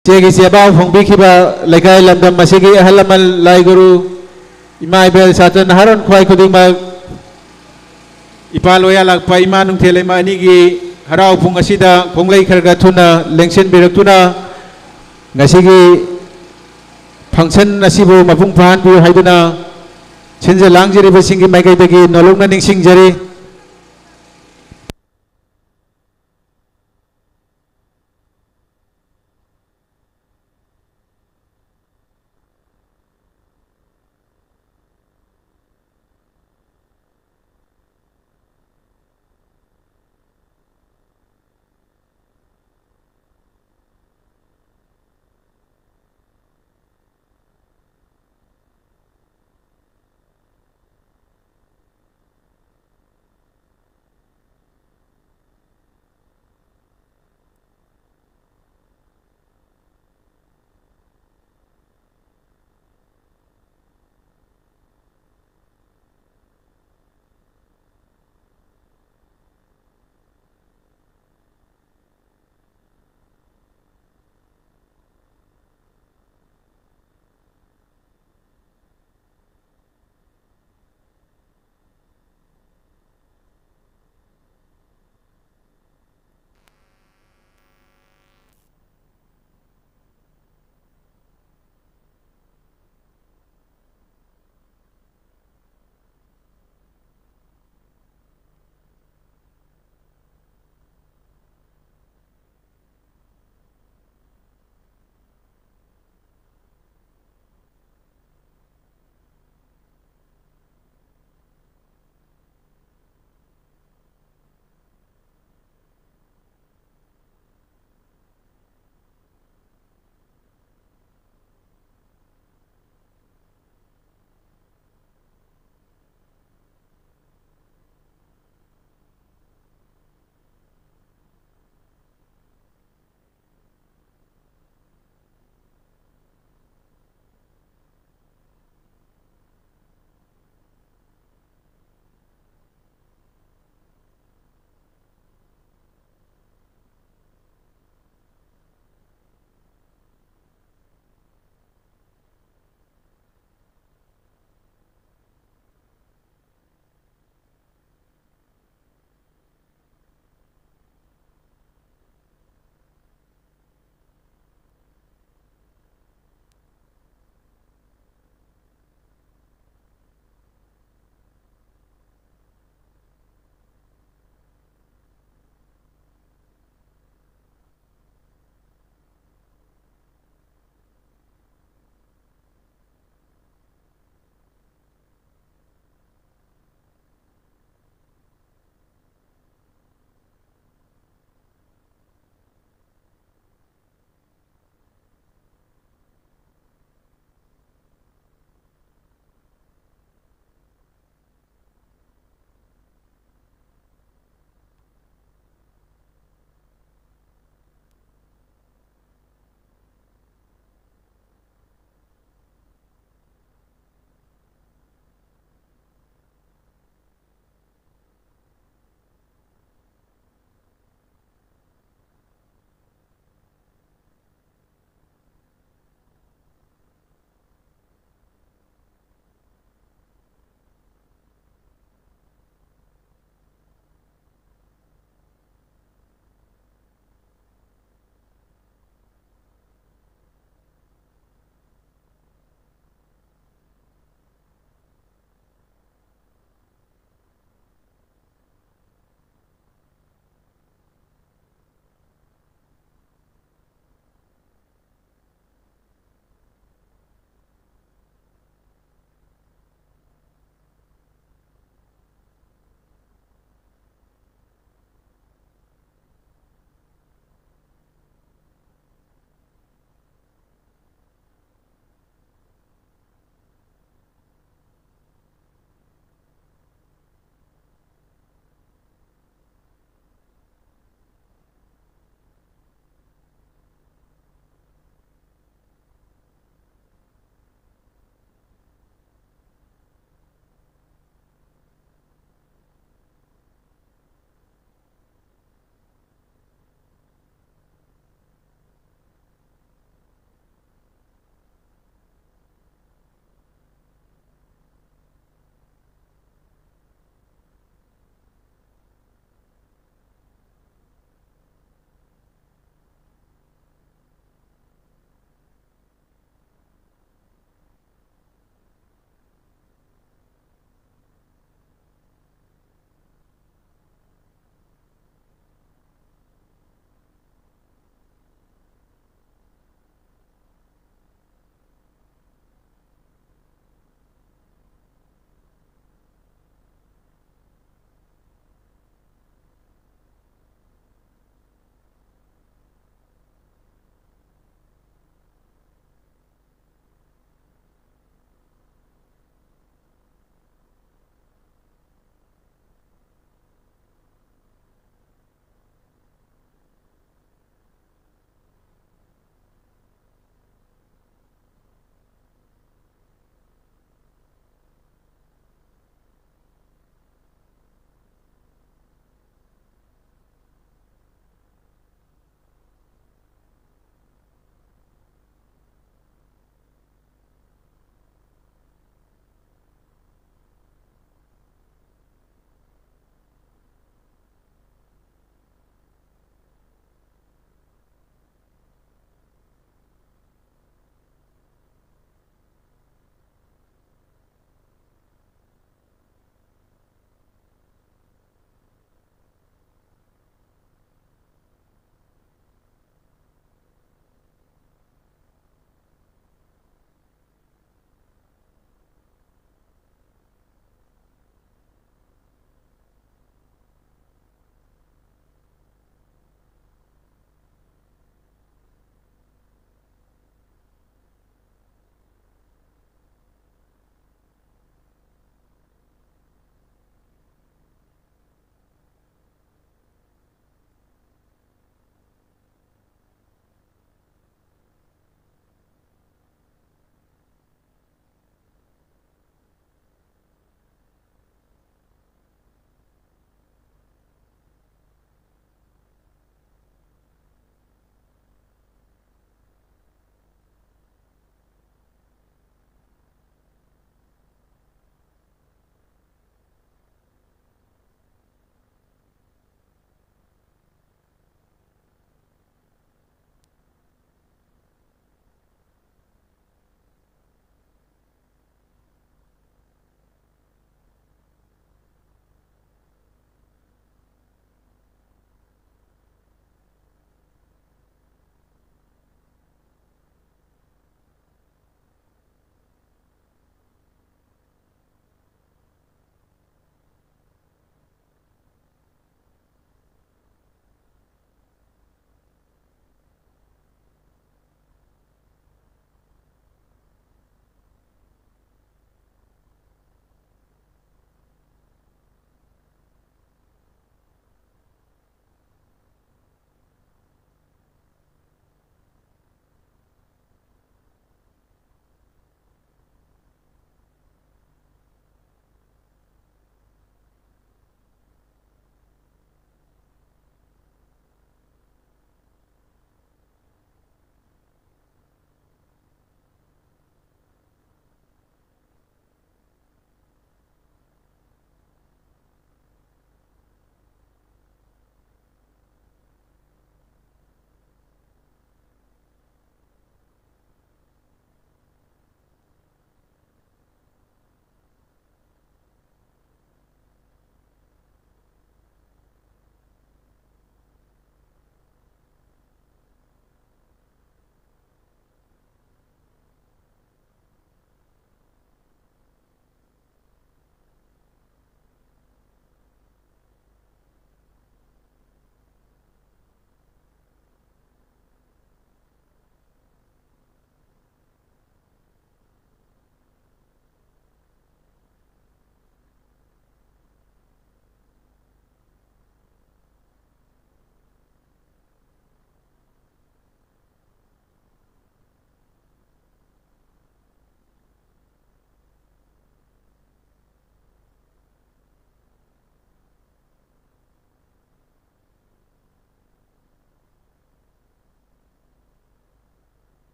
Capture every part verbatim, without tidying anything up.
ꯏꯆꯦꯒꯤ ꯆꯦꯕꯥꯎ ꯐꯣꯡꯕꯤꯈꯤꯕ ꯂꯩꯀꯥꯏ ꯂꯝꯗꯝ ꯑꯁꯤꯒꯤ ꯑꯍꯜ ꯂꯃꯟ, ꯂꯥꯏ ꯒꯨꯔꯨ, ꯏꯃꯥ ꯏꯕꯦꯜ, ꯁꯥꯇ꯭ꯔ ꯅꯍꯥꯔꯣꯟ ꯈ꯭ꯋꯥꯏ ꯈꯨꯗꯤꯡꯃꯛ, ꯏꯄꯥ ꯂꯣꯌꯥ ꯂꯥꯛꯄ ꯏꯃꯥ ꯅꯨꯡꯊꯦꯜ ꯏꯃꯥ ꯑꯅꯤꯒꯤ ꯍꯔꯥꯎ ꯄꯨꯡ ꯑꯁꯤꯗ ꯈꯣꯡꯂꯩ ꯈꯔ ꯈꯔ ꯊꯨꯅ ꯂꯦꯡꯁꯤꯟꯕꯤꯔꯛꯇꯨꯅ, ꯉꯁꯤꯒꯤ function ꯑꯁꯤꯕꯨ ꯃꯄꯨꯡ ꯐꯥꯍꯟꯕꯤꯌꯨ ꯍꯥꯏꯗꯨꯅ ꯁꯤꯟꯖ ꯂꯥꯡꯖꯔꯤꯕꯁꯤꯡꯒꯤ ꯃꯥꯏꯀꯩꯗꯒꯤ ꯅꯣꯂꯨꯛꯅ ꯅꯤꯡꯁꯤꯡꯖꯔꯤ꯫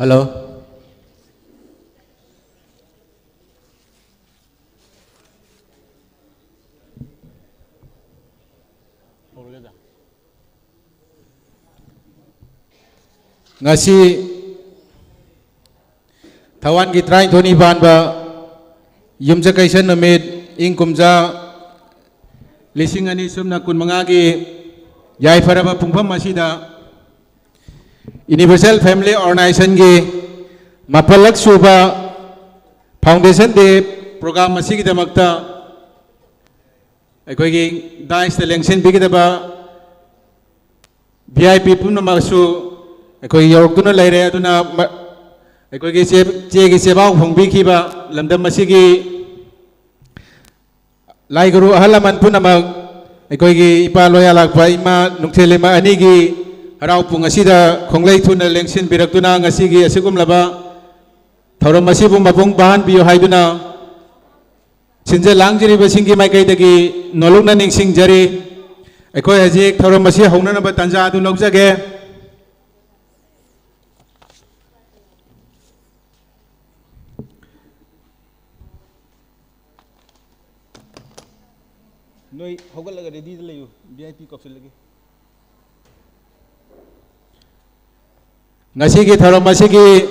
ꯍꯜꯂꯣ꯫ ꯉꯁꯤ ꯊꯧꯋꯥꯟꯒꯤ ꯇꯔꯥꯅꯤꯊꯣꯏꯅꯤ ꯄꯥꯟꯕ ꯌꯨꯝꯖꯀꯩꯁ ꯅꯨꯃꯤꯠ, ꯏꯪ ꯀꯨꯝꯖꯥ ꯂꯤꯁꯤꯡ ꯑꯅꯤ ꯁꯨꯞꯅ ꯀꯨꯟꯃꯉꯥꯒꯤ ꯌꯥꯏꯐꯔꯕ ꯄꯨꯡꯐꯝ ꯑꯁꯤꯗ, Universal Family Organizationꯒꯤ ꯃꯥꯄꯜꯂꯛ ꯁꯨꯕ Foundation Day program ꯑꯁꯤꯒꯤꯗꯃꯛꯇ ꯑꯩꯈꯣꯏꯒꯤ dais ꯇ ꯂꯦꯡꯁꯤꯟꯕꯤꯒꯗꯕ V I P ꯄꯨꯝꯅꯃꯛꯁꯨ ꯑꯩꯈꯣꯏ ꯌꯧꯔꯛꯇꯨꯅ ꯂꯩꯔꯦ꯫ ꯑꯗꯨꯅ ꯃ-, ꯑꯩꯈꯣꯏꯒꯤ ꯆꯦ-, ꯆꯦꯒꯤ ꯆꯦꯕꯥꯎ ꯐꯣꯡꯕꯤꯈꯤꯕ ꯂꯝꯗꯝ ꯑꯁꯤꯒꯤ ꯂꯥꯏ ꯒꯨꯔꯨ ꯑꯍꯜ ꯂꯃꯟ ꯄꯨꯝꯅꯃꯛ, ꯑꯩꯈꯣꯏꯒꯤ ꯏꯄꯥ ꯂꯣꯌꯥ ꯂꯥꯛꯄ ꯏꯃꯥ ꯅꯨꯡꯊꯤꯜ ꯏꯃꯥ ꯑꯅꯤꯒꯤ ꯍꯔꯥꯎ ꯄꯨꯡ ꯑꯁꯤꯗ ꯈꯣꯡꯂꯩ ꯊꯨꯅ ꯂꯦꯡꯁꯤꯟꯕꯤꯔꯛꯇꯨꯅ ꯉꯁꯤꯒꯤ ꯑꯁꯤꯒꯨꯝꯂꯕ ꯊꯧꯔꯝ ꯑꯁꯤꯕꯨ ꯃꯄꯨꯡ ꯐꯥꯍꯟꯕꯤꯌꯨ ꯍꯥꯏꯗꯨꯅ ꯁꯤꯟꯖ ꯂꯥꯡꯖꯔꯤꯕꯁꯤꯡꯒꯤ ꯃꯥꯏꯀꯩꯗꯒꯤ ꯅꯣꯂꯨꯛꯅ ꯅꯤꯡꯁꯤꯡꯖꯔꯤ꯫ ꯑꯩꯈꯣꯏ ꯍꯧꯖꯤꯛ ꯊꯧꯔꯝ ꯑꯁꯤ ꯍꯧꯅꯅꯕ ꯇꯥꯟꯖꯥ ꯑꯗꯨ ꯂꯧꯖꯒꯦ꯫ ꯅꯣꯏ ꯍꯧꯒꯠꯂꯒ ready ꯗ ꯂꯩꯌꯨ, V I P ꯀꯧꯁꯤꯜꯂꯒꯦ꯫ ꯉꯁꯤꯒꯤ ꯊꯧꯔꯝ ꯑꯁꯤꯒꯤ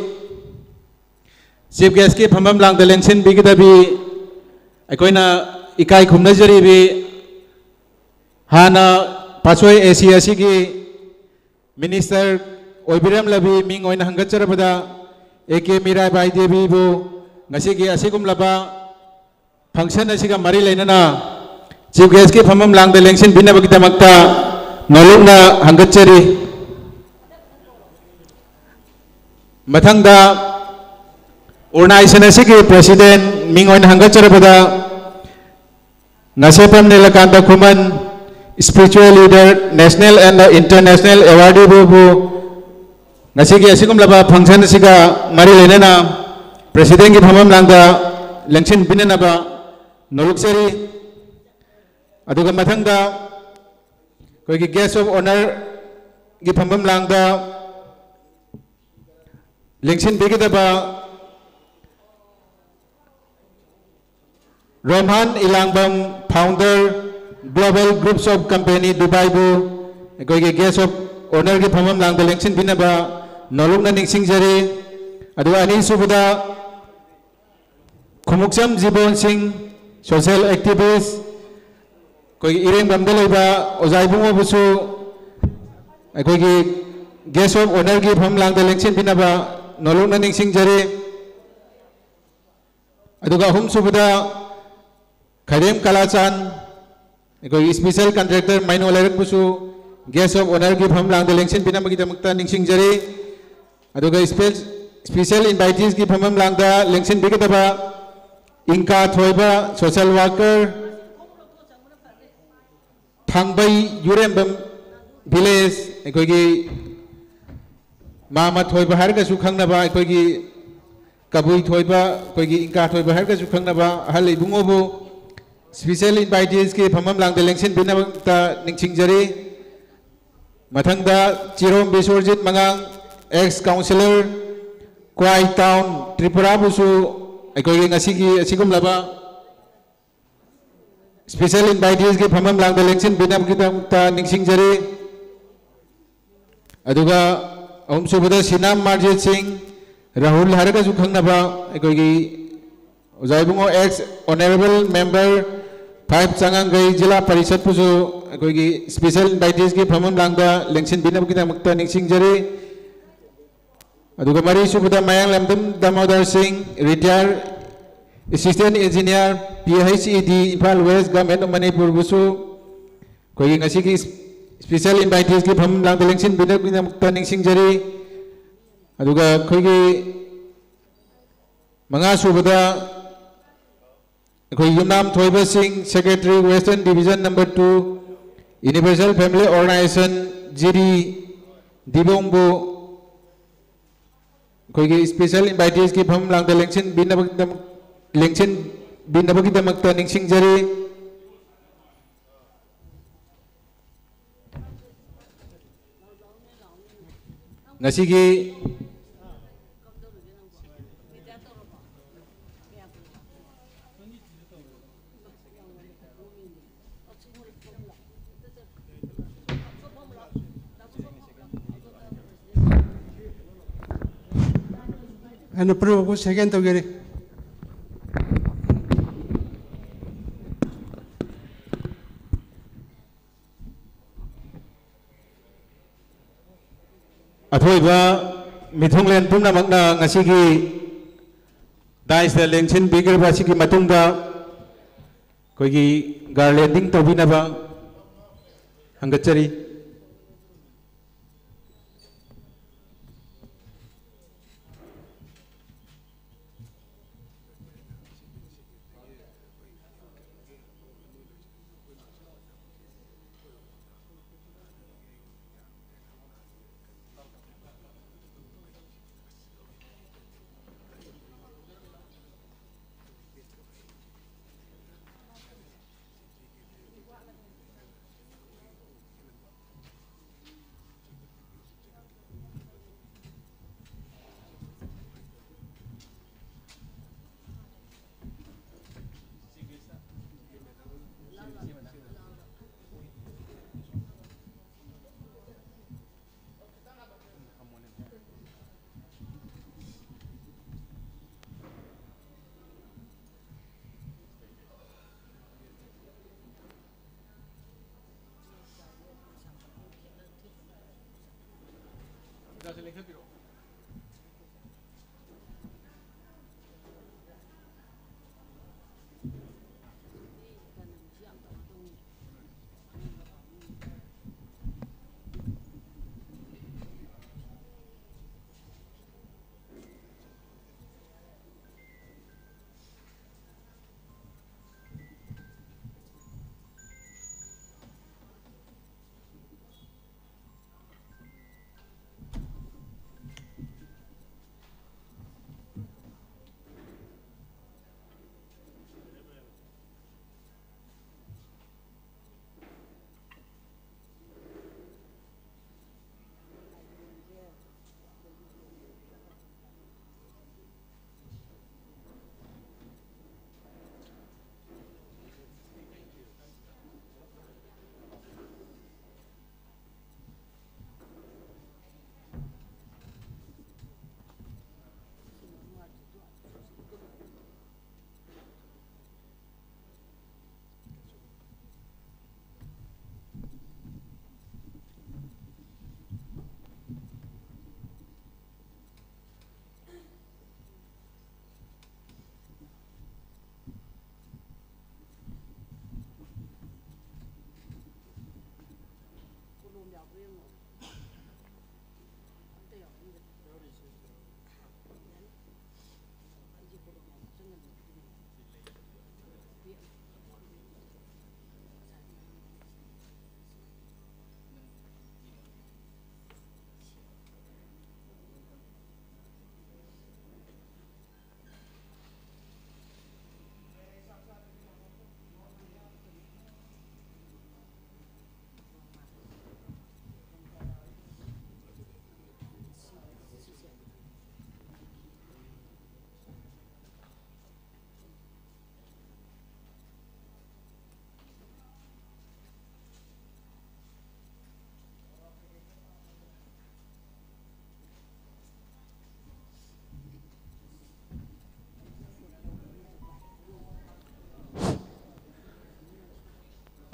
Chief Guest ꯀꯤ ꯐꯝꯐꯝ ꯂꯥꯡꯗ ꯂꯦꯡꯁꯤꯟꯕꯤꯒꯗꯕꯤ ꯑꯩꯈꯣꯏꯅ ꯏꯀꯥꯏ ꯈꯨꯝꯅꯖꯔꯤꯕꯤ ꯍꯥꯟꯅ ꯄꯥꯠꯁꯣꯏ A C ꯑꯁꯤꯒꯤ Minister ꯑꯣꯏꯕꯤꯔꯝꯂꯕꯤ ꯃꯤꯡ ꯑꯣꯏꯅ ꯍꯪꯒꯠꯆꯔꯕꯗ A K ꯃꯤꯔꯥꯕꯥꯏ ꯗꯦꯕꯤꯕꯨ ꯉꯁꯤꯒꯤ ꯑꯁꯤꯒꯨꯝꯂꯕ function ꯑꯁꯤꯒ ꯃꯔꯤ ꯂꯩꯅꯅ Chief Guest ꯀꯤ ꯐꯝꯐꯝ ꯂꯥꯡꯗ ꯂꯦꯡꯁꯤꯟꯕꯤꯅꯕꯒꯤꯗꯃꯛꯇ ꯅꯣꯂꯨꯛꯅ ꯍꯪꯒꯠꯆꯔꯤ꯫ ꯃꯊꯪꯗ organization ꯑꯁꯤꯒꯤ President ꯃꯤꯡ ꯑꯣꯏꯅ ꯍꯪꯒꯠꯆꯔꯕꯗ ꯉꯁꯦꯄꯝ ꯅꯤꯂꯀꯥꯟꯇ ꯈꯨꯃꯟ, Spiritual Leader, National and International Awardee ꯕꯨ ꯉꯁꯤꯒꯤ ꯑꯁꯤꯒꯨꯝꯂꯕ function ꯑꯁꯤꯒ ꯃꯔꯤ ꯂꯩꯅꯅ President ꯀꯤ ꯐꯝꯐꯝ ꯂꯥꯡꯗ ꯂꯦꯡꯁꯤꯟꯕꯤꯅꯅꯕ ꯅꯣꯂꯨꯛꯆꯔꯤ꯫ ꯑꯗꯨꯒ ꯃꯊꯪꯗ ꯑꯩꯈꯣꯏꯒꯤ Guest of Honour ꯒꯤ ꯐꯝꯐꯝ ꯂꯥꯡꯗ ꯂꯦꯡꯁꯤꯟꯕꯤꯒꯗꯕ ꯔꯣꯝꯍꯥꯟ ꯏꯂꯥꯡꯕꯝ, founder, Global Groups of Company, ꯗꯨꯕꯥꯏꯕꯨ ꯑꯩꯈꯣꯏꯒꯤ guest of honourꯒꯤ ꯐꯝꯐꯝ ꯂꯥꯡꯗ ꯂꯦꯡꯁꯤꯟꯕꯤꯅꯕ ꯅꯣꯂꯨꯛꯅ ꯅꯤꯡꯁꯤꯡꯖꯔꯤ꯫ ꯑꯗꯨꯒ ꯑꯅꯤꯁꯨꯕꯗ ꯈꯨꯃꯨꯛꯆꯝ ꯖꯤꯕꯣꯟ ꯁꯤꯡ, social activist, ꯑꯩꯈꯣꯏꯒꯤ ꯏꯔꯦꯡꯕꯝꯗ ꯂꯩꯕ ꯑꯣꯖꯥ ꯏꯕꯨꯡꯉꯣꯕꯨꯁꯨ ꯑꯩꯈꯣꯏꯒꯤ guest of honourꯒꯤ ꯐꯝꯐꯝ ꯂꯥꯡꯗ ꯂꯦꯡꯁꯤꯟꯕꯤꯅꯕ ꯅꯣꯂꯨꯛꯅ ꯅꯤꯡꯁꯤꯡꯖꯔꯤ꯫ ꯑꯗꯨꯒ ꯑꯍꯨꯝꯁꯨꯕꯗ ꯈꯩꯔꯦꯝ ꯀꯂꯥꯆꯥꯟ, ꯑꯩꯈꯣꯏꯒꯤ special contractor ꯃꯩꯅꯣ ꯂꯩꯔꯛꯄꯨꯁꯨ guest of honourꯒꯤ ꯐꯝꯐꯝ ꯂꯥꯡꯗ ꯂꯦꯡꯁꯤꯟꯕꯤꯅꯕꯒꯤꯗꯃꯛꯇ ꯅꯤꯡꯁꯤꯡꯖꯔꯤ꯫ ꯑꯗꯨꯒ special inviteesꯀꯤ ꯐꯝꯐꯝ ꯂꯥꯡꯗ ꯂꯦꯡꯁꯤꯟꯕꯤꯒꯗꯕ ꯏꯪꯀꯥ ꯊꯣꯏꯕ, social worker, ꯊꯥꯡꯕꯩ ꯌꯨꯔꯦꯝꯕꯝ village, ꯑꯩꯈꯣꯏꯒꯤ ꯃꯥꯃ ꯊꯣꯏꯕ ꯍꯥꯏꯔꯒꯁꯨ ꯈꯪꯅꯕ, ꯑꯩꯈꯣꯏꯒꯤ ꯀꯕꯨꯏ ꯊꯣꯏꯕ, ꯑꯩꯈꯣꯏꯒꯤ ꯏꯪꯀꯥ ꯊꯣꯏꯕ ꯍꯥꯏꯔꯒꯁꯨ ꯈꯪꯅꯕ ꯑꯍꯜ ꯏꯕꯨꯡꯉꯣꯕꯨ special inviteesꯀꯤ ꯐꯝꯐꯝ ꯂꯥꯡꯗ ꯂꯦꯡꯁꯤꯟꯕꯤꯅꯕꯇ ꯅꯤꯡꯁꯤꯡꯖꯔꯤ꯫ ꯃꯊꯪꯗ ꯆꯤꯔꯣꯝ ꯕꯤꯁ꯭ꯋꯔꯖꯤꯠ ꯃꯉꯥꯡ, ex councillor, ꯀ꯭ꯋꯥꯏ town, ꯇ꯭ꯔꯤꯄꯨꯔꯥꯕꯨꯁꯨ ꯑꯩꯈꯣꯏꯒꯤ ꯉꯁꯤꯒꯤ ꯑꯁꯤꯒꯨꯝꯂꯕ special inviteesꯀꯤ ꯐꯝꯐꯝ ꯂꯥꯡꯗ ꯂꯦꯡꯁꯤꯟꯕꯤꯅꯕꯒꯤꯗꯃꯛꯇ ꯅꯤꯡꯁꯤꯡꯖꯔꯤ꯫ ꯑꯗꯨꯒ ꯑꯍꯨꯝꯁꯨꯕꯗ ꯁꯤꯅꯥꯝ ꯃꯥꯔꯖꯤꯠ ꯁꯤꯡ, ꯔꯥꯍꯨꯜ ꯍꯥꯏꯔꯒꯁꯨ ꯈꯪꯅꯕ ꯑꯩꯈꯣꯏꯒꯤ ꯑꯣꯖꯥ ꯏꯕꯨꯡꯉꯣ, ex honourable member, five ꯆꯉꯥꯡꯒꯩ ꯖꯤꯂꯥ ꯄꯔꯤꯁꯠꯄꯨꯁꯨ ꯑꯩꯈꯣꯏꯒꯤ special inviteesꯀꯤ ꯐꯝꯐꯝ ꯂꯥꯡꯗ ꯂꯦꯡꯁꯤꯟꯕꯤꯅꯕꯒꯤꯗꯃꯛꯇ ꯅꯤꯡꯁꯤꯡꯖꯔꯤ꯫ ꯑꯗꯨꯒ ꯃꯔꯤꯁꯨꯕꯗ ꯃꯌꯥꯡꯂꯝꯗꯝ ꯗꯥꯃꯣꯗꯔ ꯁꯤꯡ, retired assistant engineer, P H E D, Imphal West, Government of ꯃꯅꯤꯄꯨꯔꯕꯨꯁꯨ ꯑꯩꯈꯣꯏꯒꯤ ꯉꯁꯤꯒꯤ special inviteesꯀꯤ ꯐꯝꯐꯝ ꯂꯥꯡꯗ ꯂꯦꯡꯁꯤꯟꯕꯤꯅꯕꯒꯤꯗꯃꯛꯇ ꯅꯤꯡꯁꯤꯡꯖꯔꯤ꯫ ꯑꯗꯨꯒ ꯑꯩꯈꯣꯏꯒꯤ ꯃꯉꯥꯁꯨꯕꯗ ꯑꯩꯈꯣꯏ ꯌꯨꯝꯅꯥꯝ ꯊꯣꯏꯕ ꯁꯤꯡ, secretary, Western Division number two, Universal Family Organisation, ꯖꯤꯔꯤ, ꯗꯤꯕꯣꯡꯕꯨ ꯑꯩꯈꯣꯏꯒꯤ special inviteesꯀꯤ ꯐꯝꯐꯝ ꯂꯥꯡꯗ ꯂꯦꯡꯁꯤꯟꯕꯤꯅꯕꯒꯤꯗꯃꯛ, ꯂꯦꯡꯁꯤꯟꯕꯤꯅꯕꯒꯤꯗꯃꯛꯇ ꯅꯤꯡꯁꯤꯡꯖꯔꯤ꯫ ꯉꯁꯤꯒꯤ ꯑꯩꯅ ꯄ꯭ꯔꯚꯨꯕꯨ ꯁꯦꯀꯦꯟ ꯇꯧꯖꯔꯤ꯫ ꯑꯊꯣꯏꯕ ꯃꯤꯊꯨꯡꯂꯦꯟ ꯄꯨꯝꯅꯃꯛꯅ ꯉꯁꯤꯒꯤ ꯗꯥꯏꯁꯇ ꯂꯦꯡꯁꯤꯟꯕꯤꯈ꯭ꯔꯕ ꯑꯁꯤꯒꯤ ꯃꯇꯨꯡꯗ ꯑꯩꯈꯣꯏꯒꯤ ꯒꯥꯔꯂꯦꯟꯗꯤꯡ ꯇꯧꯕꯤꯅꯕ ꯍꯪꯒꯠꯆꯔꯤ꯫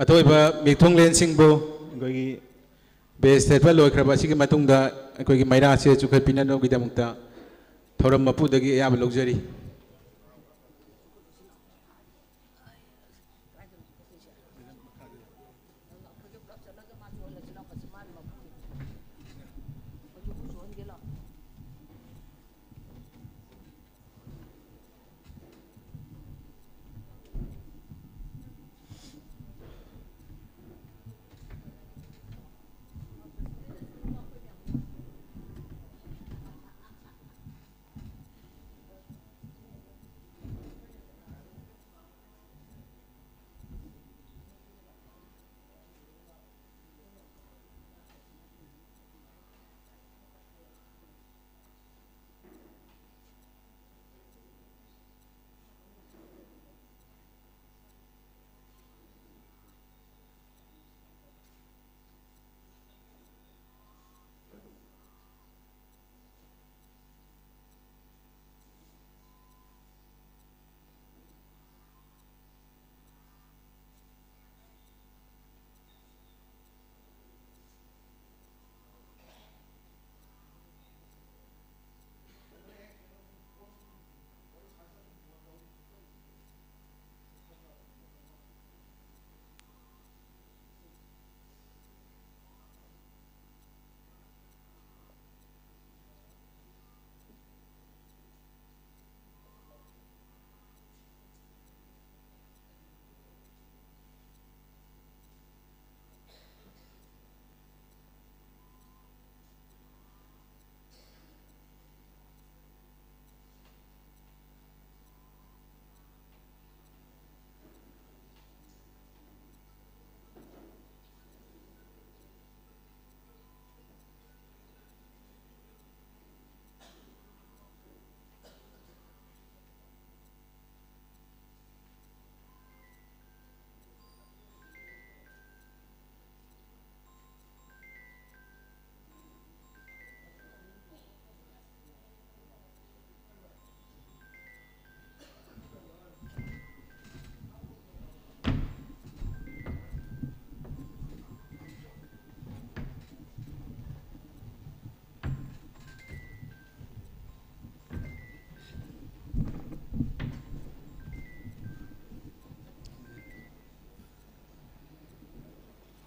ꯑꯊꯣꯏꯕ ꯃꯤꯊꯨꯡꯂꯦꯟꯁꯤꯡꯕꯨ ꯑꯩꯈꯣꯏꯒꯤ ꯕꯦꯖ ꯊꯦꯠꯄ ꯂꯣꯏꯈ꯭ꯔꯕ ꯑꯁꯤꯒꯤ ꯃꯇꯨꯡꯗ ꯑꯩꯈꯣꯏꯒꯤ ꯃꯩꯔꯥꯁꯦ ꯆꯨꯈꯠꯄꯤꯅꯅꯕꯒꯤꯗꯃꯛꯇ ꯊꯧꯔꯝ ꯃꯄꯨꯗꯒꯤ ꯑꯌꯥꯕ ꯂꯧꯖꯔꯤ꯫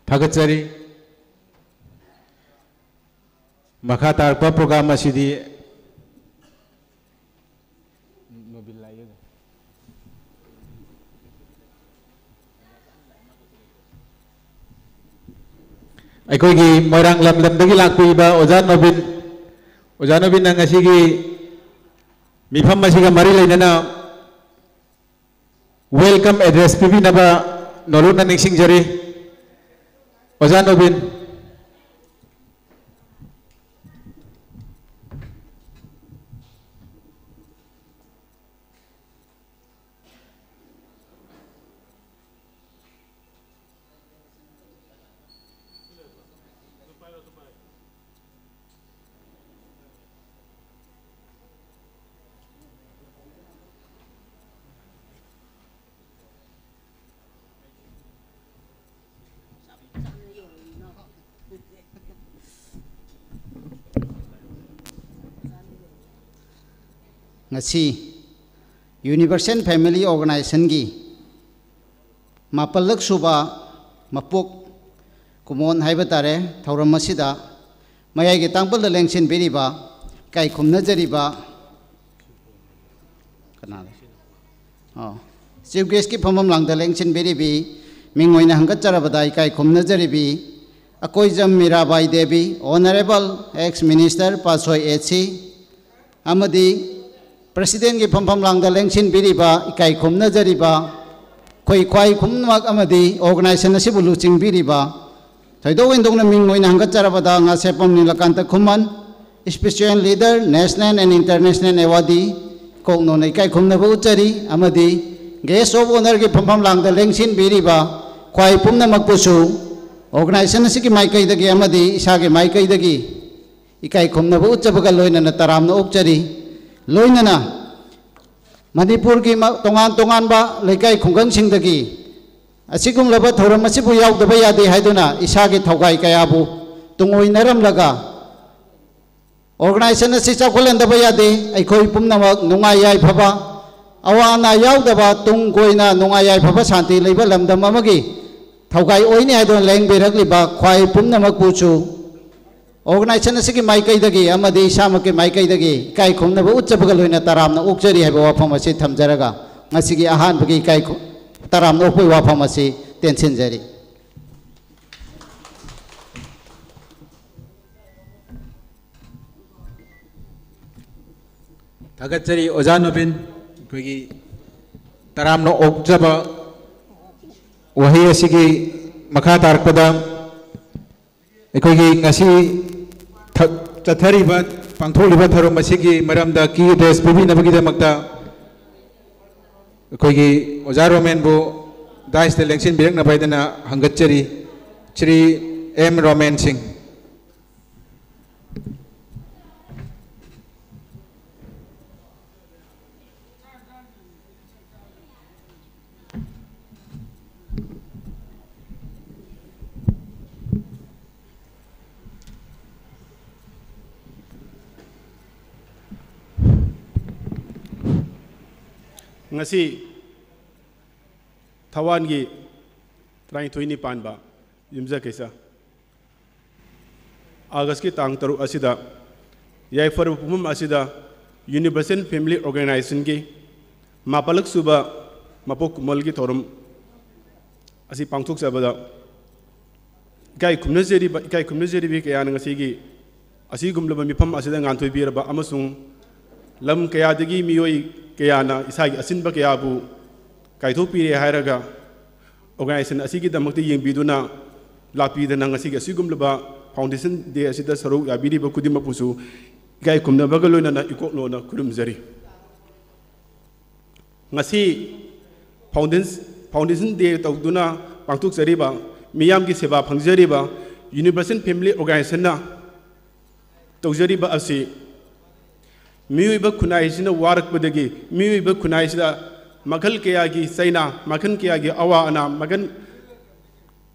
ꯊꯥꯒꯠꯆꯔꯤ꯫ ꯃꯈꯥ ꯇꯥꯔꯛꯄ program ꯑꯁꯤꯗꯤ ꯑꯩꯈꯣꯏꯒꯤ ꯃꯣꯏꯔꯥꯡ ꯂꯝꯗꯝꯗꯒꯤ ꯂꯥꯛꯄꯤꯕ ꯑꯣꯖꯥ ꯅꯣꯕꯤꯟ, ꯑꯣꯖꯥ ꯅꯣꯕꯤꯟꯅ ꯉꯁꯤꯒꯤ ꯃꯤꯐꯝ ꯑꯁꯤꯒ ꯃꯔꯤ ꯂꯩꯅꯅ welcome address ꯄꯤꯕꯤꯅꯕ ꯅꯣꯂꯨꯛꯅ ꯅꯤꯡꯁꯤꯡꯖꯔꯤ꯫ ꯑꯣꯖꯥ ꯅꯣꯕꯤꯟ꯫ ꯉꯁꯤ Universal Family Organizationꯒꯤ ꯃꯥꯄꯜꯂꯛ ꯁꯨꯕ ꯃꯄꯣꯛ ꯀꯨꯝꯑꯣꯟ ꯍꯥꯏꯕ ꯇꯥꯔꯦ, ꯊꯧꯔꯝ ꯑꯁꯤꯗ ꯃꯌꯥꯏꯒꯤ ꯇꯥꯡꯄꯜꯗ ꯂꯦꯡꯁꯤꯟꯕꯤꯔꯤꯕ, ꯏꯀꯥꯏ ꯈꯨꯝꯅꯖꯔꯤꯕ, ꯀꯅꯥꯅꯣ? ꯑꯣ, Chief Guestꯀꯤ ꯐꯝꯐꯝ ꯂꯥꯡꯗ ꯂꯦꯡꯁꯤꯟꯕꯤꯔꯤꯕꯤ, ꯃꯤꯡ ꯑꯣꯏꯅ ꯍꯪꯒꯠꯆꯔꯕꯗ ꯏꯀꯥꯏ ꯈꯨꯝꯅꯖꯔꯤꯕꯤ Akoijam Mirabai Devi, Honourable ex Minister Patsoi A ꯁꯤ, ꯑꯃꯗꯤ Presidentꯀꯤ ꯐꯝꯐꯝ ꯂꯥꯡꯗ ꯂꯦꯡꯁꯤꯟꯕꯤꯔꯤꯕ, ꯏꯀꯥꯏ ꯈꯨꯝꯅꯖꯔꯤꯕ ꯑꯩꯈꯣꯏ ꯈ꯭ꯋꯥꯏ ꯄꯨꯝꯅꯃꯛ ꯑꯃꯗꯤ organization ꯑꯁꯤꯕꯨ ꯂꯨꯆꯤꯡꯕꯤꯔꯤꯕ, ꯊꯣꯏꯗꯣꯛ ꯍꯦꯟꯗꯣꯛꯅ ꯃꯤꯡ ꯑꯣꯏꯅ ꯍꯪꯒꯠꯆꯔꯕꯗ ꯉꯥꯁꯦꯞꯄꯝ ꯅꯤꯂꯀꯥꯟꯇ ꯈꯨꯃꯟ, Spiritual Leader, National and International Awardee, ꯀꯣꯛꯅꯣꯟꯅ ꯏꯀꯥꯏ ꯈꯨꯝꯅꯕ ꯎꯠꯆꯔꯤ꯫ ꯑꯃꯗꯤ Guest of Honourꯒꯤ ꯐꯝꯐꯝ ꯂꯥꯡꯗ ꯂꯦꯡꯁꯤꯟꯕꯤꯔꯤꯕ ꯈ꯭ꯋꯥꯏ ꯄꯨꯝꯅꯃꯛꯄꯨꯁꯨ organization ꯑꯁꯤꯒꯤ ꯃꯥꯏꯀꯩꯗꯒꯤ ꯑꯃꯗꯤ ꯏꯁꯥꯒꯤ ꯃꯥꯏꯀꯩꯗꯒꯤ ꯏꯀꯥꯏ ꯈꯨꯝꯅꯕ ꯎꯠꯆꯕꯒ ꯂꯣꯏꯅꯅ ꯇꯔꯥꯝꯅ ꯑꯣꯛꯆꯔꯤ꯫ ꯂꯣꯏꯅꯅ ꯃꯅꯤꯄꯨꯔꯒꯤ ꯃ-, ꯇꯣꯉꯥꯟ ꯇꯣꯉꯥꯟꯕ ꯂꯩꯀꯥꯏ ꯈꯨꯡꯒꯪꯁꯤꯡꯗꯒꯤ ꯑꯁꯤꯒꯨꯝꯂꯕ ꯊꯧꯔꯝ ꯑꯁꯤꯕꯨ ꯌꯥꯎꯗꯕ ꯌꯥꯗꯦ ꯍꯥꯏꯗꯨꯅ ꯏꯁꯥꯒꯤ ꯊꯧꯒꯥꯏ ꯀꯌꯥꯕꯨ ꯇꯨꯡꯑꯣꯏꯅꯔꯝꯂꯒ organization ꯑꯁꯤ ꯆꯥꯎꯈꯠꯍꯟꯗꯕ ꯌꯥꯗꯦ꯫ ꯑꯩꯈꯣꯏ ꯄꯨꯝꯅꯃꯛ ꯅꯨꯡꯉꯥꯏ ꯌꯥꯏꯐꯕ, ꯑꯋꯥ ꯑꯅꯥ ꯌꯥꯎꯗꯕ, ꯇꯨꯡ ꯀꯣꯏꯅ ꯅꯨꯡꯉꯥꯏ ꯌꯥꯏꯐꯕ ꯁꯥꯟꯇꯤ ꯂꯩꯕ ꯂꯝꯗꯝ ꯑꯃꯒꯤ ꯊꯧꯒꯥꯏ ꯑꯣꯏꯅꯤ ꯍꯥꯏꯗꯨꯅ ꯂꯥꯌꯦꯡꯕꯤꯔꯛꯂꯤꯕ ꯈ꯭ꯋꯥꯏ ꯄꯨꯝꯅꯃꯛꯄꯨꯁꯨ organization ꯑꯁꯤꯒꯤ ꯃꯥꯏꯀꯩꯗꯒꯤ ꯑꯃꯗꯤ ꯏꯁꯥꯃꯛꯀꯤ ꯃꯥꯏꯀꯩꯗꯒꯤ ꯏꯀꯥꯏ ꯈꯨꯝꯅꯕ ꯎꯠꯆꯕꯒ ꯂꯣꯏꯅ ꯇꯔꯥꯝꯅ ꯑꯣꯛꯆꯔꯤ ꯍꯥꯏꯕ ꯋꯥꯐꯝ ꯑꯁꯤ ꯊꯝꯖꯔꯒ ꯉꯁꯤꯒꯤ ꯑꯍꯥꯟꯕꯒꯤ ꯏꯀꯥꯏ ꯈꯨ-, ꯇꯔꯥꯝꯅ ꯑꯣꯛꯄꯒꯤ ꯋꯥꯐꯝ ꯑꯁꯤ ꯇꯦꯟꯁꯤꯟꯖꯔꯤ꯫ ꯊꯥꯒꯠꯆꯔꯤ ꯑꯣꯖꯥ ꯅꯣꯕꯤꯟ꯫ ꯑꯩꯈꯣꯏꯒꯤ ꯇꯔꯥꯝꯅ ꯑꯣꯛꯆꯕ ꯋꯥꯍꯩ ꯑꯁꯤꯒꯤ ꯃꯈꯥ ꯇꯥꯔꯛꯄꯗ ꯑꯩꯈꯣꯏꯒꯤ ꯉꯁꯤ ꯊ-, ꯆꯠꯊꯔꯤꯕ, ꯄꯥꯡꯊꯣꯛꯂꯤꯕ ꯊꯧꯔꯝ ꯑꯁꯤꯒꯤ ꯃꯔꯝꯗ key address ꯄꯤꯕꯤꯅꯕꯒꯤꯗꯃꯛꯇ ꯑꯩꯈꯣꯏꯒꯤ ꯑꯣꯖꯥ ꯔꯣꯃꯦꯟꯕꯨ dais ꯇ ꯂꯦꯡꯁꯤꯟꯕꯤꯔꯛꯅꯕ ꯍꯥꯏꯗꯅ ꯍꯪꯒꯠꯆꯔꯤ꯫ ꯁ꯭ꯔꯤ ꯑꯦꯝ ꯔꯣꯃꯦꯟ ꯁꯤꯡ꯫ ꯉꯁꯤ ꯊꯋꯥꯟꯒꯤ ꯇꯔꯥꯅꯤꯊꯣꯏꯅꯤ ꯄꯥꯟꯕ ꯌꯨꯝꯖꯀꯩꯁ ꯑꯥꯒꯁꯀꯤ ꯇꯥꯡ ꯇꯔꯨꯛ ꯑꯁꯤꯗ ꯌꯥꯏꯐꯔꯕ ꯄꯨꯡꯐꯝ ꯑꯁꯤꯗ Universal Family Organization ꯒꯤ ꯃꯥꯄꯜꯂꯛ ꯁꯨꯕ ꯃꯄꯣꯛ ꯀꯨꯝꯑꯣꯜꯒꯤ ꯊꯧꯔꯝ ꯑꯁꯤ ꯄꯥꯡꯊꯣꯛꯆꯕꯗ ꯏꯀꯥꯏ ꯈꯨꯝꯅꯖꯔꯤꯕ, ꯏꯀꯥꯏ ꯈꯨꯝꯅꯖꯔꯤꯕꯤ ꯀꯌꯥꯅ ꯉꯁꯤꯒꯤ ꯑꯁꯤꯒꯨꯝꯂꯕ ꯃꯤꯐꯝ ꯑꯁꯤꯗ ꯉꯥꯟꯊꯣꯏꯕꯤꯔꯕ ꯑꯃꯁꯨꯡ ꯂꯝ ꯀꯌꯥꯗꯒꯤ ꯃꯤꯑꯣꯏ ꯀꯌꯥꯅ ꯏꯁꯥꯒꯤ ꯑꯁꯤꯟꯕ ꯀꯌꯥꯕꯨ ꯀꯥꯏꯊꯣꯛꯄꯤꯔꯦ ꯍꯥꯏꯔꯒ organization ꯑꯁꯤꯒꯤꯗꯃꯛꯇ ꯌꯦꯡꯕꯤꯗꯨꯅ ꯂꯥꯛꯄꯤꯗꯅ ꯉꯁꯤꯒꯤ ꯑꯁꯤꯒꯨꯝꯂꯕ Foundation Day ꯑꯁꯤꯗ ꯁꯔꯨꯛ ꯌꯥꯕꯤꯔꯤꯕ ꯈꯨꯗꯤꯡꯃꯛꯄꯨꯁꯨ ꯏꯀꯥꯏ ꯈꯨꯝꯅꯕꯒ ꯂꯣꯏꯅꯅ ꯏꯀꯣꯛ ꯂꯣꯟꯅ ꯈꯨꯔꯨꯝꯖꯔꯤ꯫ ꯉꯁꯤ Foundation, Foundation Day ꯇꯧꯗꯨꯅ ꯄꯥꯡꯊꯣꯛꯆꯔꯤꯕ, ꯃꯤꯌꯥꯝꯒꯤ ꯁꯦꯕꯥ ꯐꯪꯖꯔꯤꯕ Universal Family Organization ꯅ ꯇꯧꯖꯔꯤꯕ ꯑꯁꯤ ꯃꯤꯑꯣꯏꯕ ꯈꯨꯟꯅꯥꯏꯁꯤꯅ ꯋꯥꯔꯛꯄꯗꯒꯤ, ꯃꯤꯑꯣꯏꯕ ꯈꯨꯟꯅꯥꯏꯁꯤꯗ ꯃꯈꯜ ꯀꯌꯥꯒꯤ ꯆꯩꯅꯥ, ꯃꯈꯜ ꯀꯌꯥꯒꯤ ꯑꯋꯥ ꯑꯅꯥ, ꯃꯈꯜ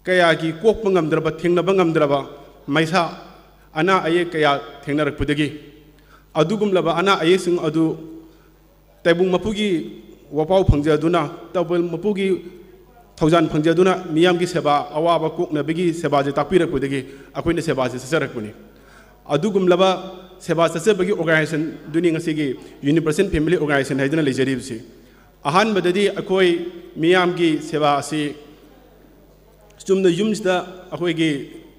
ꯀꯌꯥꯒꯤ ꯀꯣꯛꯄ ꯉꯝꯗ꯭ꯔꯕ, ꯊꯦꯡꯅꯕ ꯉꯝꯗ꯭ꯔꯕ ꯃꯩꯁꯥ, ꯑꯅꯥ ꯑꯌꯦꯛ ꯀꯌꯥ ꯊꯦꯡꯅꯔꯛꯄꯗꯒꯤ ꯑꯗꯨꯒꯨꯝꯂꯕ ꯑꯅꯥ ꯑꯌꯦꯛꯁꯤꯡ ꯑꯗꯨ ꯇꯥꯏꯕꯪ ꯃꯄꯨꯒꯤ ꯋꯥꯄꯥꯎ ꯐꯪꯖꯗꯨꯅ, ꯇꯥꯏꯕꯪ ꯃꯄꯨꯒꯤ ꯊꯧꯖꯥꯜ ꯐꯪꯖꯗꯨꯅ ꯃꯤꯌꯥꯝꯒꯤ ꯁꯦꯕꯥ, ꯑꯋꯥꯕ ꯀꯣꯛꯅꯕꯒꯤ ꯁꯦꯕꯥꯁꯦ ꯇꯥꯛꯄꯤꯔꯛꯄꯗꯒꯤ ꯑꯩꯈꯣꯏꯅ ꯁꯦꯕꯥꯁꯦ ꯆꯠꯆꯔꯛꯄꯅꯤ꯫ ꯑꯗꯨꯒꯨꯝꯂꯕ ꯁꯦꯕꯥ ꯆꯠꯆꯕꯒꯤ organizationꯗꯨꯅꯤ ꯉꯁꯤꯒꯤ Universal Family Organization ꯍꯥꯏꯗꯨꯅ ꯂꯩꯖꯔꯤꯕꯁꯤ꯫ ꯑꯍꯥꯟꯕꯗꯗꯤ ꯑꯩꯈꯣꯏ ꯃꯤꯌꯥꯝꯒꯤ ꯁꯦꯕꯥ ꯑꯁꯤ ꯆꯨꯝꯅ ꯌꯨꯝꯁꯤꯗ ꯑꯩꯈꯣꯏꯒꯤ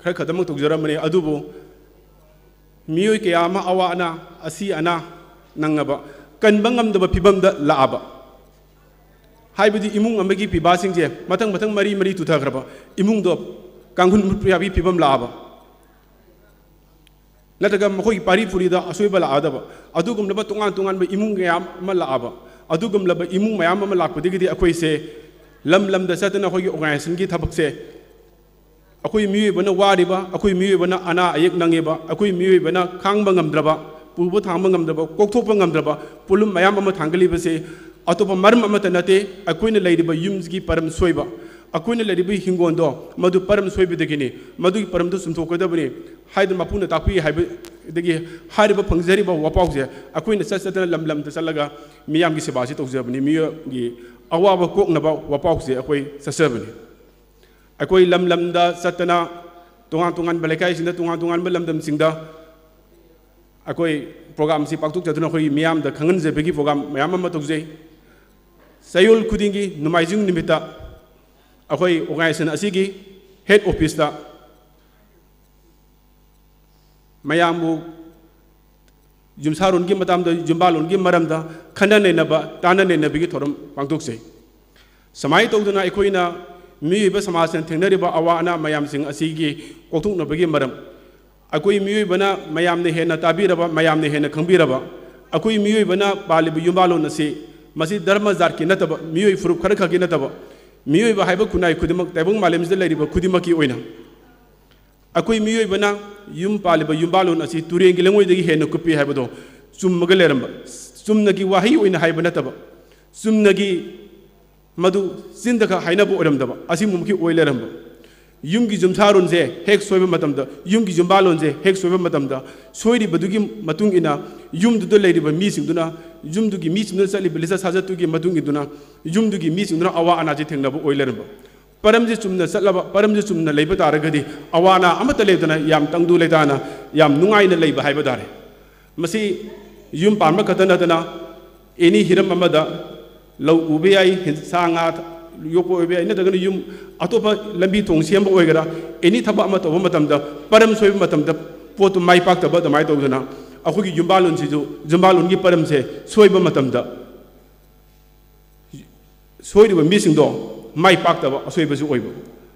ꯈꯔ ꯈꯛꯇꯃꯛ ꯇꯧꯖꯔꯝꯕꯅꯤ, ꯑꯗꯨꯕꯨ ꯃꯤꯑꯣꯏ ꯀꯌꯥ ꯑꯃ ꯑꯋꯥ ꯑꯅꯥ, ꯑꯁꯤ ꯑꯅꯥ ꯅꯪꯉꯕ, ꯀꯟꯕ ꯉꯝꯗꯕ ꯐꯤꯕꯝꯗ ꯂꯥꯛꯑꯕ, ꯍꯥꯏꯕꯗꯤ ꯏꯃꯨꯡ ꯑꯃꯒꯤ ꯄꯤꯕꯥꯁꯤꯡꯁꯦ ꯃꯊꯪ ꯃꯊꯪ ꯃꯔꯤ ꯃꯔꯤ ꯇꯨꯊꯈ꯭ꯔꯕ, ꯏꯃꯨꯡꯗꯣ ꯀꯥꯡꯈꯨꯜ ꯃꯨꯠꯄ ꯌꯥꯕꯒꯤ ꯐꯤꯕꯝ ꯂꯥꯛꯑꯕ, ꯅꯠꯇ꯭ꯔꯒ ꯃꯈꯣꯏꯒꯤ ꯄꯥꯔꯤ ꯄꯨꯔꯤꯗ ꯑꯁꯣꯏꯕ ꯂꯥꯛꯑꯗꯕ, ꯑꯗꯨꯒꯨꯝꯂꯕ ꯇꯣꯉꯥꯟ ꯇꯣꯉꯥꯟꯕ ꯏꯃꯨꯡ ꯀꯌꯥ ꯑꯃ ꯂꯥꯛꯑꯕ, ꯑꯗꯨꯒꯨꯝꯂꯕ ꯏꯃꯨꯡ ꯃꯌꯥꯝ ꯑꯃ ꯂꯥꯛꯄꯗꯒꯤꯗꯤ ꯑꯩꯈꯣꯏꯁꯦ ꯂꯝ ꯂꯝꯗ ꯆꯠꯇꯅ ꯑꯩꯈꯣꯏꯒꯤ organizationꯒꯤ ꯊꯕꯛꯁꯦ, ꯑꯩꯈꯣꯏ ꯃꯤꯑꯣꯏꯕꯅ ꯋꯥꯔꯤꯕ, ꯑꯩꯈꯣꯏ ꯃꯤꯑꯣꯏꯕꯅ ꯑꯅꯥ ꯑꯌꯦꯛ ꯅꯪꯉꯤꯕ, ꯑꯩꯈꯣꯏ ꯃꯤꯑꯣꯏꯕꯅ ꯈꯥꯡꯕ ꯉꯝꯗ꯭ꯔꯕ, ꯄꯨꯕ ꯊꯥꯡꯕ ꯉꯝꯗ꯭ꯔꯕ, ꯀꯣꯛꯊꯣꯛꯄ ꯉꯝꯗ꯭ꯔꯕ ꯄꯣꯠꯂꯨꯝ ꯃꯌꯥꯝ ꯑꯃ ꯊꯥꯡꯒꯠꯂꯤꯕꯁꯦ ꯑꯇꯣꯞꯄ ꯃꯔꯝ ꯑꯃꯠꯇ ꯅꯠꯇꯦ, ꯑꯩꯈꯣꯏꯅ ꯂꯩꯔꯤꯕ ꯌꯨꯝꯁꯤꯒꯤ ꯄꯔꯝ ꯁꯣꯏꯕ, ꯑꯩꯈꯣꯏꯅ ꯂꯩꯔꯤꯕ ꯍꯤꯡꯒꯣꯜꯗꯣ ꯃꯗꯨ ꯄꯔꯝ ꯁꯣꯏꯕꯗꯒꯤꯅꯤ, ꯃꯗꯨꯒꯤ ꯄꯔꯝꯗꯣ ꯆꯨꯝꯊꯣꯛꯀꯗꯕꯅꯤ ꯍꯥꯏꯗꯅ ꯃꯄꯨꯅ ꯇꯥꯛꯄꯤ ꯍꯥꯏꯕꯗꯒꯤ ꯍꯥꯏꯔꯤꯕ ꯐꯪꯖꯔꯤꯕ ꯋꯥꯄꯥꯎꯁꯦ ꯑꯩꯈꯣꯏꯅ ꯆꯠ ꯆꯠꯇꯅ ꯂꯝ ꯂꯝꯗ ꯆꯠꯂꯒ ꯃꯤꯌꯥꯝꯒꯤ ꯁꯦꯕꯥꯁꯤ ꯇꯧꯖꯕꯅꯤ, ꯃꯤꯑꯣꯏꯒꯤ ꯑꯋꯥꯕ ꯀꯣꯛꯅꯕ ꯋꯥꯄꯥꯎꯁꯦ ꯑꯩꯈꯣꯏ ꯆꯠꯆꯕꯅꯤ꯫ ꯑꯩꯈꯣꯏ ꯂꯝ ꯂꯝꯗ ꯆꯠꯇꯅ ꯇꯣꯉꯥꯟ ꯇꯣꯉꯥꯟꯕ ꯂꯩꯀꯥꯏꯁꯤꯡꯗ, ꯇꯣꯉꯥꯟ ꯇꯣꯉꯥꯟꯕ ꯂꯝꯗꯝꯁꯤꯡꯗ ꯑꯩꯈꯣꯏ programꯁꯤ ꯄꯥꯡꯊꯣꯛꯆꯗꯨꯅ ꯑꯩꯈꯣꯏ ꯃꯤꯌꯥꯝꯗ ꯈꯪꯍꯟꯖꯕꯒꯤ program ꯃꯌꯥꯝ ꯑꯃ ꯇꯧꯖꯩ꯫ ꯆꯌꯣꯜ ꯈꯨꯗꯤꯡꯒꯤ ꯅꯣꯡꯃꯥꯏꯖꯤꯡ ꯅꯨꯃꯤꯠꯇ ꯑꯩꯈꯣꯏ organization ꯑꯁꯤꯒꯤ head officeꯇ ꯃꯌꯥꯝꯕꯨ ꯌꯨꯝꯁꯥꯔꯣꯟꯒꯤ ꯃꯇꯥꯡꯗ, ꯌꯨꯝꯕꯥꯂꯣꯟꯒꯤ ꯃꯔꯝꯗ ꯈꯟꯅ ꯅꯩꯅꯕ, ꯇꯥꯟꯅ ꯅꯩꯅꯕꯒꯤ ꯊꯧꯔꯝ ꯄꯥꯡꯊꯣꯛꯆꯩ꯫ ꯁꯨꯃꯥꯏꯅ ꯇꯧꯗꯅ ꯑꯩꯈꯣꯏꯅ ꯃꯤꯑꯣꯏꯕ ꯁꯃꯥꯖꯅ ꯊꯦꯡꯅꯔꯤꯕ ꯑꯋꯥ ꯑꯅꯥ ꯃꯌꯥꯝꯁꯤꯡ ꯑꯁꯤꯒꯤ ꯀꯣꯛꯊꯣꯛꯅꯕꯒꯤ ꯃꯔꯝ, ꯑꯩꯈꯣꯏ ꯃꯤꯑꯣꯏꯕꯅ ꯃꯌꯥꯝꯅ ꯍꯦꯟꯅ ꯇꯥꯕꯤꯔꯕ, ꯃꯌꯥꯝꯅ ꯍꯦꯟꯅ ꯈꯪꯕꯤꯔꯕ, ꯑꯩꯈꯣꯏ ꯃꯤꯑꯣꯏꯕꯅ ꯄꯥꯜꯂꯤꯕ ꯌꯨꯝꯕꯥꯂꯣꯟ ꯑꯁꯤ ꯃꯁꯤ ꯙꯔꯃ ꯖꯥꯠꯀꯤ ꯅꯠꯇꯕ, ꯃꯤꯑꯣꯏ ꯐꯨꯔꯨꯞ ꯈꯔ ꯈꯛꯀꯤ ꯅꯠꯇꯕ, ꯃꯤꯑꯣꯏꯕ ꯍꯥꯏꯕ ꯈꯨꯟꯅꯥꯏ ꯈꯨꯗꯤꯡꯃꯛ, ꯇꯥꯏꯕꯪ ꯃꯥꯂꯦꯝꯁꯤꯗ ꯂꯩꯔꯤꯕ ꯈꯨꯗꯤꯡꯃꯛꯀꯤ ꯑꯣꯏꯅ ꯑꯩꯈꯣꯏ ꯃꯤꯑꯣꯏꯕꯅ ꯌꯨꯝ ꯄꯥꯜꯂꯤꯕ ꯌꯨꯝꯕꯥꯂꯣꯟ ꯑꯁꯤ ꯇꯨꯔꯦꯟꯒꯤ ꯂꯩꯉꯣꯏꯗꯒꯤ ꯍꯦꯟꯅ ꯀꯨꯞꯄꯤ ꯍꯥꯏꯕꯗꯣ ꯆꯨꯝꯃꯒ ꯂꯩꯔꯝꯕ, ꯆꯨꯝꯅꯒꯤ ꯋꯥꯍꯩ ꯑꯣꯏꯅ ꯍꯥꯏꯕ ꯅꯠꯇꯕ, ꯆꯨꯝꯅꯒꯤ ꯃꯗꯨ ꯆꯤꯟꯗꯈꯛ ꯍꯥꯏꯅꯕ ꯑꯣꯏꯔꯝꯗꯕ, ꯑꯁꯤꯒꯨꯝꯕꯒꯤ ꯑꯣꯏ ꯂꯩꯔꯝꯕ꯫ ꯌꯨꯝꯒꯤ ꯌꯨꯝꯁꯥꯔꯣꯟꯁꯦ ꯍꯦꯛ ꯁꯣꯏꯕ ꯃꯇꯝꯗ, ꯌꯨꯝꯒꯤ ꯌꯨꯝꯕꯥꯂꯣꯟꯁꯦ ꯍꯦꯛ ꯁꯣꯏꯕ ꯃꯇꯝꯗ, ꯁꯣꯏꯔꯤꯕꯗꯨꯒꯤ ꯃꯇꯨꯡ ꯏꯟꯅ ꯌꯨꯝꯗꯨꯗ ꯂꯩꯔꯤꯕ ꯃꯤꯁꯤꯡꯗꯨꯅ, ꯌꯨꯝꯗꯨꯒꯤ ꯃꯤꯁꯤꯡꯗꯨꯅ ꯆꯠꯂꯤꯕ ꯂꯤꯆꯠ ꯁꯥꯖꯠꯇꯨꯒꯤ ꯃꯇꯨꯡ ꯏꯟꯗꯨꯅ ꯌꯨꯝꯗꯨꯒꯤ ꯃꯤꯁꯤꯡꯗꯨꯅ ꯑꯋꯥ ꯑꯅꯥꯁꯦ ꯊꯦꯡꯅꯕ ꯑꯣꯏ ꯂꯩꯔꯝꯕ꯫ ꯄꯔꯝꯁꯦ ꯆꯨꯝꯅ ꯆꯠꯂꯕ, ꯄꯔꯝꯁꯦ ꯆꯨꯝꯅ ꯂꯩꯕ ꯇꯥꯔꯒꯗꯤ ꯑꯋꯥ ꯑꯅꯥ ꯑꯃꯠꯇ ꯂꯩꯇꯅ ꯌꯥꯝ ꯇꯪꯗꯨ ꯂꯩꯇꯥꯅ ꯌꯥꯝ ꯅꯨꯡꯉꯥꯏꯅ ꯂꯩꯕ ꯍꯥꯏꯕ ꯇꯥꯔꯦ꯫ ꯃꯁꯤ ꯌꯨꯝ ꯄꯥꯟꯕ ꯈꯛꯇ ꯅꯠꯇꯅ ꯑꯦꯅꯤ ꯍꯤꯔꯝ ꯑꯃꯗ ꯂꯧ ꯎꯕ ꯌꯥꯏ, ꯁꯥ ꯉꯥ ꯌꯣꯛꯄ ꯑꯣꯏꯕ ꯌꯥꯏ, ꯅꯠꯇ꯭ꯔꯒꯅ ꯌꯨꯝ ꯑꯇꯣꯞꯄ ꯂꯝꯕꯤ ꯊꯣꯡ ꯁꯦꯝꯕ ꯑꯣꯏꯒꯦꯔꯥ, ꯑꯦꯅꯤ ꯊꯕꯛ ꯑꯃ ꯇꯧꯕ ꯃꯇꯝꯗ ꯄꯔꯝ ꯁꯣꯏꯕ ꯃꯇꯝꯗ ꯄꯣꯠꯇꯨ ꯃꯥꯏ ꯄꯥꯛꯇꯕ ꯑꯗꯨꯃꯥꯏꯅ ꯇꯧꯗꯅ ꯑꯩꯈꯣꯏꯒꯤ ꯌꯨꯝꯕꯥꯂꯣꯟꯁꯤꯁꯨ, ꯌꯨꯝꯕꯥꯂꯣꯟꯒꯤ ꯄꯔꯝꯁꯦ ꯁꯣꯏꯕ ꯃꯇꯝꯗ ꯁꯣꯏꯔꯤꯕ ꯃꯤꯁꯤꯡꯗꯣ ꯃꯥꯏ ꯄꯥꯛꯇꯕ ꯑꯁꯣꯏꯕꯁꯨ ꯑꯣꯏꯕ,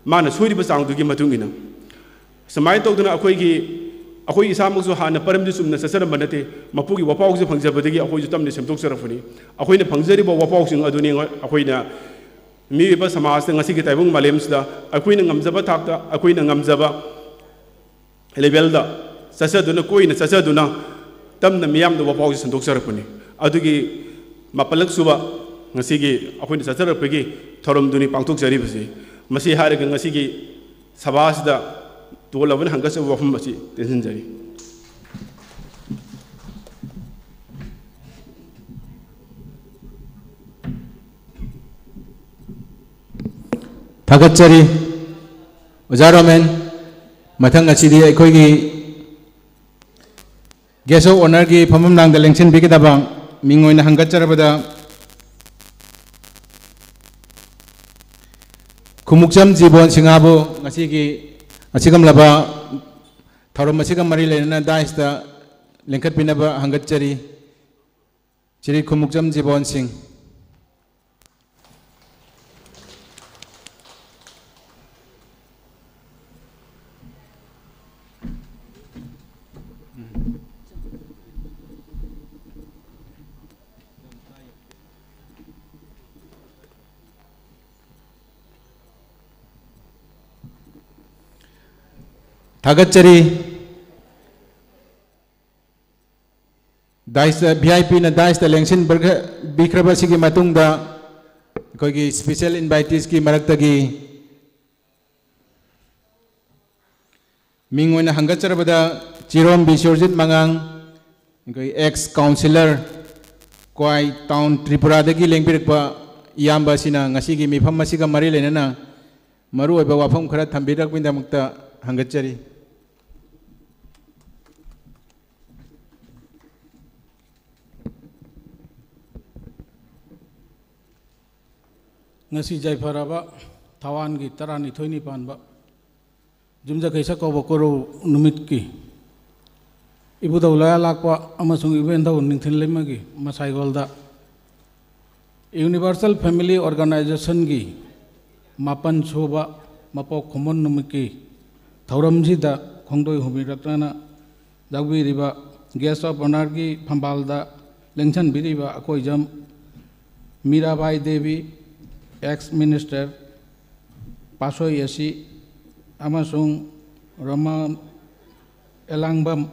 ꯃꯥꯅ ꯁꯣꯏꯔꯤꯕ ꯆꯥꯡꯗꯨꯒꯤ ꯃꯇꯨꯡ ꯏꯟꯅ꯫ ꯁꯨꯃꯥꯏꯅ ꯇꯧꯗꯅ ꯑꯩꯈꯣꯏꯒꯤ, ꯑꯩꯈꯣꯏ ꯏꯁꯥꯃꯛꯁꯨ ꯍꯥꯟꯅ ꯄꯔꯝꯗꯤ ꯆꯨꯝꯅ ꯆꯠꯆꯔꯝꯕ ꯅꯠꯇꯦ, ꯃꯄꯨꯒꯤ ꯋꯥꯄꯥꯎꯁꯦ ꯐꯪꯖꯕꯗꯒꯤ ꯑꯩꯈꯣꯏꯁꯨ ꯇꯞꯅ ꯁꯦꯝꯗꯣꯛꯆꯔꯛꯄꯅꯤ꯫ ꯑꯩꯈꯣꯏꯅ ꯐꯪꯖꯔꯤꯕ ꯋꯥꯄꯥꯎꯁꯤꯡ ꯑꯗꯨꯅꯤ ꯑꯩꯈꯣꯏꯅ ꯃꯤꯑꯣꯏꯕ ꯁꯃꯥꯖꯇ ꯉꯁꯤꯒꯤ ꯇꯥꯏꯕꯪ ꯃꯥꯂꯦꯝꯁꯤꯗ ꯑꯩꯈꯣꯏꯅ ꯉꯝꯖꯕ ꯊꯥꯛꯇ, ꯑꯩꯈꯣꯏꯅ ꯉꯝꯖꯕ ꯂꯦꯚꯦꯜꯗ ꯆꯠꯆꯗꯨꯅ, ꯀꯣꯏꯅ ꯆꯠꯆꯗꯨꯅ ꯇꯞꯅ ꯃꯤꯌꯥꯝꯗ ꯋꯥꯄꯥꯎꯁꯦ ꯁꯟꯗꯣꯛꯆꯔꯛꯄꯅꯤ꯫ ꯑꯗꯨꯒꯤ ꯃꯥꯄꯜꯂꯛ ꯁꯨꯕ ꯉꯁꯤꯒꯤ ꯑꯩꯈꯣꯏꯅ ꯆꯠꯆꯔꯛꯄꯒꯤ ꯊꯧꯔꯝꯗꯨꯅꯤ ꯄꯥꯡꯊꯣꯛꯆꯔꯤꯕꯁꯤ꯫ ꯃꯁꯤ ꯍꯥꯏꯔꯒ ꯉꯁꯤꯒꯤ ꯁꯚꯥ ꯑꯁꯤꯗ ꯇꯣꯜꯂꯕꯅ ꯍꯪꯒꯠꯆꯕ ꯋꯥꯐꯝ ꯑꯁꯤ ꯇꯦꯟꯁꯤꯟꯖꯔꯤ꯫ ꯊꯥꯒꯠꯆꯔꯤ꯫ ꯑꯣꯖꯥ ꯔꯣꯃꯦꯟ, ꯃꯊꯪ ꯑꯁꯤꯗꯤ ꯑꯩꯈꯣꯏꯒꯤ Guest of Honourꯒꯤ ꯐꯝꯐꯝ ꯂꯥꯡꯗ ꯂꯦꯡꯁꯤꯟꯕꯤꯒꯗꯕ ꯃꯤꯡ ꯑꯣꯏꯅ ꯍꯪꯒꯠꯆꯔꯕꯗ ꯈꯨꯃꯨꯛꯆꯝ ꯖꯤꯕꯣꯟ ꯁꯤꯡꯍꯥꯕꯨ ꯉꯁꯤꯒꯤ ꯑꯁꯤꯒꯨꯝꯂꯕ ꯊꯧꯔꯝ ꯑꯁꯤꯒ ꯃꯔꯤ ꯂꯩꯅꯅ dais ꯇ ꯂꯦꯡꯈꯠꯄꯤꯅꯕ ꯍꯪꯒꯠꯆꯔꯤ꯫ ꯁ꯭ꯔꯤ ꯈꯨꯃꯨꯛꯆꯝ ꯖꯤꯕꯣꯟ ꯁꯤꯡ꯫ ꯊꯥꯒꯠꯆꯔꯤ꯫ dais ꯇ, V I P ꯅ dais ꯇ ꯂꯦꯡꯁꯤꯟꯕꯤꯈ꯭ꯔꯕ ꯑꯁꯤꯒꯤ ꯃꯇꯨꯡꯗ, ꯑꯩꯈꯣꯏꯒꯤ special invitees ꯀꯤ ꯃꯔꯛꯇꯒꯤ ꯃꯤꯡ ꯑꯣꯏꯅ ꯍꯪꯒꯠꯆꯔꯕꯗ ꯆꯤꯔꯣꯝ ꯕꯤꯁ꯭ꯋꯔꯖꯤꯠ ꯃꯉꯥꯡ, ꯑꯩꯈꯣꯏ ex councillor, ꯀ꯭ꯋꯥꯏ town, ꯇ꯭ꯔꯤꯄꯨꯔꯥꯗꯒꯤ ꯂꯦꯡꯕꯤꯔꯛꯄ ꯏꯌꯥꯝꯕ ꯑꯁꯤꯅ ꯉꯁꯤꯒꯤ ꯃꯤꯐꯝ ꯑꯁꯤꯒ ꯃꯔꯤ ꯂꯩꯅꯅ ꯃꯔꯨꯑꯣꯏꯕ ꯋꯥꯐꯝ ꯈꯔ ꯊꯝꯕꯤꯔꯛꯄꯒꯤꯗꯃꯛꯇ ꯍꯪꯒꯠꯆꯔꯤ꯫ ꯉꯁꯤ ꯌꯥꯏꯐꯔꯕ ꯊꯋꯥꯟꯒꯤ ꯇꯔꯥꯅꯤꯊꯣꯏꯅꯤ ꯄꯥꯟꯕ ꯌꯨꯝꯖꯀꯩꯁ ꯀꯧꯕ ꯀꯣꯔꯧ ꯅꯨꯃꯤꯠꯀꯤ ꯏꯕꯨꯙꯧ ꯂꯣꯌꯥꯂꯥꯛꯄ ꯑꯃꯁꯨꯡ ꯏꯕꯦꯟꯙꯧ ꯅꯤꯡꯊꯤꯜ ꯂꯩꯃꯒꯤ ꯃꯁꯥꯏꯒꯣꯜꯗ Universal Family Organizationꯒꯤ ꯃꯥꯄꯟ ꯁꯨꯕ ꯃꯄꯣꯛ ꯀꯨꯝꯑꯣꯟ ꯅꯨꯃꯤꯠꯀꯤ ꯊꯧꯔꯝꯁꯤꯗ ꯈꯣꯡꯗꯣꯏ ꯍꯨꯝꯕꯤꯔꯛꯇꯅ ꯌꯥꯎꯕꯤꯔꯤꯕ guest of honourꯒꯤ ꯐꯝꯕꯥꯜꯗ ꯂꯦꯡꯁꯟꯕꯤꯔꯤꯕ Akoijam Mirabai Devi, ex minister ꯄꯥꯁꯣꯏ ꯑꯁꯤ, ꯑꯃꯁꯨꯡ Rama Elangbam,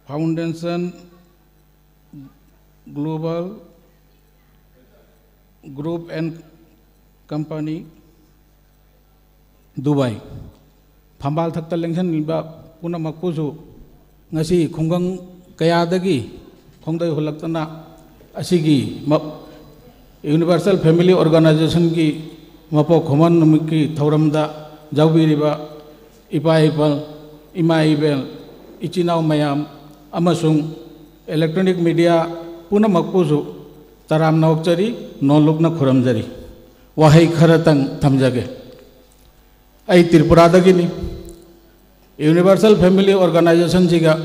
Foundation Global Group and Company, Dubai. ꯐꯝꯕꯥꯜ ꯊꯛꯇ ꯂꯦꯡꯁꯤꯟꯕ ꯄꯨꯝꯅꯃꯛꯄꯨꯁꯨ ꯉꯁꯤ ꯈꯨꯡꯒꯪ ꯀꯌꯥꯗꯒꯤ ꯈꯣꯡꯗꯩ ꯍꯨꯜꯂꯛꯇꯅ ꯑꯁꯤꯒꯤ ꯃ-, Universal Family Organizationꯒꯤ ꯃꯄꯣꯛ ꯀꯨꯝꯑꯣꯟ ꯅꯨꯃꯤꯠꯀꯤ ꯊꯧꯔꯝꯗ ꯌꯥꯎꯕꯤꯔꯤꯕ ꯏꯄꯥ ꯏꯄꯜ, ꯏꯃꯥ ꯏꯕꯦꯜ, ꯏꯆꯤꯟ ꯏꯅꯥꯎ ꯃꯌꯥꯝ ꯑꯃꯁꯨꯡ electronic media ꯄꯨꯝꯅꯃꯛꯄꯨꯁꯨ ꯇꯔꯥꯝꯅ ꯑꯣꯛꯆꯔꯤ, ꯅꯣꯜꯂꯨꯛꯅ ꯈꯨꯔꯨꯝꯖꯔꯤ꯫ ꯋꯥꯍꯩ ꯈꯔꯇꯪ ꯊꯝꯖꯒꯦ꯫ ꯑꯩ ꯇ꯭ꯔꯤꯄꯨꯔꯥꯗꯒꯤꯅꯤ꯫ Universal Family Organizationꯁꯤꯒ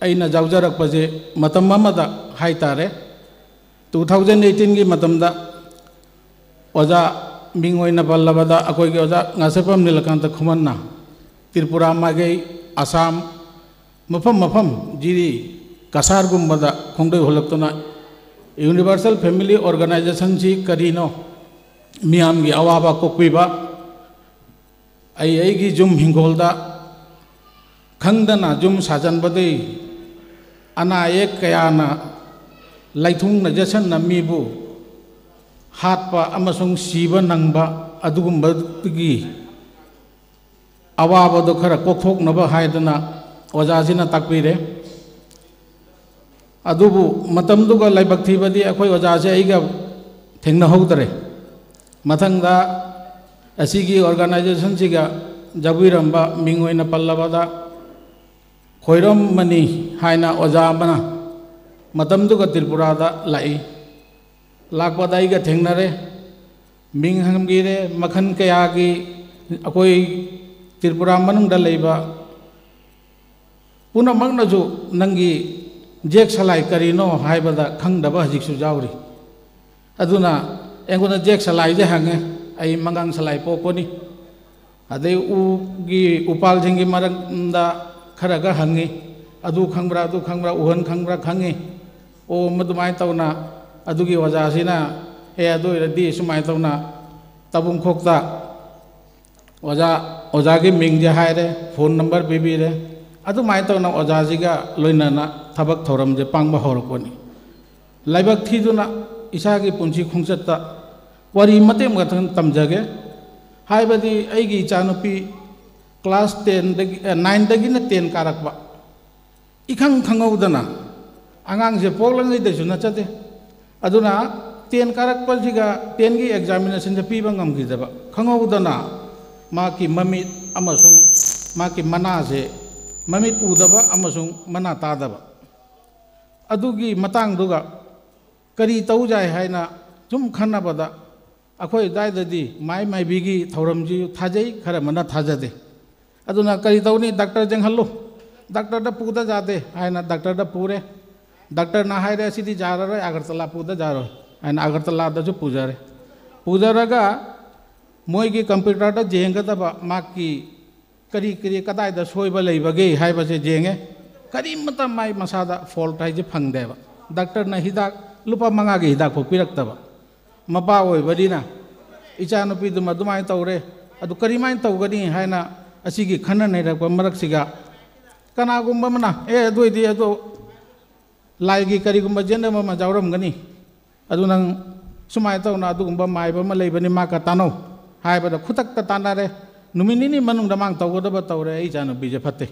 ꯑꯩꯅ ꯌꯥꯎꯖꯔꯛꯄꯁꯦ ꯃꯇꯝ ꯑꯃꯗ ꯍꯥꯏꯇꯥꯔꯦ, two thousand eighteenꯒꯤ ꯃꯇꯝꯗ ꯑꯣꯖꯥ, ꯃꯤꯡ ꯑꯣꯏꯅ ꯄꯜꯂꯕꯗ ꯑꯩꯈꯣꯏꯒꯤ ꯑꯣꯖꯥ ꯉꯥꯁꯦꯞꯄꯝ ꯅꯤꯂꯀꯥꯟꯇ ꯈꯨꯃꯟꯅ ꯇ꯭ꯔꯤꯄꯨꯔꯥ ꯃꯥꯏꯀꯩ, ꯑꯁꯥꯝ, ꯃꯐꯝ ꯃꯐꯝ, ꯖꯤꯔꯤ, ꯀꯁꯥꯔꯒꯨꯝꯕꯗ ꯈꯣꯡꯗꯣꯏ ꯍꯨꯜꯂꯛꯇꯨꯅ Universal Family Organizationꯁꯤ ꯀꯔꯤꯅꯣ, ꯃꯤꯌꯥꯝꯒꯤ ꯑꯋꯥꯕ ꯀꯣꯛꯄꯤꯕ, ꯑꯩ ꯑꯩꯒꯤ ꯌꯨꯝ ꯍꯤꯡꯒꯣꯜꯗ ꯈꯪꯗꯅ ꯌꯨꯝ ꯁꯥꯖꯟꯕꯗꯩ ꯑꯅꯥ ꯑꯌꯦꯛ ꯀꯌꯥꯅ ꯂꯩꯊꯨꯡꯅ ꯌꯦꯠꯁꯟꯅ ꯃꯤꯕꯨ ꯍꯥꯠꯄ ꯑꯃꯁꯨꯡ ꯁꯤꯕ ꯅꯪꯕ ꯑꯗꯨꯒꯨꯝꯕꯗꯒꯤ ꯑꯋꯥꯕꯗꯣ ꯈꯔ ꯀꯣꯛꯊꯣꯛꯅꯕ ꯍꯥꯏꯗꯅ ꯑꯣꯖꯥꯁꯤꯅ ꯇꯥꯛꯄꯤꯔꯦ꯫ ꯑꯗꯨꯕꯨ ꯃꯇꯝꯗꯨꯒ ꯂꯥꯏꯕꯛ ꯊꯤꯕꯗꯤ ꯑꯩꯈꯣꯏ ꯑꯣꯖꯥꯁꯦ ꯑꯩꯒ ꯊꯦꯡꯅꯍꯧꯗ꯭ꯔꯦ꯫ ꯃꯊꯪꯗ ꯑꯁꯤꯒꯤ organizationꯁꯤꯒ ꯖꯒꯣꯏꯔꯝꯕ ꯃꯤꯡ ꯑꯣꯏꯅ ꯄꯜꯂꯕꯗ ꯈꯣꯏꯔꯝꯃꯅꯤ ꯍꯥꯏꯅ ꯑꯣꯖꯥ ꯑꯃꯅ ꯃꯇꯝꯗꯨꯒ ꯇ꯭ꯔꯤꯄꯨꯔꯥꯗ ꯂꯥꯛꯏ꯫ ꯂꯥꯛꯄꯗ ꯑꯩꯒ ꯊꯦꯡꯅꯔꯦ, ꯃꯤꯡ ꯍꯪꯕꯤꯔꯦ, ꯃꯈꯜ ꯀꯌꯥꯒꯤ ꯑꯩꯈꯣꯏ ꯇ꯭ꯔꯤꯄꯨꯔꯥ ꯃꯅꯨꯡꯗ ꯂꯩꯕ ꯄꯨꯝꯅꯃꯛꯅꯁꯨ ꯅꯪꯒꯤ ꯖꯦꯛ ꯁꯂꯥꯏ ꯀꯔꯤꯅꯣ ꯍꯥꯏꯕꯗ ꯈꯪꯗꯕ ꯍꯧꯖꯤꯛꯁꯨ ꯌꯥꯎꯔꯤ꯫ ꯑꯗꯨꯅ ꯑꯩꯉꯣꯟꯗ ꯖꯦꯛ ꯁꯂꯥꯏꯁꯦ ꯍꯪꯉꯦ, ꯑꯩ ꯃꯉꯥꯡ ꯁꯂꯥꯏ ꯄꯣꯛꯄꯅꯤ꯫ ꯑꯗꯩ ꯎꯒꯤ ꯎꯄꯥꯜꯁꯤꯡꯒꯤ ꯃꯔꯝꯗ ꯈꯔꯒ ꯍꯪꯉꯤ, ꯑꯗꯨ ꯈꯪꯕ꯭ꯔꯥ, ꯑꯗꯨ ꯈꯪꯕ꯭ꯔꯥ, ꯎꯍꯟ ꯈꯪꯕ꯭ꯔꯥ ꯈꯪꯉꯤ꯫ ꯑꯣ, ꯃꯗꯨꯃꯥꯏꯅ ꯇꯧꯅ ꯑꯗꯨꯒꯤ ꯑꯣꯖꯥꯁꯤꯅ, ꯑꯦ, ꯑꯗꯨ ꯑꯣꯏꯔꯗꯤ ꯁꯨꯃꯥꯏꯅ ꯇꯧꯅ ꯇꯥꯕꯨꯡꯈꯣꯛꯇ ꯑꯣꯖꯥ, ꯑꯣꯖꯥꯒꯤ ꯃꯤꯡꯁꯦ ꯍꯥꯏꯔꯦ, ꯐꯣꯟ ꯅꯝꯕꯔ ꯄꯤꯕꯤꯔꯦ꯫ ꯑꯗꯨꯃꯥꯏꯅ ꯇꯧꯅ ꯑꯣꯖꯥꯁꯤꯒ ꯂꯣꯏꯅꯅ ꯊꯕꯛ ꯊꯧꯔꯝꯁꯦ ꯄꯥꯡꯕ ꯍꯧꯔꯛꯄꯅꯤ꯫ ꯂꯥꯏꯕꯛ ꯊꯤꯗꯨꯅ ꯏꯁꯥꯒꯤ ꯄꯨꯟꯁꯤ ꯈꯣꯡꯆꯠꯇ ꯋꯥꯔꯤ ꯃꯇꯦꯛ ꯈꯛꯇꯪ ꯇꯝꯖꯒꯦ꯫ ꯍꯥꯏꯕꯗꯤ ꯑꯩꯒꯤ ꯏꯆꯥꯅꯨꯄꯤ class tenꯗꯒꯤ, ꯑꯦ, nineꯗꯒꯤꯅ ten ꯀꯥꯔꯛꯄ꯫ ꯏꯈꯪ ꯈꯪꯍꯧꯗꯅ ꯑꯉꯥꯡꯁꯦ ꯄꯣꯛꯂꯤꯉꯩꯗꯁꯨ ꯅꯠꯆꯗꯦ꯫ ꯑꯗꯨꯅ ten ꯀꯥꯔꯛꯄꯁꯤꯒ tenꯒꯤ examinationꯁꯦ ꯄꯤꯕ ꯉꯝꯈꯤꯗꯕ꯫ ꯈꯪꯍꯧꯗꯅ ꯃꯍꯥꯛꯀꯤ ꯃꯃꯤꯠ ꯑꯃꯁꯨꯡ ꯃꯍꯥꯛꯀꯤ ꯃꯅꯥꯁꯦ, ꯃꯃꯤꯠ ꯎꯗꯕ ꯑꯃꯁꯨꯡ ꯃꯅꯥ ꯇꯥꯗꯕ꯫ ꯑꯗꯨꯒꯤ ꯃꯇꯥꯡꯗꯨꯒ ꯀꯔꯤ ꯇꯧ ꯌꯥꯏ ꯍꯥꯏꯅ ꯁꯨꯝ ꯈꯟꯅꯕꯗ, ꯑꯩꯈꯣꯏ ꯑꯗꯨꯋꯥꯏꯗꯗꯤ ꯃꯥꯏ ꯃꯥꯏꯕꯤꯒꯤ ꯊꯧꯔꯝꯁꯤ ꯊꯥꯖꯩ, ꯈꯔ ꯑꯃꯅ ꯊꯥꯖꯗꯦ꯫ ꯑꯗꯨꯅ ꯀꯔꯤ ꯇꯧꯅꯤ, doctor ꯌꯦꯡꯍꯜꯂꯨ, doctorꯗ ꯄꯨꯗ ꯌꯥꯗꯦ ꯍꯥꯏꯅ doctorꯗ ꯄꯨꯔꯦ꯫ Doctorꯅ ꯍꯥꯏꯔꯦ, "ꯑꯁꯤꯗꯤ ꯌꯥꯔꯔꯣꯏ, ꯑꯒꯔꯇꯂꯥ ꯄꯨꯗ ꯌꯥꯔꯣꯏ" ꯍꯥꯏꯅ ꯑꯒꯔꯇꯂꯥꯗꯁꯨ ꯄꯨꯖꯔꯦ꯫ ꯄꯨꯖꯔꯒ ꯃꯣꯏꯒꯤ computerꯗ ꯌꯦꯡꯒꯗꯕ ꯃꯍꯥꯛꯀꯤ ꯀꯔꯤ ꯀꯔꯤ ꯀꯗꯥꯏꯗ ꯁꯣꯏꯕ ꯂꯩꯕꯒꯦ ꯍꯥꯏꯕꯁꯦ ꯌꯦꯡꯉꯦ꯫ ꯀꯔꯤꯃꯠꯇ ꯃꯥꯏ ꯃꯁꯥꯗ fault ꯍꯥꯏꯁꯦ ꯐꯪꯗꯦꯕ꯫ Doctorꯅ ꯍꯤꯗꯥꯛ ꯂꯨꯄꯥ ꯃꯉꯥꯒꯤ ꯍꯤꯗꯥꯛ ꯐꯥꯎ ꯄꯤꯔꯛꯇꯕ꯫ ꯃꯄꯥ ꯑꯣꯏꯕꯅꯤꯅ ꯏꯆꯥꯅꯨꯄꯤꯗꯨꯃ ꯑꯗꯨꯃꯥꯏꯅ ꯇꯧꯔꯦ, ꯑꯗꯨ ꯀꯔꯤꯃꯥꯏꯅ ꯇꯧꯒꯅꯤ ꯍꯥꯏꯅ ꯑꯁꯤꯒꯤ ꯈꯟꯅ ꯅꯩꯅꯔꯛꯄ ꯃꯔꯛꯁꯤꯒ ꯀꯅꯥꯒꯨꯝꯕ ꯑꯃꯅ, "ꯑꯦ, ꯑꯗꯨ ꯑꯣꯏꯗꯤ ꯑꯗꯣ ꯂꯥꯏꯒꯤ ꯀꯔꯤꯒꯨꯝꯕ ꯌꯦꯠꯅꯕ ꯑꯃ ꯌꯥꯎꯔꯝꯒꯅꯤ, ꯑꯗꯨ ꯅꯪ ꯁꯨꯃꯥꯏꯅ ꯇꯧꯅ ꯑꯗꯨꯒꯨꯝꯕ ꯃꯥꯏꯕ ꯑꯃ ꯂꯩꯕꯅꯤ, ꯃꯥꯒ ꯇꯥꯟꯅꯧ" ꯍꯥꯏꯕꯗ ꯈꯨꯗꯛꯇ ꯇꯥꯟꯅꯔꯦ꯫ ꯅꯨꯃꯤꯠ ꯅꯤꯅꯤ ꯃꯅꯨꯡꯗ ꯃꯥꯅ ꯇꯧꯒꯗꯕ ꯇꯧꯔꯦ, ꯑꯩ ꯏꯆꯥꯅꯨꯄꯤꯁꯦ ꯐꯠꯇꯦ꯫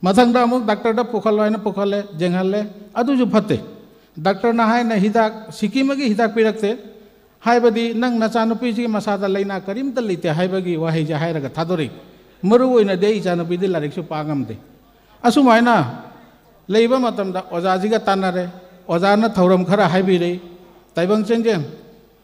ꯃꯊꯪꯗ ꯑꯃꯨꯛ ꯗꯥꯛꯇꯔꯗ ꯄꯨꯈꯠꯂꯣ ꯍꯥꯏꯅ ꯄꯨꯈꯠꯂꯦ, ꯌꯦꯡꯍꯜꯂꯦ, ꯑꯗꯨꯁꯨ ꯐꯠꯇꯦ꯫ ꯗꯥꯛꯇꯔꯅ ꯍꯥꯏꯅ ꯍꯤꯗꯥꯛ ꯁꯤꯀꯤꯝꯒꯤ ꯍꯤꯗꯥꯛ ꯄꯤꯔꯛꯇꯦ, ꯍꯥꯏꯕꯗꯤ ꯅꯪ ꯅꯆꯥꯅꯨꯄꯤꯁꯤꯒꯤ ꯃꯁꯥꯗ ꯂꯥꯏꯅꯥ ꯀꯔꯤꯝꯇ ꯂꯩꯇꯦ ꯍꯥꯏꯕꯒꯤ ꯋꯥꯍꯩꯁꯦ ꯍꯥꯏꯔꯒ ꯊꯥꯗꯣꯔꯛꯏ꯫ ꯃꯔꯨ ꯑꯣꯏꯅꯗꯤ ꯑꯩ ꯏꯆꯥꯅꯨꯄꯤꯗꯤ ꯂꯥꯏꯔꯤꯛꯁꯨ ꯄꯥ ꯉꯝꯗꯦ꯫ ꯑꯁꯨꯃꯥꯏꯅ ꯂꯩꯕ ꯃꯇꯝꯗ ꯑꯣꯖꯥꯁꯤꯒ ꯇꯥꯟꯅꯔꯦ꯫ ꯑꯣꯖꯥꯅ ꯊꯧꯔꯝ ꯈꯔ ꯍꯥꯏꯕꯤꯔꯦ꯫ ꯇꯥꯏꯕꯪ ꯆꯦꯡꯖꯦꯡ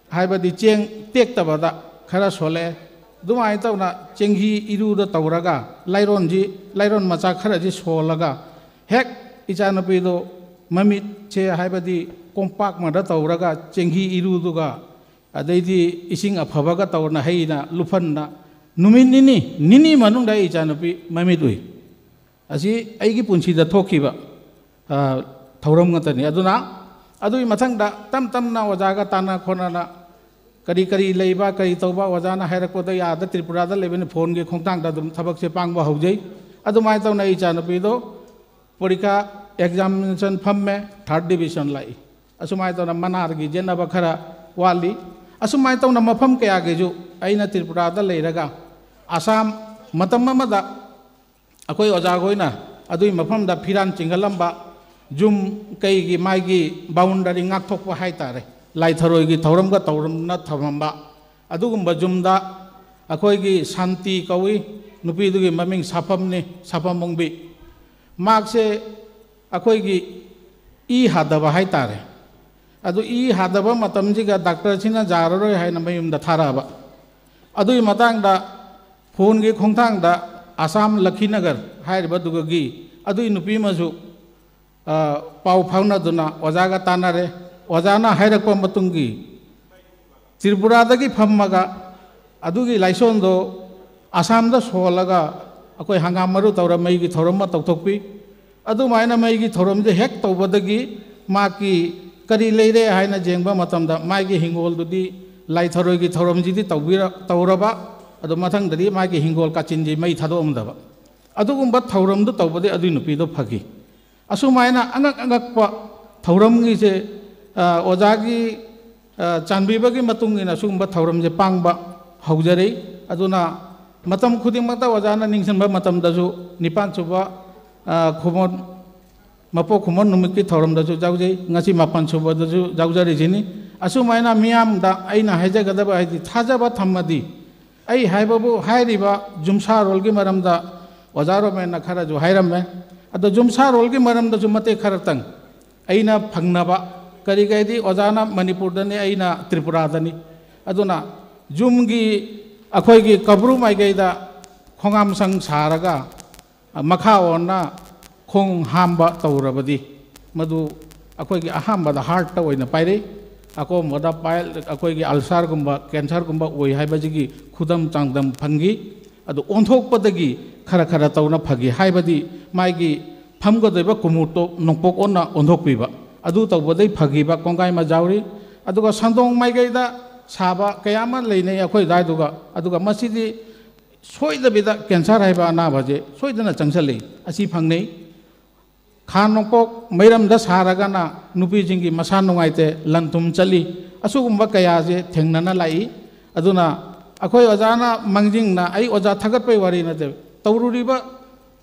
ꯍꯥꯏꯕꯗꯤ ꯆꯦꯡ ꯇꯦꯛꯇꯕꯗ ꯈꯔ ꯁꯣꯜꯂꯛꯑꯦ꯫ ꯑꯗꯨꯃꯥꯏꯅ ꯇꯧꯅ ꯆꯦꯡꯍꯤ ꯏꯔꯨꯗ ꯇꯧꯔꯒ ꯂꯥꯏꯔꯣꯟꯁꯤ, ꯂꯥꯏꯔꯣꯟ ꯃꯆꯥ ꯈꯔꯁꯤ ꯁꯣꯜꯂꯒ ꯍꯦꯛ ꯏꯆꯥꯅꯨꯄꯤꯗꯣ ꯃꯃꯤꯠꯁꯦ ꯍꯥꯏꯕꯗꯤ ꯀꯣꯝꯄꯥꯛꯃꯗ ꯇꯧꯔꯒ ꯆꯦꯡꯍꯤ ꯏꯔꯨꯗꯨꯒ ꯑꯗꯩꯗꯤ ꯏꯁꯤꯡ ꯑꯐꯕꯒ ꯇꯧꯔꯅ ꯍꯩꯅ ꯂꯨꯐꯟꯅ ꯅꯨꯃꯤꯠ ꯅꯤꯅꯤ, ꯅꯤꯅꯤ ꯃꯅꯨꯡꯗ ꯑꯩ ꯏꯆꯥꯅꯨꯄꯤ ꯃꯃꯤꯠ ꯎꯏ꯫ ꯑꯁꯤ ꯑꯩꯒꯤ ꯄꯨꯟꯁꯤꯗ ꯊꯣꯛꯈꯤꯕ, ꯑ, ꯊꯧꯔꯝ ꯉꯥꯛꯇꯅꯤ꯫ ꯑꯗꯨꯅ ꯑꯗꯨꯒꯤ ꯃꯊꯪꯗ ꯇꯞ ꯇꯞꯅ ꯑꯣꯖꯥꯒ ꯇꯥꯟꯅ ꯈꯣꯠꯅꯅ ꯀꯔꯤ ꯀꯔꯤ ꯂꯩꯕ, ꯀꯔꯤ ꯇꯧꯕ, ꯑꯣꯖꯥꯅ ꯍꯥꯏꯔꯛꯄꯗ ꯑꯥꯗ ꯇ꯭ꯔꯤꯄꯨꯔꯥꯗ ꯂꯩꯕꯅꯤ ꯐꯣꯟꯒꯤ ꯈꯣꯡꯊꯥꯡꯗ ꯑꯗꯨꯝ ꯊꯕꯛꯁꯦ ꯄꯥꯡꯕ ꯍꯧꯖꯩ꯫ ꯑꯗꯨꯃꯥꯏꯅ ꯇꯧꯅ ꯑꯩ ꯏꯆꯥꯅꯨꯄꯤꯗꯣ ꯄꯔꯤꯈꯥ ꯑꯦꯛꯖꯥꯃꯤꯅꯦꯁꯟ ꯐꯝꯃꯦ, ꯊꯥꯔꯠ ꯗꯤꯕꯤꯖꯟ ꯂꯥꯛꯏ꯫ ꯑꯁꯨꯃꯥꯏꯅ ꯇꯧꯅ ꯃꯅꯥꯔꯒꯤ ꯌꯦꯠꯅꯕ ꯈꯔ ꯋꯥꯠꯂꯤ꯫ ꯑꯁꯨꯃꯥꯏꯅ ꯇꯧꯅ ꯃꯐꯝ ꯀꯌꯥꯒꯤꯁꯨ ꯑꯩꯅ ꯇ꯭ꯔꯤꯄꯨꯔꯥꯗ ꯂꯩꯔꯒ ꯑꯁꯥꯝ ꯃꯇꯝ ꯑꯃꯗ ꯑꯩꯈꯣꯏ ꯑꯣꯖꯥꯈꯣꯏꯅ ꯑꯗꯨꯒꯤ ꯃꯐꯝꯗ ꯐꯤꯔꯥꯟ ꯆꯤꯡꯍꯜꯂꯝꯕ ꯌꯨꯝ ꯀꯩꯒꯤ ꯃꯥꯒꯤ ꯕꯥꯎꯟꯗꯔꯤ ꯉꯥꯛꯊꯣꯛꯄ ꯍꯥꯏꯇꯥꯔꯦ, ꯂꯥꯏ ꯊꯔꯣꯏꯒꯤ ꯊꯧꯔꯝꯒ ꯇꯧꯔꯝꯅ ꯊꯝꯃꯝꯕ ꯑꯗꯨꯒꯨꯝꯕ ꯌꯨꯝꯗ ꯑꯩꯈꯣꯏꯒꯤ ꯁꯥꯟꯇꯤ ꯀꯧꯏ, ꯅꯨꯄꯤꯗꯨꯒꯤ ꯃꯃꯤꯡ ꯁꯥꯐꯝꯅꯤ, ꯁꯥꯐꯝ ꯑꯣꯡꯕꯤ꯫ ꯃꯍꯥꯛꯁꯦ ꯑꯩꯈꯣꯏꯒꯤ ꯏ ꯍꯥꯗꯕ ꯍꯥꯏꯇꯥꯔꯦ꯫ ꯑꯗꯨ ꯏ ꯍꯥꯗꯕ ꯃꯇꯝꯁꯤꯒ ꯗꯥꯛꯇꯔꯁꯤꯅ ꯌꯥꯔꯔꯣꯏ ꯍꯥꯏꯅ ꯃꯌꯨꯝꯗ ꯊꯥꯔꯛꯑꯕ꯫ ꯑꯗꯨꯒꯤ ꯃꯇꯥꯡꯗ ꯐꯣꯟꯒꯤ ꯈꯣꯡꯊꯥꯡꯗ ꯑꯁꯥꯝ ꯂꯈꯤꯅꯒꯔ ꯍꯥꯏꯔꯤꯕꯗꯨꯒꯤ ꯑꯗꯨꯒꯤ ꯅꯨꯄꯤ ꯑꯃꯁꯨ, ꯑ, ꯄꯥꯎ ꯐꯥꯎꯅꯗꯨꯅ ꯑꯣꯖꯥꯒ ꯇꯥꯟꯅꯔꯦ꯫ ꯑꯣꯖꯥꯅ ꯍꯥꯏꯔꯛꯄ ꯃꯇꯨꯡꯒꯤ ꯇ꯭ꯔꯤꯄꯨꯔꯥꯗꯒꯤ ꯐꯝꯃꯒ ꯑꯗꯨꯒꯤ ꯂꯥꯏꯁꯣꯟꯗꯣ ꯑꯁꯥꯝꯗ ꯁꯣꯜꯂꯒ ꯑꯩꯈꯣꯏ ꯍꯪꯒꯥꯝ ꯃꯔꯨ ꯇꯧꯔ ꯃꯩꯒꯤ ꯊꯧꯔꯝ ꯑꯃ ꯇꯧꯊꯣꯛꯄꯤ꯫ ꯑꯗꯨꯃꯥꯏꯅ ꯃꯩꯒꯤ ꯊꯧꯔꯝꯁꯦ ꯍꯦꯛ ꯇꯧꯕꯗꯒꯤ ꯃꯍꯥꯛꯀꯤ ꯀꯔꯤ ꯂꯩꯔꯦ ꯍꯥꯏꯅ ꯌꯦꯡꯕ ꯃꯇꯝꯗ ꯃꯥꯒꯤ ꯍꯤꯡꯒꯣꯜꯗꯨꯗꯤ ꯂꯥꯏ ꯊꯔꯣꯏꯒꯤ ꯊꯧꯔꯝꯁꯤꯗꯤ ꯇꯧꯕꯤꯔ-, ꯇꯧꯔꯕ, ꯑꯗꯨ ꯃꯊꯪꯗꯗꯤ ꯃꯥꯒꯤ ꯍꯤꯡꯒꯣꯜ ꯀꯥꯆꯤꯟꯁꯤ ꯃꯩ ꯊꯥꯗꯣꯛꯑꯝꯗꯕ꯫ ꯑꯗꯨꯒꯨꯝꯕ ꯊꯧꯔꯝꯗꯨ ꯇꯧꯕꯗꯤ ꯑꯗꯨꯏ ꯅꯨꯄꯤꯗꯣ ꯐꯈꯤ꯫ ꯑꯁꯨꯃꯥꯏꯅ ꯑꯉꯛ ꯑꯉꯛꯄ ꯊꯧꯔꯝꯒꯤꯁꯦ, ꯑ, ꯑꯣꯖꯥꯒꯤ, ꯑ, ꯆꯥꯟꯕꯤꯕꯒꯤ ꯃꯇꯨꯡ ꯏꯟꯅ ꯑꯁꯤꯒꯨꯝꯕ ꯊꯧꯔꯝꯁꯦ ꯄꯥꯡꯕ ꯍꯧꯖꯔꯛꯏ꯫ ꯑꯗꯨꯅ ꯃꯇꯝ ꯈꯨꯗꯤꯡꯃꯛꯇ ꯑꯣꯖꯥꯅ ꯅꯤꯡꯁꯤꯡꯕ ꯃꯇꯝꯗꯁꯨ ꯅꯤꯄꯥꯟ ꯁꯨꯕ, ꯑ, ꯈꯨꯃꯣꯟ, ꯃꯄꯣꯛ ꯈꯨꯃꯣꯟ ꯅꯨꯃꯤꯠꯀꯤ ꯊꯧꯔꯝꯗꯁꯨ ꯌꯥꯎꯖꯩ, ꯉꯁꯤ ꯃꯥꯄꯟ ꯁꯨꯕꯗꯁꯨ ꯌꯥꯎꯖꯔꯤꯁꯤꯅꯤ꯫ ꯑꯁꯨꯃꯥꯏꯅ ꯃꯤꯌꯥꯝꯗ ꯑꯩꯅ ꯍꯥꯏꯖꯒꯗꯕ ꯍꯥꯏꯗꯤ, ꯊꯥꯖꯕ ꯊꯝꯃꯗꯤ, ꯑꯩ ꯍꯥꯏꯕꯕꯨ ꯍꯥꯏꯔꯤꯕ ꯖꯨꯝꯁꯥꯔꯣꯜꯒꯤ ꯃꯔꯝꯗ ꯑꯣꯖꯥ ꯔꯣꯃꯦꯟꯅ ꯈꯔꯁꯨ ꯍꯥꯏꯔꯝꯃꯦ꯫ ꯑꯗꯣ ꯖꯨꯝꯁꯥꯔꯣꯜꯒꯤ ꯃꯔꯝꯗꯁꯨ ꯃꯇꯦꯛ ꯈꯔꯇꯪ ꯑꯩꯅ ꯐꯪꯅꯕ, ꯀꯔꯤꯒꯤ ꯍꯥꯏꯗꯤ ꯑꯣꯖꯥꯅ ꯃꯅꯤꯄꯨꯔꯗꯅꯤ, ꯑꯩꯅ ꯇ꯭ꯔꯤꯄꯨꯔꯥꯗꯅꯤ꯫ ꯑꯗꯨꯅ ꯖꯨꯝꯒꯤ ꯑꯩꯈꯣꯏꯒꯤ ꯀꯕ꯭ꯔꯨ ꯃꯥꯏꯀꯩꯗ ꯈꯣꯡꯉꯥꯝꯁꯪ ꯁꯥꯔꯒ ꯃꯈꯥ ꯑꯣꯟꯅ ꯈꯣꯡ ꯍꯥꯝꯕ ꯇꯧꯔꯕꯗꯤ, ꯃꯗꯨ ꯑꯩꯈꯣꯏꯒꯤ ꯑꯍꯥꯟꯕꯗ ꯍꯥꯔꯠꯇ ꯑꯣꯏꯅ ꯄꯥꯏꯔꯛꯏ꯫ ꯑꯀꯣꯝꯕꯗ ꯄꯥꯏꯜ-, ꯑꯩꯈꯣꯏꯒꯤ ꯑꯜꯁꯔꯒꯨꯝꯕ, ꯀꯦꯟꯁꯔꯒꯨꯝꯕ ꯑꯣꯏ ꯍꯥꯏꯕꯁꯤꯒꯤ ꯈꯨꯗꯝ ꯆꯥꯡꯗꯝ ꯐꯪꯈꯤ꯫ ꯑꯗꯨ ꯑꯣꯟꯊꯣꯛꯄꯗꯒꯤ ꯈꯔ ꯈꯔ ꯇꯧꯅ ꯐꯈꯤ, ꯍꯥꯏꯕꯗꯤ ꯃꯥꯒꯤ ꯐꯝꯒꯗꯧꯔꯤꯕ ꯀꯨꯃꯨꯠꯇꯣ ꯅꯣꯡꯄꯣꯛ ꯑꯣꯟꯅ ꯑꯣꯟꯊꯣꯛꯄꯤꯕ, ꯑꯗꯨ ꯇꯧꯕꯗꯩ ꯐꯈꯤꯕ ꯀꯣꯡꯒꯥꯏ ꯑꯃ ꯌꯥꯎꯔꯤ꯫ ꯑꯗꯨꯒ ꯁꯟꯗꯣꯡ ꯃꯥꯏꯀꯩꯗ ꯁꯥꯕ ꯀꯌꯥ ꯑꯃ ꯂꯩꯅꯩ ꯑꯩꯈꯣꯏ ꯑꯗꯨꯋꯥꯏꯗꯨꯒ꯫ ꯑꯗꯨꯒ ꯃꯁꯤꯗꯤ ꯁꯣꯏꯗꯕꯤꯗ ꯀꯦꯟꯁꯔ ꯍꯥꯏꯕ ꯑꯅꯥꯕꯁꯦ ꯁꯣꯏꯗꯅ ꯆꯪꯁꯜꯂꯤ, ꯑꯁꯤ ꯐꯪꯅꯩ꯫ ꯈꯥ ꯅꯣꯡꯄꯣꯛ ꯃꯩꯔꯝꯗ ꯁꯥꯔꯒꯅ ꯅꯨꯄꯤꯁꯤꯡꯒꯤ ꯃꯁꯥ ꯅꯨꯡꯉꯥꯏꯇꯦ, ꯂꯟ ꯊꯨꯝ ꯆꯠꯂꯤ, ꯑꯁꯤꯒꯨꯝꯕ ꯀꯌꯥꯁꯦ ꯊꯦꯡꯅꯅ ꯂꯥꯛꯏ꯫ ꯑꯗꯨꯅ ꯑꯩꯈꯣꯏ ꯑꯣꯖꯥꯅ ꯃꯥꯡꯖꯤꯡꯅ, ꯑꯩ ꯑꯣꯖꯥ ꯊꯥꯒꯠꯄꯩ ꯋꯥꯔꯤ ꯅꯠꯇꯦ, ꯇꯧꯔꯨꯔꯤꯕ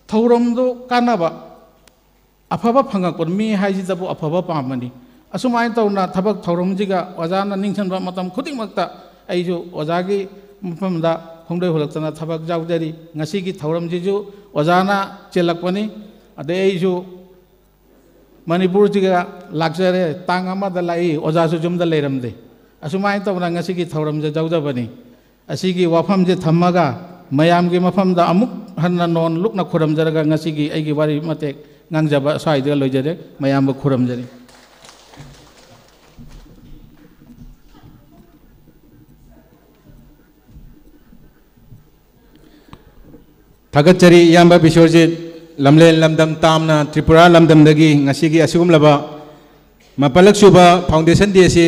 ꯊꯧꯔꯝꯗꯨ ꯀꯥꯟꯅꯕ, ꯑꯐꯕ ꯐꯪꯉꯛꯄ ꯃꯤ ꯍꯥꯏꯁꯤꯗꯕꯨ ꯑꯐꯕ ꯄꯥꯝꯕꯅꯤ꯫ ꯑꯁꯨꯃꯥꯏꯅ ꯇꯧꯅ ꯊꯕꯛ ꯊꯧꯔꯝꯁꯤꯒ ꯑꯣꯖꯥꯅ ꯅꯤꯡꯁꯤꯡꯕ ꯃꯇꯝ ꯈꯨꯗꯤꯡꯃꯛꯇ ꯑꯩꯁꯨ ꯑꯣꯖꯥꯒꯤ ꯃꯐꯝꯗ ꯍꯣꯡꯗꯣꯏ ꯍꯣꯜꯂꯛꯇꯅ ꯊꯕꯛ ꯌꯥꯎꯖꯔꯤ꯫ ꯉꯁꯤꯒꯤ ꯊꯧꯔꯝꯁꯤꯁꯨ ꯑꯣꯖꯥꯅ ꯆꯦꯜꯂꯛꯄꯅꯤ꯫ ꯑꯗꯩ ꯑꯩꯁꯨ ꯃꯅꯤꯄꯨꯔꯁꯤꯒ ꯂꯥꯛꯆꯔꯦ, ꯇꯥꯡ ꯑꯃꯗ ꯂꯥꯛꯏ, ꯑꯣꯖꯥꯁꯨ ꯌꯨꯝꯗ ꯂꯩꯔꯝꯗꯦ꯫ ꯑꯁꯨꯃꯥꯏꯅ ꯇꯧꯅ ꯉꯁꯤꯒꯤ ꯊꯧꯔꯝꯁꯦ ꯌꯥꯎꯖꯕꯅꯤ꯫ ꯑꯁꯤꯒꯤ ꯋꯥꯐꯝꯁꯦ ꯊꯝꯃꯒ ꯃꯌꯥꯝꯒꯤ ꯃꯐꯝꯗ ꯑꯃꯨꯛ ꯍꯟꯅ ꯅꯣꯟ ꯂꯨꯛꯅ ꯈꯨꯔꯨꯝꯖꯔꯒ ꯉꯁꯤꯒꯤ ꯑꯩꯒꯤ ꯋꯥꯔꯤ ꯃꯇꯦꯛ ꯉꯥꯡꯖꯕ ꯑꯁ꯭ꯋꯥꯏꯗ ꯂꯣꯏꯖꯔꯦ꯫ ꯃꯌꯥꯝꯕꯨ ꯈꯨꯔꯨꯝꯖꯔꯤ꯫ ꯊꯥꯒꯠꯆꯔꯤ ꯏꯌꯥꯝꯕ ꯕꯤꯁ꯭ꯋꯖꯤꯠ, ꯂꯝꯂꯦꯟ ꯂꯝꯗꯝ ꯇꯥꯝꯅ ꯇ꯭ꯔꯤꯄꯨꯔꯥ ꯂꯝꯗꯝꯗꯒꯤ ꯉꯁꯤꯒꯤ ꯑꯁꯤꯒꯨꯝꯂꯕ ꯃꯥꯄꯜꯂꯛ ꯁꯨꯕ foundation day ꯑꯁꯤ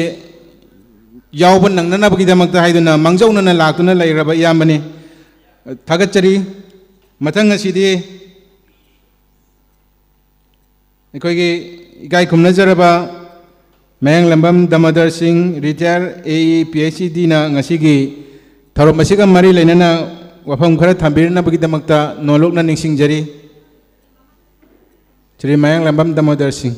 ꯌꯥꯎꯕ ꯅꯪꯅꯅꯕꯒꯤꯗꯃꯛꯇ ꯍꯥꯏꯗꯨꯅ ꯃꯥꯡꯖꯧꯅꯅ ꯂꯥꯛꯇꯨꯅ ꯂꯩꯔꯕ ꯏꯌꯥꯝꯕꯅꯤ꯫ ꯊꯥꯒꯠꯆꯔꯤ꯫ ꯃꯊꯪ ꯑꯁꯤꯗꯤ ꯑꯩꯈꯣꯏꯒꯤ ꯏꯀꯥꯏ ꯈꯨꯝꯅꯖꯔꯕ ꯃꯌꯥꯡꯂꯝꯕꯝ ꯗꯥꯃꯣꯗꯔ ꯁꯤꯡ, retired A E, P H D ꯅ ꯉꯁꯤꯒꯤ ꯊꯧꯔꯝ ꯑꯁꯤꯒ ꯃꯔꯤ ꯂꯩꯅꯅ ꯋꯥꯐꯝ ꯈꯔ ꯊꯝꯕꯤꯔꯛꯅꯕꯒꯤꯗꯃꯛꯇ ꯅꯣꯂꯨꯛꯅ ꯅꯤꯡꯁꯤꯡꯖꯔꯤ꯫ ꯁ꯭ꯔꯤ ꯃꯌꯥꯡꯂꯝꯕꯝ ꯗꯥꯃꯣꯗꯔ ꯁꯤꯡ꯫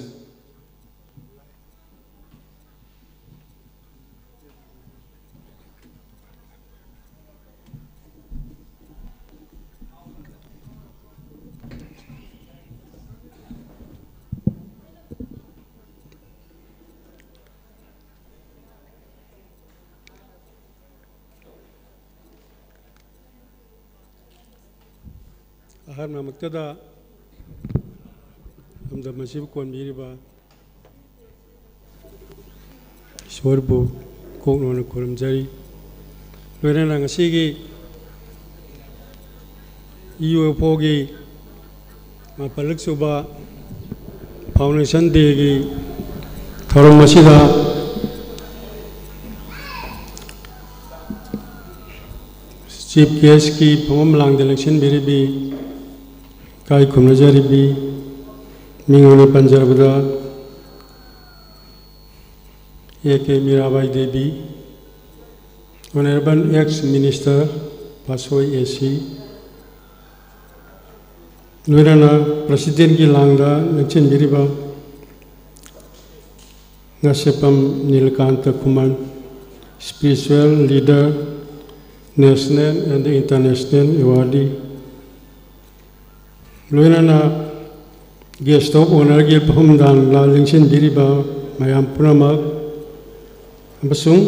ꯑꯍꯥꯟꯕꯃꯛꯇꯗ ꯂꯝꯗꯝ ꯑꯁꯤꯕꯨ ꯀꯣꯟꯕꯤꯔꯤꯕ ꯏꯁꯣꯔꯕꯨ ꯀꯣꯛꯅꯣꯟꯅ ꯈꯨꯔꯨꯝꯖꯔꯤ꯫ ꯂꯣꯏꯅꯅ ꯉꯁꯤꯒꯤ ꯏ ꯑꯦꯐ ꯑꯣꯒꯤ ꯃꯥꯄꯜꯂꯛ ꯁꯨꯕ ꯐꯥꯎꯟꯗꯦꯁꯟ ꯗꯦꯒꯤ ꯊꯧꯔꯝ ꯑꯁꯤꯗ ꯆꯤꯐ ꯒꯦꯁꯀꯤ ꯐꯝꯐꯝ ꯂꯥꯡꯗ ꯂꯦꯡꯁꯤꯟꯕꯤꯔꯤꯕꯤ, ꯏꯀꯥꯏ ꯈꯨꯝꯅꯖꯔꯤꯕꯤ, ꯃꯤꯡ ꯑꯣꯏꯅ ꯄꯟꯖꯔꯕꯗ A K Mirabai Devi, honourable ex minister ꯄꯥꯠꯁꯣꯏ ꯑꯦ ꯁꯤ, ꯂꯣꯏꯅꯅ ꯄ꯭ꯔꯁꯤꯗꯦꯟꯒꯤ ꯂꯥꯡꯗ ꯂꯦꯡꯁꯤꯟꯕꯤꯔꯤꯕ ꯉꯥꯁꯦꯞꯄꯝ ꯅꯤꯂꯀꯥꯟꯇ ꯈꯨꯃꯟ, spiritual leader, national and international awardee, ꯂꯣꯏꯅꯅ guest of honourꯒꯤ ꯐꯝꯐꯝ ꯂꯥꯡꯗ ꯂꯦꯡꯁꯤꯟꯕꯤꯔꯤꯕ ꯃꯌꯥꯝ ꯄꯨꯝꯅꯃꯛ, ꯑꯃꯁꯨꯡ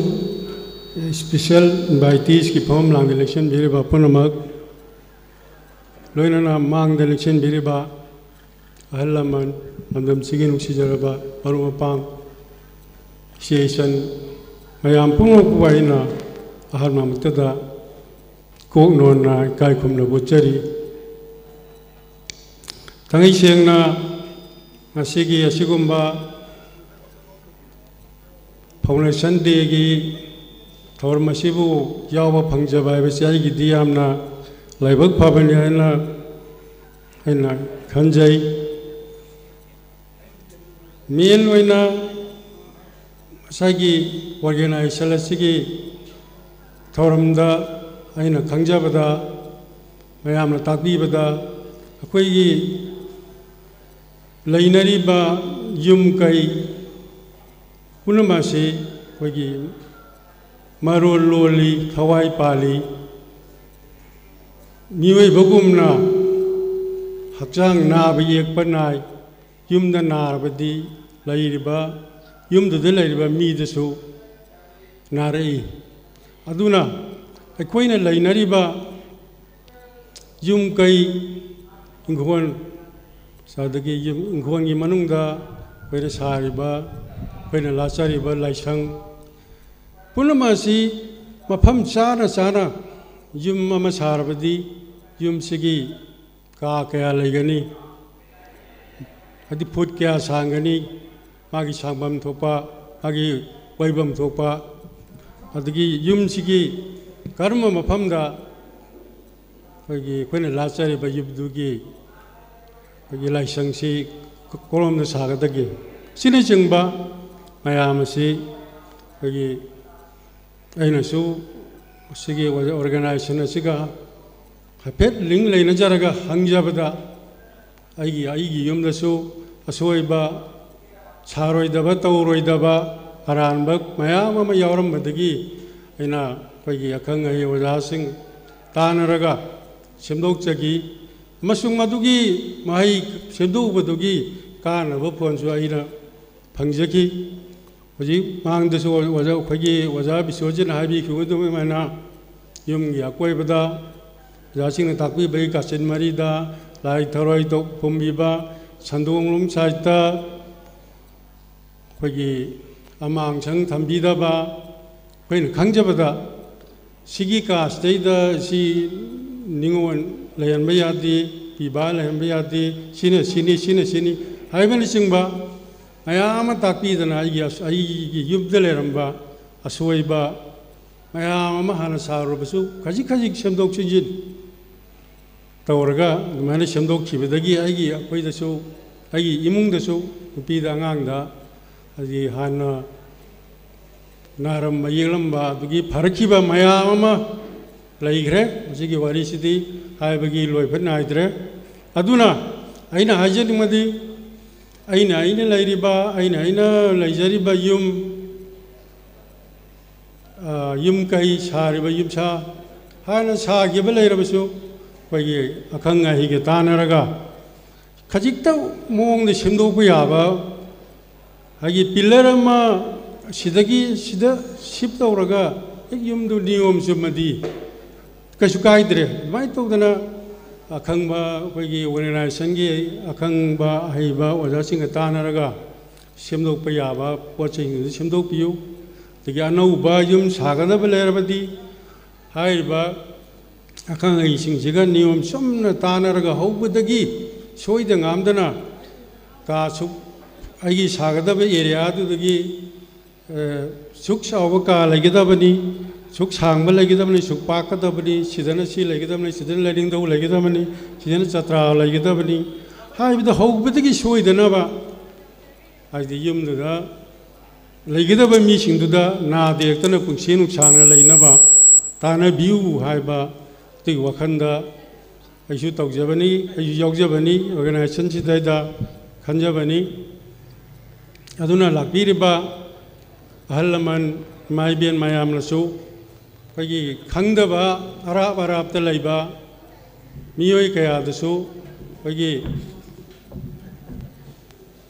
special inviteesꯀꯤ ꯐꯝꯐꯝ ꯂꯥꯡꯗ ꯂꯦꯡꯁꯤꯟꯕꯤꯔꯤꯕ ꯄꯨꯝꯅꯃꯛ, ꯂꯣꯏꯅꯅ ꯃꯥꯡꯗ ꯂꯦꯡꯁꯤꯟꯕꯤꯔꯤꯕ ꯑꯍꯜ ꯂꯃꯟ, ꯂꯝꯗꯝꯁꯤꯒꯤ ꯅꯨꯡꯁꯤꯖꯔꯕ ꯃꯔꯨꯞ ꯃꯄꯥꯡ, ꯏꯆꯦ ꯏꯆꯟ ꯃꯌꯥꯝ ꯄꯨꯝꯅꯃꯛꯄꯨ ꯑꯩꯅ ꯑꯍꯥꯟꯕꯃꯛꯇꯗ ꯀꯣꯛꯅꯣꯟꯅ ꯏꯀꯥꯏ ꯈꯨꯝꯅꯕ ꯎꯠꯆꯔꯤ꯫ ꯊꯥꯡꯉꯩ ꯁꯦꯡꯅ ꯉꯁꯤꯒꯤ ꯑꯁꯤꯒꯨꯝꯕ ꯐꯥꯎꯟꯗꯦꯁꯟ ꯗꯦꯒꯤ ꯊꯧꯔꯝ ꯑꯁꯤꯕꯨ ꯌꯥꯎꯕ ꯐꯪꯖꯕ ꯍꯥꯏꯕꯁꯤ ꯑꯩꯒꯤꯗꯤ ꯌꯥꯝꯅ ꯂꯥꯏꯕꯛ ꯐꯕꯅꯤ ꯍꯥꯏꯅ ꯑꯩꯅ ꯈꯟꯖꯩ꯫ ꯃꯦꯟ ꯑꯣꯏꯅ ꯉꯁꯥꯏꯒꯤ ꯑꯣꯔꯒꯦꯅꯥꯏꯖꯦꯁꯟ ꯑꯁꯤꯒꯤ ꯊꯧꯔꯝꯗ ꯑꯩꯅ ꯈꯪꯖꯕꯗ, ꯃꯌꯥꯝꯅ ꯇꯥꯛꯄꯤꯕꯗ, ꯑꯩꯈꯣꯏꯒꯤ ꯂꯩꯅꯔꯤꯕ ꯌꯨꯝ ꯀꯩ ꯄꯨꯝꯅꯃꯛ ꯑꯁꯤ ꯑꯩꯈꯣꯏꯒꯤ ꯃꯔꯣꯜ ꯂꯣꯜꯂꯤ, ꯊꯋꯥꯏ ꯄꯥꯜꯂꯤ꯫ ꯃꯤꯑꯣꯏꯕꯒꯨꯝꯅ ꯍꯛꯆꯥꯡ ꯅꯥꯕ ꯌꯦꯛꯄ ꯅꯥꯏ꯫ ꯌꯨꯝꯗ ꯅꯥꯔꯕꯗꯤ ꯂꯩꯔꯤꯕ, ꯌꯨꯝꯗꯨꯗ ꯂꯩꯔꯤꯕ ꯃꯤꯗꯁꯨ ꯅꯥꯔꯛꯏ꯫ ꯑꯗꯨꯅ ꯑꯩꯈꯣꯏꯅ ꯂꯩꯅꯔꯤꯕ ꯌꯨꯝ ꯀꯩ, ꯏꯪꯈꯣꯜ, ꯑꯗꯒꯤ ꯌꯨꯝ, ꯏꯪꯈꯣꯜꯒꯤ ꯃꯅꯨꯡꯗ ꯑꯩꯈꯣꯏꯅ ꯁꯥꯔꯤꯕ, ꯑꯩꯈꯣꯏꯅ ꯂꯥꯠꯆꯔꯤꯕ ꯂꯥꯏꯁꯪ ꯄꯨꯝꯅꯃꯛ ꯑꯁꯤ ꯃꯐꯝ ꯆꯥꯅ ꯆꯥꯅ ꯌꯨꯝ ꯑꯃ ꯁꯥꯔꯕꯗꯤ ꯌꯨꯝꯁꯤꯒꯤ ꯀꯥ ꯀꯌꯥ ꯂꯩꯒꯅꯤ, ꯍꯥꯏꯗꯤ ꯐꯨꯠ ꯀꯌꯥ ꯁꯥꯡꯒꯅꯤ, ꯃꯥꯒꯤ ꯁꯥꯡꯐꯝ ꯊꯣꯛꯄ, ꯃꯥꯒꯤ ꯀꯣꯏꯐꯝ ꯊꯣꯛꯄ, ꯑꯗꯒꯤ ꯌꯨꯝꯁꯤꯒꯤ ꯀꯔꯝꯕ ꯃꯐꯝꯗ ꯑꯩꯈꯣꯏꯒꯤ, ꯑꯩꯈꯣꯏꯅ ꯂꯥꯠꯆꯔꯤꯕ ꯌꯨꯝꯗꯨꯒꯤ ꯑꯩꯈꯣꯏꯒꯤ ꯂꯥꯏꯁꯪꯁꯤ ꯀꯔꯣꯝꯗ ꯁꯥꯒꯗꯒꯦ, ꯑꯁꯤꯅꯆꯤꯡꯕ ꯃꯌꯥꯝ ꯑꯁꯤ ꯑꯩꯈꯣꯏꯒꯤ, ꯑꯩꯅꯁꯨ ꯁꯤꯒꯤ ꯑꯣꯔꯒꯅꯥꯏꯖꯦꯁꯟ ꯑꯁꯤꯒ ꯍꯥꯏꯐꯦꯠ ꯂꯤꯡ ꯂꯩꯅꯖꯔꯒ ꯍꯪꯖꯕꯗ, ꯑꯩꯒꯤ, ꯑꯩꯒꯤ ꯌꯨꯝꯗꯁꯨ ꯑꯁꯣꯏꯕ, ꯁꯥꯔꯣꯏꯗꯕ, ꯇꯧꯔꯣꯏꯗꯕ ꯑꯔꯥꯟꯕ ꯃꯌꯥꯝ ꯑꯃ ꯌꯥꯎꯔꯝꯕꯗꯒꯤ ꯑꯩꯅ ꯑꯩꯈꯣꯏꯒꯤ ꯑꯈꯪ ꯑꯍꯩ ꯑꯣꯖꯥꯁꯤꯡ ꯇꯥꯟꯅꯔꯒ ꯁꯦꯝꯗꯣꯛꯆꯈꯤ, ꯑꯃꯁꯨꯡ ꯃꯗꯨꯒꯤ ꯃꯍꯩ, ꯁꯦꯝꯗꯣꯛꯎꯕꯗꯨꯒꯤ ꯀꯥꯟꯅꯕ ꯐꯣꯟꯁꯨ ꯑꯩꯅ ꯐꯪꯖꯈꯤ꯫ ꯍꯧꯖꯤꯛ ꯃꯥꯡꯗꯁꯨ ꯑꯣꯖꯥ, ꯑꯩꯈꯣꯏꯒꯤ ꯑꯣꯖꯥ ꯕꯤꯁ꯭ꯋꯖꯤꯠꯅ ꯍꯥꯏꯕꯤꯈꯤꯕ ꯑꯗꯨꯃꯥꯏꯅ ꯌꯨꯝꯒꯤ ꯑꯀꯣꯏꯕꯗ ꯑꯣꯖꯥꯁꯤꯡꯅ ꯇꯥꯛꯄꯤꯕꯒꯤ ꯀꯥꯆꯤꯟ ꯃꯔꯤꯗ ꯂꯥꯏ ꯊꯔꯣꯏ ꯇꯧ-, ꯐꯨꯝꯕꯤꯕ, ꯁꯟꯗꯣꯡꯂꯣꯝ ꯁꯥꯏꯠꯇ ꯑꯩꯈꯣꯏꯒꯤ ꯑꯃꯥꯡ ꯑꯁꯪ ꯊꯝꯕꯤꯗꯕ, ꯑꯩꯈꯣꯏꯅ ꯈꯪꯖꯕꯗ ꯁꯤꯒꯤ ꯀꯥꯁꯤꯗꯩꯗ ꯁꯤ ꯅꯤꯉꯣꯜ ꯂꯩꯍꯟꯕ ꯌꯥꯗꯦ, ꯄꯤꯕꯥ ꯂꯩꯍꯟꯕ ꯌꯥꯗꯦ, ꯁꯤꯅ ꯁꯤꯅꯤ, ꯁꯤꯅ ꯁꯤꯅꯤ ꯍꯥꯏꯕꯅꯆꯤꯡꯕ ꯃꯌꯥꯝ ꯑꯃ ꯇꯥꯛꯄꯤꯗꯅ ꯑꯩꯒꯤ ꯑꯁ-, ꯑꯩꯒꯤ ꯌꯨꯝꯗ ꯂꯩꯔꯝꯕ ꯑꯁꯣꯏꯕ ꯃꯌꯥꯝ ꯑꯃ ꯍꯥꯟꯅ ꯁꯥꯔꯨꯔꯕꯁꯨ ꯈꯖꯤꯛ ꯈꯖꯤꯛ ꯁꯦꯝꯗꯣꯛ ꯁꯦꯝꯖꯤꯟ ꯇꯧꯔꯒ ꯑꯗꯨꯃꯥꯏꯅ ꯁꯦꯝꯗꯣꯛꯈꯤꯕꯗꯒꯤ ꯑꯩꯒꯤ, ꯑꯩꯈꯣꯏꯗꯁꯨ, ꯑꯩꯒꯤ ꯏꯃꯨꯡꯗꯁꯨ, ꯅꯨꯄꯤꯗ, ꯑꯉꯥꯡꯗ, ꯍꯥꯏꯗꯤ ꯍꯥꯟꯅ ꯅꯥꯔꯝꯕ ꯌꯦꯛꯂꯝꯕ ꯑꯗꯨꯒꯤ ꯐꯔꯛꯈꯤꯕ ꯃꯌꯥꯝ ꯑꯃ ꯂꯩꯈ꯭ꯔꯦ꯫ ꯃꯁꯤꯒꯤ ꯋꯥꯔꯤꯁꯤꯗꯤ ꯍꯥꯏꯕꯒꯤ ꯂꯣꯏꯐꯠ ꯅꯥꯏꯗ꯭ꯔꯦ꯫ ꯑꯗꯨꯅ ꯑꯩꯅ ꯍꯥꯏꯖꯅꯤꯡꯕꯗꯤ, ꯑꯩꯅ ꯑꯩꯅ ꯂꯩꯔꯤꯕ, ꯑꯩꯅ ꯑꯩꯅ ꯂꯩꯖꯔꯤꯕ ꯌꯨꯝ, ꯑ, ꯌꯨꯝ ꯀꯩ ꯁꯥꯔꯤꯕ ꯌꯨꯝꯁꯥ, ꯍꯥꯟꯅ ꯁꯥꯈꯤꯕ ꯂꯩꯔꯕꯁꯨ, ꯑꯩꯈꯣꯏꯒꯤ ꯑꯈꯪ ꯑꯍꯩꯒ ꯇꯥꯟꯅꯔꯒ ꯈꯖꯤꯛꯇ ꯃꯑꯣꯡꯗ ꯁꯦꯝꯗꯣꯛꯄ ꯌꯥꯕ, ꯍꯥꯏꯗꯤ ꯄꯤꯂꯔ ꯑꯃ ꯁꯤꯗꯒꯤ ꯁꯤꯗ ꯁꯤꯞ ꯇꯧꯔꯒ ꯍꯦꯛ ꯌꯨꯝꯗꯨ ꯅꯤꯌꯣꯝ ꯆꯨꯝꯃꯗꯤ ꯀꯩꯁꯨ ꯀꯥꯏꯗ꯭ꯔꯦ꯫ ꯑꯗꯨꯃꯥꯏꯅ ꯇꯧꯗꯅ ꯑꯈꯪꯕ, ꯑꯩꯈꯣꯏꯒꯤ ꯑꯣꯔꯒꯅꯥꯏꯖꯦꯁꯟꯒꯤ ꯑꯈꯪꯕ ꯑꯍꯩꯕ ꯑꯣꯖꯥꯁꯤꯡꯒ ꯇꯥꯟꯅꯔꯒ ꯁꯦꯝꯗꯣꯛꯄ ꯌꯥꯕ ꯄꯣꯠ ꯆꯩꯁꯤꯡꯗꯨ ꯁꯦꯝꯗꯣꯛꯄꯤꯌꯨ꯫ ꯑꯗꯒꯤ ꯑꯅꯧꯕ ꯌꯨꯝ ꯁꯥꯒꯗꯕ ꯂꯩꯔꯕꯗꯤ ꯍꯥꯏꯔꯤꯕ ꯑꯈꯪ ꯑꯍꯩꯁꯤꯡꯁꯤꯒ ꯅꯤꯌꯣꯝ ꯆꯨꯝꯅ ꯇꯥꯟꯅꯔꯒ ꯍꯧꯕꯗꯒꯤ ꯁꯣꯏꯗ ꯉꯥꯝꯗꯅ ꯀꯥ ꯁꯨꯛ, ꯑꯩꯒꯤ ꯁꯥꯒꯗꯕ ꯑꯦꯔꯤꯌꯥꯗꯨꯗꯒꯤ, ꯑ, ꯁꯨꯛ ꯆꯥꯎꯕ ꯀꯥ ꯂꯩꯒꯗꯕꯅꯤ, ꯁꯨꯛ ꯁꯥꯡꯕ ꯂꯩꯒꯗꯕꯅꯤ, ꯁꯨꯛ ꯄꯥꯛꯀꯗꯕꯅꯤ, ꯁꯤꯗꯅ ꯁꯤ ꯂꯩꯒꯗꯕꯅꯤ, ꯁꯤꯗꯅ ꯂꯥꯏꯅꯤꯡꯊꯧ ꯂꯩꯒꯗꯕꯅꯤ, ꯁꯤꯗꯅ ꯆꯇ꯭ꯔꯥ ꯂꯩꯒꯗꯕꯅꯤ ꯍꯥꯏꯕꯗ ꯍꯧꯕꯗꯒꯤ ꯁꯣꯏꯗꯅꯕ, ꯍꯥꯏꯗꯤ ꯌꯨꯝꯗꯨꯗ ꯂꯩꯒꯗꯕ ꯃꯤꯁꯤꯡꯗꯨꯗ ꯅꯥꯗ ꯌꯦꯛꯇꯅ ꯄꯨꯟꯁꯤ ꯅꯨꯡꯁꯥꯡꯅ ꯂꯩꯅꯕ ꯇꯥꯟꯅꯕꯤꯌꯨ ꯍꯥꯏꯕ ꯑꯗꯨꯒꯤ ꯋꯥꯈꯜꯗ ꯑꯩꯁꯨ ꯇꯧꯖꯕꯅꯤ, ꯑꯩꯁꯨ ꯌꯥꯎꯖꯕꯅꯤ, ꯑꯣꯔꯒꯅꯥꯏꯖꯦꯁꯟꯁꯤꯗꯩꯗ ꯈꯟꯖꯕꯅꯤ꯫ ꯑꯗꯨꯅ ꯂꯥꯛꯄꯤꯔꯤꯕ ꯑꯍꯜ ꯂꯃꯟ, ꯏꯃꯥ ꯏꯕꯦꯟ ꯃꯌꯥꯝꯅꯁꯨ ꯑꯩꯈꯣꯏꯒꯤ ꯈꯪꯗꯕ ꯑꯔꯥꯞ ꯑꯔꯥꯞꯇ ꯂꯩꯕ ꯃꯤꯑꯣꯏ ꯀꯌꯥꯗꯁꯨ ꯑꯩꯈꯣꯏꯒꯤ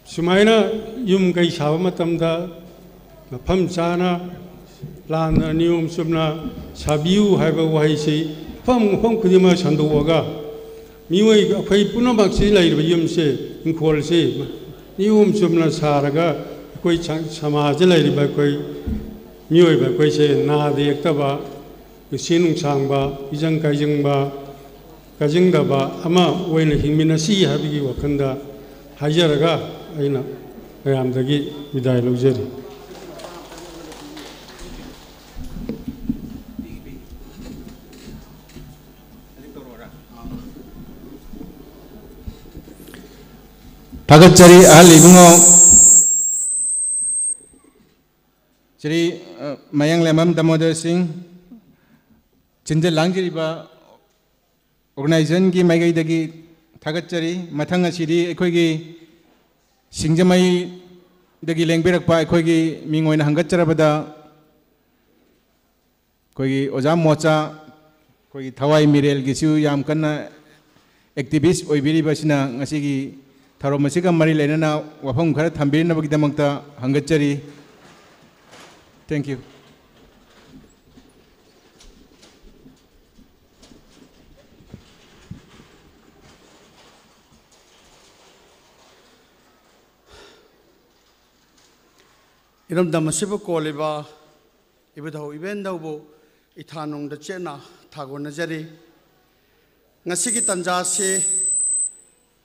ꯁꯨꯃꯥꯏꯅ ꯌꯨꯝ ꯀꯩ ꯁꯥꯕ ꯃꯇꯝꯗ ꯃꯐꯝ ꯆꯥꯅ, ꯂꯥꯟꯅ, ꯅꯤꯌꯣꯝ ꯆꯨꯝꯅ ꯁꯥꯕꯤꯌꯨ ꯍꯥꯏꯕ ꯋꯥꯍꯩꯁꯤ ꯃꯐꯝ, ꯃꯐꯝ ꯈꯨꯗꯤꯡꯃꯛ ꯁꯟꯗꯣꯛꯑꯒ ꯃꯤꯑꯣꯏ ꯑꯩꯈꯣꯏ ꯄꯨꯝꯅꯃꯛꯁꯤ ꯂꯩꯔꯤꯕ ꯌꯨꯝꯁꯦ, ꯏꯪꯈꯣꯜꯁꯤ ꯅꯤꯌꯣꯝ ꯆꯨꯝꯅ ꯁꯥꯔꯒ ꯑꯩꯈꯣꯏ ꯁ-, ꯁꯃꯥꯖꯗ ꯂꯩꯔꯤꯕ ꯑꯩꯈꯣꯏ ꯃꯤꯑꯣꯏꯕ ꯑꯩꯈꯣꯏꯁꯦ ꯅꯥꯗ ꯌꯦꯛꯇꯕ, ꯄꯨꯟꯁꯤ ꯅꯨꯡꯁꯥꯡꯕ, ꯏꯖꯪ ꯀꯥꯏꯖꯪꯕ, ꯀꯥꯏꯖꯪꯗꯕ ꯑꯃ ꯑꯣꯏꯅ ꯍꯤꯡꯃꯤꯟꯅꯁꯤ ꯍꯥꯏꯕꯒꯤ ꯋꯥꯈꯜꯗ ꯍꯥꯏꯖꯔꯒ ꯑꯩꯅ ꯃꯌꯥꯝꯗꯒꯤ ꯕꯤꯗꯥꯏ ꯂꯧꯖꯔꯤ꯫ ꯊꯥꯒꯠꯆꯔꯤ ꯑꯍꯜ ꯏꯕꯨꯡꯉꯣ ꯁ꯭ꯔꯤ, ꯑ, ꯃꯌꯥꯡꯂꯦꯝꯕꯝ ꯗꯥꯃꯣꯗꯔ ꯁꯤꯡ꯫ ꯁꯤꯟꯖ ꯂꯥꯡꯖꯔꯤꯕ ꯑꯣꯔꯒꯅꯥꯏꯖꯦꯁꯟꯒꯤ ꯃꯥꯏꯀꯩꯗꯒꯤ ꯊꯥꯒꯠꯆꯔꯤ꯫ ꯃꯊꯪ ꯑꯁꯤꯗꯤ ꯑꯩꯈꯣꯏꯒꯤ ꯁꯤꯡꯖꯃꯩꯗꯒꯤ ꯂꯦꯡꯕꯤꯔꯛꯄ ꯑꯩꯈꯣꯏꯒꯤ ꯃꯤꯡ ꯑꯣꯏꯅ ꯍꯪꯒꯠꯆꯔꯕꯗ ꯑꯩꯈꯣꯏꯒꯤ ꯑꯣꯖꯥ ꯃꯣꯆꯥ, ꯑꯩꯈꯣꯏꯒꯤ ꯊꯋꯥꯏ ꯃꯤꯔꯦꯜꯒꯤꯁꯨ ꯌꯥꯝ ꯀꯟꯅ ꯑꯦꯛꯇꯤꯚꯤꯁ ꯑꯣꯏꯕꯤꯔꯤꯕꯁꯤꯅ ꯉꯁꯤꯒꯤ ꯊꯧꯔꯝ ꯑꯁꯤꯒ ꯃꯔꯤ ꯂꯩꯅꯅ ꯋꯥꯐꯝ ꯈꯔ ꯊꯝꯕꯤꯅꯕꯒꯤꯗꯃꯛꯇ ꯍꯪꯒꯠꯆꯔꯤ꯫ Thank you. ꯏꯔꯝꯗꯝ ꯑꯁꯤꯕꯨ ꯀꯣꯜꯂꯤꯕ ꯏꯕꯨꯙꯧ ꯏꯕꯦꯟꯗꯧꯕꯨ ꯏꯊꯥꯅꯨꯡꯗ ꯆꯦꯠꯅ ꯊꯥꯒꯣꯟꯅꯖꯔꯤ꯫ ꯉꯁꯤꯒꯤ ꯇꯥꯟꯖꯥ ꯑꯁꯤ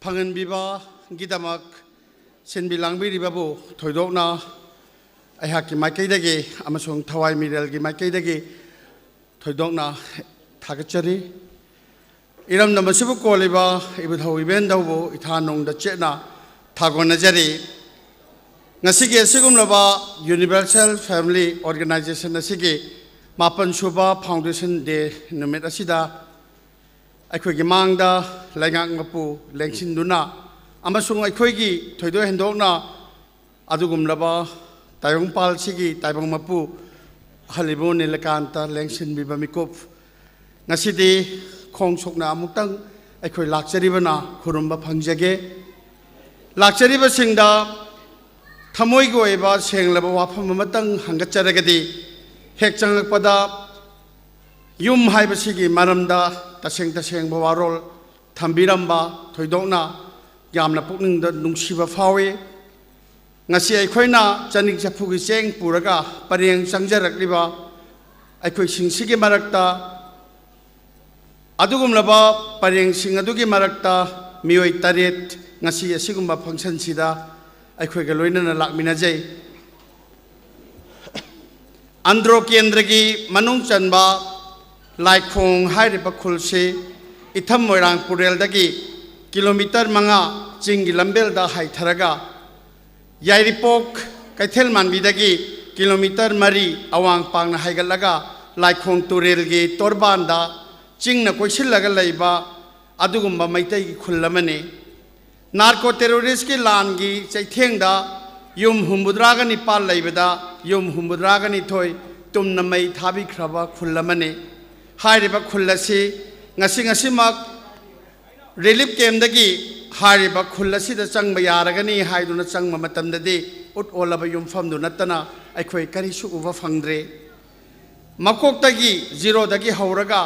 ꯐꯪꯍꯟꯕꯤꯕꯒꯤꯗꯃꯛ ꯁꯤꯟꯕꯤ ꯂꯥꯡꯕꯤꯔꯤꯕꯕꯨ ꯊꯣꯏꯗꯣꯛꯅ ꯑꯩꯍꯥꯛꯀꯤ ꯃꯥꯏꯀꯩꯗꯒꯤ ꯑꯃꯁꯨꯡ ꯊꯋꯥꯏ ꯃꯤꯔꯦꯜꯒꯤ ꯃꯥꯏꯀꯩꯗꯒꯤ ꯊꯣꯏꯗꯣꯛꯅ ꯊꯥꯒꯠꯆꯔꯤ꯫ ꯏꯔꯝꯗꯝ ꯑꯁꯤꯕꯨ ꯀꯣꯜꯂꯤꯕ ꯏꯕꯨꯙꯧ ꯏꯕꯦꯟꯗꯧꯕꯨ ꯏꯊꯥꯅꯨꯡꯗ ꯆꯦꯠꯅ ꯊꯥꯒꯣꯟꯅꯖꯔꯤ꯫ ꯉꯁꯤꯒꯤ ꯑꯁꯤꯒꯨꯝꯂꯕ Universal Family Organization ꯑꯁꯤꯒꯤ ꯃꯥꯄꯟ ꯁꯨꯕ Foundation Day ꯅꯨꯃꯤꯠ ꯑꯁꯤꯗ ꯑꯩꯈꯣꯏꯒꯤ ꯃꯥꯡꯗ ꯂꯩꯉꯥꯛ ꯃꯄꯨ ꯂꯦꯡꯁꯤꯟꯗꯨꯅ ꯑꯃꯁꯨꯡ ꯑꯩꯈꯣꯏꯒꯤ ꯊꯣꯏꯗꯣꯛ ꯍꯦꯟꯗꯣꯛꯅ ꯑꯗꯨꯒꯨꯝꯂꯕ ꯇꯥꯏꯕꯪꯄꯥꯜꯁꯤꯒꯤ ꯇꯥꯏꯕꯪ ꯃꯄꯨ ꯑꯍꯜ ꯏꯕꯨ ꯅꯤꯂꯀꯥꯟꯇ ꯂꯦꯡꯁꯤꯟꯕꯤꯕ ꯃꯤꯀꯨꯞ ꯉꯁꯤꯗꯤ ꯈꯣꯡ ꯁꯣꯛꯅ ꯑꯃꯨꯛꯇꯪ ꯑꯩꯈꯣꯏ ꯂꯥꯛꯆꯔꯤꯕꯅ ꯈꯨꯔꯨꯝꯕ ꯐꯪꯖꯒꯦ꯫ ꯂꯥꯛꯆꯔꯤꯕꯁꯤꯡꯗ ꯊꯃꯣꯏꯒꯤ ꯑꯣꯏꯕ ꯁꯦꯡꯂꯕ ꯋꯥꯐꯝ ꯑꯃꯇꯪ ꯍꯪꯒꯠꯆꯔꯒꯗꯤ, ꯍꯦꯛ ꯆꯪꯂꯛꯄꯗ ꯌꯨꯝ ꯍꯥꯏꯕꯁꯤꯒꯤ ꯃꯔꯝꯗ ꯇꯁꯦꯡ ꯇꯁꯦꯡꯕ ꯋꯥꯔꯣꯜ ꯊꯝꯕꯤꯔꯝꯕ ꯊꯣꯏꯗꯣꯛꯅ ꯌꯥꯝꯅ ꯄꯨꯛꯅꯤꯡꯗ ꯅꯨꯡꯁꯤꯕ ꯐꯥꯎꯏ꯫ ꯉꯁꯤ ꯑꯩꯈꯣꯏꯅ ꯆꯅꯤꯡ ꯆꯐꯨꯒꯤ ꯆꯦꯡ ꯄꯨꯔꯒ ꯄꯔꯦꯡ ꯆꯪꯖꯔꯛꯂꯤꯕ ꯑꯩꯈꯣꯏꯁꯤꯡꯁꯤꯒꯤ ꯃꯔꯛꯇ, ꯑꯗꯨꯒꯨꯝꯂꯕ ꯄꯔꯦꯡꯁꯤꯡ ꯑꯗꯨꯒꯤ ꯃꯔꯛꯇ ꯃꯤꯑꯣꯏ ꯇꯔꯦꯠ ꯉꯁꯤ ꯑꯁꯤꯒꯨꯝꯕ functionꯁꯤꯗ ꯑꯩꯈꯣꯏꯒ ꯂꯣꯏꯅꯅ ꯂꯥꯛꯃꯤꯟꯅꯖꯩ꯫ ꯑꯟꯗ꯭ꯔꯣ ꯀꯦꯟꯗ꯭ꯔꯒꯤ ꯃꯅꯨꯡ ꯆꯟꯕ ꯂꯥꯏꯈꯣꯡ ꯍꯥꯏꯔꯤꯕ ꯈꯨꯜꯁꯤ ꯏꯊꯝ ꯃꯣꯏꯔꯥꯡ ꯄꯨꯔꯦꯜꯗꯒꯤ kilometre ꯃꯉꯥ ꯆꯤꯡꯒꯤ ꯂꯝꯕꯦꯜꯗ ꯍꯥꯏꯊꯔꯒ, ꯌꯥꯏꯔꯤꯄꯣꯛ ꯀꯩꯊꯦꯜ ꯃꯥꯟꯕꯤꯗꯒꯤ kilometre ꯃꯔꯤ ꯑꯋꯥꯡ ꯄꯥꯡꯅ ꯍꯥꯏꯒꯠꯂꯒ, ꯂꯥꯏꯈꯣꯡ ꯇꯨꯔꯦꯜꯒꯤ ꯇꯣꯔꯕꯥꯟꯗ ꯆꯤꯡꯅ ꯀꯣꯏꯁꯤꯜꯂꯒ ꯂꯩꯕ ꯑꯗꯨꯒꯨꯝꯕ ꯃꯩꯇꯩꯒꯤ ꯈꯨꯜ ꯑꯃꯅꯤ꯫ ꯅꯥꯔꯀꯣ ꯇꯦꯔꯣꯔꯤꯁꯀꯤ ꯂꯥꯟꯒꯤ ꯆꯩꯊꯦꯡꯗ ꯌꯨꯝ ꯍꯨꯝꯐꯨꯇꯔꯥꯒ ꯅꯤꯄꯥꯜ ꯂꯩꯕꯗ ꯌꯨꯝ ꯍꯨꯝꯐꯨꯇꯔꯥꯒ ꯅꯤꯊꯣꯏ ꯇꯨꯝꯅ ꯃꯩ ꯊꯥꯕꯤꯈ꯭ꯔꯕ ꯈꯨꯜ ꯑꯃꯅꯤ꯫ ꯍꯥꯏꯔꯤꯕ ꯈꯨꯜ ꯑꯁꯤ ꯉꯁꯤ ꯉꯁꯤꯃꯛ ꯔꯤꯂꯤꯐ ꯀꯦꯝꯗꯒꯤ ꯍꯥꯏꯔꯤꯕ ꯈꯨꯜ ꯑꯁꯤꯗ ꯆꯪꯕ ꯌꯥꯔꯒꯅꯤ ꯍꯥꯏꯗꯨꯅ ꯆꯪꯕ ꯃꯇꯝꯗꯗꯤ ꯎꯠ ꯑꯣꯜꯂꯕ ꯌꯨꯝꯐꯝꯗꯨ ꯅꯠꯇꯅ ꯑꯩꯈꯣꯏ ꯀꯔꯤꯁꯨ ꯎꯕ ꯐꯪꯗ꯭ꯔꯦ꯫ ꯃꯀꯣꯛꯇꯒꯤ ꯖꯤꯔꯣꯗꯒꯤ ꯍꯧꯔꯒ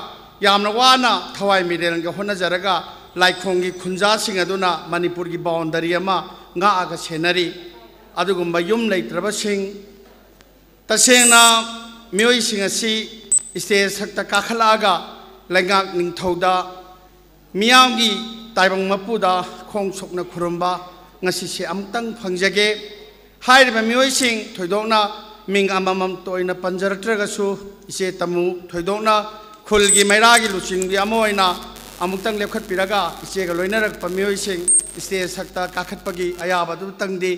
ꯌꯥꯝꯅ ꯋꯥꯅ ꯊꯋꯥꯏ ꯃꯤꯔꯦꯜꯒ ꯍꯣꯠꯅꯖꯔꯒ ꯂꯥꯏꯈꯣꯡꯒꯤ ꯈꯨꯟꯖꯥꯁꯤꯡ ꯑꯗꯨꯅ ꯃꯅꯤꯄꯨꯔꯒꯤ ꯕꯥꯎꯟꯗꯔꯤ ꯑꯃ ꯉꯥꯛꯑꯒ ꯁꯦꯟꯅꯔꯤ꯫ ꯑꯗꯨꯒꯨꯝꯕ ꯌꯨꯝ ꯂꯩꯇ꯭ꯔꯕꯁꯤꯡ, ꯇꯁꯦꯡꯅ ꯃꯤꯑꯣꯏꯁꯤꯡ ꯑꯁꯤ ꯏꯁꯇꯦꯖ ꯊꯛꯇ ꯀꯥꯈꯠꯂꯛꯑꯒ ꯂꯩꯉꯥꯛ ꯅꯤꯡꯊꯧꯗ ꯃꯤꯌꯥꯝꯒꯤ ꯇꯥꯏꯕꯪ ꯃꯄꯨꯗ ꯈꯣꯡ ꯁꯣꯛꯅ ꯈꯨꯔꯨꯝꯕ ꯉꯁꯤꯁꯦ ꯑꯃꯨꯛꯇꯪ ꯐꯪꯖꯒꯦ꯫ ꯍꯥꯏꯔꯤꯕ ꯃꯤꯑꯣꯏꯁꯤꯡ ꯊꯣꯏꯗꯣꯛꯅ ꯃꯤꯡ ꯑꯃꯃꯝꯇ ꯑꯣꯏꯅ ꯄꯟꯖꯔꯛꯇ꯭ꯔꯒꯁꯨ, ꯏꯆꯦ ꯇꯃꯨ ꯊꯣꯏꯗꯣꯛꯅ ꯈꯨꯜꯒꯤ ꯃꯩꯔꯥꯒꯤ ꯂꯨꯆꯤꯡꯕꯤ ꯑꯃ ꯑꯣꯏꯅ ꯑꯃꯨꯛꯇꯪ ꯂꯦꯞꯈꯠꯄꯤꯔꯒ ꯏꯆꯦꯒ ꯂꯣꯏꯅꯔꯛꯄ ꯃꯤꯑꯣꯏꯁꯤꯡ ꯏꯁꯇꯦꯖ ꯊꯛꯇ ꯀꯥꯈꯠꯄꯒꯤ ꯑꯌꯥꯕ ꯑꯗꯨꯇꯪꯗꯤ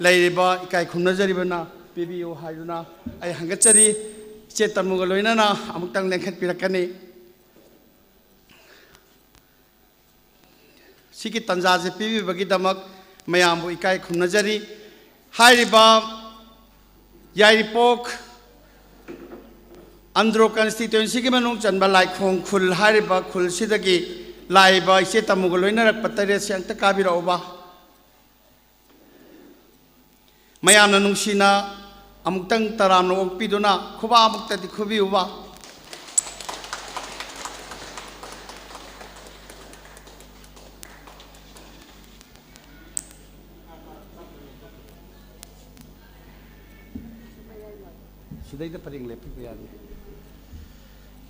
ꯂꯩꯔꯤꯕ ꯏꯀꯥꯏ ꯈꯨꯝꯅꯖꯔꯤꯕꯅ ꯄꯤꯕꯤꯌꯨ ꯍꯥꯏꯗꯨꯅ ꯑꯩ ꯍꯪꯒꯠꯆꯔꯤ꯫ ꯏꯆꯦ ꯇꯃꯨꯒ ꯂꯣꯏꯅꯅ ꯑꯃꯨꯛꯇꯪ ꯂꯦꯡꯈꯠꯄꯤꯔꯛꯀꯅꯤ꯫ ꯁꯤꯒꯤ ꯇꯥꯟꯖꯥꯁꯦ ꯄꯤꯕꯤꯕꯒꯤꯗꯃꯛ ꯃꯌꯥꯝꯕꯨ ꯏꯀꯥꯏ ꯈꯨꯝꯅꯖꯔꯤ꯫ ꯍꯥꯏꯔꯤꯕ ꯌꯥꯏꯔꯤꯄꯣꯛ ꯑꯟꯗ꯭ꯔꯣ ꯀꯟꯁꯇꯤꯇ꯭ꯋꯦꯟꯁꯤꯒꯤ ꯃꯅꯨꯡ ꯆꯟꯕ ꯂꯥꯏꯈꯣꯡ ꯈꯨꯜ ꯍꯥꯏꯔꯤꯕ ꯈꯨꯜꯁꯤꯗꯒꯤ ꯂꯥꯛꯏꯕ ꯏꯆꯦ ꯇꯃꯨꯒ ꯂꯣꯏꯅꯔꯛꯄ ꯇꯔꯦꯠꯁꯦ ꯑꯝꯇ ꯀꯥꯕꯤꯔꯛꯎꯕ꯫ ꯃꯌꯥꯝꯅ ꯅꯨꯡꯁꯤꯅ ꯑꯃꯨꯛꯇꯪ ꯇꯔꯥꯝꯅ ꯑꯣꯛꯄꯤꯗꯨꯅ ꯈꯨꯕꯥꯛ ꯑꯃꯨꯛꯇꯗꯤ ꯈꯨꯕꯤꯌꯨꯕ꯫ ꯁꯤꯗꯩꯗ ꯄꯔꯦꯡ ꯂꯦꯞꯄꯤꯕ ꯌꯥꯅꯤ꯫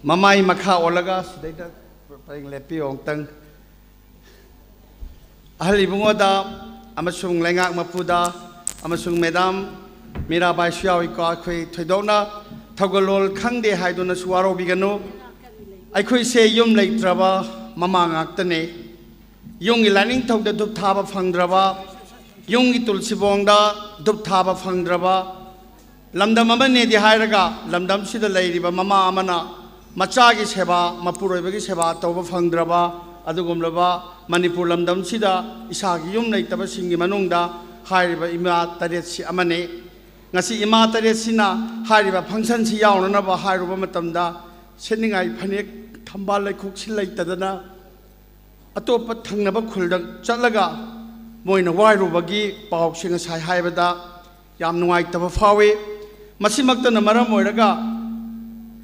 ꯃꯃꯥꯏ ꯃꯈꯥ ꯑꯣꯜꯂꯒ ꯁꯤꯗꯩꯗ ꯄꯔꯦꯡ ꯂꯦꯞꯄꯤꯌꯨ ꯑꯃꯨꯛꯇꯪ꯫ ꯑꯍꯜ ꯏꯕꯨꯡꯉꯣꯗ ꯑꯃꯁꯨꯡ ꯂꯩꯉꯥꯛ ꯃꯄꯨꯗ ꯑꯃꯁꯨꯡ ꯃꯦꯗꯥꯝ ꯃꯤꯔꯥꯕꯥꯏꯁꯨ ꯌꯥꯎꯏꯀꯣ, ꯑꯩꯈꯣꯏ ꯊꯣꯏꯗꯣꯛꯅ ꯊꯧꯒꯜꯂꯣꯟ ꯈꯪꯗꯦ ꯍꯥꯏꯗꯨꯅꯁꯨ ꯋꯥꯔꯧꯕꯤꯒꯅꯨ꯫ ꯑꯩꯈꯣꯏꯁꯦ ꯌꯨꯝ ꯂꯩꯇ꯭ꯔꯕ ꯃꯃꯥ ꯉꯥꯛꯇꯅꯦ꯫ ꯌꯨꯝꯒꯤ ꯂꯥꯏꯅꯤꯡꯊꯧꯗ ꯙꯨꯞ ꯊꯥꯕ ꯐꯪꯗ꯭ꯔꯕ, ꯌꯨꯝꯒꯤ ꯇꯨꯜꯁꯤꯕꯣꯡꯗ ꯙꯨꯞ ꯊꯥꯕ ꯐꯪꯗ꯭ꯔꯕ, ꯂꯝꯗꯝ ꯑꯃꯅꯦꯗꯤ ꯍꯥꯏꯔꯒ, ꯂꯝꯗꯝꯁꯤꯗ ꯂꯩꯔꯤꯕ ꯃꯃꯥ ꯑꯃꯅ ꯃꯆꯥꯒꯤ ꯁꯦꯕꯥ, ꯃꯄꯨꯔꯣꯏꯕꯒꯤ ꯁꯦꯕꯥ ꯇꯧꯕ ꯐꯪꯗ꯭ꯔꯕ ꯑꯗꯨꯒꯨꯝꯂꯕ ꯃꯅꯤꯄꯨꯔ ꯂꯝꯗꯝꯁꯤꯗ ꯏꯁꯥꯒꯤ ꯌꯨꯝ ꯂꯩꯇꯕꯁꯤꯡꯒꯤ ꯃꯅꯨꯡꯗ ꯍꯥꯏꯔꯤꯕ ꯏꯃꯥ ꯇꯔꯦꯠꯁꯤ ꯑꯃꯅꯤ꯫ ꯉꯁꯤ ꯏꯃꯥ ꯇꯔꯦꯠꯁꯤꯅ ꯍꯥꯏꯔꯤꯕ functionꯁꯤ ꯌꯥꯎꯅꯅꯕ ꯍꯥꯏꯔꯨꯕ ꯃꯇꯝꯗ, ꯁꯦꯠꯅꯤꯡꯉꯥꯏ ꯐꯅꯦꯛ ꯊꯝꯕꯥꯜ ꯂꯩꯈꯣꯛꯁꯤ ꯂꯩꯇꯗꯅ ꯑꯇꯣꯞꯄ ꯊꯪꯅꯕ ꯈꯨꯜꯗ ꯆꯠꯂꯒ ꯃꯣꯏꯅ ꯋꯥꯏꯔꯨꯕꯒꯤ ꯄꯥꯎꯁꯦ ꯉꯁꯥꯏ ꯍꯥꯏꯕꯗ ꯌꯥꯝ ꯅꯨꯡꯉꯥꯏꯇꯕ ꯐꯥꯎꯏ꯫ ꯃꯁꯤꯃꯛꯇꯅ ꯃꯔꯝ ꯑꯣꯏꯔꯒ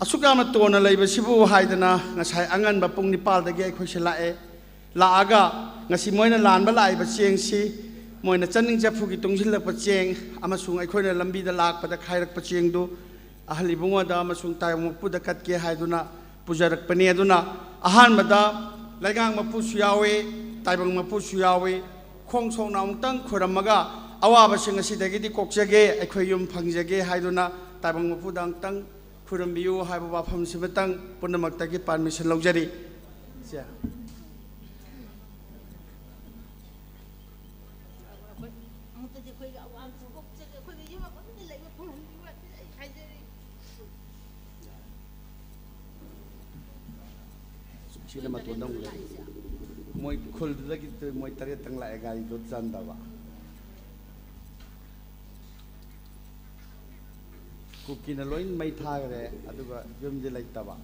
ꯑꯁꯨꯛ ꯌꯥꯝꯅ ꯇꯣꯟꯅ ꯂꯩꯕꯁꯤꯕꯨ ꯍꯥꯏꯗꯅ ꯉꯁꯥꯏ ꯑꯉꯟꯕ ꯄꯨꯡ ꯅꯤꯄꯥꯜꯗꯒꯤ ꯑꯩꯈꯣꯏꯁꯦ ꯂꯥꯛꯑꯦ꯫ ꯂꯥꯛꯑꯒ ꯉꯁꯤ ꯃꯣꯏꯅ ꯂꯥꯟꯕ ꯂꯥꯛꯏꯕ ꯆꯦꯡꯁꯤ, ꯃꯣꯏꯅ ꯆꯅꯤꯡ ꯆꯐꯨꯒꯤ ꯇꯨꯡꯁꯤꯜꯂꯛꯄ ꯆꯦꯡ ꯑꯃꯁꯨꯡ ꯑꯩꯈꯣꯏꯅ ꯂꯝꯕꯤꯗ ꯂꯥꯛꯄꯗ ꯈꯥꯏꯔꯛꯄ ꯆꯦꯡꯗꯨ ꯑꯍꯜ ꯏꯕꯨꯡꯉꯣꯗ ꯑꯃꯁꯨꯡ ꯇꯥꯏꯕꯪ ꯃꯄꯨꯗ ꯀꯠꯀꯦ ꯍꯥꯏꯗꯨꯅ ꯄꯨꯖꯔꯛꯄꯅꯤ꯫ ꯑꯗꯨꯅ ꯑꯍꯥꯟꯕꯗ ꯂꯩꯉꯥꯛ ꯃꯄꯨꯁꯨ ꯌꯥꯎꯏ, ꯇꯥꯏꯕꯪ ꯃꯄꯨꯁꯨ ꯌꯥꯎꯏ, ꯈꯣꯡ ꯁꯣꯛꯅ ꯑꯃꯨꯛꯇꯪ ꯈꯨꯔꯝꯃꯒ ꯑꯋꯥꯕꯁꯤꯡ ꯑꯁꯤꯗꯒꯤꯗꯤ ꯀꯣꯛꯆꯒꯦ, ꯑꯩꯈꯣꯏ ꯌꯨꯝ ꯐꯪꯖꯒꯦ ꯍꯥꯏꯗꯨꯅ ꯇꯥꯏꯕꯪ ꯃꯄꯨꯗ ꯑꯃꯨꯛꯇꯪ ꯈꯨꯔꯨꯝꯕꯤꯌꯨ ꯍꯥꯏꯕ ꯋꯥꯐꯝꯁꯤꯃꯇꯪ ꯄꯨꯝꯅꯃꯛꯇꯒꯤ permission ꯂꯧꯖꯔꯤ꯫ ꯏꯆꯦ꯫ ꯑꯩꯈꯣꯏ ꯑꯃꯨꯛꯇꯗꯤ ꯑꯩꯈꯣꯏꯒꯤ ꯑꯋꯥꯕꯁꯤ ꯀꯣꯛꯆꯒꯦ, ꯑꯩꯈꯣꯏꯒꯤ ꯌꯨꯝ ꯑꯃꯗꯤ ꯂꯩꯕ ꯐꯪꯍꯟꯕꯤꯌꯨ ꯍꯥꯏꯕꯁꯤ ꯑꯩ ꯍꯥꯏꯖꯔꯤ꯫ ꯁꯤꯅ ꯃꯇꯣꯟꯗ ꯑꯃꯨꯛ ꯂꯩ꯫ ꯃꯣꯏ ꯈꯨꯜꯗꯨꯗꯒꯤ ꯃꯣꯏ ꯇꯔꯦꯠꯇꯪ ꯂꯥꯛꯑꯦ, ꯒꯥꯔꯤꯗꯣ ꯆꯟꯗꯕ꯫ ꯀꯨꯀꯤꯅ ꯂꯣꯏ ꯃꯩ ꯊꯥꯈ꯭ꯔꯦ, ꯑꯗꯨꯒ ꯌꯨꯝꯁꯦ ꯂꯩꯇꯕ꯫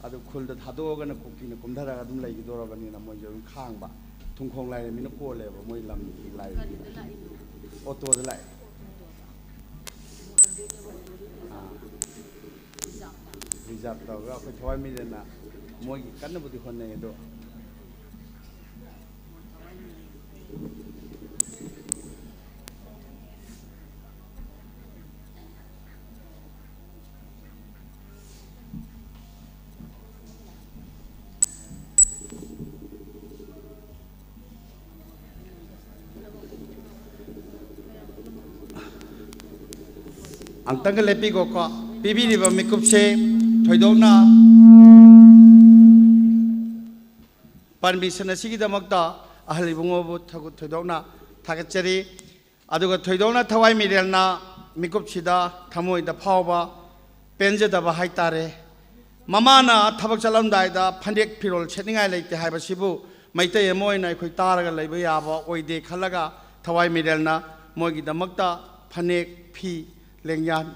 ꯑꯗꯨ ꯈꯨꯜꯗ ꯊꯥꯗꯣꯛꯑꯒꯅ ꯀꯨꯀꯤꯅ ꯀꯨꯝꯊꯔꯒ ꯑꯗꯨꯝ ꯂꯩꯈꯤꯗꯧꯔꯕꯅꯤꯅ ꯃꯣꯏꯁꯨ ꯑꯗꯨꯝ ꯈꯥꯡꯕ꯫ ꯊꯨꯡꯈꯣꯡ ꯂꯥꯏꯔꯦꯝꯕꯤꯅ ꯀꯣꯜꯂꯦꯕ ꯃꯣꯏ ꯂꯝꯒꯤ ꯂꯥꯏꯔꯦꯝꯕꯤꯅ꯫ ꯀꯔꯤꯗ ꯂꯥꯛꯏꯅꯣ? ꯑꯣꯇꯣꯗ ꯂꯥꯛꯑꯦ꯫ ꯑꯣꯇꯣꯗ꯫ ꯑꯥ꯫ ꯔꯤꯖꯥꯕ ꯇꯧꯔꯒ ꯑꯩꯈꯣꯏ ꯊꯋꯥꯏ ꯃꯤꯔꯦꯟꯅ ꯃꯣꯏꯒꯤ ꯀꯟꯅꯕꯨꯗꯤ ꯍꯣꯠꯅꯩ ꯑꯗꯣ꯫ ꯑꯝꯇꯪꯒ ꯂꯦꯞꯄꯤꯈꯣꯀꯣ꯫ ꯄꯤꯕꯤꯔꯤꯕ ꯃꯤꯀꯨꯞꯁꯦ ꯊꯣꯏꯗꯣꯛꯅ permission ꯑꯁꯤꯒꯤꯗꯃꯛꯇ ꯑꯍꯜ ꯏꯕꯨꯡꯉꯣꯕꯨ ꯊꯧꯒꯠ-, ꯊꯣꯏꯗꯣꯛꯅ ꯊꯥꯒꯠꯆꯔꯤ꯫ ꯑꯗꯨꯒ ꯊꯣꯏꯗꯣꯛꯅ ꯊꯋꯥꯏ ꯃꯤꯔꯦꯜꯅ ꯃꯤꯀꯨꯞꯁꯤꯗ ꯊꯃꯣꯏꯗ ꯐꯥꯎꯕ ꯄꯦꯟꯖꯗꯕ ꯍꯥꯏꯇꯥꯔꯦ꯫ ꯃꯃꯥꯅ ꯊꯕꯛ ꯆꯠꯂꯝꯗꯥꯏꯗ ꯐꯅꯦꯛ ꯐꯤꯔꯣꯜ ꯁꯦꯠꯅꯤꯡꯉꯥꯏ ꯂꯩꯇꯦ ꯍꯥꯏꯕꯁꯤꯕꯨ ꯃꯩꯇꯩ ꯑꯃ ꯑꯣꯏꯅ ꯑꯩꯈꯣꯏ ꯇꯥꯔꯒ ꯂꯩꯕ ꯌꯥꯕ ꯑꯣꯏꯗꯦ ꯈꯜꯂꯒ ꯊꯋꯥꯏ ꯃꯤꯔꯦꯜꯅ ꯃꯣꯏꯒꯤꯗꯃꯛꯇ ꯐꯅꯦꯛ, ꯐꯤ, ꯂꯦꯡꯌꯥꯟ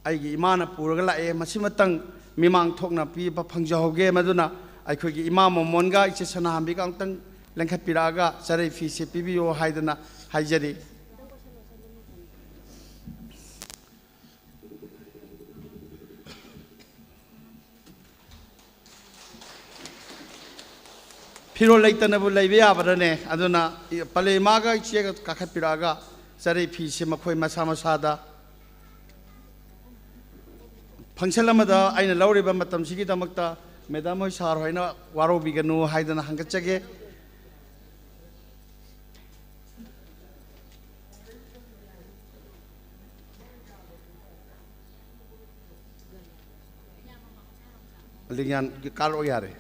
ꯑꯩꯒꯤ ꯏꯃꯥꯅ ꯄꯨꯔꯒ ꯂꯥꯛꯑꯦ꯫ ꯃꯁꯤꯃꯇꯪ ꯃꯤꯃꯥꯡ ꯊꯣꯛꯅ ꯄꯤꯕ ꯐꯪꯖꯍꯧꯒꯦ꯫ ꯃꯗꯨꯅ ꯑꯩꯈꯣꯏꯒꯤ ꯏꯃꯥ ꯃꯣꯃꯣꯟꯒ ꯏꯆꯦ ꯁꯅꯥꯍꯟꯕꯤꯒ ꯑꯃꯨꯛꯇꯪ ꯂꯦꯡꯈꯠꯄꯤꯔꯛꯑꯒ ꯆꯔꯩ ꯐꯤꯁꯦ ꯄꯤꯕꯤꯌꯨ ꯍꯥꯏꯗꯅ ꯍꯥꯏꯖꯔꯤ꯫ ꯐꯤꯔꯣꯜ ꯂꯩꯇꯅꯕꯨ ꯂꯩꯕ ꯌꯥꯕ꯭ꯔꯅꯦ? ꯑꯗꯨꯅ ꯄꯂꯦꯃꯥꯒ ꯏꯆꯦꯒ ꯀꯥꯈꯠꯄꯤꯔꯛꯑꯒ ꯆꯔꯩ ꯐꯤꯁꯦ ꯃꯈꯣꯏ ꯃꯁꯥ ꯃꯁꯥꯗ ꯐꯪꯁꯟ ꯑꯃꯗ ꯑꯩꯅ ꯂꯧꯔꯤꯕ ꯃꯇꯝꯁꯤꯒꯤꯗꯃꯛꯇ ꯃꯦꯗꯥꯝ ꯍꯣꯏ, ꯁꯥꯔ ꯍꯣꯏꯅ ꯋꯥꯔꯧꯕꯤꯒꯅꯨ ꯍꯥꯏꯗꯅ ꯍꯪꯒꯠꯆꯒꯦ꯫ ꯂꯤꯡꯌꯥꯟ ꯀꯥꯔꯛꯑꯣ ꯌꯥꯔꯦ꯫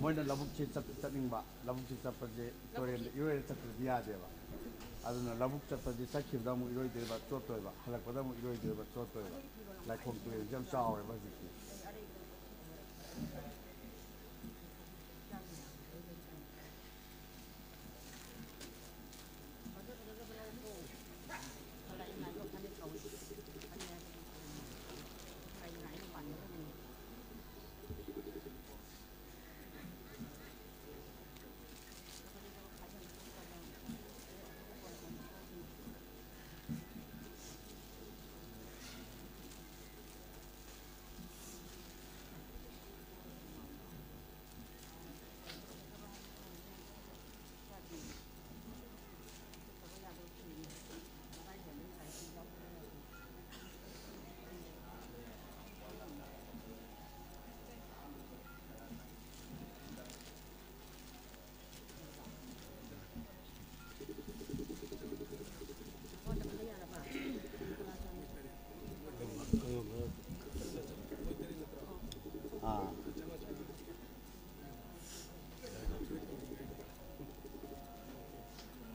ꯃꯣꯏꯅ ꯂꯧꯕꯨꯛꯁꯦ ꯆꯠ-, ꯆꯠꯅꯤꯡꯕ, ꯂꯧꯕꯨꯛꯁꯦ ꯆꯠꯄꯁꯦ ꯇꯨꯔꯦꯜꯗ ꯏꯔꯣꯏꯔ ꯆꯠꯇ꯭ꯔꯗꯤ ꯌꯥꯗꯦꯕ꯫ ꯑꯗꯨꯅ ꯂꯧꯕꯨꯛ ꯆꯠꯄꯁꯦ ꯆꯠꯈꯤꯕꯗ ꯑꯃꯨꯛ ꯏꯔꯣꯏꯗꯣꯏꯕ, ꯆꯣꯠꯇꯣꯏꯕ, ꯍꯜꯂꯛꯄꯗ ꯑꯃꯨꯛ ꯏꯔꯣꯏꯗꯣꯏꯕ, ꯆꯣꯠꯇꯣꯏꯕ꯫ ꯂꯥꯏꯈꯣꯡ ꯇꯨꯔꯦꯜꯁꯦ ꯌꯥꯝ ꯆꯥꯎꯔꯦꯕ ꯍꯧꯖꯤꯛꯇꯤ꯫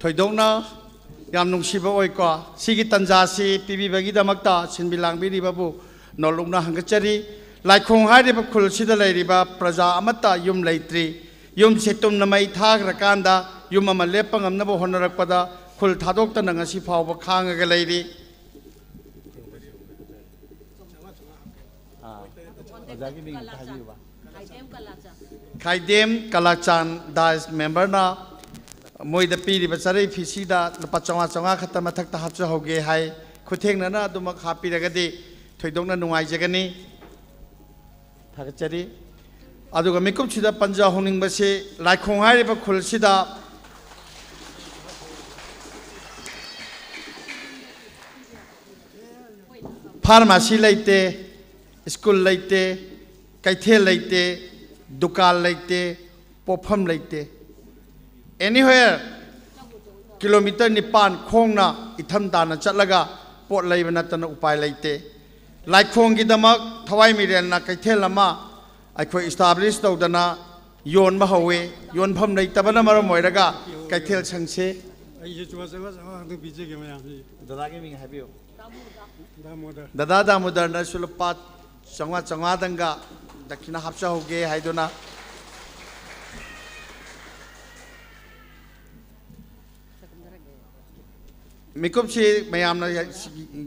ꯊꯣꯏꯗꯣꯛꯅ ꯌꯥꯝ ꯅꯨꯡꯁꯤꯕ ꯑꯣꯏꯀꯣ꯫ ꯁꯤꯒꯤ ꯇꯥꯟꯖꯥꯁꯤ ꯄꯤꯕꯤꯕꯒꯤꯗꯃꯛꯇ ꯁꯤꯟꯕꯤ ꯂꯥꯡꯕꯤꯔꯤꯕꯕꯨ ꯅꯣꯜꯂꯨꯛꯅ ꯍꯪꯒꯠꯆꯔꯤ꯫ ꯂꯥꯏꯈꯣꯡ ꯍꯥꯏꯔꯤꯕ ꯈꯨꯜꯁꯤꯗ ꯂꯩꯔꯤꯕ ꯄ꯭ꯔꯖꯥ ꯑꯃꯠꯇ ꯌꯨꯝ ꯂꯩꯇ꯭ꯔꯤ꯫ ꯌꯨꯝꯁꯦ ꯇꯨꯝꯅ ꯃꯩ ꯊꯥꯈ꯭ꯔꯀꯥꯟꯗ ꯌꯨꯝ ꯑꯃ ꯂꯦꯞꯄ ꯉꯝꯅꯕ ꯍꯣꯠꯅꯔꯛꯄꯗ ꯈꯨꯜ ꯊꯥꯗꯣꯛꯇꯅ ꯉꯁꯤ ꯐꯥꯎꯕ ꯈꯥꯡꯉꯒ ꯂꯩꯔꯤ꯫ ꯑꯥ, ꯑꯣꯖꯥꯒꯤ ꯃꯤꯡ ꯑꯝꯇ ꯍꯥꯏꯕꯤꯌꯨꯕ꯫ ꯈꯥꯏꯗꯦꯝ ꯀꯂꯥꯆꯥꯟ ꯗꯥꯏꯁ ꯃꯦꯝꯕꯔꯅ ꯃꯣꯏꯗ ꯄꯤꯔꯤꯕ ꯆꯥꯔꯩ ꯐꯤꯁꯤꯗ ꯂꯨꯄꯥ ꯆꯥꯝꯃꯉꯥ, ꯆꯥꯝꯃꯉꯥ ꯈꯛꯇ ꯃꯊꯛꯇ ꯍꯥꯞꯆꯍꯧꯒꯦ ꯍꯥꯏ꯫ ꯈꯨꯊꯦꯡꯅꯅ ꯑꯗꯨꯃꯛ ꯍꯥꯞꯄꯤꯔꯒꯗꯤ ꯊꯣꯏꯗꯣꯛꯅ ꯅꯨꯡꯉꯥꯏꯖꯒꯅꯤ꯫ ꯊꯥꯒꯠꯆꯔꯤ꯫ ꯑꯗꯨꯒ ꯃꯤꯀꯨꯞꯁꯤꯗ ꯄꯟꯖꯍꯧꯅꯤꯡꯕꯁꯤ, ꯂꯥꯏꯈꯣꯡ ꯍꯥꯏꯔꯤꯕ ꯈꯨꯜꯁꯤꯗ ꯐꯥꯔꯃꯥꯁꯤ ꯂꯩꯇꯦ, ꯁ꯭ꯀꯨꯜ ꯂꯩꯇꯦ, ꯀꯩꯊꯦꯜ ꯂꯩꯇꯦ, ꯗꯨꯀꯥꯟ ꯂꯩꯇꯦ, ꯄꯣꯠꯐꯝ ꯂꯩꯇꯦ꯫ Anywhere ꯀꯤꯂꯣꯃꯤꯇꯔ ꯅꯤꯄꯥꯟ ꯈꯣꯡꯅ ꯏꯊꯝ ꯇꯥꯅ ꯆꯠꯂꯒ ꯄꯣꯠ ꯂꯩꯕ ꯅꯠꯇꯅ ꯎꯄꯥꯏ ꯂꯩꯇꯦ꯫ ꯂꯥꯏꯈꯣꯡꯒꯤꯗꯃꯛ ꯊꯋꯥꯏ ꯃꯤꯔꯦꯜꯅ ꯀꯩꯊꯦꯜ ꯑꯃ ꯑꯩꯈꯣꯏ establish ꯇꯧꯗꯅ ꯌꯣꯟꯕ ꯍꯧꯋꯤ꯫ ꯌꯣꯟꯐꯝ ꯂꯩꯇꯕꯅ ꯃꯔꯝ ꯑꯣꯏꯔꯒ ꯀꯩꯊꯦꯜ ꯁꯪꯁꯦ꯫ ꯑꯩꯁꯦ ꯆꯨꯃꯥ ꯆꯥꯝꯃꯉꯥ, ꯆꯥꯝꯃꯉꯥ ꯈꯛꯇꯪ ꯄꯤꯖꯒꯦ ꯃꯌꯥꯝꯁꯤ꯫ ꯗꯗꯥꯒꯤ ꯃꯤꯡ ꯍꯥꯏꯕꯤꯌꯨ꯫ ꯗꯥꯃꯣꯗꯔ꯫ ꯗꯗꯥ ꯗꯥꯃꯣꯗꯔꯅꯁꯨ ꯂꯨꯄꯥ ꯆꯥꯝꯃꯉꯥ, ꯆꯥꯝꯃꯉꯥꯗꯪꯒ ꯗꯈꯤꯅꯥ ꯍꯥꯞꯆꯍꯧꯒꯦ ꯍꯥꯏꯗꯨꯅ꯫ ꯃꯤꯀꯨꯞꯁꯤ ꯃꯌꯥꯝꯅ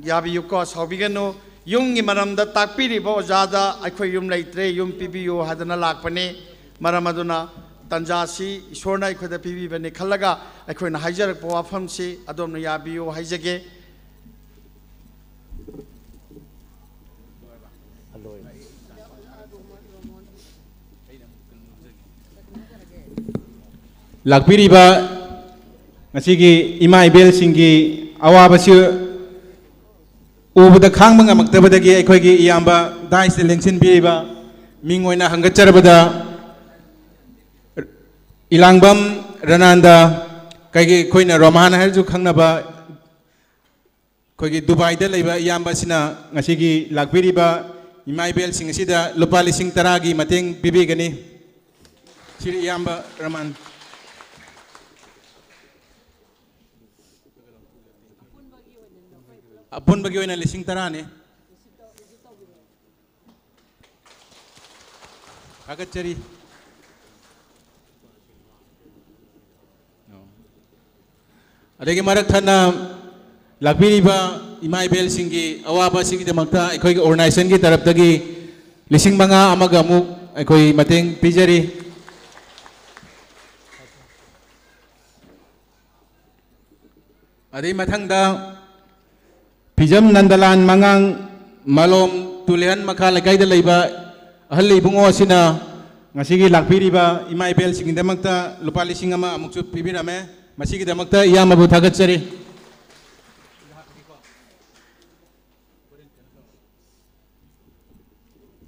ꯌꯥꯕꯤꯌꯨꯀꯣ, ꯁꯥꯎꯕꯤꯒꯅꯨ꯫ ꯌꯨꯝꯒꯤ ꯃꯔꯝꯗ ꯇꯥꯛꯄꯤꯔꯤꯕ ꯑꯣꯖꯥꯗ ꯑꯩꯈꯣꯏ ꯌꯨꯝ ꯂꯩꯇ꯭ꯔꯦ, ꯌꯨꯝ ꯄꯤꯕꯤꯌꯨ ꯍꯥꯏꯗꯅ ꯂꯥꯛꯄꯅꯤ꯫ ꯃꯔꯝ ꯑꯗꯨꯅ ꯇꯥꯟꯖꯥꯁꯤ ꯏꯁꯣꯔꯅ ꯑꯩꯈꯣꯏꯗ ꯄꯤꯕꯤꯕꯅꯤ ꯈꯜꯂꯒ ꯑꯩꯈꯣꯏꯅ ꯍꯥꯏꯖꯔꯛꯄ ꯋꯥꯐꯝꯁꯤ ꯑꯗꯣꯝꯅ ꯌꯥꯕꯤꯌꯨ ꯍꯥꯏꯖꯒꯦ꯫ ꯂꯥꯛꯄꯤꯔꯤꯕ ꯉꯁꯤꯒꯤ ꯏꯃꯥ ꯏꯕꯦꯜꯁꯤꯡꯒꯤ ꯑꯋꯥꯕꯁꯤ ꯎꯕꯗ ꯈꯥꯡꯕ ꯉꯝꯃꯛꯇꯕꯗꯒꯤ ꯑꯩꯈꯣꯏꯒꯤ ꯏꯌꯥꯝꯕ ꯗꯥꯏꯁꯇ ꯂꯦꯡꯁꯤꯟꯕꯤꯔꯤꯕ ꯃꯤꯡ ꯑꯣꯏꯅ ꯍꯪꯒꯠꯆꯔꯕꯗ, ꯏꯂꯥꯡꯕꯝ ꯔꯅꯥꯟꯗ, ꯀꯩꯒꯤ ꯑꯩꯈꯣꯏꯅ ꯔꯣꯃꯥꯟ ꯍꯥꯏꯔꯁꯨ ꯈꯪꯅꯕ, ꯑꯩꯈꯣꯏꯒꯤ ꯗꯨꯕꯥꯏꯗ ꯂꯩꯕ ꯏꯌꯥꯝꯕ ꯑꯁꯤꯅ ꯉꯁꯤꯒꯤ ꯂꯥꯛꯄꯤꯔꯤꯕ ꯏꯃꯥ ꯏꯕꯦꯜꯁꯤꯡ ꯑꯁꯤꯗ ꯂꯨꯄꯥ ꯂꯤꯁꯤꯡ ꯇꯔꯥꯒꯤ ꯃꯇꯦꯡ ꯄꯤꯕꯤꯒꯅꯤ꯫ ꯁꯤꯔꯤ ꯏꯌꯥꯝꯕ ꯔꯃꯥꯟ꯫ ꯑꯄꯨꯟꯕꯒꯤ ꯑꯣꯏꯅ ꯂꯤꯁꯤꯡ ꯇꯔꯥꯅꯤ꯫ ꯊꯥꯒꯠꯆꯔꯤ꯫ ꯑꯗꯒꯤ ꯃꯔꯛ ꯊꯠꯅ ꯂꯥꯛꯄꯤꯔꯤꯕ ꯏꯃꯥ ꯏꯕꯦꯜꯁꯤꯡꯒꯤ ꯑꯋꯥꯕ ꯑꯁꯤꯒꯤꯗꯃꯛꯇ ꯑꯩꯈꯣꯏꯒꯤ organization ꯒꯤ ꯇꯔꯞꯇꯒꯤ ꯂꯤꯁꯤꯡ ꯃꯉꯥ ꯑꯃꯒ ꯑꯃꯨꯛ ꯑꯩꯈꯣꯏ ꯃꯇꯦꯡ ꯄꯤꯖꯔꯤ꯫ ꯑꯗꯩ ꯃꯊꯪꯗ ꯐꯤꯖꯝ ꯅꯟꯗꯂꯥꯟ ꯃꯉꯥꯡ, ꯃꯂꯣꯝ ꯇꯨꯂꯤꯍꯟ ꯃꯈꯥ ꯂꯩꯀꯥꯏꯗ ꯂꯩꯕ ꯑꯍꯜ ꯏꯕꯨꯡꯉꯣ ꯑꯁꯤꯅ ꯉꯁꯤꯒꯤ ꯂꯥꯛꯄꯤꯔꯤꯕ ꯏꯃꯥ ꯏꯕꯦꯜꯁꯤꯡꯒꯤꯗꯃꯛꯇ ꯂꯨꯄꯥ ꯂꯤꯁꯤꯡ ꯑꯃ ꯑꯃꯨꯛꯁꯨ ꯄꯤꯕꯤꯔꯝꯃꯦ꯫ ꯃꯁꯤꯒꯤꯗꯃꯛꯇ ꯏꯌꯥꯝꯕꯕꯨ ꯊꯥꯒꯠꯆꯔꯤ꯫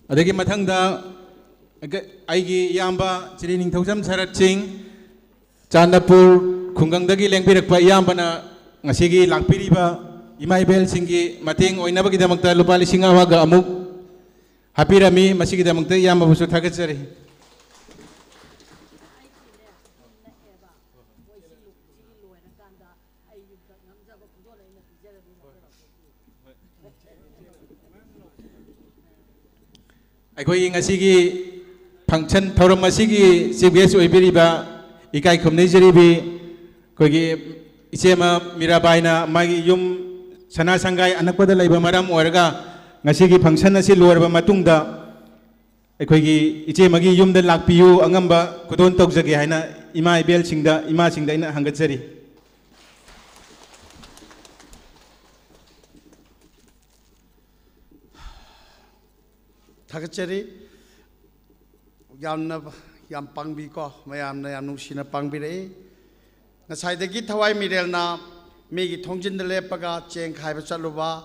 ꯑꯗꯒꯤ ꯃꯊꯪꯗ ꯑꯩꯒ-, ꯑꯩꯒꯤ ꯏꯌꯥꯝꯕ ꯁ꯭ꯔꯤ ꯅꯤꯡꯊꯧꯖꯝ ꯁꯔꯠ ꯁꯤꯡ, ꯆꯥꯟꯗꯄꯨꯔ ꯈꯨꯡꯒꯪꯗꯒꯤ ꯂꯦꯡꯕꯤꯔꯛꯄ ꯏꯌꯥꯝꯕꯅ ꯉꯁꯤꯒꯤ ꯂꯥꯛꯄꯤꯔꯤꯕ ꯏꯃꯥ ꯏꯕꯦꯜꯁꯤꯡꯒꯤ ꯃꯇꯦꯡ ꯑꯣꯏꯅꯕꯒꯤꯗꯃꯛꯇ ꯂꯨꯄꯥ ꯂꯤꯁꯤꯡ ꯑꯃꯒ ꯑꯃꯨꯛ ꯍꯥꯞꯄꯤꯔꯝꯃꯤ꯫ ꯃꯁꯤꯒꯤꯗꯃꯛꯇ ꯏꯌꯥꯝꯕꯕꯨꯁꯨ ꯊꯥꯒꯠꯆꯔꯤ꯫ ꯑꯩꯈꯣꯏꯒꯤ ꯉꯁꯤꯒꯤ function ꯊꯧꯔꯝ ꯑꯁꯤꯒꯤ chief guest ꯑꯣꯏꯕꯤꯔꯤꯕ ꯏꯀꯥꯏ ꯈꯨꯝꯅꯩꯖꯔꯤꯕꯤ ꯑꯩꯈꯣꯏꯒꯤ ꯏꯆꯦꯃ ꯃꯤꯔꯥꯕꯥꯏꯅ ꯃꯥꯒꯤ ꯌꯨꯝ ꯁꯅꯥ ꯁꯪꯒꯥꯏ ꯑꯅꯛꯄꯗ ꯂꯩꯕ ꯃꯔꯝ ꯑꯣꯏꯔꯒ ꯉꯁꯤꯒꯤ function ꯑꯁꯤ ꯂꯣꯏꯔꯕ ꯃꯇꯨꯡꯗ ꯑꯩꯈꯣꯏꯒꯤ ꯏꯆꯦꯃꯒꯤ ꯌꯨꯝꯗ ꯂꯥꯛꯄꯤꯌꯨ, ꯑꯉꯝꯕ ꯈꯨꯗꯣꯜ ꯇꯧꯖꯒꯦ ꯍꯥꯏꯅ ꯏꯃꯥ ꯏꯕꯦꯜꯁꯤꯡꯗ, ꯏꯃꯥꯁꯤꯡꯗ ꯑꯩꯅ ꯍꯪꯒꯠꯆꯔꯤ꯫ ꯊꯥꯒꯠꯆꯔꯤ꯫ ꯌꯥꯝꯅ, ꯌꯥꯝ ꯄꯥꯡꯕꯤꯀꯣ, ꯃꯌꯥꯝꯅ ꯌꯥꯝ ꯅꯨꯡꯁꯤꯅ ꯄꯥꯡꯕꯤꯔꯛꯏ꯫ ꯉꯁꯥꯏꯗꯒꯤ ꯊꯋꯥꯏ ꯃꯤꯔꯦꯜꯅ ꯃꯤꯒꯤ ꯊꯣꯡꯖꯤꯟꯗ ꯂꯦꯞꯄꯒ ꯆꯦꯡ ꯈꯥꯏꯕ ꯆꯠꯂꯨꯕ,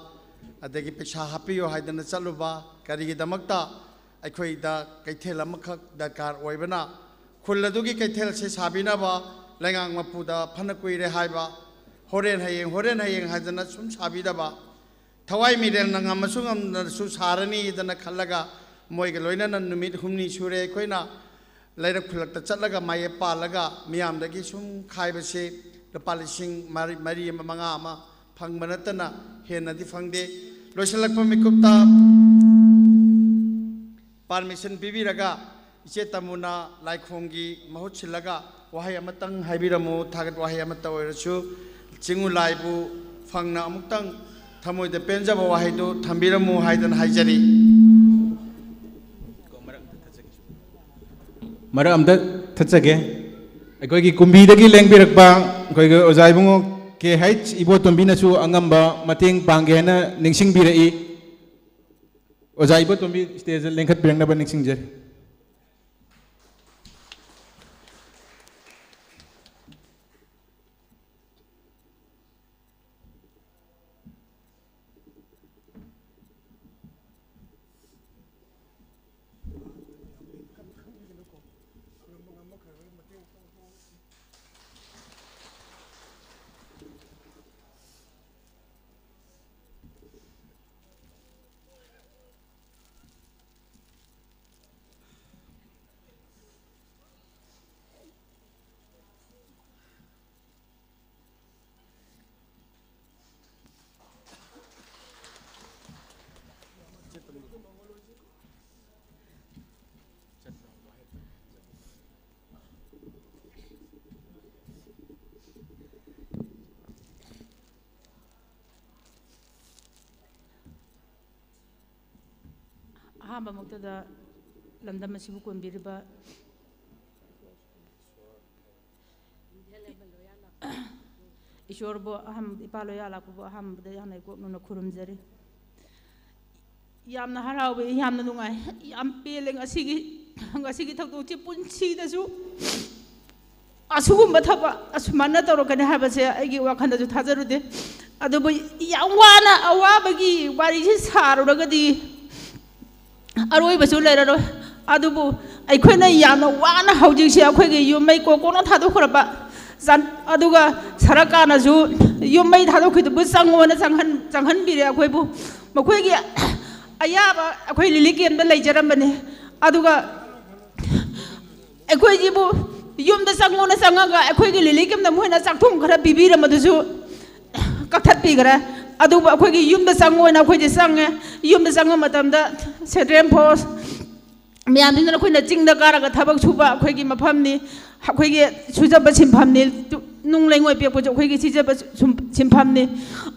ꯑꯗꯒꯤ ꯄꯩꯁꯥ ꯍꯥꯞꯄꯤꯌꯨ ꯍꯥꯏꯗꯅ ꯆꯠꯂꯨꯕ, ꯀꯔꯤꯒꯤꯗꯃꯛꯇ? ꯑꯩꯈꯣꯏꯗ ꯀꯩꯊꯦꯜ ꯑꯃꯈꯛ ꯗꯔꯀꯥꯔ ꯑꯣꯏꯕꯅ, ꯈꯨꯜ ꯑꯗꯨꯒꯤ ꯀꯩꯊꯦꯜꯁꯦ ꯁꯥꯕꯤꯅꯕ ꯂꯩꯉꯥꯛ ꯃꯄꯨꯗ ꯐꯅ ꯀꯨꯏꯔꯦ ꯍꯥꯏꯕ, ꯍꯣꯔꯦꯟ ꯍꯌꯦꯡ, ꯍꯣꯔꯦꯟ ꯍꯌꯦꯡ ꯍꯥꯏꯗꯅ ꯁꯨꯝ ꯁꯥꯕꯤꯗꯕ, ꯊꯋꯥꯏ ꯃꯤꯔꯦꯜꯅ ꯉꯝꯃꯁꯨ ꯉꯝꯗ꯭ꯔꯁꯨ ꯁꯥꯔꯅꯤꯗꯅ ꯈꯜꯂꯒ ꯃꯣꯏꯒ ꯂꯣꯏꯅꯅ ꯅꯨꯃꯤꯠ ꯍꯨꯝꯅꯤ ꯁꯨꯔꯦ ꯑꯩꯈꯣꯏꯅ ꯂꯩꯔꯛ ꯈꯨꯜꯂꯛꯇ ꯆꯠꯂꯒ ꯃꯥꯌꯦꯞ ꯄꯥꯜꯂꯒ ꯃꯤꯌꯥꯝꯗꯒꯤ ꯁꯨꯝ ꯈꯥꯏꯕꯁꯦ ꯂꯨꯄꯥ ꯂꯤꯁꯤꯡ ꯃꯔꯤ, ꯃꯔꯤ ꯑꯃ, ꯃꯉꯥ ꯑꯃ, ꯐꯪꯕ ꯅꯠꯇꯅ ꯍꯦꯟꯅꯗꯤ ꯐꯪꯗꯦ꯫ ꯂꯣꯏꯁꯤꯜꯂꯛꯄ ꯃꯤꯀꯨꯞꯇ ꯄꯥꯔꯃꯤꯁꯟ ꯄꯤꯕꯤꯔꯒ ꯏꯆꯦ ꯇꯃꯨꯅ ꯂꯥꯏꯈꯣꯡꯒꯤ ꯃꯍꯨꯠ ꯁꯤꯜꯂꯒ ꯋꯥꯍꯩ ꯑꯃꯇꯪ ꯍꯥꯏꯕꯤꯔꯝꯃꯨ, ꯊꯥꯒꯠ ꯋꯥꯍꯩ ꯑꯃꯠꯇ ꯑꯣꯏꯔꯁꯨ꯫ ꯆꯤꯡꯉꯨ ꯂꯥꯏꯕꯨ ꯐꯪꯅ ꯑꯃꯨꯛꯇꯪ ꯊꯃꯣꯏꯗ ꯄꯦꯟꯖꯕ ꯋꯥꯍꯩꯗꯨ ꯊꯝꯕꯤꯔꯝꯃꯨ ꯍꯥꯏꯗꯅ ꯍꯥꯏꯖꯔꯤ꯫ ꯃꯔꯛ ꯑꯝꯇ ꯊꯠꯆꯒꯦ꯫ ꯑꯩꯈꯣꯏꯒꯤ ꯀꯨꯝꯕꯤꯗꯒꯤ ꯂꯦꯡꯕꯤꯔꯛꯄ ꯑꯩꯈꯣꯏꯒꯤ ꯑꯣꯖꯥ ꯏꯕꯨꯡꯉꯣ ꯀꯦ ꯍꯩꯆ ꯏꯕꯣꯇꯣꯝꯕꯤꯅꯁꯨ ꯑꯉꯝꯕ ꯃꯇꯦꯡ ꯄꯥꯡꯒꯦ ꯍꯥꯏꯅ ꯅꯤꯡꯁꯤꯡꯕꯤꯔꯛꯏ꯫ ꯑꯣꯖꯥ ꯏꯕꯣꯇꯣꯝꯕꯤ ꯁ꯭ꯇꯦꯖꯇ ꯂꯦꯡꯈꯠꯄꯤꯔꯛꯅꯕ ꯅꯤꯡꯁꯤꯡꯖꯔꯤ꯫ ꯑꯍꯥꯟꯕꯃꯛꯇꯗ ꯂꯝꯗꯝ ꯑꯁꯤꯕꯨ ꯀꯣꯟꯕꯤꯔꯤꯕ ꯏꯁꯣꯔꯕꯨ ꯑꯍꯥꯟꯕ, ꯏꯄꯥ ꯂꯣꯌꯥ ꯂꯥꯛꯄꯕꯨ ꯑꯍꯥꯟꯕꯗ ꯌꯥꯝꯅ ꯏꯀꯣꯛꯅꯅ ꯈꯨꯔꯨꯝꯖꯔꯤ꯫ ꯌꯥꯝꯅ ꯍꯔꯥꯎꯏ, ꯌꯥꯝꯅ ꯅꯨꯡꯉꯥꯏ, ꯌꯥꯝ ꯄꯦꯜꯂꯦ꯫ ꯉꯁꯤꯒꯤ, ꯉꯁꯤꯒꯤ ꯊꯧꯗꯣꯛꯁꯤ ꯄꯨꯟꯁꯤꯗꯁꯨ ꯑꯁꯤꯒꯨꯝꯕ ꯊꯕꯛ ꯑꯁꯨꯃꯥꯏꯅ ꯇꯧꯔꯛꯀꯅꯤ ꯍꯥꯏꯕꯁꯦ ꯑꯩꯒꯤ ꯋꯥꯈꯜꯗꯁꯨ ꯊꯥꯖꯔꯨꯗꯦ꯫ ꯑꯗꯨꯕꯨ ꯌꯥꯝ ꯋꯥꯅ ꯑꯋꯥꯕꯒꯤ ꯋꯥꯔꯤꯁꯤ ꯁꯥꯔꯨꯔꯒꯗꯤ ꯑꯔꯣꯏꯕꯁꯨ ꯂꯩꯔꯔꯣꯏ꯫ ꯑꯗꯨꯕꯨ ꯑꯩꯈꯣꯏꯅ ꯌꯥꯝꯅ ꯋꯥꯅ ꯍꯧꯖꯤꯛꯁꯦ ꯑꯩꯈꯣꯏꯒꯤ ꯌꯨꯝ ꯃꯩ ꯀꯣꯛ ꯀꯣꯛꯅ ꯊꯥꯗꯣꯛꯈ꯭ꯔꯕ, ꯆꯥꯟ-, ꯑꯗꯨꯒ ꯁꯔꯀꯥꯔꯅꯁꯨ ꯌꯨꯝ ꯃꯩ ꯊꯥꯗꯣꯛꯈꯤꯗꯨꯕꯨ ꯆꯪꯉꯣꯅ ꯆꯪꯍꯟ-, ꯆꯪꯍꯟꯕꯤꯔꯦ ꯑꯩꯈꯣꯏꯕꯨ꯫ ꯃꯈꯣꯏꯒꯤ ꯑꯌꯥꯕ ꯑꯩꯈꯣꯏ ꯔꯤꯂꯤꯐ ꯀꯦꯝꯞꯇ ꯂꯩꯖꯔꯝꯕꯅꯤ꯫ ꯑꯗꯨꯒ ꯑꯩꯈꯣꯏꯁꯤꯕꯨ ꯌꯨꯝꯗ ꯆꯪꯉꯣꯅ ꯆꯪꯉꯒ ꯑꯩꯈꯣꯏꯒꯤ ꯔꯤꯂꯤꯐ ꯀꯦꯝꯞꯇ ꯃꯣꯏꯅ ꯆꯥꯛꯊꯨꯝ ꯈꯔ ꯄꯤꯕꯤꯔꯝꯕꯗꯨꯁꯨ ꯀꯛꯊꯠꯄꯤꯈ꯭ꯔꯦ꯫ ꯑꯗꯨꯕꯨ ꯑꯩꯈꯣꯏꯒꯤ ꯌꯨꯝꯗ ꯆꯪꯉꯣꯅ ꯑꯩꯈꯣꯏꯁꯦ ꯆꯪꯉꯦ꯫ ꯌꯨꯝꯗ ꯆꯪꯕ ꯃꯇꯝꯗ ꯁꯦꯟꯇ꯭ꯔꯦꯜ ꯐꯣꯔꯁ ꯃꯌꯥꯝꯁꯤꯅ ꯑꯩꯈꯣꯏꯅ ꯆꯤꯡꯗ ꯀꯥꯔꯒ ꯊꯕꯛ ꯁꯨꯕ ꯑꯩꯈꯣꯏꯒꯤ ꯃꯐꯝꯅꯤ, ꯑꯩꯈꯣꯏꯒꯤ ꯁꯨꯖꯕ ꯁꯤꯟꯐꯝꯅꯤ, ꯅꯨꯡ ꯂꯩꯉꯣꯏ ꯄꯦꯛꯄꯁꯨ ꯑꯩꯈꯣꯏꯒꯤ ꯁꯤꯖꯕ ꯁꯨꯝ-, ꯁꯤꯟꯐꯝꯅꯤ꯫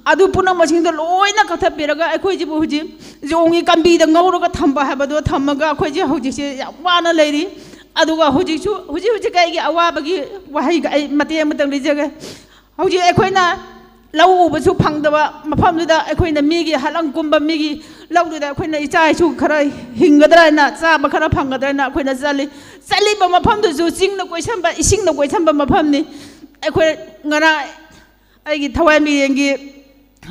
ꯑꯗꯨ ꯄꯨꯝꯅꯃꯛꯁꯤꯡꯗꯣ ꯂꯣꯏꯅ ꯀꯛꯊꯠꯄꯤꯔꯒ ꯑꯩꯈꯣꯏꯁꯤꯕꯨ ꯍꯧꯖꯤꯛ ꯌꯣꯡꯒꯤ ꯀꯝꯕꯤꯗ ꯉꯧꯔꯒ ꯊꯝꯕ ꯍꯥꯏꯕꯗꯣ ꯊꯝꯃꯒ ꯑꯩꯈꯣꯏꯁꯦ ꯍꯧꯖꯤꯛꯁꯦ ꯌꯥꯝ ꯋꯥꯅ ꯂꯩꯔꯤ꯫ ꯑꯗꯨꯒ ꯍꯧꯖꯤꯛꯁꯨ, ꯍꯧꯖꯤꯛ ꯍꯧꯖꯤꯛ ꯑꯩꯒꯤ ꯑꯋꯥꯕꯒꯤ ꯋꯥꯍꯩꯒ ꯑꯩ ꯃꯇꯦꯛ ꯑꯃꯇꯪ ꯂꯤꯖꯒꯦ꯫ ꯍꯧꯖꯤꯛ ꯑꯩꯈꯣꯏꯅ ꯂꯧ ꯎꯕꯁꯨ ꯐꯪꯗꯕ ꯃꯐꯝꯗꯨꯗ ꯑꯩꯈꯣꯏꯅ ꯃꯤꯒꯤ ꯍꯠꯂꯪ ꯀꯨꯝꯕ ꯃꯤꯒꯤ ꯂꯧꯗꯨꯗ ꯑꯩꯈꯣꯏꯅ ꯏꯆꯥ ꯏꯁꯨ ꯈꯔ ꯍꯤꯡꯒꯗ꯭ꯔꯥ ꯍꯥꯏꯅ, ꯆꯥꯕ ꯈꯔ ꯐꯪꯒꯗ꯭ꯔꯥ ꯍꯥꯏꯅ ꯑꯩꯈꯣꯏꯅ ꯆꯠꯂꯤ꯫ ꯆꯠꯂꯤꯕ ꯃꯐꯝꯗꯨꯁꯨ ꯆꯤꯡꯅ ꯀꯣꯏꯁꯟꯕ, ꯏꯁꯤꯡꯅ ꯀꯣꯏꯁꯟꯕ ꯃꯐꯝꯅꯤ꯫ ꯑꯩꯈꯣꯏ ꯉꯔꯥꯡ ꯑꯩꯒꯤ ꯊꯋꯥꯏ ꯃꯤꯔꯦꯟꯒꯤ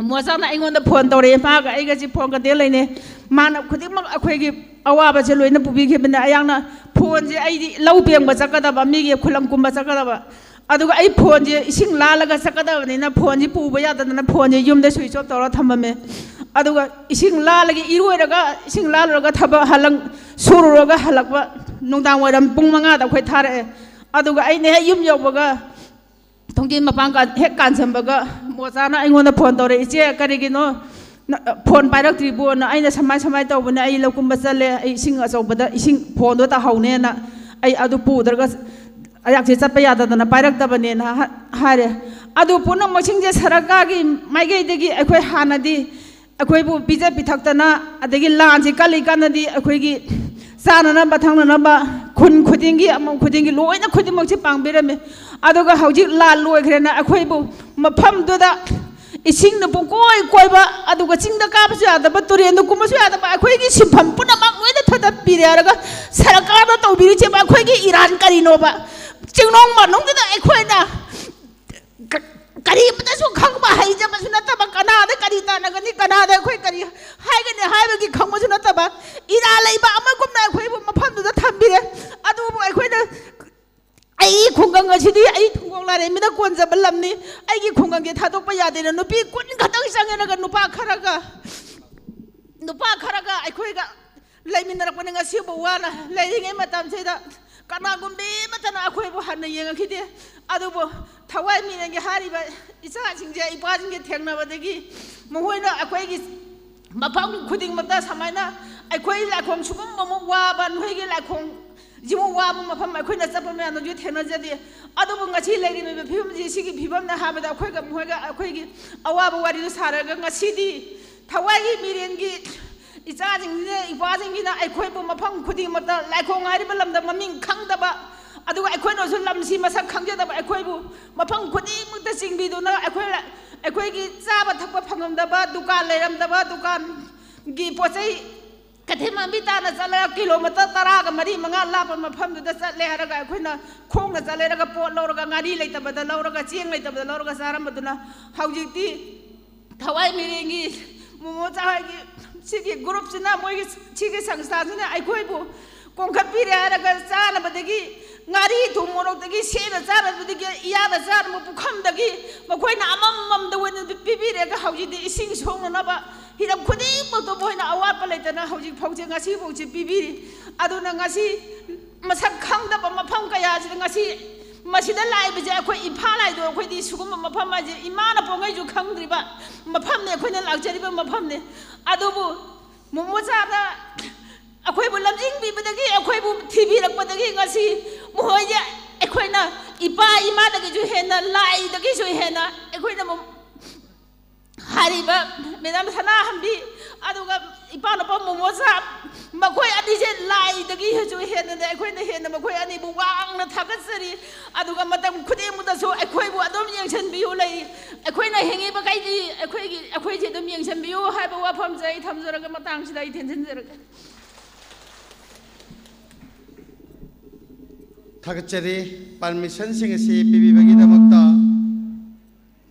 ꯃꯣꯆꯥꯅ ꯑꯩꯉꯣꯟꯗ ꯐꯣꯟ ꯇꯧꯔꯛꯑꯦ꯫ ꯃꯥꯒ ꯑꯩꯒꯁꯤ ꯐꯣꯟ ꯀꯟꯇꯦꯛ ꯂꯩꯅꯩ꯫ ꯃꯥꯅ ꯈꯨꯗꯤꯡꯃꯛ ꯑꯩꯈꯣꯏꯒꯤ ꯑꯋꯥꯕꯁꯦ ꯂꯣꯏꯅ ꯄꯨꯕꯤꯈꯤꯕꯅꯦ꯫ ꯑꯩꯍꯥꯛꯅ ꯐꯣꯟꯁꯦ, ꯑꯩꯗꯤ ꯂꯧ ꯄꯦꯡꯕ ꯆꯠꯀꯗꯕ, ꯃꯤꯒꯤ ꯈꯨꯂꯪ ꯀꯨꯝꯕ ꯆꯠꯀꯗꯕ, ꯑꯗꯨꯒ ꯑꯩ ꯐꯣꯟꯁꯦ ꯏꯁꯤꯡ ꯂꯥꯜꯂꯒ ꯆꯠꯀꯗꯕꯅꯤꯅ ꯐꯣꯟꯁꯦ ꯄꯨꯕ ꯌꯥꯗꯗꯅ ꯐꯣꯟꯁꯦ ꯌꯨꯝꯗ ꯁ꯭ꯋꯤꯆ ꯑꯣꯐ ꯇꯧꯔ ꯊꯝꯃꯝꯃꯦ꯫ ꯑꯗꯨꯒ ꯏꯁꯤꯡ ꯂꯥꯜꯂꯒ, ꯏꯔꯣꯏꯔꯒ, ꯏꯁꯤꯡ ꯂꯥꯜꯂꯨꯔꯒ ꯊꯕꯛ ꯍꯜꯂꯛ-, ꯁꯨꯔꯨꯔꯒ ꯍꯜꯂꯛꯄ ꯅꯨꯡꯗꯥꯡ ꯋꯥꯏꯔꯝ ꯄꯨꯡ ꯃꯉꯥꯗ ꯑꯩꯈꯣꯏ ꯊꯥꯔꯛꯑꯦ꯫ ꯑꯗꯨꯒ ꯑꯩꯅ ꯍꯦꯛ ꯌꯨꯝ ꯌꯧꯕꯒ ꯊꯣꯡꯖꯤꯟ ꯃꯄꯥꯟ ꯀꯥꯟ-, ꯍꯦꯛ ꯀꯥꯟꯁꯤꯟꯕꯒ ꯃꯣꯆꯥꯅ ꯑꯩꯉꯣꯟꯗ ꯐꯣꯟ ꯇꯧꯔꯛꯑꯦ, "ꯏꯆꯦ, ꯀꯔꯤꯒꯤꯅꯣ ꯅ-, ꯐꯣꯟ ꯄꯥꯏꯔꯛꯇ꯭ꯔꯤꯕꯣꯅ?" ꯑꯩꯅ, "ꯁꯃꯥꯏ ꯁꯃꯥꯏ ꯇꯧꯕꯅꯦ, ꯑꯩ ꯂꯧꯀꯨꯝꯕ ꯆꯠꯂꯦ, ꯑꯩ ꯏꯁꯤꯡ ꯑꯆꯧꯕꯗ ꯏꯁꯤꯡ ꯐꯣꯟꯗꯣ ꯇꯥꯍꯧꯅꯦꯅ ꯑꯩ ꯑꯗꯨ ꯄꯨꯗ꯭ꯔꯒ ꯑꯩꯍꯥꯛꯁꯦ ꯆꯠꯄ ꯌꯥꯗꯗꯅ ꯄꯥꯏꯔꯛꯇꯕꯅꯦꯅ" ꯍꯥ-, ꯍꯥꯏꯔꯦ꯫ ꯑꯗꯨ ꯄꯨꯝꯅꯃꯛꯁꯤꯡꯁꯦ ꯁꯔꯀꯥꯔꯒꯤ ꯃꯥꯏꯀꯩꯗꯒꯤ ꯑꯩꯈꯣꯏ ꯍꯥꯟꯅꯗꯤ ꯑꯩꯈꯣꯏꯕꯨ ꯄꯤꯖ ꯄꯤꯊꯛꯇꯅ, ꯑꯗꯒꯤ ꯂꯥꯟꯁꯤ ꯀꯜꯂꯤ ꯀꯥꯟꯗꯗꯤ ꯑꯩꯈꯣꯏꯒꯤ ꯆꯥꯅꯅꯕ ꯊꯛꯅꯅꯕ ꯈꯨꯟ ꯈꯨꯗꯤꯡꯒꯤ, ꯑꯃ ꯈꯨꯗꯤꯡꯒꯤ ꯂꯣꯏꯅ ꯈꯨꯗꯤꯡꯃꯛꯁꯤ ꯄꯥꯡꯕꯤꯔꯝꯃꯤ꯫ ꯑꯗꯨꯒ ꯍꯧꯖꯤꯛ ꯂꯥꯟ ꯂꯣꯏꯈ꯭ꯔꯦꯅ ꯑꯩꯈꯣꯏꯕꯨ ꯃꯐꯝꯗꯨꯗ ꯏꯁꯤꯡꯅ ꯄꯨꯡꯀꯣꯏ ꯀꯣꯏꯕ, ꯑꯗꯨꯒ ꯆꯤꯡꯗ ꯀꯥꯕꯁꯨ ꯌꯥꯗꯕ, ꯇꯨꯔꯦꯟꯗ ꯀꯨꯝꯕꯁꯨ ꯌꯥꯗꯕ, ꯑꯩꯈꯣꯏꯒꯤ ꯁꯤꯟꯐꯝ ꯄꯨꯝꯅꯃꯛ ꯂꯣꯏꯅ ꯊꯥꯗꯠꯄꯤꯔꯦ ꯍꯥꯏꯔꯒ ꯁꯔꯀꯥꯔꯅ ꯇꯧꯕꯤꯔꯤꯁꯦ ꯑꯩꯈꯣꯏꯒꯤ ꯏꯔꯥꯟ ꯀꯔꯤꯅꯣꯕ? ꯆꯤꯡꯅꯨꯡ ꯃꯥꯅꯨꯡꯗꯨꯗ ꯑꯩꯈꯣꯏꯅ ꯀ-, ꯀꯔꯤꯃꯇꯁꯨ ꯈꯪꯕ ꯍꯩꯖꯕꯁꯨ ꯅꯠꯇꯕ, ꯀꯅꯥꯗ ꯀꯔꯤ ꯇꯥꯟꯅꯒꯅꯤ, ꯀꯅꯥꯗ ꯑꯩꯈꯣꯏ ꯀꯔꯤ ꯍꯥꯏꯒꯅꯤ ꯍꯥꯏꯕꯒꯤ ꯈꯪꯕꯁꯨ ꯅꯠꯇꯕ, ꯏꯔꯥ ꯂꯩꯕ ꯑꯃꯒꯨꯝꯅ ꯑꯩꯈꯣꯏꯕꯨ ꯃꯐꯝꯗꯨꯗ ꯊꯝꯕꯤꯔꯦ꯫ ꯑꯗꯨꯕꯨ ꯑꯩꯈꯣꯏꯅ, "ꯑꯩ ꯈꯨꯡꯒꯪ ꯑꯁꯤꯗꯤ ꯑꯩ ꯊꯨꯡꯒꯣꯡ ꯂꯥꯏꯔꯦꯝꯕꯤꯅ ꯀꯣꯟꯖꯕ ꯂꯝꯅꯤ, ꯑꯩꯒꯤ ꯈꯨꯡꯒꯪꯁꯦ ꯊꯥꯗꯣꯛꯄ ꯌꯥꯗꯦꯅ" ꯅꯨꯄꯤ ꯀꯨꯟ ꯈꯛꯇꯪ ꯆꯪꯉꯦꯅꯒ ꯅꯨꯄꯥ ꯈꯔꯒ, ꯅꯨꯄꯥ ꯈꯔꯒ ꯑꯩꯈꯣꯏꯒ ꯂꯩꯃꯤꯟꯅꯔꯛꯄꯅꯤ꯫ ꯉꯁꯤꯕꯨ ꯋꯥꯅ ꯂꯩꯔꯤꯉꯩ ꯃꯇꯝꯁꯤꯗ ꯀꯅꯥꯒꯨꯝꯕꯤ ꯑꯃꯠꯇꯅ ꯑꯩꯈꯣꯏꯕꯨ ꯍꯟꯅ ꯌꯦꯡꯉꯛꯈꯤꯗꯦ꯫ ꯑꯗꯨꯕꯨ ꯊꯋꯥꯏ ꯃꯤꯔꯦꯟꯒꯤ ꯍꯥꯏꯔꯤꯕ ꯏꯆꯥꯁꯤꯡꯁꯦ, ꯏꯄꯥꯁꯤꯡꯁꯦ ꯊꯦꯡꯅꯕꯗꯒꯤ ꯃꯈꯣꯏꯅ ꯑꯩꯈꯣꯏꯒꯤ ꯃꯐꯝ ꯈꯨꯗꯤꯡꯃꯛꯇ ꯁꯨꯃꯥꯏꯅ ꯑꯩꯈꯣꯏ ꯂꯥꯏꯈꯣꯡ ꯁꯤꯒꯨꯝꯕꯃꯨꯛ ꯋꯥꯕ, ꯅꯣꯏꯒꯤ ꯂꯥꯏꯈꯣꯡ ꯁꯤꯃꯨꯛ ꯋꯥꯕ ꯃꯐꯝ ꯑꯩꯈꯣꯏꯅ ꯆꯠꯄ ꯃꯌꯥꯝꯗꯨꯁꯨ ꯊꯦꯡꯅꯖꯗꯦ꯫ ꯑꯗꯨꯕꯨ ꯉꯁꯤ ꯂꯩꯔꯤꯕ ꯐꯤꯕꯝꯁꯤ, ꯁꯤꯒꯤ ꯐꯤꯕꯝꯅ ꯍꯥꯏꯕꯗ ꯑꯩꯈꯣꯏꯒ ꯃꯈꯣꯏꯒ ꯑꯩꯈꯣꯏꯒꯤ ꯑꯋꯥꯕ ꯋꯥꯔꯤꯗꯨ ꯁꯥꯔꯒ ꯉꯁꯤꯗꯤ ꯊꯋꯥꯏꯒꯤ ꯃꯤꯔꯦꯟꯒꯤ ꯏꯆꯥꯁꯤꯡꯁꯤꯅ, ꯏꯄꯥꯁꯤꯡꯁꯤꯅ ꯑꯩꯈꯣꯏꯕꯨ ꯃꯐꯝ ꯈꯨꯗꯤꯡꯃꯛꯇ, ꯂꯥꯏꯈꯣꯡ ꯍꯥꯏꯔꯤꯕ ꯂꯝꯗ ꯃꯃꯤꯡ ꯈꯪꯗꯕ, ꯑꯗꯨꯒ ꯑꯩꯈꯣꯏꯅꯁꯨ ꯂꯝꯁꯤ ꯃꯁꯛ ꯈꯪꯖꯗꯕ ꯑꯩꯈꯣꯏꯕꯨ ꯃꯐꯝ ꯈꯨꯗꯤꯡꯃꯛꯇ ꯆꯤꯡꯕꯤꯗꯨꯅ ꯑꯩꯈꯣꯏ, ꯑꯩꯈꯣꯏꯒꯤ ꯆꯥꯕ ꯊꯛꯄ ꯐꯪꯉꯝꯗꯕ, ꯗꯨꯀꯥꯟ ꯂꯩꯔꯝꯗꯕ, ꯗꯨꯀꯥꯟꯒꯤ ꯄꯣꯠ ꯆꯩ ꯀꯩꯊꯦꯜ ꯃꯥꯟꯕꯤ ꯇꯥꯅ ꯆꯠꯂꯒ ꯀꯤꯂꯣꯃꯤꯇꯔ ꯇꯔꯥꯒ ꯃꯔꯤ ꯃꯉꯥ ꯂꯥꯞꯄ ꯃꯐꯝꯗꯨꯗ ꯆꯠꯂꯦ ꯍꯥꯏꯔꯒ ꯑꯩꯈꯣꯏꯅ ꯈꯣꯡꯅ ꯆꯠꯂꯦꯔꯒ ꯄꯣꯠ ꯂꯧꯔꯒ, ꯉꯥꯔꯤ ꯂꯩꯇꯕꯗ ꯂꯧꯔꯒ, ꯆꯦꯡ ꯂꯩꯇꯕꯗ ꯂꯧꯔꯒ ꯆꯥꯔꯝꯕꯗꯨꯅ ꯍꯧꯖꯤꯛꯇꯤ ꯊꯋꯥꯏ ꯃꯤꯔꯦꯟꯒꯤ ꯃꯣꯃꯣ ꯆꯥ ꯍꯣꯏꯒꯤ ꯁꯤꯒꯤ ꯒ꯭ꯔꯨꯞꯁꯤꯅ, ꯃꯣꯏꯒꯤ ꯁꯤꯒꯤ ꯁꯪꯁꯊꯥꯁꯤꯅ ꯑꯩꯈꯣꯏꯕꯨ ꯀꯣꯟꯈꯠꯄꯤꯔꯦ ꯍꯥꯏꯔꯒ ꯆꯥꯅꯕꯗꯒꯤ ꯉꯥꯔꯤ ꯊꯨꯝ ꯃꯣꯔꯣꯛꯇꯒꯤ ꯁꯦꯝꯅ ꯆꯥꯅꯕꯗꯒꯤ ꯏꯌꯥꯗ ꯆꯥꯅꯕ ꯄꯨꯈꯝꯗꯒꯤ ꯃꯈꯣꯏꯅ ꯑꯃꯃꯝꯗ ꯑꯣꯏꯅ ꯄꯤꯕꯤꯔꯦꯒ ꯍꯧꯖꯤꯛꯇꯤ ꯏꯁꯤꯡ ꯁꯣꯛꯅꯅꯕ ꯍꯤꯔꯝ ꯈꯨꯗꯤꯡꯃꯛꯇ ꯃꯣꯏꯅ ꯑꯋꯥꯠꯄ ꯂꯩꯇꯅ ꯍꯧꯖꯤꯛ ꯐꯥꯎꯁꯦ, ꯉꯁꯤ ꯐꯥꯎꯁꯦ ꯄꯤꯕꯤꯔꯤ꯫ ꯑꯗꯨꯅ ꯉꯁꯤ ꯃꯁꯛ ꯈꯪꯗꯕ ꯃꯐꯝ ꯀꯌꯥꯁꯤꯗ ꯉꯁꯤ ꯃꯁꯤꯗ ꯂꯥꯛꯏꯕꯁꯦ ꯑꯩꯈꯣꯏ ꯏꯝꯐꯥꯜ ꯍꯥꯏꯗꯣ ꯑꯩꯈꯣꯏꯗꯤ ꯁꯤꯒꯨꯝꯕ ꯃꯐꯝ ꯍꯥꯏꯁꯦ ꯏꯃꯥꯅ ꯄꯣꯛꯉꯩꯁꯨ ꯈꯪꯗ꯭ꯔꯤꯕ ꯃꯐꯝꯅꯦ, ꯑꯩꯈꯣꯏꯅ ꯂꯥꯛꯆꯔꯤꯕ ꯃꯐꯝꯅꯦ꯫ ꯑꯗꯨꯕꯨ ꯃꯣꯃꯣꯆꯥꯗ ꯑꯩꯈꯣꯏꯕꯨ ꯂꯝꯖꯤꯡꯕꯤꯕꯗꯒꯤ, ꯑꯩꯈꯣꯏꯕꯨ ꯊꯤꯕꯤꯔꯛꯄꯗꯒꯤ ꯉꯁꯤ ꯃꯈꯣꯏꯁꯦ ꯑꯩꯈꯣꯏꯅ ꯏꯄꯥ ꯏꯃꯥꯗꯒꯤꯁꯨ ꯍꯦꯟꯅ, ꯂꯥꯏꯗꯒꯤꯁꯨ ꯍꯦꯟꯅ ꯑꯩꯈꯣꯏꯅ ꯃꯣ-, ꯍꯥꯏꯔꯤꯕ ꯃꯦꯗꯥꯝ ꯁꯅꯥꯍꯟꯕꯤ ꯑꯗꯨꯒ ꯏꯄꯥ ꯅꯨꯄꯥ ꯃꯣꯃꯣꯆꯥ, ꯃꯈꯣꯏ ꯑꯅꯤꯁꯦ ꯂꯥꯏꯗꯒꯤꯁꯨ ꯍꯦꯟꯅꯅꯦ ꯑꯩꯈꯣꯏꯅ ꯍꯦꯟꯅ ꯃꯈꯣꯏ ꯑꯅꯤꯕꯨ ꯋꯥꯡꯅ ꯊꯥꯒꯠꯆꯔꯤ꯫ ꯑꯗꯨꯒ ꯃꯇꯝ ꯈꯨꯗꯤꯡꯃꯛꯇꯁꯨ ꯑꯩꯈꯣꯏꯕꯨ ꯑꯗꯨꯝ ꯌꯦꯡꯁꯤꯟꯕꯤꯌꯨ ꯂꯩ꯫ ꯑꯩꯈꯣꯏꯅ ꯍꯤꯡꯉꯤꯕꯈꯩꯗꯤ ꯑꯩꯈꯣꯏꯒꯤ, ꯑꯩꯈꯣꯏꯁꯦ ꯑꯗꯨꯝ ꯌꯦꯡꯁꯤꯟꯕꯤꯌꯨ ꯍꯥꯏꯕ ꯋꯥꯐꯝꯁꯦ ꯑꯩ ꯊꯝꯖꯔꯒ ꯃꯇꯥꯡꯁꯤꯗ ꯑꯩ ꯇꯦꯟꯁꯤꯟꯖꯔꯒꯦ꯫ ꯊꯥꯒꯠꯆꯔꯤ꯫ ꯄꯔꯃꯤꯁꯟꯁꯤꯡ ꯑꯁꯤ ꯄꯤꯕꯤꯕꯒꯤꯗꯃꯛꯇ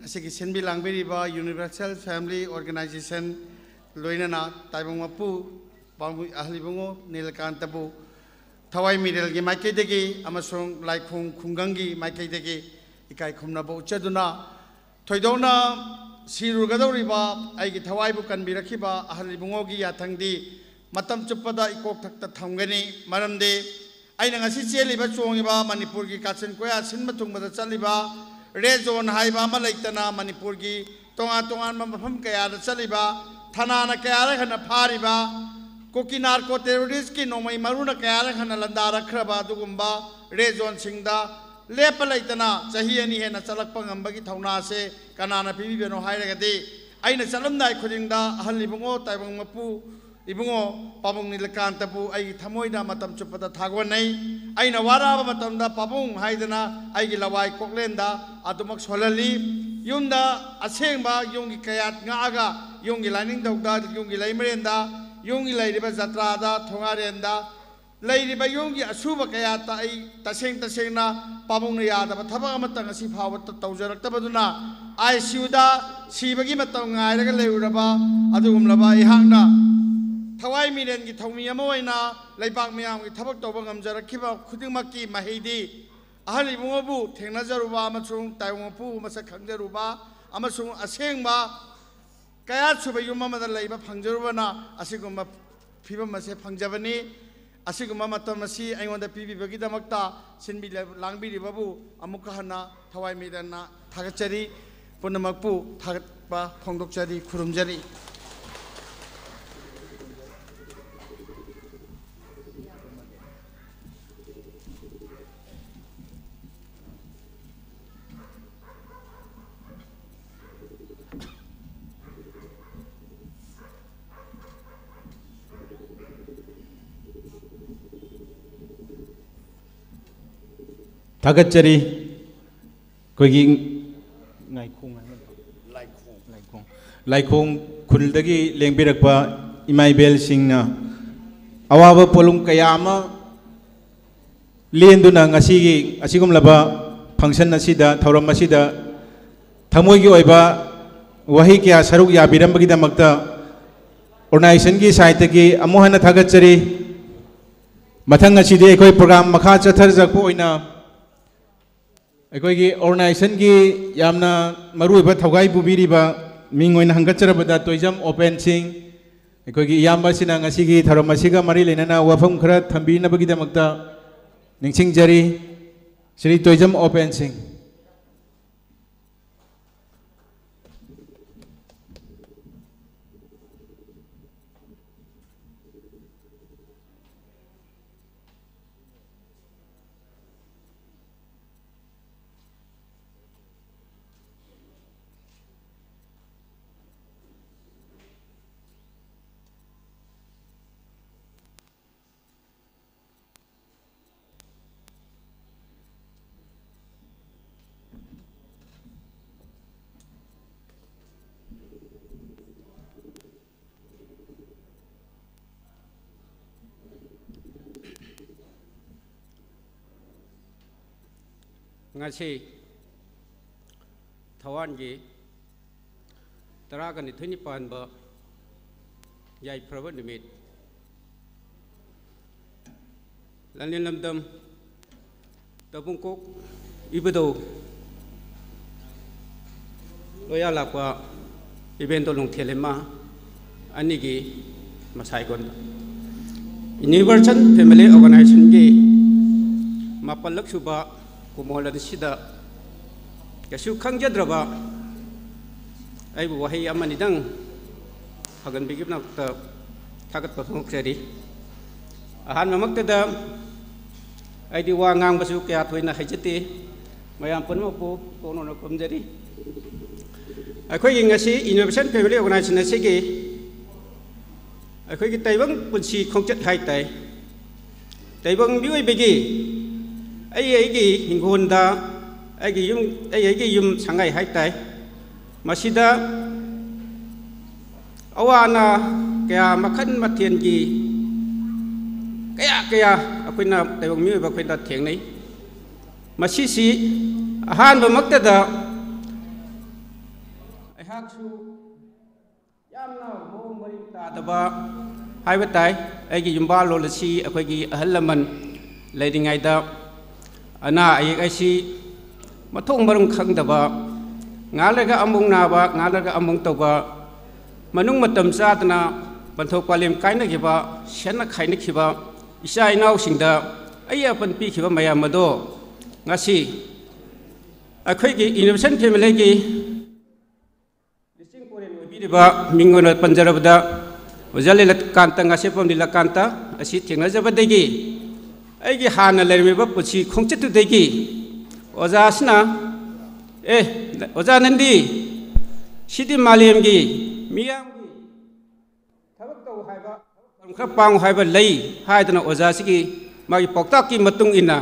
ꯉꯁꯤꯒꯤ ꯁꯤꯟꯕꯤ ꯂꯥꯡꯕꯤꯔꯤꯕ Universal Family Organization, ꯂꯣꯏꯅꯅ ꯇꯥꯏꯕꯪ ꯃꯄꯨ ꯄꯥꯎꯃꯤ ꯑꯍꯜ ꯏꯕꯨꯡꯉꯣ ꯅꯤꯂꯀꯥꯟꯇꯕꯨ ꯊꯋꯥꯏ ꯃꯤꯔꯦꯜꯒꯤ ꯃꯥꯏꯀꯩꯗꯒꯤ ꯑꯃꯁꯨꯡ ꯂꯥꯏꯈꯣꯡ ꯈꯨꯡꯒꯪꯒꯤ ꯃꯥꯏꯀꯩꯗꯒꯤ ꯏꯀꯥꯏ ꯈꯨꯝꯅꯕ ꯎꯠꯆꯗꯨꯅ, ꯊꯣꯏꯗꯣꯛꯅ ꯁꯤꯔꯨꯒꯗꯧꯔꯤꯕ ꯑꯩꯒꯤ ꯊꯋꯥꯏꯕꯨ ꯀꯟꯕꯤꯔꯛꯈꯤꯕ ꯑꯍꯜ ꯏꯕꯨꯡꯉꯣꯒꯤ ꯌꯥꯊꯪꯗꯤ ꯃꯇꯝ ꯆꯨꯞꯄꯗ ꯏꯀꯣꯛ ꯊꯛꯇ ꯊꯝꯒꯅꯤ꯫ ꯃꯔꯝꯗꯤ ꯑꯩꯅ ꯉꯁꯤ ꯆꯦꯜꯂꯤꯕ, ꯆꯣꯡꯉꯤꯕ, ꯃꯅꯤꯄꯨꯔꯒꯤ ꯀꯥꯆꯤꯟ ꯀꯣꯌꯥ ꯁꯤꯟꯕ ꯊꯨꯡꯕꯗ ꯆꯠꯂꯤꯕ ꯔꯦꯗ ꯖꯣꯟ ꯍꯥꯏꯕ ꯑꯃ ꯂꯩꯇꯅ ꯃꯅꯤꯄꯨꯔꯒꯤ ꯇꯣꯉꯥꯟ ꯇꯣꯉꯥꯟꯕ ꯃꯐꯝ ꯀꯌꯥꯗ ꯆꯠꯂꯤꯕ, ꯊꯅꯥꯅ ꯀꯌꯥꯔꯛ ꯍꯟꯅ ꯐꯥꯔꯤꯕ, ꯀꯨꯀꯤ ꯅꯥꯔꯀꯣ ꯇꯦꯔꯣꯔꯤꯁꯀꯤ ꯅꯣꯡꯃꯩ ꯃꯔꯨꯅ ꯀꯌꯥꯔꯛ ꯍꯟꯅ ꯂꯥꯟꯗꯥꯔꯛꯈ꯭ꯔꯕ ꯑꯗꯨꯒꯨꯝꯕ ꯔꯦꯗ ꯖꯣꯟꯁꯤꯡꯗ ꯂꯦꯞꯄ ꯂꯩꯇꯅ ꯆꯍꯤ ꯑꯅꯤ ꯍꯦꯟꯅ ꯆꯠꯂꯛꯄ ꯉꯝꯕꯒꯤ ꯊꯧꯅꯥꯁꯦ ꯀꯅꯥꯅ ꯄꯤꯕꯤꯕꯅꯣ ꯍꯥꯏꯔꯒꯗꯤ, ꯑꯩꯅ ꯆꯠꯂꯝꯗꯥꯏ ꯈꯨꯗꯤꯡꯗ ꯑꯍꯜ ꯏꯕꯨꯡꯉꯣ, ꯇꯥꯏꯕꯪ ꯃꯄꯨ ꯏꯕꯨꯡꯉꯣ ꯄꯥꯕꯨꯡ ꯅꯤꯂꯀꯥꯟꯇꯕꯨ ꯑꯩꯒꯤ ꯊꯃꯣꯏꯗ ꯃꯇꯝ ꯆꯨꯞꯄꯗ ꯊꯥꯒꯣꯟꯅꯩ꯫ ꯑꯩꯅ ꯋꯥꯔꯛꯑꯕ ꯃꯇꯝꯗ ꯄꯥꯕꯨꯡ ꯍꯥꯏꯗꯅ ꯑꯩꯒꯤ ꯂꯋꯥꯏ ꯀꯣꯛꯂꯦꯟꯗ ꯑꯗꯨꯃꯛ ꯁꯣꯜꯍꯜꯂꯤ꯫ ꯌꯨꯝꯗ ꯑꯁꯦꯡꯕ ꯌꯨꯝꯒꯤ ꯀꯌꯥꯠ ꯉꯥꯛꯑꯒ ꯌꯨꯝꯒꯤ ꯂꯥꯏꯅꯤꯡꯊꯧꯗ, ꯌꯨꯝꯒꯤ ꯂꯩꯃꯔꯦꯟꯗ, ꯌꯨꯝꯒꯤ ꯂꯩꯔꯤꯕ ꯖꯇ꯭ꯔꯥꯗ, ꯊꯣꯡꯒꯥꯔꯦꯟꯗ ꯂꯩꯔꯤꯕ ꯌꯨꯝꯒꯤ ꯑꯁꯨꯕ ꯀꯌꯥꯠꯇ ꯑꯩ ꯇꯁꯦꯡ ꯇꯁꯦꯡꯅ ꯄꯥꯕꯨꯡꯅ ꯌꯥꯗꯕ ꯊꯕꯛ ꯑꯃꯠꯇ ꯉꯁꯤ ꯐꯥꯎꯕ ꯇ-, ꯇꯧꯖꯔꯛꯇꯕꯗꯨꯅ, ꯑꯥꯏ ꯁꯤ ꯌꯨꯗ ꯁꯤꯕꯒꯤ ꯃꯇꯝ ꯉꯥꯏꯔꯒ ꯂꯩꯔꯨꯔꯕ ꯑꯗꯨꯒꯨꯝꯂꯕ ꯑꯩꯍꯥꯛꯅ ꯊꯋꯥꯏ ꯃꯤꯔꯦꯟꯒꯤ ꯊꯧꯃꯤ ꯑꯃ ꯑꯣꯏꯅ ꯂꯩꯕꯥꯛ ꯃꯤꯌꯥꯝꯒꯤ ꯊꯕꯛ ꯇꯧꯕ ꯉꯝꯖꯔꯛꯈꯤꯕ ꯈꯨꯗꯤꯡꯃꯛꯀꯤ ꯃꯍꯩꯗꯤ ꯑꯍꯜ ꯏꯕꯨꯡꯉꯣꯕꯨ ꯊꯦꯡꯅꯖꯔꯨꯕ ꯑꯃꯁꯨꯡ ꯇꯥꯏꯕꯪ ꯃꯄꯨꯕꯨ ꯃꯁꯛ ꯈꯪꯖꯔꯨꯕ ꯑꯃꯁꯨꯡ ꯑꯁꯦꯡꯕ ꯀꯌꯥꯠ ꯁꯨꯕ ꯌꯨꯝ ꯑꯃꯗ ꯂꯩꯕ ꯐꯪꯖꯔꯨꯕꯅ ꯑꯁꯤꯒꯨꯝꯕ ꯐꯤꯕꯝ ꯑꯁꯦ ꯐꯪꯖꯕꯅꯤ꯫ ꯑꯁꯤꯒꯨꯝꯕ ꯃꯇꯝ ꯑꯁꯤ ꯑꯩꯉꯣꯟꯗ ꯄꯤꯕꯤꯕꯒꯤꯗꯃꯛꯇ ꯁꯤꯟꯕꯤ ꯂꯥꯡꯕꯤꯔꯤꯕꯕꯨ ꯑꯃꯨꯛꯀ ꯍꯟꯅ ꯊꯋꯥꯏ ꯃꯤꯔꯦꯟꯅ ꯊꯥꯒꯠꯆꯔꯤ꯫ ꯄꯨꯝꯅꯃꯛꯄꯨ ꯊꯥꯒꯠꯄ ꯐꯣꯡꯗꯣꯛꯆꯔꯤ, ꯈꯨꯔꯨꯝꯖꯔꯤ꯫ ꯊꯥꯒꯠꯆꯔꯤ꯫ ꯑꯩꯈꯣꯏꯒꯤ ꯉꯥꯏꯈꯣꯡ ꯍꯥꯏꯕ? ꯂꯥꯏꯈꯣꯡ꯫ ꯂꯥꯏꯈꯣꯡ꯫ ꯂꯥꯏꯈꯣꯡ ꯈꯨꯜꯗꯒꯤ ꯂꯦꯡꯕꯤꯔꯛꯄ ꯏꯃꯥ ꯏꯕꯦꯜꯁꯤꯡꯅ ꯑꯋꯥꯕ ꯄꯣꯠꯂꯨꯝ ꯀꯌꯥ ꯑꯃ ꯂꯦꯟꯗꯨꯅ ꯉꯁꯤꯒꯤ ꯑꯁꯤꯒꯨꯝꯂꯕ function ꯑꯁꯤꯗ, ꯊꯧꯔꯝ ꯑꯁꯤꯗ ꯊꯃꯣꯏꯒꯤ ꯑꯣꯏꯕ ꯋꯥꯍꯩ ꯀꯌꯥ ꯁꯔꯨꯛ ꯌꯥꯕꯤꯔꯝꯕꯒꯤꯗꯃꯛꯇ organizationꯒꯤ sideꯇꯒꯤ ꯑꯃꯨꯛ ꯍꯟꯅ ꯊꯥꯒꯠꯆꯔꯤ꯫ ꯃꯊꯪ ꯑꯁꯤꯗꯤ ꯑꯩꯈꯣꯏ program ꯃꯈꯥ ꯆꯠꯊꯔꯛꯄ ꯑꯣꯏꯅ ꯑꯩꯈꯣꯏꯒꯤ organizationꯒꯤ ꯌꯥꯝꯅ ꯃꯔꯨꯑꯣꯏꯕ ꯊꯧꯒꯥꯏ ꯄꯨꯕꯤꯔꯤꯕ ꯃꯤꯡ ꯑꯣꯏꯅ ꯍꯪꯒꯠꯆꯔꯕꯗ ꯇꯣꯏꯖꯝ ꯑꯣꯄꯦꯟ ꯁꯤꯡ, ꯑꯩꯈꯣꯏꯒꯤ ꯏꯌꯥꯝꯕꯁꯤꯅ ꯉꯁꯤꯒꯤ ꯊꯧꯔꯝ ꯑꯁꯤꯒ ꯃꯔꯤ ꯂꯩꯅꯅ ꯋꯥꯐꯝ ꯈꯔ ꯊꯝꯕꯤꯅꯕꯒꯤꯗꯃꯛꯇ ꯅꯤꯡꯁꯤꯡꯖꯔꯤ꯫ ꯁ꯭ꯔꯤ ꯇꯣꯏꯖꯝ ꯑꯣꯄꯦꯟ ꯁꯤꯡ꯫ ꯉꯁꯤ ꯊꯋꯥꯟꯒꯤ ꯇꯔꯥꯒ ꯅꯤꯊꯣꯏꯅꯤ ꯄꯥꯟꯕ ꯌꯥꯏꯐꯔꯕ ꯅꯨꯃꯤꯠ, ꯂꯥꯟꯂꯦꯟ ꯂꯝꯗꯝ ꯇꯥꯕꯨꯡꯈꯣꯛ ꯏꯕꯨꯙꯧ ꯂꯣꯌꯥ ꯂꯥꯛꯄ ꯏꯕꯦꯟꯗꯣ ꯂꯣꯡꯊꯦꯜ ꯏꯃꯥ ꯑꯅꯤꯒꯤ ꯃꯁꯥꯏꯒꯣꯟꯗ Universal Family Organizationꯒꯤ ꯃꯥꯄꯜꯂꯛ ꯁꯨꯕ ꯀꯨꯃꯣꯜ ꯑꯁꯤꯗ ꯀꯩꯁꯨ ꯈꯪꯖꯗ꯭ꯔꯕ ꯑꯩꯕꯨ ꯋꯥꯍꯩ ꯑꯃꯅꯤꯗꯪ ꯐꯒꯟꯕꯤꯒꯤꯗꯃꯛꯇ ꯊꯥꯒꯠꯄ ꯐꯣꯡꯗꯣꯛꯆꯔꯤ꯫ ꯑꯍꯥꯟꯕꯃꯛꯇꯗ ꯑꯩꯗꯤ ꯋꯥ ꯉꯥꯡꯕꯁꯨ ꯀꯌꯥ ꯊꯣꯏꯅ ꯍꯩꯖꯗꯦ꯫ ꯃꯌꯥꯝ ꯄꯨꯝꯅꯃꯛꯄꯨ ꯀꯣꯛꯅꯅ ꯈꯨꯔꯨꯝꯖꯔꯤ꯫ ꯑꯩꯈꯣꯏꯒꯤ ꯉꯁꯤ Universal Family Organization ꯑꯁꯤꯒꯤ ꯑꯩꯈꯣꯏꯒꯤ ꯇꯥꯏꯕꯪ ꯄꯨꯟꯁꯤ ꯈꯣꯡꯆꯠ ꯍꯥꯏ ꯇꯥꯏ꯫ ꯇꯥꯏꯕꯪ ꯃꯤꯑꯣꯏꯕꯒꯤ ꯑꯩ ꯑꯩꯒꯤ ꯍꯤꯡꯒꯣꯜꯗ ꯑꯩꯒꯤ ꯌꯨꯝ, ꯑꯩ ꯑꯩꯒꯤ ꯌꯨꯝ ꯁꯪꯉꯥꯏ ꯍꯥꯏ ꯇꯥꯏ꯫ ꯃꯁꯤꯗ ꯑꯋꯥ ꯑꯅꯥ ꯀꯌꯥ ꯃꯈꯜ ꯃꯊꯦꯜꯒꯤ ꯀꯌꯥ ꯀꯌꯥ ꯑꯩꯈꯣꯏꯅ ꯇꯥꯏꯕꯪ ꯃꯤꯑꯣꯏꯕ ꯑꯩꯈꯣꯏꯅ ꯊꯦꯡꯅꯩ꯫ ꯃꯁꯤꯁꯤ ꯑꯍꯥꯟꯕꯃꯛꯇꯗ ꯑꯩꯍꯥꯛꯁꯨ ꯌꯥꯝꯅ ꯃꯑꯣꯡ ꯃꯔꯤꯟ ꯇꯥꯗꯕ ꯍꯥꯏꯕ ꯇꯥꯏ꯫ ꯑꯩꯒꯤ ꯌꯨꯝꯕꯥꯜꯂꯣꯟ ꯑꯁꯤ ꯑꯩꯈꯣꯏꯒꯤ ꯑꯍꯜ ꯂꯃꯟ ꯂꯩꯔꯤꯉꯩꯗ ꯑꯅꯥ ꯑꯌꯦꯛ ꯑꯁꯤ ꯃꯊꯣꯡ ꯃꯔꯝ ꯈꯪꯗꯕ, ꯉꯥꯏꯍꯥꯛ ꯂꯩꯔꯒ ꯑꯃꯨꯛ ꯅꯥꯕ, ꯉꯥꯏꯍꯥꯛ ꯂꯩꯔꯒ ꯑꯃꯨꯛ ꯇꯧꯕ, ꯃꯅꯨꯡ ꯃꯇꯝ ꯆꯥꯗꯅ ꯄꯟꯊꯧ ꯄꯥꯂꯦꯝ ꯀꯥꯏꯅꯈꯤꯕ, ꯁꯦꯟꯅ ꯈꯥꯏꯅꯈꯤꯕ ꯏꯆꯥ ꯏꯅꯥꯎꯁꯤꯡꯗ ꯑꯌꯦꯠ ꯑꯄꯟ ꯄꯤꯈꯤꯕ ꯃꯌꯥꯝ ꯑꯗꯣ ꯉꯁꯤ ꯑꯩꯈꯣꯏꯒꯤ ꯏꯅꯣꯚꯦꯁꯟ ꯐꯦꯃꯤꯂꯤꯒꯤ ꯂꯤꯆꯤꯡ ꯀꯣꯔꯦꯟ ꯑꯣꯏꯕꯤꯔꯤꯕ, ꯃꯤꯡ ꯑꯣꯏꯅ ꯄꯟꯖꯔꯕꯗ ꯑꯣꯖꯥ ꯂꯤꯂꯀꯥꯟꯇ, ꯉꯥꯁꯦꯞꯄꯝ ꯂꯤꯂꯀꯥꯟꯇ ꯑꯁꯤ ꯊꯦꯡꯅꯖꯕꯗꯒꯤ ꯑꯩꯒꯤ ꯍꯥꯟꯅ ꯂꯩꯔꯝꯃꯤꯕ ꯄꯨꯟꯁꯤ ꯈꯣꯡꯆꯠꯇꯨꯗꯒꯤ ꯑꯣꯖꯥꯁꯤꯅ, "ꯑꯦ, ꯑꯣꯖꯥ ꯅꯪꯗꯤ ꯁꯤꯗꯤ ꯃꯥꯂꯦꯝꯒꯤ ꯃꯤꯌꯥꯝꯒꯤ ꯊꯕꯛ ꯇꯧ ꯍꯥꯏꯕ, ꯊꯕꯛ ꯊꯧꯔꯝ ꯈꯔ ꯄꯥꯡꯉꯨ ꯍꯥꯏꯕ ꯂꯩ" ꯍꯥꯏꯗꯅ ꯑꯣꯖꯥꯁꯤꯒꯤ ꯃꯥꯒꯤ ꯄꯥꯎꯇꯥꯛꯀꯤ ꯃꯇꯨꯡ ꯏꯟꯅ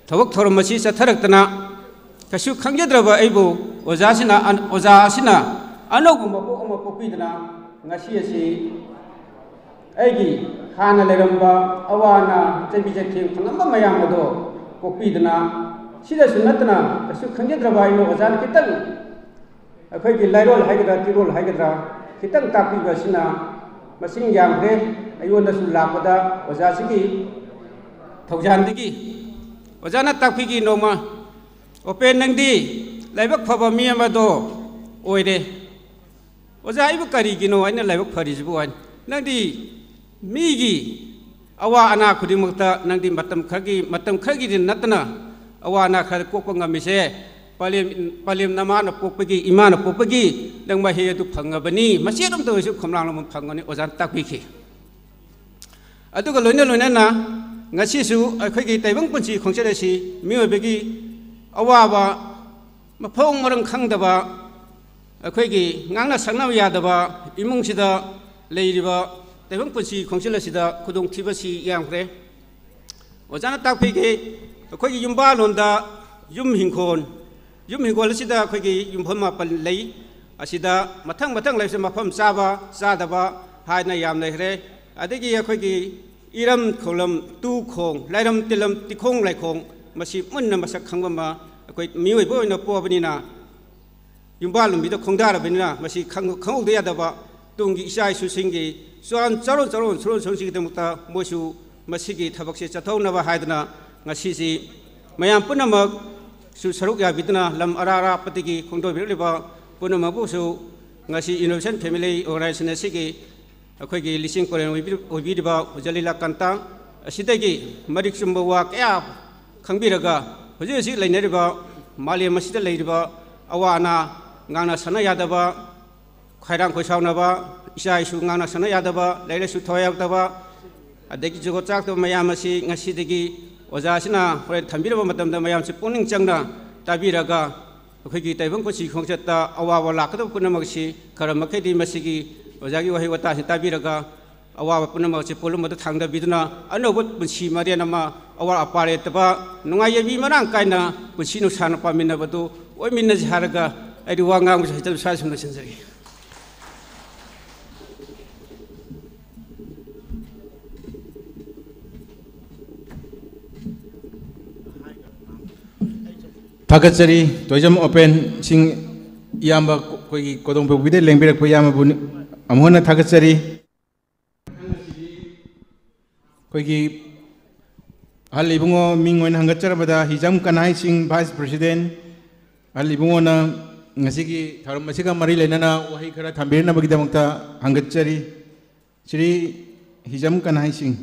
ꯊꯕꯛ ꯊꯧꯔꯝ ꯑꯁꯤ ꯆꯠꯊꯔꯛꯇꯅ ꯀꯩꯁꯨ ꯈꯪꯖꯗ꯭ꯔꯕ ꯑꯩꯕꯨ ꯑꯣꯖꯥꯁꯤꯅ, ꯑꯣꯖꯥ ꯑꯁꯤꯅ ꯑꯅꯧꯕ ꯃꯄꯣꯛ ꯑꯃ ꯄꯣꯛꯄꯤꯗꯅ ꯉꯁꯤ ꯑꯁꯤ ꯑꯩꯒꯤ ꯍꯥꯟꯅ ꯂꯩꯔꯝꯕ ꯑꯋꯥ ꯑꯅꯥ, ꯆꯩꯕꯤ ꯆꯩꯊꯦꯡ ꯐꯪꯂꯝꯕ ꯃꯌꯥꯝ ꯑꯗꯣ ꯀꯣꯛꯄꯤꯗꯅ, ꯁꯤꯗꯁꯨ ꯅꯠꯇꯅ ꯀꯩꯁꯨ ꯈꯪꯖꯗ꯭ꯔꯕ ꯑꯩꯅ ꯑꯣꯖꯥꯅ ꯈꯤꯇꯪ ꯑꯩꯈꯣꯏꯒꯤ ꯂꯥꯏꯔꯣꯜ ꯍꯥꯏꯒꯗ꯭ꯔꯥ, ꯇꯤꯔꯣꯜ ꯍꯥꯏꯒꯗ꯭ꯔꯥ, ꯈꯤꯇꯪ ꯇꯥꯛꯄꯤꯕ ꯑꯁꯤꯅ ꯃꯁꯤꯡ ꯌꯥꯝꯈ꯭ꯔꯦ꯫ ꯑꯩꯉꯣꯟꯗꯁꯨ ꯂꯥꯛꯄꯗ ꯑꯣꯖꯥꯁꯤꯒꯤ ꯊꯧꯖꯥꯜꯗꯒꯤ ꯑꯣꯖꯥꯅ ꯇꯥꯛꯄꯤꯈꯤ ꯅꯣꯡꯃ, "ꯑꯣꯄꯦꯟ, ꯅꯪꯗꯤ ꯂꯥꯏꯕꯛ ꯐꯕ ꯃꯤ ꯑꯃꯗꯣ ꯑꯣꯏꯔꯦ"꯫ "ꯑꯣꯖꯥ, ꯑꯩꯕꯨ ꯀꯔꯤꯒꯤꯅꯣ ꯑꯩꯅ ꯂꯥꯏꯕꯛ ꯐꯔꯤꯁꯤꯕꯨ?" ꯍꯥꯏꯅ, "ꯅꯪꯗꯤ ꯃꯤꯒꯤ ꯑꯋꯥ ꯑꯅꯥ ꯈꯨꯗꯤꯡꯃꯛꯇ ꯅꯪꯗꯤ ꯃꯇꯝ ꯈꯔꯒꯤ, ꯃꯇꯝ ꯈꯔꯒꯤꯗꯤ ꯅꯠꯇꯅ ꯑꯋꯥ ꯑꯅꯥ ꯈꯔ ꯀꯣꯛꯄ ꯉꯝꯃꯤꯁꯦ ꯄꯥꯂꯦꯝ, ꯄꯥꯂꯦꯝ ꯅꯃꯥꯅ ꯄꯣꯛꯄꯒꯤ, ꯏꯃꯥꯅ ꯄꯣꯛꯄꯒꯤ ꯅꯪ ꯃꯍꯩ ꯑꯗꯨ ꯐꯪꯉꯕꯅꯤ꯫ ꯃꯆꯦꯠ ꯑꯃꯇ ꯑꯣꯏꯔꯁꯨ ꯈꯣꯝꯂꯥꯡ ꯑꯃ ꯐꯪꯒꯅꯤ"꯫ ꯑꯣꯖꯥꯅ ꯇꯥꯛꯄꯤꯈꯤ꯫ ꯑꯗꯨꯒ ꯂꯣꯏꯅ ꯂꯣꯏꯅꯅ ꯉꯁꯤꯁꯨ ꯑꯩꯈꯣꯏꯒꯤ ꯇꯥꯏꯕꯪ ꯄꯨꯟꯁꯤ ꯈꯣꯡꯆꯠ ꯑꯁꯤ ꯃꯤꯑꯣꯏꯕꯒꯤ ꯑꯋꯥꯕ ꯃꯐꯝ ꯃꯔꯝ ꯈꯪꯗꯕ, ꯑꯩꯈꯣꯏꯒꯤ ꯉꯥꯡꯅ ꯁꯛꯅꯕ ꯌꯥꯗꯕ ꯏꯃꯨꯡꯁꯤꯗ ꯂꯩꯔꯤꯕ ꯇꯥꯏꯕꯪ ꯄꯨꯟꯁꯤ ꯈꯣꯡꯆꯠ ꯑꯁꯤꯗ ꯈꯨꯗꯣꯡꯊꯤꯕꯁꯤ ꯌꯥꯝꯈ꯭ꯔꯦ꯫ ꯑꯣꯖꯥꯅ ꯇꯥꯛꯄꯤꯈꯤ, ꯑꯩꯈꯣꯏꯒꯤ ꯌꯨꯝꯕꯥꯜꯂꯣꯟꯗ ꯌꯨꯝ ꯍꯤꯡꯈꯣꯜ, ꯌꯨꯝ ꯍꯤꯡꯈꯣꯜ ꯑꯁꯤꯗ ꯑꯩꯈꯣꯏꯒꯤ ꯌꯨꯝꯐꯝ ꯃꯥꯄꯟ ꯂꯩ꯫ ꯑꯁꯤꯗ ꯃꯊꯪ ꯃꯊꯪ ꯂꯩꯕꯁꯦ ꯃꯐꯝ ꯆꯥꯕ ꯆꯥꯗꯕ ꯍꯥꯏꯅ ꯌꯥꯝ ꯂꯩꯈ꯭ꯔꯦ꯫ ꯑꯗꯒꯤ ꯑꯩꯈꯣꯏꯒꯤ ꯏꯔꯝ ꯈꯧꯂꯝ, ꯇꯨ ꯈꯣꯡ, ꯂꯥꯏꯔꯝ ꯇꯤꯜꯂꯝ, ꯇꯤꯈꯣꯡ ꯂꯥꯏꯈꯣꯡ, ꯃꯁꯤ ꯃꯨꯟꯅ ꯃꯁꯛ ꯈꯪꯕ ꯑꯃ ꯑꯩꯈꯣꯏ ꯃꯤꯑꯣꯏꯕ ꯑꯣꯏꯅ ꯄꯣꯛꯑꯕꯅꯤꯅ ꯌꯨꯝꯕꯥꯜ ꯂꯝꯕꯤꯗ ꯈꯣꯡꯗꯥꯔꯕꯅꯤꯅ ꯃꯁꯤ ꯈꯪ-, ꯈꯪꯍꯧꯗ ꯌꯥꯗꯕ ꯇꯨꯡꯒꯤ ꯏꯆꯥ ꯏꯁꯨꯁꯤꯡꯒꯤ ꯆꯨꯔꯣꯟ ꯆꯥꯔꯣꯟ ꯆꯥꯔꯣꯟ ꯁꯨꯔꯣꯟ ꯁꯨꯔꯣꯟꯁꯤꯡꯒꯤꯗꯃꯛꯇ ꯃꯣꯏꯁꯨ ꯃꯁꯤꯒꯤ ꯊꯕꯛꯁꯦ ꯆꯠꯊꯍꯧꯅꯕ ꯍꯥꯏꯗꯅ ꯉꯁꯤꯁꯤ ꯃꯌꯥꯝ ꯄꯨꯝꯅꯃꯛꯁꯨ ꯁꯔꯨꯛ ꯌꯥꯕꯤꯗꯨꯅ ꯂꯝ ꯑꯔꯥꯞ ꯑꯔꯥꯞꯄꯗꯒꯤ ꯈꯣꯡꯗꯣꯏꯕꯤꯔꯛꯂꯤꯕ ꯄꯨꯝꯅꯃꯛꯄꯨꯁꯨ ꯉꯁꯤ ꯏꯅꯣꯚꯦꯁꯟ ꯐꯦꯃꯤꯂꯤ ꯑꯣꯔꯒꯅꯥꯏꯖꯦꯁꯟ ꯑꯁꯤꯒꯤ ꯑꯩꯈꯣꯏꯒꯤ ꯂꯤꯆꯤꯡ ꯀꯣꯔꯦꯟ ꯑꯣꯏꯕꯤ-, ꯑꯣꯏꯕꯤꯔꯤꯕ ꯑꯣꯖꯥ ꯂꯤꯂꯥꯀꯥꯟꯇ ꯑꯁꯤꯗꯒꯤ ꯃꯔꯤꯛ ꯆꯨꯝꯕ ꯋꯥ ꯀꯌꯥ ꯈꯪꯕꯤꯔꯒ, ꯍꯧꯖꯤꯛ ꯍꯧꯖꯤꯛ ꯂꯩꯅꯔꯤꯕ ꯃꯥꯂꯦꯝ ꯑꯁꯤꯗ ꯂꯩꯔꯤꯕ ꯑꯋꯥ ꯑꯅꯥ, ꯉꯥꯡꯅ ꯁꯛꯅ ꯌꯥꯗꯕ, ꯈꯣꯏꯔꯥꯡ ꯈꯣꯏꯁꯥꯎꯅꯕ, ꯏꯆꯥ ꯏꯁꯨ ꯉꯥꯡꯅ ꯁꯛꯅ ꯌꯥꯗꯕ, ꯂꯥꯏꯔꯤꯛ ꯂꯥꯏꯁꯨ ꯊꯋꯥꯏ ꯌꯥꯎꯗꯕ, ꯑꯗꯒꯤ ꯖꯨꯒꯣꯠ ꯆꯥꯗꯕ ꯃꯌꯥꯝ ꯑꯁꯤ ꯉꯁꯤꯗꯒꯤ ꯑꯣꯖꯥꯁꯤꯅ ꯍꯣꯔꯦꯟ ꯊꯝꯕꯤꯔꯕ ꯃꯇꯝꯗ ꯃꯌꯥꯝꯁꯤ ꯄꯨꯛꯅꯤꯡ ꯆꯪꯅ ꯇꯥꯕꯤꯔꯒ, ꯑꯩꯈꯣꯏꯒꯤ ꯇꯥꯏꯕꯪ ꯄꯨꯟꯁꯤ ꯈꯣꯡꯆꯠꯇ ꯑꯋꯥꯕ ꯂꯥꯛꯀꯗꯕ ꯄꯨꯝꯅꯃꯛꯁꯤ ꯈꯔ ꯃꯈꯩꯗꯤ ꯃꯁꯤꯒꯤ ꯑꯣꯖꯥꯒꯤ ꯋꯥꯍꯩ ꯋꯥꯇꯥꯁꯤ ꯇꯥꯕꯤꯔꯒ, ꯑꯋꯥꯕ ꯄꯨꯝꯅꯃꯛ ꯑꯁꯤ ꯄꯣꯠꯂꯨꯝ ꯑꯗꯨ ꯊꯥꯡꯗꯕꯤꯗꯨꯅ, ꯑꯅꯧꯕ ꯄꯨꯟꯁꯤ ꯃꯔꯦꯟ ꯑꯃ, ꯑꯋꯥꯠ ꯑꯄꯥ ꯂꯩꯇꯕ, ꯅꯨꯡꯉꯥꯏ ꯌꯥꯏꯕꯤ ꯃꯔꯥꯡ ꯀꯥꯏꯅ ꯄꯨꯟꯁꯤ ꯅꯨꯡꯁꯥꯡꯅ ꯄꯥꯟꯃꯤꯟꯅꯕꯗꯨ ꯑꯣꯏꯃꯤꯟꯅꯁꯤ ꯍꯥꯏꯔꯒ, ꯑꯩꯗꯤ ꯋꯥ ꯉꯥꯡꯕꯁꯨ ꯍꯩꯇꯕ ꯁ꯭ꯋꯥꯏꯗ ꯁꯨꯝ ꯂꯣꯏꯁꯤꯟꯖꯔꯒꯦ꯫ ꯊꯥꯒꯠꯆꯔꯤ꯫ ꯇꯣꯏꯖꯝ ꯑꯣꯄꯦꯟ ꯁꯤꯡ ꯏꯌꯥꯝꯕ, ꯑꯩꯈꯣꯏꯒꯤ ꯀꯣꯗꯣꯡꯄꯣꯛꯄꯤꯗ ꯂꯦꯡꯕꯤꯔꯛꯄ ꯏꯌꯥꯝꯕꯕꯨ ꯑꯃꯨꯛ ꯍꯟꯅ ꯊꯥꯒꯠꯆꯔꯤ꯫ ꯑꯩꯈꯣꯏꯒꯤ ꯑꯍꯜ ꯏꯕꯨꯡꯉꯣ ꯃꯤꯡ ꯑꯣꯏꯅ ꯍꯪꯒꯠꯆꯔꯕꯗ ꯍꯤꯖꯝ ꯀꯅꯥꯏ ꯁꯤꯡ, Vice President, ꯑꯍꯜ ꯏꯕꯨꯡꯉꯣꯅ ꯉꯁꯤꯒꯤ ꯊꯧꯔꯝ ꯑꯁꯤꯒ ꯃꯔꯤ ꯂꯩꯅꯅ ꯋꯥꯍꯩ ꯈꯔ ꯊꯝꯕꯤꯔꯛꯅꯕꯒꯤꯗꯃꯛꯇ ꯍꯪꯒꯠꯆꯔꯤ꯫ ꯁ꯭ꯔꯤ ꯍꯤꯖꯝ ꯀꯅꯥꯏ ꯁꯤꯡ꯫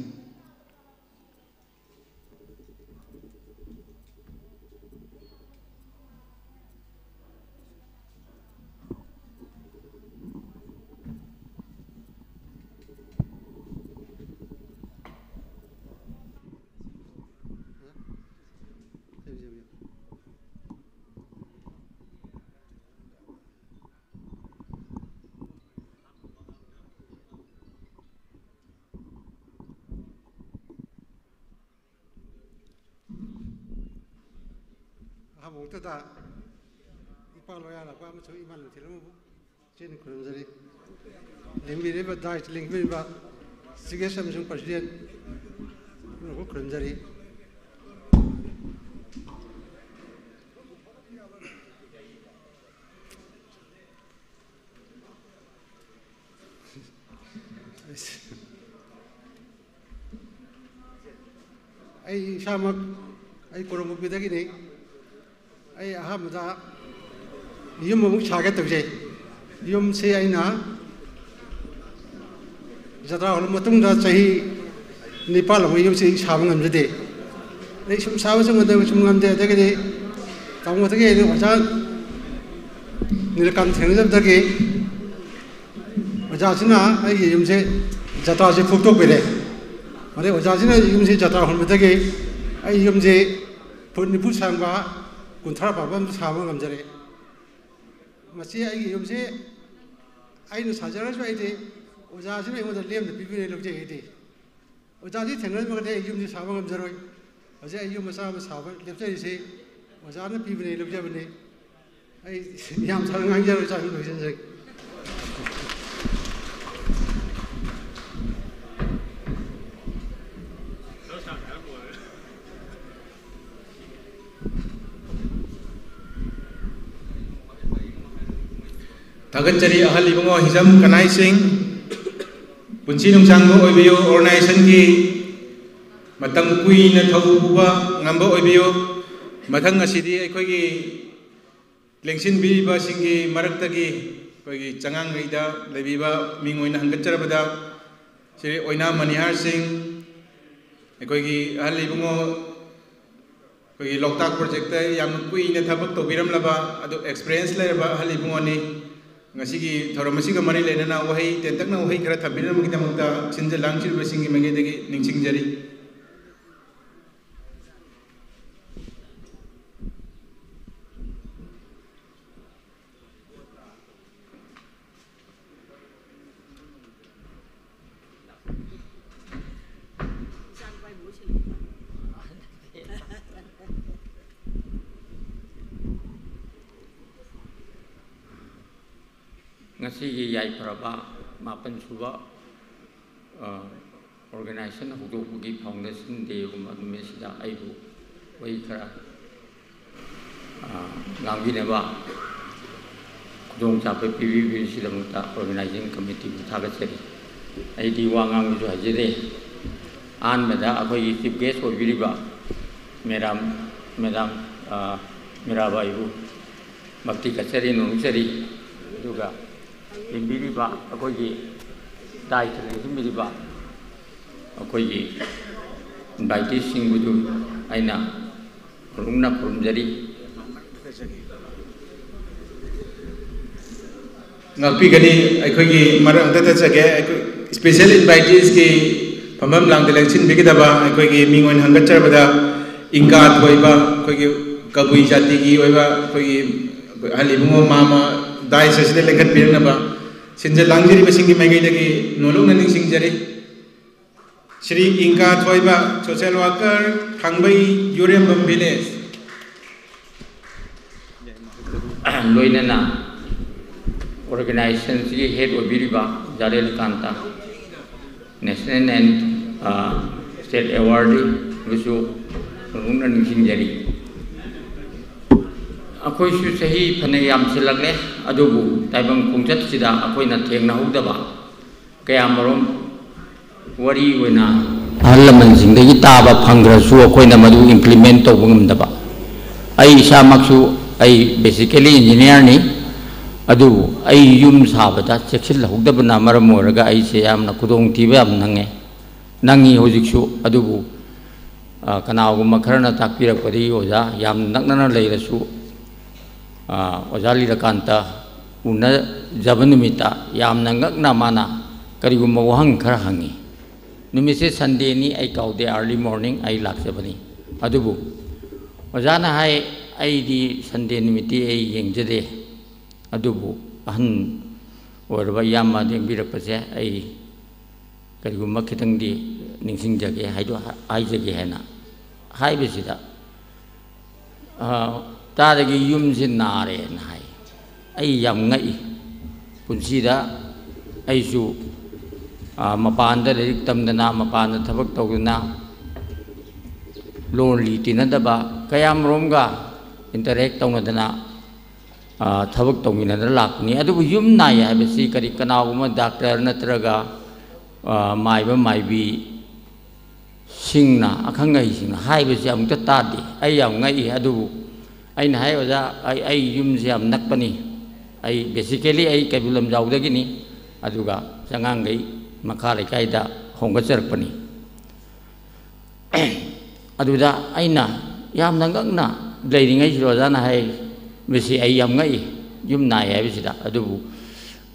ꯑꯍꯥꯟꯕ ꯃꯛꯇꯗ ꯏꯄꯥ ꯂꯣꯌꯥ ꯂꯥꯛꯄ ꯑꯃꯁꯨꯡ ꯏꯃꯥ ꯂꯨꯊꯦꯜ ꯑꯃꯕꯨ ꯆꯦꯟꯅ ꯈꯨꯔꯨꯝꯖꯔꯤ꯫ ꯂꯦꯡꯕꯤꯔꯤꯕ ꯗꯥꯏꯁ ꯂꯦꯡꯕꯤꯔꯤꯕ ꯆꯤꯐ ꯒꯦꯁ ꯑꯃꯁꯨꯡ ꯄ꯭ꯔꯁꯤꯗꯦꯟ ꯄꯨꯝꯅꯃꯛꯄꯨ ꯈꯨꯔꯨꯝꯖꯔꯤ꯫ ꯑꯩ ꯏꯁꯥꯃꯛ, ꯑꯩ ꯀꯣꯔꯣꯡꯕꯨꯄꯤꯗꯒꯤꯅꯤ꯫ ꯑꯩ ꯑꯍꯥꯟꯕꯗ ꯌꯨꯝ ꯑꯃꯨꯛ ꯁꯥꯒꯦ ꯇꯧꯖꯩ꯫ ꯌꯨꯝꯁꯦ ꯑꯩꯅ ꯖꯇ꯭ꯔꯥ ꯍꯧꯔꯕ ꯃꯇꯨꯡꯗ ꯆꯍꯤ ꯅꯤꯄꯥꯜ ꯑꯃ ꯌꯨꯝꯁꯤ ꯁꯥꯕ ꯉꯝꯖꯗꯦ꯫ ꯑꯩ ꯁꯨꯝ ꯁꯥꯕ ꯁꯨꯝ ꯉꯝꯗꯕ ꯁꯨꯝ ꯉꯝꯗꯦ꯫ ꯑꯗꯒꯤꯗꯤ ꯇꯥꯃꯣꯗꯒꯤ ꯑꯩꯅ ꯑꯣꯖꯥ ꯅꯤꯂꯀꯥꯟ ꯊꯦꯡꯅꯖꯕꯗꯒꯤ ꯑꯣꯖꯥꯁꯤꯅ ꯑꯩꯒꯤ ꯌꯨꯝꯁꯦ ꯖꯇ꯭ꯔꯥꯁꯦ ꯐꯨꯛꯇꯣꯛꯄꯤꯔꯦ꯫ ꯑꯗꯩ ꯑꯣꯖꯥꯁꯤꯅ ꯌꯨꯝꯁꯤ ꯖꯇ꯭ꯔꯥ ꯍꯨꯟꯕꯗꯒꯤ ꯑꯩ ꯌꯨꯝꯁꯤ ꯐꯨꯠ ꯅꯤꯐꯨ ꯁꯥꯡꯕ, ꯀꯨꯟꯊ꯭ꯔꯥ ꯄꯥꯕ ꯑꯃ ꯁꯥꯕ ꯉꯝꯖꯔꯦ꯫ ꯃꯁꯤ ꯑꯩꯒꯤ ꯌꯨꯝꯁꯤ ꯑꯩꯅ ꯁꯥꯖꯔꯁꯨ ꯑꯩꯗꯤ ꯑꯣꯖꯥꯁꯤꯅ ꯑꯩꯉꯣꯟꯗ ꯂꯦꯝꯅ ꯄꯤꯕꯅꯦ ꯂꯧꯖꯩ ꯑꯩꯗꯤ꯫ ꯑꯣꯖꯥꯁꯤ ꯊꯦꯡꯅꯔꯝꯃꯒꯗꯤ ꯑꯩ ꯌꯨꯝꯁꯤ ꯁꯥꯕ ꯉꯝꯖꯔꯣꯏ꯫ ꯍꯧꯖꯤꯛ ꯑꯩ ꯌꯨꯝ ꯃꯆꯥ ꯑꯃ ꯁꯥꯕ ꯂꯦꯞꯆꯔꯤꯁꯤ ꯑꯣꯖꯥꯅ ꯄꯤꯕꯅꯦ ꯂꯧꯖꯕꯅꯤ꯫ ꯑꯩ ꯌꯥꯝ ꯁꯥꯡꯅ ꯉꯥꯡꯖꯔꯣꯏ, ꯁ꯭ꯋꯥꯏꯗ ꯂꯣꯏꯁꯤꯟꯖꯔꯒꯦ꯫ ꯊꯥꯒꯠꯆꯔꯤ ꯑꯍꯜ ꯏꯕꯨꯡꯉꯣ ꯍꯤꯖꯝ ꯀꯅꯥꯏꯁꯤꯡ, ꯄꯨꯟꯁꯤ ꯅꯨꯡꯁꯥꯡꯕ ꯑꯣꯏꯕꯤꯌꯨ, ꯑꯣꯔꯒꯅꯥꯏꯖꯦꯁꯟꯒꯤ ꯃꯇꯝ ꯀꯨꯏꯅ ꯊꯧ ꯄꯨꯕ ꯉꯝꯕ ꯑꯣꯏꯕꯤꯌꯨ꯫ ꯃꯊꯪ ꯑꯁꯤꯗꯤ ꯑꯩꯈꯣꯏꯒꯤ ꯂꯦꯡꯁꯤꯟꯕꯤꯔꯤꯕꯁꯤꯡꯒꯤ ꯃꯔꯛꯇꯒꯤ ꯑꯩꯈꯣꯏꯒꯤ ꯆꯉꯥꯡꯒꯩꯗ ꯂꯩꯕꯤꯕ ꯃꯤꯡ ꯑꯣꯏꯅ ꯍꯪꯒꯠꯆꯔꯕꯗ, ꯁ꯭ꯔꯤ ꯑꯣꯏꯅꯥꯝ ꯃꯅꯤꯍꯥꯔ ꯁꯤꯡ, ꯑꯩꯈꯣꯏꯒꯤ ꯑꯍꯜ ꯏꯕꯨꯡꯉꯣ, ꯑꯩꯈꯣꯏꯒꯤ ꯂꯣꯛꯇꯥꯛ ꯄ꯭ꯔꯣꯖꯦꯛꯇ ꯌꯥꯝꯅ ꯀꯨꯏꯅ ꯊꯕꯛ ꯇꯧꯕꯤꯔꯝꯂꯕ, ꯑꯗꯨ ꯑꯦꯛꯁꯄꯤꯔꯤꯌꯦꯟꯁ ꯂꯩꯔꯕ ꯑꯍꯜ ꯏꯕꯨꯡꯉꯣꯅꯤ꯫ ꯉꯁꯤꯒꯤ ꯊꯧꯔꯝ ꯑꯁꯤꯒ ꯃꯔꯤ ꯂꯩꯅꯅ ꯋꯥꯍꯩ ꯇꯦꯟꯇꯛꯅ ꯋꯥꯍꯩ ꯈꯔ ꯊꯝꯕꯤꯅꯕꯒꯤꯗꯃꯛꯇ ꯁꯤꯟꯖ ꯂꯥꯡꯖꯔꯤꯕꯁꯤꯡꯒꯤ ꯃꯥꯏꯀꯩꯗꯒꯤ ꯅꯤꯡꯁꯤꯡꯖꯔꯤ꯫ ꯉꯁꯤꯒꯤ ꯌꯥꯏꯐꯔꯕ ꯃꯥꯄꯟ ꯁꯨꯕ, ꯑ, ꯑꯣꯔꯒꯅꯥꯏꯖꯦꯁꯟ ꯍꯧꯗꯣꯛꯄꯒꯤ ꯐꯥꯎꯟꯗꯦꯁꯟ ꯗꯦꯒꯨꯝꯕ ꯅꯨꯃꯤꯠꯁꯤꯗ ꯑꯩꯕꯨ ꯋꯥꯔꯤ ꯈꯔ, ꯑ, ꯉꯥꯡꯕꯤꯅꯕ ꯈꯨꯗꯣꯡꯆꯥꯕ ꯄꯤꯕꯤꯕꯁꯤꯗꯃꯛꯇ ꯑꯣꯔꯒꯅꯥꯏꯖꯤꯡ ꯀꯃꯤꯇꯤꯕꯨ ꯊꯥꯒꯠꯆꯔꯤ꯫ ꯑꯩꯗꯤ ꯋꯥ ꯉꯥꯡꯕꯁꯨ ꯍꯩꯖꯗꯦ꯫ ꯑꯍꯥꯟꯕꯗ ꯑꯩꯈꯣꯏꯒꯤ ꯆꯤꯐ ꯒꯦꯁ ꯑꯣꯏꯕꯤꯔꯤꯕ ꯃꯦꯗꯥꯝ, ꯃꯦꯗꯥꯝ, ꯑ, ꯃꯤꯔꯥꯕꯥꯏꯕꯨ ꯃꯛꯇꯤ ꯀꯠꯆꯔꯤ, ꯅꯣꯡꯖꯔꯤ꯫ ꯑꯗꯨꯒ ꯌꯦꯡꯕꯤꯔꯤꯕ ꯑꯩꯈꯣꯏꯒꯤ ꯗꯥꯏꯇ ꯂꯦꯡꯁꯤꯟꯕꯤꯔꯤꯕ ꯑꯩꯈꯣꯏꯒꯤ ꯏꯟꯚꯥꯏꯇꯤꯁꯁꯤꯡꯕꯨꯁꯨ ꯑꯩꯅ ꯈꯨꯔꯨꯝꯅ ꯈꯨꯔꯨꯝꯖꯔꯤ꯫ ꯉꯥꯛꯄꯤꯒꯅꯤ꯫ ꯑꯩꯈꯣꯏꯒꯤ ꯃꯔꯛ ꯑꯝꯇ ꯆꯠꯆꯒꯦ꯫ ꯑꯩꯈꯣꯏ ꯁ꯭ꯄꯦꯁꯦꯜ ꯏꯟꯚꯥꯏꯇꯤꯁꯀꯤ ꯐꯝꯐꯝ ꯂꯥꯡꯗ ꯂꯦꯡꯁꯤꯟꯕꯤꯒꯗꯕ ꯑꯩꯈꯣꯏꯒꯤ ꯃꯤꯡ ꯑꯣꯏꯅ ꯍꯪꯒꯠꯆꯔꯕꯗ ꯏꯪꯀꯥ ꯊꯣꯏꯕ ꯑꯩꯈꯣꯏꯒꯤ ꯀꯕꯨꯏ ꯖꯥꯇꯤꯒꯤ ꯑꯣꯏꯕ ꯑꯩꯈꯣꯏꯒꯤ ꯑꯍꯜ ꯏꯕꯨꯡꯉꯣ ꯃꯥꯃ ꯗꯥꯏꯁ ꯑꯁꯤꯗ ꯂꯦꯡꯈꯠꯄꯤꯔꯛꯅꯕ ꯁꯤꯟꯖ ꯂꯥꯡꯖꯔꯤꯕꯁꯤꯡꯒꯤ ꯃꯥꯏꯀꯩꯗꯒꯤ ꯅꯣꯂꯨꯛꯅ ꯅꯤꯡꯁꯤꯡꯖꯔꯤ꯫ ꯁ꯭ꯔꯤ ꯏꯪꯀꯥ ꯊꯣꯏꯕ, ꯁꯣꯁꯤꯌꯦꯜ ꯋꯥꯔꯀꯔ, ꯊꯥꯡꯕꯩ ꯌꯨꯔꯦꯝꯕꯝ ꯚꯤꯂꯦꯖ꯫ ꯂꯣꯏꯅꯅ ꯑꯣꯔꯒꯅꯥꯏꯖꯦꯁꯟꯁꯤꯒꯤ ꯍꯦꯗ ꯑꯣꯏꯕꯤꯔꯤꯕ ꯖꯥꯔꯦꯜ ꯀꯥꯟꯇ, ꯅꯦꯁꯅꯦꯜ ꯑꯦꯟ ꯁ꯭ꯇꯦꯠ ꯑꯦꯋꯥꯔꯗꯤꯕꯨꯁꯨ ꯅꯣꯂꯨꯛꯅ ꯅꯤꯡꯁꯤꯡꯖꯔꯤ꯫ ꯑꯩꯈꯣꯏꯁꯨ ꯆꯍꯤ ꯐꯅ ꯌꯥꯝꯁꯤꯜꯂꯛꯂꯦ, ꯑꯗꯨꯕꯨ ꯇꯥꯏꯕꯪ ꯈꯣꯡꯆꯠꯁꯤꯗ ꯑꯩꯈꯣꯏꯅ ꯊꯦꯡꯅꯍꯧꯗꯕ ꯀꯌꯥꯃꯔꯨꯝ ꯋꯥꯔꯤ ꯑꯣꯏꯅ ꯑꯍꯜ ꯂꯃꯟꯁꯤꯡꯗꯒꯤ ꯇꯥꯕ ꯐꯪꯈ꯭ꯔꯁꯨ, ꯑꯩꯈꯣꯏꯅ ꯃꯗꯨ ꯏꯝꯄ꯭ꯂꯤꯃꯦꯟ ꯇꯧꯕ ꯉꯝꯗꯕ꯫ ꯑꯩ ꯏꯁꯥꯃꯛꯁꯨ, ꯑꯩ ꯕꯦꯁꯤꯀꯦꯂꯤ ꯏꯟꯖꯤꯅꯤꯌꯥꯔꯅꯤ, ꯑꯗꯨꯕꯨ ꯑꯩ ꯌꯨꯝ ꯁꯥꯕꯗ ꯆꯦꯛꯁꯤꯜꯍꯧꯗꯕꯅ ꯃꯔꯝ ꯑꯣꯏꯔꯒ ꯑꯩꯁꯦ ꯌꯥꯝꯅ ꯈꯨꯗꯣꯡꯊꯤꯕ ꯌꯥꯝ ꯅꯪꯉꯦ, ꯅꯪꯉꯤ ꯍꯧꯖꯤꯛꯁꯨ꯫ ꯑꯗꯨꯕꯨ ꯑ, ꯀꯅꯥꯒꯨꯝꯕ ꯈꯔꯅ ꯇꯥꯛꯄꯤꯔꯛꯄꯗꯒꯤ ꯑꯣꯖꯥ ꯌꯥꯝ ꯅꯛꯅꯅ ꯂꯩꯔꯁꯨ, ꯑ, ꯑꯣꯖꯥ ꯂꯤꯂꯀꯥꯟꯇ ꯎꯅꯖꯕ ꯅꯨꯃꯤꯠꯇ ꯌꯥꯝꯅ ꯉꯛꯅ ꯃꯥꯅ ꯀꯔꯤꯒꯨꯝꯕ ꯋꯥꯍꯪ ꯈꯔ ꯍꯪꯉꯤ꯫ ꯅꯨꯃꯤꯠꯁꯦ ꯁꯟꯗꯦꯅꯤ, ꯑꯩ ꯀꯥꯎꯗꯦ, ꯑꯥꯔꯂꯤ ꯃꯣꯔꯅꯤꯡ ꯑꯩ ꯂꯥꯛꯆꯕꯅꯤ꯫ ꯑꯗꯨꯕꯨ ꯑꯣꯖꯥꯅ ꯍꯥꯏ, "ꯑꯩꯗꯤ ꯁꯟꯗꯦ ꯅꯨꯃꯤꯠꯇꯤ ꯑꯩ ꯌꯦꯡꯖꯗꯦ, ꯑꯗꯨꯕꯨ ꯑꯍꯟ ꯑꯣꯏꯔꯕ ꯏꯌꯥꯝꯕ ꯂꯦꯡꯕꯤꯔꯛꯄꯁꯦ ꯑꯩ ꯀꯔꯤꯒꯨꯝꯕ ꯈꯤꯇꯪꯗꯤ ꯅꯤꯡꯁꯤꯡꯖꯒꯦ ꯍꯥꯏꯗꯣ-, ꯍꯥꯏꯖꯒꯦ" ꯍꯥꯏꯅ ꯍꯥꯏꯕꯁꯤꯗ, ꯑ, ꯇꯥꯗꯒꯤ ꯌꯨꯝꯁꯤ ꯅꯥꯔꯦꯅ ꯍꯥꯏ꯫ ꯑꯩ ꯌꯥꯝ ꯉꯛꯏ꯫ ꯄꯨꯟꯁꯤꯗ ꯑꯩꯁꯨ, ꯑ, ꯃꯄꯥꯟꯗ ꯂꯥꯏꯔꯤꯛ ꯇꯝꯗꯅ, ꯃꯄꯥꯟꯗ ꯊꯕꯛ ꯇꯧꯗꯅ, ꯂꯣꯟ ꯂꯤ ꯇꯤꯟꯅꯗꯕ ꯀꯌꯥꯃꯔꯣꯝꯒ ꯏꯟꯇꯔꯦꯛ ꯇꯧꯅꯗꯅ, ꯑ, ꯊꯕꯛ ꯇꯧꯃꯤꯟꯅꯗꯅ ꯂꯥꯛꯄꯅꯤ꯫ ꯑꯗꯨꯕꯨ ꯌꯨꯝ ꯅꯥꯏ ꯍꯥꯏꯕꯁꯤ ꯀꯔꯤ, ꯀꯅꯥꯒꯨꯝꯕ ꯗꯥꯛꯇꯔ ꯅꯠꯇ꯭ꯔꯒ, ꯑ, ꯃꯥꯏꯕ ꯃꯥꯏꯕꯤꯁꯤꯡꯅ, ꯑꯈꯪ ꯑꯍꯩꯁꯤꯡꯅ ꯍꯥꯏꯕꯁꯤ ꯑꯃꯨꯛꯇ ꯇꯥꯗꯦ꯫ ꯑꯩ ꯌꯥꯝ ꯉꯛꯏ꯫ ꯑꯗꯨꯕꯨ ꯑꯩꯅ ꯍꯥꯏ, "ꯑꯣꯖꯥ, ꯑꯩ, ꯑꯩ ꯌꯨꯝꯁꯤ ꯌꯥꯝ ꯅꯛꯄꯅꯤ꯫ ꯑꯩ ꯕꯦꯁꯤꯀꯦꯂꯤ ꯑꯩ ꯀꯩꯕꯨꯜ ꯂꯝꯖꯥꯎꯗꯒꯤꯅꯤ꯫ ꯑꯗꯨꯒ ꯑꯉꯥꯡꯈꯩ ꯃꯈꯥ ꯂꯩꯀꯥꯏꯗ ꯍꯣꯡꯒꯠꯆꯔꯛꯄꯅꯤ꯫ ꯑꯗꯨꯗ ꯑꯩꯅ ꯌꯥꯝꯅ ꯉꯛꯅ ꯂꯩꯔꯤꯉꯩꯁꯤꯗ ꯑꯣꯖꯥꯅ ꯍꯥꯏ, ꯃꯁꯤ ꯑꯩ ꯌꯥꯝ ꯉꯛꯏ, ꯌꯨꯝ ꯅꯥꯏ ꯍꯥꯏꯕꯁꯤꯗ꯫ ꯑꯗꯨꯕꯨ,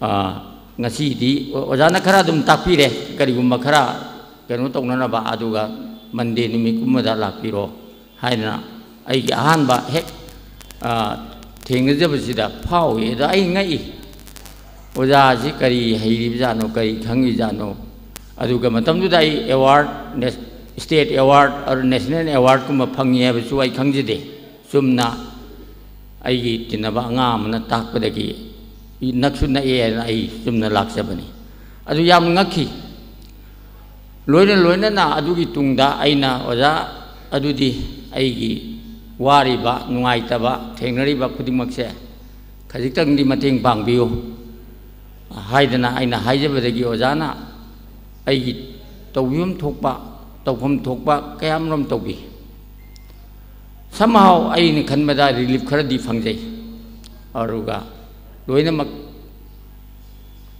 ꯑ, ꯉꯁꯤꯗꯤ ꯑꯣꯖꯥꯅ ꯈꯔ ꯑꯗꯨꯝ ꯇꯥꯛꯄꯤꯔꯦ, ꯀꯔꯤꯒꯨꯝꯕ ꯈꯔ ꯀꯩꯅꯣ ꯇꯧꯅꯅꯕ, ꯑꯗꯨꯒ ꯃꯟꯗꯦ ꯅꯨꯃꯤꯠꯀꯨꯝꯕꯗ ꯂꯥꯛꯄꯤꯔꯣ ꯍꯥꯏꯗꯅ ꯑꯩꯒꯤ ꯑꯍꯥꯟꯕ ꯍꯦꯛ, ꯑ, ꯊꯦꯡꯅꯖꯕꯁꯤꯗ ꯐꯥꯎꯏ꯫ ꯑꯗ ꯑꯩ ꯉꯛꯏ, ꯑꯣꯖꯥꯁꯤ ꯀꯔꯤ ꯍꯩꯔꯤꯕꯖꯥꯠꯅꯣ, ꯀꯔꯤ ꯈꯪꯉꯤꯖꯥꯠꯅꯣ? ꯑꯗꯨꯒ ꯃꯇꯝꯗꯨꯗ ꯑꯩ award, state award or national awardꯀꯨꯝꯕ ꯐꯪꯉꯤ ꯍꯥꯏꯕꯁꯨ ꯑꯩ ꯈꯪꯖꯗꯦ꯫ ꯆꯨꯝꯅ ꯑꯩꯒꯤ ꯇꯤꯟꯅꯕ ꯑꯉꯥꯡ ꯑꯃꯅ ꯇꯥꯛꯄꯗꯒꯤ ꯅꯛꯁꯨ ꯅꯛꯑꯦ ꯍꯥꯏꯅ ꯑꯩ ꯆꯨꯝꯅ ꯂꯥꯛꯆꯕꯅꯤ꯫ ꯑꯗꯨ ꯌꯥꯝ ꯉꯛꯈꯤ꯫ ꯂꯣꯏꯅ ꯂꯣꯏꯅꯅ ꯑꯗꯨꯒꯤ ꯇꯨꯡꯗ ꯑꯩꯅ, "ꯑꯣꯖꯥ, ꯑꯗꯨꯗꯤ ꯑꯩꯒꯤ ꯋꯥꯔꯤꯕ, ꯅꯨꯡꯉꯥꯏꯇꯕ, ꯊꯦꯡꯅꯔꯤꯕ ꯈꯨꯗꯤꯡꯃꯛꯁꯦ ꯈꯖꯤꯛꯇꯪꯗꯤ ꯃꯇꯦꯡ ꯄꯥꯡꯕꯤꯌꯨ" ꯍꯥꯏꯗꯅ ꯑꯩꯅ ꯍꯥꯏꯖꯕꯗꯒꯤ ꯑꯣꯖꯥꯅ ꯑꯩꯒꯤ ꯇꯧꯕꯤꯐꯝ ꯊꯣꯛꯄ, ꯇꯧꯐꯝ ꯊꯣꯛꯄ ꯀꯌꯥꯃꯔꯨꯝ ꯇꯧꯕꯤ꯫ Somehow ꯑꯩꯅ ꯈꯟꯕꯗ relief ꯈꯔꯗꯤ ꯐꯪꯖꯩ꯫ ꯑꯗꯨꯒ ꯂꯣꯏꯅꯃꯛ,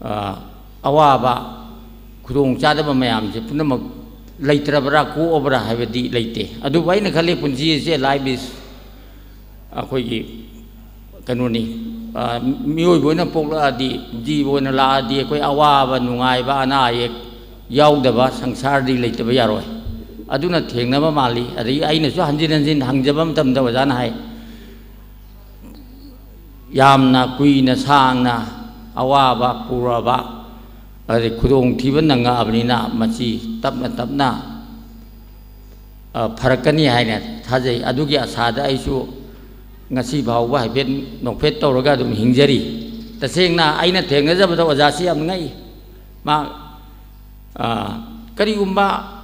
ꯑ, ꯑꯋꯥꯕ, ꯈꯨꯗꯣꯡꯆꯥꯗꯕ ꯃꯌꯥꯝꯁꯦ ꯄꯨꯝꯅꯃꯛ ꯂꯩꯇ꯭ꯔꯕ꯭ꯔꯥ, ꯀꯣꯛꯑꯕ꯭ꯔꯥ ꯍꯥꯏꯕꯗꯤ ꯂꯩꯇꯦ꯫ ꯑꯗꯨꯕꯨ ꯑꯩꯅ ꯈꯜꯂꯤ, ꯄꯨꯟꯁꯤ ꯑꯁꯦ, life is, ꯑꯩꯈꯣꯏꯒꯤ ꯀꯩꯅꯣꯅꯤ, ꯑ, ꯃꯤꯑꯣꯏꯕ ꯑꯣꯏꯅ ꯄꯣꯛꯂꯛꯑꯗꯤ, ꯖꯤꯕ ꯑꯣꯏꯅ ꯂꯥꯛꯑꯗꯤ, ꯑꯩꯈꯣꯏ ꯑꯋꯥꯕ, ꯅꯨꯡꯉꯥꯏꯕ, ꯑꯅꯥ ꯑꯌꯦꯛ ꯌꯥꯎꯗꯕ ꯁꯪꯁꯥꯔꯗꯤ ꯂꯩꯇꯕ ꯌꯥꯔꯣꯏ꯫ ꯑꯗꯨꯅ ꯊꯦꯡꯅꯕ ꯃꯥꯜꯂꯤ꯫ ꯑꯗꯒꯤ ꯑꯩꯅꯁꯨ ꯍꯟꯖꯤꯟ ꯍꯟꯖꯤꯟ ꯍꯪꯖꯕ ꯃꯇꯝꯗ ꯑꯣꯖꯥꯅ ꯍꯥꯏ, ꯌꯥꯝꯅ ꯀꯨꯏꯅ ꯁꯥꯡꯅ ꯑꯋꯥꯕ ꯄꯨꯔꯛꯑꯕ, ꯑꯗꯩ ꯈꯨꯗꯣꯡꯊꯤꯕ ꯅꯪꯉꯛꯑꯕꯅꯤꯅ ꯃꯁꯤ ꯇꯞꯅ ꯇꯞꯅ, ꯑ, ꯐꯔꯛꯀꯅꯤ ꯍꯥꯏꯅ ꯊꯥꯖꯩ꯫ ꯑꯗꯨꯒꯤ ꯑꯁꯥꯗ ꯑꯩꯁꯨ ꯉꯁꯤ ꯐꯥꯎꯕ ꯍꯥꯏꯐꯦꯠ ꯅꯣꯛꯐꯦꯠ ꯇꯧꯔꯒ ꯑꯗꯨꯝ ꯍꯤꯡꯖꯔꯤ꯫ ꯇꯁꯦꯡꯅ ꯑꯩꯅ ꯊꯦꯡꯅꯖꯕꯗ ꯑꯣꯖꯥꯁꯤ ꯌꯥꯝ ꯉꯛꯏ꯫ ꯃꯥ, ꯑ, ꯀꯔꯤꯒꯨꯝꯕ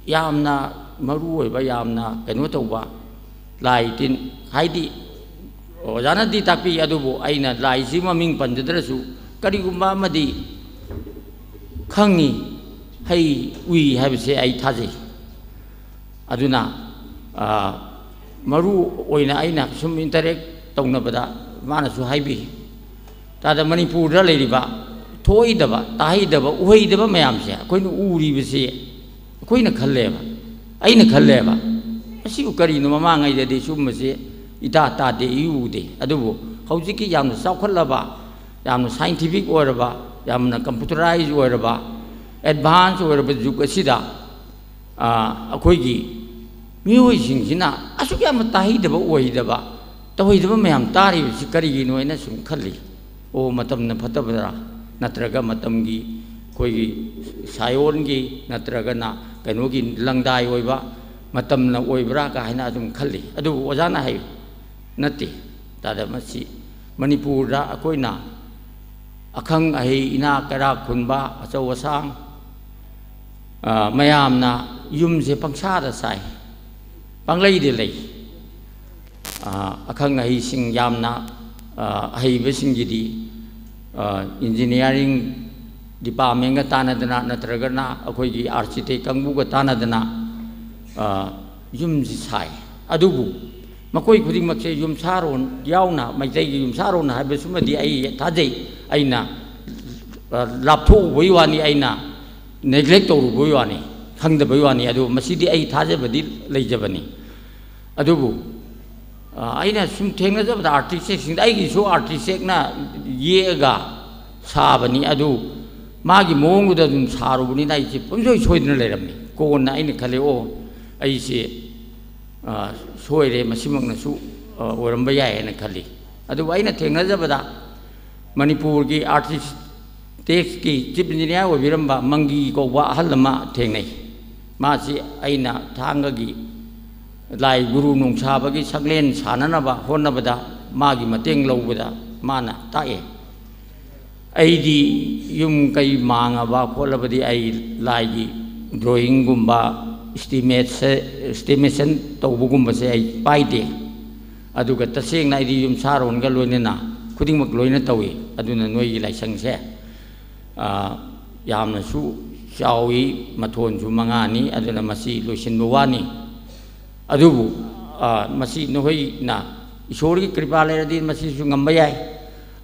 ꯌꯥꯝꯅ ꯃꯔꯨ ꯑꯣꯏꯕ, ꯌꯥꯝꯅ ꯀꯩꯅꯣ ꯇꯧꯕ ꯂꯥꯏ ꯇꯤꯟ, ꯍꯥꯏꯗꯤ ꯑꯣꯖꯥꯅꯗꯤ ꯇꯥꯛꯄꯤ, ꯑꯗꯨꯕꯨ ꯑꯩꯅ ꯂꯥꯏꯁꯤ ꯃꯃꯤꯡ ꯄꯟꯖꯗ꯭ꯔꯁꯨ ꯀꯔꯤꯒꯨꯝꯕ ꯑꯃꯗꯤ ꯈꯪꯉꯤ, ꯍꯩ ꯎꯏ ꯍꯥꯏꯕꯁꯦ ꯑꯩ ꯊꯥꯖꯩ꯫ ꯑꯗꯨꯅ, ꯑ, ꯃꯔꯨ ꯑꯣꯏꯅ ꯑꯩꯅ ꯁꯨꯝ interact ꯇꯧꯅꯕꯗ ꯃꯥꯅꯁꯨ ꯍꯥꯏꯕꯤ, ꯇꯥꯗ ꯃꯅꯤꯄꯨꯔꯗ ꯂꯩꯔꯤꯕ ꯊꯣꯛꯏꯗꯕ, ꯇꯥꯍꯩꯗꯕ, ꯎꯍꯩꯗꯕ ꯃꯌꯥꯝꯁꯦ ꯑꯩꯈꯣꯏꯅ ꯎꯔꯤꯕꯁꯤ, ꯑꯩꯈꯣꯏꯅ ꯈꯜꯂꯦꯕ, ꯑꯩꯅ ꯈꯜꯂꯦꯕ, "ꯑꯁꯤꯕꯨ ꯀꯔꯤꯅꯣ? ꯃꯃꯥꯡꯉꯩꯗꯗꯤ ꯁꯤꯒꯨꯝꯕꯁꯤ ꯏꯇꯥ ꯇꯥꯗꯦ, ꯏꯎ ꯎꯗꯦ"꯫ ꯑꯗꯨꯕꯨ ꯍꯧꯖꯤꯛꯀꯤ ꯌꯥꯝꯅ ꯆꯥꯎꯈꯠꯂꯕ, ꯌꯥꯝꯅ scientific ꯑꯣꯏꯔꯕ, ꯌꯥꯝꯅ computerized ꯑꯣꯏꯔꯕ, advance ꯑꯣꯏꯔꯕ ꯖꯨꯒ ꯑꯁꯤꯗ, ꯑ, ꯑꯩꯈꯣꯏꯒꯤ ꯃꯤꯑꯣꯏꯁꯤꯡꯁꯤꯅ ꯑꯁꯨꯛ ꯌꯥꯝꯅ ꯇꯥꯍꯩꯗꯕ, ꯑꯣꯏꯗꯕ, ꯇꯧꯍꯩꯗꯕ ꯃꯌꯥꯝ ꯇꯥꯔꯤꯕꯁꯤ ꯀꯔꯤꯒꯤꯅꯣ ꯍꯥꯏꯅ ꯁꯨꯝ ꯈꯜꯂꯤ꯫ ꯑꯣ, ꯃꯇꯝꯅ ꯐꯠꯇꯕꯗ꯭ꯔꯥ, ꯅꯠꯇ꯭ꯔꯒ ꯃꯇꯝꯒꯤ, ꯑꯩꯈꯣꯏꯒꯤ ꯁꯥꯏꯑꯣꯟꯒꯤ, ꯅꯠꯇ꯭ꯔꯒꯅ ꯀꯩꯅꯣꯒꯤ ꯂꯪꯗꯥꯏ ꯑꯣꯏꯕ ꯃꯇꯝꯅ ꯑꯣꯏꯕ꯭ꯔꯥ ꯀꯥꯏꯅ ꯑꯗꯨꯝ ꯈꯜꯂꯤ꯫ ꯑꯗꯨꯕꯨ ꯑꯣꯖꯥꯅ ꯍꯥꯏ, "ꯅꯠꯇꯦ, ꯇꯥꯗ, ꯃꯁꯤ ꯃꯅꯤꯄꯨꯔꯗ ꯑꯩꯈꯣꯏꯅ ꯑꯈꯪ ꯑꯍꯩ, ꯏꯅꯥꯛ ꯀꯩꯔꯥꯛ ꯈꯨꯟꯕ, ꯑꯆꯧ ꯑꯁꯥꯡ, ꯑ, ꯃꯌꯥꯝꯅ ꯌꯨꯝꯁꯦ ꯄꯪꯁꯥꯗ ꯁꯥꯏ, ꯄꯪꯂꯩꯗ ꯂꯩ꯫ ꯑ, ꯑꯈꯪ ꯑꯍꯩꯁꯤꯡ ꯌꯥꯝꯅ, ꯑ, ꯑꯍꯩꯕꯁꯤꯡꯒꯤꯗꯤ, ꯑ, engineering departmentꯒ ꯇꯥꯟꯅꯗꯅ, ꯅꯠꯇ꯭ꯔꯒꯅ ꯑꯩꯈꯣꯏꯒꯤ architect ꯀꯥꯡꯕꯨꯒ ꯇꯥꯟꯅꯗꯅ, ꯑ, ꯌꯨꯝꯁꯤ ꯁꯥꯏ꯫ ꯑꯗꯨꯕꯨ ꯃꯈꯣꯏ ꯈꯨꯗꯤꯡꯃꯛꯁꯦ ꯌꯨꯝꯁꯥꯔꯣꯟ ꯌꯥꯎꯅ, ꯃꯩꯇꯩꯒꯤ ꯌꯨꯝꯁꯥꯔꯣꯟ ꯍꯥꯏꯕꯁꯤꯃꯗꯤ ꯑꯩ ꯊꯥꯖꯩ꯫ ꯑꯩꯅ, ꯑ, ꯂꯥꯞꯊꯣꯛꯎꯕꯒꯤ ꯋꯥꯅꯤ, ꯑꯩꯅ neglect ꯇꯧꯔꯨꯕꯒꯤ ꯋꯥꯅꯤ, ꯈꯪꯗꯕꯒꯤ ꯋꯥꯅꯤ꯫ ꯑꯗꯨ ꯃꯁꯤꯗꯤ ꯑꯩ ꯊꯥꯖꯕꯗꯤ ꯂꯩꯖꯕꯅꯤ꯫ ꯑꯗꯨꯕꯨ, ꯑ, ꯑꯩꯅ ꯁꯨꯝ ꯊꯦꯡꯅꯖꯕꯗ, architectꯁꯤꯡꯗ, ꯑꯩꯒꯤꯁꯨ architectꯅ ꯌꯦꯛꯑꯒ ꯁꯥꯕꯅꯤ, ꯑꯗꯨ ꯃꯥꯒꯤ ꯃꯑꯣꯡꯗꯨꯗ ꯑꯗꯨꯝ ꯁꯥꯔꯨꯕꯅꯤꯅ ꯑꯩꯁꯦ ꯄꯨꯝꯁꯣꯏ ꯁꯣꯏꯗꯅ ꯂꯩꯔꯝꯃꯤ꯫ ꯀꯣꯟꯅ ꯑꯩꯅ ꯈꯜꯂꯦ, "ꯑꯣ, ꯑꯩꯁꯦ, ꯑ, ꯁꯣꯏꯔꯦ, ꯃꯁꯤꯃꯛꯅꯁꯨ, ꯑ, ꯑꯣꯏꯔꯝꯕ ꯌꯥꯏ" ꯍꯥꯏꯅ ꯈꯜꯂꯤ꯫ ꯑꯗꯨꯕꯨ ꯑꯩꯅ ꯊꯦꯡꯅꯖꯕꯗ, ꯃꯅꯤꯄꯨꯔꯒꯤ architectꯀꯤ chief engineer ꯑꯣꯏꯕꯤꯔꯝꯕ ꯃꯪꯒꯤ ꯀꯧꯕ ꯑꯍꯜ ꯑꯃ ꯊꯦꯡꯅꯩ꯫ ꯃꯥꯁꯤ ꯑꯩꯅ ꯊꯥꯡꯒꯒꯤ ꯂꯥꯏ ꯒꯨꯔꯨ ꯅꯨꯡꯁꯥꯕꯒꯤ ꯁꯛꯂꯦꯟ ꯁꯥꯅꯅꯕ ꯍꯣꯠꯅꯕꯗ ꯃꯥꯒꯤ ꯃꯇꯦꯡ ꯂꯧꯕꯗ ꯃꯥꯅ ꯇꯥꯛꯑꯦ꯫ ꯑꯩꯗꯤ ꯌꯨꯝ ꯀꯩ ꯃꯥꯡꯉꯕ ꯈꯣꯠꯂꯕꯗꯤ ꯑꯩ ꯂꯥꯏꯒꯤ drawingꯒꯨꯝꯕ, estimate, estimation ꯇꯧꯕꯒꯨꯝꯕꯁꯦ ꯑꯩ ꯄꯥꯏꯗꯦ꯫ ꯑꯗꯨꯒ ꯇꯁꯦꯡꯅ ꯑꯩꯗꯤ ꯌꯨꯝꯁꯥꯔꯣꯟꯒ ꯂꯣꯏꯅꯅ ꯈꯨꯗꯤꯡꯃꯛ ꯂꯣꯏꯅ ꯇꯧꯏ꯫ ꯑꯗꯨꯅ ꯅꯣꯏꯒꯤ ꯂꯥꯏꯁꯪꯁꯦ, ꯑ, ꯌꯥꯝꯅꯁꯨ ꯆꯥꯎꯏ, ꯃꯊꯣꯟꯁꯨ ꯃꯉꯥꯅꯤ, ꯑꯗꯨꯅ ꯃꯁꯤ ꯂꯣꯏꯁꯤꯟꯕ ꯋꯥꯅꯤ꯫ ꯑꯗꯨꯕꯨ, ꯑ, ꯃꯁꯤ ꯅꯈꯣꯏꯅ ꯏꯁꯣꯔꯒꯤ ꯀ꯭ꯔꯤꯄꯥ ꯂꯩꯔꯗꯤ ꯃꯁꯤꯁꯨ ꯉꯝꯕ ꯌꯥꯏ꯫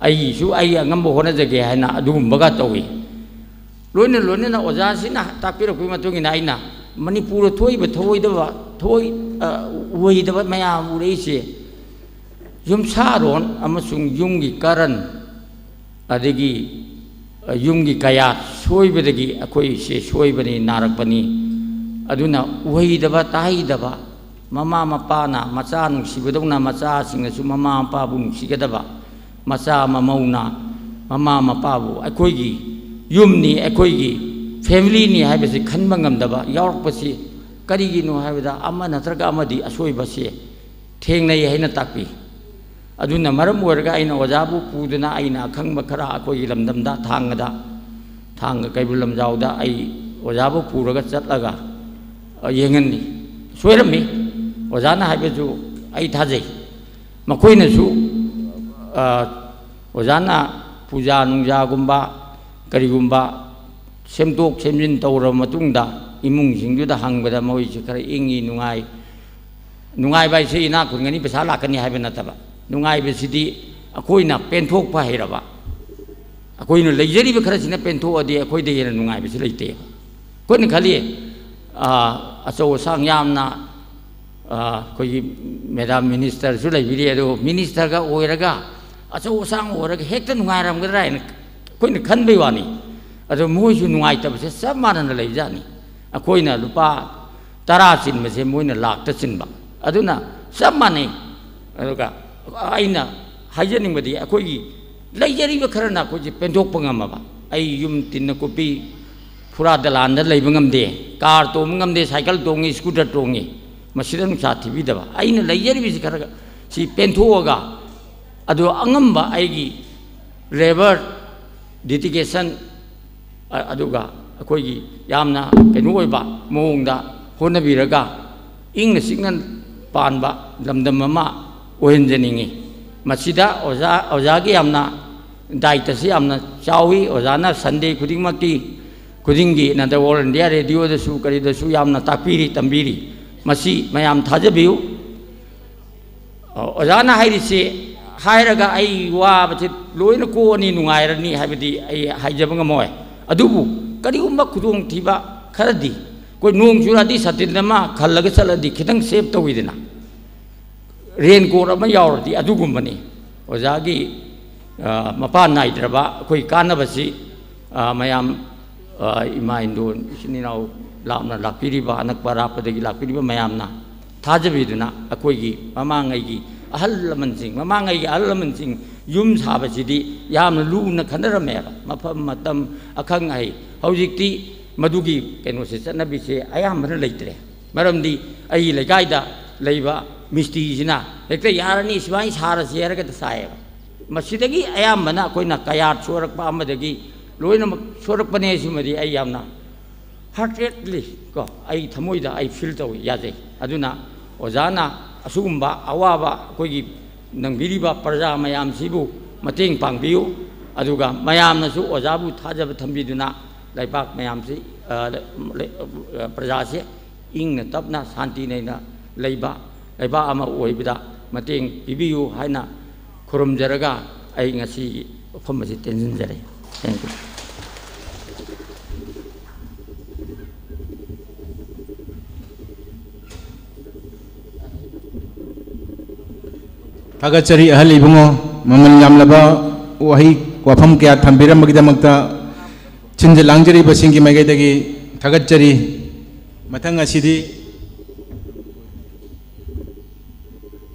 ꯑꯩꯁꯨ ꯑꯩ ꯑꯉꯝꯕ ꯍꯣꯠꯅꯖꯒꯦ ꯍꯥꯏꯅ ꯑꯗꯨꯒꯨꯝꯕꯒ ꯇꯧꯏ꯫ ꯂꯣꯏꯅ ꯂꯣꯏꯅꯅ ꯑꯣꯖꯥꯁꯤꯅ ꯇꯥꯛꯄꯤꯔꯛꯄꯒꯤ ꯃꯇꯨꯡ ꯏꯟꯅ ꯑꯩꯅ ꯃꯅꯤꯄꯨꯔꯗ ꯊꯣꯛꯏꯕ ꯊꯧꯑꯣꯏꯗꯕ, ꯊꯣꯛꯏ, ꯑ, ꯑꯣꯏꯗꯕ ꯃꯌꯥꯝ ꯎꯔꯛꯏꯁꯦ, ꯌꯨꯝꯁꯥꯔꯣꯟ ꯑꯃꯁꯨꯡ ꯌꯨꯝꯒꯤ ꯀꯔꯟ, ꯑꯗꯒꯤ, ꯑ, ꯌꯨꯝꯒꯤ ꯀꯌꯥꯠ ꯁꯣꯏꯕꯗꯒꯤ ꯑꯩꯈꯣꯏꯁꯦ ꯁꯣꯏꯕꯅꯤ, ꯅꯥꯔꯛꯄꯅꯤ꯫ ꯑꯗꯨꯅ ꯎꯍꯩꯗꯕ, ꯇꯥꯍꯩꯗꯕ, ꯃꯃꯥ ꯃꯄꯥꯅ ꯃꯆꯥ ꯅꯨꯡꯁꯤꯕꯗꯧꯅ ꯃꯆꯥꯁꯤꯡꯅꯁꯨ ꯃꯃꯥ ꯃꯄꯥꯕꯨ ꯅꯨꯡꯁꯤꯒꯗꯕ, ꯃꯆꯥ ꯃꯃꯧꯅ ꯃꯃꯥ ꯃꯄꯥꯕꯨ ꯑꯩꯈꯣꯏꯒꯤ ꯌꯨꯝꯅꯤ, ꯑꯩꯈꯣꯏꯒꯤ ꯐꯦꯃꯤꯂꯤꯅꯤ ꯍꯥꯏꯕꯁꯤ ꯈꯟꯕ ꯉꯝꯗꯕ ꯌꯥꯎꯔꯛꯄꯁꯤ ꯀꯔꯤꯒꯤꯅꯣ ꯍꯥꯏꯕꯗ, ꯑꯃ ꯅꯠꯇ꯭ꯔꯒ ꯑꯃꯗꯤ ꯑꯁꯣꯏꯕꯁꯦ ꯊꯦꯡꯅꯩ ꯍꯥꯏꯅ ꯇꯥꯛꯄꯤ꯫ ꯑꯗꯨꯅ ꯃꯔꯝ ꯑꯣꯏꯔꯒ ꯑꯩꯅ ꯑꯣꯖꯥꯕꯨ ꯄꯨꯗꯨꯅ ꯑꯩꯅ ꯑꯈꯪꯕ ꯈꯔ ꯑꯩꯈꯣꯏꯒꯤ ꯂꯝꯗꯝꯗ, ꯊꯥꯡꯒꯗ, ꯊꯥꯡꯒ ꯀꯩꯕꯨꯜ ꯂꯝꯖꯥꯎꯗ ꯑꯩ ꯑꯣꯖꯥꯕꯨ ꯄꯨꯔꯒ ꯆꯠꯂꯒ, ꯑ, ꯌꯦꯡꯍꯟꯂꯤ꯫ ꯁꯣꯏꯔꯝꯃꯤ꯫ ꯑꯣꯖꯥꯅ ꯍꯥꯏꯕꯁꯨ ꯑꯩ ꯊꯥꯖꯩ꯫ ꯃꯈꯣꯏꯅꯁꯨ, ꯑ, ꯑꯣꯖꯥꯅ ꯄꯨꯖꯥ ꯅꯨꯡꯖꯥꯒꯨꯝꯕ ꯀꯔꯤꯒꯨꯝꯕ ꯁꯦꯝꯗꯣꯛ ꯁꯦꯝꯖꯤꯟ ꯇꯧꯔꯕ ꯃꯇꯨꯡꯗ ꯏꯃꯨꯡꯁꯤꯡꯗꯨꯗ ꯍꯪꯕꯗ ꯃꯣꯏꯁꯤ ꯈꯔ ꯏꯪꯉꯤ, ꯅꯨꯡꯉꯥꯏ꯫ ꯅꯨꯡꯉꯥꯏꯕ ꯍꯥꯏꯁꯦ ꯏꯅꯥꯛ ꯈꯨꯟꯒꯅꯤ, ꯄꯩꯁꯥ ꯂꯥꯛꯀꯅꯤ ꯍꯥꯏꯕ ꯅꯠꯇꯕ, ꯅꯨꯡꯉꯥꯏꯕꯁꯤꯗꯤ ꯑꯩꯈꯣꯏꯅ ꯄꯦꯟꯊꯣꯛꯄ ꯍꯩꯔꯕ, ꯑꯩꯈꯣꯏꯅ ꯂꯩꯖꯔꯤꯕ ꯈꯔꯁꯤꯅ ꯄꯦꯟꯊꯣꯛꯑꯗꯤ ꯑꯩꯈꯣꯏꯗ ꯍꯦꯟꯅ ꯅꯨꯡꯉꯥꯏꯕꯁꯤ ꯂꯩꯇꯦꯕ꯫ ꯑꯩꯈꯣꯏꯅ ꯈꯜꯂꯤ, ꯑ, ꯑꯆꯧ ꯑꯁꯥꯡ ꯌꯥꯝꯅ, ꯑ, ꯑꯩꯈꯣꯏꯒꯤ ꯃꯦꯗꯥꯝ ꯃꯤꯅꯤꯁꯇꯔꯁꯨ ꯂꯩꯕꯤꯔꯤ, ꯑꯗꯨ ꯃꯤꯅꯤꯁꯇꯔꯒ ꯑꯣꯏꯔꯒ, ꯑꯆꯧ ꯑꯁꯥꯡ ꯑꯣꯏꯔꯒ ꯍꯦꯛꯇ ꯅꯨꯡꯉꯥꯏꯔꯝꯒꯗ꯭ꯔꯥ ꯍꯥꯏꯅ ꯑꯩꯈꯣꯏꯅ ꯈꯟꯕꯩ ꯋꯥꯅꯤ꯫ ꯑꯗꯣ ꯃꯣꯏꯁꯨ ꯅꯨꯡꯉꯥꯏꯇꯕꯁꯦ ꯆꯞ ꯃꯥꯟꯅꯅ ꯂꯩꯕꯖꯥꯠꯅꯤ꯫ ꯑꯩꯈꯣꯏꯅ ꯂꯨꯄꯥ ꯇꯔꯥ ꯆꯤꯟꯕꯁꯦ ꯃꯣꯏꯅ ꯂꯥꯛꯇ ꯆꯤꯟꯕ꯫ ꯑꯗꯨꯅ ꯆꯞ ꯃꯥꯟꯅꯩ꯫ ꯑꯗꯨꯒ ꯑꯩꯅ ꯍꯥꯏꯖꯅꯤꯡꯕꯗꯤ, ꯑꯩꯈꯣꯏꯒꯤ ꯂꯩꯖꯔꯤꯕ ꯈꯔꯅ ꯑꯩꯈꯣꯏꯁꯦ ꯄꯦꯟꯊꯣꯛꯄ ꯉꯝꯃꯕ, ꯑꯩ ꯌꯨꯝ ꯇꯤꯟꯅ ꯀꯨꯞꯄꯤ, ꯐꯨꯔꯥ ꯗꯂꯥꯟꯗ ꯂꯩꯕ ꯉꯝꯗꯦ, ꯀꯥꯔ ꯇꯣꯡꯕ ꯉꯝꯗꯦ, ꯁꯥꯏꯀꯜ ꯇꯣꯡꯉꯤ, ꯁ꯭ꯀꯨꯇꯔ ꯇꯣꯡꯉꯤ, ꯃꯁꯤꯗ ꯅꯨꯡꯁꯥ ꯊꯤꯕꯤꯗꯕ, ꯑꯩꯅ ꯂꯩꯖꯔꯤꯕꯁꯤ ꯈꯔ ꯁꯤ ꯄꯦꯟꯊꯣꯛꯑꯒ, ꯑꯗꯣ ꯑꯉꯝꯕ ꯑꯩꯒꯤ ꯂꯦꯕꯔ ꯗꯦꯗꯤꯀꯦꯁꯟ, ꯑ-, ꯑꯗꯨꯒ ꯑꯩꯈꯣꯏꯒꯤ ꯌꯥꯝꯅ ꯀꯩꯅꯣ ꯑꯣꯏꯕ ꯃꯑꯣꯡꯗ ꯍꯣꯠꯅꯕꯤꯔꯒ ꯏꯪꯅ ꯆꯤꯛꯅ ꯄꯥꯟꯕ ꯂꯝꯗꯝ ꯑꯃ ꯑꯣꯏꯍꯟꯖꯅꯤꯡꯉꯤ꯫ ꯃꯁꯤꯗ ꯑꯣꯖꯥ, ꯑꯣꯖꯥꯒꯤ ꯌꯥꯝꯅ ꯗꯥꯏꯇꯁꯤ ꯌꯥꯝꯅ ꯆꯥꯎꯏ꯫ ꯑꯣꯖꯥꯅ ꯁꯟꯗꯦ ꯈꯨꯗꯤꯡꯃꯛꯀꯤ, ꯈꯨꯗꯤꯡꯒꯤ ꯅꯟꯗ ꯑꯣꯜ ꯏꯟꯗꯤꯌꯥ ꯔꯦꯗꯤꯑꯣꯗꯁꯨ ꯀꯔꯤꯗꯁꯨ ꯌꯥꯝꯅ ꯇꯥꯛꯄꯤꯔꯤ, ꯇꯝꯕꯤꯔꯤ꯫ ꯃꯁꯤ ꯃꯌꯥꯝ ꯊꯥꯖꯕꯤꯌꯨ꯫ ꯑꯣꯖꯥꯅ ꯍꯥꯏꯔꯤꯁꯤ ꯍꯥꯏꯔꯒ ꯑꯩ ꯋꯥꯕꯁꯦ ꯂꯣꯏꯅ ꯀꯣꯛꯑꯅꯤ, ꯅꯨꯡꯉꯥꯏꯔꯅꯤ ꯍꯥꯏꯕꯗꯤ ꯑꯩ ꯍꯥꯏꯖꯕ ꯉꯝꯃꯣꯏ꯫ ꯑꯗꯨꯕꯨ ꯀꯔꯤꯒꯨꯝꯕ ꯈꯨꯗꯣꯡꯊꯤꯕ ꯈꯔꯗꯤ, ꯑꯩꯈꯣꯏ ꯅꯣꯡ ꯆꯨꯔꯛꯑꯗꯤ ꯁꯥꯇꯤꯟ ꯑꯃ ꯈꯜꯂꯒ ꯆꯠꯂꯗꯤ ꯈꯤꯇꯪ ꯁꯦꯞ ꯇꯧꯋꯤꯗꯅ, ꯔꯦꯟ ꯀꯣꯠ ꯑꯃ ꯌꯥꯎꯔꯗꯤ꯫ ꯑꯗꯨꯒꯨꯝꯕꯅꯤ ꯑꯣꯖꯥꯒꯤ, ꯑ, ꯃꯄꯥꯟ ꯅꯥꯏꯗ꯭ꯔꯕ ꯑꯩꯈꯣꯏ ꯀꯥꯟꯅꯕꯁꯤ, ꯑ, ꯃꯌꯥꯝ, ꯑ, ꯏꯃꯥ ꯏꯟꯗꯣꯟ, ꯏꯆꯤꯟ ꯏꯅꯥꯎ ꯂꯥꯞꯅ ꯂꯥꯛꯄꯤꯔꯤꯕ, ꯑꯅꯛꯄ ꯑꯔꯥꯞꯄꯗꯒꯤ ꯂꯥꯛꯄꯤꯔꯤꯕ ꯃꯌꯥꯝꯅ ꯊꯥꯖꯕꯤꯗꯨꯅ ꯑꯩꯈꯣꯏꯒꯤ ꯃꯃꯥꯡꯉꯩꯒꯤ ꯑꯍꯜ ꯂꯃꯟꯁꯤꯡ, ꯃꯃꯥꯡꯉꯩꯒꯤ ꯑꯍꯜ ꯂꯃꯟꯁꯤꯡ ꯌꯨꯝ ꯁꯥꯕꯁꯤꯗꯤ ꯌꯥꯝꯅ ꯂꯨꯅ ꯈꯟꯅꯔꯝꯃꯦꯕ, ꯃꯐꯝ, ꯃꯇꯝ, ꯑꯈꯪ ꯑꯍꯩ꯫ ꯍꯧꯖꯤꯛꯇꯤ ꯃꯗꯨꯒꯤ ꯀꯩꯅꯣꯁꯦ, ꯆꯠꯅꯕꯤꯁꯦ ꯑꯌꯥꯝꯕꯅ ꯂꯩꯇ꯭ꯔꯦ꯫ ꯃꯔꯝꯗꯤ ꯑꯩꯒꯤ ꯂꯩꯀꯥꯏꯗ ꯂꯩꯕ ꯃꯤꯁꯇ꯭ꯔꯤꯁꯤꯅ ꯍꯦꯛꯇ "ꯌꯥꯔꯅꯤ, ꯁꯨꯃꯥꯏꯅ ꯁꯥꯔꯁꯤ" ꯍꯥꯏꯔꯒ ꯍꯦꯛꯇ ꯁꯥꯏꯌꯦꯕ꯫ ꯃꯁꯤꯗꯒꯤ ꯑꯌꯥꯝꯕꯅ ꯑꯩꯈꯣꯏꯅ ꯀꯌꯥꯠ ꯁꯣꯔꯛꯄ ꯑꯃꯗꯒꯤ ꯂꯣꯏꯅꯃꯛ ꯁꯣꯔꯛꯄꯅꯦ꯫ ꯁꯤꯃꯗꯤ ꯑꯩ ꯌꯥꯝꯅ heartedly ꯀꯣ, ꯑꯩ ꯊꯃꯣꯏꯗ ꯑꯩ feel ꯇꯧꯏ, ꯌꯥꯖꯩ꯫ ꯑꯗꯨꯅ ꯑꯣꯖꯥꯅ ꯑꯁꯤꯒꯨꯝꯕ ꯑꯋꯥꯕ ꯑꯩꯈꯣꯏꯒꯤ ꯅꯪꯕꯤꯔꯤꯕ ꯄ꯭ꯔꯖꯥ ꯃꯌꯥꯝꯁꯤꯕꯨ ꯃꯇꯦꯡ ꯄꯥꯡꯕꯤꯌꯨ꯫ ꯑꯗꯨꯒ ꯃꯌꯥꯝꯅꯁꯨ ꯑꯣꯖꯥꯕꯨ ꯊꯥꯖꯕ ꯊꯝꯕꯤꯗꯨꯅ ꯂꯩꯕꯥꯛ ꯃꯌꯥꯝꯁꯤ, ꯑ, ꯂꯩ-, ꯂꯩ-, ꯑ, ꯄ꯭ꯔꯖꯥꯁꯦ ꯏꯪꯅ ꯇꯞꯅ ꯁꯥꯟꯇꯤ ꯂꯩꯅ ꯂꯩꯕ ꯂꯩꯕꯥꯛ ꯑꯃ ꯑꯣꯏꯕꯗ ꯃꯇꯦꯡ ꯄꯤꯕꯤꯌꯨ ꯍꯥꯏꯅ ꯈꯨꯔꯨꯝꯖꯔꯒ ꯑꯩ ꯉꯁꯤꯒꯤ ꯋꯥꯐꯝ ꯑꯁꯤ ꯇꯦꯟꯁꯤꯟꯖꯔꯦ꯫ Thank you꯫ ꯊꯥꯒꯠꯆꯔꯤ ꯑꯍꯜ ꯏꯕꯨꯡꯉꯣ, ꯃꯃꯜ ꯌꯥꯝꯂꯕ ꯋꯥꯍꯩ ꯋꯥꯐꯝ ꯀꯌꯥ ꯊꯝꯕꯤꯔꯝꯕꯒꯤꯗꯃꯛꯇ꯫ ꯁꯤꯟꯖ ꯂꯥꯡꯖꯔꯤꯕꯁꯤꯡꯒꯤ ꯃꯥꯏꯀꯩꯗꯒꯤ ꯊꯥꯒꯠꯆꯔꯤ꯫ ꯃꯊꯪ ꯑꯁꯤꯗꯤ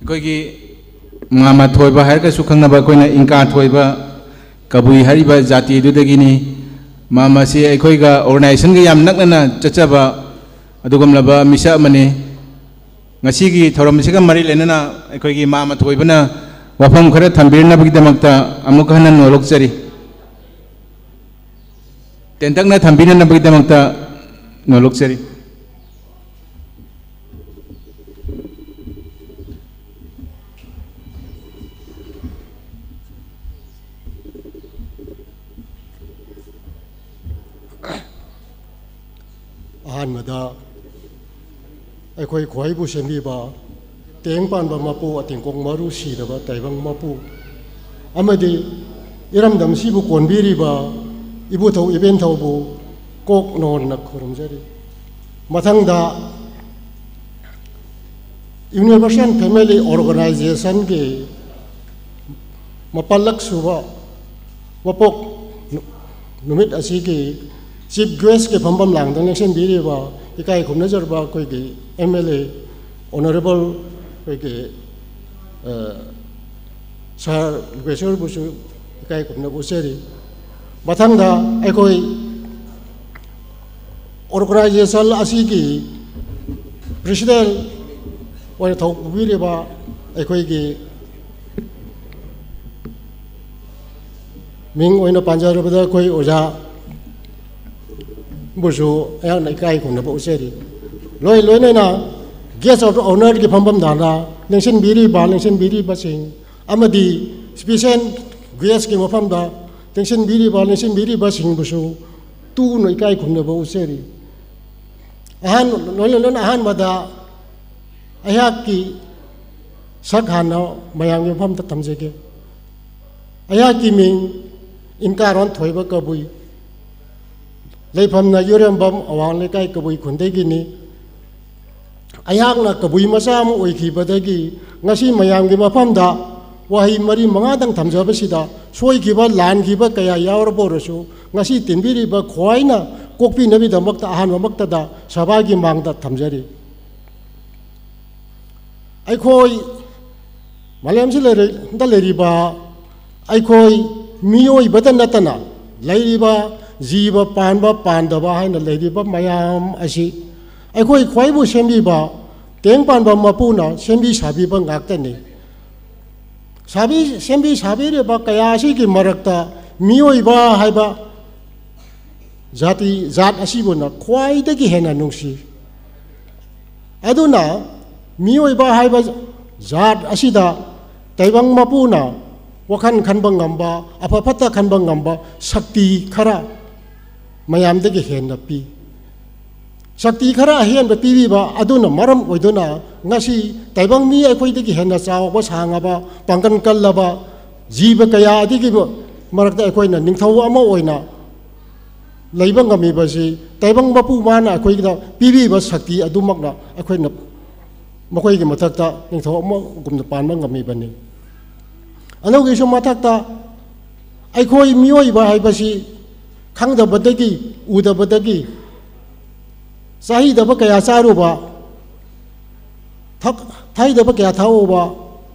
ꯑꯩꯈꯣꯏꯒꯤ ꯃꯥꯃ ꯊꯣꯏꯕ ꯍꯥꯏꯔꯒꯁꯨ ꯈꯪꯅꯕ, ꯑꯩꯈꯣꯏꯅ ꯏꯪꯀꯥ ꯊꯣꯏꯕ ꯀꯕꯨꯏ ꯍꯥꯏꯔꯤꯕ ꯖꯥꯇꯤꯗꯨꯗꯒꯤꯅꯤ꯫ ꯃꯥꯃꯁꯤ ꯑꯩꯈꯣꯏꯒ organizationꯒ ꯌꯥꯝ ꯅꯛꯅꯅ ꯆꯠꯆꯕ ꯑꯗꯨꯒꯨꯝꯂꯕ ꯃꯤꯁꯛ ꯑꯃꯅꯤ꯫ ꯉꯁꯤꯒꯤ ꯊꯧꯔꯝꯁꯤꯒ ꯃꯔꯤ ꯂꯩꯅꯅ ꯑꯩꯈꯣꯏꯒꯤ ꯃꯥꯃ ꯊꯣꯏꯕꯅ ꯋꯥꯐꯝ ꯈꯔ ꯊꯝꯕꯤꯅꯕꯒꯤꯗꯃꯛꯇ ꯑꯃꯨꯛ ꯍꯟꯅ ꯅꯣꯂꯣꯛꯆꯔꯤ꯫ ꯇꯦꯟꯇꯛꯅ ꯊꯝꯕꯤꯅꯅꯕꯒꯤꯗꯃꯛꯇ ꯅꯣꯂꯣꯛꯆꯔꯤ꯫ ꯑꯍꯥꯟꯕꯗ ꯑꯩꯈꯣꯏ ꯈ꯭ꯋꯥꯏꯕꯨ ꯁꯦꯝꯕꯤꯕ ꯇꯦꯡ ꯄꯥꯟꯕ ꯃꯄꯨ, ꯑꯇꯤꯡꯀꯣꯛ ꯃꯔꯨ ꯁꯤꯗꯕ ꯇꯥꯏꯕꯪ ꯃꯄꯨ ꯑꯃꯗꯤ ꯏꯔꯝꯗꯝꯁꯤꯕꯨ ꯀꯣꯟꯕꯤꯔꯤꯕ ꯏꯕꯨꯙꯧ ꯏꯕꯦꯟꯊꯧꯕꯨ ꯀꯣꯛ ꯅꯣꯟꯅ ꯈꯨꯔꯨꯝꯖꯔꯤ꯫ ꯃꯊꯪꯗ Universal Family Organizationꯒꯤ ꯃꯥꯄꯜꯂꯛ ꯁꯨꯕ ꯃꯄꯣꯛ ꯅꯨꯃꯤꯠ ꯑꯁꯤꯒꯤ Chief Guestꯀꯤ ꯐꯝꯐꯝ ꯂꯥꯡꯗ ꯂꯦꯡꯁꯤꯟꯕꯤꯔꯤꯕ ꯏꯀꯥꯏ ꯈꯨꯝꯅꯖꯔꯕ ꯑꯩꯈꯣꯏꯒꯤ M L A Honourable ꯑꯩꯈꯣꯏꯒꯤ ꯁꯥꯔ ꯂꯨꯀꯦꯁꯣꯔꯕꯨꯁꯨ ꯏꯀꯥꯏ ꯈꯨꯝꯅꯕ ꯎꯠꯆꯔꯤ꯫ ꯃꯊꯪꯗ ꯑꯩꯈꯣꯏ organization ꯑꯁꯤꯒꯤ President ꯑꯣꯏꯅ ꯊꯧ ꯄꯨꯕꯤꯔꯤꯕ ꯑꯩꯈꯣꯏꯒꯤ ꯃꯤꯡ ꯑꯣꯏꯅ ꯄꯟꯖꯔꯕꯗ ꯑꯩꯈꯣꯏ ꯑꯣꯖꯥ ꯕꯨꯁꯨ ꯑꯩꯍꯥꯛꯅ ꯏꯀꯥꯏ ꯈꯨꯝꯅꯕ ꯎꯠꯆꯔꯤ꯫ ꯂꯣꯏ ꯂꯣꯏꯅꯅ Guest of Honourꯒꯤ ꯐꯝꯐꯝꯗ ꯂꯦꯡꯁꯤꯟꯕꯤꯔꯤꯕ, ꯂꯦꯡꯁꯤꯟꯕꯤꯔꯤꯕꯁꯤꯡ ꯑꯃꯗꯤ Special Guestꯀꯤ ꯃꯐꯝꯗ ꯂꯦꯡꯁꯤꯟꯕꯤꯔꯤꯕ, ꯂꯦꯡꯁꯤꯟꯕꯤꯔꯤꯕꯁꯤꯡꯕꯨꯁꯨ ꯇꯨꯅ ꯏꯀꯥꯏ ꯈꯨꯝꯅꯕ ꯎꯠꯆꯔꯤ꯫ ꯑꯍꯥꯟ-, ꯂꯣꯏꯅ ꯂꯣꯏꯅ ꯑꯍꯥꯟꯕꯗ ꯑꯩꯍꯥꯛꯀꯤ ꯁꯛ ꯍꯥꯟꯅ ꯃꯌꯥꯝꯒꯤ ꯃꯐꯝꯗ ꯊꯝꯖꯒꯦ꯫ ꯑꯩꯍꯥꯛꯀꯤ ꯃꯤꯡ ꯏꯟꯀꯥꯔꯣꯟ ꯊꯣꯏꯕ ꯀꯕꯨꯏ, ꯂꯩꯐꯝꯅ ꯌꯨꯔꯦꯝꯕꯝ ꯑꯋꯥꯡ ꯂꯩꯀꯥꯏ ꯀꯕꯨꯏ ꯈꯨꯟꯗꯒꯤꯅꯤ꯫ ꯑꯩꯍꯥꯛꯅ ꯀꯕꯨꯏ ꯃꯆꯥ ꯑꯃ ꯑꯣꯏꯈꯤꯕꯗꯒꯤ ꯉꯁꯤ ꯃꯌꯥꯝꯒꯤ ꯃꯐꯝꯗ ꯋꯥꯍꯩ ꯃꯔꯤ ꯃꯉꯥꯗꯪ ꯊꯝꯖꯕꯁꯤꯗ, ꯁꯣꯏꯈꯤꯕ ꯂꯥꯟꯈꯤꯕ ꯀꯌꯥ ꯌꯥꯎꯔꯕ ꯑꯣꯏꯔꯁꯨ, ꯉꯁꯤ ꯇꯤꯟꯕꯤꯔꯤꯕ ꯈ꯭ꯋꯥꯏꯅ ꯀꯣꯛꯄꯤꯅꯕꯒꯤꯗꯃꯛꯇ ꯑꯍꯥꯟꯕꯃꯛꯇꯗ ꯁꯚꯥꯒꯤ ꯃꯥꯡꯗ ꯊꯝꯖꯔꯤ꯫ ꯑꯩꯈꯣꯏ ꯃꯥꯂꯦꯝꯁꯤ ꯂꯩꯔ-, ꯗ ꯂꯩꯔꯤꯕ ꯑꯩꯈꯣꯏ ꯃꯤꯑꯣꯏꯕꯗ ꯅꯠꯇꯅ ꯂꯩꯔꯤꯕ ꯖꯤꯕ ꯄꯥꯟꯕ ꯄꯥꯟꯗꯕ ꯍꯥꯏꯅ ꯂꯩꯔꯤꯕ ꯃꯌꯥꯝ ꯑꯁꯤ ꯑꯩꯈꯣꯏ ꯈ꯭ꯋꯥꯏꯕꯨ ꯁꯦꯝꯕꯤꯕ ꯇꯦꯡ ꯄꯥꯟꯕ ꯃꯄꯨꯅ ꯁꯦꯝꯕꯤ ꯁꯥꯕꯤꯕ ꯉꯥꯛꯇꯅꯤ꯫ ꯁꯥꯕꯤ-, ꯁꯦꯝꯕꯤ ꯁꯥꯕꯤꯔꯤꯕ ꯀꯌꯥ ꯑꯁꯤꯒꯤ ꯃꯔꯛꯇ ꯃꯤꯑꯣꯏꯕ ꯍꯥꯏꯕ ꯖꯥꯇꯤ, ꯖꯥꯠ ꯑꯁꯤꯕꯨꯅ ꯈ꯭ꯋꯥꯏꯗꯒꯤ ꯍꯦꯟꯅ ꯅꯨꯡꯁꯤ꯫ ꯑꯗꯨꯅ ꯃꯤꯑꯣꯏꯕ ꯍꯥꯏꯕ ꯖꯥꯠ ꯑꯁꯤꯗ ꯇꯥꯏꯕꯪ ꯃꯄꯨꯅ ꯋꯥꯈꯜ ꯈꯟꯕ ꯉꯝꯕ, ꯑꯐ ꯐꯠꯇ ꯈꯟꯕ ꯉꯝꯕ ꯁꯛꯇꯤ ꯈꯔ ꯃꯌꯥꯝꯗꯒꯤ ꯍꯦꯟꯅ ꯄꯤ꯫ ꯁꯛꯇꯤ ꯈꯔ ꯑꯍꯦꯟꯕ ꯄꯤꯕꯤꯕ ꯑꯗꯨꯅ ꯃꯔꯝ ꯑꯣꯏꯗꯨꯅ ꯉꯁꯤ ꯇꯥꯏꯕꯪ ꯃꯤ ꯑꯩꯈꯣꯏꯗꯒꯤ ꯍꯦꯟꯅ ꯆꯥꯎꯕ, ꯁꯥꯡꯉꯕ, ꯄꯥꯡꯒꯜ ꯀꯜꯂꯕ ꯖꯤꯕ ꯀꯌꯥ ꯑꯗꯨꯒꯤ ꯃꯔꯛꯇ ꯑꯩꯈꯣꯏꯅ ꯅꯤꯡꯊꯧ ꯑꯃ ꯑꯣꯏꯅ ꯂꯩꯕ ꯉꯝꯃꯤꯕꯁꯤ ꯇꯥꯏꯕꯪ ꯃꯄꯨ ꯃꯥꯅ ꯑꯩꯈꯣꯏꯗ ꯄꯤꯕꯤꯕ ꯁꯛꯇꯤ ꯑꯗꯨꯃꯛꯅ ꯑꯩꯈꯣꯏꯅ ꯃꯈꯣꯏꯒꯤ ꯃꯊꯛꯇ ꯅꯤꯡꯊꯧ ꯑꯃꯒꯨꯝꯅ ꯄꯥꯟꯕ ꯉꯝꯃꯤꯕꯅꯤ꯫ ꯑꯗꯨꯒꯤꯁꯨ ꯃꯊꯛꯇ ꯑꯩꯈꯣꯏ ꯃꯤꯑꯣꯏꯕ ꯍꯥꯏꯕꯁꯤ ꯈꯪꯗꯕꯗꯒꯤ, ꯎꯗꯕꯗꯒꯤ, ꯆꯥꯍꯩꯗꯕ ꯀꯌꯥ ꯆꯥꯔꯨꯕ, ꯊꯛ-, ꯊꯛꯍꯩꯗꯕ ꯀꯌꯥ ꯊꯛꯎꯕ,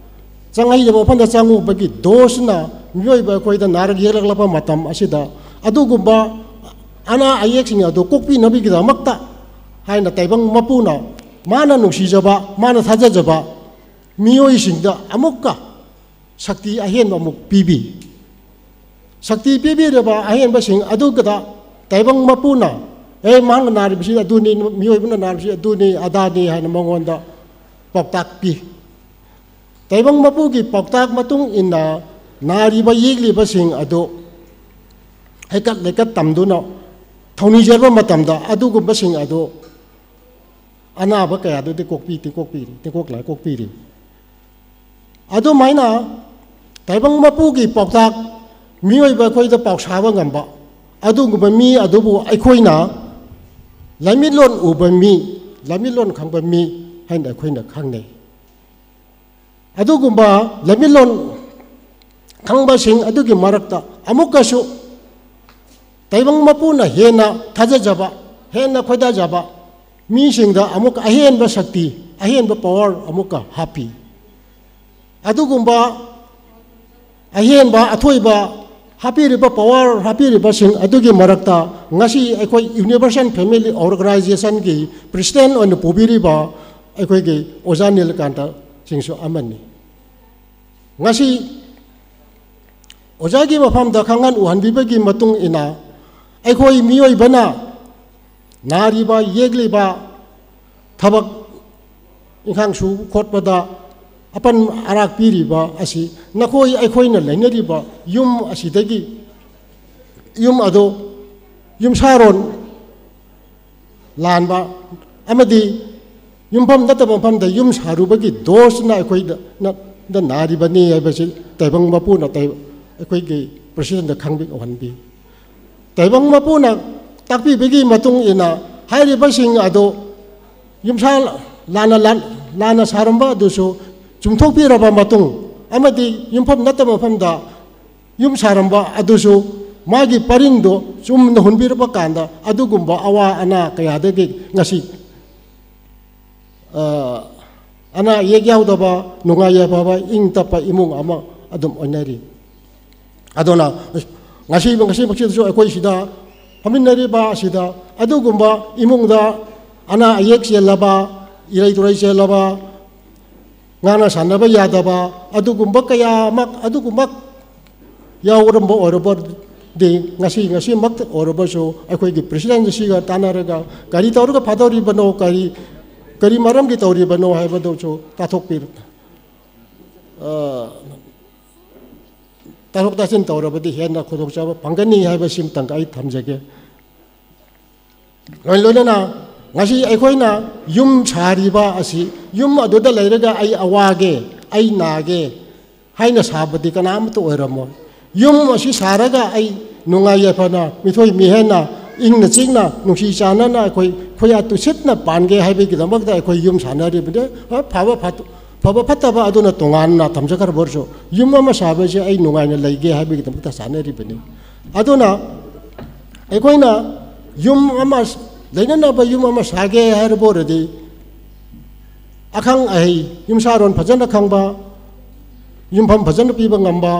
ꯆꯪꯍꯩꯗꯕ ꯃꯐꯝꯗ ꯆꯪꯉꯨꯕꯒꯤ ꯗꯣꯁꯅ ꯃꯤꯑꯣꯏꯕ ꯑꯩꯈꯣꯏꯗ ꯅꯥꯔꯛ ꯌꯦꯛꯂꯛꯂꯕ ꯃꯇꯝ ꯑꯁꯤꯗ ꯑꯗꯨꯒꯨꯝꯕ ꯑꯅꯥ ꯑꯌꯦꯛꯁꯤꯡ ꯑꯗꯨ ꯀꯣꯛꯄꯤꯅꯕꯒꯤꯗꯃꯛꯇ ꯍꯥꯏꯅ ꯇꯥꯏꯕꯪ ꯃꯄꯨꯅ ꯃꯥꯅ ꯅꯨꯡꯁꯤꯖꯕ, ꯃꯥꯅ ꯊꯥꯖꯖꯕ ꯃꯤꯑꯣꯏꯁꯤꯡꯗ ꯑꯃꯨꯛꯀ ꯁꯛꯇꯤ ꯑꯍꯦꯟꯕ ꯑꯃꯨꯛ ꯄꯤꯕꯤ꯫ ꯁꯛꯇꯤ ꯄꯤꯕꯤꯔꯕ ꯑꯍꯦꯟꯕꯁꯤꯡ ꯑꯗꯨꯒꯗ ꯇꯥꯏꯕꯪ ꯃꯄꯨꯅ, "ꯑꯦ, ꯃꯍꯥꯛꯅ ꯅꯥꯔꯤꯕꯁꯤ ꯑꯗꯨꯅꯤ, ꯃꯤꯑꯣꯏꯕꯅ ꯅꯥꯔꯤꯕꯁꯤ ꯑꯗꯨꯅꯤ, ꯑꯗꯥꯅꯤ" ꯍꯥꯏꯅ ꯃꯉꯣꯟꯗ ꯄꯥꯎꯇꯥꯛ ꯄꯤ꯫ ꯇꯥꯏꯕꯪ ꯃꯄꯨꯒꯤ ꯄꯥꯎꯇꯥꯛ ꯃꯇꯨꯡ ꯏꯟꯅ ꯅꯥꯔꯤꯕ ꯌꯦꯛꯂꯤꯕꯁꯤꯡ ꯑꯗꯨ ꯍꯩꯀꯠ ꯂꯩꯀꯠ ꯇꯝꯗꯨꯅ ꯊꯧꯅꯤꯖꯔꯕ ꯃꯇꯝꯗ ꯑꯗꯨꯒꯨꯝꯕꯁꯤꯡ ꯑꯗꯨ ꯑꯅꯥꯕ ꯀꯌꯥꯗꯨꯗꯤ ꯀꯣꯛꯄꯤ, ꯇꯤꯡꯀꯣꯛꯄꯤꯔꯤ, ꯇꯤꯡꯀꯣꯛ ꯂꯥꯏ ꯀꯣꯛꯄꯤꯔꯤ꯫ ꯑꯗꯨꯃꯥꯏꯅ ꯇꯥꯏꯕꯪ ꯃꯄꯨꯒꯤ ꯄꯥꯎꯇꯥꯛ ꯃꯤꯑꯣꯏꯕ ꯑꯩꯈꯣꯏꯗ ꯄꯥꯎ ꯁꯥꯕ ꯉꯝꯕ ꯑꯗꯨꯒꯨꯝꯕ ꯃꯤ ꯑꯗꯨꯕꯨ ꯑꯩꯈꯣꯏꯅ ꯂꯥꯏꯃꯤꯠꯂꯣꯟ ꯎꯕ ꯃꯤ, ꯂꯥꯏꯃꯤꯠꯂꯣꯟ ꯈꯪꯕ ꯃꯤ ꯍꯥꯏꯅ ꯑꯩꯈꯣꯏꯅ ꯈꯪꯅꯩ꯫ ꯑꯗꯨꯒꯨꯝꯕ ꯂꯥꯏꯃꯤꯠꯂꯣꯟ ꯈꯪꯕꯁꯤꯡ ꯑꯗꯨꯒꯤ ꯃꯔꯛꯇ ꯑꯃꯨꯛꯀꯁꯨ ꯇꯥꯏꯕꯪ ꯃꯄꯨꯅ ꯍꯦꯟꯅ ꯊꯥꯖꯖꯕ, ꯍꯦꯟꯅ ꯈꯣꯏꯗꯥꯖꯕ ꯃꯤꯁꯤꯡꯗ ꯑꯃꯨꯛ ꯑꯍꯦꯟꯕ ꯁꯛꯇꯤ, ꯑꯍꯦꯟꯕ ꯄꯋꯥꯔ ꯑꯃꯨꯛꯀ ꯍꯥꯞꯄꯤ꯫ ꯑꯗꯨꯒꯨꯝꯕ ꯑꯍꯦꯟꯕ ꯑꯊꯣꯏꯕ ꯍꯥꯞꯄꯤꯔꯤꯕ ꯄꯋꯥꯔ ꯍꯥꯞꯄꯤꯔꯤꯕꯁꯤꯡ ꯑꯗꯨꯒꯤ ꯃꯔꯛꯇ ꯉꯁꯤ ꯑꯩꯈꯣꯏ ꯌꯨꯅꯤꯚꯔꯁꯦꯜ ꯐꯦꯃꯤꯂꯤ ꯑꯣꯔꯒꯅꯥꯏꯖꯦꯁꯟꯒꯤ ꯄ꯭ꯔꯦꯁꯤꯗꯦꯟ ꯑꯣꯏꯅ ꯄꯨꯕꯤꯔꯤꯕ ꯑꯩꯈꯣꯏꯒꯤ ꯑꯣꯖꯥ ꯅꯤꯂꯀꯥꯟꯇ ꯁꯤꯡꯁꯨ ꯑꯃꯅꯤ꯫ ꯉꯁꯤ ꯑꯣꯖꯥꯒꯤ ꯃꯐꯝꯗ ꯈꯪꯍꯟ ꯎꯍꯟꯕꯤꯕꯒꯤ ꯃꯇꯨꯡ ꯏꯟꯅ ꯑꯩꯈꯣꯏ ꯃꯤꯑꯣꯏꯕꯅ ꯅꯥꯔꯤꯕ ꯌꯦꯛꯂꯤꯕ ꯊꯕꯛ ꯏꯪꯈꯥꯡ ꯁꯨ ꯈꯣꯠꯄꯗ ꯑꯄꯟ ꯑꯔꯥꯛ ꯄꯤꯔꯤꯕ ꯑꯁꯤ ꯅꯈꯣꯏ ꯑꯩꯈꯣꯏꯅ ꯂꯩꯅꯔꯤꯕ ꯌꯨꯝ ꯑꯁꯤꯗꯒꯤ ꯌꯨꯝ ꯑꯗꯨ ꯌꯨꯝꯁꯥꯔꯣꯟ ꯂꯥꯟꯕ ꯑꯃꯗꯤ ꯌꯨꯝꯐꯝ ꯅꯠꯇꯕ ꯃꯐꯝꯗ ꯌꯨꯝ ꯁꯥꯔꯨꯕꯒꯤ ꯗꯣꯁꯅ ꯑꯩꯈꯣꯏꯗ ꯅ- ꯗ ꯅꯥꯔꯤꯕꯅꯤ ꯍꯥꯏꯕꯁꯤ ꯇꯥꯏꯕꯪ ꯃꯄꯨꯅ ꯇꯥꯏ- ꯑꯩꯈꯣꯏꯒꯤ ꯄ꯭ꯔꯦꯁꯤꯗꯦꯟꯗ ꯈꯪꯕꯤ ꯎꯍꯟꯕꯤ꯫ ꯇꯥꯏꯕꯪ ꯃꯄꯨꯅ ꯇꯥꯛꯄꯤꯕꯒꯤ ꯃꯇꯨꯡ ꯏꯟꯅ ꯍꯥꯏꯔꯤꯕꯁꯤꯡ ꯑꯗꯨ ꯌꯨꯝꯁꯥ ꯂꯥꯟꯅ ꯂꯥꯟ- ꯂꯥꯟꯅ ꯁꯥꯔꯝꯕ ꯑꯗꯨꯁꯨ ꯆꯨꯝꯊꯣꯛꯄꯤꯔꯕ ꯃꯇꯨꯡ ꯑꯃꯗꯤ ꯌꯨꯝꯐꯝ ꯅꯠꯇꯕ ꯃꯐꯝꯗ ꯌꯨꯝ ꯁꯥꯔꯝꯕ ꯑꯗꯨꯁꯨ ꯃꯥꯒꯤ ꯄꯔꯤꯡꯗꯣ ꯆꯨꯝꯅ ꯍꯨꯟꯕꯤꯔꯕ ꯀꯥꯟꯗ ꯑꯗꯨꯒꯨꯝꯕ ꯑꯋꯥ ꯑꯅꯥ ꯀꯌꯥꯗꯒꯤ ꯉꯁꯤ ꯑ, ꯑꯅꯥ ꯑꯌꯦꯛ ꯌꯥꯎꯗꯕ, ꯅꯨꯡꯉꯥꯏ ꯌꯥꯏꯐꯕ, ꯏꯪ ꯇꯞꯄ ꯏꯃꯨꯡ ꯑꯃ ꯑꯗꯨꯝ ꯑꯣꯏꯅꯔꯤ꯫ ꯑꯗꯨꯅ ꯉꯁꯤ ꯉꯁꯤꯃꯛꯁꯤꯗꯁꯨ ꯑꯩꯈꯣꯏ ꯁꯤꯗ ꯐꯝꯃꯤꯟꯅꯔꯤꯕ ꯑꯁꯤꯗ ꯑꯗꯨꯒꯨꯝꯕ ꯏꯃꯨꯡꯗ ꯑꯅꯥ ꯑꯌꯦꯛ ꯆꯦꯜꯂꯕ, ꯏꯔꯩ ꯇꯨꯔꯩ ꯆꯦꯜꯂꯕ, ꯉꯥꯡꯅ ꯁꯥꯟꯅꯕ ꯌꯥꯗꯕ ꯑꯗꯨꯒꯨꯝꯕ ꯀꯌꯥꯃꯛ ꯑꯗꯨꯒꯨꯝꯕ ꯌꯥꯎꯔꯝꯕ ꯑꯣꯏꯔꯕꯗꯤ ꯉꯁꯤ ꯉꯁꯤꯃꯛꯇ ꯑꯣꯏꯔꯕꯁꯨ ꯑꯩꯈꯣꯏꯒꯤ ꯄ꯭ꯔꯦꯁꯤꯗꯦꯟꯁꯤꯒ ꯇꯥꯟꯅꯔꯒ ꯀꯔꯤ ꯇꯧꯔꯒ ꯐꯥꯗꯧꯔꯤꯕꯅꯣ, ꯀꯔꯤ ꯀꯔꯤ ꯃꯔꯝꯒꯤ ꯇꯧꯔꯤꯕꯅꯣ ꯍꯥꯏꯕꯗꯨꯁꯨ ꯇꯥꯊꯣꯛꯄꯤꯔ ꯑ, ꯇꯥꯊꯣꯛ ꯇꯥꯁꯤꯟ ꯇꯧꯔꯕꯗꯤ ꯍꯦꯟꯅ ꯈꯨꯗꯣꯡꯆꯥꯕ ꯐꯪꯒꯅꯤ ꯍꯥꯏꯕꯁꯤꯃꯇꯪ ꯑꯩ ꯊꯝꯖꯒꯦ꯫ ꯂꯣꯏ ꯂꯣꯏꯅꯅ ꯉꯁꯤ ꯑꯩꯈꯣꯏꯅ ꯌꯨꯝ ꯁꯥꯔꯤꯕ ꯑꯁꯤ ꯌꯨꯝ ꯑꯗꯨꯗ ꯂꯩꯔꯒ ꯑꯩ ꯑꯋꯥꯒꯦ, ꯑꯩ ꯅꯥꯒꯦ ꯍꯥꯏꯅ ꯁꯥꯕꯗꯤ ꯀꯅꯥ ꯑꯃꯠꯇ ꯑꯣꯏꯔꯝꯃꯣꯏ꯫ ꯌꯨꯝ ꯑꯁꯤ ꯁꯥꯔꯒ ꯑꯩ ꯅꯨꯡꯉꯥꯏ ꯌꯥꯏꯐꯅ ꯃꯤꯊꯣꯏ ꯃꯤꯍꯦꯟꯅ ꯏꯪꯅ ꯆꯤꯛꯅ ꯅꯨꯡꯁꯤ ꯆꯥꯟꯅꯅ ꯑꯩꯈꯣꯏ ꯈꯣꯏꯌꯥ ꯇꯨꯁꯤꯠꯅ ꯄꯥꯟꯒꯦ ꯍꯥꯏꯕꯒꯤꯗꯃꯛꯇ ꯑꯩꯈꯣꯏ ꯌꯨꯝ ꯁꯥꯟꯅꯔꯤꯕꯅꯤ꯫ ꯍꯣꯏ, ꯐꯕ ꯐꯠ- ꯐꯕ ꯐꯠꯇꯕ ꯑꯗꯨꯅ ꯇꯣꯉꯥꯟꯅ ꯊꯝꯖꯈ꯭ꯔꯕ ꯑꯣꯏꯔꯁꯨ ꯌꯨꯝ ꯑꯃ ꯁꯥꯕꯁꯦ ꯑꯩ ꯅꯨꯡꯉꯥꯏꯅ ꯂꯩꯒꯦ ꯍꯥꯏꯕꯒꯤꯗꯃꯛꯇ ꯁꯥꯟꯅꯔꯤꯕꯅꯤ꯫ ꯑꯗꯨꯅ ꯑꯩꯈꯣꯏꯅ ꯌꯨꯝ ꯑꯃ ꯂꯩꯅꯅꯕ ꯌꯨꯝ ꯑꯃ ꯁꯥꯒꯦ ꯍꯥꯏꯔꯕ ꯑꯣꯏꯔꯗꯤ ꯑꯈꯪ ꯑꯍꯩ, ꯌꯨꯝꯁꯥꯔꯣꯟ ꯐꯖꯅ ꯈꯪꯕ, ꯌꯨꯝꯐꯝ ꯐꯖꯅ ꯄꯤꯕ ꯉꯝꯕ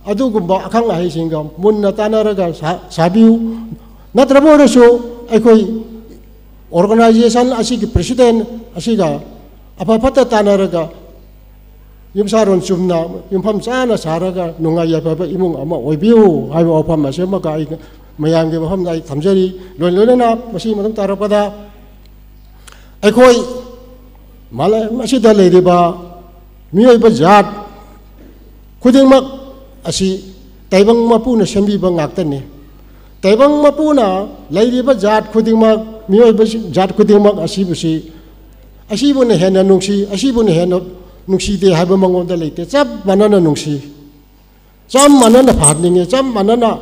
ꯑꯗꯨꯒꯨꯝꯕ ꯑꯈꯪ ꯑꯍꯩꯁꯤꯡꯒ ꯃꯨꯟꯅ ꯇꯥꯟꯅꯔꯒ ꯁꯥ- ꯁꯥꯕꯤꯌꯨ꯫ ꯅꯠꯇ꯭ꯔꯕ ꯑꯣꯏꯔꯁꯨ ꯑꯩꯈꯣꯏ ꯑꯣꯔꯒꯅꯥꯏꯖꯦꯁꯟ ꯑꯁꯤꯒꯤ ꯄ꯭ꯔꯦꯁꯤꯗꯦꯟ ꯑꯁꯤꯒ ꯑꯐ ꯐꯠꯇ ꯇꯥꯟꯅꯔꯒ ꯌꯨꯝꯁꯥꯔꯣꯟ ꯆꯨꯝꯅ ꯌꯨꯝꯐꯝ ꯆꯥꯅ ꯁꯥꯔꯒ ꯅꯨꯡꯉꯥꯏ ꯌꯥꯏꯐꯕ ꯏꯃꯨꯡ ꯑꯃ ꯑꯣꯏꯕꯤꯌꯨ ꯍꯥꯏꯕ ꯋꯥꯐꯝ ꯑꯁꯤꯃꯒ ꯑꯩ ꯃꯌꯥꯝꯒꯤ ꯃꯐꯝꯗ ꯑꯩ ꯊꯝꯖꯔꯤ꯫ ꯂꯣꯏ ꯂꯣꯏꯅꯅ ꯃꯁꯤꯒꯤ ꯃꯇꯨꯡ ꯇꯥꯔꯛꯄꯗ ꯑꯩꯈꯣꯏ ꯃꯥꯂꯦꯝ ꯑꯁꯤꯗ ꯂꯩꯔꯤꯕ ꯃꯤꯑꯣꯏꯕ ꯖꯥꯠ ꯈꯨꯗꯤꯡꯃꯛ ꯑꯁꯤ ꯇꯥꯏꯕꯪ ꯃꯄꯨꯅ ꯁꯦꯝꯕꯤꯕ ꯉꯥꯛꯇꯅꯤ꯫ ꯇꯥꯏꯕꯪ ꯃꯄꯨꯅ ꯂꯩꯔꯤꯕ ꯖꯥꯠ ꯈꯨꯗꯤꯡꯃꯛ ꯃꯤꯑꯣꯏꯕꯁꯤꯡ ꯖꯥꯠ ꯈꯨꯗꯤꯡꯃꯛ ꯑꯁꯤꯕꯨꯁꯤ, ꯑꯁꯤꯕꯨꯅ ꯍꯦꯟꯅ ꯅꯨꯡꯁꯤ, ꯑꯁꯤꯕꯨꯅ ꯍꯦꯟꯅ ꯅꯨꯡꯁꯤꯗꯦ ꯍꯥꯏꯕ ꯃꯉꯣꯟꯗ ꯂꯩꯇꯦ꯫ ꯆꯞ ꯃꯥꯟꯅꯅ ꯅꯨꯡꯁꯤ, ꯆꯞ ꯃꯥꯟꯅꯅ ꯐꯍꯟꯅꯤꯡꯉꯤ, ꯆꯞ ꯃꯥꯟꯅꯅ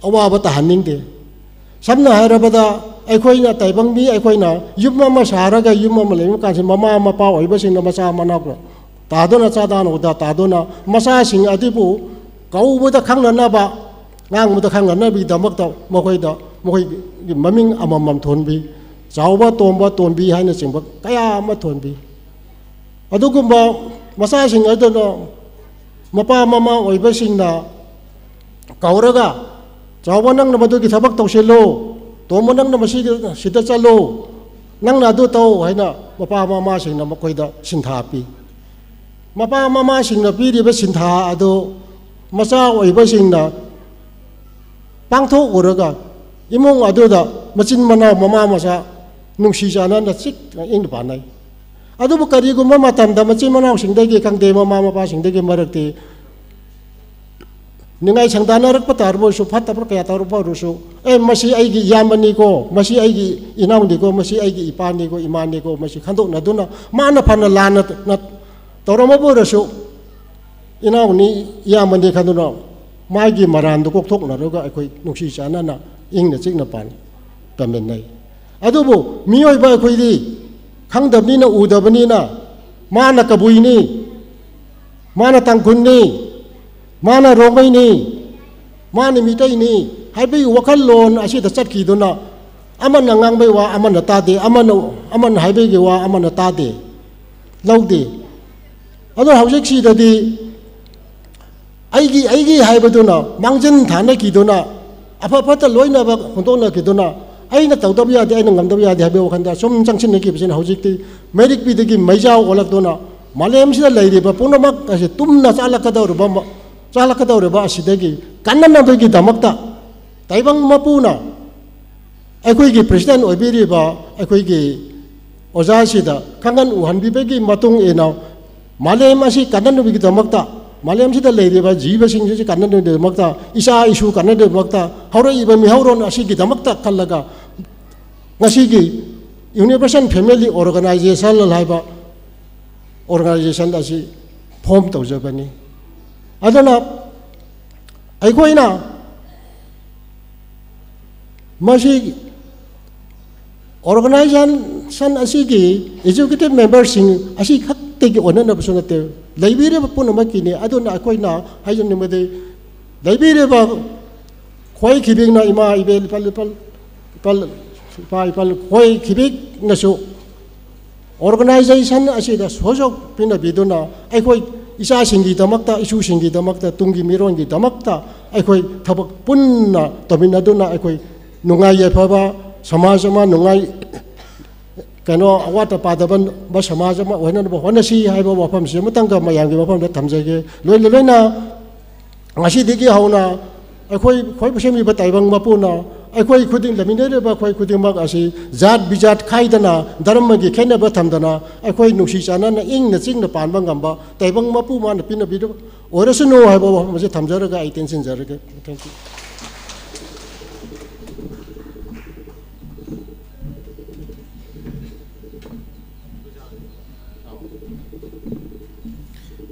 ꯑꯋꯥꯕ ꯇꯥꯍꯟꯅꯤꯡꯗꯦ꯫ ꯁꯝꯅ ꯍꯥꯏꯔꯕꯗ, ꯑꯩꯈꯣꯏꯅ ꯇꯥꯏꯕꯪ ꯃꯤ ꯑꯩꯈꯣꯏꯅ ꯌꯨꯝ ꯑꯃ ꯁꯥꯔꯒ ꯌꯨꯝ ꯑꯃ ꯂꯩꯕ ꯀꯥꯟꯁꯤ, ꯃꯃꯥ ꯃꯄꯥ ꯑꯣꯏꯕꯁꯤꯡꯅ ꯃꯆꯥ ꯃꯅꯥꯎ ꯇꯥꯗꯨꯅ, ꯆꯥꯗꯥꯅ ꯎꯗꯥ ꯇꯥꯗꯨꯅ, ꯃꯆꯥꯁꯤꯡ ꯑꯗꯨꯕꯨ ꯀꯧꯕꯗ ꯈꯪꯅꯅꯕ, ꯉꯥꯡꯕꯗ ꯈꯪꯅꯅꯕꯒꯤꯗꯃꯛꯇ ꯃꯈꯣꯏꯗ, ꯃꯈꯣꯏꯒꯤ ꯃꯃꯤꯡ ꯑꯃꯃꯝ ꯊꯣꯟꯕꯤ, ꯆꯥꯎꯕ, ꯇꯣꯝꯕ, ꯇꯣꯟꯕꯤ ꯍꯥꯏꯅꯆꯤꯡꯕ ꯀꯌꯥ ꯑꯃ ꯊꯣꯟꯕꯤ꯫ ꯑꯗꯨꯒꯨꯝꯕ ꯃꯆꯥꯁꯤꯡ ꯑꯗꯨꯅ ꯃꯄꯥ ꯃꯃꯥ ꯑꯣꯏꯕꯁꯤꯡꯅ ꯀꯧꯔꯒ, "ꯆꯥꯎꯕ, ꯅꯪꯅ ꯃꯗꯨꯒꯤ ꯊꯕꯛ ꯇꯧꯁꯤꯜꯂꯨ, ꯇꯣꯝꯕ, ꯅꯪꯅ ꯃꯁꯤꯒꯤ, ꯁꯤꯗ ꯆꯠꯂꯨ, ꯅꯪꯅ ꯑꯗꯨ ꯇꯧ" ꯍꯥꯏꯅ ꯃꯄꯥ ꯃꯃꯥꯁꯤꯡꯅ ꯃꯈꯣꯏꯗ ꯁꯤꯟꯊꯥ ꯄꯤ꯫ ꯃꯄꯥ ꯃꯃꯥꯁꯤꯡꯅ ꯄꯤꯔꯤꯕ ꯁꯤꯟꯊꯥ ꯑꯗꯨ ꯃꯆꯥ ꯑꯣꯏꯕꯁꯤꯡꯅ ꯄꯥꯡꯊꯣꯛꯎꯔꯒ, ꯏꯃꯨꯡ ꯑꯗꯨꯗ ꯃꯆꯤꯟ ꯃꯅꯥꯎ, ꯃꯃꯥ ꯃꯆꯥ ꯅꯨꯡꯁꯤ ꯆꯥꯟꯅꯅ ꯆꯤꯛꯅ ꯏꯪꯅ ꯄꯥꯟꯅꯩ꯫ ꯑꯗꯨꯕꯨ ꯀꯔꯤꯒꯨꯝꯕ ꯃꯇꯝꯗ ꯃꯆꯤꯟ ꯃꯅꯥꯎꯁꯤꯡꯗꯒꯤ ꯈꯪꯗꯦ, ꯃꯃꯥ ꯃꯄꯥꯁꯤꯡꯗꯒꯤ ꯃꯔꯛꯇꯤ ꯅꯤꯡꯉꯥꯏ ꯁꯪꯗꯥꯅꯔꯛꯄ ꯇꯥꯔꯕꯁꯨ, ꯐꯠꯇꯕ ꯀꯌꯥ ꯇꯧꯔꯛꯄ ꯑꯣꯏꯔꯁꯨ, "ꯑꯦ, ꯃꯁꯤ ꯑꯩꯒꯤ ꯏꯌꯥꯝꯕꯅꯤꯀꯣ, ꯃꯁꯤ ꯑꯩꯒꯤ ꯏꯅꯥꯎꯅꯤꯀꯣ, ꯃꯁꯤ ꯑꯩꯒꯤ ꯏꯄꯥꯅꯤꯀꯣ, ꯏꯃꯥꯅꯤꯀꯣ", ꯃꯁꯤ ꯈꯟꯗꯣꯛꯅꯗꯨꯅ ꯃꯥꯅ ꯐꯅ ꯂꯥꯟꯅ ꯇꯧꯔꯝꯃꯕ ꯑꯣꯏꯔꯁꯨ, ꯏꯅꯥꯎꯅꯤ, ꯏꯌꯥꯝꯕꯅꯤ ꯈꯟꯗꯨꯅ ꯃꯥꯒꯤ ꯃꯔꯥꯟꯗꯨ ꯀꯣꯛꯊꯣꯛꯅꯔꯒ ꯑꯩꯈꯣꯏ ꯅꯨꯡꯁꯤ ꯆꯥꯟꯅꯅ ꯏꯪꯅ ꯆꯤꯛꯅ ꯄꯥꯟ-, ꯄꯥꯟꯃꯤꯟꯅꯩ꯫ ꯑꯗꯨꯕꯨ ꯃꯤꯑꯣꯏꯕ ꯑꯩꯈꯣꯏꯗꯤ ꯈꯪꯗꯕꯅꯤꯅ, ꯎꯗꯕꯅꯤꯅ, ꯃꯥꯅ ꯀꯕꯨꯏꯅꯤ, ꯃꯥꯅ ꯇꯥꯡꯈꯨꯜꯅꯤ, ꯃꯥꯅ ꯔꯣꯡꯃꯩꯅꯤ, ꯃꯥꯅ ꯃꯤꯇꯩꯅꯤ ꯍꯥꯏꯕꯒꯤ ꯋꯥꯈꯜꯂꯣꯟ ꯑꯁꯤꯗ ꯆꯠꯈꯤꯗꯨꯅ, ꯑꯃꯅ ꯉꯥꯡꯕꯒꯤ ꯋꯥ ꯑꯃꯅ ꯇꯥꯗꯦ, ꯑꯃꯅ, ꯑꯃꯅ ꯍꯥꯏꯕꯒꯤ ꯋꯥ ꯑꯃꯅ ꯇꯥꯗꯦ, ꯂꯧꯗꯦ꯫ ꯑꯗꯣ ꯍꯧꯖꯤꯛꯁꯤꯗꯗꯤ ꯑꯩꯒꯤ, ꯑꯩꯒꯤ ꯍꯥꯏꯕꯗꯨꯅ ꯃꯥꯡꯖꯤꯟ ꯊꯥꯅꯈꯤꯗꯨꯅ, ꯑꯐ ꯐꯠꯇ ꯂꯣꯏꯅꯃꯛ ꯍꯨꯟꯗꯣꯛꯅꯈꯤꯗꯨꯅ, "ꯑꯩꯅ ꯇꯧꯗꯕ ꯌꯥꯗꯦ, ꯑꯩꯅ ꯉꯝꯗꯕ ꯌꯥꯗꯦ" ꯍꯥꯏꯕꯒꯤ ꯋꯥꯈꯜꯗ ꯁꯨꯝ ꯆꯪꯁꯤꯟꯅꯈꯤꯕꯁꯤꯅ ꯍꯧꯖꯤꯛꯇꯤ ꯃꯩꯔꯤꯛꯄꯤꯗꯒꯤ ꯃꯩꯖꯥꯎ ꯑꯣꯜꯂꯛꯇꯨꯅ, ꯃꯥꯂꯦꯝꯁꯤꯗ ꯂꯩꯔꯤꯕ ꯄꯨꯝꯅꯃꯛ ꯑꯁꯤ ꯇꯨꯝꯅ ꯆꯥꯂꯛꯀꯗꯧꯔꯤꯕ ꯃ-, ꯆꯥꯂꯛꯀꯗꯧꯔꯤꯕ ꯑꯁꯤꯗꯒꯤ ꯀꯟꯅꯅꯕꯒꯤꯗꯃꯛꯇ ꯇꯥꯏꯕꯪ ꯃꯄꯨꯅ ꯑꯩꯈꯣꯏꯒꯤ president ꯑꯣꯏꯕꯤꯔꯤꯕ ꯑꯩꯈꯣꯏꯒꯤ ꯑꯣꯖꯥꯁꯤꯗ ꯈꯪꯍꯟ ꯎꯍꯟꯕꯤꯕꯒꯤ ꯃꯇꯨꯡ ꯏꯟꯅ, ꯃꯥꯂꯦꯝ ꯑꯁꯤ ꯀꯟꯅꯅꯕꯒꯤꯗꯃꯛꯇ ꯃꯥꯂꯦꯝꯁꯤꯗ ꯂꯩꯔꯤꯕ ꯖꯤꯕꯁꯤꯡꯁꯤ ꯀꯥꯟꯅꯅꯕꯒꯤꯗꯃꯛꯇ, ꯏꯆꯥ ꯏꯁꯨ ꯀꯥꯟꯅꯅꯕꯒꯤꯗꯃꯛꯇ, ꯍꯧꯔꯛꯏꯕ ꯃꯤꯍꯧꯔꯣꯟ ꯑꯁꯤꯒꯤꯗꯃꯛꯇ ꯈꯜꯂꯒ ꯉꯁꯤꯒꯤ Universal Family Organization ꯍꯥꯏꯕ organization ꯑꯁꯤ form ꯇꯧꯖꯕꯅꯤ꯫ ꯑꯗꯨꯅ ꯑꯩꯈꯣꯏꯅ ꯃꯁꯤ organization ꯑꯁꯤꯒꯤ executive memberꯁꯤꯡ ꯑꯁꯤ ꯈꯛꯇꯒꯤ ꯑꯣꯟꯅꯅꯕꯁꯨ ꯅꯠꯇꯦ, ꯂꯩꯕꯤꯔꯤꯕ ꯄꯨꯝꯅꯃꯛꯀꯤꯅꯤ꯫ ꯑꯗꯨꯅ ꯑꯩꯈꯣꯏꯅ ꯍꯥꯏꯖꯅꯤꯡꯕꯗꯤ, ꯂꯩꯕꯤꯔꯤꯕ ꯈ꯭ꯋꯥꯏ ꯈꯤꯕꯤꯛꯅ ꯏꯃꯥ ꯏꯕꯦꯜ ꯏꯄꯥ ꯏꯄꯥ ꯏꯄꯥ ꯏꯄꯥ ꯏꯄꯥ ꯈ꯭ꯋꯥꯏ ꯈꯤꯕꯤꯛꯅꯁꯨ organization ꯑꯁꯤꯗ ꯁꯍꯌꯣꯒ ꯄꯤꯅꯕꯤꯗꯨꯅ ꯑꯩꯈꯣꯏ ꯏꯆꯥꯁꯤꯡꯒꯤꯗꯃꯛꯇ, ꯏꯁꯨꯁꯤꯡꯒꯤꯗꯃꯛꯇ, ꯇꯨꯡꯒꯤ ꯃꯤꯔꯣꯟꯒꯤꯗꯃꯛꯇ ꯑꯩꯈꯣꯏ ꯊꯕꯛ ꯄꯨꯟꯅ ꯇꯧꯃꯤꯟꯅꯗꯨꯅ ꯑꯩꯈꯣꯏ ꯅꯨꯡꯉꯥꯏ ꯌꯥꯏꯐꯕ ꯁꯃꯥꯖ ꯑꯃ, ꯅꯨꯡꯉꯥꯏ, ꯀꯩꯅꯣ, ꯑꯋꯥꯠ ꯑꯄꯥꯗꯕ ꯁꯃꯥꯖ ꯑꯃ ꯑꯣꯏꯅꯅꯕ ꯍꯣꯠꯅꯁꯤ ꯍꯥꯏꯕ ꯋꯥꯐꯝꯁꯤ ꯑꯃꯇꯪꯒ ꯃꯌꯥꯝꯒꯤ ꯃꯐꯝꯗ ꯊꯝꯖꯒꯦ꯫ ꯂꯣꯏꯅ ꯂꯣꯏꯅ ꯉꯁꯤꯗꯒꯤ ꯍꯧꯅ ꯑꯩꯈꯣꯏ ꯈ꯭ꯋꯥꯏ ꯁꯦꯝꯃꯤꯕ ꯇꯥꯏꯕꯪ ꯃꯄꯨꯅ ꯑꯩꯈꯣꯏ ꯈꯨꯗꯤꯡ, ꯂꯩꯃꯤꯟꯅꯔꯤꯕ ꯑꯩꯈꯣꯏ ꯈꯨꯗꯤꯡꯃꯛ ꯑꯁꯤ ꯖꯥꯠ ꯕꯤꯖꯥꯠ ꯈꯥꯏꯗꯅ, ꯙꯔꯃꯒꯤ ꯈꯦꯠꯅꯕ ꯊꯝꯗꯅ, ꯑꯩꯈꯣꯏ ꯅꯨꯡꯁꯤ ꯆꯥꯟꯅꯅ ꯏꯪꯅ ꯆꯤꯛꯅ ꯄꯥꯟꯕ ꯉꯝꯕ ꯇꯥꯏꯕꯪ ꯃꯄꯨ ꯃꯥꯅ ꯄꯤꯅꯕꯤꯔꯕ ꯑꯣꯏꯔꯁꯅꯨ ꯍꯥꯏꯕ ꯋꯥꯐꯝ ꯑꯁꯤ ꯊꯝꯖꯔꯒ ꯑꯩ ꯇꯦꯟꯁꯤꯟꯖꯔꯒꯦ꯫ Thank you꯫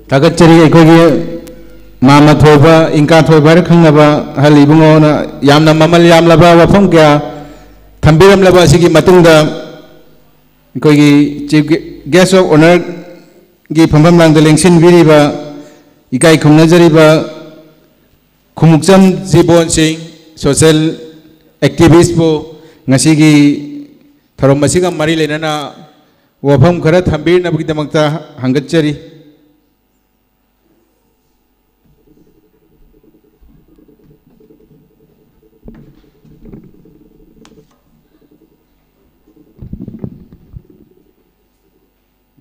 ꯊꯥꯒꯠꯆꯔꯤ꯫ ꯑꯩꯈꯣꯏꯒꯤ ꯃꯥꯃ ꯊꯣꯏꯕ, ꯏꯪꯀꯥ ꯊꯣꯏꯕ ꯍꯥꯏꯅ ꯈꯪꯅꯕ ꯑꯍꯜ ꯏꯕꯨꯡꯉꯣꯅ ꯌꯥꯝꯅ ꯃꯃꯜ ꯌꯥꯝꯂꯕ ꯋꯥꯐꯝ ꯀꯌꯥ ꯊꯝꯕꯤꯔꯝꯂꯕ ꯑꯁꯤꯒꯤ ꯃꯇꯨꯡꯗ, ꯑꯩꯈꯣꯏꯒꯤ Chief Guest of Honourꯒꯤ ꯐꯝꯐꯝ ꯂꯥꯡꯗ ꯂꯦꯡꯁꯤꯟꯕꯤꯔꯤꯕ ꯏꯀꯥꯏ ꯈꯨꯝꯅꯖꯔꯤꯕ ꯈꯨꯃꯨꯛꯆꯝ ꯖꯤꯕꯣꯟ ꯁꯤꯡ, social activistꯄꯨ ꯉꯁꯤꯒꯤ ꯊꯧꯔꯝ ꯑꯁꯤꯒ ꯃꯔꯤ ꯂꯩꯅꯅ ꯋꯥꯐꯝ ꯈꯔ ꯊꯝꯕꯤꯅꯕꯒꯤꯗꯃꯛꯇ ꯍꯪꯒꯠꯆꯔꯤ꯫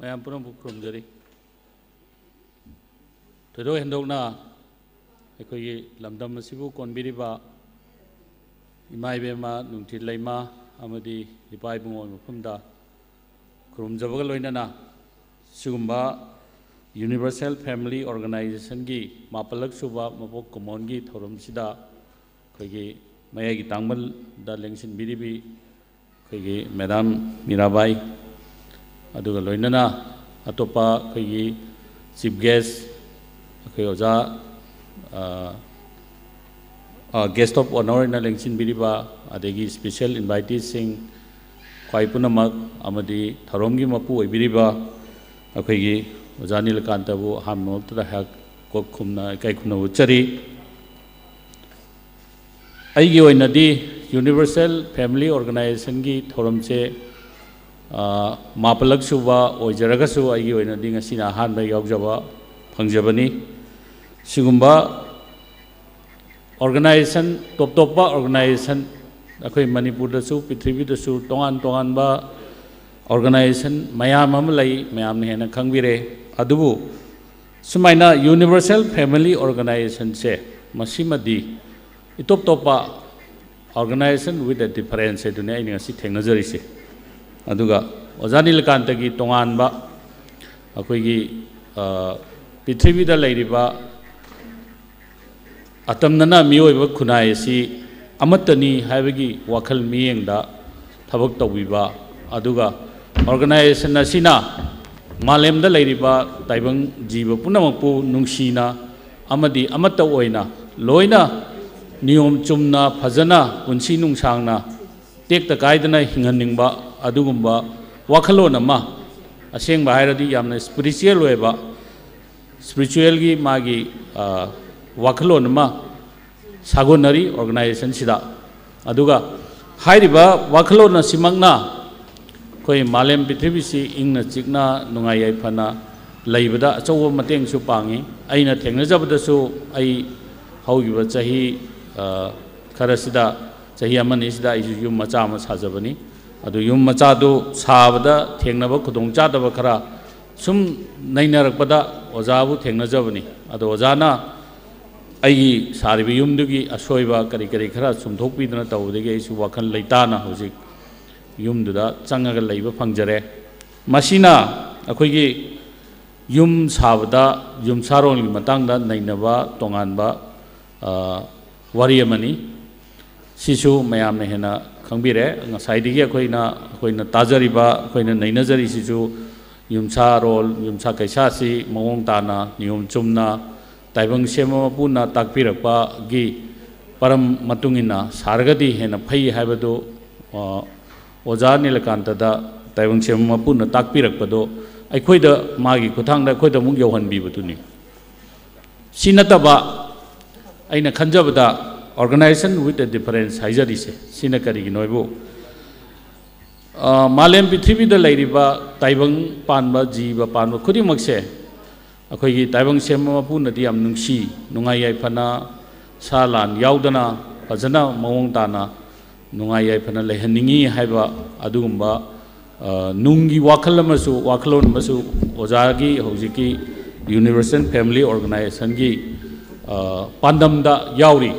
ꯃꯌꯥꯝ ꯄꯨꯝꯅꯃꯛꯄꯨ ꯈꯨꯔꯨꯝꯖꯔꯤ꯫ ꯊꯣꯏꯗꯣꯛ ꯍꯦꯟꯗꯣꯛꯅ ꯑꯩꯈꯣꯏꯒꯤ ꯂꯝꯗꯝ ꯑꯁꯤꯕꯨ ꯀꯣꯟꯕꯤꯔꯤꯕ ꯏꯃꯥ ꯏꯕꯦꯝꯃ, ꯅꯨꯡꯊꯤꯜ ꯂꯩꯃ ꯑꯃꯗꯤ ꯏꯄꯥ ꯏꯕꯨꯡꯉꯣ ꯃꯐꯝꯗ ꯈꯨꯔꯨꯝꯖꯕꯒ ꯂꯣꯏꯅꯅ, ꯁꯤꯒꯨꯝꯕ Universal Family Organizationꯒꯤ ꯃꯥꯄꯜꯂꯛ ꯁꯨꯕ ꯃꯄꯣꯛ ꯀꯨꯝꯑꯣꯟꯒꯤ ꯊꯧꯔꯝꯁꯤꯗ ꯑꯩꯈꯣꯏꯒꯤ ꯃꯌꯥꯏꯒꯤ ꯇꯥꯡꯕꯜꯗ ꯂꯦꯡꯁꯤꯟꯕꯤꯔꯤꯕꯤ ꯑꯩꯈꯣꯏꯒꯤ ꯃꯦꯗꯥꯝ ꯃꯤꯔꯥꯕꯥꯏ, ꯑꯗꯨꯒ ꯂꯣꯏꯅꯅ ꯑꯇꯣꯞꯄ ꯑꯩꯈꯣꯏꯒꯤ chief guest, ꯑꯩꯈꯣꯏ ꯑꯣꯖꯥ, ꯑ, ꯑ, guest of honour ꯑꯣꯏꯅ ꯂꯦꯡꯁꯤꯟꯕꯤꯔꯤꯕ, ꯑꯗꯒꯤ special inviteeꯁꯤꯡ, ꯈ꯭ꯋꯥꯏ ꯄꯨꯝꯅꯃꯛ, ꯑꯃꯗꯤ ꯊꯧꯔꯝꯒꯤ ꯃꯄꯨ ꯑꯣꯏꯕꯤꯔꯤꯕ ꯑꯩꯈꯣꯏꯒꯤ ꯑꯣꯖꯥ ꯅꯤꯂꯀꯥꯟꯇꯕꯨ ꯑꯍꯥꯟꯕ ꯃꯛꯇꯗ ꯑꯩꯍꯥꯛ ꯀꯣꯛ ꯈꯨꯝꯅ ꯏꯀꯥꯏ ꯈꯨꯝꯅꯕ ꯎꯠꯆꯔꯤ꯫ ꯑꯩꯒꯤ ꯑꯣꯏꯅꯗꯤ Universal Family Organizationꯒꯤ ꯊꯧꯔꯝꯁꯦ, ꯑ, ꯃꯥꯄꯜꯂꯛ ꯁꯨꯕ ꯑꯣꯏꯖꯔꯒꯁꯨ, ꯑꯩꯒꯤ ꯑꯣꯏꯅꯗꯤ ꯉꯁꯤꯅ ꯑꯍꯥꯟꯕ ꯌꯥꯎꯖꯕ ꯐꯪꯖꯕꯅꯤ꯫ ꯁꯤꯒꯨꯝꯕ organization, ꯇꯣꯞ ꯇꯣꯞꯄ organization, ꯑꯩꯈꯣꯏ ꯃꯅꯤꯄꯨꯔꯗꯁꯨ, ꯄ꯭ꯔꯤꯊꯤꯕꯤꯗꯁꯨ ꯇꯣꯉꯥꯟ ꯇꯣꯉꯥꯟꯕ organization ꯃꯌꯥꯝ ꯑꯃ ꯂꯩ, ꯃꯌꯥꯝꯅ ꯍꯦꯟꯅ ꯈꯪꯕꯤꯔꯦ꯫ ꯑꯗꯨꯕꯨ ꯁꯨꯃꯥꯏꯅ Universal Family Organizationꯁꯦ, ꯃꯁꯤꯃꯗꯤ ꯏꯇꯣꯞ ꯇꯣꯞꯄ organization with a difference ꯍꯥꯏꯗꯨꯅꯤ ꯑꯩꯅ ꯉꯁꯤ ꯊꯦꯡꯅꯖꯔꯤꯁꯦ꯫ ꯑꯗꯨꯒ ꯑꯣꯖꯥ ꯅꯤꯂꯀꯥꯟꯇꯒꯤ ꯇꯣꯉꯥꯟꯕ ꯑꯩꯈꯣꯏꯒꯤ, ꯑ, ꯄ꯭ꯔꯤꯊꯤꯕꯤꯗ ꯂꯩꯔꯤꯕ ꯑꯇꯝꯅꯅ ꯃꯤꯑꯣꯏꯕ ꯈꯨꯟꯅꯥꯏ ꯑꯁꯤ ꯑꯃꯠꯇꯅꯤ ꯍꯥꯏꯕꯒꯤ ꯋꯥꯈꯜ ꯃꯤꯠꯌꯦꯡꯗ ꯊꯕꯛ ꯇꯧꯕꯤꯕ, ꯑꯗꯨꯒ organization ꯑꯁꯤꯅ ꯃꯥꯂꯦꯝꯗ ꯂꯩꯔꯤꯕ ꯇꯥꯏꯕꯪ ꯖꯤꯕ ꯄꯨꯝꯅꯃꯛꯄꯨ ꯅꯨꯡꯁꯤꯅ ꯑꯃꯗꯤ ꯑꯃꯠꯇ ꯑꯣꯏꯅ ꯂꯣꯏꯅ ꯅꯤꯌꯣꯝ ꯆꯨꯝꯅ ꯐꯖꯅ ꯄꯨꯟꯁꯤ ꯅꯨꯡꯁꯥꯡꯅ ꯇꯦꯛꯇ ꯀꯥꯏꯗꯅ ꯍꯤꯡꯍꯟꯅꯤꯡꯕ ꯑꯗꯨꯒꯨꯝꯕ ꯋꯥꯈꯜꯂꯣꯟ ꯑꯃ, ꯑꯁꯦꯡꯕ ꯍꯥꯏꯔꯗꯤ ꯌꯥꯝꯅ spiritual ꯑꯣꯏꯕ, spiritualꯒꯤ ꯃꯥꯒꯤ, ꯑ, ꯋꯥꯈꯜꯂꯣꯟ ꯑꯃ ꯁꯥꯒꯣꯟꯅꯔꯤ organizationꯁꯤꯗ꯫ ꯑꯗꯨꯒ ꯍꯥꯏꯔꯤꯕ ꯋꯥꯈꯜꯂꯣꯟ ꯑꯁꯤꯃꯛꯅ ꯑꯩꯈꯣꯏ ꯃꯥꯂꯦꯝ ꯄ꯭ꯔꯤꯊꯤꯕꯤꯁꯤ ꯏꯪꯅ ꯆꯤꯛꯅ ꯅꯨꯡꯉꯥꯏ ꯌꯥꯏꯐꯅ ꯂꯩꯕꯗ ꯑꯆꯧꯕ ꯃꯇꯦꯡꯁꯨ ꯄꯥꯡꯉꯤ꯫ ꯑꯩꯅ ꯊꯦꯡꯅꯖꯕꯗꯁꯨ, ꯑꯩ ꯍꯧꯈꯤꯕ ꯆꯍꯤ, ꯑ, ꯈꯔꯁꯤꯗ, ꯆꯍꯤ ꯑꯃꯅꯤꯁꯤꯗ ꯑꯩꯁꯨ ꯌꯨꯝ ꯃꯆꯥ ꯑꯃ ꯁꯥꯖꯕꯅꯤ꯫ ꯑꯗꯨ ꯌꯨꯝ ꯃꯆꯥꯗꯨ ꯁꯥꯕꯗ ꯊꯦꯡꯅꯕ ꯈꯨꯗꯣꯡꯆꯥꯗꯕ ꯈꯔ ꯁꯨꯝ ꯅꯩꯅꯔꯛꯄꯗ ꯑꯣꯖꯥꯕꯨ ꯊꯦꯡꯅꯖꯕꯅꯤ꯫ ꯑꯗꯣ ꯑꯣꯖꯥꯅ ꯑꯩꯒꯤ ꯁꯥꯔꯤꯕ ꯌꯨꯝꯗꯨꯒꯤ ꯑꯁꯣꯏꯕ ꯀꯔꯤ ꯀꯔꯤ ꯈꯔ ꯆꯨꯝꯊꯣꯛꯄꯤꯗꯅ ꯇꯧꯕꯗꯒꯤ ꯑꯩꯁꯨ ꯋꯥꯈꯜ ꯂꯩꯇꯥꯅ ꯍꯧꯖꯤꯛ ꯌꯨꯝꯗꯨꯗ ꯆꯪꯉꯒ ꯂꯩꯕ ꯐꯪꯖꯔꯦ꯫ ꯃꯁꯤꯅ ꯑꯩꯈꯣꯏꯒꯤ ꯌꯨꯝ ꯁꯥꯕꯗ ꯌꯨꯝꯁꯥꯔꯣꯜꯒꯤ ꯃꯇꯥꯡꯗ ꯅꯩꯅꯕ ꯇꯣꯉꯥꯟꯕ, ꯑ, ꯋꯥꯔꯤ ꯑꯃꯅꯤ꯫ ꯁꯤꯁꯨ ꯃꯌꯥꯝꯅ ꯍꯦꯟꯅ ꯈꯪꯕꯤꯔꯦ꯫ ꯉꯁꯥꯏꯗꯒꯤ ꯑꯩꯈꯣꯏꯅ, ꯑꯩꯈꯣꯏꯅ ꯇꯥꯖꯔꯤꯕ, ꯑꯩꯈꯣꯏꯅ ꯅꯩꯅꯖꯔꯤꯁꯤꯁꯨ ꯌꯨꯝꯁꯥꯔꯣꯜ, ꯌꯨꯝꯁꯥ ꯀꯩꯁꯥꯁꯤ ꯃꯑꯣꯡ ꯇꯥꯅ, ꯅꯤꯌꯣꯝ ꯆꯨꯝꯅ, ꯇꯥꯏꯕꯪ ꯁꯦꯝꯕ ꯃꯄꯨꯅ ꯇꯥꯛꯄꯤꯔꯛꯄꯒꯤ ꯄꯔꯝ ꯃꯇꯨꯡ ꯏꯟꯅ ꯁꯥꯔꯒꯗꯤ ꯍꯦꯟꯅ ꯐꯩ ꯍꯥꯏꯕꯗꯨ, ꯑ, ꯑꯣꯖꯥ ꯅꯤꯂꯀꯥꯟꯇꯗ ꯇꯥꯏꯕꯪ ꯁꯦꯝꯕ ꯃꯄꯨꯅ ꯇꯥꯛꯄꯤꯔꯛꯄꯗꯨ ꯑꯩꯈꯣꯏꯗ ꯃꯥꯒꯤ ꯈꯨꯠꯊꯥꯡꯗ ꯑꯩꯈꯣꯏꯗ ꯑꯃꯨꯛ ꯌꯧꯍꯟꯕꯤꯕꯗꯨꯅꯤ꯫ ꯁꯤ ꯅꯠꯇꯕ ꯑꯩꯅ ꯈꯟꯖꯕꯗ organization with a difference ꯍꯥꯏꯖꯔꯤꯁꯦ ꯁꯤꯅ ꯀꯔꯤꯒꯤꯅꯣ ꯍꯥꯏꯕꯨ, ꯑ, ꯃꯥꯂꯦꯝ ꯄ꯭ꯔꯤꯊꯤꯕꯤꯗ ꯂꯩꯔꯤꯕ ꯇꯥꯏꯕꯪ ꯄꯥꯟꯕ, ꯖꯤꯕ ꯄꯥꯟꯕ ꯈꯨꯗꯤꯡꯃꯛꯁꯦ ꯑꯩꯈꯣꯏꯒꯤ ꯇꯥꯏꯕꯪ ꯁꯦꯝꯕ ꯃꯄꯨꯅꯗꯤ ꯌꯥꯝ ꯅꯨꯡꯁꯤ, ꯅꯨꯡꯉꯥꯏ ꯌꯥꯏꯐꯅ ꯁꯥ ꯂꯥꯟ ꯌꯥꯎꯗꯅ ꯐꯖꯅ ꯃꯑꯣꯡ ꯇꯥꯅ ꯅꯨꯡꯉꯥꯏ ꯌꯥꯏꯐꯅ ꯂꯩꯍꯟꯅꯤꯡꯉꯤ ꯍꯥꯏꯕ ꯑꯗꯨꯒꯨꯝꯕ, ꯑ, ꯅꯨꯡꯒꯤ ꯋꯥꯈꯜ ꯑꯃꯁꯨ, ꯋꯥꯈꯜꯂꯣꯟ ꯑꯃꯁꯨ ꯑꯣꯖꯥꯒꯤ ꯍꯧꯖꯤꯛꯀꯤ Universal Family Organizationꯒꯤ, ꯑ, ꯄꯥꯟꯗꯝꯗ ꯌꯥꯎꯔꯤ꯫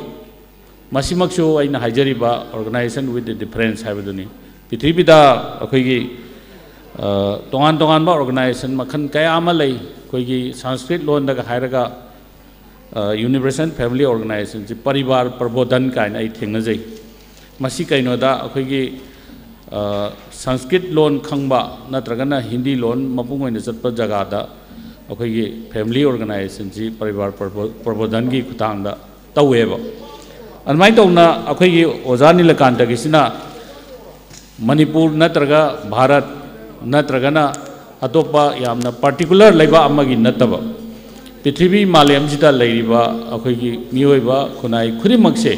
ꯃꯁꯤꯃꯛꯁꯨ ꯑꯩꯅ ꯍꯥꯏꯖꯔꯤꯕ organization with a difference ꯍꯥꯏꯕꯗꯨꯅꯤ꯫ ꯄ꯭ꯔꯤꯊꯤꯕꯤꯗ ꯑꯩꯈꯣꯏꯒꯤ, ꯑ, ꯇꯣꯉꯥꯟ ꯇꯣꯉꯥꯟꯕ organization ꯃꯈꯜ ꯀꯌꯥ ꯑꯃ ꯂꯩ꯫ ꯑꯩꯈꯣꯏꯒꯤ ꯁꯪꯁꯀ꯭ꯔꯤꯠ ꯂꯣꯟꯗꯒ ꯍꯥꯏꯔꯒ, ꯑ, Universal Family Organizationꯁꯤ ꯄꯔꯤꯕꯥꯔ ꯄ꯭ꯔꯕꯣꯙꯟ ꯀꯥꯏꯅ ꯑꯩ ꯊꯦꯡꯅꯖꯩ꯫ ꯃꯁꯤ ꯀꯩꯅꯣꯗ ꯑꯩꯈꯣꯏꯒꯤ, ꯑ, ꯁꯪꯁꯀ꯭ꯔꯤꯠ ꯂꯣꯟ ꯈꯪꯕ ꯅꯠꯇ꯭ꯔꯒꯅ ꯍꯤꯟꯗꯤ ꯂꯣꯟ ꯃꯄꯨꯡ ꯑꯣꯏꯅ ꯆꯠꯄ ꯖꯒꯥꯗ ꯑꯩꯈꯣꯏꯒꯤ family organizationꯁꯤ ꯄꯔꯤꯕꯥꯔ ꯄ꯭ꯔꯕꯣ-, ꯄ꯭ꯔꯕꯣꯙꯟꯒꯤ ꯈꯨꯠꯊꯥꯡꯗ ꯇꯧꯋꯦꯕ꯫ ꯑꯗꯨꯃꯥꯏꯅ ꯇꯧꯅ ꯑꯩꯈꯣꯏꯒꯤ ꯑꯣꯖꯥ ꯅꯤꯂꯀꯥꯟꯇꯒꯤꯁꯤꯅ ꯃꯅꯤꯄꯨꯔ ꯅꯠꯇ꯭ꯔꯒ ꯚꯥꯔꯠ ꯅꯠꯇ꯭ꯔꯒꯅ ꯑꯇꯣꯞꯄ ꯌꯥꯝꯅ particular ꯂꯩꯕꯥꯛ ꯑꯃꯒꯤ ꯅꯠꯇꯕ, ꯄ꯭ꯔꯤꯊꯤꯕꯤ ꯃꯥꯂꯦꯝꯁꯤꯗ ꯂꯩꯔꯤꯕ ꯑꯩꯈꯣꯏꯒꯤ ꯃꯤꯑꯣꯏꯕ ꯈꯨꯟꯅꯥꯏ ꯈꯨꯗꯤꯡꯃꯛꯁꯦ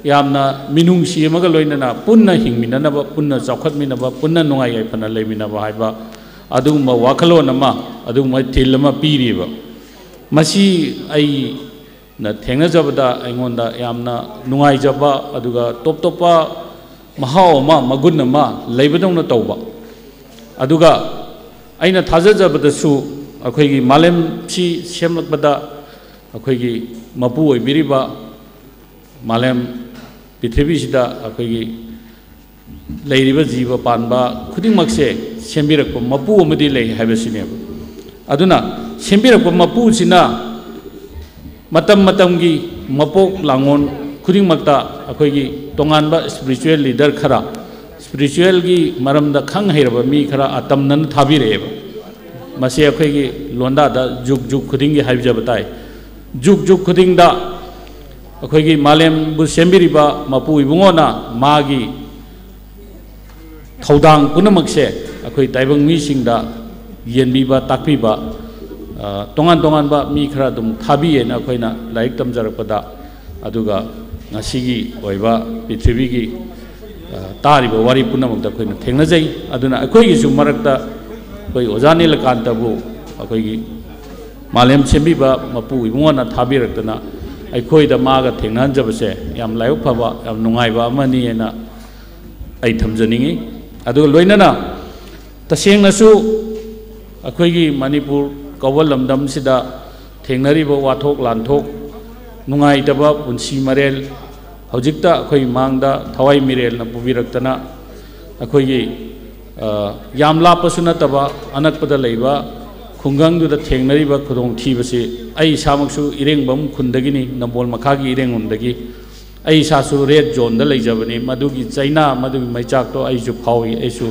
ꯌꯥꯝꯅ ꯃꯤꯅꯨꯡꯁꯤ ꯑꯃꯒ ꯂꯣꯏꯅꯅ ꯄꯨꯟꯅ ꯍꯤꯡꯃꯤꯟꯅꯅꯕ, ꯄꯨꯟꯅ ꯆꯥꯎꯈꯠꯃꯤꯟꯅꯕ, ꯄꯨꯟꯅ ꯅꯨꯡꯉꯥꯏ ꯌꯥꯏꯐꯅ ꯂꯩꯃꯤꯟꯅꯕ ꯍꯥꯏꯕ ꯑꯗꯨꯒꯨꯝꯕ ꯋꯥꯈꯜꯂꯣꯟ ꯑꯃ, ꯑꯗꯨꯒꯨꯝꯕ ꯏꯊꯤꯜ ꯑꯃ ꯄꯤꯔꯤꯕ꯫ ꯃꯁꯤ ꯑꯩꯅ ꯊꯦꯡꯅꯖꯕꯗ ꯑꯩꯉꯣꯟꯗ ꯌꯥꯝꯅ ꯅꯨꯡꯉꯥꯏꯖꯕ, ꯑꯗꯨꯒ ꯇꯣꯞ ꯇꯣꯞꯄ ꯃꯍꯥꯎ ꯑꯃ, ꯃꯒꯨꯟ ꯑꯃ ꯂꯩꯕꯗꯧꯅ ꯇꯧꯕ꯫ ꯑꯗꯨꯒ ꯑꯩꯅ ꯊꯥꯖꯖꯕꯗꯁꯨ ꯑꯩꯈꯣꯏꯒꯤ ꯃꯥꯂꯦꯝꯁꯤ ꯁꯦꯝꯂꯛꯄꯗ ꯑꯩꯈꯣꯏꯒꯤ ꯃꯄꯨ ꯑꯣꯏꯕꯤꯔꯤꯕ ꯃꯥꯂꯦꯝ ꯄ꯭ꯔꯤꯊꯤꯕꯤꯁꯤꯗ ꯑꯩꯈꯣꯏꯒꯤ ꯂꯩꯔꯤꯕ ꯖꯤꯕ ꯄꯥꯟꯕ ꯈꯨꯗꯤꯡꯃꯛꯁꯦ ꯁꯦꯝꯕꯤꯔꯛꯄ ꯃꯄꯨ ꯑꯃꯗꯤ ꯂꯩ ꯍꯥꯏꯕꯁꯤꯅꯦꯕ꯫ ꯑꯗꯨꯅ ꯁꯦꯝꯕꯤꯔꯛꯄ ꯃꯄꯨꯁꯤꯅ ꯃꯇꯝ ꯃꯇꯝꯒꯤ ꯃꯄꯣꯛ ꯂꯥꯡꯉꯣꯟ ꯈꯨꯗꯤꯡꯃꯛꯇ ꯑꯩꯈꯣꯏꯒꯤ ꯇꯣꯉꯥꯟꯕ spiritual leader ꯈꯔ, spiritualꯒꯤ ꯃꯔꯝꯗ ꯈꯪ ꯍꯩꯔꯕ ꯃꯤ ꯈꯔ ꯑꯇꯝꯅꯅ ꯊꯥꯕꯤꯔꯛꯑꯦꯕ꯫ ꯃꯁꯤ ꯑꯩꯈꯣꯏꯒꯤ ꯂꯣꯟꯗꯥꯗ ꯖꯨꯒ ꯖꯨꯒ ꯈꯨꯗꯤꯡꯒꯤ ꯍꯥꯏꯖꯕ ꯇꯥꯏ꯫ ꯖꯨꯒ ꯖꯨꯒ ꯈꯨꯗꯤꯡꯗ ꯑꯩꯈꯣꯏꯒꯤ ꯃꯥꯂꯦꯝꯕꯨ ꯁꯦꯝꯕꯤꯔꯤꯕ ꯃꯄꯨ ꯏꯕꯨꯡꯉꯣꯅ ꯃꯥꯒꯤ ꯊꯧꯗꯥꯡ ꯄꯨꯝꯅꯃꯛꯁꯦ ꯑꯩꯈꯣꯏ ꯇꯥꯏꯕꯪ ꯃꯤꯁꯤꯡꯗ ꯌꯦꯟꯕꯤꯕ, ꯇꯥꯛꯄꯤꯕ, ꯑ, ꯇꯣꯉꯥꯟ ꯇꯣꯉꯥꯟꯕ ꯃꯤ ꯈꯔ ꯑꯗꯨꯝ ꯊꯥꯕꯤꯌꯦꯅ ꯑꯩꯈꯣꯏꯅ ꯂꯥꯏꯔꯤꯛ ꯇꯝꯖꯔꯛꯄꯗ, ꯑꯗꯨꯒ ꯉꯁꯤꯒꯤ ꯑꯣꯏꯕ ꯄ꯭ꯔꯤꯊꯤꯕꯤꯒꯤ, ꯑ, ꯇꯥꯔꯤꯕ ꯋꯥꯔꯤ ꯄꯨꯝꯅꯃꯛꯇ ꯑꯩꯈꯣꯏꯅ ꯊꯦꯡꯅꯖꯩ꯫ ꯑꯗꯨꯅ ꯑꯩꯈꯣꯏꯒꯤꯁꯨ ꯃꯔꯛꯇ ꯑꯩꯈꯣꯏ ꯑꯣꯖꯥ ꯅꯤꯂꯀꯥꯟꯇꯕꯨ ꯑꯩꯈꯣꯏꯒꯤ ꯃꯥꯂꯦꯝ ꯁꯦꯝꯕꯤꯕ ꯃꯄꯨ ꯏꯕꯨꯡꯉꯣꯅ ꯊꯥꯕꯤꯔꯛꯇꯅ ꯑꯩꯈꯣꯏꯗ ꯃꯥꯒ ꯊꯦꯡꯅꯍꯟꯖꯕꯁꯦ ꯌꯥꯝ ꯂꯥꯏꯕꯛ ꯐꯕ, ꯌꯥꯝ ꯅꯨꯡꯉꯥꯏꯕ ꯑꯃꯅꯤ ꯍꯥꯏꯅ ꯑꯩ ꯊꯝꯖꯅꯤꯡꯉꯤ꯫ ꯑꯗꯨꯒ ꯂꯣꯏꯅꯅ ꯇꯁꯦꯡꯅꯁꯨ ꯑꯩꯈꯣꯏꯒꯤ ꯃꯅꯤꯄꯨꯔ ꯀꯧꯕ ꯂꯝꯗꯝꯁꯤꯗ ꯊꯦꯡꯅꯔꯤꯕ ꯋꯥꯊꯣꯛ ꯂꯥꯟꯊꯣꯛ, ꯅꯨꯡꯉꯥꯏꯇꯕ ꯄꯨꯟꯁꯤ ꯃꯔꯦꯜ, ꯍꯧꯖꯤꯛꯇ ꯑꯩꯈꯣꯏ ꯃꯥꯡꯗ ꯊꯋꯥꯏ ꯃꯤꯔꯦꯜꯅ ꯄꯨꯕꯤꯔꯛꯇꯅ ꯑꯩꯈꯣꯏꯒꯤ, ꯑ, ꯌꯥꯝ ꯂꯥꯞꯄꯁꯨ ꯅꯠꯇꯕ ꯑꯅꯛꯄꯗ ꯂꯩꯕ ꯈꯨꯡꯒꯪꯗꯨꯗ ꯊꯦꯡꯅꯔꯤꯕ ꯈꯨꯗꯣꯡꯊꯤꯕꯁꯤ, ꯑꯩ ꯏꯁꯥꯃꯛꯁꯨ ꯏꯔꯦꯡꯕꯝ ꯈꯨꯟꯗꯒꯤꯅꯤ, ꯅꯝꯕꯣꯜ ꯃꯈꯥꯒꯤ ꯏꯔꯦꯡꯕꯝꯗꯒꯤ꯫ ꯑꯩ ꯏꯁꯥꯁꯨ red zoneꯗ ꯂꯩꯖꯕꯅꯤ꯫ ꯃꯗꯨꯒꯤ ꯆꯩꯅꯥ, ꯃꯗꯨꯒꯤ ꯃꯩꯆꯥꯛꯇꯣ ꯑꯩꯁꯨ ꯐꯥꯎꯏ꯫ ꯑꯩꯁꯨ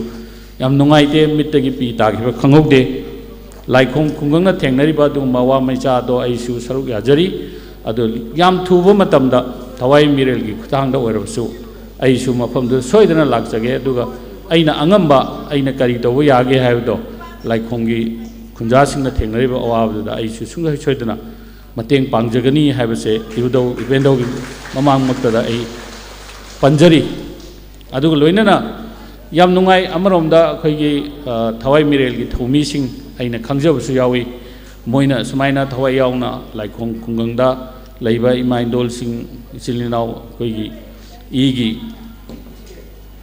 ꯌꯥꯝ ꯅꯨꯡꯉꯥꯏꯇꯦ, ꯃꯤꯠꯇꯒꯤ ꯄꯤ ꯇꯥꯈꯤꯕ ꯈꯪꯍꯧꯗꯦ꯫ ꯂꯥꯏꯈꯣꯡ ꯈꯨꯡꯒꯪꯅ ꯊꯦꯡꯅꯔꯤꯕ ꯑꯗꯨꯒꯨꯝꯕ ꯑꯋꯥ ꯃꯩꯆꯥꯗꯣ ꯑꯩꯁꯨ ꯁꯔꯨꯛ ꯌꯥꯖꯔꯤ꯫ ꯑꯗꯨ ꯌꯥꯝ ꯊꯨꯕ ꯃꯇꯝꯗ ꯊꯋꯥꯏ ꯃꯤꯔꯦꯜꯒꯤ ꯈꯨꯠꯊꯥꯡꯗ ꯑꯣꯏꯔꯕꯁꯨ ꯑꯩꯁꯨ ꯃꯐꯝꯗꯨꯗ ꯁꯣꯏꯗꯅ ꯂꯥꯛꯆꯒꯦ꯫ ꯑꯗꯨꯒ ꯑꯩꯅ ꯑꯉꯝꯕ, ꯑꯩꯅ ꯀꯔꯤ ꯇꯧꯕ ꯌꯥꯒꯦ ꯍꯥꯏꯕꯗꯣ, ꯂꯥꯏꯈꯣꯡꯒꯤ ꯈꯨꯟꯖꯥꯁꯤꯡꯅ ꯊꯦꯡꯅꯔꯤꯕ ꯑꯋꯥꯕꯗꯨꯗ ꯑꯩꯁꯨ ꯁꯨꯡꯁꯣꯏ ꯁꯣꯏꯗꯅ ꯃꯇꯦꯡ ꯄꯥꯡꯖꯒꯅꯤ ꯍꯥꯏꯕꯁꯦ ꯏꯕꯨꯙꯧ ꯏꯄꯦꯟꯙꯧꯒꯤ ꯃꯃꯥꯡꯃꯛꯇꯗ ꯑꯩ ꯄꯟꯖꯔꯤ꯫ ꯑꯗꯨꯒ ꯂꯣꯏꯅꯅ ꯌꯥꯝ ꯅꯨꯡꯉꯥꯏ, ꯑꯃꯔꯣꯝꯗ ꯑꯩꯈꯣꯏꯒꯤ, ꯑ, ꯊꯋꯥꯏ ꯃꯤꯔꯦꯜꯒꯤ ꯊꯧꯃꯤꯁꯤꯡ ꯑꯩꯅ ꯈꯪꯖꯕꯁꯨ ꯌꯥꯎꯏ꯫ ꯃꯣꯏꯅ ꯁꯨꯃꯥꯏꯅ ꯊꯋꯥꯏ ꯌꯥꯎꯅ ꯂꯥꯏꯈꯣꯡ ꯈꯨꯡꯒꯪꯗ ꯂꯩꯕ ꯏꯃꯥ ꯏꯟꯗꯣꯜꯁꯤꯡ, ꯏꯆꯤꯜ ꯏꯅꯥꯎ, ꯑꯩꯈꯣꯏꯒꯤ ꯏꯒꯤ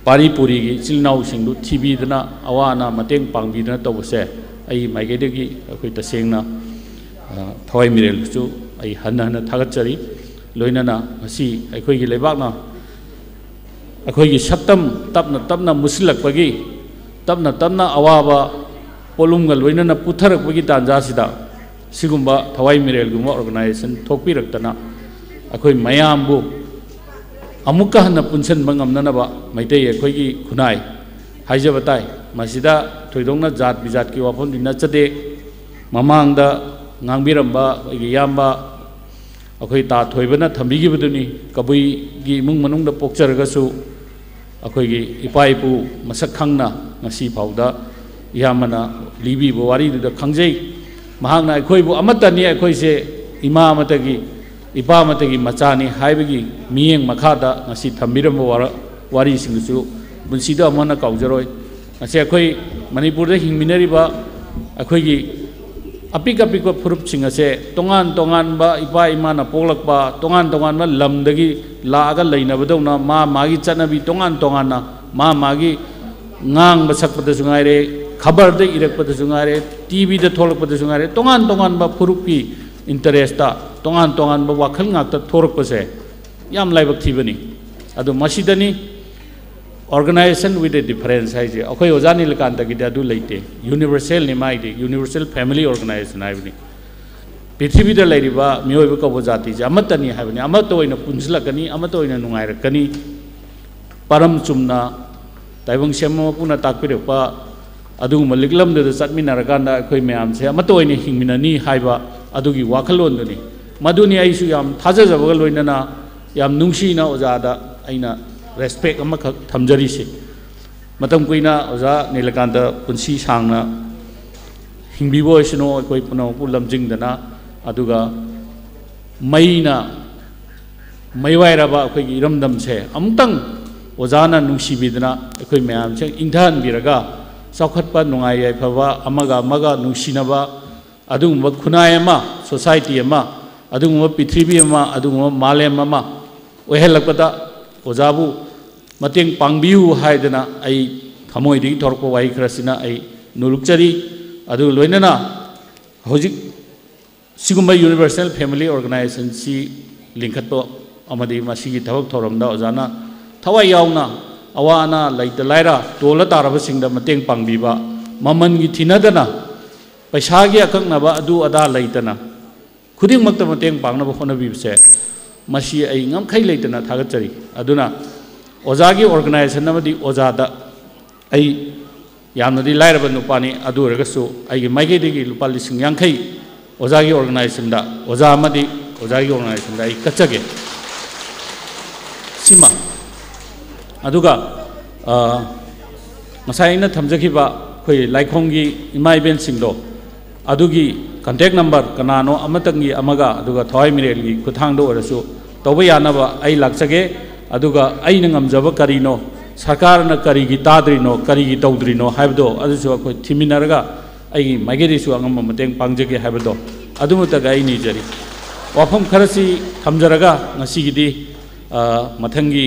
ꯄꯥꯔꯤ ꯄꯨꯔꯤꯒꯤ ꯏꯆꯤꯜ ꯏꯅꯥꯎꯁꯤꯡꯗꯨ ꯊꯤꯕꯤꯗꯅ, ꯑꯋꯥ ꯑꯅꯥ ꯃꯇꯦꯡ ꯄꯥꯡꯕꯤꯗꯅ ꯇꯧꯕꯁꯦ ꯑꯩ ꯃꯥꯏꯀꯩꯗꯒꯤ ꯑꯩꯈꯣꯏ ꯇꯁꯦꯡꯅ, ꯑ, ꯊꯋꯥꯏ ꯃꯤꯔꯦꯜꯁꯨ ꯑꯩ ꯍꯟꯅ ꯍꯟꯅ ꯊꯥꯒꯠꯆꯔꯤ꯫ ꯂꯣꯏꯅꯅ ꯉꯁꯤ ꯑꯩꯈꯣꯏꯒꯤ ꯂꯩꯕꯥꯛꯅ ꯑꯩꯈꯣꯏꯒꯤ ꯁꯛꯇꯝ ꯇꯞꯅ ꯇꯞꯅ ꯃꯨꯁꯤꯜꯂꯛꯄꯒꯤ, ꯇꯞꯅ ꯇꯞꯅ ꯑꯋꯥꯕ ꯄꯣꯠꯂꯨꯝꯒ ꯂꯣꯏꯅꯅ ꯄꯨꯊꯔꯛꯄꯒꯤ ꯇꯥꯟꯖꯥꯁꯤꯗ ꯁꯤꯒꯨꯝꯕ ꯊꯋꯥꯏ ꯃꯤꯔꯦꯜꯒꯨꯝꯕ organization ꯊꯣꯛꯄꯤꯔꯛꯇꯅ ꯑꯩꯈꯣꯏ ꯃꯌꯥꯝꯕꯨ ꯑꯃꯨꯛꯀ ꯍꯟꯅ ꯄꯨꯟꯁꯤꯟꯕ ꯉꯝꯅꯅꯕ ꯃꯩꯇꯩ ꯑꯩꯈꯣꯏꯒꯤ ꯈꯨꯟꯅꯥꯏ ꯍꯥꯏꯖꯕ ꯇꯥꯏ꯫ ꯃꯁꯤꯗ ꯊꯣꯏꯗꯣꯛꯅ ꯖꯥꯠ ꯕꯤꯖꯥꯠꯀꯤ ꯋꯥꯐꯝꯗꯤ ꯅꯠꯆꯗꯦ꯫ ꯃꯃꯥꯡꯗ ꯉꯥꯡꯕꯤꯔꯝꯕ ꯑꯩꯒꯤ ꯏꯌꯥꯝꯕ, ꯑꯩꯈꯣꯏ ꯇꯥ ꯊꯣꯏꯕꯅ ꯊꯝꯕꯤꯈꯤꯕꯗꯨꯅꯤ꯫ ꯀꯕꯨꯏꯒꯤ ꯏꯃꯨꯡ ꯃꯅꯨꯡꯗ ꯄꯣꯛꯆꯔꯒꯁꯨ ꯑꯩꯈꯣꯏꯒꯤ ꯏꯄꯥ ꯏꯄꯨ ꯃꯁꯛ ꯈꯪꯅ ꯉꯁꯤ ꯐꯥꯎꯗ ꯏꯌꯥꯝꯕꯅ ꯂꯤꯕꯤꯕ ꯋꯥꯔꯤꯗꯨꯗ ꯈꯪꯖꯩ꯫ ꯃꯍꯥꯛꯅ ꯑꯩꯈꯣꯏꯕꯨ ꯑꯃꯠꯇꯅꯤ, ꯑꯩꯈꯣꯏꯁꯦ ꯏꯃꯥ ꯑꯃꯠꯇꯒꯤ, ꯏꯄꯥ ꯑꯃꯠꯇꯒꯤ ꯃꯆꯥꯅꯤ ꯍꯥꯏꯕꯒꯤ ꯃꯤꯠꯌꯦꯡ ꯃꯈꯥꯗ ꯉꯁꯤ ꯊꯝꯕꯤꯔꯝꯕ ꯋꯥꯔ-, ꯋꯥꯔꯤꯁꯤꯡꯗꯨꯁꯨ ꯄꯨꯟꯁꯤꯗ ꯑꯃꯨꯛ ꯍꯟꯅ ꯀꯥꯎꯖꯔꯣꯏ꯫ ꯉꯁꯤ ꯑꯩꯈꯣꯏ ꯃꯅꯤꯄꯨꯔꯗ ꯍꯤꯡꯃꯤꯟꯅꯔꯤꯕ ꯑꯩꯈꯣꯏꯒꯤ ꯑꯄꯤꯛ ꯑꯄꯤꯛꯄ ꯐꯨꯔꯨꯞꯁꯤꯡ ꯑꯁꯦ ꯇꯣꯉꯥꯟ ꯇꯣꯉꯥꯟꯕ ꯏꯄꯥ ꯏꯃꯥꯅ ꯄꯣꯛꯂꯛꯄ ꯇꯣꯉꯥꯟ ꯇꯣꯉꯥꯟꯕ ꯂꯝꯗꯒꯤ ꯂꯥꯛꯑꯒ ꯂꯩꯅꯕꯗꯧꯅ ꯃꯥ ꯃꯥꯒꯤ ꯆꯠꯅꯕꯤ ꯇꯣꯉꯥꯟ ꯇꯣꯉꯥꯟꯅ, ꯃꯥ ꯃꯥꯒꯤ ꯉꯥꯡꯕ ꯁꯛꯄꯗꯁꯨ ꯉꯥꯏꯔꯦ, ꯈꯕꯔꯗ ꯏꯔꯛꯄꯗꯁꯨ ꯉꯥꯏꯔꯦ, ꯇꯤꯚꯤꯗ ꯊꯣꯛꯂꯛꯄꯗꯁꯨ ꯉꯥꯏꯔꯦ, ꯇꯣꯉꯥꯟ ꯇꯣꯉꯥꯟꯕ ꯐꯨꯔꯨꯞꯀꯤ interest, ꯇꯣꯉꯥꯟ ꯇꯣꯉꯥꯟꯕ ꯋꯥꯈꯜ ꯉꯥꯛꯇ ꯊꯣꯔꯛꯄꯁꯦ ꯌꯥꯝ ꯂꯥꯏꯕꯛ ꯊꯤꯕꯅꯤ꯫ ꯑꯗꯨ ꯃꯁꯤꯗꯅꯤ organization with a difference ꯍꯥꯏꯁꯦ꯫ ꯑꯩꯈꯣꯏ ꯑꯣꯖꯥ ꯅꯤꯂꯀꯥꯟꯇꯒꯤꯗꯤ ꯑꯗꯨ ꯂꯩꯇꯦ, universalꯅꯤ ꯃꯥꯏꯗꯤ, universal family organization ꯍꯥꯏꯕꯅꯤ꯫ ꯄ꯭ꯔꯤꯊꯤꯕꯤꯗ ꯂꯩꯔꯤꯕ ꯃꯤꯑꯣꯏꯕ ꯀꯧꯕ ꯖꯥꯇꯤꯁꯦ ꯑꯃꯠꯇꯅꯤ ꯍꯥꯏꯕꯅꯤ, ꯑꯃꯠꯇ ꯑꯣꯏꯅ ꯄꯨꯟꯁꯤꯜꯂꯛꯀꯅꯤ, ꯑꯃꯠꯇ ꯑꯣꯏꯅ ꯅꯨꯡꯉꯥꯏꯔꯛꯀꯅꯤ꯫ ꯄꯔꯝ ꯆꯨꯝꯅ ꯇꯥꯏꯕꯪ ꯁꯦꯝꯕ ꯃꯄꯨꯅ ꯇꯥꯛꯄꯤꯔꯛꯄ ꯑꯗꯨꯒꯨꯝꯕ ꯂꯤꯛꯂꯝꯗꯨꯗ ꯆꯠꯃꯤꯟꯅꯔꯀꯥꯟꯗ ꯑꯩꯈꯣꯏ ꯃꯌꯥꯝꯁꯦ ꯑꯃꯠꯇ ꯑꯣꯏꯅ ꯍꯤꯡꯃꯤꯟꯅꯅꯤ ꯍꯥꯏꯕ ꯑꯗꯨꯒꯤ ꯋꯥꯈꯜꯂꯣꯟꯗꯨꯅꯤ꯫ ꯃꯗꯨꯅꯤ ꯑꯩꯁꯨ ꯌꯥꯝ ꯊꯥꯖꯖꯕꯒ ꯂꯣꯏꯅꯅ ꯌꯥꯝ ꯅꯨꯡꯁꯤꯅ ꯑꯣꯖꯥꯗ ꯑꯩꯅ respect ꯑꯃꯈꯛ ꯊꯝꯖꯔꯤꯁꯦ꯫ ꯃꯇꯝ ꯀꯨꯏꯅ ꯑꯣꯖꯥ ꯅꯤꯂꯀꯥꯟꯇ ꯄꯨꯟꯁꯤ ꯁꯥꯡꯅ ꯍꯤꯡꯕꯤꯕ ꯑꯣꯏꯁꯅꯨ, ꯑꯩꯈꯣꯏ ꯄꯨꯝꯅꯃꯛꯄꯨ ꯂꯝꯖꯤꯡꯗꯅ꯫ ꯑꯗꯨꯒ ꯃꯩꯅ ꯃꯩꯋꯥꯏꯔꯕ ꯑꯩꯈꯣꯏꯒꯤ ꯏꯔꯝꯗꯝꯁꯦ ꯑꯃꯨꯛꯇꯪ ꯑꯣꯖꯥꯅ ꯅꯨꯡꯁꯤꯕꯤꯗꯅ ꯑꯩꯈꯣꯏ ꯃꯌꯥꯝꯁꯦ ꯏꯪꯊꯍꯟꯕꯤꯔꯒ ꯆꯥꯎꯈꯠꯄ, ꯅꯨꯡꯉꯥꯏ ꯌꯥꯏꯐꯕ, ꯑꯃꯒ ꯑꯃꯒ ꯅꯨꯡꯁꯤꯅꯕ, ꯑꯗꯨꯒꯨꯝꯕ ꯈꯨꯟꯅꯥꯏ ꯑꯃ, society ꯑꯃ, ꯑꯗꯨꯒꯨꯝꯕ ꯄ꯭ꯔꯤꯊꯤꯕꯤ ꯑꯃ, ꯑꯗꯨꯒꯨꯝꯕ ꯃꯥꯂꯦꯝ ꯑꯃ ꯑꯣꯏꯍꯜꯂꯛꯄꯗ ꯑꯣꯖꯥꯕꯨ ꯃꯇꯦꯡ ꯄꯥꯡꯕꯤꯌꯨ ꯍꯥꯏꯗꯅ ꯑꯩ ꯊꯃꯣꯏꯗꯒꯤ ꯊꯣꯔꯛꯄ ꯋꯥꯍꯩ ꯈꯔꯁꯤꯅ ꯑꯩ ꯅꯣꯜꯂꯨꯛꯆꯔꯤ꯫ ꯑꯗꯨꯒ ꯂꯣꯏꯅꯅ ꯍꯧꯖꯤꯛ ꯁꯤꯒꯨꯝꯕ universal family organizationꯁꯤ ꯂꯤꯡꯈꯠꯄ ꯑꯃꯗꯤ ꯃꯁꯤꯒꯤ ꯊꯕꯛ ꯊꯧꯔꯝꯗ ꯑꯣꯖꯥꯅ ꯊꯋꯥꯏ ꯌꯥꯎꯅ ꯑꯋꯥ ꯑꯅꯥ, ꯂꯩꯇ ꯂꯥꯏꯔ, ꯇꯣꯜꯂ ꯇꯥꯔꯕꯁꯤꯡꯗ ꯃꯇꯦꯡ ꯄꯥꯡꯕꯤꯕ, ꯃꯃꯜꯒꯤ ꯊꯤꯅꯗꯅ, ꯄꯩꯁꯥꯒꯤ ꯑꯀꯛꯅꯕ ꯑꯗꯨ ꯑꯗꯥ ꯂꯩꯇꯅ, ꯈꯨꯗꯤꯡꯃꯛꯇ ꯃꯇꯦꯡ ꯄꯥꯡꯅꯕ ꯍꯣꯠꯅꯕꯤꯕꯁꯦ, ꯃꯁꯤ ꯑꯩ ꯉꯝꯈꯩ ꯂꯩꯇꯅ ꯊꯥꯒꯠꯆꯔꯤ꯫ ꯑꯗꯨꯅ ꯑꯣꯖꯥꯒꯤ organization ꯑꯃꯗꯤ ꯑꯣꯖꯥꯗ ꯑꯩ ꯌꯥꯝꯅꯗꯤ ꯂꯥꯏꯔꯕ ꯅꯨꯄꯥꯅꯤ, ꯑꯗꯨ ꯑꯣꯏꯔꯒꯁꯨ ꯑꯩꯒꯤ ꯃꯥꯏꯀꯩꯗꯒꯤ ꯂꯨꯄꯥ ꯂꯤꯁꯤꯡ ꯌꯥꯡꯈꯩ ꯑꯣꯖꯥꯒꯤ organizationꯗ, ꯑꯣꯖꯥ ꯑꯃꯗꯤ ꯑꯣꯖꯥꯒꯤ organizationꯗ ꯑꯩ ꯀꯠꯆꯒꯦ꯫ ꯁꯤꯃ꯫ ꯑꯗꯨꯒ, ꯑ, ꯉꯁꯥꯏ ꯑꯩꯅ ꯊꯝꯖꯈꯤꯕ ꯑꯩꯈꯣꯏ ꯂꯥꯏꯈꯣꯡꯒꯤ ꯏꯃꯥ ꯏꯕꯦꯟꯁꯤꯡꯗꯣ, ꯑꯗꯨꯒꯤ contact number ꯀꯅꯥꯅꯣ ꯑꯃꯇꯪꯒꯤ ꯑꯃꯒ, ꯑꯗꯨꯒ ꯊꯋꯥꯏ ꯃꯤꯔꯦꯜꯒꯤ ꯈꯨꯠꯊꯥꯡꯗ ꯑꯣꯏꯔꯁꯨ ꯇꯧꯕ ꯌꯥꯅꯕ ꯑꯩ ꯂꯥꯛꯆꯒꯦ꯫ ꯑꯗꯨꯒ ꯑꯩꯅ ꯉꯝꯖꯕ ꯀꯔꯤꯅꯣ, ꯁꯔꯀꯥꯔꯅ ꯀꯔꯤꯒꯤ ꯇꯥꯗ꯭ꯔꯤꯅꯣ, ꯀꯔꯤꯒꯤ ꯇꯧꯗ꯭ꯔꯤꯅꯣ ꯍꯥꯏꯕꯗꯣ, ꯑꯗꯨꯁꯨ ꯑꯩꯈꯣꯏ ꯊꯤꯃꯤꯟꯅꯔꯒ ꯑꯩꯒꯤ ꯃꯥꯏꯀꯩꯗꯒꯤꯁꯨ ꯑꯉꯝꯕ ꯃꯇꯦꯡ ꯄꯥꯡꯖꯒꯦ ꯍꯥꯏꯕꯗꯣ, ꯑꯗꯨꯃꯛꯇꯒ ꯑꯩ ꯅꯤꯖꯔꯤ꯫ ꯋꯥꯐꯝ ꯈꯔꯁꯤ ꯊꯝꯖꯔꯒ ꯉꯁꯤꯒꯤꯗꯤ, ꯑ, ꯃꯊꯪꯒꯤ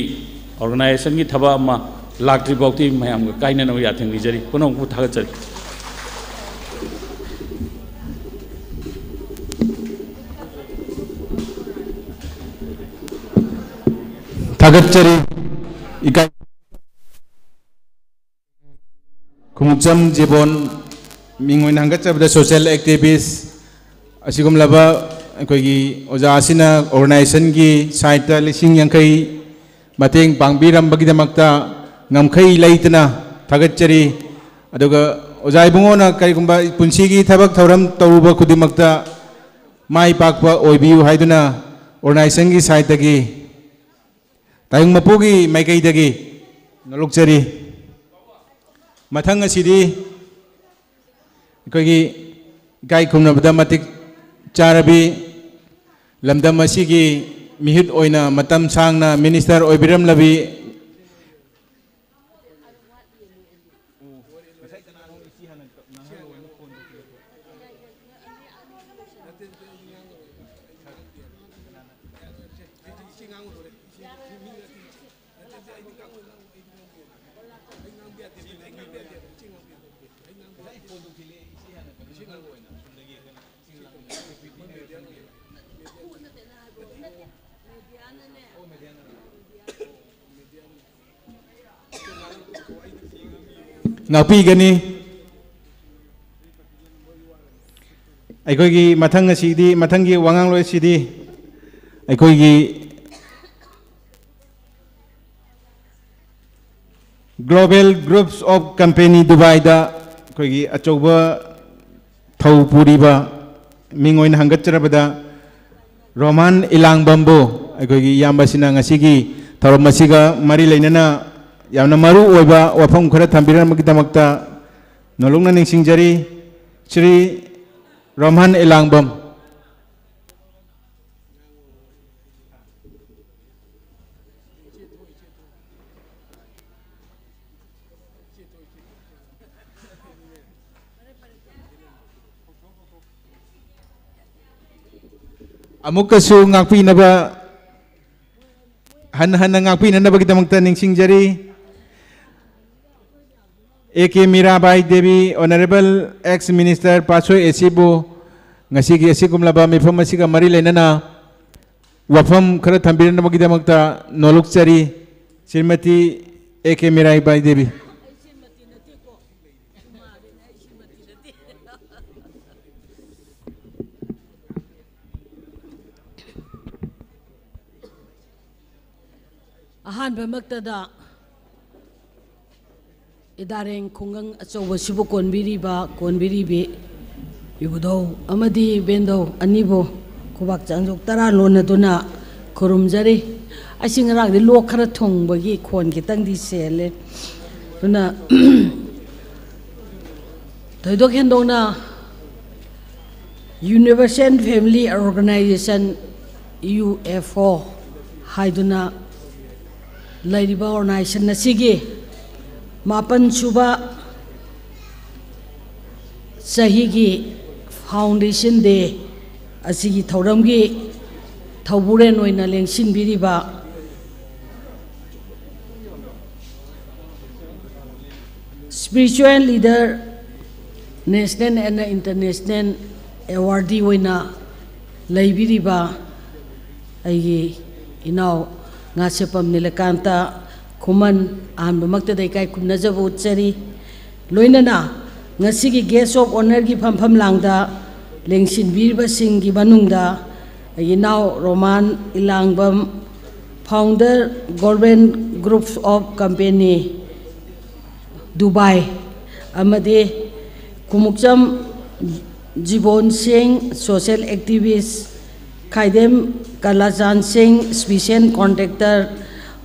organizationꯒꯤ ꯊꯕꯛ ꯑꯃ ꯂꯥꯛꯇ꯭ꯔꯤ ꯐꯥꯎꯗꯤ ꯃꯌꯥꯝꯒ ꯀꯥꯏꯅꯅꯕ ꯌꯥꯊꯪ ꯅꯤꯖꯔꯤ꯫ ꯄꯨꯝꯅꯃꯛꯄꯨ ꯊꯥꯒꯠꯆꯔꯤ꯫ ꯊꯥꯒꯠꯆꯔꯤ꯫ ꯏꯀꯥꯏ ꯈꯣꯡꯎꯞꯆꯝ ꯖꯤꯕꯣꯟ, ꯃꯤꯡ ꯑꯣꯏꯅ ꯍꯪꯒꯠꯆꯕꯗ social activist, ꯑꯁꯤꯒꯨꯝꯂꯕ ꯑꯩꯈꯣꯏꯒꯤ ꯑꯣꯖꯥ ꯑꯁꯤꯅ organizationꯒꯤ sideꯇ ꯂꯤꯁꯤꯡ ꯌꯥꯡꯈꯩ ꯃꯇꯦꯡ ꯄꯥꯡꯕꯤꯔꯝꯕꯒꯤꯗꯃꯛꯇ ꯉꯝꯈꯩ ꯂꯩꯇꯅ ꯊꯥꯒꯠꯆꯔꯤ꯫ ꯑꯗꯨꯒ ꯑꯣꯖꯥ ꯏꯕꯨꯡꯉꯣꯅ ꯀꯔꯤꯒꯨꯝꯕ ꯄꯨꯟꯁꯤꯒꯤ ꯊꯕꯛ ꯊꯧꯔꯝ ꯇꯧꯔꯨꯕ ꯈꯨꯗꯤꯡꯃꯛꯇ ꯃꯥꯏ ꯄꯥꯛꯄ ꯑꯣꯏꯕꯤꯌꯨ ꯍꯥꯏꯗꯨꯅ organizationꯒꯤ sideꯇꯒꯤ ꯇꯥꯌꯣꯡ ꯃꯄꯨꯒꯤ ꯃꯥꯏꯀꯩꯗꯒꯤ ꯅꯣꯂꯨꯛꯆꯔꯤ꯫ ꯃꯊꯪ ꯑꯁꯤꯗꯤ ꯑꯩꯈꯣꯏꯒꯤ ꯏꯀꯥꯏ ꯈꯨꯝꯅꯕꯗ ꯃꯇꯤꯛ ꯆꯥꯔꯕꯤ, ꯂꯝꯗꯝ ꯑꯁꯤꯒꯤ ꯃꯤꯍꯨꯠ ꯑꯣꯏꯅ ꯃꯇꯝ ꯁꯥꯡꯅ minister ꯑꯣꯏꯕꯤꯔꯝꯂꯕꯤ ꯉꯥꯛꯄꯤꯒꯅꯤ꯫ ꯑꯩꯈꯣꯏꯒꯤ ꯃꯊꯪ ꯑꯁꯤꯗꯤ, ꯃꯊꯪꯒꯤ ꯋꯥꯉꯥꯡꯂꯣꯏ ꯑꯁꯤꯗꯤ ꯑꯩꯈꯣꯏꯒꯤ Global Groups of Company ꯗꯨꯕꯥꯏꯗ ꯑꯩꯈꯣꯏꯒꯤ ꯑꯆꯧꯕ ꯊꯧ ꯄꯨꯔꯤꯕ ꯃꯤꯡ ꯑꯣꯏꯅ ꯍꯪꯒꯠꯆꯔꯕꯗ ꯔꯣꯃꯥꯟ ꯏꯂꯥꯡꯕꯝꯕꯨ ꯑꯩꯈꯣꯏꯒꯤ ꯏꯌꯥꯝꯕꯁꯤꯅ ꯉꯁꯤꯒꯤ ꯊꯧꯔꯝ ꯑꯁꯤꯒ ꯃꯔꯤ ꯂꯩꯅꯅ ꯌꯥꯝꯅ ꯃꯔꯨ ꯑꯣꯏꯕ ꯋꯥꯐꯝ ꯈꯔ ꯊꯝꯕꯤꯔꯝꯕꯒꯤꯗꯃꯛꯇ ꯅꯣꯂꯨꯛꯅ ꯅꯤꯡꯁꯤꯡꯖꯔꯤ꯫ ꯁ꯭ꯔꯤ ꯔꯣꯃꯥꯟ ꯏꯂꯥꯡꯕꯝ꯫ ꯑꯃꯨꯛꯀꯁꯨ ꯉꯥꯛꯄꯤꯅꯕ, ꯍꯟꯅ ꯍꯟꯅ ꯉꯥꯛꯄꯤꯅꯅꯕꯒꯤꯗꯃꯛꯇ ꯅꯤꯡꯁꯤꯡꯖꯔꯤ꯫ ꯑꯦ K Mirabai Devi, Honourable ex Minister ꯄꯥꯠꯁꯣꯏ ꯑꯦꯁꯤꯕꯨ ꯉꯁꯤꯒꯤ ꯑꯁꯤꯒꯨꯝꯂꯕ ꯃꯤꯐꯝ ꯑꯁꯤꯒ ꯃꯔꯤ ꯂꯩꯅꯅ ꯋꯥꯐꯝ ꯈꯔ ꯊꯝꯕꯤꯔꯝꯅꯕꯒꯤꯗꯃꯛꯇ ꯅꯣꯂꯨꯛꯆꯔꯤ꯫ ꯁ꯭ꯔꯤꯃꯇꯤ ꯑꯦ ꯀꯦ ꯃꯤꯔꯥꯕꯥꯏ ꯗꯦꯕꯤ꯫ ꯑꯍꯥꯟꯕꯃꯛꯇꯗ ꯏꯗꯥꯔꯦꯡ ꯈꯨꯡꯒꯪ ꯑꯆꯧꯕꯁꯤꯕꯨ ꯀꯣꯟꯕꯤꯔꯤꯕ, ꯀꯣꯟꯕꯤꯔꯤꯕꯤ ꯏꯕꯨꯙꯧ ꯑꯃꯗꯤ ꯏꯕꯦꯟꯙꯧ ꯑꯅꯤꯕꯨ ꯈꯨꯕꯥꯛ ꯆꯥꯡꯖꯣꯛ ꯇꯔꯥ ꯂꯣꯟꯅꯗꯨꯅ ꯈꯨꯔꯨꯝꯖꯔꯤ꯫ ꯑꯩꯁꯤ ꯉꯔꯥꯡꯗꯤ ꯂꯣꯛ ꯈꯔ ꯊꯨꯡꯕꯒꯤ ꯈꯣꯟ ꯈꯤꯇꯪꯗꯤ ꯁꯦꯜꯂꯦ꯫ ꯑꯗꯨꯅ ꯊꯣꯏꯗꯣꯛ ꯍꯦꯟꯗꯣꯛꯅ Universal Family Organization, U F O, ꯍꯥꯏꯗꯨꯅ ꯂꯩꯔꯤꯕ organization ꯑꯁꯤꯒꯤ ꯃꯥꯄꯟ ꯁꯨꯕ ꯆꯍꯤꯒꯤ Foundation Day ꯑꯁꯤꯒꯤ ꯊꯧꯔꯝꯒꯤ ꯊꯧꯕꯨꯔꯦꯟ ꯑꯣꯏꯅ ꯂꯦꯡꯁꯤꯟꯕꯤꯔꯤꯕ Spiritual Leader, National and International Awardee ꯑꯣꯏꯅ ꯂꯩꯕꯤꯔꯤꯕ ꯑꯩꯒꯤ ꯏꯅꯥꯎ ꯉꯥꯁꯦꯞꯄꯝ ꯅꯤꯂꯀꯥꯟꯇ ꯈꯨꯃꯟ, ꯑꯍꯥꯟꯕꯃꯛꯇꯗ ꯏꯀꯥꯏ ꯈꯨꯝꯅꯖꯕ ꯎꯠꯆꯔꯤ꯫ ꯂꯣꯏꯅꯅ ꯉꯁꯤꯒꯤ Guest of Honourꯒꯤ ꯐꯝꯐꯝ ꯂꯥꯡꯗ ꯂꯦꯡꯁꯤꯟꯕꯤꯔꯤꯕꯁꯤꯡꯒꯤ ꯃꯅꯨꯡꯗ ꯑꯩꯒꯤ ꯏꯅꯥꯎ Roman Ilangbam, founder, Government Group of Company, Dubai, ꯑꯃꯗꯤ ꯈꯨꯃꯨꯛꯆꯝ ꯖꯤꯕꯣꯟ ꯁꯤꯡ, social activist, ꯈꯥꯏꯗꯦꯝ ꯀꯂꯥꯆꯥꯟ ꯁꯤꯡ, special contractor,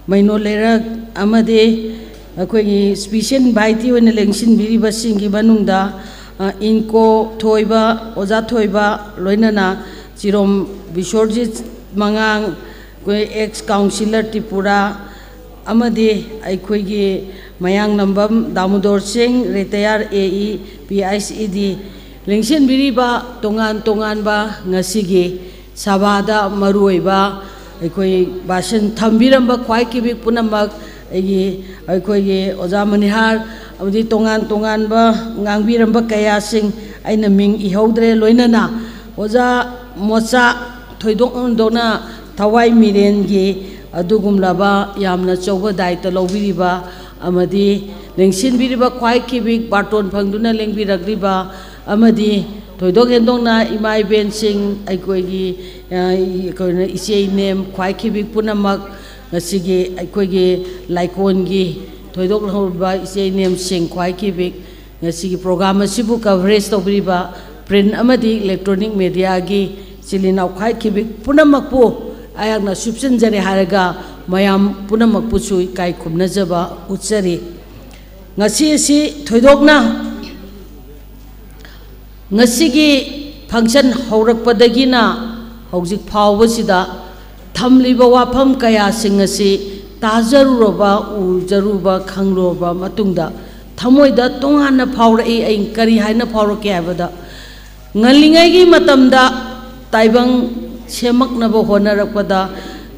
ꯃꯩꯅꯣ ꯂꯩꯔꯛ, ꯑꯃꯗꯤ ꯑꯩꯈꯣꯏꯒꯤ special invitee ꯑꯣꯏꯅ ꯂꯦꯡꯁꯤꯟꯕꯤꯔꯤꯕꯁꯤꯡꯒꯤ ꯃꯅꯨꯡꯗ, ꯑ, ꯏꯟꯀꯣ ꯊꯣꯏꯕ, ꯑꯣꯖꯥ ꯊꯣꯏꯕ, ꯂꯣꯏꯅꯅ ꯆꯤꯔꯣꯝ ꯕꯤꯁ꯭ꯋꯔꯖꯤꯠ ꯃꯉꯥꯡ, ꯑꯩꯈꯣꯏ ex councillor ꯇ꯭ꯔꯤꯄꯨꯔꯥ, ꯑꯃꯗꯤ ꯑꯩꯈꯣꯏꯒꯤ ꯃꯌꯥꯡꯂꯝꯕꯝ ꯗꯥꯃꯣꯗꯣꯔ ꯁꯤꯡ, retired A E, P H E D, ꯂꯦꯡꯁꯤꯟꯕꯤꯔꯤꯕ ꯇꯣꯉꯥꯟ ꯇꯣꯉꯥꯟꯕ ꯉꯁꯤꯒꯤ ꯁꯚꯥꯗ ꯃꯔꯨꯑꯣꯏꯕ ꯑꯩꯈꯣꯏ ꯚꯥꯁꯟ ꯊꯝꯕꯤꯔꯝꯕ ꯈ꯭ꯋꯥꯏ ꯀꯤꯕꯤꯛ ꯄꯨꯝꯅꯃꯛ, ꯑꯩꯒꯤ, ꯑꯩꯈꯣꯏꯒꯤ ꯑꯣꯖꯥ ꯃꯅꯤꯍꯥꯔ, ꯑꯃꯗꯤ ꯇꯣꯉꯥꯟ ꯇꯣꯉꯥꯟꯕ ꯉꯥꯡꯕꯤꯔꯝꯕ ꯀꯌꯥꯁꯤꯡ, ꯑꯩꯅ ꯃꯤꯡ ꯏꯍꯧꯗ꯭ꯔꯦ, ꯂꯣꯏꯅꯅ ꯑꯣꯖꯥ ꯃꯣꯆꯥ, ꯊꯣꯏꯗꯣꯛ ꯍꯦꯟꯗꯣꯛꯅ ꯊꯋꯥꯏ ꯃꯤꯔꯦꯟꯒꯤ ꯑꯗꯨꯒꯨꯝꯂꯕ ꯌꯥꯝꯅ ꯑꯆꯧꯕ ꯗꯥꯏꯇ ꯂꯧꯕꯤꯔꯤꯕ ꯑꯃꯗꯤ ꯂꯦꯡꯁꯤꯟꯕꯤꯔꯤꯕ ꯈ꯭ꯋꯥꯏ ꯀꯤꯕꯤꯛ ꯕꯥꯔꯇꯣꯟ ꯐꯪꯗꯨꯅ ꯂꯦꯡꯕꯤꯔꯛꯂꯤꯕ ꯑꯃꯗꯤ ꯊꯣꯏꯗꯣꯛ ꯍꯦꯟꯗꯣꯛꯅ ꯏꯃꯥ ꯏꯕꯦꯟꯁꯤꯡ, ꯑꯩꯈꯣꯏꯒꯤ, ꯑ, ꯑꯩꯈꯣꯏꯅ ꯏꯆꯦ ꯏꯅꯦꯝ ꯈ꯭ꯋꯥꯏ ꯀꯤꯕꯤꯛ ꯄꯨꯝꯅꯃꯛ, ꯉꯁꯤꯒꯤ ꯑꯩꯈꯣꯏꯒꯤ ꯂꯥꯏꯀꯣꯟꯒꯤ ꯊꯣꯏꯗꯣꯛ ꯍꯧꯔꯕ ꯏꯆꯦ ꯏꯅꯦꯝꯁꯤꯡ ꯈ꯭ꯋꯥꯏ ꯀꯤꯕꯤꯛ, ꯉꯁꯤꯒꯤ program ꯑꯁꯤꯕꯨ coverage ꯇꯧꯕꯤꯔꯤꯕ print ꯑꯃꯗꯤ electronic mediaꯒꯤ ꯏꯆꯤꯜ ꯏꯅꯥꯎ ꯈ꯭ꯋꯥꯏ ꯀꯤꯕꯤꯛ ꯄꯨꯝꯅꯃꯛꯄꯨ ꯑꯩꯍꯥꯛꯅ ꯁꯨꯞꯆꯤꯟꯖꯔꯦ ꯍꯥꯏꯔꯒ ꯃꯌꯥꯝ ꯄꯨꯝꯅꯃꯛꯄꯨꯁꯨ ꯏꯀꯥꯏ ꯈꯨꯝꯅꯖꯕ ꯎꯠꯆꯔꯤ꯫ ꯉꯁꯤ ꯑꯁꯤ ꯊꯣꯏꯗꯣꯛꯅ ꯉꯁꯤꯒꯤ function ꯍꯧꯔꯛꯄꯗꯒꯤꯅ ꯍꯧꯖꯤꯛ ꯐꯥꯎꯕꯁꯤꯗ ꯊꯝꯂꯤꯕ ꯋꯥꯐꯝ ꯀꯌꯥꯁꯤꯡ ꯑꯁꯤ ꯇꯥꯖꯔꯨꯔꯕ, ꯎꯖꯔꯨꯕ, ꯈꯪꯂꯨꯔꯕ ꯃꯇꯨꯡꯗ ꯊꯃꯣꯏꯗ ꯇꯣꯉꯥꯟꯅ ꯐꯥꯎꯔꯛꯏ꯫ ꯑꯩ ꯀꯔꯤ ꯍꯥꯏꯅ ꯐꯥꯎꯔꯛꯀꯦ ꯍꯥꯏꯕꯗ, ꯉꯜꯂꯤꯉꯩꯒꯤ ꯃꯇꯝꯗ ꯇꯥꯏꯕꯪ ꯁꯦꯝꯃꯛꯅꯕ ꯍꯣꯠꯅꯔꯛꯄꯗ,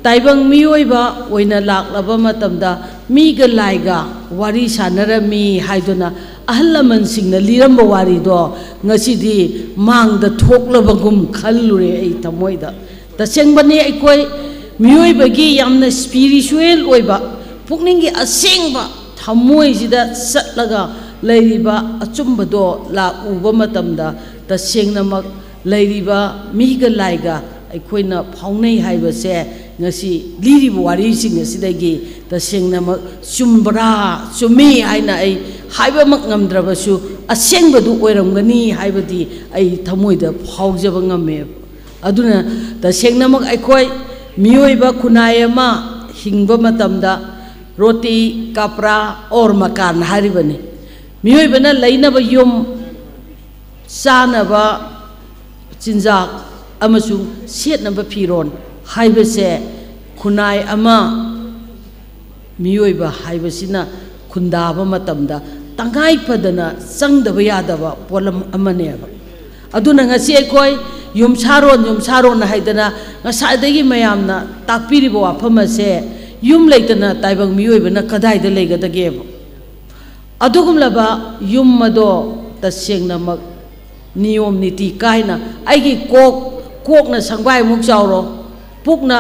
ꯇꯥꯏꯕꯪ ꯃꯤꯑꯣꯏꯕ ꯑꯣꯏꯅ ꯂꯥꯛꯂꯕ ꯃꯇꯝꯗ ꯃꯤꯒ ꯂꯥꯏꯒ ꯋꯥꯔꯤ ꯁꯥꯟꯅꯔꯝꯃꯤ ꯍꯥꯏꯗꯨꯅ ꯑꯍꯜ ꯂꯃꯟꯁꯤꯡꯅ ꯂꯤꯔꯝꯕ ꯋꯥꯔꯤꯗꯣ ꯉꯁꯤꯗꯤ ꯃꯥꯡꯗ ꯊꯣꯛꯂꯕꯒꯨꯝ ꯈꯜꯂꯨꯔꯦ ꯑꯩ ꯊꯃꯣꯏꯗ꯫ ꯇꯁꯦꯡꯕꯅꯤ, ꯑꯩꯈꯣꯏ ꯃꯤꯑꯣꯏꯕꯒꯤ ꯌꯥꯝꯅ spiritual ꯑꯣꯏꯕ, ꯄꯨꯛꯅꯤꯡꯒꯤ ꯑꯁꯦꯡꯕ ꯊꯃꯣꯏꯁꯤꯗ ꯆꯠꯂꯒ ꯂꯩꯔꯤꯕ ꯑꯆꯨꯝꯕꯗꯣ ꯂꯥꯛꯎꯕ ꯃꯇꯝꯗ ꯇꯁꯦꯡꯅꯃꯛ ꯂꯩꯔꯤꯕ ꯃꯤꯒ ꯂꯥꯏꯒ ꯑꯩꯈꯣꯏꯅ ꯐꯥꯎꯅꯩ ꯍꯥꯏꯕꯁꯦ ꯉꯁꯤ ꯂꯤꯔꯤꯕ ꯋꯥꯔꯤꯁꯤꯡ ꯑꯁꯤꯗꯒꯤ ꯇꯁꯦꯡꯅꯃꯛ ꯆꯨꯝꯕ꯭ꯔꯥ, ꯆꯨꯝꯃꯤ ꯍꯥꯏꯅ ꯑꯩ ꯍꯥꯏꯕꯃꯛ ꯉꯝꯗ꯭ꯔꯕꯁꯨ, ꯑꯁꯦꯡꯕꯗꯨ ꯑꯣꯏꯔꯝꯒꯅꯤ ꯍꯥꯏꯕꯗꯤ ꯑꯩ ꯊꯃꯣꯏꯗ ꯐꯥꯎꯖꯕ ꯉꯝꯃꯦꯕ꯫ ꯑꯗꯨꯅ ꯇꯁꯦꯡꯅꯃꯛ ꯑꯩꯈꯣꯏ ꯃꯤꯑꯣꯏꯕ ꯈꯨꯟꯅꯥꯏ ꯑꯃ ꯍꯤꯡꯕ ꯃꯇꯝꯗ ꯔꯣꯇꯤ, ꯀꯄ꯭ꯔꯥ ꯑꯣꯔ ꯃꯀꯥꯟ ꯍꯥꯏꯔꯤꯕꯅꯤ꯫ ꯃꯤꯑꯣꯏꯕꯅ ꯂꯩꯅꯕ ꯌꯨꯝ, ꯆꯥꯅꯕ ꯆꯤꯟꯖꯥꯛ ꯑꯃꯁꯨꯡ ꯁꯦꯠꯅꯕ ꯐꯤꯔꯣꯜ ꯍꯥꯏꯕꯁꯦ ꯈꯨꯟꯅꯥꯏ ꯑꯃ, ꯃꯤꯑꯣꯏꯕ ꯍꯥꯏꯕꯁꯤꯅ ꯈꯨꯟꯗꯥꯕ ꯃꯇꯝꯗ ꯇꯉꯥꯏ ꯐꯗꯅ ꯆꯪꯗꯕ ꯌꯥꯗꯕ ꯄꯣꯠꯂꯝ ꯑꯃꯅꯦꯕ꯫ ꯑꯗꯨꯅ ꯉꯁꯤ ꯑꯩꯈꯣꯏ ꯌꯨꯝꯁꯥꯔꯣꯟ, ꯌꯨꯝꯁꯥꯔꯣꯟ ꯍꯥꯏꯗꯅ ꯉꯁꯥꯏꯗꯒꯤ ꯃꯌꯥꯝꯅ ꯇꯥꯛꯄꯤꯔꯤꯕ ꯋꯥꯐꯝ ꯑꯁꯦ, ꯌꯨꯝ ꯂꯩꯇꯅ ꯇꯥꯏꯕꯪ ꯃꯤꯑꯣꯏꯕꯅ ꯀꯗꯥꯏꯗ ꯂꯩꯒꯗꯒꯦꯕ? ꯑꯗꯨꯒꯨꯝꯂꯕ ꯌꯨꯝ ꯑꯗꯣ ꯇꯁꯦꯡꯅꯃꯛ ꯅꯤꯌꯣꯝ ꯅꯤꯇꯤ ꯀꯥꯏꯅ, ꯑꯩꯒꯤ ꯀꯣꯛ, ꯀꯣꯛꯅ ꯁꯪꯕꯥꯏꯃꯨꯛ ꯆꯥꯎꯔꯣ, ꯄꯨꯛꯅ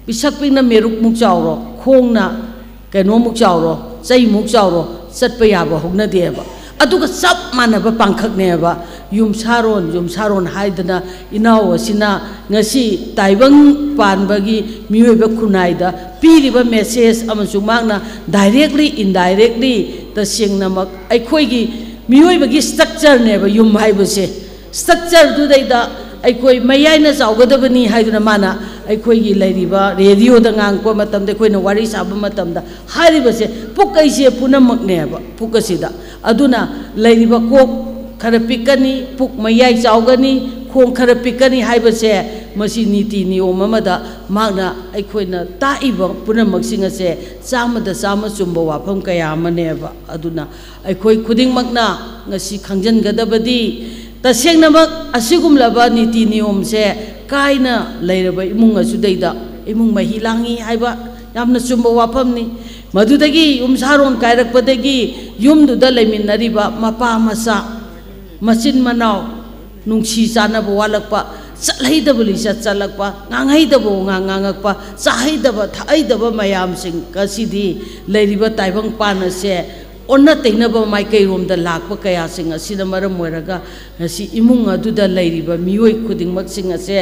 ꯄꯤꯁꯛ ꯄꯤꯛꯅ ꯃꯦꯔꯨꯛꯃꯨꯛ ꯆꯥꯎꯔꯣ, ꯈꯣꯡꯅ ꯀꯩꯅꯣꯃꯨꯛ ꯆꯥꯎꯔꯣ, ꯆꯩꯃꯨꯛ ꯆꯥꯎꯔꯣ, ꯆꯠꯄ ꯌꯥꯕ ꯍꯧꯅꯗꯦꯕ꯫ ꯑꯗꯨꯒ ꯆꯞ ꯃꯥꯟꯅꯕ ꯄꯥꯡꯈꯛꯅꯦꯕ ꯌꯨꯝꯁꯥꯔꯣꯟ, ꯌꯨꯝꯁꯥꯔꯣꯟ ꯍꯥꯏꯗꯅ ꯏꯅꯥꯎ ꯑꯁꯤꯅ ꯉꯁꯤ ꯇꯥꯏꯕꯪ ꯄꯥꯟꯕꯒꯤ ꯃꯤꯑꯣꯏꯕ ꯈꯨꯟꯅꯥꯏꯗ ꯄꯤꯔꯤꯕ message ꯑꯃꯁꯨꯡ ꯃꯍꯥꯛꯅ directly, indirectly ꯇꯁꯦꯡꯅꯃꯛ ꯑꯩꯈꯣꯏꯒꯤ ꯃꯤꯑꯣꯏꯕꯒꯤ structureꯅꯦꯕ ꯌꯨꯝ ꯍꯥꯏꯕꯁꯦ꯫ Structureꯗꯨꯗꯩꯗ ꯑꯩꯈꯣꯏ ꯃꯌꯥꯏꯅ ꯆꯥꯎꯒꯗꯕꯅꯤ ꯍꯥꯏꯗꯨꯅ ꯃꯥꯅ ꯑꯩꯈꯣꯏꯒꯤ ꯂꯩꯔꯤꯕ radioꯗ ꯉꯥꯡꯉꯛꯄ ꯃꯇꯝꯗ, ꯑꯩꯈꯣꯏꯅ ꯋꯥꯔꯤ ꯁꯥꯕ ꯃꯇꯝꯗ ꯍꯥꯏꯔꯤꯕꯁꯦ, ꯄꯨꯛ ꯑꯩꯁꯦ ꯄꯨꯝꯅꯃꯛꯅꯦꯕ, ꯄꯨꯛ ꯑꯁꯤꯗ꯫ ꯑꯗꯨꯅ ꯂꯩꯔꯤꯕ ꯀꯣꯛ ꯈꯔ ꯄꯤꯛꯀꯅꯤ, ꯄꯨꯛ ꯃꯌꯥꯏ ꯆꯥꯎꯒꯅꯤ, ꯈꯣꯡ ꯈꯔ ꯄꯤꯛꯀꯅꯤ ꯍꯥꯏꯕꯁꯦ, ꯃꯁꯤ ꯅꯤꯇꯤ ꯅꯤꯌꯣꯝ ꯑꯃꯗ ꯃꯍꯥꯛꯅ ꯑꯩꯈꯣꯏꯅ ꯇꯥꯛꯏꯕ ꯄꯨꯝꯅꯃꯛꯁꯤꯡ ꯑꯁꯦ ꯆꯥꯝꯃꯗ ꯆꯥꯝꯃ ꯆꯨꯝꯕ ꯋꯥꯐꯝ ꯀꯌꯥ ꯑꯃꯅꯦꯕ꯫ ꯑꯗꯨꯅ ꯑꯩꯈꯣꯏ ꯈꯨꯗꯤꯡꯃꯛꯅ ꯉꯁꯤ ꯈꯪꯖꯤꯟꯒꯗꯕꯗꯤ, ꯇꯁꯦꯡꯅꯃꯛ ꯑꯁꯤꯒꯨꯝꯂꯕ ꯅꯤꯇꯤ ꯅꯤꯌꯣꯝꯁꯦ ꯀꯥꯏꯅ ꯂꯩꯔꯕ ꯏꯃꯨꯡ ꯑꯁꯤꯗꯩꯗ ꯏꯃꯨꯡ ꯃꯍꯤ ꯂꯥꯡꯉꯤ ꯍꯥꯏꯕ ꯌꯥꯝꯅ ꯆꯨꯝꯕ ꯋꯥꯐꯝꯅꯤ꯫ ꯃꯗꯨꯗꯒꯤ ꯌꯨꯝꯁꯥꯔꯣꯟ ꯀꯥꯏꯔꯛꯄꯗꯒꯤ ꯌꯨꯝꯗꯨꯗ ꯂꯩꯃꯤꯟꯅꯔꯤꯕ ꯃꯄꯥ ꯃꯆꯥ, ꯃꯆꯤꯟ ꯃꯅꯥꯎ, ꯅꯨꯡꯁꯤ ꯆꯥꯟꯅꯕ ꯋꯥꯠꯂꯛꯄ, ꯆꯠꯍꯩꯗꯕ ꯂꯤꯆꯠ ꯆꯠꯂꯛꯄ, ꯉꯥꯡꯍꯩꯗꯕ ꯋꯥꯉꯥꯡ ꯉꯥꯡꯉꯛꯄ, ꯆꯥꯍꯩꯗꯕ ꯊꯛꯍꯩꯗꯕ ꯃꯌꯥꯝꯁꯤꯡ ꯑꯁꯤꯗꯤ ꯂꯩꯔꯤꯕ ꯇꯥꯏꯕꯪ ꯄꯥꯟ ꯑꯁꯦ ꯑꯣꯟꯅ ꯇꯩꯅꯕ ꯃꯥꯏꯀꯩꯔꯣꯝꯗ ꯂꯥꯛꯄ ꯀꯌꯥꯁꯤꯡ ꯑꯁꯤꯅ ꯃꯔꯝ ꯑꯣꯏꯔꯒ ꯉꯁꯤ ꯏꯃꯨꯡ ꯑꯗꯨꯗ ꯂꯩꯔꯤꯕ ꯃꯤꯑꯣꯏ ꯈꯨꯗꯤꯡꯃꯛꯁꯤꯡ ꯑꯁꯦ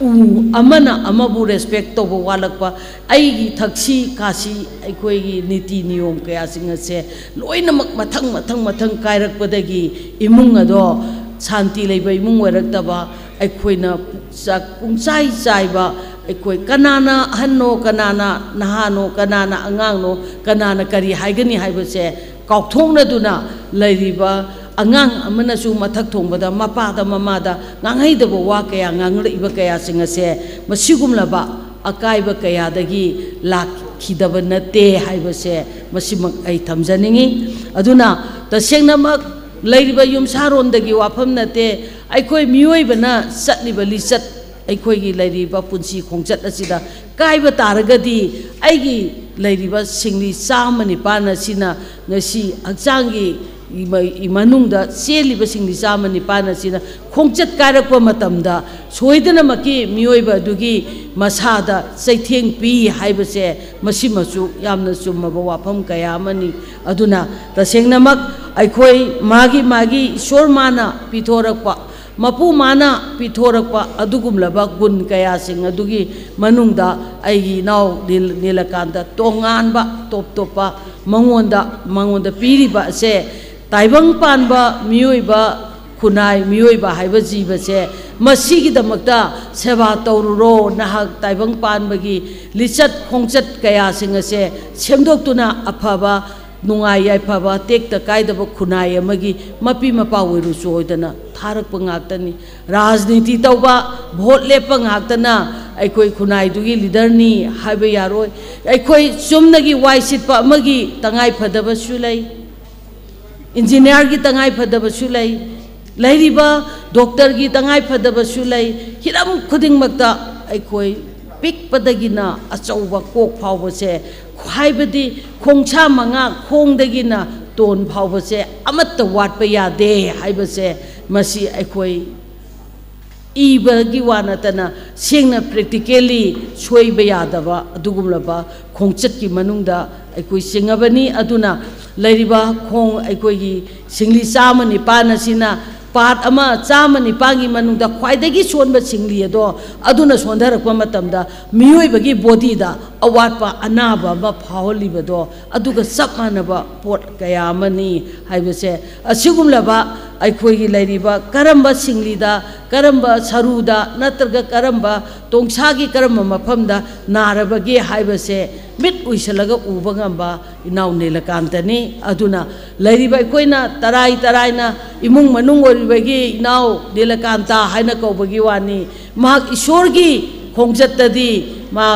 ꯎ ꯑꯃꯅ ꯑꯃꯕꯨ ꯔꯦꯁꯄꯦꯛ ꯇꯧꯕ ꯋꯥꯠꯂꯛꯄ, ꯑꯩꯒꯤ ꯊꯛꯁꯤ ꯈꯥꯁꯤ, ꯑꯩꯈꯣꯏꯒꯤ ꯅꯤꯇꯤ ꯅꯤꯌꯣꯝ ꯀꯌꯥꯁꯤꯡ ꯑꯁꯦ ꯂꯣꯏꯅꯃꯛ ꯃꯊꯪ ꯃꯊꯪ ꯃꯊꯪ ꯀꯥꯏꯔꯛꯄꯗꯒꯤ ꯏꯃꯨꯡ ꯑꯗꯣ ꯁꯥꯟꯇꯤ ꯂꯩꯕ ꯏꯃꯨꯡ ꯑꯣꯏꯔꯛꯇꯕ, ꯑꯩꯈꯣꯏꯅ ꯆꯥꯛ ꯄꯨꯡꯆꯥꯏ ꯆꯥꯏꯕ, ꯑꯩꯈꯣꯏ ꯀꯅꯥꯅ ꯑꯍꯟꯅꯣ, ꯀꯅꯥꯅ ꯅꯍꯥꯅꯣ, ꯀꯅꯥꯅ ꯑꯉꯥꯡꯅꯣ, ꯀꯅꯥꯅ ꯀꯔꯤ ꯍꯥꯏꯒꯅꯤ ꯍꯥꯏꯕꯁꯦ ꯀꯥꯎꯊꯣꯛꯅꯗꯨꯅ ꯂꯩꯔꯤꯕ ꯑꯉꯥꯡ ꯑꯃꯅꯁꯨ ꯃꯊꯛ ꯊꯣꯡꯕꯗ ꯃꯄꯥꯗ ꯃꯃꯥꯗ ꯉꯥꯡꯍꯩꯗꯕ ꯋꯥ ꯀꯌꯥ ꯉꯥꯡꯂꯛꯏꯕ ꯀꯌꯥꯁꯤꯡ ꯑꯁꯦ ꯃꯁꯤꯒꯨꯝꯂꯕ ꯑꯀꯥꯏꯕ ꯀꯌꯥꯗꯒꯤ ꯂꯥꯛꯈꯤꯗꯕ ꯅꯠꯇꯦ ꯍꯥꯏꯕꯁꯦ ꯃꯁꯤꯃꯛ ꯑꯩ ꯊꯝꯖꯅꯤꯡꯏ꯫ ꯑꯗꯨꯅ ꯇꯁꯦꯡꯅꯃꯛ ꯂꯩꯔꯤꯕ ꯌꯨꯝꯁꯥꯔꯣꯟꯗꯒꯤ ꯋꯥꯐꯝ ꯅꯠꯇꯦ, ꯑꯩꯈꯣꯏ ꯃꯤꯑꯣꯏꯕꯅ ꯆꯠꯂꯤꯕ ꯂꯤꯆꯠ, ꯑꯩꯈꯣꯏꯒꯤ ꯂꯩꯔꯤꯕ ꯄꯨꯟꯁꯤ ꯈꯣꯡꯆꯠ ꯑꯁꯤꯗ ꯀꯥꯏꯕ ꯇꯥꯔꯒꯗꯤ ꯑꯩꯒꯤ ꯂꯩꯔꯤꯕ ꯁꯤꯡꯂꯤ ꯆꯥꯝꯃ ꯅꯤꯄꯥꯟ ꯑꯁꯤꯅ ꯉꯁꯤ ꯍꯛꯆꯥꯡꯒꯤ ꯃ-, ꯃꯅꯨꯡꯗ ꯆꯦꯜꯂꯤꯕ ꯁꯤꯡꯂꯤ ꯆꯥꯝꯃ ꯅꯤꯄꯥꯟ ꯑꯁꯤꯅ ꯈꯣꯡꯆꯠ ꯀꯥꯏꯔꯛꯄ ꯃꯇꯝꯗ ꯁꯣꯏꯗꯅꯃꯛꯀꯤ ꯃꯤꯑꯣꯏꯕ ꯑꯗꯨꯒꯤ ꯃꯁꯥꯗ ꯆꯩꯊꯦꯡ ꯄꯤ ꯍꯥꯏꯕꯁꯦ ꯃꯁꯤꯃꯁꯨ ꯌꯥꯝꯅ ꯆꯨꯝꯃꯕ ꯋꯥꯐꯝ ꯀꯌꯥ ꯑꯃꯅꯤ꯫ ꯑꯗꯨꯅ ꯇꯁꯦꯡꯅꯃꯛ ꯑꯩꯈꯣꯏ ꯃꯥꯒꯤ ꯃꯥꯒꯤ ꯏꯁꯣꯔ ꯃꯥꯅ ꯄꯤꯊꯣꯔꯛꯄ, ꯃꯄꯨ ꯃꯥꯅ ꯄꯤꯊꯣꯔꯛꯄ ꯑꯗꯨꯒꯨꯝꯂꯕ ꯒꯨꯟ ꯀꯌꯥꯁꯤꯡ ꯑꯗꯨꯒꯤ ꯃꯅꯨꯡꯗ ꯑꯩꯒꯤ ꯏꯅꯥꯎ ꯅꯤꯜ-, ꯅꯤꯂꯀꯥꯟꯇ ꯇꯣꯉꯥꯟꯕ ꯇꯣꯞ ꯇꯣꯞꯄ ꯃꯉꯣꯟꯗ, ꯃꯉꯣꯟꯗ ꯄꯤꯔꯤꯕ ꯑꯁꯦ ꯇꯥꯏꯕꯪ ꯄꯥꯟꯕ ꯃꯤꯑꯣꯏꯕ, ꯈꯨꯟꯅꯥꯏ ꯃꯤꯑꯣꯏꯕ ꯍꯥꯏꯕ ꯖꯤꯕꯁꯦ ꯃꯁꯤꯒꯤꯗꯃꯛꯇ ꯁꯦꯕꯥ ꯇꯧꯔꯨꯔꯣ, ꯅꯍꯥꯛ ꯇꯥꯏꯕꯪ ꯄꯥꯟꯕꯒꯤ ꯂꯤꯆꯠ ꯈꯣꯡꯆꯠ ꯀꯌꯥꯁꯤꯡ ꯑꯁꯦ ꯁꯦꯝꯗꯣꯛꯇꯨꯅ ꯑꯐꯕ ꯅꯨꯡꯉꯥꯏ ꯌꯥꯏꯐꯕ ꯇꯦꯛꯇ ꯀꯥꯏꯗꯕ ꯈꯨꯟꯅꯥꯏ ꯑꯃꯒꯤ ꯃꯄꯤ ꯃꯄꯥ ꯑꯣꯏꯔꯨꯆꯣ ꯍꯥꯏꯗꯅ ꯊꯥꯔꯛꯄ ꯉꯥꯛꯇꯅꯤ꯫ ꯔꯥꯖꯅꯤꯇꯤ ꯇꯧꯕ, ꯚꯣꯠ ꯂꯦꯞꯄ ꯉꯥꯛꯇꯅ ꯑꯩꯈꯣꯏ ꯈꯨꯟꯅꯥꯏꯗꯨꯒꯤ ꯂꯤꯗꯔꯅꯤ ꯍꯥꯏꯕ ꯌꯥꯔꯣꯏ꯫ ꯑꯩꯈꯣꯏ ꯆꯨꯝꯅꯒꯤ ꯋꯥꯏ ꯁꯤꯠꯄ ꯑꯃꯒꯤ ꯇꯉꯥꯏ ꯐꯗꯕꯁꯨ ꯂꯩ, ꯏꯟꯖꯤꯅꯤꯌꯥꯔꯒꯤ ꯇꯉꯥꯏ ꯐꯗꯕꯁꯨ ꯂꯩ, ꯂꯩꯔꯤꯕ ꯗꯣꯛꯇꯔꯒꯤ ꯇꯉꯥꯏ ꯐꯗꯕꯁꯨ ꯂꯩ꯫ ꯍꯤꯔꯝ ꯈꯨꯗꯤꯡꯃꯛꯇ ꯑꯩꯈꯣꯏ ꯄꯤꯛꯄꯗꯒꯤꯅ ꯑꯆꯧꯕ ꯀꯣꯛ ꯐꯥꯎꯕꯁꯦ, ꯍꯥꯏꯕꯗꯤ ꯈꯣꯡꯁꯥ ꯃꯉꯥ ꯈꯣꯡꯗꯒꯤꯅ ꯇꯣꯟ ꯐꯥꯎꯕꯁꯦ ꯑꯃꯠꯇ ꯋꯥꯠꯄ ꯌꯥꯗꯦ ꯍꯥꯏꯕꯁꯦ ꯃꯁꯤ ꯑꯩꯈꯣꯏ ꯏꯕꯒꯤ ꯋꯥ ꯅꯠꯇꯅ ꯁꯦꯡꯅ practically ꯁꯣꯏꯕ ꯌꯥꯗꯕ ꯑꯗꯨꯒꯨꯝꯂꯕ ꯈꯣꯡꯆꯠꯀꯤ ꯃꯅꯨꯡꯗ ꯑꯩꯈꯣꯏ ꯆꯤꯡꯉꯕꯅꯤ꯫ ꯑꯗꯨꯅ ꯂꯩꯔꯤꯕ ꯈꯣꯡ ꯑꯩꯈꯣꯏꯒꯤ ꯁꯤꯡꯂꯤ ꯆꯥꯝꯃ ꯅꯤꯄꯥꯟ ꯑꯁꯤꯅ ꯄꯥꯠ ꯑꯃ ꯆꯥꯝꯃ ꯅꯤꯄꯥꯟꯒꯤ ꯃꯅꯨꯡꯗ ꯈ꯭ꯋꯥꯏꯗꯒꯤ ꯁꯣꯟꯕ ꯁꯤꯡꯂꯤ ꯑꯗꯣ ꯑꯗꯨꯅ ꯁꯣꯟꯊꯔꯛꯄ ꯃꯇꯝꯗ ꯃꯤꯑꯣꯏꯕꯒꯤ ꯕꯣꯗꯤꯗ ꯑꯋꯥꯠꯄ ꯑꯅꯥꯕ ꯑꯃ ꯐꯥꯎꯍꯜꯂꯤꯕꯗꯣ ꯑꯗꯨꯒ ꯆꯞ ꯃꯥꯟꯅꯕ ꯄꯣꯠ ꯀꯌꯥ ꯑꯃꯅꯤ ꯍꯥꯏꯕꯁꯦ꯫ ꯑꯁꯤꯒꯨꯝꯂꯕ ꯑꯩꯈꯣꯏꯒꯤ ꯂꯩꯔꯤꯕ ꯀꯔꯝꯕ ꯁꯤꯡꯂꯤꯗ, ꯀꯔꯝꯕ ꯁꯔꯨꯗ ꯅꯠꯇ꯭ꯔꯒ ꯀꯔꯝꯕ ꯇꯣꯡꯁꯥꯒꯤ ꯀꯔꯝꯕ ꯃꯐꯝꯗ ꯅꯥꯔꯕꯒꯦ ꯍꯥꯏꯕꯁꯦ ꯃꯤꯠ ꯎꯏꯁꯜꯂꯒ ꯎꯕ ꯉꯝꯕ ꯏꯅꯥꯎ ꯅꯤꯂꯀꯥꯟꯇꯅꯤ꯫ ꯑꯗꯨꯅ ꯂꯩꯔꯤꯕ ꯑꯩꯈꯣꯏꯅ ꯇꯔꯥꯏ ꯇꯔꯥꯏꯅ ꯏꯃꯨꯡ ꯃꯅꯨꯡ ꯑꯣꯏꯔꯤꯕꯒꯤ ꯏꯅꯥꯎ ꯅꯤꯂꯀꯥꯟꯇ ꯍꯥꯏꯅ ꯀꯧꯕꯒꯤ ꯋꯥꯅꯤ꯫ ꯃꯍꯥꯛ ꯏꯁꯣꯔꯒꯤ ꯈꯣꯡꯆꯠꯇꯗꯤ ꯃꯥ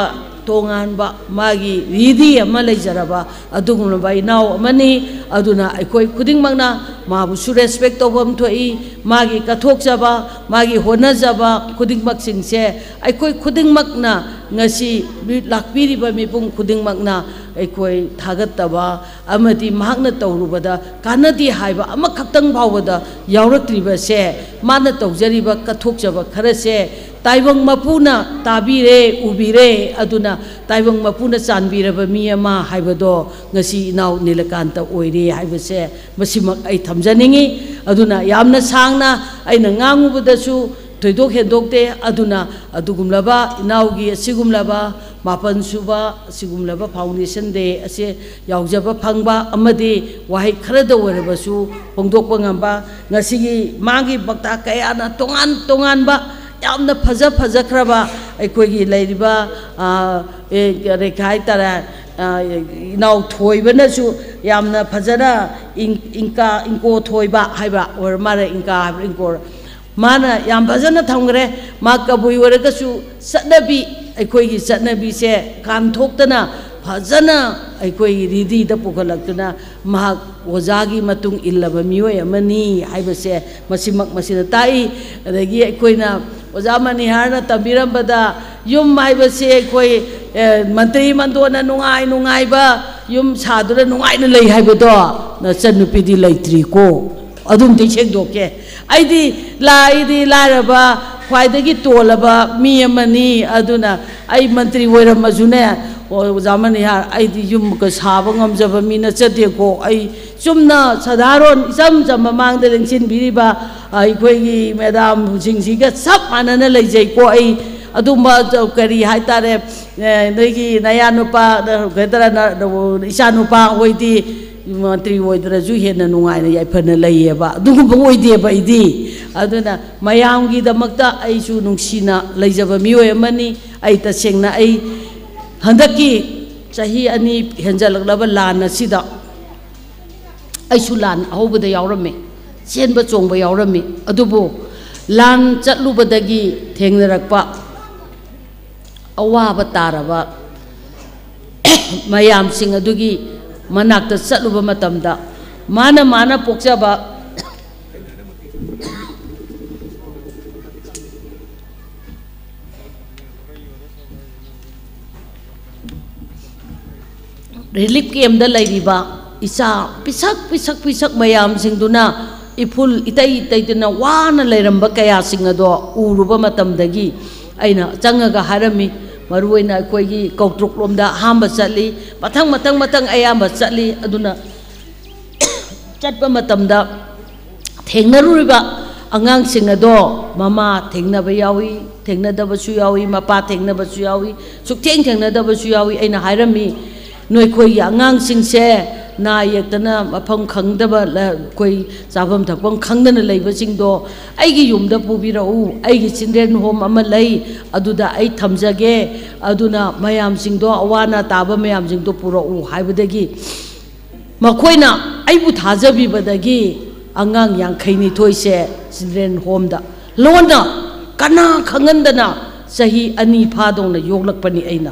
ꯇꯣꯉꯥꯟꯕ ꯃꯥꯒꯤ ꯔꯤꯙꯤ ꯑꯃ ꯂꯩꯖꯔꯕ ꯑꯗꯨꯒꯨꯝꯂꯕ ꯏꯅꯥꯎ ꯑꯃꯅꯤ꯫ ꯑꯗꯨꯅ ꯑꯩꯈꯣꯏ ꯈꯨꯗꯤꯡꯃꯛꯅ ꯃꯥꯕꯨꯁꯨ ꯔꯦꯁꯄꯦꯛ ꯇꯧꯐꯝ ꯊꯣꯛꯏ꯫ ꯃꯥꯒꯤ ꯀꯠꯊꯣꯛꯆꯕ, ꯃꯥꯒꯤ ꯍꯣꯠꯅꯖꯕ ꯈꯨꯗꯤꯡꯃꯛꯁꯤꯡꯁꯦ ꯑꯩꯈꯣꯏ ꯈꯨꯗꯤꯡꯃꯛꯅ ꯉꯁꯤ ꯂꯥꯛꯄꯤꯔꯤꯕ ꯃꯤꯄꯨꯝ ꯈꯨꯗꯤꯡꯃꯛꯅ ꯑꯩꯈꯣꯏ ꯊꯥꯒꯠꯇꯕ ꯑꯃꯗꯤ ꯃꯍꯥꯛꯅ ꯇꯧꯔꯨꯕꯗ ꯀꯥꯟꯅꯗꯦ ꯍꯥꯏꯕ ꯑꯃꯈꯛꯇꯪ ꯐꯥꯎꯕꯗ ꯌꯥꯎꯔꯛꯇ꯭ꯔꯤꯕꯁꯦ, ꯃꯥꯅ ꯇꯧꯖꯔꯤꯕ ꯀꯠꯊꯣꯛꯆꯕ ꯈꯔꯁꯦ ꯇꯥꯏꯕꯪ ꯃꯄꯨꯅ ꯇꯥꯕꯤꯔꯦ, ꯎꯕꯤꯔꯦ꯫ ꯑꯗꯨꯅ ꯇꯥꯏꯕꯪ ꯃꯄꯨꯅ ꯆꯥꯟꯕꯤꯔꯕ ꯃꯤ ꯑꯃ ꯍꯥꯏꯕꯗꯣ ꯉꯁꯤ ꯏꯅꯥꯎ ꯅꯤꯂꯀꯥꯟꯇ ꯑꯣꯏꯔꯦ ꯍꯥꯏꯕꯁꯦ ꯃꯁꯤꯃꯛ ꯑꯩ ꯊꯝꯖꯅꯤꯡꯏ꯫ ꯑꯗꯨꯅ ꯌꯥꯝꯅ ꯁꯥꯡꯅ ꯑꯩꯅ ꯉꯥꯡꯉꯨꯕꯗꯁꯨ ꯊꯣꯏꯗꯣꯛ ꯍꯦꯟꯗꯣꯛꯇꯦ꯫ ꯑꯗꯨꯅ ꯑꯗꯨꯒꯨꯝꯂꯕ ꯏꯅꯥꯎꯒꯤ ꯑꯁꯤꯒꯨꯝꯂꯕ ꯃꯥꯄꯟ ꯁꯨꯕ ꯑꯁꯤꯒꯨꯝꯂꯕ foundation day ꯑꯁꯤ ꯌꯥꯎꯖꯕ ꯐꯪꯕ ꯑꯃꯗꯤ ꯋꯥꯍꯩ ꯈꯔꯗ ꯑꯣꯏꯔꯕꯁꯨ ꯐꯣꯡꯗꯣꯛꯄ ꯉꯝꯕ, ꯉꯁꯤꯒꯤ ꯃꯥꯒꯤ ꯚꯛꯇ ꯀꯌꯥꯅ ꯇꯣꯉꯥꯟ ꯇꯣꯉꯥꯟꯕ ꯌꯥꯝꯅ ꯐꯖ ꯐꯖꯈ꯭ꯔꯕ ꯑꯩꯈꯣꯏꯒꯤ ꯂꯩꯔꯤꯕ, ꯑ, ꯑꯦ, ꯀꯔꯤ ꯍꯥꯏꯇꯥꯔꯦ, ꯑ, ꯏꯅꯥꯎ ꯊꯣꯏꯕꯅꯁꯨ ꯌꯥꯝꯅ ꯐꯖꯅ ꯏꯪ-, ꯏꯪꯀꯥ, ꯏꯪꯀꯣ ꯊꯣꯏꯕ ꯍꯥꯏꯕ ꯑꯣꯏꯔ ꯃꯥꯜꯂꯦ, ꯏꯪꯀꯥ ꯍꯥꯏꯕ꯭ꯔꯥ ꯏꯪꯀꯣꯔ, ꯃꯥꯅ ꯌꯥꯝ ꯐꯖꯅ ꯊꯝꯈ꯭ꯔꯦ꯫ ꯃꯥ ꯀꯕꯨꯏ ꯑꯣꯏꯔꯒꯁꯨ ꯆꯠꯅꯕꯤ, ꯑꯩꯈꯣꯏꯒꯤ ꯆꯠꯅꯕꯤꯁꯦ ꯀꯥꯟꯊꯣꯛꯇꯅ ꯐꯖꯅ ꯑꯩꯈꯣꯏꯒꯤ ꯔꯤꯙꯤꯗ ꯄꯨꯈꯠꯂꯛꯇꯨꯅ ꯃꯍꯥꯛ ꯑꯣꯖꯥꯒꯤ ꯃꯇꯨꯡ ꯏꯜꯂꯕ ꯃꯤꯑꯣꯏ ꯑꯃꯅꯤ ꯍꯥꯏꯕꯁꯦ ꯃꯁꯤꯃꯛ ꯃꯁꯤꯅ ꯇꯥꯛꯏ꯫ ꯑꯗꯒꯤ ꯑꯩꯈꯣꯏꯅ ꯑꯣꯖꯥ ꯃꯅꯤꯍꯥꯔꯅ ꯇꯝꯕꯤꯔꯝꯕꯗ ꯌꯨꯝ ꯍꯥꯏꯕꯁꯦ ꯑꯩꯈꯣꯏ, ꯑꯦ, ꯃꯟꯇ꯭ꯔꯤ ꯃꯟꯗꯣꯟꯅ ꯅꯨꯡꯉꯥꯏ ꯅꯨꯡꯉꯥꯏꯕ ꯌꯨꯝ ꯁꯥꯗꯨꯅ ꯅꯨꯡꯉꯥꯏꯅ ꯂꯩ ꯍꯥꯏꯕꯗꯣ ꯅꯆꯟꯅꯨꯄꯤꯗꯤ ꯂꯩꯇ꯭ꯔꯤꯀꯣ꯫ ꯑꯗꯨꯝꯗꯤ ꯁꯦꯡꯗꯣꯛꯀꯦ꯫ ꯑꯩꯗꯤ ꯂꯥ-, ꯑꯩꯗꯤ ꯂꯥꯏꯔꯕ, ꯈ꯭ꯋꯥꯏꯗꯒꯤ ꯇꯣꯜꯂꯕ ꯃꯤ ꯑꯃꯅꯤ꯫ ꯑꯗꯨꯅ ꯑꯩ ꯃꯟꯇ꯭ꯔꯤ ꯑꯣꯏꯔꯝꯃꯁꯨꯅꯦ, ꯑꯣꯖꯥ ꯃꯅꯤꯍꯥꯔ, ꯑꯩꯗꯤ ꯌꯨꯝꯒ ꯁꯥꯕ ꯉꯝꯖꯕ ꯃꯤ ꯅꯠꯆꯗꯦꯀꯣ꯫ ꯑꯩ ꯆꯨꯝꯅ ꯁꯗꯥꯔꯣꯟ ꯏꯆꯝ ꯆꯝꯕ ꯃꯥꯡꯗ ꯂꯦꯡꯁꯤꯟꯕꯤꯔꯤꯕ ꯑꯩꯈꯣꯏꯒꯤ ꯃꯦꯗꯥꯝꯁꯤꯡꯁꯤꯒ ꯆꯞ ꯃꯥꯟꯅꯅ ꯂꯩꯖꯩꯀꯣ꯫ ꯑꯩ ꯑꯗꯨꯝꯕ ꯀꯔꯤ ꯍꯥꯏꯇꯥꯔꯦ, ꯅꯣꯏꯒꯤ ꯅꯌꯥ ꯅꯨꯄꯥ ꯅꯠꯇ꯭ꯔ ꯏꯆꯥ ꯅꯨꯄꯥ ꯍꯣꯏꯗꯤ ꯃꯟꯇ꯭ꯔꯤ ꯑꯣꯏꯗ꯭ꯔꯁꯨ ꯍꯦꯟꯅ ꯅꯨꯡꯉꯥꯏꯅ ꯌꯥꯏꯐꯅ ꯂꯩꯌꯦꯕ꯫ ꯑꯗꯨꯒꯨꯝꯕ ꯑꯣꯏꯗꯦꯕ ꯑꯩꯗꯤ꯫ ꯑꯗꯨꯅ ꯃꯌꯥꯝꯒꯤꯗꯃꯛꯇ ꯑꯩꯁꯨ ꯅꯨꯡꯁꯤꯅ ꯂꯩꯖꯕ ꯃꯤꯑꯣꯏ ꯑꯃꯅꯤ꯫ ꯑꯩ ꯇꯁꯦꯡꯅ ꯑꯩ ꯍꯟꯗꯛꯀꯤ ꯆꯍꯤ ꯑꯅꯤ ꯍꯦꯟꯖꯜꯂꯛꯂꯕ ꯂꯥꯟ ꯑꯁꯤꯗ ꯑꯩꯁꯨ ꯂꯥꯟ ꯑꯍꯧꯕꯗ ꯌꯥꯎꯔꯝꯃꯤ, ꯆꯦꯟꯕ ꯆꯣꯡꯕ ꯌꯥꯎꯔꯝꯃꯤ꯫ ꯑꯗꯨꯕꯨ ꯂꯥꯟ ꯆꯠꯂꯨꯕꯗꯒꯤ ꯊꯦꯡꯅꯔꯛꯄ ꯑꯋꯥꯕ ꯇꯥꯔꯕ ꯃꯌꯥꯝꯁꯤꯡ ꯑꯗꯨꯒꯤ ꯃꯅꯥꯛꯇ ꯆꯠꯂꯨꯕ ꯃꯇꯝꯗ, ꯃꯥꯅ ꯃꯥꯅ ꯄꯣꯛꯆꯕ ꯔꯤꯂꯤꯐ ꯀꯦꯝꯗ ꯂꯩꯔꯤꯕ ꯏꯆꯥ ꯄꯤꯁꯛ ꯄꯤꯁꯛ ꯄꯤꯁꯛ ꯃꯌꯥꯝꯁꯤꯡꯗꯨꯅ ꯏꯐꯨꯜ ꯏꯇꯩ ꯇꯩꯗꯅ ꯋꯥꯅ ꯂꯩꯔꯝꯕ ꯀꯌꯥꯁꯤꯡ ꯑꯗꯣ ꯎꯔꯨꯕ ꯃꯇꯝꯗꯒꯤ ꯑꯩꯅ ꯆꯪꯉꯒ ꯍꯥꯏꯔꯝꯃꯤ꯫ ꯃꯔꯨꯑꯣꯏꯅ ꯑꯩꯈꯣꯏꯒꯤ ꯀꯧꯇ꯭ꯔꯨꯛ ꯂꯣꯝꯗ ꯑꯍꯥꯟꯕ ꯆꯠꯂꯤ, ꯃꯊꯪ ꯃꯊꯪ ꯃꯊꯪ ꯑꯌꯥꯝꯕ ꯆꯠꯂꯤ꯫ ꯑꯗꯨꯅ ꯆꯠꯄ ꯃꯇꯝꯗ ꯊꯦꯡꯅꯔꯨꯔꯤꯕ ꯑꯉꯥꯡꯁꯤꯡ ꯑꯗꯣ ꯃꯃꯥ ꯊꯦꯡꯅꯕ ꯌꯥꯎꯏ, ꯊꯦꯡꯅꯗꯕꯁꯨ ꯌꯥꯎꯏ, ꯃꯄꯥ ꯊꯦꯡꯅꯕꯁꯨ ꯌꯥꯎꯏ, ꯁꯨꯛꯊꯦꯡ ꯊꯦꯡꯅꯗꯕꯁꯨ ꯌꯥꯎꯏ꯫ ꯑꯩꯅ ꯍꯥꯏꯔꯝꯃꯤ, "ꯅꯣꯏꯈꯣꯏꯒꯤ ꯑꯉꯥꯡꯁꯤꯡꯁꯦ ꯅꯥ ꯌꯦꯛꯇꯅ ꯃꯐꯝ ꯈꯪꯗꯕ, ꯂ-, ꯑꯩꯈꯣꯏ ꯆꯥꯐꯝ ꯊꯛꯐꯝ ꯈꯪꯗꯅ ꯂꯩꯕꯁꯤꯡꯗꯣ ꯑꯩꯒꯤ ꯌꯨꯝꯗ ꯄꯨꯕꯤꯔꯛꯎ, ꯑꯩꯒꯤ ꯆꯤꯜꯗ꯭ꯔꯦꯟ ꯍꯣꯝ ꯑꯃ ꯂꯩ, ꯑꯗꯨꯗ ꯑꯩ ꯊꯝꯖꯒꯦ, ꯑꯗꯨꯅ ꯃꯌꯥꯝꯁꯤꯡꯗꯣ, ꯑꯋꯥ ꯑꯅꯥ ꯇꯥꯕ ꯃꯌꯥꯝꯁꯤꯡꯗꯣ ꯄꯨꯔꯛꯎ" ꯍꯥꯏꯕꯗꯒꯤ ꯃꯈꯣꯏꯅ ꯑꯩꯕꯨ ꯊꯥꯖꯕꯤꯕꯗꯒꯤ ꯑꯉꯥꯡ ꯌꯥꯡꯈꯩ ꯅꯤꯊꯣꯏꯁꯦ ꯆꯤꯜꯗ꯭ꯔꯦꯟ ꯍꯣꯝꯗ ꯂꯣꯟꯅ ꯀꯅꯥ ꯈꯪꯍꯟꯗꯅ ꯆꯍꯤ ꯑꯅꯤ ꯐꯥꯗꯧꯅ ꯌꯣꯛꯂꯛꯄꯅꯤ ꯑꯩꯅ꯫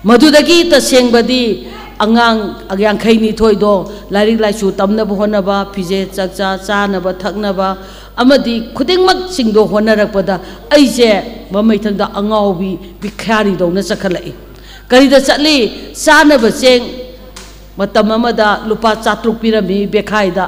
ꯃꯗꯨꯗꯒꯤ ꯇꯁꯦꯡꯕꯗꯤ ꯑꯉꯥꯡ ꯌꯥꯡꯈꯩ ꯅꯤꯊꯣꯏꯗꯣ ꯂꯥꯏꯔꯤꯛ ꯂꯥꯏꯁꯨ ꯇꯝꯅꯕ ꯍꯣꯠꯅꯕ, ꯐꯤꯖꯦꯠ ꯆꯥꯛꯆꯥ, ꯆꯥꯅꯕ ꯊꯛꯅꯕ ꯑꯃꯗꯤ ꯈꯨꯗꯤꯡꯃꯛꯁꯤꯡꯗꯣ ꯍꯣꯠꯅꯔꯛꯄꯗ ꯑꯩꯁꯦ ꯃꯃꯩꯊꯪꯗ ꯑꯉꯥꯎꯕꯤ ꯚꯤꯈꯥꯔꯤꯗꯧꯅ ꯆꯠꯈꯠꯂꯛꯏ꯫ ꯀꯔꯤꯗ ꯆꯠꯂꯤ? ꯆꯥꯅꯕ ꯆꯦꯡ ꯃꯇꯝ ꯑꯃꯗ ꯂꯨꯄꯥ ꯆꯥꯇ꯭ꯔꯨꯛ ꯄꯤꯔꯝꯃꯤ ꯕꯦꯈꯥꯏꯗ꯫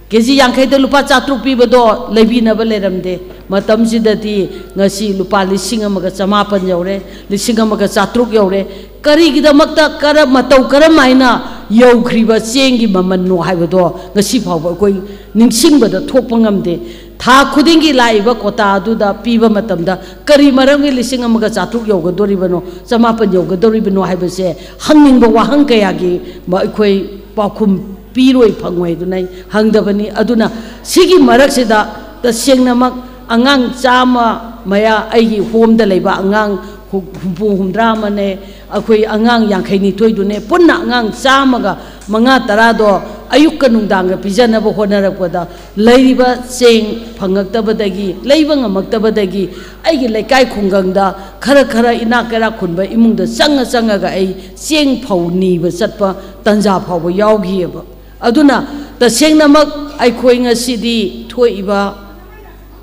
ꯀꯦ ꯖꯤ ꯌꯥꯡꯈꯩꯗ ꯂꯨꯄꯥ ꯆꯥꯇ꯭ꯔꯨꯛ ꯄꯤꯕꯗꯣ ꯂꯩꯕꯤꯅꯕ ꯂꯩꯔꯝꯗꯦ꯫ ꯃꯇꯝꯁꯤꯗꯗꯤ ꯉꯁꯤ ꯂꯨꯄꯥ ꯂꯤꯁꯤꯡ ꯑꯃꯒ ꯆꯃꯥꯄꯟ ꯌꯧꯔꯦ, ꯂꯤꯁꯤꯡ ꯑꯃꯒ ꯆꯥꯇ꯭ꯔꯨꯛ ꯌꯧꯔꯦ꯫ ꯀꯔꯤꯒꯤꯗꯃꯛꯇ ꯀꯔꯝ, ꯃꯇꯧ ꯀꯔꯝ ꯍꯥꯏꯅ ꯌꯧꯈ꯭ꯔꯤꯕ ꯆꯦꯡꯒꯤ ꯃꯃꯜꯅꯣ ꯍꯥꯏꯕꯗꯣ ꯉꯁꯤ ꯐꯥꯎꯕ ꯑꯩꯈꯣꯏ ꯅꯤꯡꯁꯤꯡꯕꯗ ꯊꯣꯛꯄ ꯉꯝꯗꯦ꯫ ꯊꯥ ꯈꯨꯗꯤꯡꯒꯤ ꯂꯥꯛꯏꯕ ꯀꯣꯇꯥ ꯑꯗꯨꯗ ꯄꯤꯕ ꯃꯇꯝꯗ ꯀꯔꯤ ꯃꯔꯝꯒꯤ ꯂꯤꯁꯤꯡ ꯑꯃꯒ ꯆꯥꯇ꯭ꯔꯨꯛ ꯌꯧꯒꯗꯧꯔꯤꯕꯅꯣ, ꯆꯃꯥꯄꯟ ꯌꯧꯒꯗꯧꯔꯤꯕꯅꯣ ꯍꯥꯏꯕꯁꯦ ꯍꯪꯅꯤꯡꯕ ꯋꯥꯍꯪ ꯀꯌꯥꯒꯤ ꯃ-, ꯑꯩꯈꯣꯏ ꯄꯥꯎꯈꯨꯝ ꯄꯤꯔꯣꯏ ꯐꯪꯉꯣꯏ ꯑꯗꯨꯅ ꯑꯩ ꯍꯪꯗꯕꯅꯤ꯫ ꯑꯗꯨꯅ ꯁꯤꯒꯤ ꯃꯔꯛꯁꯤꯗ ꯇꯁꯦꯡꯅꯃꯛ ꯑꯉꯥꯡ ꯆꯥꯝꯃ ꯃꯌꯥ, ꯑꯩꯒꯤ ꯍꯣꯝꯗ ꯂꯩꯕ ꯑꯉꯥꯡ ꯍꯨ-, ꯍꯨꯝꯐꯨ ꯍꯨꯝꯗ꯭ꯔꯥ ꯑꯃꯅꯦ, ꯑꯩꯈꯣꯏ ꯑꯉꯥꯡ ꯌꯥꯡꯈꯩ ꯅꯤꯊꯣꯏꯗꯨꯅꯦ, ꯄꯨꯟꯅ ꯑꯉꯥꯡ ꯆꯥꯝꯃꯒ ꯃꯉꯥ ꯇꯔꯥꯗꯣ ꯑꯌꯨꯛꯀ ꯅꯨꯡꯗꯥꯡꯒ ꯄꯤꯖꯅꯕ ꯍꯣꯠꯅꯔꯛꯄꯗ ꯂꯩꯔꯤꯕ ꯆꯦꯡ ꯐꯪꯉꯛꯇꯕꯗꯒꯤ, ꯂꯩꯕ ꯉꯝꯃꯛꯇꯕꯗꯒꯤ ꯑꯩꯒꯤ ꯂꯩꯀꯥꯏ ꯈꯨꯡꯒꯪꯗ ꯈꯔ ꯈꯔ ꯏꯅꯥꯛ ꯀꯩꯔꯥꯛ ꯈꯨꯟꯕ ꯏꯃꯨꯡꯗ ꯆꯪꯉ ꯆꯪꯉꯒ ꯑꯩ ꯆꯦꯡ ꯐꯧ ꯅꯤꯕ ꯆꯠꯄ ꯇꯟꯖꯥ ꯐꯥꯎꯕ ꯌꯥꯎꯈꯤꯑꯕ꯫ ꯑꯗꯨꯅ ꯇꯁꯦꯡꯅꯃꯛ ꯑꯩꯈꯣꯏ ꯉꯁꯤꯗꯤ ꯊꯣꯛꯏꯕ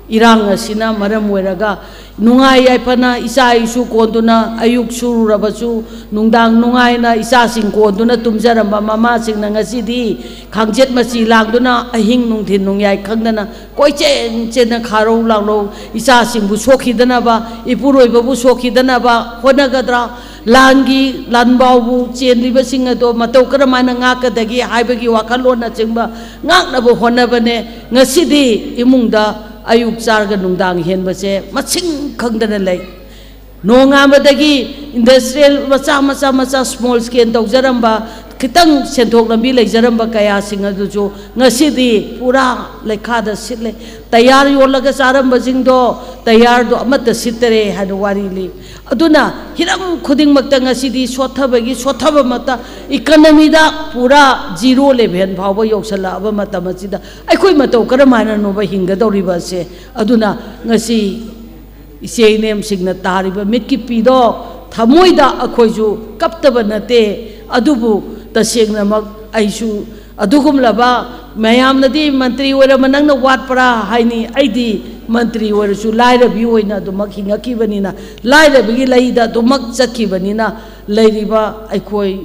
ꯏꯔꯥꯡ ꯑꯁꯤꯅ ꯃꯔꯝ ꯑꯣꯏꯔꯒ ꯅꯨꯡꯉꯥꯏ ꯌꯥꯏꯐꯅ ꯏꯆꯥ ꯏꯁꯨ ꯀꯣꯟꯗꯨꯅ, ꯑꯌꯨꯛ ꯁꯨꯔꯨꯔꯕꯁꯨ ꯅꯨꯡꯗꯥꯡ ꯅꯨꯡꯉꯥꯏꯅ ꯏꯆꯥꯁꯤꯡ ꯀꯣꯟꯗꯨꯅ ꯇꯨꯝꯖꯔꯝꯕ ꯃꯃꯥꯁꯤꯡꯅ ꯉꯁꯤꯗꯤ ꯈꯥꯡꯆꯦꯠ ꯃꯆꯤ ꯂꯥꯡꯗꯨꯅ ꯑꯍꯤꯡ ꯅꯨꯡꯊꯤꯟ ꯅꯨꯡꯌꯥꯏ ꯈꯪꯗꯅ ꯀꯣꯏꯆꯦꯟ ꯆꯦꯟꯅ ꯈꯥꯔꯧ ꯂꯥꯡꯔꯧ ꯏꯆꯥꯁꯤꯡꯕꯨ ꯁꯣꯛꯈꯤꯗꯅꯕ, ꯏꯄꯨꯔꯣꯏꯕꯕꯨ ꯁꯣꯛꯈꯤꯗꯅꯕ ꯍꯣꯠꯅꯒꯗ꯭ꯔꯥ? ꯂꯥꯟꯒꯤ ꯂꯥꯟꯕꯥꯎꯕꯨ ꯆꯦꯟꯂꯤꯕꯁꯤꯡ ꯑꯗꯣ ꯃꯇꯧ ꯀꯔꯝ ꯍꯥꯏꯅ ꯉꯥꯛꯀꯗꯒꯦ ꯍꯥꯏꯕꯒꯤ ꯋꯥꯈꯜꯂꯣꯟꯅꯆꯤꯡꯕ ꯉꯥꯛꯅꯕ ꯍꯣꯠꯅꯕꯅꯦ꯫ ꯉꯁꯤꯗꯤ ꯏꯃꯨꯡꯗ ꯑꯌꯨꯛ ꯆꯥꯔꯒ ꯅꯨꯡꯗꯥꯡ ꯍꯦꯟꯕꯁꯦ ꯃꯁꯤꯡ ꯈꯪꯗꯅ ꯂꯩ꯫ ꯅꯣꯡꯉꯥꯟꯕꯗꯒꯤ industrial ꯃꯆꯥ ꯃꯆꯥ ꯃꯆꯥ small scale ꯇꯧꯖꯔꯝꯕ, ꯈꯤꯇꯪ ꯁꯦꯟꯊꯣꯛ ꯂꯝꯕꯤ ꯂꯩꯖꯔꯝꯕ ꯀꯌꯥꯁꯤꯡ ꯑꯗꯨꯁꯨ ꯉꯁꯤꯗꯤ ꯄꯨꯔꯥ ꯂꯩꯈꯥꯗ ꯁꯤꯠꯂꯦ꯫ ꯇꯌꯥꯔ ꯌꯣꯜꯂꯒ ꯆꯥꯔꯝꯕꯁꯤꯡꯗꯣ ꯇꯌꯥꯔꯗꯣ ꯑꯃꯠꯇ ꯁꯤꯠꯇꯔꯦ ꯍꯥꯏꯅ ꯋꯥꯔꯤ ꯂꯤ꯫ ꯑꯗꯨꯅ ꯍꯤꯔꯝ ꯈꯨꯗꯤꯡꯃꯛꯇ ꯉꯁꯤꯗꯤ ꯁꯣꯠꯊꯕꯒꯤ ꯁꯣꯠꯊꯕꯃꯛꯇ, economyꯗ ꯄꯨꯔꯥ zero level ꯐꯥꯎꯕ ꯌꯧꯁꯜꯂꯛꯑꯕ ꯃꯇꯝ ꯑꯁꯤꯗ ꯑꯩꯈꯣꯏ ꯃꯇꯧ ꯀꯔꯝ ꯍꯥꯏꯅꯅꯣꯕ ꯍꯤꯡꯒꯗꯧꯔꯤꯕ ꯑꯁꯦ? ꯑꯗꯨꯅ ꯉꯁꯤ ꯏꯆꯦ ꯏꯅꯦꯝꯁꯤꯡꯅ ꯇꯥꯔꯤꯕ ꯃꯤꯠꯀꯤ ꯄꯤꯗꯣ ꯊꯃꯣꯏꯗ ꯑꯩꯈꯣꯏꯁꯨ ꯀꯞꯇꯕ ꯅꯠꯇꯦ, ꯑꯗꯨꯕꯨ ꯇꯁꯦꯡꯅꯃꯛ ꯑꯩꯁꯨ ꯑꯗꯨꯒꯨꯝꯂꯕ, ꯃꯌꯥꯝꯅꯗꯤ ꯃꯟꯇ꯭ꯔꯤ ꯑꯣꯏꯔꯕ ꯅꯪꯅ ꯋꯥꯠꯄ꯭ꯔꯥ ꯍꯥꯏꯅꯤ, ꯑꯩꯗꯤ ꯃꯟꯇ꯭ꯔꯤ ꯑꯣꯏꯔꯁꯨ ꯂꯥꯏꯔꯕꯤ ꯑꯣꯏꯅ ꯑꯗꯨꯃꯛ ꯍꯤꯡꯉꯛꯈꯤꯕꯅꯤꯅ, ꯂꯥꯏꯔꯕꯒꯤ ꯂꯩꯗ ꯑꯗꯨꯃꯛ ꯆꯠꯈꯤꯕꯅꯤꯅ, ꯂꯩꯔꯤꯕ ꯑꯩꯈꯣꯏ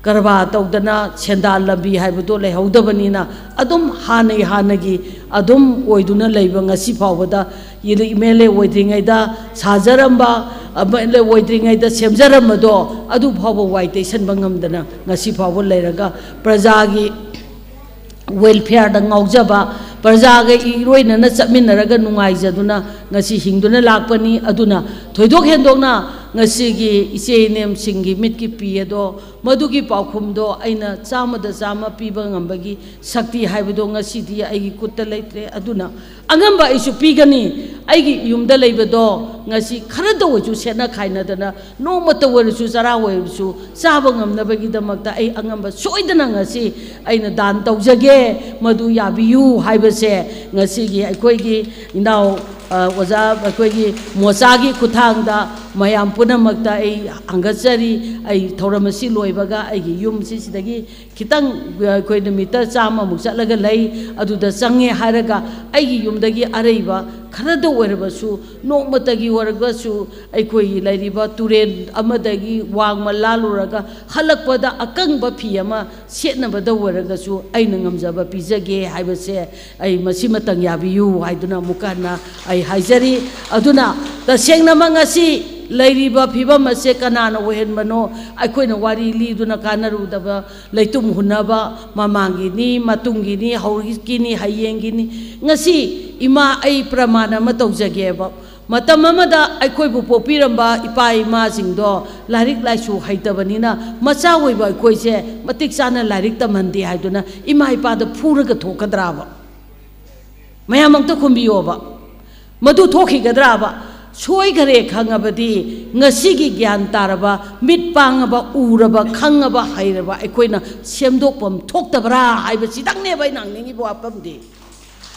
ꯀꯔꯕꯥꯔ ꯇꯧꯗꯅ ꯁꯦꯟꯗꯥꯟ ꯂꯝꯕꯤ ꯍꯥꯏꯕꯗꯣ ꯂꯩꯍꯧꯗꯕꯅꯤꯅ, ꯑꯗꯨꯝ ꯍꯥꯟꯅꯒꯤ ꯍꯥꯟꯅꯒꯤ ꯑꯗꯨꯝ ꯑꯣꯏꯗꯨꯅ ꯂꯩꯕ, ꯉꯁꯤ ꯐꯥꯎꯕꯗ ꯑꯦꯝ ꯑꯦꯜ ꯑꯦ ꯑꯣꯏꯗ꯭ꯔꯤꯉꯩꯗ ꯁꯥꯖꯔꯝꯕ ꯑꯣꯏꯗ꯭ꯔꯤꯉꯩꯗ ꯁꯦꯝꯖꯔꯝꯕꯗꯣ ꯑꯗꯨ ꯐꯥꯎꯕ ꯋꯥꯏ ꯇꯩꯁꯟꯕ ꯉꯝꯗꯅ ꯉꯁꯤ ꯐꯥꯎꯕ ꯂꯩꯔꯒ, ꯄ꯭ꯔꯖꯥꯒꯤ ꯋꯦꯜꯐꯤꯌꯔꯗ ꯉꯥꯎꯖꯕ, ꯄ꯭ꯔꯖꯥꯒ ꯏꯔꯣꯏꯅꯅ ꯆꯠꯃꯤꯟꯅꯔꯒ ꯅꯨꯡꯉꯥꯏꯖꯗꯨꯅ ꯉꯁꯤ ꯍꯤꯡꯗꯨꯅ ꯂꯥꯛꯄꯅꯤ꯫ ꯑꯗꯨꯅ ꯊꯣꯏꯗꯣꯛ ꯍꯦꯟꯗꯣꯛꯅ ꯉꯁꯤꯒꯤ ꯏꯆꯦ ꯏꯅꯦꯝꯁꯤꯡꯒꯤ ꯃꯤꯠꯀꯤ ꯄꯤ ꯑꯗꯣ, ꯃꯗꯨꯒꯤ ꯄꯥꯎꯈꯨꯝꯗꯣ ꯑꯩꯅ ꯆꯥꯝꯃꯗ ꯆꯥꯝꯃ ꯄꯤꯕ ꯉꯝꯕꯒꯤ ꯁꯛꯇꯤ ꯍꯥꯏꯕꯗꯣ ꯉꯁꯤꯗꯤ ꯑꯩꯒꯤ ꯈꯨꯠꯇ ꯂꯩꯇ꯭ꯔꯦ꯫ ꯑꯗꯨꯅ ꯑꯉꯝꯕ ꯑꯩꯁꯨ ꯄꯤꯒꯅꯤ꯫ ꯑꯩꯒꯤ ꯌꯨꯝꯗ ꯂꯩꯕꯗꯣ ꯉꯁꯤ ꯈꯔꯗ ꯑꯣꯏꯔꯁꯨ ꯁꯦꯠꯅ ꯈꯥꯏꯅꯗꯅ, ꯅꯣꯡꯃꯇ ꯑꯣꯏꯔꯁꯨ, ꯆꯔꯥ ꯑꯣꯏꯔꯁꯨ ꯆꯥꯕ ꯉꯝꯅꯕꯒꯤꯗꯃꯛꯇ ꯑꯩ ꯑꯉꯝꯕ ꯁꯣꯏꯗꯅ ꯉꯁꯤ ꯑꯩꯅ ꯗꯥꯟ ꯇꯧꯖꯒꯦ, ꯃꯗꯨ ꯌꯥꯕꯤꯌꯨ ꯍꯥꯏꯕꯁꯦ ꯉꯁꯤꯒꯤ ꯑꯩꯈꯣꯏꯒꯤ ꯏꯅꯥꯎ, ꯑ, ꯑꯣꯖꯥ, ꯑꯩꯈꯣꯏꯒꯤ ꯃꯣꯆꯥꯒꯤ ꯈꯨꯠꯊꯥꯡꯗ ꯃꯌꯥꯝ ꯄꯨꯝꯅꯃꯛꯇ ꯑꯩ ꯍꯪꯒꯠꯆꯔꯤ꯫ ꯑꯩ ꯊꯧꯔꯝ ꯑꯁꯤ ꯂꯣꯏꯕꯒ ꯑꯩꯒꯤ ꯌꯨꯝꯁꯤ ꯁꯤꯗꯒꯤ ꯈꯤꯇꯪ, ꯑꯩꯈꯣꯏꯅ ꯃꯤꯇꯔ ꯆꯥꯝꯃꯃꯨꯛ ꯆꯠꯂꯒ ꯂꯩ, ꯑꯗꯨꯗ ꯆꯪꯉꯦ ꯍꯥꯏꯔꯒ ꯑꯩꯒꯤ ꯌꯨꯝꯗꯒꯤ ꯑꯔꯩꯕ ꯈꯔꯗ ꯑꯣꯏꯔꯕꯁꯨ, ꯅꯣꯡꯃꯇꯒꯤ ꯑꯣꯏꯔꯒꯁꯨ ꯑꯩꯈꯣꯏꯒꯤ ꯂꯩꯔꯤꯕ ꯇꯨꯔꯦꯜ ꯑꯃꯗꯒꯤ ꯋꯥꯡꯃ ꯂꯥꯜꯂꯨꯔꯒ ꯍꯜꯂꯛꯄꯗ ꯑꯀꯪꯕ ꯐꯤ ꯑꯃ ꯁꯦꯠꯅꯕꯗ ꯑꯣꯏꯔꯒꯁꯨ ꯑꯩꯅ ꯉꯝꯖꯕ ꯄꯤꯖꯒꯦ ꯍꯥꯏꯕꯁꯦ ꯑꯩ ꯃꯁꯤꯃꯇꯪ ꯌꯥꯕꯤꯌꯨ ꯍꯥꯏꯗꯨꯅ ꯑꯃꯨꯛꯀ ꯍꯟꯅ ꯑꯩ ꯍꯥꯏꯖꯔꯤ꯫ ꯑꯗꯨꯅ ꯇꯁꯦꯡꯅꯃꯛ ꯉꯁꯤ ꯂꯩꯔꯤꯕ ꯐꯤꯕꯝ ꯑꯁꯦ ꯀꯅꯥꯅ ꯑꯣꯏꯍꯟꯕꯅꯣ? ꯑꯩꯈꯣꯏꯅ ꯋꯥꯔꯤ ꯂꯤꯗꯨꯅ ꯀꯥꯟꯅꯔꯨꯗꯕ, ꯂꯩꯇꯨꯝ ꯍꯨꯟꯅꯕ, ꯃꯃꯥꯡꯒꯤꯅꯤ, ꯃꯇꯨꯡꯒꯤꯅꯤ, ꯍꯧꯖꯤꯛꯀꯤꯅꯤ, ꯍꯌꯦꯡꯒꯤꯅꯤ꯫ ꯉꯁꯤ ꯏꯃꯥ, ꯑꯩ ꯄ꯭ꯔꯃꯥꯟ ꯑꯃ ꯇꯧꯖꯒꯦꯕ꯫ ꯃꯇꯝ ꯑꯃꯗ ꯑꯩꯈꯣꯏꯕꯨ ꯄꯣꯛꯄꯤꯔꯝꯕ ꯏꯄꯥ ꯏꯃꯥꯁꯤꯡꯗꯣ ꯂꯥꯏꯔꯤꯛ ꯂꯥꯏꯁꯨ ꯍꯩꯇꯕꯅꯤꯅ ꯃꯆꯥ ꯑꯣꯏꯕ ꯑꯩꯈꯣꯏꯁꯦ ꯃꯇꯤꯛ ꯆꯥꯅ ꯂꯥꯏꯔꯤꯛ ꯇꯝꯍꯟꯗꯦ ꯍꯥꯏꯗꯨꯅ ꯏꯃꯥ ꯏꯄꯥꯗ ꯐꯨꯔꯒ ꯊꯣꯛꯀꯗ꯭ꯔꯥꯕ? ꯃꯌꯥꯝ ꯑꯝꯇ ꯈꯨꯝꯕꯤꯌꯣꯕ꯫ ꯃꯗꯨ ꯊꯣꯛꯈꯤꯒꯗ꯭ꯔꯥꯕ? ꯁꯣꯏꯈꯔꯦ ꯈꯪꯉꯕꯗꯤ, ꯉꯁꯤꯒꯤ ꯒ꯭ꯌꯥꯟ ꯇꯥꯔꯕ, ꯃꯤꯠ ꯄꯥꯡꯉꯕ, ꯎꯔꯕ, ꯈꯪꯉꯕ, ꯍꯩꯔꯕ ꯑꯩꯈꯣꯏꯅ ꯁꯦꯝꯗꯣꯛꯐꯝ ꯊꯣꯛꯇꯕ꯭ꯔꯥ ꯍꯥꯏꯕꯁꯤꯗꯪꯅꯦꯕ ꯑꯩꯅ ꯍꯪꯅꯤꯡꯉꯤꯕ ꯋꯥꯐꯝꯗꯤ꯫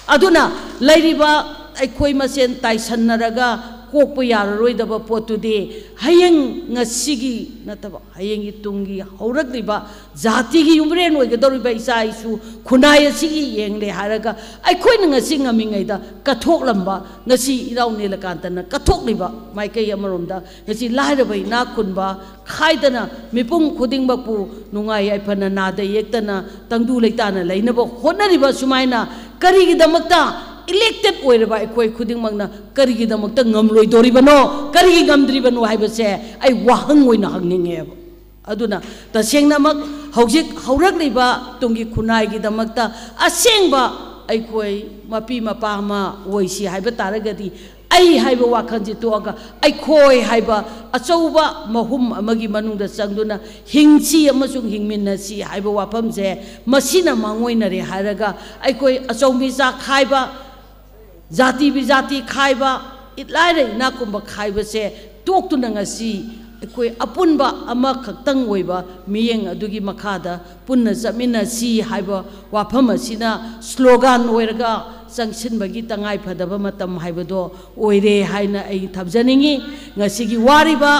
ꯑꯗꯨꯅ ꯂꯩꯔꯤꯕ ꯑꯩꯈꯣꯏ ꯃꯁꯦꯟ ꯇꯥꯏꯁꯟꯅꯔꯒ ꯀꯣꯛꯄ ꯌꯥꯔꯔꯣꯏꯗꯕ ꯄꯣꯠꯇꯨꯗꯤ ꯍꯌꯦꯡ, ꯉꯁꯤꯒꯤ ꯅꯠꯇꯕ, ꯍꯌꯦꯡꯒꯤ ꯇꯨꯡꯒꯤ ꯍꯧꯔꯛꯂꯤꯕ ꯖꯥꯇꯤꯒꯤ ꯌꯨꯝꯕꯤꯔꯦꯟ ꯑꯣꯏꯒꯗꯧꯔꯤꯕ ꯏꯆꯥ ꯏꯁꯨ ꯈꯨꯟꯅꯥꯏ ꯑꯁꯤꯒꯤ ꯌꯦꯡꯂꯦ ꯍꯥꯏꯔꯒ ꯑꯩꯈꯣꯏꯅ ꯉꯁꯤ ꯉꯝꯃꯤꯉꯩꯗ ꯀꯠꯊꯣꯛꯂꯝꯕ, ꯉꯁꯤ ꯏꯅꯥꯎ ꯅꯤꯂꯀꯥꯟꯇꯅ ꯀꯠꯊꯣꯛꯂꯤꯕ ꯃꯥꯏꯀꯩ ꯑꯃꯔꯣꯝꯗ ꯉꯁꯤ ꯂꯥꯏꯔꯕ ꯏꯅꯥꯛ ꯈꯨꯟꯕ ꯈꯥꯏꯗꯅ ꯃꯤꯄꯨꯝ ꯈꯨꯗꯤꯡꯃꯛꯄꯨ ꯅꯨꯡꯉꯥꯏ ꯌꯥꯏꯐꯅ ꯅꯥꯗ ꯌꯦꯛꯇꯅ ꯇꯪꯗꯨ ꯂꯩꯇꯥꯅ ꯂꯩꯅꯕ ꯍꯣꯠꯅꯔꯤꯕ ꯁꯨꯃꯥꯏꯅ ꯀꯔꯤꯒꯤꯗꯃꯛꯇ Elected ꯑꯣꯏꯔꯕ ꯑꯩꯈꯣꯏ ꯈꯨꯗꯤꯡꯃꯛꯅ ꯀꯔꯤꯒꯤꯗꯃꯛꯇ ꯉꯝꯂꯣꯏꯗꯣꯔꯤꯕꯅꯣ, ꯀꯔꯤꯒꯤ ꯉꯝꯗ꯭ꯔꯤꯕꯅꯣ ꯍꯥꯏꯕꯁꯦ ꯑꯩ ꯋꯥꯍꯪ ꯑꯣꯏꯅ ꯍꯪꯅꯤꯡꯉꯦꯕ꯫ ꯑꯗꯨꯅ ꯇꯁꯦꯡꯅꯃꯛ ꯍꯧꯖꯤꯛ ꯍꯧꯔꯛꯂꯤꯕ ꯇꯨꯡꯒꯤ ꯈꯨꯟꯅꯥꯏꯒꯤꯗꯃꯛꯇ ꯑꯁꯦꯡꯕ ꯑꯩꯈꯣꯏ ꯃꯄꯤ ꯃꯄꯥ ꯑꯃ ꯑꯣꯏꯁꯤ ꯍꯥꯏꯕ ꯇꯥꯔꯒꯗꯤ, ꯑꯩ ꯍꯥꯏꯕ ꯋꯥꯈꯜꯁꯤ ꯇꯣꯛꯑꯒ ꯑꯩꯈꯣꯏ ꯍꯥꯏꯕ ꯑꯆꯧꯕ ꯃꯍꯨꯝ ꯑꯃꯒꯤ ꯃꯅꯨꯡꯗ ꯆꯪꯗꯨꯅ ꯍꯤꯡꯁꯤ ꯑꯃꯁꯨꯡ ꯍꯤꯡꯃꯤꯟꯅꯁꯤ ꯍꯥꯏꯕ ꯋꯥꯐꯝꯁꯦ, ꯃꯁꯤꯅ ꯃꯥꯡꯑꯣꯏꯅꯔꯦ ꯍꯥꯏꯔꯒ ꯑꯩꯈꯣꯏ ꯑꯆꯧ ꯃꯤꯆꯥ ꯈꯥꯏꯕ, ꯖꯥꯇꯤ ꯕꯤꯖꯥꯇꯤ ꯈꯥꯏꯕ, ꯏꯠ ꯂꯥꯏꯔ ꯏꯅꯥꯛ ꯈꯨꯟꯕ ꯈꯥꯏꯕꯁꯦ ꯇꯣꯛꯇꯨꯅ ꯉꯁꯤ ꯑꯩꯈꯣꯏ ꯑꯄꯨꯟꯕ ꯑꯃꯈꯛꯇꯪ ꯑꯣꯏꯕ ꯃꯤꯠꯌꯦꯡ ꯑꯗꯨꯒꯤ ꯃꯈꯥꯗ ꯄꯨꯟꯅ ꯆꯠꯃꯤꯟꯅꯁꯤ ꯍꯥꯏꯕ ꯋꯥꯐꯝ ꯑꯁꯤꯅ slogan ꯑꯣꯏꯔꯒ ꯆꯪꯁꯤꯟꯕꯒꯤ ꯇꯉꯥꯏ ꯐꯗꯕ ꯃꯇꯝ ꯍꯥꯏꯕꯗꯣ ꯑꯣꯏꯔꯦ ꯍꯥꯏꯅ ꯑꯩ ꯊꯝꯖꯅꯤꯡꯏ꯫ ꯉꯁꯤꯒꯤ ꯋꯥꯔꯤꯕ,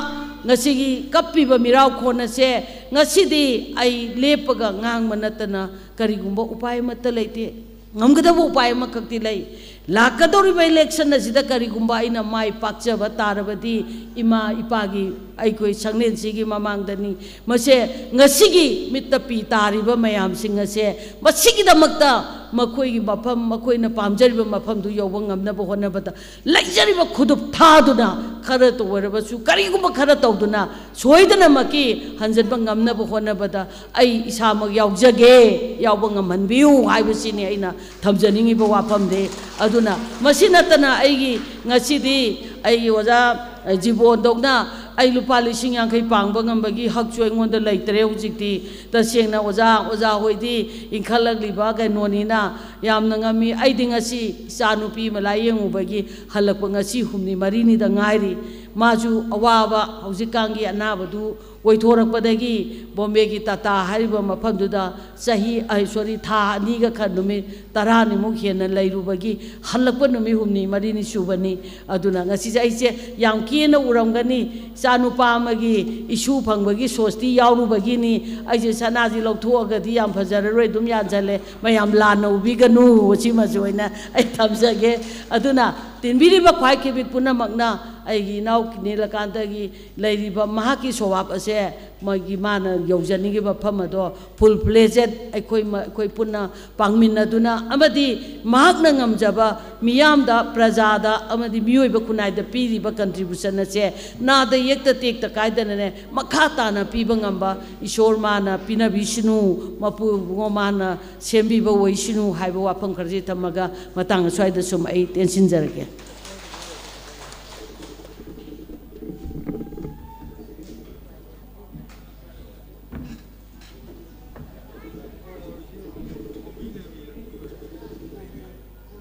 ꯉꯁꯤꯒꯤ ꯀꯞꯄꯤꯕ ꯃꯤꯔꯥꯎꯈꯣꯟ ꯑꯁꯦ ꯉꯁꯤꯗꯤ ꯑꯩ ꯂꯦꯞꯄꯒ ꯉꯥꯡꯕ ꯅꯠꯇꯅ ꯀꯔꯤꯒꯨꯝꯕ ꯎꯄꯥꯏ ꯑꯃꯠꯇ ꯂꯩꯇꯦ꯫ ꯉꯝꯒꯗꯕ ꯎꯄꯥꯏ ꯑꯃꯈꯛꯇꯤ ꯂꯩ꯫ ꯂꯥꯛꯀꯗꯧꯔꯤꯕ election ꯑꯁꯤꯗ ꯀꯔꯤꯒꯨꯝꯕ ꯑꯩꯅ ꯃꯥꯏ ꯄꯥꯛꯆꯕ ꯇꯥꯔꯕꯗꯤ, ꯏꯃꯥ ꯏꯄꯥꯒꯤ, ꯑꯩꯈꯣꯏ ꯁꯪꯂꯦꯟꯁꯤꯒꯤ ꯃꯃꯥꯡꯗꯅꯤ꯫ ꯃꯁꯦ ꯉꯁꯤꯒꯤ ꯃꯤꯠꯇ ꯄꯤ ꯇꯥꯔꯤꯕ ꯃꯌꯥꯝꯁꯤꯡ ꯑꯁꯦ, ꯃꯁꯤꯒꯤꯗꯃꯛꯇ ꯃꯈꯣꯏꯒꯤ ꯃꯐꯝ, ꯃꯈꯣꯏꯅ ꯄꯥꯝꯖꯔꯤꯕ ꯃꯐꯝꯗꯨ ꯌꯧꯕ ꯉꯝꯅꯕ ꯍꯣꯠꯅꯕꯗ ꯂꯩꯖꯔꯤꯕ ꯈꯨꯗꯨꯞ ꯊꯥꯗꯨꯅ ꯈꯔꯇ ꯑꯣꯏꯔꯕꯁꯨ, ꯀꯔꯤꯒꯨꯝꯕ ꯈꯔ ꯇꯧꯗꯨꯅ ꯁꯣꯏꯗꯅꯃꯛꯀꯤ ꯍꯟꯖꯤꯟꯕ ꯉꯝꯅꯕ ꯍꯣꯠꯅꯕꯗ ꯑꯩ ꯏꯁꯥꯃꯛ ꯌꯥꯎꯖꯒꯦ, ꯌꯥꯎꯕ ꯉꯝꯍꯟꯕꯤꯌꯨ ꯍꯥꯏꯕꯁꯤꯅꯤ ꯑꯩꯅ ꯊꯝꯖꯅꯤꯡꯉꯤꯕ ꯋꯥꯐꯝꯗꯤ꯫ ꯑꯗꯨꯅ ꯃꯁꯤ ꯅꯠꯇꯅ ꯑꯩꯒꯤ ꯉꯁꯤꯗꯤ ꯑꯩꯒꯤ ꯑꯣꯖꯥ ꯖꯤꯕꯣꯟꯗꯧꯅ ꯑꯩ ꯂꯨꯄꯥ ꯂꯤꯁꯤꯡ ꯌꯥꯡꯈꯩ ꯄꯥꯡꯕ ꯉꯝꯕꯒꯤ ꯍꯛꯁꯨ ꯑꯩꯉꯣꯟꯗ ꯂꯩꯇꯔꯦ ꯍꯧꯖꯤꯛꯇꯤ꯫ ꯇꯁꯦꯡꯅ ꯑꯣꯖꯥ, ꯑꯣꯖꯥ ꯍꯣꯏꯗꯤ ꯏꯟꯈꯠꯂꯛꯂꯤꯕ ꯀꯩꯅꯣꯅꯤꯅ ꯌꯥꯝꯅ ꯉꯝꯃꯤ꯫ ꯑꯩꯗꯤ ꯉꯁꯤ ꯏꯆꯥ ꯅꯨꯄꯤ ꯑꯃ ꯂꯥꯏꯌꯦꯡꯉꯨꯕꯒꯤ ꯍꯜꯂꯛꯄ ꯉꯁꯤ ꯍꯨꯝꯅꯤ ꯃꯔꯤꯅꯤꯗ ꯉꯥꯏꯔꯤ꯫ ꯃꯥꯁꯨ ꯑꯋꯥꯕ ꯍꯧꯖꯤꯛꯀꯥꯟꯒꯤ ꯑꯅꯥꯕꯗꯨ ꯑꯣꯏꯊꯣꯔꯛꯄꯗꯒꯤ ꯕꯣꯝꯕꯦꯒꯤ ꯇꯥꯇꯥ ꯍꯥꯏꯔꯤꯕ ꯃꯐꯝꯗꯨꯗ ꯆꯍꯤ, ꯑꯩ, sorry, ꯊꯥ ꯑꯅꯤꯒ ꯈꯔ ꯅꯨꯃꯤꯠ ꯇꯔꯥꯅꯤꯃꯨꯛ ꯍꯦꯟꯅ ꯂꯩꯔꯨꯕꯒꯤ ꯍꯜꯂꯛꯄ ꯅꯨꯃꯤꯠ ꯍꯨꯝꯅꯤ ꯃꯔꯤꯅꯤ ꯁꯨꯕꯅꯤ꯫ ꯑꯗꯨꯅ ꯉꯁꯤꯁꯦ ꯑꯩꯁꯦ ꯌꯥꯝ ꯀꯦꯅ ꯎꯔꯝꯒꯅꯤ꯫ ꯏꯆꯥꯅꯨꯄꯥ ꯑꯃꯒꯤ ꯏꯁꯨ ꯐꯪꯕꯒꯤ ꯁꯣꯁꯇꯤ ꯌꯥꯎꯔꯨꯕꯒꯤꯅꯤ꯫ ꯑꯩꯁꯦ ꯁꯅꯥꯁꯤ ꯂꯧꯊꯣꯛꯑꯒꯗꯤ ꯌꯥꯝ ꯐꯖꯔꯔꯣꯏ, ꯑꯗꯨꯝ ꯌꯥꯟꯁꯤꯜꯂꯦ꯫ ꯃꯌꯥꯝ ꯂꯥꯟꯅ ꯎꯕꯤꯒꯅꯨ, ꯁꯤꯃꯁꯨ ꯑꯣꯏꯅ ꯑꯩ ꯊꯝꯖꯒꯦ꯫ ꯑꯗꯨꯅ ꯇꯤꯟꯕꯤꯔꯤꯕ ꯈ꯭ꯋꯥꯏ ꯀꯤꯕꯤꯠ ꯄꯨꯝꯅꯃꯛꯅ ꯑꯩꯒꯤ ꯏꯅꯥꯎ ꯅꯤꯂꯀꯥꯟꯇꯒꯤ ꯂꯩꯔꯤꯕ ꯃꯍꯥꯛꯀꯤ ꯁꯣꯋꯥꯞ ꯑꯁꯦ, ꯃꯣꯏꯒꯤ ꯃꯥꯅ ꯌꯧꯖꯅꯤꯡꯉꯤꯕ ꯃꯐꯝ ꯑꯗꯣ ꯐꯨꯜ ꯐ꯭ꯂꯦꯖꯦꯠ ꯑꯩꯈꯣꯏ ꯃ-, ꯑꯩꯈꯣꯏ ꯄꯨꯟꯅ ꯄꯥꯡꯃꯤꯟꯅꯗꯨꯅ ꯑꯃꯗꯤ ꯃꯍꯥꯛꯅ ꯉꯝꯖꯕ ꯃꯤꯌꯥꯝꯗ, ꯄ꯭ꯔꯖꯥꯗ ꯑꯃꯗꯤ ꯃꯤꯑꯣꯏꯕ ꯈꯨꯟꯅꯥꯏꯗ ꯄꯤꯔꯤꯕ ꯀꯟꯇ꯭ꯔꯤꯕ꯭ꯌꯨꯁꯟ ꯑꯁꯦ ꯅꯥꯗ ꯌꯦꯛꯇ ꯇꯦꯛꯇ ꯀꯥꯏꯗꯅꯅꯦ ꯃꯈꯥ ꯇꯥꯅ ꯄꯤꯕ ꯉꯝꯕ ꯏꯁꯣꯔ ꯃꯥꯅ ꯄꯤꯅꯕꯤꯁꯅꯨ, ꯃꯄꯨ ꯏꯕꯨꯡꯉꯣ ꯃꯥꯅ ꯁꯦꯝꯕꯤꯕ ꯑꯣꯏꯁꯅꯨ ꯍꯥꯏꯕ ꯋꯥꯐꯝ ꯈꯔꯁꯤ ꯊꯝꯃꯒ ꯃꯇꯥꯡ ꯑꯁ꯭ꯋꯥꯏꯗ ꯁꯨꯝ ꯑꯩ ꯇꯦꯟꯁꯤꯟꯖꯔꯒꯦ꯫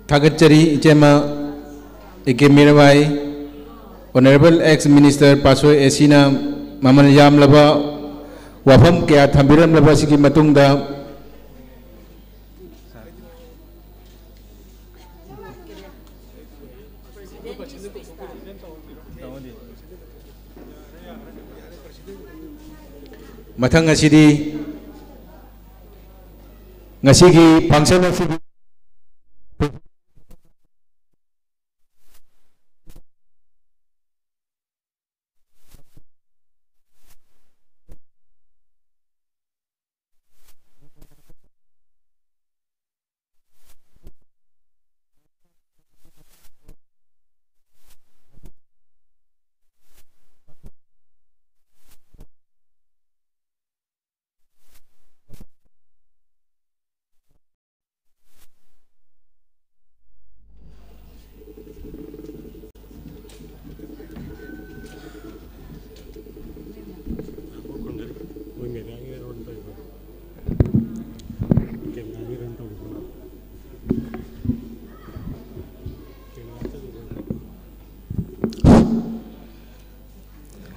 ꯊꯥꯒꯠꯆꯔꯤ ꯏꯆꯦꯃ ꯑꯦ K Mirabai. Honourable ex Minister ꯄꯥꯠꯁꯣꯏ ꯑꯦ ꯁꯤꯅ ꯃꯃꯜ ꯌꯥꯝꯂꯕ ꯋꯥꯐꯝ ꯀꯌꯥ ꯊꯝꯕꯤꯔꯝꯂꯕ ꯑꯁꯤꯒꯤ ꯃꯇꯨꯡꯗ, ꯃꯊꯪ ꯑꯁꯤꯗꯤ ꯉꯁꯤꯒꯤ function ꯑꯁꯤꯒꯤ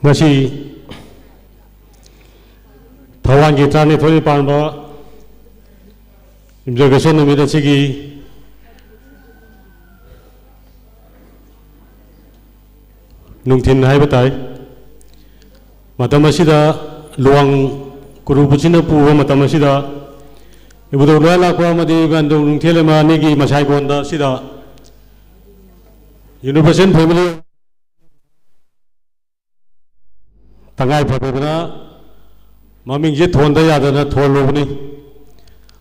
ꯉꯁꯤ ꯊꯧꯕꯥꯜꯒꯤ ꯇꯔꯥꯅꯤꯊꯣꯏꯅꯤ ꯄꯥꯟꯕ ꯌꯨꯝꯖꯀꯩꯁ ꯅꯨꯃꯤꯠ ꯑꯁꯤꯒꯤ ꯅꯨꯡꯊꯤꯟ ꯍꯥꯏꯕ ꯇꯥꯏ꯫ ꯃꯇꯝ ꯑꯁꯤꯗ ꯂꯨꯋꯥꯡ ꯀꯨꯔꯨꯕꯨꯁꯤꯅ ꯄꯨꯕ ꯃꯇꯝ ꯑꯁꯤꯗ ꯏꯕꯨꯙꯧ ꯂꯣꯌꯥ ꯂꯥꯛꯄ ꯑꯃꯗꯤ ꯏꯕꯨꯙꯧ ꯅꯨꯡꯊꯦꯜ ꯂꯩꯃ ꯑꯅꯤꯒꯤ ꯃꯁꯥꯏꯒꯣꯟꯗ ꯑꯁꯤꯗ Universal Family ꯇꯉꯥꯏ ꯐꯗꯗꯅ ꯃꯃꯤꯡꯁꯦ ꯊꯣꯟꯗ ꯌꯥꯗꯅ ꯊꯣꯜꯂꯨꯕꯅꯤ꯫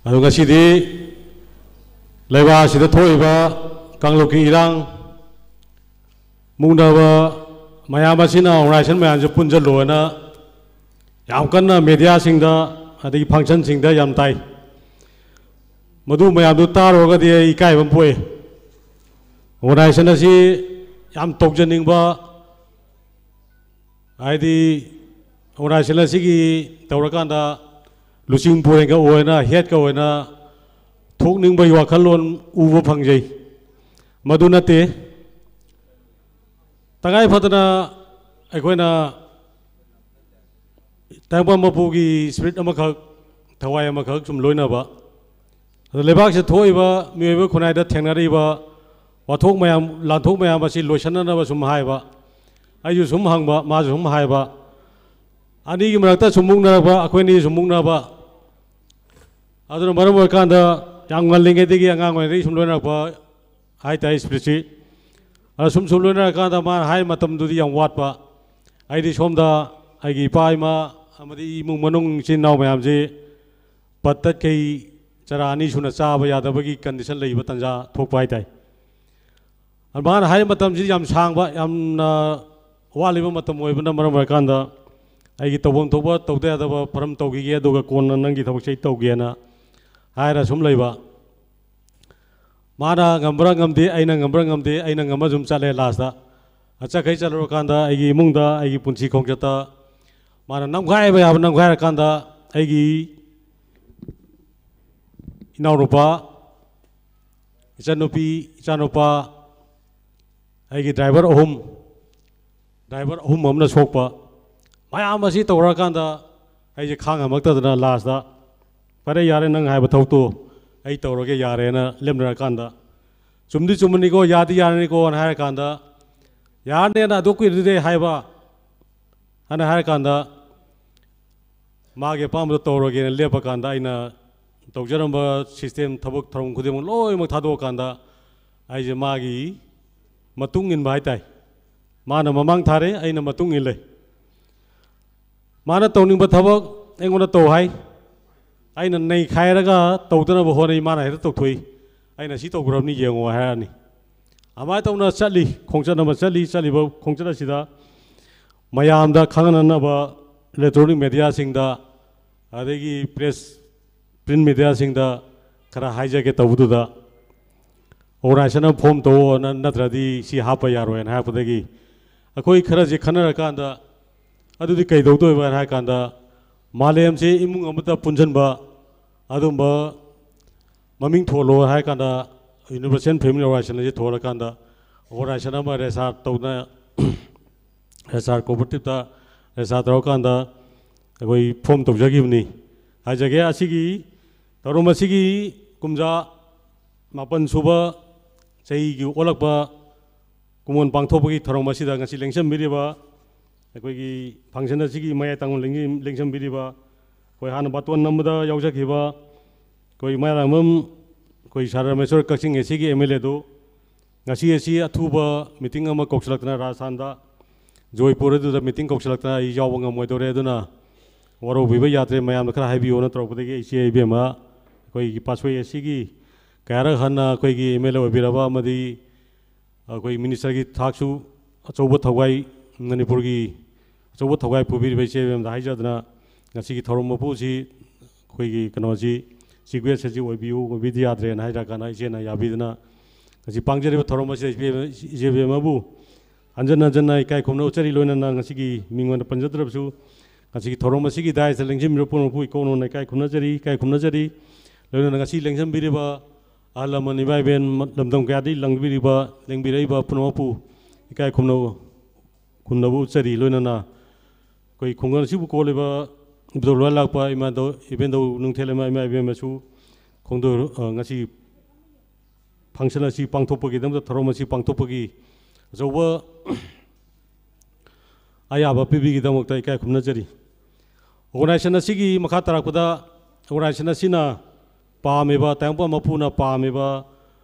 ꯑꯗꯨ ꯉꯁꯤꯗꯤ ꯂꯩꯕꯥꯛ ꯑꯁꯤꯗ ꯊꯣꯛꯏꯕ ꯀꯥꯡꯂꯨꯞꯀꯤ ꯏꯔꯥꯡ ꯃꯨꯛꯅꯕ ꯃꯌꯥꯝ ꯑꯁꯤꯅ ꯑꯣꯔꯒꯅꯥꯏꯖꯦꯁꯟ ꯃꯌꯥꯝꯁꯦ ꯄꯨꯟꯁꯤꯜꯂꯣꯅ ꯌꯥꯝ ꯀꯟꯅ ꯃꯦꯗꯤꯌꯥꯁꯤꯡꯗ ꯑꯗꯒꯤ ꯐꯪꯁꯟꯁꯤꯡꯗ ꯌꯥꯝ ꯇꯥꯏ꯫ ꯃꯗꯨ ꯃꯌꯥꯝꯗꯨ ꯇꯥꯔꯨꯔꯒꯗꯤ ꯑꯩ ꯏꯀꯥꯏꯕ ꯑꯃ ꯄꯣꯛꯏ꯫ ꯑꯣꯔꯒꯅꯥꯏꯖꯦꯁꯟ ꯑꯁꯤ ꯌꯥꯝ ꯇꯧꯖꯅꯤꯡꯕ, ꯍꯥꯏꯗꯤ ꯑꯣꯔꯒꯅꯥꯏꯖꯦꯁꯟ ꯑꯁꯤꯒꯤ ꯇꯧꯔꯀꯥꯟꯗ ꯂꯨꯆꯤꯡ ꯄꯨꯔꯦꯜꯒ ꯑꯣꯏꯅ, ꯍꯦꯠꯀ ꯑꯣꯏꯅ ꯊꯣꯛꯅꯤꯡꯕꯒꯤ ꯋꯥꯈꯜꯂꯣꯟ ꯎꯕ ꯐꯪꯖꯩ꯫ ꯃꯗꯨ ꯅꯠꯇꯦ, ꯇꯉꯥꯏ ꯐꯗꯅ ꯑꯩꯈꯣꯏꯅ ꯇꯥꯏꯕꯪꯄꯥꯟ ꯃꯄꯨꯒꯤ ꯁ꯭ꯄꯤꯔꯤꯠ ꯑꯃꯈꯛ, ꯊꯋꯥꯏ ꯑꯃꯈꯛ ꯁꯨꯝ ꯂꯣꯏꯅꯕ, ꯑꯗꯣ ꯂꯩꯕꯥꯛꯁꯤꯗ ꯊꯣꯛꯏꯕ ꯃꯤꯑꯣꯏꯕ ꯈꯨꯟꯅꯥꯏꯗ ꯊꯦꯡꯅꯔꯤꯕ ꯋꯥꯊꯣꯛ ꯃꯌꯥꯝ, ꯂꯥꯟꯊꯣꯛ ꯃꯌꯥꯝ ꯑꯁꯤ ꯂꯣꯏꯁꯤꯟꯅꯅꯕ ꯁꯨꯝ ꯍꯥꯏꯕ, ꯑꯩꯁꯨ ꯁꯨꯝ ꯍꯪꯕ, ꯃꯥꯁꯨ ꯁꯨꯝ ꯍꯥꯏꯕ, ꯑꯅꯤꯒꯤ ꯃꯔꯛꯇ ꯁꯨꯝ ꯃꯨꯛꯅꯔꯛꯄ, ꯑꯩꯈꯣꯏ ꯑꯅꯤ ꯁꯨꯝ ꯃꯨꯛꯅꯕ꯫ ꯑꯗꯨꯅ ꯃꯔꯝ ꯑꯣꯏꯔꯀꯥꯟꯗ ꯌꯥꯝ ꯉꯜꯂꯤꯉꯩꯗꯒꯤ, ꯑꯉꯥꯡ ꯑꯣꯏꯔꯤꯉꯩꯗꯒꯤ ꯁꯨꯝ ꯂꯣꯏꯅꯔꯛꯄ ꯍꯥꯏ ꯇꯥꯏ ꯁ꯭ꯄꯤꯔꯤꯠꯁꯤ꯫ ꯑꯗ ꯁꯨꯝ ꯁꯨꯝ ꯂꯣꯏꯅꯔꯀꯥꯟꯗ ꯃꯥꯅ ꯍꯥꯏ ꯃꯇꯝꯗꯨꯗꯤ ꯌꯥꯝ ꯋꯥꯠꯄ꯫ ꯑꯩꯗꯤ ꯁꯣꯝꯗ ꯑꯩꯒꯤ ꯏꯄꯥ ꯏꯃꯥ ꯑꯃꯗꯤ ꯏꯃꯨꯡ ꯃꯅꯨꯡ ꯏꯆꯤꯟ ꯏꯅꯥꯎ ꯃꯌꯥꯝꯁꯤ ꯄꯠ ꯇꯠꯈꯩ, ꯆꯔꯥ ꯑꯅꯤ ꯁꯨꯅ ꯆꯥꯕ ꯌꯥꯗꯕꯒꯤ ꯀꯟꯗꯤꯁꯟ ꯂꯩꯕ ꯇꯥꯟꯖꯥ ꯊꯣꯛꯄ ꯍꯥꯏ ꯇꯥꯏ꯫ ꯑꯗ ꯃꯥꯅ ꯍꯥꯏꯔꯤꯕ ꯃꯇꯝꯁꯤ ꯌꯥꯝ ꯁꯥꯡꯕ, ꯌꯥꯝꯅ ꯋꯥꯠꯂꯤꯕ ꯃꯇꯝ ꯑꯣꯏꯕꯅ ꯃꯔꯝ ꯑꯣꯏꯔꯀꯥꯟꯗ ꯑꯩꯒꯤ ꯇꯧꯐꯝ ꯊꯣꯛꯄ ꯇꯧꯗ ꯌꯥꯗꯕ ꯐꯔꯝ ꯇꯧꯈꯤꯒꯦ, ꯑꯗꯨꯒ ꯀꯣꯟꯅ ꯅꯪꯒꯤ ꯊꯕꯛꯁꯦ ꯑꯩ ꯇꯧꯒꯦꯅ ꯍꯥꯏꯔ ꯁꯨꯝ ꯂꯩꯕ꯫ ꯃꯥꯅ ꯉꯝꯕ꯭ꯔꯥ ꯉꯝꯗꯦ, ꯑꯩꯅ ꯉꯝꯕ꯭ꯔꯥ ꯉꯝꯗꯦ, ꯑꯩꯅ ꯉꯝꯃ ꯁꯨꯝ ꯆꯠꯂꯦ ꯂꯥꯁꯇ꯫ ꯆꯠꯈꯩ ꯆꯠꯂꯨꯔꯀꯥꯟꯗ ꯑꯩꯒꯤ ꯏꯃꯨꯡꯗ, ꯑꯩꯒꯤ ꯄꯨꯟꯁꯤ ꯈꯣꯡꯆꯠꯇ ꯃꯥꯅ ꯅꯝꯈꯥꯏꯕ ꯌꯥꯕ ꯅꯝꯈꯥꯏꯔꯀꯥꯟꯗ ꯑꯩꯒꯤ ꯏꯅꯥꯎꯅꯨꯄꯥ, ꯏꯆꯟꯅꯨꯄꯤ, ꯏꯆꯥꯅꯨꯄꯥ, ꯑꯩꯒꯤ ꯗ꯭ꯔꯥꯏꯚꯔ ꯑꯍꯨꯝ, ꯗ꯭ꯔꯥꯏꯚꯔ ꯑꯍꯨꯝ ꯑꯃꯅ ꯁꯣꯛꯄ, ꯃꯌꯥꯝ ꯑꯁꯤ ꯇꯧꯔꯀꯥꯟꯗ ꯑꯩꯁꯦ ꯈꯥꯡ ꯉꯝꯃꯛꯇꯗꯅ ꯂꯥꯁꯇ, "ꯐꯔꯦ, ꯌꯥꯔꯦ, ꯅꯪ ꯍꯥꯏꯕ ꯊꯕꯛꯇꯣ ꯑꯩ ꯇꯧꯔꯒꯦ, ꯌꯥꯔꯦꯅ" ꯂꯦꯞꯅꯔꯀꯥꯟꯗ, "ꯆꯨꯝꯗꯤ ꯆꯨꯝꯕꯅꯤꯀꯣ, ꯌꯥꯗꯤ ꯌꯥꯔꯅꯤꯀꯣꯅ" ꯍꯥꯏꯔꯀꯥꯟꯗ, "ꯌꯥꯔꯅꯦꯅ ꯑꯗꯨ ꯀꯨꯏꯔꯗꯨꯗꯤ ꯍꯥꯏꯕ" ꯍꯥꯏꯅ ꯍꯥꯏꯔꯀꯥꯟꯗ, ꯃꯥꯒꯤ ꯑꯄꯥꯝꯕꯗꯣ ꯇꯧꯔꯒꯦꯅ ꯂꯦꯞꯄꯀꯥꯟꯗ, ꯑꯩꯅ ꯇꯧꯖꯔꯝꯕ ꯁꯤꯁꯇꯦꯝ, ꯊꯕꯛ ꯊꯧꯔꯝ ꯈꯨꯗꯤꯡꯃꯛ ꯂꯣꯏꯅꯃꯛ ꯊꯥꯗꯣꯛꯑꯀꯥꯟꯗ, ꯑꯩꯁꯦ ꯃꯥꯒꯤ ꯃꯇꯨꯡ ꯏꯟꯕ ꯍꯥꯏ ꯇꯥꯏ꯫ ꯃꯥꯅ ꯃꯃꯥꯡ ꯊꯥꯔꯦ, ꯑꯩꯅ ꯃꯇꯨꯡ ꯏꯜꯂꯦ꯫ ꯃꯥꯅ ꯇꯧꯅꯤꯡꯕ ꯊꯕꯛ ꯑꯩꯉꯣꯟꯗ ꯇꯧ ꯍꯥꯏ꯫ ꯑꯩꯅ ꯅꯩꯈꯥꯏꯔꯒ ꯇꯧꯗꯅꯕ ꯍꯣꯠꯅꯩ, ꯃꯥꯅ ꯍꯦꯛꯇ ꯇꯧꯊꯣꯛꯏ꯫ ꯑꯩꯅ ꯁꯤ ꯇꯧꯈ꯭ꯔꯕꯅꯤ ꯌꯦꯡꯉꯣ ꯍꯥꯏꯔꯛꯑꯅꯤ꯫ ꯑꯗꯨꯃꯥꯏꯅ ꯇꯧꯅ ꯆꯠꯂꯤ, ꯈꯣꯡꯆꯠ ꯑꯃ ꯆꯠꯂꯤ꯫ ꯆꯠꯂꯤꯕ ꯈꯣꯡꯆꯠ ꯑꯁꯤꯗ ꯃꯌꯥꯝꯗ ꯈꯪꯍꯟꯅꯅꯕ electronic mediaꯁꯤꯡꯗ, ꯑꯗꯒꯤ press, print mediaꯁꯤꯡꯗ ꯈꯔ ꯍꯥꯏꯖꯒꯦ ꯇꯧꯕꯗꯨꯗ, organization ꯑꯃ form ꯇꯧꯑꯣꯅ, ꯅꯠꯇ꯭ꯔꯗꯤ ꯁꯤ ꯍꯥꯞꯄ ꯌꯥꯔꯣꯏꯅ ꯍꯥꯏꯔꯛꯄꯗꯒꯤ ꯑꯩꯈꯣꯏ ꯈꯔꯁꯦ ꯈꯟꯅꯔꯀꯥꯟꯗ, ꯑꯗꯨꯗꯤ ꯀꯩꯗꯧꯗꯣꯏꯕ ꯍꯥꯏꯅ ꯍꯥꯏ ꯀꯥꯟꯗ, ꯃꯥꯂꯦꯝꯁꯦ ꯏꯃꯨꯡ ꯑꯃꯗ ꯄꯨꯟꯁꯤꯟꯕ ꯑꯗꯨꯝꯕ ꯃꯃꯤꯡ ꯊꯣꯜꯂꯣ ꯍꯥꯏ ꯀꯥꯟꯗ, Universal Family Organization ꯑꯁꯤ ꯊꯣꯜꯂꯀꯥꯟꯗ organization ꯑꯃ register ꯇꯧꯗꯅ, register cooperative register ꯇꯧꯔꯀꯥꯟꯗ ꯑꯩꯈꯣꯏ form ꯇꯧꯖꯈꯤꯕꯅꯤ꯫ ꯍꯥꯏꯖꯒꯦ, ꯑꯁꯤꯒꯤ ꯊꯧꯔꯝ ꯑꯁꯤꯒꯤ ꯀꯨꯝꯖꯥ ꯃꯥꯄꯟ ꯁꯨꯕ ꯆꯍꯤꯒꯤ ꯑꯣꯜꯂꯛꯄ ꯀꯨꯝꯑꯣꯟ ꯄꯥꯡꯊꯣꯛꯄꯒꯤ ꯊꯧꯔꯝ ꯑꯁꯤꯗ ꯉꯁꯤ ꯂꯦꯡꯁꯤꯟꯕꯤꯔꯤꯕ, ꯑꯩꯈꯣꯏꯒꯤ function ꯑꯁꯤꯒꯤ ꯃꯌꯥꯏ ꯇꯥꯡꯕ ꯂꯦꯡꯁꯤꯟ-, ꯂꯦꯡꯁꯤꯟꯕꯤꯔꯤꯕ, ꯑꯩꯈꯣꯏ ꯍꯥꯟꯅ ꯕꯥꯇꯣꯟ ꯅꯝꯕꯗ ꯌꯥꯎꯖꯈꯤꯕ ꯑꯩꯈꯣꯏ ꯃꯌꯥꯝꯕꯝ, ꯑꯩꯈꯣꯏ ꯁꯥꯔ ꯔꯥꯃꯦꯁꯣꯔ ꯀꯛꯆꯤꯡ AC ꯒꯤ MLA ꯗꯨ, ꯉꯁꯤ ꯑꯁꯤ ꯑꯊꯨꯕ meeting ꯑꯃ ꯀꯧꯁꯤꯜꯂꯛꯇꯅ, ꯔꯥꯖꯁꯊꯥꯟꯗ, ꯖꯣꯏꯄꯨꯔ ꯑꯗꯨꯗ meeting ꯀꯧꯁꯤꯜꯂꯛꯇꯅ ꯑꯩ ꯌꯥꯎꯕ ꯉꯝꯃꯣꯏꯗꯧꯔꯦ, ꯑꯗꯨꯅ ꯋꯥꯔꯧꯕꯤꯕ ꯌꯥꯗ꯭ꯔꯦ, ꯃꯌꯥꯝꯅ ꯈꯔ ꯍꯥꯏꯕꯤꯌꯣꯅ ꯇꯧꯔꯛꯄꯗꯒꯤ ꯑꯩꯁꯦ ꯏꯕꯦꯝꯃ, ꯑꯩꯈꯣꯏꯒꯤ ꯄꯥꯠꯁꯣꯏ AC ꯒꯤ ꯀꯌꯥꯔꯛ ꯍꯟꯅ ꯑꯩꯈꯣꯏꯒꯤ MLA ꯑꯣꯏꯕꯤꯔꯕ ꯑꯃꯗꯤ ꯑꯩꯈꯣꯏ minister ꯒꯤ ꯊꯥꯛꯁꯨ ꯑꯆꯧꯕ ꯊꯧꯒꯥꯏ, ꯃꯅꯤꯄꯨꯔꯒꯤ ꯑꯆꯧꯕ ꯊꯧꯒꯥꯏ ꯄꯨꯕꯤꯔꯤꯕ ꯏꯆꯦ ꯏꯕꯦꯝꯗ ꯍꯥꯏꯖꯗꯅ, ꯉꯁꯤꯒꯤ ꯊꯧꯔꯝ ꯃꯄꯨ ꯑꯁꯤ ꯑꯩꯈꯣꯏꯒꯤ ꯀꯩꯅꯣꯁꯤ, chief guest ꯑꯁꯤ ꯑꯣꯏꯕꯤꯌꯨ, ꯑꯣꯏꯕꯤꯗ ꯌꯥꯗ꯭ꯔꯦꯅ ꯍꯥꯏꯔꯀꯥꯟꯗ ꯏꯆꯦꯅ ꯌꯥꯕꯤꯗꯅ ꯉꯁꯤ ꯄꯥꯡꯖꯔꯤꯕ ꯊꯧꯔꯝ ꯑꯁꯤꯗ ꯏꯆꯦ, ꯏꯆꯦ ꯏꯕꯦꯝꯃꯕꯨ ꯍꯟꯖꯟ ꯍꯟꯖꯟꯅ ꯏꯀꯥꯏ ꯈꯨꯝꯅ ꯎꯠꯆꯔꯤ꯫ ꯂꯣꯏꯅꯅ ꯉꯁꯤꯒꯤ ꯃꯤꯡ ꯑꯣꯏꯅ ꯄꯟꯖꯗ꯭ꯔꯕꯁꯨ, ꯉꯁꯤꯒꯤ ꯊꯧꯔꯝ ꯑꯁꯤꯒꯤ dais ꯇ ꯂꯦꯡꯁꯤꯟꯕꯤꯔꯕ ꯄꯨꯝꯅꯃꯛꯄꯨ ꯏꯀꯧꯅꯧꯅ ꯏꯀꯥꯏ ꯈꯨꯝꯅꯖꯔꯤ, ꯏꯀꯥꯏ ꯈꯨꯝꯅꯖꯔꯤ꯫ ꯂꯣꯏꯅꯅ ꯉꯁꯤ ꯂꯦꯡꯁꯤꯟꯕꯤꯔꯤꯕ ꯑꯍꯜ ꯂꯃꯟ, ꯏꯃꯥ ꯏꯕꯦꯟ, ꯂꯝꯗꯝ ꯀꯌꯥꯗꯒꯤ ꯂꯪꯕꯤꯔꯤꯕ, ꯂꯦꯡꯕꯤꯔꯛꯏꯕ ꯄꯨꯝꯅꯃꯛꯄꯨ ꯏꯀꯥꯏ ꯈꯨꯝꯅ, ꯈꯨꯝꯅꯕ ꯎꯠꯆꯔꯤ꯫ ꯂꯣꯏꯅꯅ ꯑꯩꯈꯣꯏ ꯈꯨꯡꯒꯪ ꯑꯁꯤꯕꯨ ꯀꯣꯜꯂꯤꯕ ꯏꯕꯨꯙꯧ ꯂꯣꯏ ꯂꯥꯛꯄ ꯏꯃꯥꯙꯧ, ꯏꯕꯦꯟꯙꯧ ꯅꯨꯡꯊꯦꯜ ꯏꯃꯥ, ꯏꯃꯥ ꯏꯕꯦꯟ ꯃꯁꯨ ꯈꯣꯡꯗꯣꯏ-, ꯑ, ꯉꯁꯤ function ꯑꯁꯤ ꯄꯥꯡꯊꯣꯛꯄꯒꯤꯗꯃꯛꯇ, ꯊꯧꯔꯝ ꯑꯁꯤ ꯄꯥꯡꯊꯣꯛꯄꯒꯤ ꯑꯆꯧꯕ ꯑꯌꯥꯕ ꯄꯤꯕꯤꯒꯤꯗꯃꯛꯇ ꯏꯀꯥꯏ ꯈꯨꯝꯅꯖꯔꯤ꯫ Organization ꯑꯁꯤꯒꯤ ꯃꯈꯥ ꯇꯥꯔꯛꯄꯗ, organization ꯑꯁꯤꯅ ꯄꯥꯝꯃꯤꯕ, ꯇꯥꯏꯕꯪꯄꯥꯟ ꯃꯄꯨꯅ ꯄꯥꯝꯃꯤꯕ,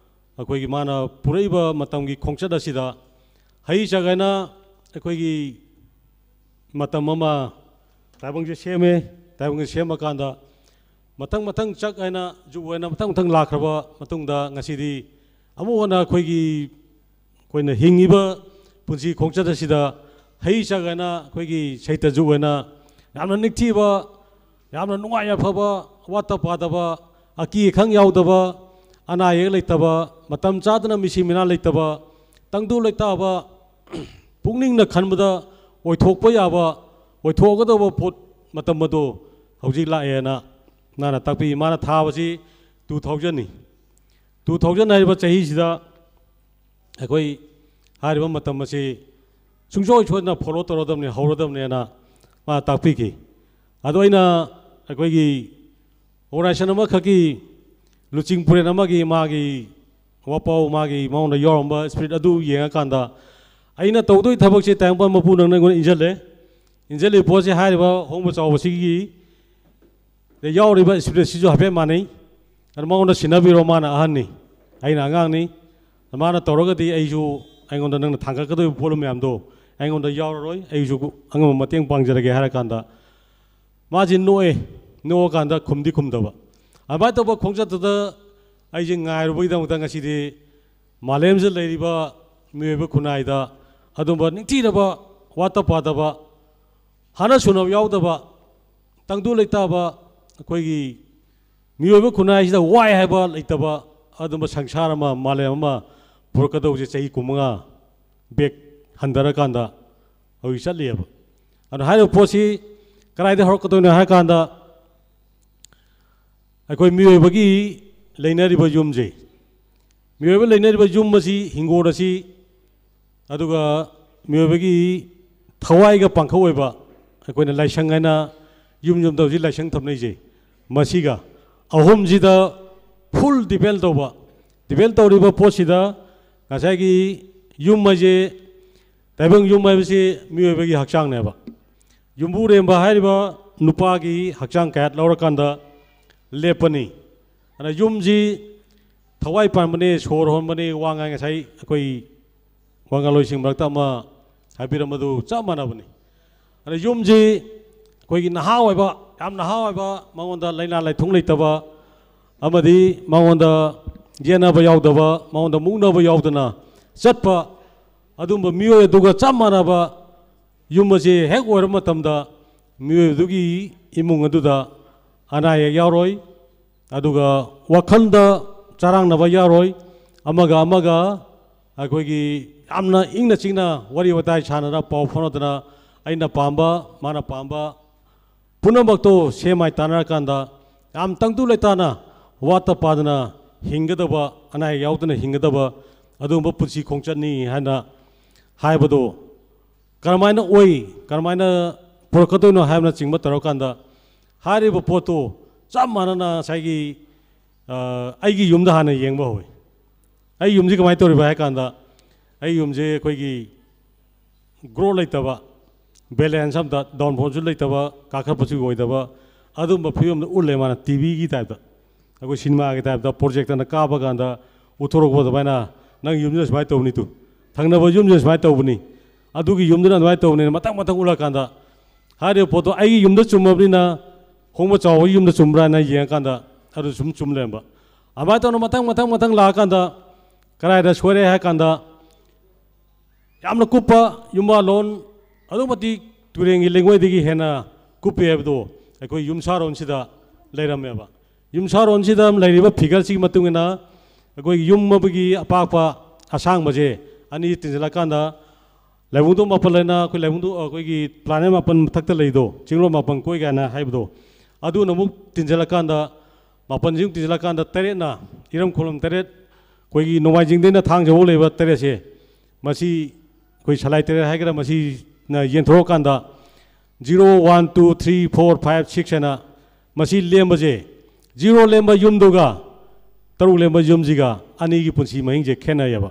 ꯑꯩꯈꯣꯏꯒꯤ ꯃꯥꯅ ꯄꯨꯔꯛꯏꯕ ꯃꯇꯝꯒꯤ ꯈꯣꯡꯆꯠ ꯑꯁꯤꯗ ꯍꯩ ꯆꯥꯒꯥꯏꯅ ꯑꯩꯈꯣꯏꯒꯤ ꯃꯇꯝ ꯑꯃ ꯇꯥꯏꯕꯪꯁꯦ ꯁꯦꯝꯃꯦ꯫ ꯇꯥꯏꯕꯪꯁꯦ ꯁꯦꯝꯃꯀꯥꯟꯗ ꯃꯊꯪ ꯃꯊꯪ ꯆꯛ ꯍꯥꯏꯅ, ꯖꯨꯛ ꯍꯥꯏꯅ ꯃꯊꯪ ꯃꯊꯪ ꯂꯥꯛꯈ꯭ꯔꯕ ꯃꯇꯨꯡꯗ, ꯉꯁꯤꯗꯤ ꯑꯃꯨꯛ ꯍꯟꯅ ꯑꯩꯈꯣꯏꯒꯤ, ꯑꯩꯈꯣꯏꯅ ꯍꯤꯡꯉꯤꯕ ꯄꯨꯟꯁꯤ ꯈꯣꯡꯆꯠ ꯑꯁꯤꯗ ꯍꯩ ꯆꯛ ꯍꯥꯏꯅ, ꯑꯩꯈꯣꯏꯒꯤ ꯁꯩꯇ ꯖꯨꯛ ꯍꯥꯏꯅ, ꯌꯥꯝꯅ ꯅꯤꯡꯊꯤꯕ, ꯌꯥꯝꯅ ꯅꯨꯡꯉꯥꯏ ꯌꯥꯏꯐꯕ, ꯋꯥꯠꯇ ꯄꯥꯗꯕ, ꯑꯀꯤ ꯑꯈꯪ ꯌꯥꯎꯗꯕ, ꯑꯅꯥ ꯑꯌꯦꯛ ꯂꯩꯇꯕ, ꯃꯇꯝ ꯆꯥꯗꯅ ꯃꯤꯁꯤ ꯃꯤꯅꯥ ꯂꯩꯇꯕ, ꯇꯪꯗꯨ ꯂꯩꯇꯥꯕ, ꯄꯨꯛꯅꯤꯡꯅ ꯈꯟꯕꯗ ꯑꯣꯏꯊꯣꯛꯄ ꯌꯥꯕ, ꯑꯣꯏꯊꯣꯛꯀꯗꯧꯕ ꯄꯣꯠ ꯃꯇꯝ ꯑꯗꯣ ꯍꯧꯖꯤꯛ ꯂꯥꯛꯑꯦꯅ ꯃꯥꯅ ꯇꯥꯛꯄꯤ꯫ ꯃꯥꯅ ꯊꯥꯕꯁꯤ ꯇꯨ ꯊꯥꯎꯖꯟꯅꯤ꯫ ꯇꯨ ꯊꯥꯎꯖꯟ ꯍꯥꯏꯔꯤꯕ ꯆꯍꯤꯁꯤꯗ ꯑꯩꯈꯣꯏ ꯍꯥꯏꯔꯤꯕ ꯃꯇꯝ ꯑꯁꯤ ꯁꯨꯡꯁꯣꯏ ꯁꯣꯏꯗꯅ ꯐꯣꯂꯣ ꯇꯧꯔꯗꯕꯅꯤ, ꯍꯧꯔꯗꯕꯅꯦꯅ ꯃꯥ ꯇꯥꯛꯄꯤꯈꯤ꯫ ꯑꯗꯣ ꯑꯩꯅ ꯑꯩꯈꯣꯏꯒꯤ ꯑꯣꯔꯒꯅꯥꯏꯖꯦꯁꯟ ꯑꯃꯈꯛꯀꯤ ꯂꯨꯆꯤꯡ ꯄꯨꯔꯦꯟ ꯑꯃꯒꯤ ꯃꯥꯒꯤ ꯋꯥꯄꯥꯎ, ꯃꯥꯒꯤ ꯃꯉꯣꯟꯗ ꯌꯥꯎꯔꯝꯕ ꯁ꯭ꯄꯤꯔꯤꯠ ꯑꯗꯨ ꯌꯦꯡꯉꯀꯥꯟꯗ, ꯑꯩꯅ ꯇꯧꯗꯣꯏ ꯊꯕꯛꯁꯦ ꯇꯥꯏꯕꯪꯄꯥꯟ ꯃꯄꯨ ꯅꯪꯅ ꯑꯩꯉꯣꯟꯗ ꯏꯟꯁꯤꯜꯂꯦ꯫ ꯏꯟꯁꯤꯜꯂꯤꯕ ꯄꯣꯠꯁꯦ ꯍꯥꯏꯔꯤꯕ ꯍꯣꯡꯕ ꯆꯥꯎꯕꯁꯤꯒꯤ ꯗ ꯌꯥꯎꯔꯤꯕ ꯁ꯭ꯄꯤꯔꯤꯠꯁꯤꯁꯨ ꯍꯥꯏꯐꯦꯠ ꯃꯥꯟꯅꯩ꯫ ꯑꯗꯨ ꯃꯉꯣꯟꯗ ꯁꯤꯟꯅꯕꯤꯔꯣ, ꯃꯥꯅ ꯑꯍꯟꯅꯤ, ꯑꯩꯅ ꯑꯉꯥꯡꯅꯤ꯫ ꯃꯥꯅ ꯇꯧꯔꯒꯗꯤ ꯑꯩꯁꯨ, ꯑꯩꯉꯣꯟꯗ ꯅꯪꯅ ꯊꯥꯡꯒꯠꯀꯗꯧꯔꯤꯕ ꯄꯣꯠꯂꯨꯝ ꯃꯌꯥꯝꯗꯣ ꯑꯩꯉꯣꯟꯗ ꯌꯥꯎꯔꯔꯣꯏ, ꯑꯩꯁꯨ ꯑꯉꯝꯕ ꯃꯇꯦꯡ ꯄꯥꯡꯖꯔꯒꯦ ꯍꯥꯏꯔꯀꯥꯟꯗ, ꯃꯥꯁꯤ ꯅꯣꯛꯑꯦ꯫ ꯅꯣꯛꯑꯀꯥꯟꯗ ꯈꯨꯝꯗꯤ ꯈꯨꯝꯗꯕ꯫ ꯑꯗꯨꯃꯥꯏꯅ ꯇꯧꯕ ꯈꯣꯡꯆꯠꯇꯨꯗ ꯑꯩꯁꯦ ꯉꯥꯏꯔꯨꯕꯒꯤꯗꯃꯛꯇ ꯉꯁꯤꯗꯤ ꯃꯥꯂꯦꯝꯁꯤꯗ ꯂꯩꯔꯤꯕ ꯃꯤꯑꯣꯏꯕ ꯈꯨꯟꯅꯥꯏꯗ ꯑꯗꯨꯝꯕ ꯅꯤꯡꯊꯤꯔꯕ, ꯋꯥꯠꯇ ꯄꯥꯗꯕ, ꯍꯥꯟꯅ ꯁꯨꯅ ꯌꯥꯎꯗꯕ, ꯇꯪꯗꯨ ꯂꯩꯇꯥꯕ, ꯑꯩꯈꯣꯏꯒꯤ ꯃꯤꯑꯣꯏꯕ ꯈꯨꯟꯅꯥꯏꯁꯤꯗ ꯋꯥꯏ ꯍꯥꯏꯕ ꯂꯩꯇꯕ ꯑꯗꯨꯝꯕ ꯁꯪꯁꯥꯔ ꯑꯃ, ꯃꯥꯂꯦꯝ ꯑꯃ ꯄꯨꯔꯛꯀꯗꯧꯕꯁꯦ ꯆꯍꯤ ꯀꯨꯟꯃꯉꯥ ꯕꯦꯛ ꯍꯟꯊꯔꯀꯥꯟꯗ ꯍꯧꯖꯤꯛ ꯆꯠꯂꯤꯑꯕ꯫ ꯑꯗꯨꯅ ꯍꯥꯏꯔꯤꯕ ꯄꯣꯠꯁꯤ ꯀꯗꯥꯏꯗ ꯍꯧꯔꯛꯀꯗꯣꯏꯅꯣ ꯍꯥꯏꯔꯀꯥꯟꯗ, ꯑꯩꯈꯣꯏ ꯃꯤꯑꯣꯏꯕꯒꯤ ꯂꯩꯅꯔꯤꯕ ꯌꯨꯝꯁꯦ, ꯃꯤꯑꯣꯏꯕ ꯂꯩꯅꯔꯤꯕ ꯌꯨꯝ ꯑꯁꯤ, ꯍꯤꯡꯒꯣꯜ ꯑꯁꯤ, ꯑꯗꯨꯒ ꯃꯤꯑꯣꯏꯕꯒꯤ ꯊꯋꯥꯏꯒ ꯄꯥꯡꯈꯛ ꯑꯣꯏꯕ, ꯑꯩꯈꯣꯏꯅ ꯂꯥꯏꯁꯪ ꯍꯥꯏꯅ ꯌꯨꯝ ꯌꯨꯝꯗ ꯍꯧꯖꯤꯛ ꯂꯥꯏꯁꯪ ꯊꯝꯅꯩꯁꯦ, ꯃꯁꯤꯒ ꯑꯍꯨꯝꯁꯤꯗ ꯐꯨꯜ ꯗꯤꯄꯦꯟ ꯇꯧꯕ꯫ ꯗꯤꯄꯦꯟ ꯇꯧꯔꯤꯕ ꯄꯣꯠꯁꯤꯗ ꯉꯁꯥꯏꯒꯤ ꯌꯨꯝ ꯍꯥꯏꯁꯦ, ꯇꯥꯏꯕꯪ ꯌꯨꯝ ꯍꯥꯏꯕꯁꯤ ꯃꯤꯑꯣꯏꯕꯒꯤ ꯍꯛꯆꯥꯡꯅꯦꯕ꯫ ꯌꯨꯝꯕꯨꯔꯦꯝꯕ ꯍꯥꯏꯔꯤꯕ ꯅꯨꯄꯥꯒꯤ ꯍꯛꯆꯥꯡ ꯀꯌꯥꯠ ꯂꯧꯔꯀꯥꯟꯗ ꯂꯦꯞꯄꯅꯤ꯫ ꯑꯗ ꯌꯨꯝꯁꯤ ꯊꯋꯥꯏ ꯄꯥꯟꯕꯅꯦ, ꯁꯣꯔ ꯍꯣꯟꯕꯅꯦ, ꯋꯥ ꯉꯥꯡ, ꯉꯁꯥꯏ ꯑꯩꯈꯣꯏ ꯋꯥ ꯉꯥꯡꯂꯣꯏꯁꯤꯡ ꯃꯔꯛꯇ ꯑꯃ ꯍꯥꯏꯕꯤꯔꯝꯕꯗꯨ ꯆꯞ ꯃꯥꯟꯅꯕꯅꯤ꯫ ꯑꯗ ꯌꯨꯝꯁꯤ ꯑꯩꯈꯣꯏꯒꯤ ꯅꯍꯥ ꯑꯣꯏꯕ, ꯌꯥꯝ ꯅꯍꯥ ꯑꯣꯏꯕ, ꯃꯉꯣꯟꯗ ꯂꯥꯏꯅꯥ ꯂꯥꯏꯊꯨꯡ ꯂꯩꯇꯕ ꯑꯃꯗꯤ ꯃꯉꯣꯟꯗ ꯌꯦꯠꯅꯕ ꯌꯥꯎꯗꯕ, ꯃꯉꯣꯟꯗ ꯃꯨꯛꯅꯕ ꯌꯥꯎꯗꯅ ꯆꯠꯄ ꯑꯗꯨꯝꯕ ꯃꯤꯑꯣꯏ ꯑꯗꯨꯒ ꯆꯞ ꯃꯥꯟꯅꯕ ꯌꯨꯝ ꯑꯁꯤ ꯍꯦꯛ ꯑꯣꯏꯔꯕ ꯃꯇꯝꯗ ꯃꯤꯑꯣꯏꯕꯗꯨꯒꯤ ꯏꯃꯨꯡ ꯑꯗꯨꯗ ꯑꯅꯥ ꯑꯌꯦꯛ ꯌꯥꯎꯔꯣꯏ꯫ ꯑꯗꯨꯒ ꯋꯥꯈꯜꯗ ꯆꯔꯥꯡꯅꯕ ꯌꯥꯔꯣꯏ꯫ ꯑꯃꯒ ꯑꯃꯒ ꯑꯩꯈꯣꯏꯒꯤ ꯌꯥꯝꯅ ꯏꯪꯅ ꯆꯤꯛꯅ ꯋꯥꯔꯤ ꯋꯥꯇꯥꯏ ꯁꯥꯟꯅꯗꯅ, ꯄꯥꯎ ꯐꯥꯎꯅꯗꯅ, ꯑꯩꯅ ꯄꯥꯝꯕ, ꯃꯥꯅ ꯄꯥꯝꯕ ꯄꯨꯝꯅꯃꯛꯇꯣ ꯁꯦꯝ ꯃꯥꯏ ꯇꯥꯟꯅꯔꯀꯥꯟꯗ ꯌꯥꯝ ꯇꯪꯗꯨ ꯂꯩꯇꯥꯅ, ꯋꯥꯠꯇ ꯄꯥꯗꯅ ꯍꯤꯡꯒꯗꯕ, ꯑꯅꯥ ꯑꯌꯦꯛ ꯌꯥꯎꯗꯅ ꯍꯤꯡꯒꯗꯕ ꯑꯗꯨꯒꯨꯝꯕ ꯄꯨꯟꯁꯤ ꯈꯣꯡꯆꯠꯅꯤ ꯍꯥꯏꯅ ꯍꯥꯏꯕꯗꯣ ꯀꯔꯝꯍꯥꯏꯅ ꯑꯣꯏ, ꯀꯔꯝꯍꯥꯏꯅ ꯄꯨꯔꯛꯀꯗꯣꯏꯅꯣ ꯍꯥꯏꯕꯅꯆꯤꯡꯕ ꯇꯧꯔꯀꯥꯟꯗ, ꯍꯥꯏꯔꯤꯕ ꯄꯣꯠꯇꯨ ꯆꯞ ꯃꯥꯟꯅꯅ ꯉꯁꯥꯏꯒꯤ, ꯑ, ꯑꯩꯒꯤ ꯌꯨꯝꯗ ꯍꯥꯟꯅ ꯌꯦꯡꯕ ꯍꯧꯋꯤ꯫ ꯑꯩ ꯌꯨꯝꯁꯤ ꯀꯃꯥꯏꯅ ꯇꯧꯔꯤꯕ ꯍꯥꯏ ꯀꯥꯟꯗ, ꯑꯩ ꯌꯨꯝꯁꯦ ꯑꯩꯈꯣꯏꯒꯤ ꯒ꯭ꯔꯣꯠ ꯂꯩꯇꯕ, ꯕꯦꯂꯦꯟꯁ ꯑꯝꯇ, ꯗꯥꯎꯟꯐꯣꯜꯁꯨ ꯂꯩꯇꯕ, ꯀꯥꯈꯠꯄꯁꯨ ꯑꯣꯏꯗꯕ, ꯑꯗꯨꯝꯕ ꯐꯤꯕꯝꯗ ꯎꯠꯂꯦ ꯃꯥꯅ, ꯇꯤ ꯚꯤꯒꯤ ꯇꯥꯏꯞꯇ, ꯑꯩꯈꯣꯏ ꯁꯤꯅꯦꯃꯥꯒꯤ ꯇꯥꯏꯞꯇ ꯄ꯭ꯔꯣꯖꯦꯛꯇꯔꯅ ꯀꯥꯞꯄ ꯀꯥꯟꯗ ꯎꯠꯊꯣꯔꯛꯄ ꯑꯗꯨꯃꯥꯏꯅ, "ꯅꯪ ꯌꯨꯝꯁꯤꯅ ꯁꯨꯃꯥꯏꯅ ꯇꯧꯕꯅꯤ ꯇꯨ, ꯊꯪꯅꯕ ꯌꯨꯝꯁꯤꯅ ꯁꯨꯃꯥꯏꯅ ꯇꯧꯕꯅꯤ, ꯑꯗꯨꯒꯤ ꯌꯨꯝꯗꯨꯅ ꯑꯗꯨꯃꯥꯏꯅ ꯇꯧꯕꯅꯤ"꯫ ꯃꯊꯪ ꯃꯊꯪ ꯎꯠꯂꯀꯥꯟꯗ, ꯍꯥꯏꯔꯤꯕ ꯄꯣꯠꯇꯣ ꯑꯩꯒꯤ ꯌꯨꯝꯗ ꯆꯨꯝꯃꯕꯅꯤꯅ ꯍꯣꯡꯕ ꯆꯥꯎꯕꯒꯤ ꯌꯨꯝꯗ ꯆꯨꯝꯕ꯭ꯔꯥ ꯍꯥꯏꯅ ꯌꯦꯡꯉꯀꯥꯟꯗ ꯑꯗꯨ ꯁꯨꯝ ꯆꯨꯝ ꯂꯩꯔꯝꯕ꯫ ꯑꯗꯨꯃꯥꯏꯅ ꯇꯧꯅ ꯃꯊꯪ ꯃꯊꯪ ꯃꯊꯪ ꯂꯥꯛꯑꯀꯥꯟꯗ ꯀꯗꯥꯏꯗ ꯁꯣꯏꯔꯦ ꯍꯥꯏ ꯀꯥꯟꯗ, ꯌꯥꯝꯅ ꯀꯨꯞꯄ ꯌꯨꯝꯕꯥꯂꯣꯟ, ꯑꯗꯨꯛ ꯃꯇꯤꯛ ꯇꯨꯔꯦꯟꯒꯤ ꯂꯩꯉꯣꯏꯗꯒꯤ ꯍꯦꯟꯅ ꯀꯨꯞꯄꯤ ꯍꯥꯏꯕꯗꯣ ꯑꯩꯈꯣꯏ ꯌꯨꯝꯁꯥꯔꯣꯟꯁꯤꯗ ꯂꯩꯔꯝꯃꯦꯕ꯫ ꯌꯨꯝꯁꯥꯔꯣꯟꯁꯤꯗ ꯂꯩꯔꯤꯕ ꯐꯤꯒꯔꯁꯤꯒꯤ ꯃꯇꯨꯡ ꯏꯟꯅ ꯑꯩꯈꯣꯏꯒꯤ ꯌꯨꯝ ꯑꯃꯒꯤ ꯑꯄꯥꯛꯄ ꯑꯁꯥꯡꯕꯁꯦ ꯑꯅꯤ ꯇꯤꯟꯁꯤꯜꯂꯀꯥꯟꯗ, ꯂꯥꯏꯕꯨꯡꯗꯣꯡ ꯃꯥꯄꯜ ꯍꯥꯏꯅ ꯑꯩꯈꯣꯏ ꯂꯥꯏꯕꯨꯡꯗꯣꯡ, ꯑꯩꯈꯣꯏꯒꯤ ꯄ꯭ꯂꯥꯅꯦꯠ ꯃꯥꯄꯜ ꯃꯊꯛꯇ ꯂꯩꯗꯣ, ꯆꯤꯡꯂꯣꯟ ꯃꯥꯄꯜ ꯀꯣꯏ ꯀꯥꯏꯅ ꯍꯥꯏꯕꯗꯣ, ꯑꯗꯨꯅ ꯑꯃꯨꯛ ꯇꯤꯟꯁꯤꯜꯂꯀꯥꯟꯗ, ꯃꯥꯄꯜꯁꯤ ꯑꯃꯨꯛ ꯇꯤꯟꯁꯤꯜꯂꯀꯥꯟꯗ ꯇꯔꯦꯠꯅ, ꯏꯔꯝ ꯈꯣꯂꯣꯝ ꯇꯔꯦꯠ, ꯑꯩꯈꯣꯏꯒꯤ ꯅꯣꯡꯃꯥꯏꯖꯤꯡꯗꯩꯅ ꯊꯥꯡꯖꯐꯥꯎ ꯂꯩꯕ ꯇꯔꯦꯠꯁꯦ, ꯃꯁꯤ ꯑꯩꯈꯣꯏ ꯁꯂꯥꯏ ꯇꯔꯦꯠ ꯍꯥꯏꯒꯦꯔꯥ, ꯃꯁꯤꯅ ꯌꯦꯟꯊꯣꯛꯑꯀꯥꯟꯗ zero, one, two, three, four, five, six ꯍꯥꯏꯅ ꯃꯁꯤ ꯂꯦꯝꯕꯁꯦ, ꯖꯤꯔꯣ ꯂꯦꯝꯕ ꯌꯨꯝꯗꯨꯒ ꯇꯔꯨꯛ ꯂꯦꯝꯕ ꯌꯨꯝꯁꯤꯒ ꯑꯅꯤꯒꯤ ꯄꯨꯟꯁꯤ ꯃꯍꯤꯡꯁꯦ ꯈꯦꯠꯅꯩꯌꯦꯕ꯫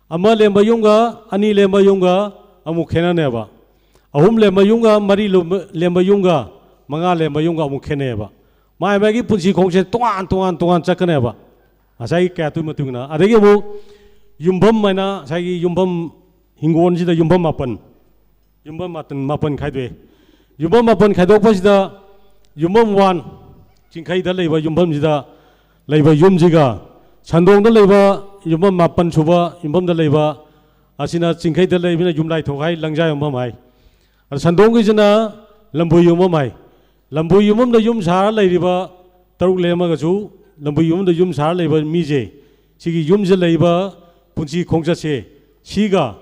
ꯑꯃ ꯂꯦꯝꯕ ꯌꯨꯝꯒ ꯑꯅꯤ ꯂꯦꯝꯕ ꯌꯨꯝꯒ ꯑꯃꯨꯛ ꯈꯦꯠꯅꯅꯦꯕ꯫ ꯑꯍꯨꯝ ꯂꯦꯝꯕ ꯌꯨꯝꯒ ꯃꯔꯤ ꯂꯨꯝꯕ-, ꯂꯦꯝꯕ ꯌꯨꯝꯒ ꯃꯉꯥ ꯂꯦꯝꯕ ꯌꯨꯝꯒ ꯑꯃꯨꯛ ꯈꯦꯠꯅꯩꯌꯦꯕ꯫ ꯃꯥꯏ ꯃꯥꯏꯒꯤ ꯄꯨꯟꯁꯤ ꯈꯣꯡꯆꯠ ꯇꯣꯉꯥꯟ ꯇꯣꯉꯥꯟ ꯇꯣꯉꯥꯟ ꯆꯠꯀꯅꯦꯕ, ꯉꯁꯥꯏꯒꯤ ꯀꯌꯥꯠꯇꯨꯒꯤ ꯃꯇꯨꯡ ꯏꯟꯅ꯫ ꯑꯗꯒꯤ ꯑꯃꯨꯛ ꯌꯨꯝꯐꯝ ꯍꯥꯏꯅ ꯉꯁꯥꯏꯒꯤ ꯌꯨꯝꯐꯝ, ꯍꯤꯡꯒꯣꯜꯁꯤꯗ ꯌꯨꯝꯐꯝ ꯃꯥꯄꯟ, ꯌꯨꯝꯐꯝ ꯃꯥꯄꯟ, ꯃꯥꯄꯟ ꯈꯥꯏꯗꯣꯛꯑꯦ꯫ ꯌꯨꯝꯐꯝ ꯃꯥꯄꯟ ꯈꯥꯏꯗꯣꯛꯄꯁꯤꯗ ꯌꯨꯝꯐꯝ ꯋꯥꯟ, ꯆꯤꯡꯈꯩꯗ ꯂꯩꯕ ꯌꯨꯝꯐꯝꯁꯤꯗ ꯂꯩꯕ ꯌꯨꯝꯁꯤꯒ, ꯁꯟꯗꯣꯡꯗ ꯂꯩꯕ ꯌꯨꯝꯐꯝ ꯃꯥꯄꯟ ꯁꯨꯕ ꯌꯨꯝꯐꯝꯗ ꯂꯩꯕ ꯑꯁꯤꯅ ꯆꯤꯡꯈꯩꯗ ꯂꯩꯕꯅ ꯌꯨꯝꯂꯥꯏꯊꯣꯛ ꯍꯥꯏ, ꯂꯪꯖꯥ ꯌꯨꯝꯐꯝ ꯍꯥꯏ꯫ ꯑꯗ ꯁꯟꯗꯣꯡꯒꯤꯁꯤꯅ ꯂꯝꯕꯨ ꯌꯨꯝꯐꯝ ꯍꯥꯏ꯫ ꯂꯝꯕꯨ ꯌꯨꯝꯐꯝꯗ ꯌꯨꯝ ꯁꯥꯔ ꯂꯩꯔꯤꯕ ꯇꯔꯨꯛ ꯂꯦꯝꯃꯒꯁꯨ, ꯂꯝꯕꯨ ꯌꯨꯝꯐꯝꯗ ꯌꯨꯝ ꯁꯥꯔ ꯂꯩꯕ ꯃꯤꯁꯦ, ꯁꯤꯒꯤ ꯌꯨꯝꯁꯤꯗ ꯂꯩꯕ ꯄꯨꯟꯁꯤ ꯈꯣꯡꯆꯠꯁꯦ, ꯁꯤꯒ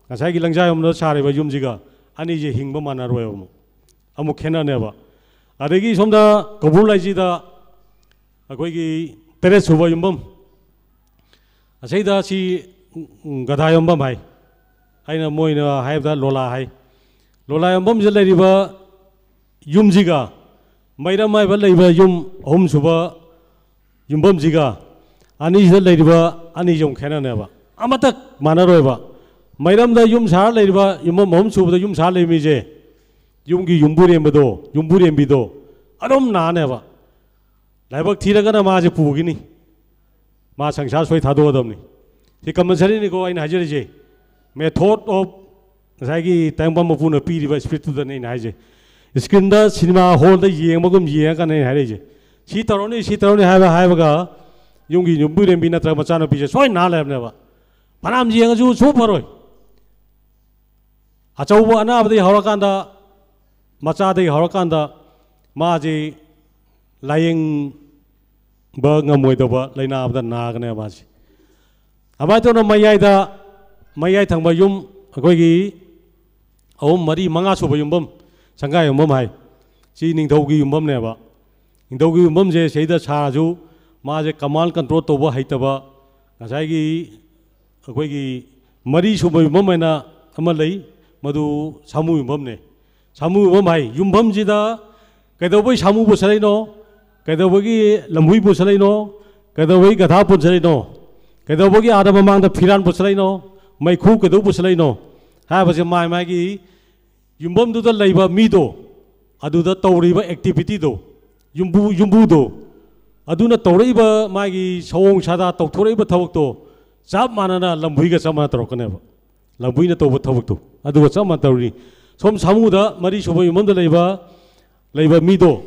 ꯉꯁꯥꯏꯒꯤ ꯂꯪꯖꯥ ꯌꯨꯝꯐꯝꯗ ꯁꯥꯔꯤꯕ ꯌꯨꯝꯁꯤꯒ ꯑꯅꯤꯁꯦ ꯍꯤꯡꯕ ꯃꯥꯟꯅꯔꯣꯏꯕ, ꯑꯃꯨꯛ, ꯑꯃꯨꯛ ꯈꯦꯠꯅꯅꯦꯕ꯫ ꯑꯗꯒꯤ ꯁꯣꯝꯗ ꯀꯧꯕ꯭ꯔꯨ ꯂꯥꯏꯖꯤꯗ ꯑꯩꯈꯣꯏꯒꯤ ꯇꯔꯦꯠ ꯁꯨꯕ ꯌꯨꯝꯐꯝ, ꯑꯁꯤꯗ ꯁꯤ, ꯎꯝ, ꯒꯙꯥ ꯌꯣꯟꯐꯝ ꯍꯥꯏ, ꯑꯩꯅ, ꯃꯣꯏꯅ ꯍꯥꯏꯕꯗ ꯂꯣꯂꯥ ꯍꯥꯏ꯫ ꯂꯣꯂꯥ ꯌꯣꯟꯐꯝꯁꯤꯗ ꯂꯩꯔꯤꯕ ꯌꯨꯝꯁꯤꯒ ꯃꯩꯔꯝ ꯍꯥꯏꯕ ꯂꯩꯕ ꯌꯨꯝ ꯑꯍꯨꯝꯁꯨꯕ ꯌꯨꯝꯐꯝꯁꯤꯒ ꯑꯅꯤꯁꯤꯗ ꯂꯩꯔꯤꯕ ꯑꯅꯤꯁꯤ ꯑꯃꯨꯛ ꯈꯦꯠꯅꯅꯦꯕ, ꯑꯃꯠꯇ ꯃꯥꯟꯅꯔꯣꯏꯕ꯫ ꯃꯩꯔꯝꯗ ꯌꯨꯝ ꯁꯥꯔ ꯂꯩꯔꯤꯕ ꯌꯨꯝꯐꯝ ꯑꯍꯨꯝꯁꯨꯕꯗ ꯌꯨꯝ ꯁꯥꯔ ꯂꯩꯕ ꯃꯤꯁꯦ ꯌꯨꯝꯒꯤ ꯌꯨꯝꯕꯨꯔꯦꯝꯕꯗꯣ, ꯌꯨꯝꯕꯨꯔꯦꯝꯕꯤꯗꯣ ꯑꯗꯨꯝ ꯅꯥꯅꯦꯕ꯫ ꯂꯥꯏꯕꯛ ꯊꯤꯔꯒꯅ ꯃꯥꯁꯦ ꯄꯨꯈꯤꯅꯤ, ꯃꯥ ꯁꯪꯁꯥꯔ ꯁꯣꯏ ꯊꯥꯗꯣꯛꯑꯗꯕꯅꯤ꯫ ꯁꯤ ꯀꯝꯄꯜꯁꯔꯤꯅꯤꯀꯣ ꯑꯩꯅ ꯍꯥꯏꯖꯔꯤꯁꯦ꯫ Method of ꯉꯁꯥꯏꯒꯤ ꯇꯥꯏꯕꯪꯄꯥꯟ ꯃꯄꯨꯅ ꯄꯤꯔꯤꯕ ꯏꯁꯄꯤꯔꯤꯠꯇꯨꯗꯅꯤ ꯑꯩꯅ ꯍꯥꯏꯁꯦ꯫ ꯏꯁꯀ꯭ꯔꯤꯟꯗ ꯁꯤꯅꯦꯃꯥ ꯍꯣꯜꯗ ꯌꯦꯡꯕꯒꯨꯝ ꯌꯦꯡꯉꯀꯥꯟꯗ ꯑꯩꯅ ꯍꯥꯏꯔꯛꯏꯁꯦ꯫ ꯁꯤ ꯇꯧꯔꯅꯤ, ꯁꯤ ꯇꯧꯔꯅꯤ ꯍꯥꯏꯕ, ꯍꯥꯏꯕꯒ ꯌꯨꯝꯒꯤ ꯌꯨꯝꯕꯨꯔꯦꯝꯕꯤ ꯅꯠꯇ꯭ꯔꯒ ꯃꯆꯥꯅꯨꯄꯤꯁꯦ ꯁꯣꯏ ꯅꯥ ꯂꯩꯔꯝꯅꯦꯕ꯫ ꯐꯅꯌꯥꯝ ꯌꯦꯡꯉꯁꯨ ꯁꯨ ꯐꯔꯣꯏ꯫ ꯑꯆꯧꯕ ꯑꯅꯥꯕꯗꯒꯤ ꯍꯧꯔꯀꯥꯟꯗ ꯃꯆꯥꯗꯒꯤ ꯍꯧꯔꯀꯥꯟꯗ ꯃꯥꯁꯤ ꯂꯥꯏꯌꯦꯡꯕ ꯉꯝꯃꯣꯏꯗꯧꯕ ꯂꯥꯏꯅꯥ ꯑꯃꯗ ꯅꯥꯒꯅꯦꯕ ꯃꯥꯁꯤ꯫ ꯑꯗꯨꯃꯥꯏꯅ ꯇꯧꯅ ꯃꯌꯥꯏꯗ, ꯃꯌꯥꯏ ꯊꯪꯕ ꯌꯨꯝ ꯑꯩꯈꯣꯏꯒꯤ ꯑꯍꯨꯝ, ꯃꯔꯤ, ꯃꯉꯥ ꯁꯨꯕ ꯌꯨꯝꯐꯝ, ꯁꯪꯒꯥꯏ ꯌꯨꯝꯐꯝ ꯍꯥꯏ, ꯁꯤ ꯅꯤꯡꯊꯧꯒꯤ ꯌꯨꯝꯐꯝꯅꯦꯕ꯫ ꯅꯤꯡꯊꯧꯒꯤ ꯌꯨꯝꯐꯝꯁꯦ ꯁꯤꯗ ꯁꯥꯔꯁꯨ ꯃꯥꯁꯦ ꯀꯃꯥꯟ ꯀꯟꯇ꯭ꯔꯣꯜ ꯇꯧꯕ ꯍꯩꯇꯕ, ꯉꯁꯥꯏꯒꯤ ꯑꯩꯈꯣꯏꯒꯤ ꯃꯔꯤ ꯁꯨꯕ ꯌꯨꯝꯐꯝ ꯍꯥꯏꯅ ꯑꯃ ꯂꯩ, ꯃꯗꯨ ꯁꯥꯃꯨ ꯌꯨꯝꯐꯝꯅꯦ꯫ ꯁꯥꯃꯨ ꯌꯨꯝꯐꯝ ꯍꯥꯏ, ꯌꯨꯝꯐꯝꯁꯤꯗ ꯀꯩꯗꯧꯕꯩ ꯁꯥꯃꯨ ꯄꯨꯁꯜꯂꯛꯏꯅꯣ, ꯀꯩꯗꯧꯕꯒꯤ ꯂꯝꯍꯨꯏ ꯄꯨꯁꯜꯂꯛꯏꯅꯣ, ꯀꯩꯗꯧꯕꯒꯤ ꯒꯙꯥ ꯄꯨꯁꯜꯂꯛꯏꯅꯣ, ꯀꯩꯗꯧꯕꯒꯤ ꯑꯥꯗ ꯃꯃꯥꯡꯗ ꯐꯤꯔꯥꯟ ꯄꯨꯁꯜꯂꯛꯏꯅꯣ, ꯃꯩꯈꯨ ꯀꯩꯗꯧ ꯄꯨꯁꯜꯂꯛꯏꯅꯣ ꯍꯥꯏꯕꯁꯦ ꯃꯥꯏ ꯃꯥꯒꯤ ꯌꯨꯝꯐꯝꯗꯨꯗ ꯂꯩꯕ ꯃꯤꯗꯣ, ꯑꯗꯨꯗ ꯇꯧꯔꯤꯕ ꯑꯦꯛꯇꯤꯚꯤꯇꯤꯗꯣ, ꯌꯨꯝꯕꯨ, ꯌꯨꯝꯕꯨꯗꯣ, ꯑꯗꯨꯅ ꯇꯧꯔꯛꯏꯕ ꯃꯥꯒꯤ ꯁꯑꯣꯡ ꯁꯥꯗꯥ ꯇꯧꯊꯣꯔꯛꯏꯕ ꯊꯕꯛꯇꯣ ꯆꯞ ꯃꯥꯟꯅꯅ ꯂꯝꯍꯨꯏꯒ ꯆꯞ ꯃꯥꯟꯅ ꯇꯧꯔꯛꯀꯅꯦꯕ꯫ ꯂꯝꯍꯨꯏꯅ ꯇꯧꯕ ꯊꯕꯛꯇꯣ ꯑꯗꯨꯒ ꯆꯞ ꯃꯥꯟꯅ ꯇꯧꯔꯤ꯫ ꯁꯣꯝ ꯁꯥꯃꯨꯗ ꯃꯔꯤ ꯁꯨꯕ ꯌꯨꯝꯐꯝꯗ ꯂꯩꯕ, ꯂꯩꯕ ꯃꯤꯗꯣ,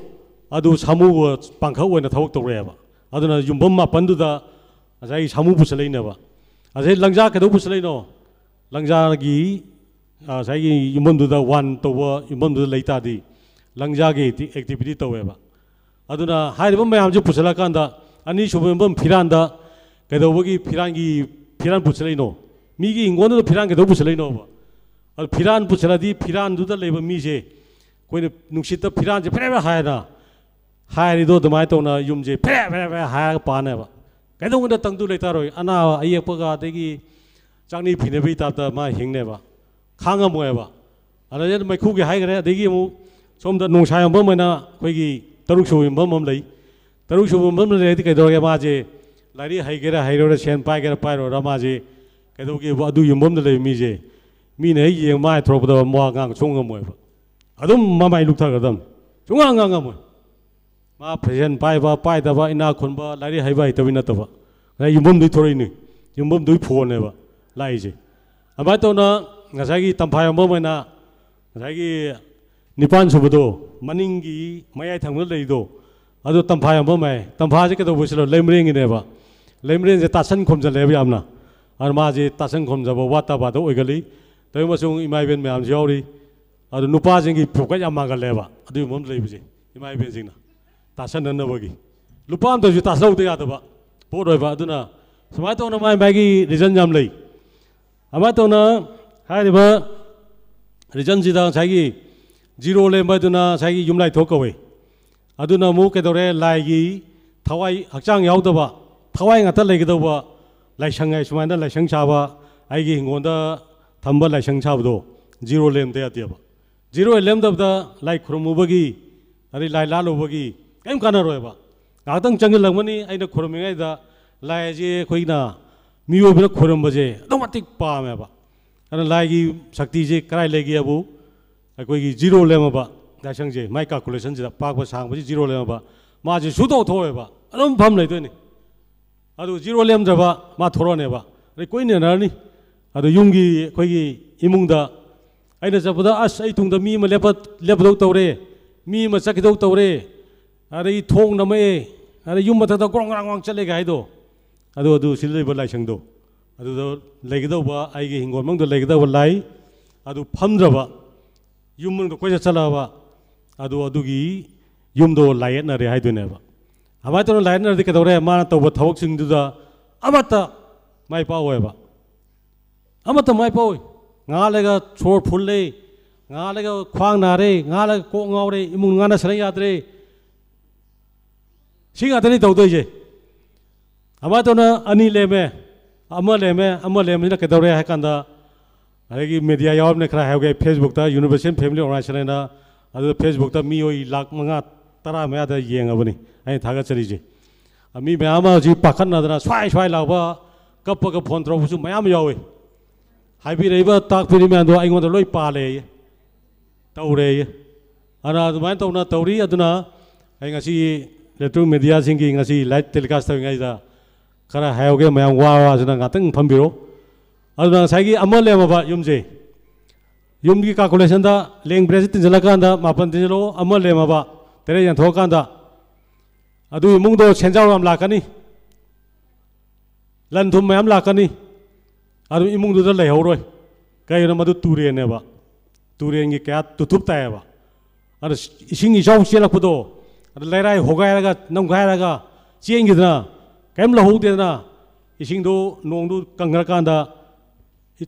ꯑꯗꯨ ꯁꯥꯃꯨ ꯄꯥꯡꯈꯛ ꯑꯣꯏꯅ ꯊꯕꯛ ꯇꯧꯔꯛꯑꯦꯕ꯫ ꯑꯗꯨꯅ ꯌꯨꯝꯐꯝ ꯃꯥꯄꯟꯗꯨꯗ ꯉꯁꯥꯏꯒꯤ ꯁꯥꯃꯨ ꯄꯨꯁꯜꯂꯛꯏꯅꯦꯕ꯫ ꯉꯁꯥꯏ ꯂꯪꯖꯥ ꯀꯩꯗꯧ ꯄꯨꯁꯜꯂꯛꯏꯅꯣ? ꯂꯪꯖꯥꯒꯤ, ꯑ, ꯉꯁꯥꯏꯒꯤ ꯌꯨꯝꯐꯝꯗꯨꯗ, ꯋꯥꯟ ꯇꯧꯕ ꯌꯨꯝꯐꯝꯗꯨꯗ ꯂꯩ ꯇꯥꯔꯗꯤ, ꯂꯪꯖꯥꯒꯤ ꯑꯦꯛꯇꯤ-, ꯑꯦꯛꯇꯤꯚꯤꯇꯤ ꯇꯧꯋꯦꯕ꯫ ꯑꯗꯨꯅ ꯍꯥꯏꯔꯤꯕ ꯃꯌꯥꯝꯁꯦ ꯄꯨꯁꯜꯂꯀꯥꯟꯗ, ꯑꯅꯤꯁꯨꯕ ꯌꯨꯝꯐꯝ ꯐꯤꯔꯥꯟꯗ ꯀꯩꯗꯧꯕꯒꯤ ꯐꯤꯔꯥꯟꯒꯤ, ꯐꯤꯔꯥꯟ ꯄꯨꯁꯜꯂꯛꯏꯅꯣ? ꯃꯤꯒꯤ ꯍꯤꯡꯒꯣꯜꯗꯨꯗ ꯐꯤꯔꯥꯟ ꯀꯩꯗꯧ ꯄꯨꯁꯜꯂꯛꯏꯅꯣꯕ? ꯑꯗꯨ ꯐꯤꯔꯥꯟ ꯄꯨꯁꯜꯂꯗꯤ, ꯐꯤꯔꯥꯟꯗꯨꯗ ꯂꯩꯕ ꯃꯤꯁꯦ, ꯑꯩꯈꯣꯏꯅ ꯅꯨꯡꯁꯤꯠꯇ ꯐꯤꯔꯥꯟꯁꯦ ꯐꯦꯔꯦ ꯐꯦꯔꯦ ꯍꯥꯏꯅ ꯍꯥꯏꯔꯤꯗꯣ, ꯑꯗꯨꯃꯥꯏꯅ ꯇꯧꯅ ꯌꯨꯝꯁꯦ ꯐꯦꯔꯦ ꯐꯦꯔꯦ ꯐꯦꯔꯦ ꯍꯥꯏꯔꯒ ꯄꯥꯅꯦꯕ꯫ ꯀꯩꯗꯧꯉꯩꯗ ꯇꯪꯗꯨ ꯂꯩꯇꯥꯔꯣꯏ? ꯑꯅꯥꯕ ꯑꯌꯦꯛꯄꯒ, ꯑꯗꯒꯤ ꯆꯥꯛꯅꯤ ꯐꯤꯅꯕꯒꯤ ꯇꯥꯏꯞꯇ ꯃꯥ ꯍꯤꯡꯅꯦꯕ꯫ ꯈꯥꯡꯉꯝꯃꯣꯏꯕ꯫ ꯑꯗꯩ ꯃꯩꯈꯨꯒꯤ ꯍꯥꯏꯈ꯭ꯔꯦ, ꯑꯗꯒꯤ ꯑꯃꯨꯛ ꯁꯣꯝꯗ ꯅꯣꯡꯁꯥ ꯌꯣꯟꯐꯝ ꯑꯣꯏꯅ ꯑꯩꯈꯣꯏꯒꯤ ꯇꯔꯨꯛ ꯁꯨꯕ ꯌꯨꯝꯐꯝ ꯑꯃ ꯂꯩ꯫ ꯇꯔꯨꯛ ꯁꯨꯕ ꯌꯨꯝꯐꯝ ꯑꯃ ꯂꯩꯔꯗꯤ ꯀꯩꯗꯧꯔꯒꯦ? ꯃꯥꯁꯦ ꯂꯥꯏꯔꯤꯛ ꯍꯩꯒꯦꯔꯥ ꯍꯩꯔꯣꯏꯔꯥ, ꯁꯦꯟ ꯄꯥꯏꯒꯦꯔꯥ ꯄꯥꯏꯔꯣꯏꯔꯥ, ꯃꯥꯁꯦ ꯀꯩꯗꯧꯒꯦꯕꯨ, ꯑꯗꯨ ꯌꯨꯝꯐꯝꯗ ꯂꯩꯕ ꯃꯤꯁꯦ, ꯃꯤꯅ ꯍꯦꯛ ꯌꯦꯡ ꯃꯥꯏ ꯊꯣꯔꯛꯄꯗ ꯃꯋꯥ ꯉꯥꯡ ꯁꯨꯡ ꯉꯝꯃꯣꯏꯕ꯫ ꯑꯗꯨꯝ ꯃꯃꯥꯏ ꯂꯨꯞꯊꯒꯗꯕꯅꯤ꯫ ꯁꯨꯡꯉꯥꯡ ꯉꯥꯡ ꯉꯝꯃꯣꯏ꯫ ꯃꯥ ꯐꯦꯁꯟ ꯄꯥꯏꯕ ꯄꯥꯏꯗꯕ, ꯏꯅꯥꯛ ꯈꯨꯟꯕ, ꯂꯥꯏꯔꯤꯛ ꯍꯩꯕ ꯍꯩꯇꯕꯩ ꯅꯠꯇꯕ, ꯉꯁꯥꯏ ꯌꯨꯝꯐꯝꯗꯨꯒꯤ ꯊꯣꯔꯛꯏꯅꯤ, ꯌꯨꯝꯐꯝꯗꯨꯒꯤ ꯐꯣꯟꯅꯦꯕ ꯂꯥꯛꯏꯁꯦ꯫ ꯑꯗꯨꯃꯥꯏꯅ ꯇꯧꯅ ꯉꯁꯥꯏꯒꯤ ꯇꯝꯐꯥ ꯌꯣꯟꯐꯝ ꯑꯣꯏꯅ, ꯉꯁꯥꯏꯒꯤ ꯅꯤꯄꯥꯟ ꯁꯨꯕꯗꯣ, ꯃꯅꯤꯡꯒꯤ ꯃꯌꯥꯏ ꯊꯪꯕꯗ ꯂꯩꯔꯤꯗꯣ, ꯑꯗꯨ ꯇꯝꯐꯥ ꯌꯣꯟꯐꯝ ꯍꯥꯏ꯫ ꯇꯝꯐꯥꯁꯦ ꯀꯩꯗꯧꯕ ꯁꯤꯂꯣ? ꯂꯩꯃꯔꯦꯟꯒꯤꯅꯦꯕ꯫ ꯂꯩꯃꯔꯦꯟꯁꯦ ꯇꯥꯁꯟ ꯈꯣꯝꯖꯜꯂꯦꯕ ꯌꯥꯝꯅ꯫ ꯑꯗꯨꯅ ꯃꯥꯁꯦ ꯇꯥꯁꯟ ꯈꯣꯝꯖꯕ ꯋꯥꯠꯇ ꯄꯥꯗ ꯑꯣꯏꯒꯜꯂꯤ꯫ ꯇꯧꯏ ꯃꯁꯨꯡ ꯏꯃꯥ ꯏꯕꯦꯟ ꯃꯌꯥꯝꯁꯨ ꯌꯥꯎꯔꯤ꯫ ꯑꯗꯨ ꯅꯨꯄꯥꯁꯤꯡꯒꯤ ꯐꯣꯀꯁ ꯌꯥꯝ ꯃꯥꯡꯒꯜꯂꯦꯕ ꯑꯗꯨꯒꯤ ꯃꯐꯝꯗ ꯂꯩꯕꯁꯦ, ꯏꯃꯥ ꯏꯕꯦꯟꯁꯤꯡꯅ ꯇꯥꯁꯟꯅꯅꯕꯒꯤ꯫ ꯂꯨꯄꯥ ꯑꯝꯇꯁꯨ ꯇꯥꯁꯜꯍꯧꯗ ꯌꯥꯗꯕ ꯄꯣꯠ ꯑꯣꯏꯕ꯫ ꯑꯗꯨꯅ ꯁꯨꯃꯥꯏꯅ ꯇꯧꯅ ꯃꯥꯏ ꯃꯥꯏꯒꯤ ꯔꯤꯖꯟ ꯌꯥꯝ ꯂꯩ꯫ ꯑꯗꯨꯃꯥꯏꯅ ꯇꯧꯅ ꯍꯥꯏꯔꯤꯕ ꯔꯤꯖꯟꯁꯤꯗ ꯉꯁꯥꯏꯒꯤ ꯖꯤꯔꯣ ꯂꯦꯝꯕ ꯑꯗꯨꯅ ꯉꯁꯥꯏꯒꯤ ꯌꯨꯝꯂꯥꯏꯊꯣꯛ ꯀꯧꯋꯦ꯫ ꯑꯗꯨꯅ ꯑꯃꯨꯛ ꯀꯩꯗꯧꯔꯦ? ꯂꯥꯏꯒꯤ ꯊꯋꯥꯏ, ꯍꯛꯆꯥꯡ ꯌꯥꯎꯗꯕ, ꯊꯋꯥꯏ ꯉꯥꯛꯇ ꯂꯩꯒꯗꯧꯕ ꯂꯥꯏꯁꯪ ꯍꯥꯏ, ꯁꯨꯃꯥꯏꯅ ꯂꯥꯏꯁꯪ ꯁꯥꯕ, ꯑꯩꯒꯤ ꯍꯤꯡꯒꯣꯜꯗ ꯊꯝꯕ ꯂꯥꯏꯁꯪ ꯁꯥꯕꯗꯣ ꯖꯤꯔꯣ ꯂꯦꯝꯗ ꯌꯥꯗꯦꯕ꯫ ꯖꯤꯔꯣ ꯂꯦꯝꯗꯕꯗ ꯂꯥꯏ ꯈꯨꯔꯨꯝꯃꯨꯕꯒꯤ, ꯑꯗꯩ ꯂꯥꯏ ꯂꯥꯠꯂꯨꯕꯒꯤ ꯀꯔꯤꯝ ꯀꯥꯟꯅꯔꯣꯏꯕ꯫ ꯉꯥꯏꯍꯥꯛꯇꯪ ꯆꯪꯁꯤꯜꯂꯛꯃꯅꯤ, ꯑꯩꯅ ꯈꯨꯔꯨꯝꯃꯤꯉꯩꯗ ꯂꯥꯏ ꯑꯁꯤ ꯑꯩꯈꯣꯏꯅ ꯃꯤꯑꯣꯏꯕꯅ ꯈꯨꯔꯨꯝꯕꯁꯦ ꯑꯗꯨꯛ ꯃꯇꯤꯛ ꯄꯥꯝꯃꯦꯕ꯫ ꯑꯗꯨꯅ ꯂꯥꯏꯒꯤ ꯁꯛꯇꯤꯁꯦ ꯀꯗꯥꯏ ꯂꯩꯒꯦꯕꯨ, ꯑꯩꯈꯣꯏꯒꯤ ꯖꯤꯔꯣ ꯂꯦꯝꯃꯕ ꯂꯥꯏꯁꯪꯁꯦ, ꯃꯥꯏ ꯀꯥꯜꯀꯨꯂꯦꯁꯟꯁꯤꯗ ꯄꯥꯛꯄ ꯁꯥꯡꯕꯁꯤ ꯖꯤꯔꯣ ꯂꯦꯝꯃꯕ, ꯃꯥꯁꯦ ꯁꯨꯊꯣꯛ ꯊꯣꯛꯑꯣꯏꯕ, ꯑꯗꯨꯝ ꯐꯝ ꯂꯩꯗꯣꯏꯅꯤ꯫ ꯑꯗꯨ ꯖꯤꯔꯣ ꯂꯦꯝꯗ꯭ꯔꯕ ꯃꯥ ꯊꯣꯔꯛꯑꯅꯦꯕ, ꯑꯗꯩ ꯀꯨꯏꯅ ꯅꯦꯅꯔꯅꯤ꯫ ꯑꯗꯨ ꯌꯨꯝꯒꯤ, ꯑꯩꯈꯣꯏꯒꯤ ꯏꯃꯨꯡꯗ ꯑꯩꯅ ꯆꯠꯄꯗ, "ꯑꯁ, ꯑꯩ ꯇꯨꯡꯗ ꯃꯤ ꯑꯃ ꯂꯦꯞꯄ ꯂꯦꯞꯄꯗꯧ ꯇꯧꯔꯦ, ꯃꯤ ꯑꯃ ꯆꯠꯈꯤꯗꯧ ꯇꯧꯔꯦ, ꯑꯗꯩ ꯊꯣꯡ ꯅꯝꯃꯛꯑꯦ, ꯑꯗꯩ ꯌꯨꯝ ꯃꯊꯛꯇ ꯒ꯭ꯔꯣꯡ ꯒ꯭ꯔꯥꯡ ꯒ꯭ꯔꯣꯡ ꯆꯠꯂꯦꯒ" ꯍꯥꯏꯗꯣ, ꯑꯗꯨ ꯑꯗꯨ ꯁꯤꯗ ꯂꯩꯕ ꯂꯥꯏꯁꯪꯗꯣ, ꯑꯗꯨꯗ ꯂꯩꯒꯗꯧꯕ, ꯑꯩꯒꯤ ꯍꯤꯡꯒꯣꯜ ꯃꯅꯨꯡꯗ ꯂꯩꯒꯗꯧꯕ ꯂꯥꯏ ꯑꯗꯨ ꯐꯝꯗ꯭ꯔꯕ, ꯌꯨꯝ ꯃꯅꯨꯡꯗ ꯀꯣꯏꯆꯠ ꯆꯠꯂꯛꯑꯕ, ꯑꯗꯨ ꯑꯗꯨꯒꯤ ꯌꯨꯝꯗꯣ ꯂꯥꯏꯌꯦꯠꯅꯔꯦ ꯍꯥꯏꯗꯣꯏꯅꯦꯕ꯫ ꯑꯗꯨꯃꯥꯏꯅ ꯇꯧꯅ ꯂꯥꯏꯌꯦꯠꯅꯔꯗꯤ ꯀꯩꯗꯧꯔꯦ? ꯃꯥꯅ ꯇꯧꯕ ꯊꯕꯛꯁꯤꯡꯗꯨꯗ ꯑꯃꯠꯇ ꯃꯥꯏ ꯄꯥꯛꯑꯣꯏꯕ꯫ ꯑꯃꯠꯇ ꯃꯥꯏ ꯄꯥꯛꯑꯣꯏ꯫ ꯉꯥꯏꯍꯥꯛ ꯂꯩꯒ ꯁꯣꯔ ꯐꯨꯜꯂꯦ, ꯉꯥꯏꯍꯥꯛ ꯂꯩꯒ ꯈ꯭ꯋꯥꯡ ꯅꯥꯔꯦ, ꯉꯥꯏꯍꯥꯛ ꯂꯩꯒ ꯀꯣꯛ ꯉꯥꯎꯔꯦ, ꯏꯃꯨꯡ ꯉꯥꯅ ꯁꯥꯟꯅ ꯌꯥꯗ꯭ꯔꯦ꯫ ꯁꯤ ꯉꯥꯛꯇꯅꯤ ꯇꯧꯗꯣꯏꯁꯦ꯫ ꯑꯗꯨꯃꯥꯏꯅ ꯇꯧꯅ ꯑꯅꯤ ꯂꯦꯝꯃꯦ, ꯑꯃ ꯂꯦꯝꯃꯦ, ꯑꯃ ꯂꯦꯝꯕꯁꯤꯅ ꯀꯩꯗꯧꯔꯦ ꯍꯥꯏ ꯀꯥꯟꯗ, ꯑꯗꯒꯤ ꯃꯦꯗꯤꯌꯥ ꯌꯥꯎꯔꯕꯅꯤꯅ ꯈꯔ ꯍꯥꯏꯍꯧꯒꯦ, ꯐꯦꯁꯕꯨꯛꯇ Universal Family Organization ꯍꯥꯏꯅ, ꯑꯗꯨꯗ ꯐꯦꯁꯕꯨꯛꯇ ꯃꯤꯑꯣꯏ ꯂꯥꯈ ꯃꯉꯥ ꯇꯔꯥ ꯃꯌꯥꯗ ꯌꯦꯡꯉꯕꯅꯤ ꯑꯩꯅ ꯊꯥꯒꯠꯆꯔꯤꯁꯦ꯫ ꯃꯤ ꯃꯌꯥꯝ ꯑꯃ ꯍꯧꯖꯤꯛ ꯄꯥꯈꯠꯅꯗꯅ ꯁ꯭ꯋꯥꯏ ꯁ꯭ꯋꯥꯏ ꯂꯥꯎꯕ, ꯀꯞꯄꯒ ꯐꯣꯟ ꯇꯧꯔꯛꯄꯁꯨ ꯃꯌꯥꯝ ꯌꯥꯎꯏ꯫ ꯍꯥꯏꯕꯤꯔꯛꯏꯕ ꯇꯥꯛꯄꯤꯔꯤꯕ ꯃꯌꯥꯝꯗꯣ ꯑꯩꯉꯣꯟꯗ ꯂꯣꯏ ꯄꯥꯜꯂꯦꯌꯦ, ꯇꯧꯔꯦꯌꯦ꯫ ꯑꯗꯨꯅ ꯑꯗꯨꯃꯥꯏꯅ ꯇꯧꯅ ꯇꯧꯔꯤ꯫ ꯑꯗꯨꯅ ꯑꯩ ꯉꯁꯤ electronic mediaꯁꯤꯡꯒꯤ ꯉꯁꯤ live telecast ꯇꯧꯔꯤꯉꯩꯗ ꯈꯔ ꯍꯥꯏꯍꯧꯒꯦ, ꯃꯌꯥꯝ ꯋꯥ ꯋꯥꯁꯤꯅ ꯉꯥꯛꯇꯪ ꯐꯝꯕꯤꯔꯣ꯫ ꯑꯗꯨꯅ ꯉꯁꯥꯏꯒꯤ ꯑꯃ ꯂꯦꯝꯃꯕ ꯌꯨꯝꯁꯦ, ꯌꯨꯝꯒꯤ calculationꯗ ꯂꯦꯡ ꯕ꯭ꯔꯦꯁꯁꯤ ꯇꯤꯟꯁꯤꯜꯂꯀꯥꯟꯗ ꯃꯥꯄꯟ ꯇꯤꯟꯁꯤꯜꯂꯣ, ꯑꯃ ꯂꯦꯝꯃꯕ ꯇꯔꯦꯠ ꯌꯦꯟꯊꯣꯛꯑꯀꯥꯟꯗ ꯑꯗꯨ ꯏꯃꯨꯡꯗꯣ ꯁꯦꯟꯖꯥꯎ ꯌꯥꯝ ꯂꯥꯛꯀꯅꯤ, ꯂꯟ ꯊꯨꯝ ꯃꯌꯥꯝ ꯂꯥꯛꯀꯅꯤ, ꯑꯗꯨ ꯏꯃꯨꯡꯗꯨꯗ ꯂꯩꯍꯧꯔꯣꯏ꯫ ꯀꯩꯒꯤꯅꯣ? ꯃꯗꯨ ꯇꯨꯔꯦꯟꯅꯦꯕ, ꯇꯨꯔꯦꯟꯒꯤ ꯀꯌꯥ ꯇꯨꯊꯨꯞ ꯇꯥꯏꯌꯦꯕ꯫ ꯑꯗ ꯏꯁꯤꯡ ꯏꯆꯥꯎ ꯆꯦꯜꯂꯛꯄꯗꯣ, ꯑꯗ ꯂꯩꯔꯥꯏ ꯍꯣꯒꯥꯏꯔꯒ ꯅꯝꯈꯥꯏꯔꯒ ꯆꯦꯟꯈꯤꯗꯅ ꯀꯔꯤꯝ ꯂꯧꯍꯧꯗꯦꯗꯅ, ꯏꯁꯤꯡꯗꯨ, ꯅꯣꯡꯗꯨ ꯀꯪꯈ꯭ꯔꯀꯥꯟꯗ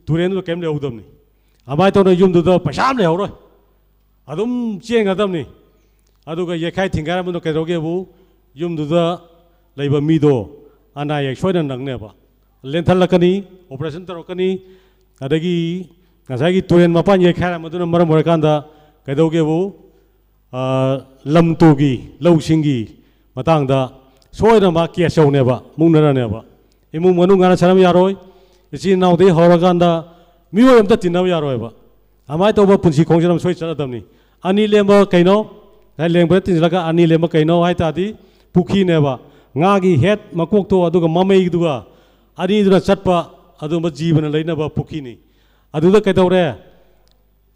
ꯇꯨꯔꯦꯟꯗꯨꯗ ꯀꯔꯤꯝ ꯂꯩꯍꯧꯗꯕꯅꯤ꯫ ꯑꯗꯨꯃꯥꯏꯅ ꯇꯧꯗꯅ ꯌꯨꯝꯗꯨꯗ ꯄꯩꯁꯥ ꯑꯃ ꯂꯩꯍꯧꯔꯣꯏ, ꯑꯗꯨꯝ ꯆꯦꯟꯒꯗꯕꯅꯤ꯫ ꯑꯗꯨꯒ ꯌꯩꯈꯥꯏ ꯊꯤꯡꯒꯥꯏꯔꯝꯕꯗꯣ ꯀꯩꯗꯧꯒꯦꯕꯨ, ꯌꯨꯝꯗꯨꯗ ꯂꯩꯕ ꯃꯤꯗꯣ ꯑꯅꯥ ꯑꯌꯦꯛ ꯁꯣꯏꯗꯅ ꯅꯪꯅꯦꯕ꯫ ꯂꯦꯟꯊꯠꯂꯛꯀꯅꯤ, operation ꯇꯧꯔꯛꯀꯅꯤ, ꯑꯗꯒꯤ ꯉꯁꯥꯏꯒꯤ ꯇꯨꯔꯦꯟ ꯃꯄꯥꯟ ꯌꯩꯈꯥꯏꯔꯝꯕꯗꯨꯅ ꯃꯔꯝ ꯑꯣꯏꯔꯀꯥꯟꯗ ꯀꯩꯗꯧꯒꯦꯕꯨ, ꯑ, ꯂꯝ ꯇꯨꯒꯤ, ꯂꯧꯁꯤꯡꯒꯤ ꯃꯇꯥꯡꯗ ꯁꯣꯏꯗꯅ ꯃꯥ case ꯌꯧꯅꯦꯕ, ꯃꯨꯛꯅꯔꯅꯦꯕ꯫ ꯏꯃꯨꯡ ꯃꯅꯨꯡ ꯉꯥꯅ ꯁꯥꯟꯅꯕ ꯌꯥꯔꯣꯏ, ꯏꯆꯤꯟ ꯏꯅꯥꯎꯗꯒꯤ ꯍꯧꯔꯀꯥꯟꯗ ꯃꯤꯑꯣꯏ ꯑꯝꯇ ꯇꯤꯟꯅꯕ ꯌꯥꯔꯣꯏꯕ꯫ ꯑꯗꯨꯃꯥꯏꯅ ꯇꯧꯕ ꯄꯨꯟꯁꯤ ꯈꯣꯡꯆꯠ ꯑꯃ ꯁꯣꯏ ꯆꯠꯂꯗꯕꯅꯤ꯫ ꯑꯅꯤ ꯂꯦꯝꯕ ꯀꯩꯅꯣ? ꯉꯁꯥꯏ ꯂꯦꯡꯕꯗ ꯇꯤꯟꯁꯤꯜꯂꯒ ꯑꯅꯤ ꯂꯦꯝꯕ ꯀꯩꯅꯣ ꯍꯥꯏ ꯇꯥꯔꯗꯤ, ꯄꯨꯈ꯭ꯔꯤꯅꯦꯕ꯫ ꯉꯥꯒꯤ head ꯃꯀꯣꯛꯇꯣ ꯑꯗꯨꯒ ꯃꯃꯩꯗꯨꯒ ꯑꯅꯤꯗꯨꯅ ꯆꯠꯄ ꯑꯗꯨꯒꯨꯝꯕ ꯖꯤꯕꯅ ꯂꯩꯅꯕ ꯄꯨꯈ꯭ꯔꯤꯅꯤ꯫ ꯑꯗꯨꯗ ꯀꯩꯗꯧꯔꯦ?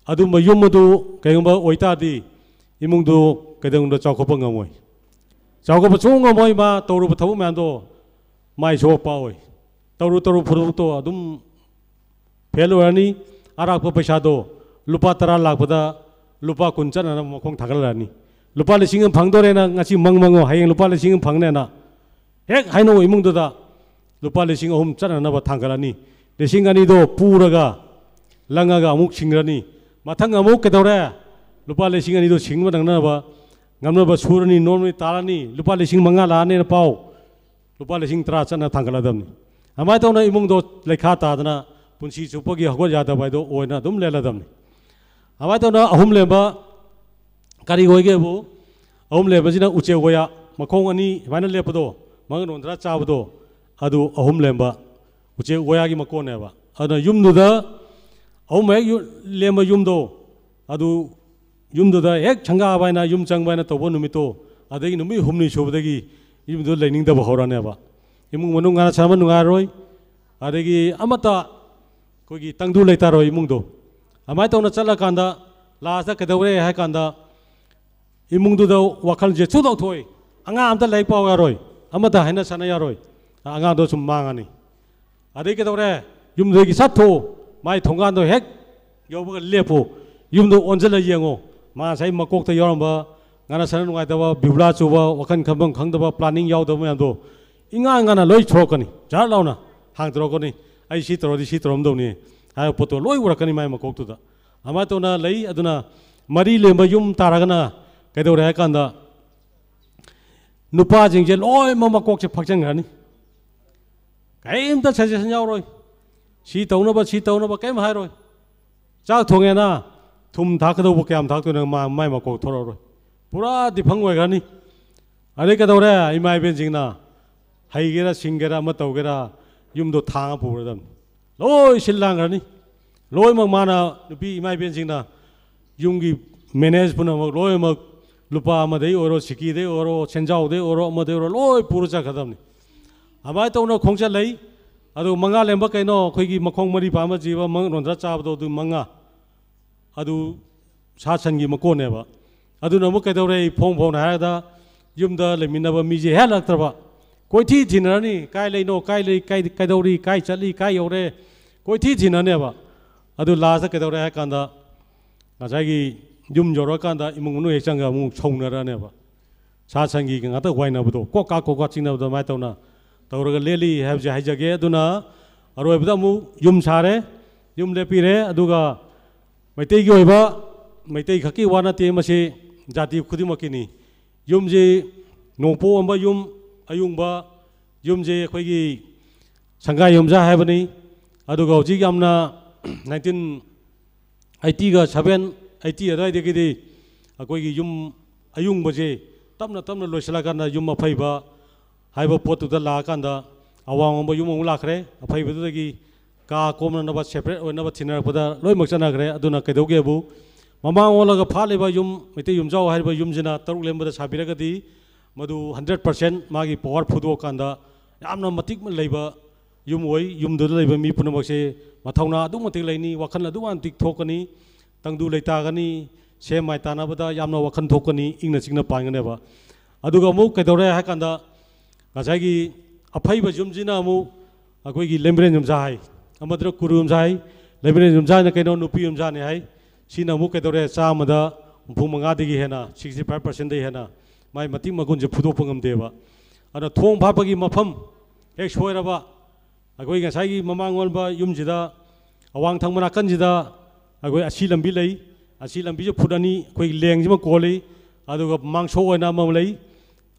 ꯑꯗꯨꯝꯕ ꯌꯨꯝ ꯑꯗꯨ ꯀꯩꯒꯨꯝꯕ ꯑꯣꯏꯇꯥꯔꯗꯤ, ꯏꯃꯨꯡꯗꯨ ꯀꯩꯗꯧꯅꯨꯡꯗ ꯆꯥꯎꯈꯠꯄ ꯉꯝꯃꯣꯏ꯫ ꯆꯥꯎꯈꯠꯄ ꯁꯨꯡꯉꯝ ꯉꯝꯃꯣꯏ꯫ ꯃꯥ ꯇꯧꯔꯨꯕ ꯊꯕꯛ ꯃꯌꯥꯝꯗꯣ ꯃꯥꯏ ꯁꯣꯛꯄ ꯑꯣꯏ꯫ ꯇꯧꯔꯨ ꯇꯧꯔꯨ ꯊꯕꯛꯇꯣ ꯑꯗꯨꯝ ꯐꯦꯜ ꯑꯣꯏꯔꯅꯤ꯫ ꯑꯔꯥꯛꯄ ꯄꯩꯁꯥꯗꯣ ꯂꯨꯄꯥ ꯇꯔꯥ ꯂꯥꯛꯄꯗ ꯂꯨꯄꯥ ꯀꯨꯟ ꯆꯠꯅꯅꯕ ꯃꯈꯣꯡ ꯊꯥꯡꯒꯠꯂꯛꯑꯅꯤ꯫ ꯂꯨꯄꯥ ꯂꯤꯁꯤꯡ ꯑꯃ ꯐꯪꯗꯣꯔꯦꯅ ꯉꯁꯤ ꯃꯪ ꯃꯪꯉꯣ, ꯍꯌꯦꯡ ꯂꯨꯄꯥ ꯂꯤꯁꯤꯡ ꯑꯃ ꯐꯪꯅꯦꯅ ꯍꯦꯛ ꯍꯥꯏꯅꯧ ꯏꯃꯨꯡꯗꯨꯗ ꯂꯨꯄꯥ ꯂꯤꯁꯤꯡ ꯑꯍꯨꯝ ꯆꯠꯅꯅꯕ ꯊꯥꯡꯒꯠꯂꯅꯤ꯫ ꯂꯤꯁꯤꯡ ꯑꯅꯤꯗꯣ ꯄꯨꯔꯒ ꯂꯪꯉꯒ ꯑꯃꯨꯛ ꯁꯤꯡꯒ꯭ꯔꯅꯤ꯫ ꯃꯊꯪ ꯑꯃꯨꯛ ꯀꯩꯗꯧꯔꯦ? ꯂꯨꯄꯥ ꯂꯤꯁꯤꯡ ꯑꯅꯤꯗꯣ ꯁꯤꯡꯕ ꯅꯪꯅꯕ ꯉꯝꯅꯕ ꯁꯨꯔꯅꯤ, ꯅꯣꯝꯃꯅꯤ, ꯇꯥꯜꯂꯅꯤ꯫ ꯂꯨꯄꯥ ꯂꯤꯁꯤꯡ ꯃꯉꯥ ꯂꯥꯛꯑꯅꯦꯅ ꯄꯥꯎ, ꯂꯨꯄꯥ ꯂꯤꯁꯤꯡ ꯇꯔꯥ ꯆꯠꯅ ꯊꯥꯡꯒꯠꯂꯗꯕꯅꯤ꯫ ꯑꯗꯨꯃꯥꯏꯅ ꯇꯧꯅ ꯏꯃꯨꯡꯗꯣ ꯂꯩꯈꯥ ꯇꯥꯗꯅ ꯄꯨꯟꯁꯤ ꯆꯨꯞꯄꯒꯤ ꯍꯧꯒꯠ ꯌꯥꯗꯕ ꯍꯥꯏꯗꯣ ꯑꯣꯏꯅ ꯑꯗꯨꯝ ꯂꯩꯔꯗꯕꯅꯤ꯫ ꯑꯗꯨꯃꯥꯏꯅ ꯇꯧꯅ ꯑꯍꯨꯝ ꯂꯦꯝꯕ ꯀꯔꯤ ꯑꯣꯏꯒꯦꯕꯨ, ꯑꯍꯨꯝ ꯂꯦꯝꯕꯁꯤꯅ ꯎꯆꯦꯛ ꯋꯥꯌꯥ ꯃꯈꯣꯡ ꯑꯅꯤ ꯁꯨꯃꯥꯏꯅ ꯂꯦꯞꯄꯗꯣ, ꯃꯉꯛ ꯅꯣꯟꯗ꯭ꯔꯥ ꯆꯥꯕꯗꯣ, ꯑꯗꯨ ꯑꯍꯨꯝ ꯂꯦꯝꯕ ꯎꯆꯦꯛ ꯋꯥꯌꯥꯒꯤ ꯃꯀꯣꯟꯅꯦꯕ꯫ ꯑꯗꯨꯅ ꯌꯨꯝꯗꯨꯗ ꯑꯍꯨꯝ ꯍꯦꯛ ꯌꯨ-, ꯂꯦꯝꯕ ꯌꯨꯝꯗꯣ, ꯑꯗꯨ ꯌꯨꯝꯗꯨꯗ ꯍꯦꯛ ꯁꯪꯒꯥꯕ ꯍꯥꯏꯅ, ꯌꯨꯝ ꯆꯪꯕ ꯍꯥꯏꯅ ꯇꯧꯕ ꯅꯨꯃꯤꯠꯇꯣ, ꯑꯗꯒꯤ ꯅꯨꯃꯤꯠ ꯍꯨꯝꯅꯤ ꯁꯨꯕꯗꯒꯤ ꯌꯨꯝꯗꯨꯗ ꯂꯩꯅꯤꯡꯗꯕ ꯍꯧꯔꯅꯦꯕ꯫ ꯏꯃꯨꯡ ꯃꯅꯨꯡ ꯉꯥꯅ ꯁꯥꯟꯅꯕ ꯅꯨꯡꯉꯥꯏꯔꯣꯏ, ꯑꯗꯒꯤ ꯑꯃꯠꯇ ꯑꯩꯈꯣꯏꯒꯤ ꯇꯪꯗꯨ ꯂꯩꯇꯥꯔꯣꯏ ꯏꯃꯨꯡꯗꯣ꯫ ꯑꯗꯨꯃꯥꯏꯅ ꯇꯧꯅ ꯆꯠꯂꯀꯥꯟꯗ ꯂꯥꯁꯇ ꯀꯩꯗꯧꯔꯦ ꯍꯥꯏ ꯀꯥꯟꯗ, ꯏꯃꯨꯡꯗꯨꯗ ꯋꯥꯈꯜꯁꯦ ꯁꯨꯗꯣꯛꯊꯣꯛꯏ꯫ ꯑꯉꯥꯡ ꯑꯝꯇ ꯂꯥꯏꯔꯤꯛ ꯄꯥꯎ ꯌꯥꯔꯣꯏ, ꯑꯃꯠꯇ ꯍꯥꯏꯅ ꯁꯥꯟꯅ ꯌꯥꯔꯣꯏ, ꯑꯉꯥꯡꯗꯣ ꯁꯨꯝ ꯃꯥꯡꯉꯅꯤ꯫ ꯑꯗꯩ ꯀꯩꯗꯧꯔꯦ? ꯌꯨꯝꯗꯨꯗꯒꯤ ꯆꯠꯊꯣꯛꯎ, ꯃꯥꯏ ꯊꯣꯡꯒꯥꯟꯗꯣ ꯍꯦꯛ ꯌꯧꯕꯒ ꯂꯦꯞꯄꯨ, ꯌꯨꯝꯗꯣ ꯑꯣꯟꯁꯤꯜꯂ ꯌꯦꯡꯉꯨ꯫ ꯃꯥ ꯉꯁꯥꯏ ꯃꯀꯣꯛꯇ ꯌꯥꯎꯔꯝꯕ ꯉꯥꯅ ꯁꯥꯟꯅ ꯅꯨꯡꯉꯥꯏꯇꯕ, ꯕꯤꯕꯨꯂꯥ ꯆꯨꯕ, ꯋꯥꯈꯜ ꯈꯟꯐꯝ ꯈꯪꯗꯕ, ꯄ꯭ꯂꯥꯅꯤꯡ ꯌꯥꯎꯗꯕ ꯃꯌꯥꯝꯗꯣ ꯏꯉꯥꯟ ꯉꯥꯟꯅ ꯂꯣꯏ ꯊꯣꯔꯛꯀꯅꯤ꯫ ꯖꯥꯠ ꯂꯥꯎꯅ ꯍꯥꯡꯗꯣꯔꯛꯀꯅꯤ꯫ "ꯑꯩ ꯁꯤ ꯇꯧꯔꯗꯤ ꯁꯤ ꯇꯧꯔꯝꯗꯧꯅꯤ" ꯍꯥꯏꯕ ꯄꯣꯠꯇꯣ ꯂꯣꯏ ꯎꯔꯛꯀꯅꯤ ꯃꯥꯏ ꯃꯀꯣꯛꯇꯨꯗ꯫ ꯑꯗꯨꯃꯥꯏꯅ ꯇꯧꯅ ꯂꯩ꯫ ꯑꯗꯨꯅ ꯃꯔꯤ ꯂꯦꯝꯕ ꯌꯨꯝ ꯇꯥꯔꯒꯅ ꯀꯩꯗꯧꯔꯦ ꯍꯥꯏ ꯀꯥꯟꯗ, ꯅꯨꯄꯥꯁꯤꯡꯁꯦ ꯂꯣꯏꯅꯃꯛ ꯃꯀꯣꯛꯁꯦ ꯐꯛꯆꯟꯈ꯭ꯔꯅꯤ꯫ ꯀꯔꯤꯝꯇ ꯁꯖꯦꯁꯟ ꯌꯥꯎꯔꯣꯏ꯫ ꯁꯤ ꯇꯧꯅꯕ, ꯁꯤ ꯇꯧꯅꯕ ꯀꯔꯤꯝ ꯍꯥꯏꯔꯣꯏ꯫ ꯆꯥꯛ ꯊꯣꯡꯉꯦꯅ ꯊꯨꯝ ꯊꯥꯛꯀꯗꯧꯕ ꯀꯌꯥꯝ ꯊꯥꯛꯇꯣꯏꯅꯣ ꯃꯥ-, ꯃꯥꯏ ꯃꯀꯣꯛ ꯊꯣꯔꯛꯑꯔꯣꯏ꯫ ꯄꯨꯔꯥ ꯗꯤꯐꯪ ꯑꯣꯏꯈ꯭ꯔꯅꯤ꯫ ꯑꯗꯩ ꯀꯩꯗꯧꯔꯦ? ꯏꯃꯥ ꯏꯕꯦꯟꯁꯤꯡꯅ ꯍꯩꯒꯦꯔꯥ ꯁꯤꯡꯒꯦꯔꯥ ꯑꯃ ꯇꯧꯒꯦꯔꯥ ꯌꯨꯝꯗꯣ ꯊꯥꯡꯉ ꯄꯨꯔꯗꯕꯅꯤ꯫ ꯂꯣꯏ ꯁꯤꯜ ꯂꯥꯡꯈ꯭ꯔꯅꯤ꯫ ꯂꯣꯏꯅꯃꯛ ꯃꯥꯅ, ꯅꯨꯄꯤ ꯏꯃꯥ ꯏꯕꯦꯟꯁꯤꯡꯅ ꯌꯨꯝꯒꯤ ꯃꯦꯅꯦꯖ ꯄꯨꯝꯅꯃꯛ ꯂꯣꯏꯅꯃꯛ ꯂꯨꯄꯥ ꯑꯃꯗꯩ ꯑꯣꯏꯔꯣ, ꯁꯤꯀꯤꯗꯩ ꯑꯣꯏꯔꯣ, ꯁꯦꯟꯖꯥꯎꯗꯩ ꯑꯣꯏꯔꯣ, ꯑꯃꯗꯩ ꯑꯣꯏꯔꯣ ꯂꯣꯏ ꯄꯨꯔ ꯆꯠꯀꯗꯕꯅꯤ꯫ ꯑꯗꯨꯃꯥꯏꯅ ꯇꯧꯅ ꯈꯣꯡꯆꯠ ꯂꯩ꯫ ꯑꯗꯨ ꯃꯉꯥ ꯂꯦꯝꯕ ꯀꯩꯅꯣ? ꯑꯩꯈꯣꯏꯒꯤ ꯃꯈꯣꯡ ꯃꯔꯤ ꯄꯥꯟꯕ ꯖꯤꯕ ꯃꯉꯛ ꯅꯣꯟꯗ꯭ꯔ ꯆꯥꯕꯗꯣ ꯑꯗꯨ ꯃꯉꯥ꯫ ꯑꯗꯨ ꯁꯥ ꯁꯟꯒꯤ ꯃꯀꯣꯟꯅꯦꯕ꯫ ꯑꯗꯨꯅ ꯑꯃꯨꯛ ꯀꯩꯗꯧꯔꯦ? ꯐꯣꯡ ꯐꯣꯡꯅ ꯍꯥꯏꯔꯗ ꯌꯨꯝꯗ ꯂꯩꯃꯤꯟꯅꯕ ꯃꯤꯁꯦ ꯍꯦꯜꯂꯛꯇ꯭ꯔꯕ꯫ ꯀꯣꯏꯊꯤ ꯊꯤꯅꯔꯅꯤ, ꯀꯥꯏ ꯂꯩꯅꯣ, ꯀꯥꯏ ꯂꯩ, ꯀꯥꯏ, ꯀꯩꯗꯧꯔꯤ, ꯀꯥꯏ ꯆꯠꯂꯤ, ꯀꯥꯏ ꯌꯧꯔꯦ, ꯀꯣꯏꯊꯤ ꯊꯤꯅꯅꯦꯕ꯫ ꯑꯗꯨ ꯂꯥꯁꯇ ꯀꯩꯗꯧꯔꯦ ꯍꯥꯏ ꯀꯥꯟꯗ, ꯉꯁꯥꯏꯒꯤ ꯌꯨꯝ ꯌꯧꯔꯀꯥꯟꯗ ꯏꯃꯨꯡ ꯃꯅꯨꯡ ꯍꯦꯛ ꯆꯪꯉꯒ ꯑꯃꯨꯛ ꯁꯧꯅꯔꯅꯦꯕ꯫ ꯁꯥ ꯁꯟꯒꯤ ꯉꯥꯛꯇ ꯋꯥꯏꯅꯕꯗꯣ, ꯀꯣꯛ ꯀꯥ ꯀꯣꯛ ꯀꯥ ꯆꯤꯡꯅꯕꯗꯣ ꯑꯗꯨꯃꯥꯏꯅ ꯇꯧꯅ ꯇꯧꯔꯒ ꯂꯦꯜꯂꯤ ꯍꯥꯏꯕꯁꯦ ꯍꯥꯏꯖꯒꯦ꯫ ꯑꯗꯨꯅ ꯑꯔꯣꯏꯕꯗ ꯑꯃꯨꯛ ꯌꯨꯝ ꯁꯥꯔꯦ, ꯌꯨꯝ ꯂꯦꯞꯄꯤꯔꯦ꯫ ꯑꯗꯨꯒ ꯃꯩꯇꯩꯒꯤ ꯑꯣꯏꯕ, ꯃꯩꯇꯩ ꯈꯛꯀꯤ ꯋꯥ ꯅꯠꯇꯦ, ꯃꯁꯤ ꯖꯥꯇꯤ ꯈꯨꯗꯤꯡꯃꯛꯀꯤꯅꯤ꯫ ꯌꯨꯝꯁꯤ ꯅꯣꯡꯄꯣꯛ ꯑꯝꯕ ꯌꯨꯝ, ꯑꯌꯨꯡꯕ ꯌꯨꯝꯁꯤ ꯑꯩꯈꯣꯏꯒꯤ ꯁꯪꯒꯥꯏ ꯌꯨꯝꯖꯥ ꯍꯥꯏꯕꯅꯤ꯫ ꯑꯗꯨꯒ ꯍꯧꯖꯤꯛ ꯌꯥꯝꯅ ꯅꯥꯏꯟꯇꯤꯟ ꯑꯩꯠꯇꯤꯒ ꯁꯚꯦꯟ, ꯑꯩꯠꯇꯤ ꯑꯗꯨꯋꯥꯏꯗꯒꯤꯗꯤ ꯑꯩꯈꯣꯏꯒꯤ ꯌꯨꯝ ꯑꯌꯨꯡꯕꯁꯦ ꯇꯞꯅ ꯇꯞꯅ ꯂꯣꯏꯁꯤꯜꯂꯀꯥꯟꯗ ꯌꯨꯝ ꯑꯐꯩꯕ ꯍꯥꯏꯕ ꯄꯣꯠꯇꯨꯗ ꯂꯥꯛꯑꯀꯥꯟꯗ ꯑꯋꯥꯡ ꯑꯋꯥꯡꯕ ꯌꯨꯝ ꯑꯃꯨꯛ ꯂꯥꯛꯈ꯭ꯔꯦ꯫ ꯑꯐꯩꯕꯗꯨꯗꯒꯤ ꯀꯥ ꯀꯣꯝꯅꯅꯕ, ꯁꯦꯄꯔꯦꯠ ꯑꯣꯏꯅꯕ ꯊꯤꯅꯔꯛꯄꯗ ꯂꯣꯏꯅꯃꯛ ꯆꯠꯅꯈ꯭ꯔꯦ꯫ ꯑꯗꯨꯅ ꯀꯩꯗꯧꯒꯦꯕꯨ, ꯃꯃꯥꯡ ꯑꯣꯜꯂꯒ ꯐꯥꯠꯂꯤꯕ ꯌꯨꯝ, ꯃꯩꯇꯩ ꯌꯨꯝꯖꯥꯎ ꯍꯥꯏꯔꯤꯕ ꯌꯨꯝꯁꯤꯅ ꯇꯔꯨꯛ ꯂꯦꯝꯕꯗ ꯁꯥꯕꯤꯔꯒꯗꯤ ꯃꯗꯨ ꯍꯟꯗ꯭ꯔꯦꯠ ꯄꯥꯔꯁꯦꯟ ꯃꯥꯒꯤ ꯄꯋꯥꯔ ꯐꯨꯗꯣꯛꯑꯀꯥꯟꯗ ꯌꯥꯝꯅ ꯃꯇꯤꯛ ꯂꯩꯕ ꯌꯨꯝ ꯑꯣꯏ꯫ ꯌꯨꯝꯗꯨꯗ ꯂꯩꯕ ꯃꯤ ꯄꯨꯝꯅꯃꯛꯁꯦ ꯃꯊꯧꯅꯥ ꯑꯗꯨꯛ ꯃꯇꯤꯛ ꯂꯩꯅꯤ, ꯋꯥꯈꯜ ꯑꯗꯨꯛ ꯃꯇꯤꯛ ꯊꯣꯛꯀꯅꯤ, ꯇꯪꯗꯨ ꯂꯩꯇꯥꯒꯅꯤ, ꯁꯦꯝ ꯃꯥꯏ ꯇꯥꯟꯅꯕꯗ ꯌꯥꯝꯅ ꯋꯥꯈꯜ ꯊꯣꯛꯀꯅꯤ, ꯏꯪꯅ ꯆꯤꯛꯅ ꯄꯥꯟꯒꯅꯦꯕ꯫ ꯑꯗꯨꯒ ꯑꯃꯨꯛ ꯀꯩꯗꯧꯔꯦ ꯍꯥꯏ ꯀꯥꯟꯗ, ꯉꯁꯥꯏꯒꯤ ꯑꯐꯩꯕ ꯌꯨꯝꯁꯤꯅ ꯑꯃꯨꯛ ꯑꯩꯈꯣꯏꯒꯤ ꯂꯩꯃꯔꯦꯟ ꯌꯨꯝꯁꯥ ꯍꯥꯏ, ꯑꯃꯗꯨꯅ ꯀꯨꯔꯨ ꯌꯨꯝꯁꯥ ꯍꯥꯏ, ꯂꯩꯃꯔꯦꯟ ꯌꯨꯝꯁꯥ ꯍꯥꯏꯅ ꯀꯩꯅꯣ? ꯅꯨꯄꯤ ꯌꯨꯝꯁꯥꯅꯤ ꯍꯥꯏ꯫ ꯁꯤꯅ ꯑꯃꯨꯛ ꯀꯩꯗꯧꯔꯦ? ꯆꯥꯝꯃꯗ ꯍꯨꯝꯐꯨ ꯃꯉꯥꯗꯒꯤ ꯍꯦꯟꯅ, ꯁꯤꯛꯁꯇꯤ ꯐꯥꯏꯚ ꯄꯥꯔꯁꯦꯟꯗꯒꯤ ꯍꯦꯟꯅ ꯃꯥꯏ ꯃꯇꯤꯛ ꯃꯒꯨꯟꯁꯦ ꯐꯨꯗꯣꯛꯄ ꯉꯝꯗꯦꯕ꯫ ꯑꯗꯨꯅ ꯊꯣꯡ ꯐꯥꯠꯄꯒꯤ ꯃꯐꯝ ꯍꯦꯛ ꯁꯣꯏꯔꯕ, ꯑꯩꯈꯣꯏ ꯉꯁꯥꯏꯒꯤ ꯃꯃꯥꯡ ꯑꯣꯟꯕ ꯌꯨꯝꯁꯤꯗ, ꯑꯋꯥꯡ ꯊꯪꯕ ꯅꯥꯀꯟꯁꯤꯗ ꯑꯩꯈꯣꯏ ꯑꯁꯤ ꯂꯝꯕꯤ ꯂꯩ꯫ ꯑꯁꯤ ꯂꯝꯕꯤꯁꯦ ꯐꯨꯠ ꯑꯅꯤ, ꯑꯩꯈꯣꯏꯒꯤ ꯂꯦꯡꯁꯤꯃ ꯀꯣꯜꯂꯤ꯫ ꯑꯗꯨꯒ ꯃꯥꯡꯁꯣꯛ ꯑꯣꯏꯅ ꯑꯃ ꯂꯩ꯫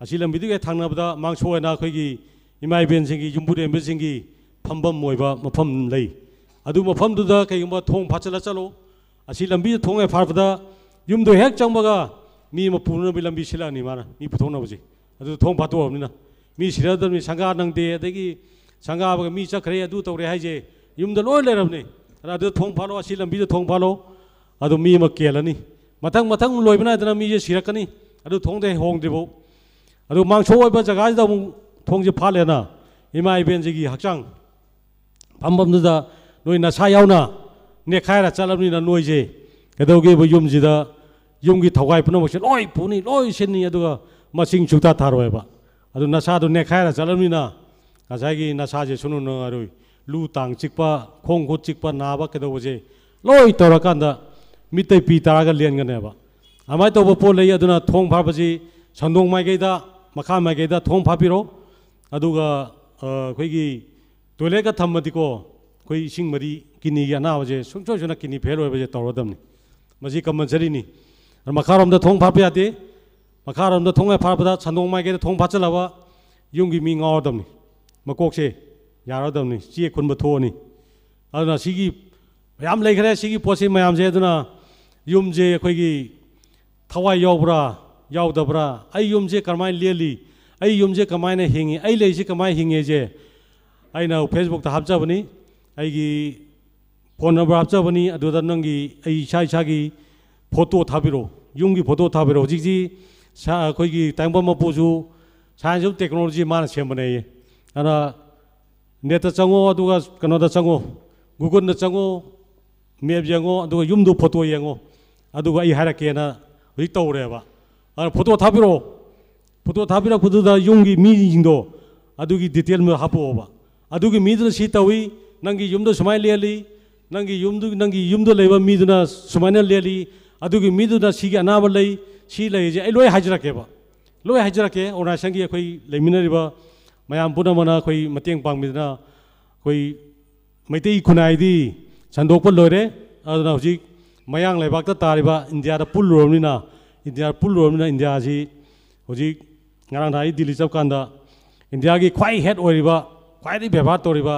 ꯑꯁꯤ ꯂꯝꯕꯤꯗꯨꯒ ꯍꯦꯛ ꯊꯪꯅꯕꯗ ꯃꯥꯡꯁꯣꯛ ꯑꯣꯏꯅ ꯑꯩꯈꯣꯏꯒꯤ ꯏꯃꯥ ꯏꯕꯦꯟꯁꯤꯡꯒꯤ, ꯌꯨꯝꯕꯨꯔꯦꯝꯕꯤꯁꯤꯡꯒꯤ ꯐꯝꯐꯝ ꯑꯣꯏꯕ ꯃꯐꯝ ꯂꯩ꯫ ꯑꯗꯨ ꯃꯐꯝꯗꯨꯗ ꯀꯩꯒꯨꯝꯕ ꯊꯣꯡ ꯐꯥꯠꯆꯜꯂ ꯆꯠꯂꯣ, ꯑꯁꯤ ꯂꯝꯕꯤꯗ ꯊꯣꯡ ꯍꯦꯛ ꯐꯥꯠꯄꯗ ꯌꯨꯝꯗꯣ ꯍꯦꯛ ꯆꯪꯕꯒ ꯃꯤ ꯑꯃ ꯄꯨꯅꯕꯒꯤ ꯂꯝꯕꯤ ꯁꯤꯜꯂꯛꯑꯅꯤ ꯃꯥꯅ, ꯃꯤ ꯄꯨꯊꯣꯛꯅꯕꯁꯦ꯫ ꯑꯗꯨ ꯊꯣꯡ ꯐꯥꯠꯇꯣꯛꯑꯕꯅꯤꯅ ꯃꯤ ꯁꯤꯔꯗꯕꯅꯤ, ꯁꯪꯒꯥ ꯅꯪꯗꯦ, ꯑꯗꯒꯤ ꯁꯪꯒꯥꯕꯒ ꯃꯤ ꯆꯠꯈ꯭ꯔꯦ, ꯑꯗꯨ ꯇꯧꯔꯦ ꯍꯥꯏꯁꯦ ꯌꯨꯝꯗ ꯂꯣꯏ ꯂꯩꯔꯕꯅꯤ꯫ ꯑꯗꯨꯅ ꯑꯗꯨꯗ ꯊꯣꯡ ꯐꯥꯠꯂꯣ, ꯑꯁꯤ ꯂꯝꯕꯤꯗ ꯊꯣꯡ ꯐꯥꯠꯂꯣ, ꯑꯗꯨ ꯃꯤ ꯑꯃ ꯀꯦꯜꯂꯅꯤ꯫ ꯃꯊꯪ ꯃꯊꯪ ꯂꯣꯏꯕ ꯅꯥꯏꯗꯅ ꯃꯤꯁꯦ ꯁꯤꯔꯛꯀꯅꯤ, ꯑꯗꯨ ꯊꯣꯡꯗ ꯍꯦꯛ ꯍꯣꯡꯗ꯭ꯔꯤꯐꯥꯎ꯫ ꯑꯗꯨ ꯃꯥꯡꯁꯣꯛ ꯑꯣꯏꯕ ꯖꯒꯥꯁꯤꯗ ꯑꯃꯨꯛ ꯊꯣꯡꯁꯦ ꯐꯥꯠꯂꯦꯅ, ꯏꯃꯥ ꯏꯕꯦꯟꯁꯤꯒꯤ ꯍꯛꯆꯥꯡ ꯐꯝꯐꯝꯗꯨꯗ ꯅꯣꯏ ꯅꯁꯥ ꯌꯥꯎꯅ ꯅꯦꯠꯈꯥꯏꯔ ꯆꯠꯂꯕꯅꯤꯅ ꯅꯣꯏꯁꯦ ꯀꯩꯗꯧꯒꯦꯕ? ꯌꯨꯝꯁꯤꯗ ꯌꯨꯝꯒꯤ ꯊꯋꯥꯏ ꯄꯨꯝꯅꯃꯛꯁꯦ ꯂꯣꯏ ꯄꯨꯅꯤ, ꯂꯣꯏ ꯁꯤꯟꯅꯤ, ꯑꯗꯨꯒ ꯃꯁꯤꯡ ꯁꯨꯛꯇꯥ ꯊꯥꯔꯣꯏꯕ꯫ ꯑꯗꯨ ꯅꯁꯥꯗꯣ ꯅꯦꯛꯈꯥꯏꯔ ꯆꯠꯂꯕꯅꯤꯅ ꯉꯁꯥꯏꯒꯤ ꯅꯁꯥꯁꯦ ꯁꯨꯡꯅꯨꯡ ꯅꯨꯡꯉꯥꯏꯔꯣꯏ꯫ ꯂꯨ ꯇꯥꯡ ꯆꯤꯛꯄ, ꯈꯣꯡ ꯈꯨꯠ ꯆꯤꯛꯄ, ꯅꯥꯕ ꯀꯩꯗꯧꯕꯁꯦ ꯂꯣꯏ ꯇꯧꯔꯀꯥꯟꯗ ꯃꯤꯠꯇꯩ ꯄꯤ ꯇꯥꯔꯒ ꯂꯦꯟꯒꯅꯦꯕ꯫ ꯑꯗꯨꯃꯥꯏꯅ ꯇꯧꯕ ꯄꯣꯠ ꯂꯩ꯫ ꯑꯗꯨꯅ ꯊꯣꯡ ꯐꯥꯔꯛꯄꯁꯤ ꯁꯟꯗꯣꯡ ꯃꯥꯏꯀꯩꯗ, ꯃꯈꯥ ꯃꯥꯏꯀꯩꯗ ꯊꯣꯡ ꯐꯥꯠꯄꯤꯔꯣ꯫ ꯑꯗꯨꯒ ꯑ, ꯑꯩꯈꯣꯏꯒꯤ ꯇꯣꯏꯂꯦꯠꯀ ꯊꯝꯃꯗꯤꯀꯣ, ꯑꯩꯈꯣꯏ ꯏꯁꯤꯡ ꯃꯔꯤ, ꯀꯤꯗꯅꯤꯒꯤ ꯑꯅꯥꯕꯁꯦ ꯁꯨꯡꯁꯣꯏ ꯁꯣꯏꯗꯅ ꯀꯤꯗꯅꯤ ꯐꯦꯜ ꯑꯣꯏꯕꯁꯦ ꯇꯧꯔꯗꯕꯅꯤ꯫ ꯃꯁꯤ ꯀꯝꯄꯜꯁꯔꯤꯅꯤ꯫ ꯑꯗꯨ ꯃꯈꯥꯔꯣꯝꯗ ꯊꯣꯡ ꯐꯥꯠꯄ ꯌꯥꯗꯦ꯫ ꯃꯈꯥꯔꯣꯝꯗ ꯊꯣꯡ ꯍꯦꯛ ꯐꯥꯠꯄꯗ ꯁꯟꯗꯣꯡ ꯃꯥꯏꯀꯩꯗ ꯊꯣꯡ ꯐꯥꯠꯆꯜꯂꯕ ꯌꯨꯝꯒꯤ ꯃꯤ ꯉꯥꯎꯔꯗꯕꯅꯤ꯫ ꯃꯀꯣꯛꯁꯦ ꯌꯥꯔꯗꯕꯅꯤ, ꯆꯦ ꯈꯨꯟꯕ ꯊꯣꯛꯑꯅꯤ꯫ ꯑꯗꯨꯅ ꯁꯤꯒꯤ ꯃꯌꯥꯝ ꯂꯩꯈ꯭ꯔꯦ, ꯁꯤꯒꯤ ꯄꯣꯠꯁꯤ ꯃꯌꯥꯝꯁꯦ꯫ ꯑꯗꯨꯅ ꯌꯨꯝꯁꯦ ꯑꯩꯈꯣꯏꯒꯤ ꯊꯋꯥꯏ ꯌꯥꯎꯕ꯭ꯔꯥ ꯌꯥꯎꯗꯕ꯭ꯔꯥ, ꯑꯩ ꯌꯨꯝꯁꯦ ꯀꯔꯝꯍꯥꯏꯅ ꯂꯦꯜꯂꯤ, ꯑꯩ ꯌꯨꯝꯁꯦ ꯀꯃꯥꯏꯅ ꯍꯤꯡꯉꯤ, ꯑꯩ ꯂꯩꯁꯦ ꯀꯃꯥꯏꯅ ꯍꯤꯡꯉꯦꯁꯦ ꯑꯩꯅ ꯐꯦꯁꯕꯨꯛꯇ ꯍꯥꯞꯆꯕꯅꯤ, ꯑꯩꯒꯤ ꯐꯣꯟ ꯅꯝꯕꯔ ꯍꯥꯞꯆꯕꯅꯤ꯫ ꯑꯗꯨꯗ ꯅꯪꯒꯤ, ꯑꯩ ꯏꯁꯥ ꯏꯁꯥꯒꯤ ꯐꯣꯇꯣ ꯊꯥꯕꯤꯔꯛꯑꯣ, ꯌꯨꯝꯒꯤ ꯐꯣꯇꯣ ꯊꯥꯕꯤꯔꯛꯑꯣ꯫ ꯍꯧꯖꯤꯛꯁꯤ ꯁꯥ-, ꯑꯩꯈꯣꯏꯒꯤ ꯇꯥꯏꯕꯪꯄꯥꯟ ꯃꯄꯨꯁꯨ science of technology ꯃꯥꯅ ꯁꯦꯝꯕꯅꯦꯌꯦ꯫ ꯑꯗꯨꯅ ꯅꯦꯠꯇ ꯆꯪꯉꯣ, ꯑꯗꯨꯒ ꯀꯩꯅꯣꯗ ꯆꯪꯉꯣ, ꯒꯨꯒꯜꯗ ꯆꯪꯉꯣ, ꯃꯦꯞ ꯌꯦꯡꯉꯣ, ꯑꯗꯨꯒ ꯌꯨꯝꯗꯨ ꯐꯣꯇꯣ ꯌꯦꯡꯉꯣ, ꯑꯗꯨꯒ ꯑꯩ ꯍꯥꯏꯔꯛꯀꯦꯅ ꯍꯧꯖꯤꯛ ꯇꯧꯔꯦꯕ꯫ ꯑꯗꯨꯅ ꯐꯣꯇꯣ ꯊꯥꯕꯤꯔꯛꯑꯣ, ꯐꯣꯇꯣ ꯊꯥꯕꯤꯔꯛꯄꯗꯨꯗ ꯌꯨꯝꯒꯤ ꯃꯤꯁꯤꯡꯗꯣ ꯑꯗꯨꯒꯤ ꯗꯤꯇꯦꯜ ꯍꯥꯞꯄꯛꯑꯣꯕ꯫ ꯑꯗꯨꯒꯤ ꯃꯤꯗꯨꯅ ꯁꯤ ꯇꯧꯏ, ꯅꯪꯒꯤ ꯌꯨꯝꯗ ꯁꯨꯃꯥꯏꯅ ꯂꯦꯜꯂꯤ, ꯅꯪꯒꯤ ꯌꯨꯝꯗꯨ, ꯅꯪꯒꯤ ꯌꯨꯝꯗ ꯂꯩꯕ ꯃꯤꯗꯨꯅ ꯁꯨꯃꯥꯏꯅ ꯂꯦꯜꯂꯤ, ꯑꯗꯨꯒꯤ ꯃꯤꯗꯨꯅ ꯁꯤꯒꯤ ꯑꯅꯥꯕ ꯂꯩ, ꯁꯤ ꯂꯩꯔꯤꯁꯦ ꯑꯩ ꯂꯣꯏ ꯍꯥꯏꯖꯔꯛꯀꯦꯕ꯫ ꯂꯣꯏ ꯍꯥꯏꯖꯔꯛꯀꯦ꯫ ꯑꯣꯔꯒꯅꯥꯏꯖꯦꯁꯟꯒꯤ ꯑꯩꯈꯣꯏ ꯂꯩꯃꯤꯟꯅꯔꯤꯕ ꯃꯌꯥꯝ ꯄꯨꯝꯅꯃꯛꯅ ꯑꯩꯈꯣꯏ ꯃꯇꯦꯡ ꯄꯥꯡꯕꯤꯗꯅ ꯑꯩꯈꯣꯏ ꯃꯩꯇꯩ ꯈꯨꯟꯅꯥꯏꯗꯤ ꯁꯟꯗꯣꯛꯄ ꯂꯣꯏꯔꯦ꯫ ꯑꯗꯨꯅ ꯍꯧꯖꯤꯛ ꯃꯌꯥꯡ ꯂꯩꯕꯥꯛꯇ ꯇꯥꯔꯤꯕ ꯏꯟꯗꯤꯌꯥꯗ ꯄꯨꯜꯂꯨꯔꯕꯅꯤꯅ, ꯏꯟꯗꯤꯌꯥ ꯄꯨꯜꯂꯨꯔꯕꯅꯤꯅ ꯏꯟꯗꯤꯌꯥꯁꯤ ꯍꯧꯖꯤꯛ, ꯉꯔꯥꯡ ꯅꯍꯥꯟ ꯑꯩ ꯗꯤꯜꯂꯤ ꯆꯠꯄ ꯀꯥꯟꯗ ꯏꯟꯗꯤꯌꯥꯒꯤ ꯈ꯭ꯋꯥꯏ ꯍꯦꯠ ꯑꯣꯏꯔꯤꯕ, ꯈ꯭ꯋꯥꯏꯗꯒꯤ ꯕꯦꯕꯥꯔ ꯇꯧꯔꯤꯕ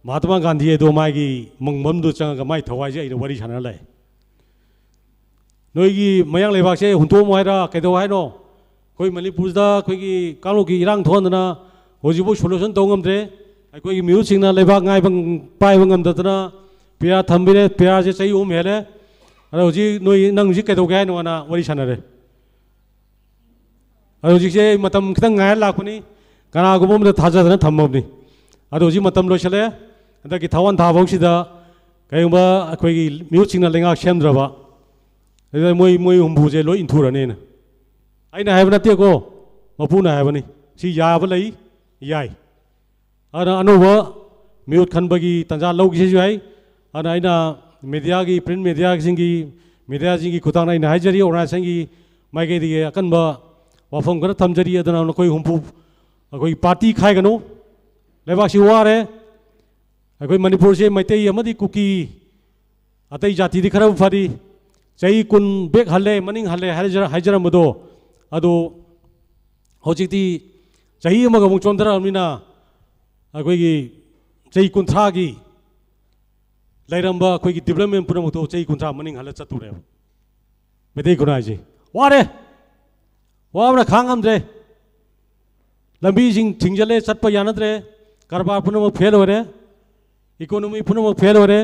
ꯃꯍꯥꯇꯃꯥ ꯒꯥꯟꯙꯤ ꯑꯗꯣ ꯃꯥꯒꯤ ꯃꯪꯐꯝꯗꯨ ꯆꯪꯉꯒ ꯃꯥꯏ ꯊꯋꯥꯏꯁꯦ ꯑꯩꯅ ꯋꯥꯔꯤ ꯁꯥꯟꯅꯔ ꯂꯩ꯫ ꯅꯣꯏꯒꯤ ꯃꯌꯥꯡ ꯂꯩꯕꯥꯛꯁꯦ ꯍꯨꯟꯇꯣꯛꯑꯝꯃꯣ ꯍꯥꯏꯔ ꯀꯩꯗꯧ ꯍꯥꯏꯅꯣ? ꯑꯩꯈꯣꯏ ꯃꯅꯤꯄꯨꯔꯗ ꯑꯩꯈꯣꯏꯒꯤ ꯀꯥꯡꯂꯨꯞꯀꯤ ꯏꯔꯥꯡ ꯊꯣꯛꯍꯟꯗꯅ ꯍꯧꯖꯤꯛꯐꯥꯎ ꯁꯣꯂꯨꯁꯟ ꯇꯧ ꯉꯝꯗ꯭ꯔꯦ꯫ ꯑꯩꯈꯣꯏꯒꯤ ꯃꯤꯍꯨꯠꯁꯤꯡꯅ ꯂꯩꯕꯥꯛ ꯉꯥꯏꯕ, ꯄꯥꯏꯕ ꯉꯝꯗꯗꯅ ꯄꯤꯌꯥꯔ ꯊꯝꯕꯤꯔꯦ꯫ ꯄꯤꯌꯥꯔꯁꯦ ꯆꯍꯤ ꯑꯍꯨꯝ ꯍꯦꯜꯂꯦ꯫ ꯑꯗꯣ ꯍꯧꯖꯤꯛ ꯅꯣꯏ, ꯅꯪ ꯍꯧꯖꯤꯛ ꯀꯩꯗꯧꯒꯦ ꯍꯥꯏꯅꯣ ꯍꯥꯏꯅ ꯋꯥꯔꯤ ꯁꯥꯟꯅꯔꯦ꯫ ꯑꯗꯣ ꯍꯧꯖꯤꯛꯁꯦ ꯑꯩ ꯃꯇꯝ ꯈꯤꯇꯪ ꯉꯥꯏꯔ ꯂꯥꯛꯄꯅꯤ, ꯀꯅꯥꯒꯨꯝꯕ ꯑꯃꯗ ꯊꯥꯖꯗꯅ ꯊꯝꯃꯕꯅꯤ꯫ ꯑꯗꯣ ꯍꯧꯖꯤꯛ ꯃꯇꯝ ꯂꯣꯏꯁꯤꯜꯂꯦ꯫ ꯍꯟꯗꯛꯀꯤ ꯊꯥꯋꯟ ꯊꯥ ꯐꯥꯎꯁꯤꯗ ꯀꯔꯤꯒꯨꯝꯕ ꯑꯩꯈꯣꯏꯒꯤ ꯃꯤꯍꯨꯠꯁꯤꯡꯅ ꯂꯩꯉꯥꯛ ꯁꯦꯝꯗ꯭ꯔꯕ, ꯑꯗꯨꯗ ꯃꯣꯏ ꯃꯣꯏ ꯍꯨꯝꯐꯨꯁꯦ ꯂꯣꯏ ꯏꯟꯊꯨꯔꯅꯦꯅ꯫ ꯑꯩꯅ ꯍꯥꯏꯕ ꯅꯠꯇꯦꯀꯣ, ꯃꯄꯨꯅ ꯍꯥꯏꯕꯅꯤ꯫ ꯁꯤ ꯌꯥꯕ ꯂꯩ, ꯌꯥꯏ꯫ ꯑꯗꯨꯅ ꯑꯅꯧꯕ ꯃꯤꯍꯨꯠ ꯈꯟꯕꯒꯤ ꯇꯥꯟꯖꯥ ꯂꯧꯈꯤꯁꯤꯁꯨ ꯌꯥꯏ꯫ ꯑꯗꯨꯅ ꯑꯩꯅ ꯃꯦꯗꯤꯌꯥꯒꯤ, ꯄ꯭ꯔꯤꯟ ꯃꯦꯗꯤꯌꯥꯁꯤꯡꯒꯤ, ꯃꯦꯗꯤꯌꯥꯁꯤꯡꯒꯤ ꯈꯨꯠꯊꯥꯡꯗ ꯑꯩꯅ ꯍꯥꯏꯖꯔꯤ, ꯑꯣꯔꯒꯅꯥꯏꯖꯦꯁꯟꯒꯤ ꯃꯥꯏꯀꯩꯗꯒꯤ ꯑꯀꯟꯕ ꯋꯥꯐꯝ ꯈꯔ ꯊꯝꯖꯔꯤ꯫ ꯑꯗꯨꯅ ꯅꯈꯣꯏ ꯍꯨꯝꯐꯨ, ꯑꯩꯈꯣꯏ ꯄꯥꯔꯇꯤ ꯈꯥꯏꯒꯅꯨ꯫ ꯂꯩꯕꯥꯛꯁꯤ ꯋꯥꯔꯦ꯫ ꯑꯩꯈꯣꯏ ꯃꯅꯤꯄꯨꯔꯁꯦ ꯃꯩꯇꯩ ꯑꯃꯗꯤ ꯀꯨꯀꯤ, ꯑꯇꯩ ꯖꯥꯇꯤꯗꯤ ꯈꯔꯕꯨ ꯐꯔꯤ, ꯆꯍꯤ ꯀꯨꯟ ꯕꯦꯛ ꯍꯜꯂꯦ, ꯃꯅꯤꯡ ꯍꯜꯂꯦ ꯍꯥꯏꯔꯖ-, ꯍꯥꯏꯖꯔꯝꯕꯗꯣ, ꯑꯗꯨ ꯍꯧꯖꯤꯛꯇꯤ ꯆꯍꯤ ꯑꯃꯒ ꯑꯃꯨꯛ ꯆꯣꯟꯊꯔꯛꯑꯕꯅꯤꯅ, ꯑꯩꯈꯣꯏꯒꯤ ꯆꯍꯤ ꯀꯨꯟꯊ꯭ꯔꯥꯒꯤ ꯂꯩꯔꯝꯕ ꯑꯩꯈꯣꯏꯒꯤ ꯗꯤꯕ꯭ꯂꯞꯃꯦꯟ ꯄꯨꯝꯅꯃꯛꯇꯣ ꯆꯍꯤ ꯀꯨꯟꯊ꯭ꯔꯥ ꯃꯅꯤꯡ ꯍꯜꯂ ꯆꯠꯇꯣꯔꯦꯕ꯫ ꯃꯩꯇꯩ ꯈꯨꯟꯅꯥꯏꯁꯦ ꯋꯥꯔꯦ, ꯋꯥꯕꯅ ꯈꯥꯡ ꯉꯝꯗ꯭ꯔꯦ꯫ ꯂꯝꯕꯤꯁꯤꯡ ꯊꯤꯡꯖꯤꯜꯂꯦ, ꯆꯠꯄ ꯌꯥꯅꯗ꯭ꯔꯦ꯫ ꯀꯔꯕꯥꯔ ꯄꯨꯝꯅꯃꯛ ꯐꯦꯜ ꯑꯣꯏꯔꯦ꯫ ꯏꯀꯣꯅꯣꯃꯤ ꯄꯨꯝꯅꯃꯛ ꯐꯦꯜ ꯑꯣꯏꯔꯦ꯫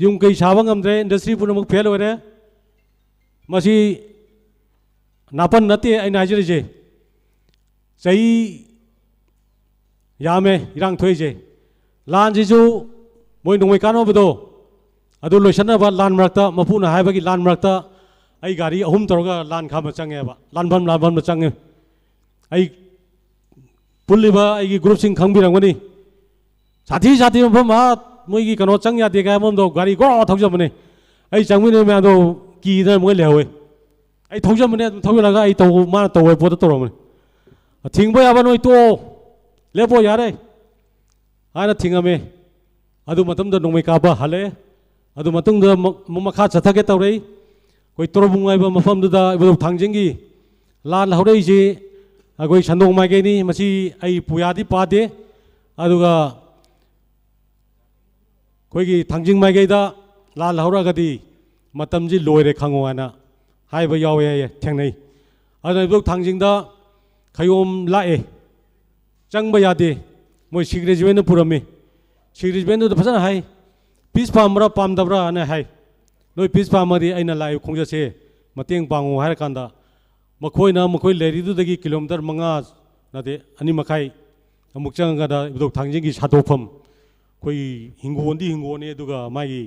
ꯌꯨꯝ ꯀꯩ ꯁꯥꯕ ꯉꯝꯗ꯭ꯔꯦ, ꯏꯟꯗꯁꯇ꯭ꯔꯤ ꯄꯨꯝꯅꯃꯛ ꯐꯦꯜ ꯑꯣꯏꯔꯦ꯫ ꯃꯁꯤ ꯅꯥꯄꯟ ꯅꯠꯇꯦ ꯑꯩꯅ ꯍꯥꯏꯖꯔꯤꯁꯦ꯫ ꯆꯍꯤ ꯌꯥꯝꯃꯦ ꯏꯔꯥꯡ ꯊꯣꯛꯏꯁꯦ꯫ ꯂꯥꯟꯁꯤꯁꯨ ꯃꯣꯏ ꯅꯣꯡꯃꯩ ꯀꯥꯞꯅꯕꯗꯣ, ꯑꯗꯨ ꯂꯣꯏꯁꯤꯟꯅꯕ ꯂꯥꯟ ꯃꯔꯛꯇ, ꯃꯄꯨꯅ ꯍꯥꯏꯕꯒꯤ ꯂꯥꯟ ꯃꯔꯛꯇ ꯑꯩ ꯒꯥꯔꯤ ꯑꯍꯨꯝ ꯇꯧꯔꯒ ꯂꯥꯟ ꯈꯥꯝꯕ ꯆꯪꯉꯦꯕ, ꯂꯥꯟꯐꯝ ꯂꯥꯟꯐꯝꯗ ꯆꯪꯉꯦ꯫ ꯑꯩ ꯄꯨꯜꯂꯤꯕ ꯑꯩꯒꯤ ꯒ꯭ꯔꯨꯞꯁꯤꯡ ꯈꯪꯕꯤꯔꯝꯒꯅꯤ꯫ ꯁꯥꯊꯤ ꯁꯥꯊꯤ ꯃꯐꯝ, ꯑꯥ ꯃꯣꯏꯒꯤ ꯀꯩꯅꯣ ꯆꯪ ꯌꯥꯗꯦ ꯀꯥꯏ ꯃꯐꯝꯗꯣ ꯒꯥꯔꯤ ꯒꯣꯔꯣ ꯊꯧꯖꯕꯅꯦ꯫ ꯑꯩ ꯆꯪꯃꯤꯟꯅꯕ ꯃꯌꯥꯝꯗꯣ ꯀꯤꯗꯅ ꯃꯣꯏ ꯂꯩꯍꯧꯋꯦ꯫ ꯑꯩ ꯊꯧꯖꯟꯕꯅꯦ, ꯑꯗꯨꯝ ꯊꯧꯖꯜꯂꯒ ꯑꯩ ꯇꯧ-, ꯃꯥꯅ ꯇꯧꯕ ꯄꯣꯠꯇꯣ ꯇꯧꯔꯝꯕꯅꯦ꯫ "ꯊꯤꯡꯕ ꯌꯥꯕ ꯅꯣꯏ ꯇꯣꯛꯑꯣ, ꯂꯦꯞꯄꯣ, ꯌꯥꯔꯦ" ꯍꯥꯏꯅ ꯊꯤꯡꯉꯝꯃꯦ꯫ ꯑꯗꯨ ꯃꯇꯝꯗ ꯅꯣꯡꯃꯩ ꯀꯥꯞꯄ ꯍꯜꯂꯛꯑꯦ꯫ ꯑꯗꯨ ꯃꯇꯨꯡꯗ ꯃ-, ꯃ-, ꯃꯈꯥ ꯆꯠꯊꯒꯦ ꯇꯧꯔꯛꯏ꯫ ꯑꯩꯈꯣꯏ ꯇꯣꯔꯕꯨꯡ ꯍꯥꯏꯕ ꯃꯐꯝꯗꯨꯗ ꯏꯕꯨꯙꯧ ꯊꯥꯡꯖꯤꯡꯒꯤ ꯂꯥꯟ ꯍꯧꯔꯛꯏꯁꯤ ꯑꯩꯈꯣꯏ ꯁꯟꯗꯣꯡ ꯃꯥꯏꯀꯩꯅꯤ꯫ ꯃꯁꯤ ꯑꯩ ꯄꯨꯌꯥꯗꯤ ꯄꯥꯗꯦ꯫ ꯑꯗꯨꯒ ꯑꯩꯈꯣꯏꯒꯤ ꯊꯥꯡꯖꯤꯡ ꯃꯥꯏꯀꯩꯗ ꯂꯥꯟ ꯍꯧꯔꯛꯑꯒꯗꯤ ꯃꯇꯝꯁꯤ ꯂꯣꯏꯔꯦ ꯈꯪꯉꯣ ꯍꯥꯏꯅ ꯍꯥꯏꯕ ꯌꯥꯎꯋꯦ ꯍꯥꯏꯌꯦ, ꯊꯦꯡꯅꯩ꯫ ꯑꯗꯨꯅ ꯏꯕꯨꯙꯧ ꯊꯥꯡꯖꯤꯡꯗ ꯈꯌꯣꯝ ꯂꯥꯛꯑꯦ, ꯆꯪꯕ ꯌꯥꯗꯦ꯫ ꯃꯣꯏ ꯁꯤꯛ ꯔꯦꯖꯤꯃꯦꯟꯅ ꯄꯨꯔꯝꯃꯤ꯫ ꯁꯤꯛ ꯔꯦꯖꯤꯃꯦꯟꯗꯨꯗ ꯐꯖꯅ ꯍꯥꯏ, "ꯄꯤꯁ ꯄꯥꯝꯕ꯭ꯔꯥ ꯄꯥꯝꯗꯕ꯭ꯔꯥ?" ꯍꯥꯏꯅ ꯍꯥꯏ꯫ "ꯅꯣꯏ ꯄꯤꯁ ꯄꯥꯝꯃꯗꯤ ꯑꯩꯅ ꯂꯥꯛꯏꯕ ꯈꯣꯡꯆꯠꯁꯦ ꯃꯇꯦꯡ ꯄꯥꯡꯉꯨ" ꯍꯥꯏꯔꯀꯥꯟꯗ ꯃꯈꯣꯏꯅ ꯃꯈꯣꯏ ꯂꯩꯔꯤꯗꯨꯗꯒꯤ ꯀꯤꯂꯣꯃꯤꯇꯔ ꯃꯉꯥ ꯅꯠꯇꯦ, ꯑꯅꯤ ꯃꯈꯥꯏ ꯑꯃꯨꯛ ꯆꯪꯉꯒꯗ ꯏꯕꯨꯙꯧ ꯊꯥꯡꯖꯤꯡꯒꯤ ꯁꯥꯊꯣꯛꯐꯝ, ꯑꯩꯈꯣꯏ ꯍꯤꯡꯒꯣꯜꯗꯤ ꯍꯤꯡꯒꯣꯜꯅꯤ, ꯑꯗꯨꯒ ꯃꯥꯒꯤ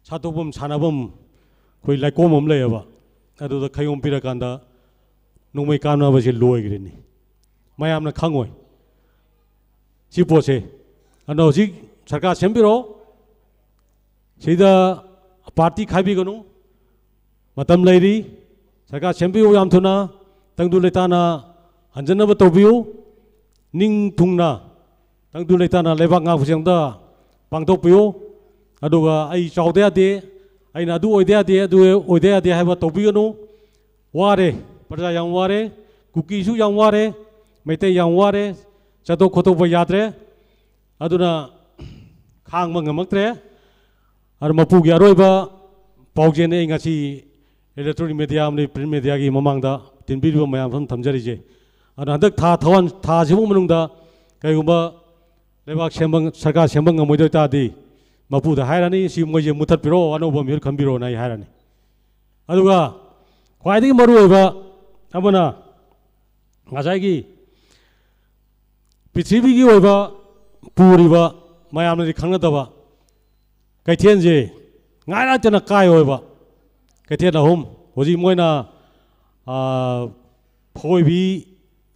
ꯁꯥꯊꯣꯛꯐꯝ, ꯁꯥꯟꯅꯐꯝ, ꯑꯩꯈꯣꯏ ꯂꯩꯀꯣꯜ ꯑꯃ ꯂꯩꯌꯦꯕ꯫ ꯑꯗꯨꯗ ꯈꯌꯣꯝ ꯄꯤꯔꯀꯥꯟꯗ ꯅꯣꯡꯃꯩ ꯀꯥꯞꯅꯕꯁꯦ ꯂꯣꯏꯈ꯭ꯔꯤꯅꯤ꯫ ꯃꯌꯥꯝꯅ ꯈꯪꯉꯣꯏ ꯁꯤ ꯄꯣꯠꯁꯦ꯫ ꯑꯗꯨꯅ ꯍꯧꯖꯤꯛ ꯁꯔꯀꯥꯔ ꯁꯦꯝꯕꯤꯔꯣ, ꯁꯤꯗ ꯄꯥꯔꯇꯤ ꯈꯥꯏꯕꯤꯒꯅꯨ, ꯃꯇꯝ ꯂꯩꯔꯤ꯫ ꯁꯔꯀꯥꯔ ꯁꯦꯝꯕꯤꯌꯨ ꯌꯥꯝ ꯊꯨꯅ, ꯇꯪꯗꯨ ꯂꯩꯇꯥꯅ ꯍꯟꯖꯟꯅꯕ ꯇꯧꯕꯤꯌꯨ꯫ ꯅꯤꯡ ꯊꯨꯡꯅ ꯇꯪꯗꯨ ꯂꯩꯇꯥꯅ ꯂꯩꯕꯥꯛ ꯉꯥꯛꯄꯁꯦ ꯑꯝꯇ ꯄꯥꯡꯊꯣꯛꯄꯤꯌꯨ꯫ ꯑꯗꯨꯒ ꯑꯩ ꯆꯥꯎꯗ ꯌꯥꯗꯦ, ꯑꯩꯅ ꯑꯗꯨ ꯑꯣꯏꯗ ꯌꯥꯗꯦ, ꯑꯗꯨ ꯑꯣꯏꯗ ꯌꯥꯗꯦ ꯍꯥꯏꯕ ꯇꯧꯕꯤꯒꯅꯨ꯫ ꯋꯥꯔꯦ, ꯄ꯭ꯔꯖꯥ ꯌꯥꯝ ꯋꯥꯔꯦ, ꯀꯨꯀꯤꯁꯨ ꯌꯥꯝ ꯋꯥꯔꯦ, ꯃꯩꯇꯩ ꯌꯥꯝ ꯋꯥꯔꯦ, ꯆꯠꯊꯣꯛ ꯈꯣꯠꯇꯣꯛꯄ ꯌꯥꯗ꯭ꯔꯦ꯫ ꯑꯗꯨꯅ ꯈꯥꯡꯕ ꯉꯝꯃꯛꯇ꯭ꯔꯦ꯫ ꯑꯗꯨ ꯃꯄꯨꯒꯤ ꯑꯔꯣꯏꯕ ꯄꯥꯎꯖꯦꯜꯅꯤ ꯑꯩ ꯉꯁꯤ electronic media ꯑꯃꯗꯤ print mediaꯒꯤ ꯃꯃꯥꯡꯗ ꯇꯤꯟꯕꯤꯔꯤꯕ ꯃꯌꯥꯝ ꯑꯃ ꯊꯝꯖꯔꯤꯁꯦ꯫ ꯑꯗꯨꯅ ꯍꯟꯗꯛ ꯊꯥ ꯊꯧꯋꯥꯟ ꯊꯥꯁꯤꯕꯨ ꯃꯅꯨꯡꯗ ꯀꯩꯒꯨꯝꯕ ꯂꯩꯕꯥꯛ ꯁꯦꯝꯕ, ꯁꯔꯀꯥꯔ ꯁꯦꯝꯕ ꯉꯝꯃꯣꯏꯗꯣꯏ ꯇꯥꯔꯗꯤ ꯃꯄꯨꯗ ꯍꯥꯏꯔꯅꯤ, "ꯁꯤ ꯃꯣꯏꯁꯦ ꯃꯨꯊꯠꯄꯤꯔꯣ, ꯑꯅꯧꯕ ꯃꯤꯍꯨꯠ ꯈꯟꯕꯤꯔꯣꯅ" ꯑꯩ ꯍꯥꯏꯔꯅꯤ꯫ ꯑꯗꯨꯒ ꯈ꯭ꯋꯥꯏꯗꯒꯤ ꯃꯔꯨꯑꯣꯏꯕ ꯑꯃꯅ ꯉꯁꯥꯏꯒꯤ ꯄ꯭ꯔꯤꯊꯤꯕꯤꯒꯤ ꯑꯣꯏꯕ ꯄꯨꯔꯤꯕ ꯃꯌꯥꯝꯅꯗꯤ ꯈꯪꯅꯗꯕ ꯀꯩꯊꯦꯜꯁꯦ ꯉꯥꯏꯔꯛꯇꯅ ꯀꯥꯏ ꯑꯣꯏꯕ ꯀꯩꯊꯦꯜ ꯑꯍꯨꯝ꯫ ꯍꯧꯖꯤꯛ ꯃꯣꯏꯅ, ꯑꯥ, ꯐꯣꯏꯕꯤ,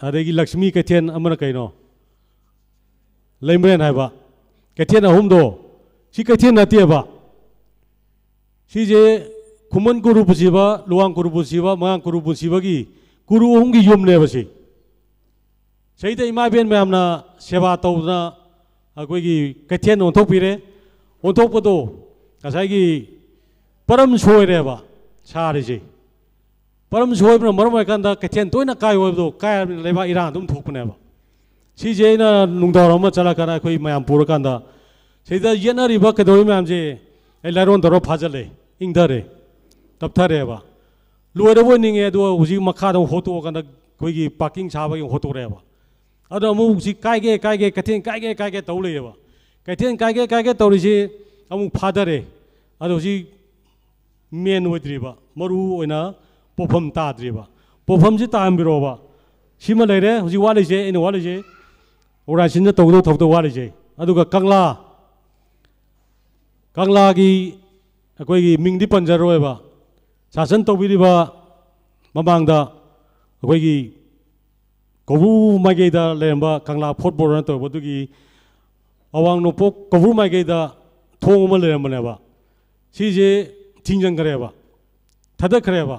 ꯑꯗꯒꯤ ꯂꯛꯁꯃꯤ ꯀꯩꯊꯦꯜ, ꯑꯃꯅ ꯀꯩꯅꯣ, ꯂꯩꯃꯔꯦꯟ ꯍꯥꯏꯕ ꯀꯩꯊꯦꯜ ꯑꯍꯨꯝꯗꯣ, ꯁꯤ ꯀꯩꯊꯦꯜ ꯅꯠꯇꯦꯕ꯫ ꯁꯤꯁꯦ ꯈꯨꯃꯟ ꯀꯨꯔꯨ ꯄꯨꯁꯤꯕ, ꯂꯨꯋꯥꯡ ꯀꯨꯔꯨ ꯄꯨꯁꯤꯕ, ꯃꯉꯥꯡ ꯀꯨꯔꯨ ꯄꯨꯁꯤꯕꯒꯤ ꯀꯨꯔꯨ ꯑꯍꯨꯝꯒꯤ ꯌꯨꯝꯅꯦꯕ ꯁꯤ꯫ ꯁꯤꯗ ꯏꯃꯥ ꯏꯕꯦꯟ ꯃꯌꯥꯝꯅ ꯁꯦꯕꯥ ꯇꯧꯗꯅ ꯑꯩꯈꯣꯏꯒꯤ ꯀꯩꯊꯦꯜ ꯑꯣꯟꯊꯣꯛꯄꯤꯔꯦ꯫ ꯑꯣꯟꯊꯣꯛꯄꯗꯣ ꯉꯁꯥꯏꯒꯤ ꯄꯔꯝ ꯁꯣꯏꯔꯦꯕ ꯁꯥꯔꯤꯁꯦ꯫ ꯄꯔꯝ ꯁꯣꯏꯕꯅ ꯃꯔꯝ ꯑꯣꯏꯔꯀꯥꯟꯗ ꯀꯩꯊꯦꯜ ꯇꯣꯏꯅ ꯀꯥꯏꯌꯨ ꯍꯥꯏꯕꯗꯣ ꯀꯥꯏꯔꯕꯅꯤꯅ ꯂꯩꯕꯥꯛ ꯏꯔꯥꯡ ꯑꯗꯨꯝ ꯊꯣꯛꯄꯅꯦꯕ꯫ ꯁꯤꯁꯦ ꯑꯩꯅ ꯅꯨꯡꯗꯥꯡ ꯋꯥꯏꯔꯝ ꯑꯃ ꯆꯠꯂꯀꯥꯟꯗ ꯑꯩꯈꯣꯏ ꯃꯌꯥꯝ ꯄꯨꯔꯀꯥꯟꯗ ꯁꯤꯗ ꯌꯦꯠꯅꯔꯤꯕ ꯀꯩꯗꯧꯔꯤꯕ ꯃꯌꯥꯝꯁꯦ ꯑꯩ ꯂꯥꯏꯔꯣꯟ ꯇꯧꯔ ꯐꯥꯖꯤꯜꯂꯦ, ꯏꯪꯊꯔꯦ, ꯇꯞꯊꯔꯦꯕ꯫ ꯂꯣꯏꯔꯕꯣꯏ ꯅꯤꯡꯉꯦ, ꯑꯗꯨꯒ ꯍꯧꯖꯤꯛ ꯃꯈꯥꯗ ꯑꯃꯨꯛ ꯍꯣꯠꯇꯣꯛꯑꯀꯥꯟꯗ ꯑꯩꯈꯣꯏꯒꯤ parking ꯁꯥꯕꯒꯤ ꯑꯃꯨꯛ ꯍꯣꯠꯇꯣꯔꯛꯑꯦꯕ꯫ ꯑꯗꯣ ꯑꯃꯨꯛ ꯍꯧꯖꯤꯛ ꯀꯥꯏꯒꯦ, ꯀꯥꯏꯒꯦ, ꯀꯩꯊꯦꯜ ꯀꯥꯏꯒꯦ, ꯀꯥꯏꯒꯦ ꯇꯧ ꯂꯩꯌꯦꯕ꯫ ꯀꯩꯊꯦꯜ ꯀꯥꯏꯒꯦ, ꯀꯥꯏꯒꯦ ꯇꯧꯔꯤꯁꯤ ꯑꯃꯨꯛ ꯐꯥꯊꯔꯦ꯫ ꯑꯗꯣ ꯍꯧꯖꯤꯛ main ꯑꯣꯏꯗ꯭ꯔꯤꯕ, ꯃꯔꯨ ꯑꯣꯏꯅ ꯄꯣꯠꯐꯝ ꯇꯥꯗ꯭ꯔꯤꯕ, ꯄꯣꯠꯐꯝꯁꯤ ꯇꯥꯍꯟꯕꯤꯔꯛꯑꯣꯕ꯫ ꯁꯤꯃ ꯂꯩꯔꯦ ꯍꯧꯖꯤꯛ ꯋꯥꯠꯂꯤꯁꯦ, ꯑꯩꯅ ꯋꯥꯠꯂꯤꯁꯦ organizationꯅ ꯇꯧꯒꯗꯧ ꯊꯕꯛꯇ ꯋꯥꯠꯂꯤꯁꯦ꯫ ꯑꯗꯨꯒ ꯀꯪꯂꯥ, ꯀꯪꯂꯥꯒꯤ ꯑꯩꯈꯣꯏꯒꯤ ꯃꯤꯡꯗꯤ ꯄꯟꯖꯔꯣꯏꯕ, ꯁꯥꯁꯟ ꯇꯧꯕꯤꯔꯤꯕ ꯃꯃꯥꯡꯗ ꯑꯩꯈꯣꯏꯒꯤ ꯀꯧꯕ꯭ꯔꯨ ꯃꯥꯏꯀꯩꯗ ꯂꯩꯔꯝꯕ ꯀꯪꯂꯥ ꯐꯣꯔꯠ ꯕꯣꯔꯗꯔꯅ ꯇꯧꯕ ꯑꯗꯨꯒꯤ ꯑꯋꯥꯡ ꯅꯣꯡꯄꯣꯛ ꯀꯧꯕ꯭ꯔꯨ ꯃꯥꯏꯀꯩꯗ ꯊꯣꯡ ꯑꯃ ꯂꯩꯔꯝꯕꯅꯦꯕ꯫ ꯁꯤꯁꯦ ꯊꯤꯡꯖꯤꯟꯈ꯭ꯔꯦꯕ, ꯊꯥꯗꯠꯈ꯭ꯔꯦꯕ꯫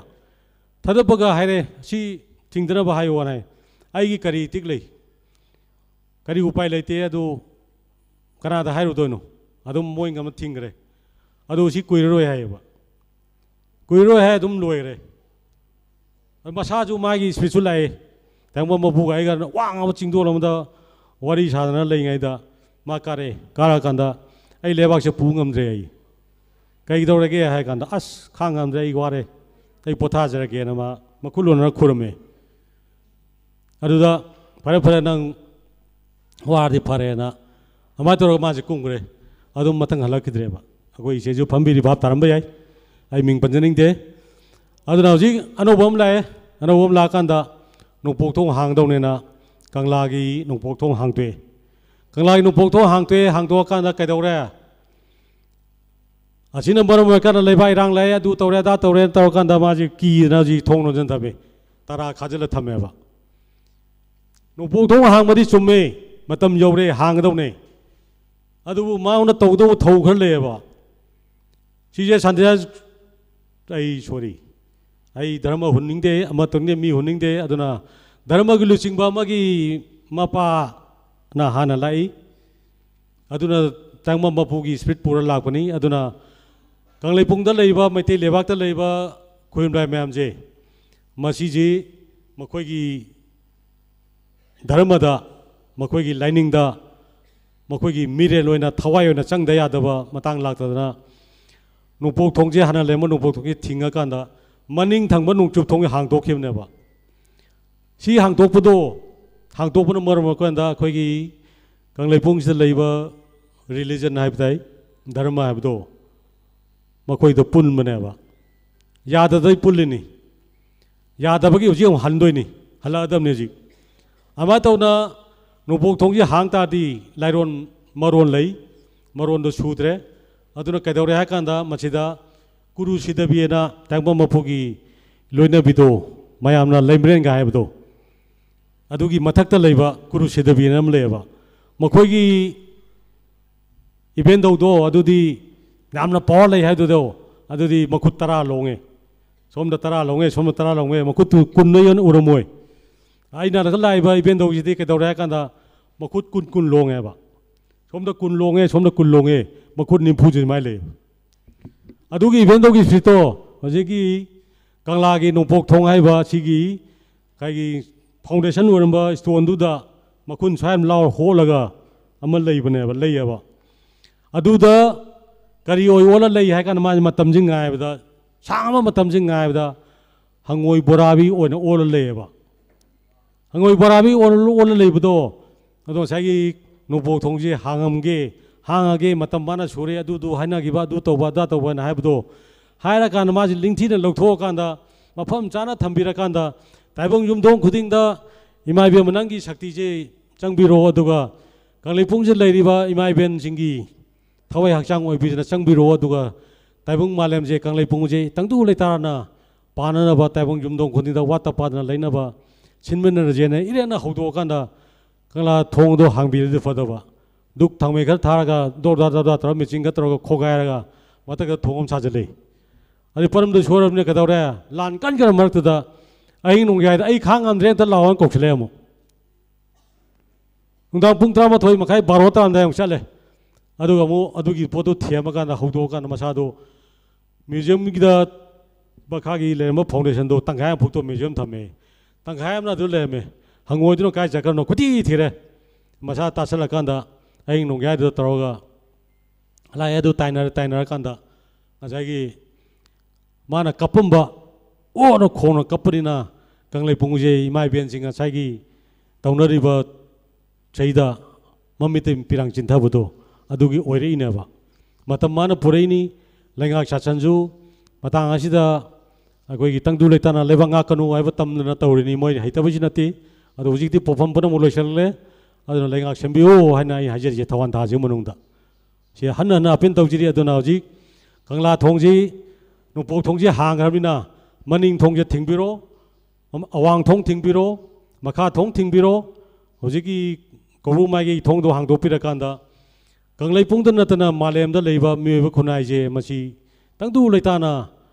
ꯊꯥꯗꯠꯄꯒ ꯍꯥꯏꯔꯦ, "ꯁꯤ ꯊꯤꯡꯗꯅꯕ ꯍꯥꯏꯌꯣꯅ" ꯍꯥꯏ꯫ "ꯑꯩꯒꯤ ꯀꯔꯤ ꯏꯇꯤꯛ ꯂꯩ? ꯀꯔꯤ ꯎꯄꯥꯏ ꯂꯩꯇꯦ? ꯑꯗꯨ ꯀꯅꯥꯗ ꯍꯥꯏꯔꯨꯗꯣꯏꯅꯣ?" ꯑꯗꯨꯝ ꯃꯣꯏ ꯉꯝꯅ ꯊꯤꯡꯈ꯭ꯔꯦ꯫ ꯑꯗꯨ ꯁꯤ ꯀꯨꯏꯔꯔꯣꯏ ꯍꯥꯏꯌꯦꯕ꯫ ꯀꯨꯏꯔꯔꯣꯏ ꯍꯥꯏ, ꯑꯗꯨꯝ ꯂꯣꯏꯈ꯭ꯔꯦ꯫ ꯑꯗꯨ ꯃꯁꯥꯁꯨ ꯃꯥꯒꯤ ꯏꯁꯄꯤꯠꯁꯨ ꯂꯥꯛꯑꯦ꯫ ꯇꯥꯏꯕꯪꯄꯥꯟ ꯃꯄꯨꯒ ꯑꯩꯒ ꯋꯥꯡꯉꯕ ꯆꯤꯡꯗꯣꯜ ꯑꯃꯗ ꯋꯥꯔꯤ ꯁꯥꯗꯅ ꯂꯩꯉꯩꯗ ꯃꯥ ꯀꯥꯔꯛꯑꯦ꯫ ꯀꯥꯔꯛꯑꯀꯥꯟꯗ ꯑꯩ ꯂꯩꯕꯥꯛꯁꯦ ꯄꯨ ꯉꯝꯗ꯭ꯔꯦ ꯑꯩ꯫ "ꯀꯩꯗꯧꯔꯒꯦ?" ꯍꯥꯏ ꯀꯥꯟꯗ, "ꯑꯁ, ꯈꯥꯡ ꯉꯝꯗ꯭ꯔꯦ, ꯑꯩ ꯋꯥꯔꯦ, ꯑꯩ ꯄꯣꯊꯥꯖꯔꯒꯦꯅ" ꯃꯥ ꯃꯈꯨꯠ ꯂꯣꯟꯅꯔ ꯈꯨꯔꯝꯃꯦ꯫ ꯑꯗꯨꯗ, "ꯐꯔꯦ, ꯐꯔꯦ, ꯅꯪ ꯋꯥꯔꯗꯤ ꯐꯔꯦꯅ" ꯑꯗꯨꯃꯥꯏꯅ ꯇꯧꯔꯒ ꯃꯥꯁꯦ ꯀꯨꯝꯈ꯭ꯔꯦ꯫ ꯑꯗꯨꯝ ꯃꯊꯪ ꯍꯜꯂꯛꯈꯤꯗ꯭ꯔꯦꯕ꯫ ꯑꯩꯈꯣꯏ ꯏꯆꯦꯁꯨ ꯐꯝꯕꯤꯔꯤ, ꯚꯥꯞ ꯇꯥꯔꯝꯕ ꯌꯥꯏ, ꯑꯩ ꯃꯤꯡ ꯄꯟꯖꯅꯤꯡꯗꯦ꯫ ꯑꯗꯨꯅ ꯍꯧꯖꯤꯛ ꯑꯅꯧꯕ ꯑꯃ ꯂꯥꯛꯑꯦ꯫ ꯑꯅꯧꯕ ꯑꯃ ꯂꯥꯛꯑꯀꯥꯟꯗ ꯅꯣꯡꯄꯣꯛ ꯊꯣꯡ ꯍꯥꯡꯗꯧꯅꯦꯅ ꯀꯪꯂꯥꯒꯤ ꯅꯣꯡꯄꯣꯛ ꯊꯣꯡ ꯍꯥꯡꯇꯣꯛꯑꯦ꯫ ꯀꯪꯂꯥꯒꯤ ꯅꯣꯡꯄꯣꯛ ꯊꯣꯡ ꯍꯥꯡꯇꯣꯛꯑꯦ, ꯍꯥꯡꯗꯣꯛꯑꯀꯥꯟꯗ ꯀꯩꯗꯧꯔꯦ? ꯑꯁꯤꯅ ꯃꯔꯝ ꯑꯣꯏꯔꯀꯥꯟꯗ ꯂꯩꯕꯥꯛ ꯏꯔꯥꯡ ꯂꯥꯛꯑꯦ, ꯑꯗꯨ ꯇꯧꯔꯦ, ꯑꯗꯥ ꯇꯧꯔꯦꯅ ꯇꯧꯔꯀꯥꯟꯗ ꯃꯥꯁꯤ ꯀꯤꯗꯅ ꯍꯧꯖꯤꯛ ꯊꯣꯡ ꯂꯣꯟꯁꯤꯟ ꯊꯝꯃꯦ, ꯇꯔꯥ ꯈꯥꯖꯤꯜꯂ ꯊꯝꯃꯦꯕ꯫ ꯅꯣꯡꯄꯣꯛ ꯊꯣꯡ ꯍꯥꯡꯕꯗꯤ ꯆꯨꯝꯃꯦ, ꯃꯇꯝ ꯌꯧꯔꯦ, ꯍꯥꯡꯒꯗꯧꯅꯦ꯫ ꯑꯗꯨꯕꯨ ꯃꯥꯉꯣꯟꯗ ꯇꯧꯒꯗꯧꯕ ꯊꯧ ꯈꯔ ꯂꯩꯌꯦꯕ꯫ ꯁꯤꯁꯦ ꯁꯟꯗ꯭ꯌꯥ, ꯑꯩ ꯁꯣꯔꯤ, ꯑꯩ ꯙꯔꯃ ꯍꯨꯟꯅꯤꯡꯗꯦ, ꯑꯃ ꯇꯧꯅꯤꯡꯗꯦ, ꯃꯤ ꯍꯨꯟꯅꯤꯡꯗꯦ꯫ ꯑꯗꯨꯅ ꯙꯔꯃꯒꯤ ꯂꯨꯆꯤꯡꯕ ꯑꯃꯒꯤ ꯃꯄꯥꯅ ꯍꯥꯟꯅ ꯂꯥꯛꯏ꯫ ꯑꯗꯨꯅ ꯇꯥꯏꯕꯪꯄꯥꯟ ꯃꯄꯨꯒꯤ ꯏꯁꯄꯤꯔꯤꯠ ꯄꯨꯔ ꯂꯥꯛꯄꯅꯤ꯫ ꯑꯗꯨꯅ ꯀꯪꯂꯩꯄꯨꯡꯗ ꯂꯩꯔꯤꯕ, ꯃꯩꯇꯩ ꯂꯩꯕꯥꯛꯇ ꯂꯩꯔꯤꯕ ꯈꯨꯔꯨꯝꯂꯥꯏ ꯃꯌꯥꯝꯁꯦ, ꯃꯁꯤꯁꯤ ꯃꯈꯣꯏꯒꯤ ꯙꯔꯃꯗ, ꯃꯈꯣꯏꯒꯤ ꯂꯥꯏꯅꯤꯡꯗ, ꯃꯈꯣꯏꯒꯤ ꯃꯤꯔꯦꯜ ꯑꯣꯏꯅ, ꯊꯋꯥꯏ ꯑꯣꯏꯅ ꯆꯪꯗ ꯌꯥꯗꯕ ꯃꯇꯥꯡ ꯂꯥꯛꯇꯗꯅ, ꯅꯣꯡꯄꯣꯛ ꯊꯣꯡꯁꯦ ꯍꯥꯟꯅ ꯂꯩꯔꯝꯕ ꯅꯣꯡꯄꯣꯛ ꯊꯣꯡꯁꯦ ꯊꯤꯡꯉꯀꯥꯟꯗ, ꯃꯅꯤꯡ ꯊꯪꯕ ꯅꯣꯡꯆꯨꯞ ꯊꯣꯡꯁꯦ ꯍꯥꯡꯗꯣꯛꯈꯤꯕꯅꯦꯕ꯫ ꯁꯤ ꯍꯥꯡꯗꯣꯛꯄꯗꯣ, ꯍꯥꯡꯗꯣꯛꯄꯅ ꯃꯔꯝ ꯑꯣꯏꯔꯀꯥꯟꯗ ꯑꯩꯈꯣꯏꯒꯤ ꯀꯪꯂꯩꯄꯨꯡꯁꯤꯗ ꯂꯩꯕ religion ꯍꯥꯏꯕ ꯇꯥꯏ, ꯙꯔꯃ ꯍꯥꯏꯕꯗꯣ, ꯃꯈꯣꯏꯗ ꯄꯨꯟꯕꯅꯦꯕ꯫ ꯌꯥꯗꯗꯩ ꯄꯨꯜꯂꯤꯅꯤ꯫ ꯌꯥꯗꯕꯒꯤ ꯍꯧꯖꯤꯛ ꯑꯃꯨꯛ ꯍꯟꯗꯣꯏꯅꯤ, ꯍꯜꯂꯛꯑꯗꯕꯅꯤ ꯍꯧꯖꯤꯛ꯫ ꯑꯗꯨꯃꯥꯏꯅ ꯇꯧꯅ ꯅꯣꯡꯄꯣꯛ ꯊꯣꯡꯁꯤ ꯍꯥꯡ ꯇꯥꯔꯗꯤ ꯂꯥꯏꯔꯣꯟ ꯃꯔꯣꯟ ꯂꯩ, ꯃꯔꯣꯟꯗꯣ ꯁꯨꯗ꯭ꯔꯦ꯫ ꯑꯗꯨꯅ ꯀꯩꯗꯧꯔꯦ ꯍꯥꯏ ꯀꯥꯟꯗ ꯃꯁꯤꯗ ꯀꯨꯔꯨ ꯁꯤꯗꯕꯤꯑꯅ ꯇꯥꯏꯕꯪꯄꯥꯟ ꯃꯄꯨꯒꯤ ꯂꯣꯏꯅꯕꯤꯗꯣ, ꯃꯌꯥꯝꯅ ꯂꯩꯃꯔꯦꯟꯒ ꯍꯥꯏꯕꯗꯣ, ꯑꯗꯨꯒꯤ ꯃꯊꯛꯇ ꯂꯩꯕ ꯀꯨꯔꯨꯁꯦꯗꯕꯤꯅ ꯑꯃ ꯂꯩꯌꯦꯕ꯫ ꯃꯈꯣꯏꯒꯤ ꯏꯕꯦꯟꯗꯧꯗꯣ ꯑꯗꯨꯗꯤ ꯌꯥꯝꯅ ꯄꯋꯥꯔ ꯂꯩ ꯍꯥꯏꯗꯨꯗꯣ, ꯑꯗꯨꯗꯤ ꯃꯈꯨꯠ ꯇꯔꯥ ꯂꯣꯡꯉꯦ, ꯁꯣꯝꯗ ꯇꯔꯥ ꯂꯣꯡꯉꯦ, ꯁꯣꯝꯗ ꯇꯔꯥ ꯂꯣꯡꯉꯦ, ꯃꯈꯨꯠꯇꯨ ꯀꯨꯟꯗꯩ ꯍꯦꯟꯅ ꯎꯔꯝꯃꯣꯏ꯫ ꯑꯩꯅ ꯂꯥꯛꯏꯕ ꯏꯕꯦꯟꯗꯧꯁꯤꯗꯤ ꯀꯩꯗꯧꯔꯦ ꯍꯥꯏ ꯀꯥꯟꯗ ꯃꯈꯨꯠ ꯀꯨꯟ ꯀꯨꯟ ꯂꯣꯡꯉꯦꯕ꯫ ꯁꯣꯝꯗ ꯀꯨꯟ ꯂꯣꯡꯉꯦ, ꯁꯣꯝꯗ ꯀꯨꯟ ꯂꯣꯡꯉꯦ, ꯃꯈꯨꯠ ꯅꯤꯐꯨꯁꯤ ꯑꯗꯨꯃꯥꯏꯅ ꯂꯩ꯫ ꯑꯗꯨꯒꯤ ꯏꯕꯦꯟꯗꯧꯒꯤ ꯁ꯭ꯄꯤꯔꯤꯠꯇꯣ ꯍꯧꯖꯤꯛꯀꯤ ꯀꯪꯂꯥꯒꯤ ꯅꯣꯡꯄꯣꯛ ꯊꯣꯡ ꯍꯥꯏꯕ ꯁꯤꯒꯤ ꯑꯩꯈꯣꯏꯒꯤ ꯐꯥꯎꯟꯗꯦꯁꯟ ꯑꯣꯏꯔꯝꯕ ꯁ꯭ꯇꯣꯟꯗꯨꯗ ꯃꯈꯨꯟ ꯁ꯭ꯋꯥꯏ ꯌꯥꯝ ꯂꯥꯎꯔ ꯍꯣꯠꯂꯒ ꯑꯃ ꯂꯩꯕꯅꯦꯕ, ꯂꯩꯌꯦꯕ꯫ ꯑꯗꯨꯗ ꯀꯔꯤ ꯑꯣꯏ ꯑꯣꯜꯂ ꯂꯩ ꯍꯥꯏ ꯀꯥꯟꯗ ꯃꯥꯁꯦ ꯃꯇꯝꯁꯤ ꯉꯥꯏꯕꯗ, ꯁꯥꯡꯕ ꯃꯇꯝꯁꯤ ꯉꯥꯏꯕꯗ ꯍꯪꯉꯣꯏ ꯕꯣꯔꯥꯕꯤ ꯑꯣꯏꯅ ꯑꯣꯜꯂ ꯂꯩꯌꯦꯕ꯫ ꯍꯪꯉꯣꯏ ꯕꯣꯔꯥꯕꯤ ꯑꯣꯜꯂ ꯑꯣꯜꯂ ꯂꯩꯕꯗꯣ, ꯑꯗꯣ ꯉꯁꯥꯏꯒꯤ ꯅꯣꯡꯄꯣꯛ ꯊꯣꯡꯁꯦ ꯍꯥꯡꯉꯝꯒꯦ, ꯍꯥꯡꯉꯒꯦ, ꯃꯇꯝ ꯃꯥꯅ ꯁꯨꯔꯦ, ꯑꯗꯨꯗꯨ ꯍꯥꯏꯅꯈꯤꯕ, ꯑꯗꯨ ꯇꯧꯕ, ꯑꯗꯥ ꯇꯧꯕ ꯍꯥꯏꯅ ꯍꯥꯏꯕꯗꯣ ꯍꯥꯏꯔꯀꯥꯟꯗ ꯃꯥꯁꯦ ꯅꯤꯡꯊꯤꯅ ꯂꯧꯊꯣꯛꯑꯀꯥꯟꯗ ꯃꯐꯝ ꯆꯥꯅ ꯊꯝꯕꯤꯔꯀꯥꯟꯗ ꯇꯥꯏꯕꯪ ꯌꯨꯝꯊꯣꯡ ꯈꯨꯗꯤꯡꯗ ꯏꯃꯥ ꯏꯕꯦꯝꯃ ꯅꯪꯒꯤ ꯁꯛꯇꯤꯁꯦ ꯆꯪꯕꯤꯔꯣ, ꯑꯗꯨꯒ ꯀꯪꯂꯩꯄꯨꯡꯁꯤꯗ ꯂꯩꯔꯤꯕ ꯏꯃꯥ ꯏꯕꯦꯟꯁꯤꯡꯒꯤ ꯊꯋꯥꯏ ꯍꯛꯆꯥꯡ ꯑꯣꯏꯕꯤꯗꯨꯅ ꯆꯪꯕꯤꯔꯛꯑꯣ, ꯑꯗꯨꯒ ꯇꯥꯏꯕꯪ ꯃꯥꯂꯦꯝꯁꯦ ꯀꯪꯂꯩꯄꯨꯡꯁꯦ ꯇꯪꯗꯨ ꯂꯩꯇꯥꯔꯅ ꯄꯥꯟꯅꯅꯕ, ꯇꯥꯏꯕꯪ ꯌꯨꯝꯊꯣꯡ ꯈꯨꯗꯤꯡꯗ ꯋꯥꯠꯇ ꯄꯥꯗꯅ ꯂꯩꯅꯕ ꯁꯤꯟꯃꯤꯟꯅꯔꯁꯦꯅ ꯏꯔꯦꯟꯅ ꯍꯧꯗꯣꯛꯑꯀꯥꯟꯗ ꯀꯪꯂꯥ ꯊꯣꯡꯗꯣ ꯍꯥꯡꯕꯤꯔꯗꯤ ꯐꯗꯕ꯫ ꯗꯨꯛ ꯊꯥꯡꯃꯩ ꯈꯔ ꯊꯥꯔꯒ ꯗꯣꯔꯗꯥ ꯗꯣꯔꯗꯥ ꯇꯧꯔꯒ ꯃꯦꯆꯤꯟ ꯈꯔ ꯇꯧꯔꯒ ꯈꯣꯒꯥꯏꯔꯒ ꯃꯊꯛꯇ ꯊꯣꯡ ꯑꯃ ꯁꯥꯖꯤꯜꯂꯤ꯫ ꯑꯗꯨ ꯄꯔꯝꯗ ꯁꯣꯏꯔꯕꯅꯤꯅ ꯀꯩꯗꯧꯔꯦ? ꯂꯥꯟ ꯀꯟꯈ꯭ꯔ ꯃꯔꯛꯇꯨꯗ ꯑꯍꯤꯡ ꯅꯣꯡꯌꯥꯏꯗ "ꯑꯩ ꯈꯥꯡ ꯉꯝꯗ꯭ꯔꯦ, ꯑꯝꯇ ꯂꯥꯛꯑꯣꯅ" ꯀꯧꯁꯤꯜꯂꯛꯑꯦ ꯑꯃꯨꯛ꯫ ꯅꯨꯡꯗꯥꯡ ꯄꯨꯡ ꯇꯔꯥꯃꯥꯊꯣꯏ ꯃꯈꯥꯏ, ꯕꯥꯔꯣ ꯇꯥꯔꯝꯗꯥꯏ ꯑꯃꯨꯛ ꯆꯠꯂꯦ꯫ ꯑꯗꯨꯒ ꯑꯃꯨꯛ ꯑꯗꯨꯒꯤ ꯄꯣꯠꯇꯨ ꯊꯦꯝꯃꯀꯥꯟꯗ, ꯍꯧꯗꯣꯛꯑꯀꯥꯟꯗ ꯃꯁꯥꯗꯣ ꯃ꯭ꯌꯨꯖꯤꯌꯝꯒꯤꯗ ꯃꯈꯥꯒꯤ ꯂꯩꯔꯝꯕ ꯐꯥꯎꯟꯗꯦꯁꯟꯗꯣ ꯇꯪꯈꯥꯏ ꯑꯃ ꯐꯨꯛꯇꯣ ꯃ꯭ꯌꯨꯖꯤꯌꯝ ꯊꯝꯃꯦ꯫ ꯇꯪꯈꯥꯏ ꯑꯃꯅ ꯑꯗꯨ ꯂꯩꯔꯝꯃꯦ꯫ ꯍꯪꯉꯣꯏꯗꯨꯅ ꯀꯥꯏ ꯆꯠꯈ꯭ꯔꯅꯣ ꯀꯣꯏꯊꯤ ꯊꯤꯔꯦ꯫ ꯃꯁꯥ ꯇꯥꯁꯜꯂꯀꯥꯟꯗ ꯑꯍꯤꯡ ꯅꯣꯡꯌꯥꯏꯗꯨꯗ ꯇꯧꯔꯒ ꯂꯥꯛꯑꯦ꯫ ꯑꯗꯨ ꯇꯥꯏꯅꯔ-, ꯇꯥꯏꯅꯔꯀꯥꯟꯗ ꯉꯁꯥꯏꯒꯤ ꯃꯥꯅ ꯀꯞꯄꯝꯕ, ꯑꯣꯅ ꯈꯣꯡꯅ ꯀꯞꯄꯅꯤꯅ ꯀꯪꯂꯩꯄꯨꯡꯁꯦ ꯏꯃꯥ ꯏꯕꯦꯟꯁꯤꯡ ꯉꯁꯥꯏꯒꯤ ꯇꯧꯅꯔꯤꯕ ꯆꯍꯤꯗ ꯃꯃꯤꯠꯇ ꯄꯤꯔꯥꯡ ꯆꯤꯟꯊꯕꯗꯣ ꯑꯗꯨꯒꯤ ꯑꯣꯏꯔꯛꯏꯅꯦꯕ꯫ ꯃꯇꯝ ꯃꯥꯅ ꯄꯨꯔꯛꯏꯅꯤ꯫ ꯂꯩꯉꯥꯛ ꯁꯥꯁꯟꯁꯨ ꯃꯇꯥꯡ ꯑꯁꯤꯗ ꯑꯩꯈꯣꯏꯒꯤ ꯇꯪꯗꯨ ꯂꯩꯇꯥꯅ ꯂꯩꯕꯥꯛ ꯉꯥꯛꯀꯅꯨ ꯍꯥꯏꯕ ꯇꯝꯗꯅ ꯇꯧꯔꯤꯅꯤ꯫ ꯃꯣꯏ ꯍꯩꯇꯕꯁꯤ ꯅꯠꯇꯦ꯫ ꯑꯗꯣ ꯍꯧꯖꯤꯛꯇꯤ ꯄꯣꯠꯐꯝ ꯄꯨꯝꯅꯃꯛ ꯂꯣꯏꯁꯤꯜꯂꯦ꯫ ꯑꯗꯨꯅ ꯂꯩꯉꯥꯛ ꯁꯦꯝꯕꯤꯌꯨ ꯍꯥꯏꯅ ꯑꯩ ꯍꯥꯏꯖꯔꯤꯁꯦ ꯊꯧꯕꯥꯜ ꯊꯥꯁꯤꯒꯤ ꯃꯅꯨꯡꯗ꯫ ꯁꯤ ꯍꯟꯅ ꯍꯟꯅ ꯑꯄꯤꯜ ꯇꯧꯖꯔꯤ꯫ ꯑꯗꯨꯅ ꯍꯧꯖꯤꯛ ꯀꯪꯂꯥ ꯊꯣꯡꯁꯤ, ꯅꯣꯡꯄꯣꯛ ꯊꯣꯡꯁꯤ ꯍꯥꯡꯈ꯭ꯔꯕꯅꯤꯅ ꯃꯅꯤꯡ ꯊꯣꯡꯁꯦ ꯊꯤꯡꯕꯤꯔꯣ, ꯑꯋꯥꯡ ꯊꯣꯡ ꯊꯤꯡꯕꯤꯔꯣ, ꯃꯈꯥ ꯊꯣꯡ ꯊꯤꯡꯕꯤꯔꯣ꯫ ꯍꯧꯖꯤꯛꯀꯤ ꯀꯧꯕ꯭ꯔꯨ ꯃꯥꯏꯀꯩ ꯊꯣꯡꯗꯣ ꯍꯥꯡꯗꯣꯛꯄꯤꯔꯀꯥꯟꯗ ꯀꯪꯂꯩꯄꯨꯡꯗ ꯅꯠꯇꯅ ꯃꯥꯂꯦꯝꯗ ꯂꯩꯕ ꯃꯤꯑꯣꯏꯕ ꯈꯨꯟꯅꯥꯏꯁꯦ ꯃꯁꯤ ꯇꯪꯗꯨ ꯂꯩꯇꯥꯅ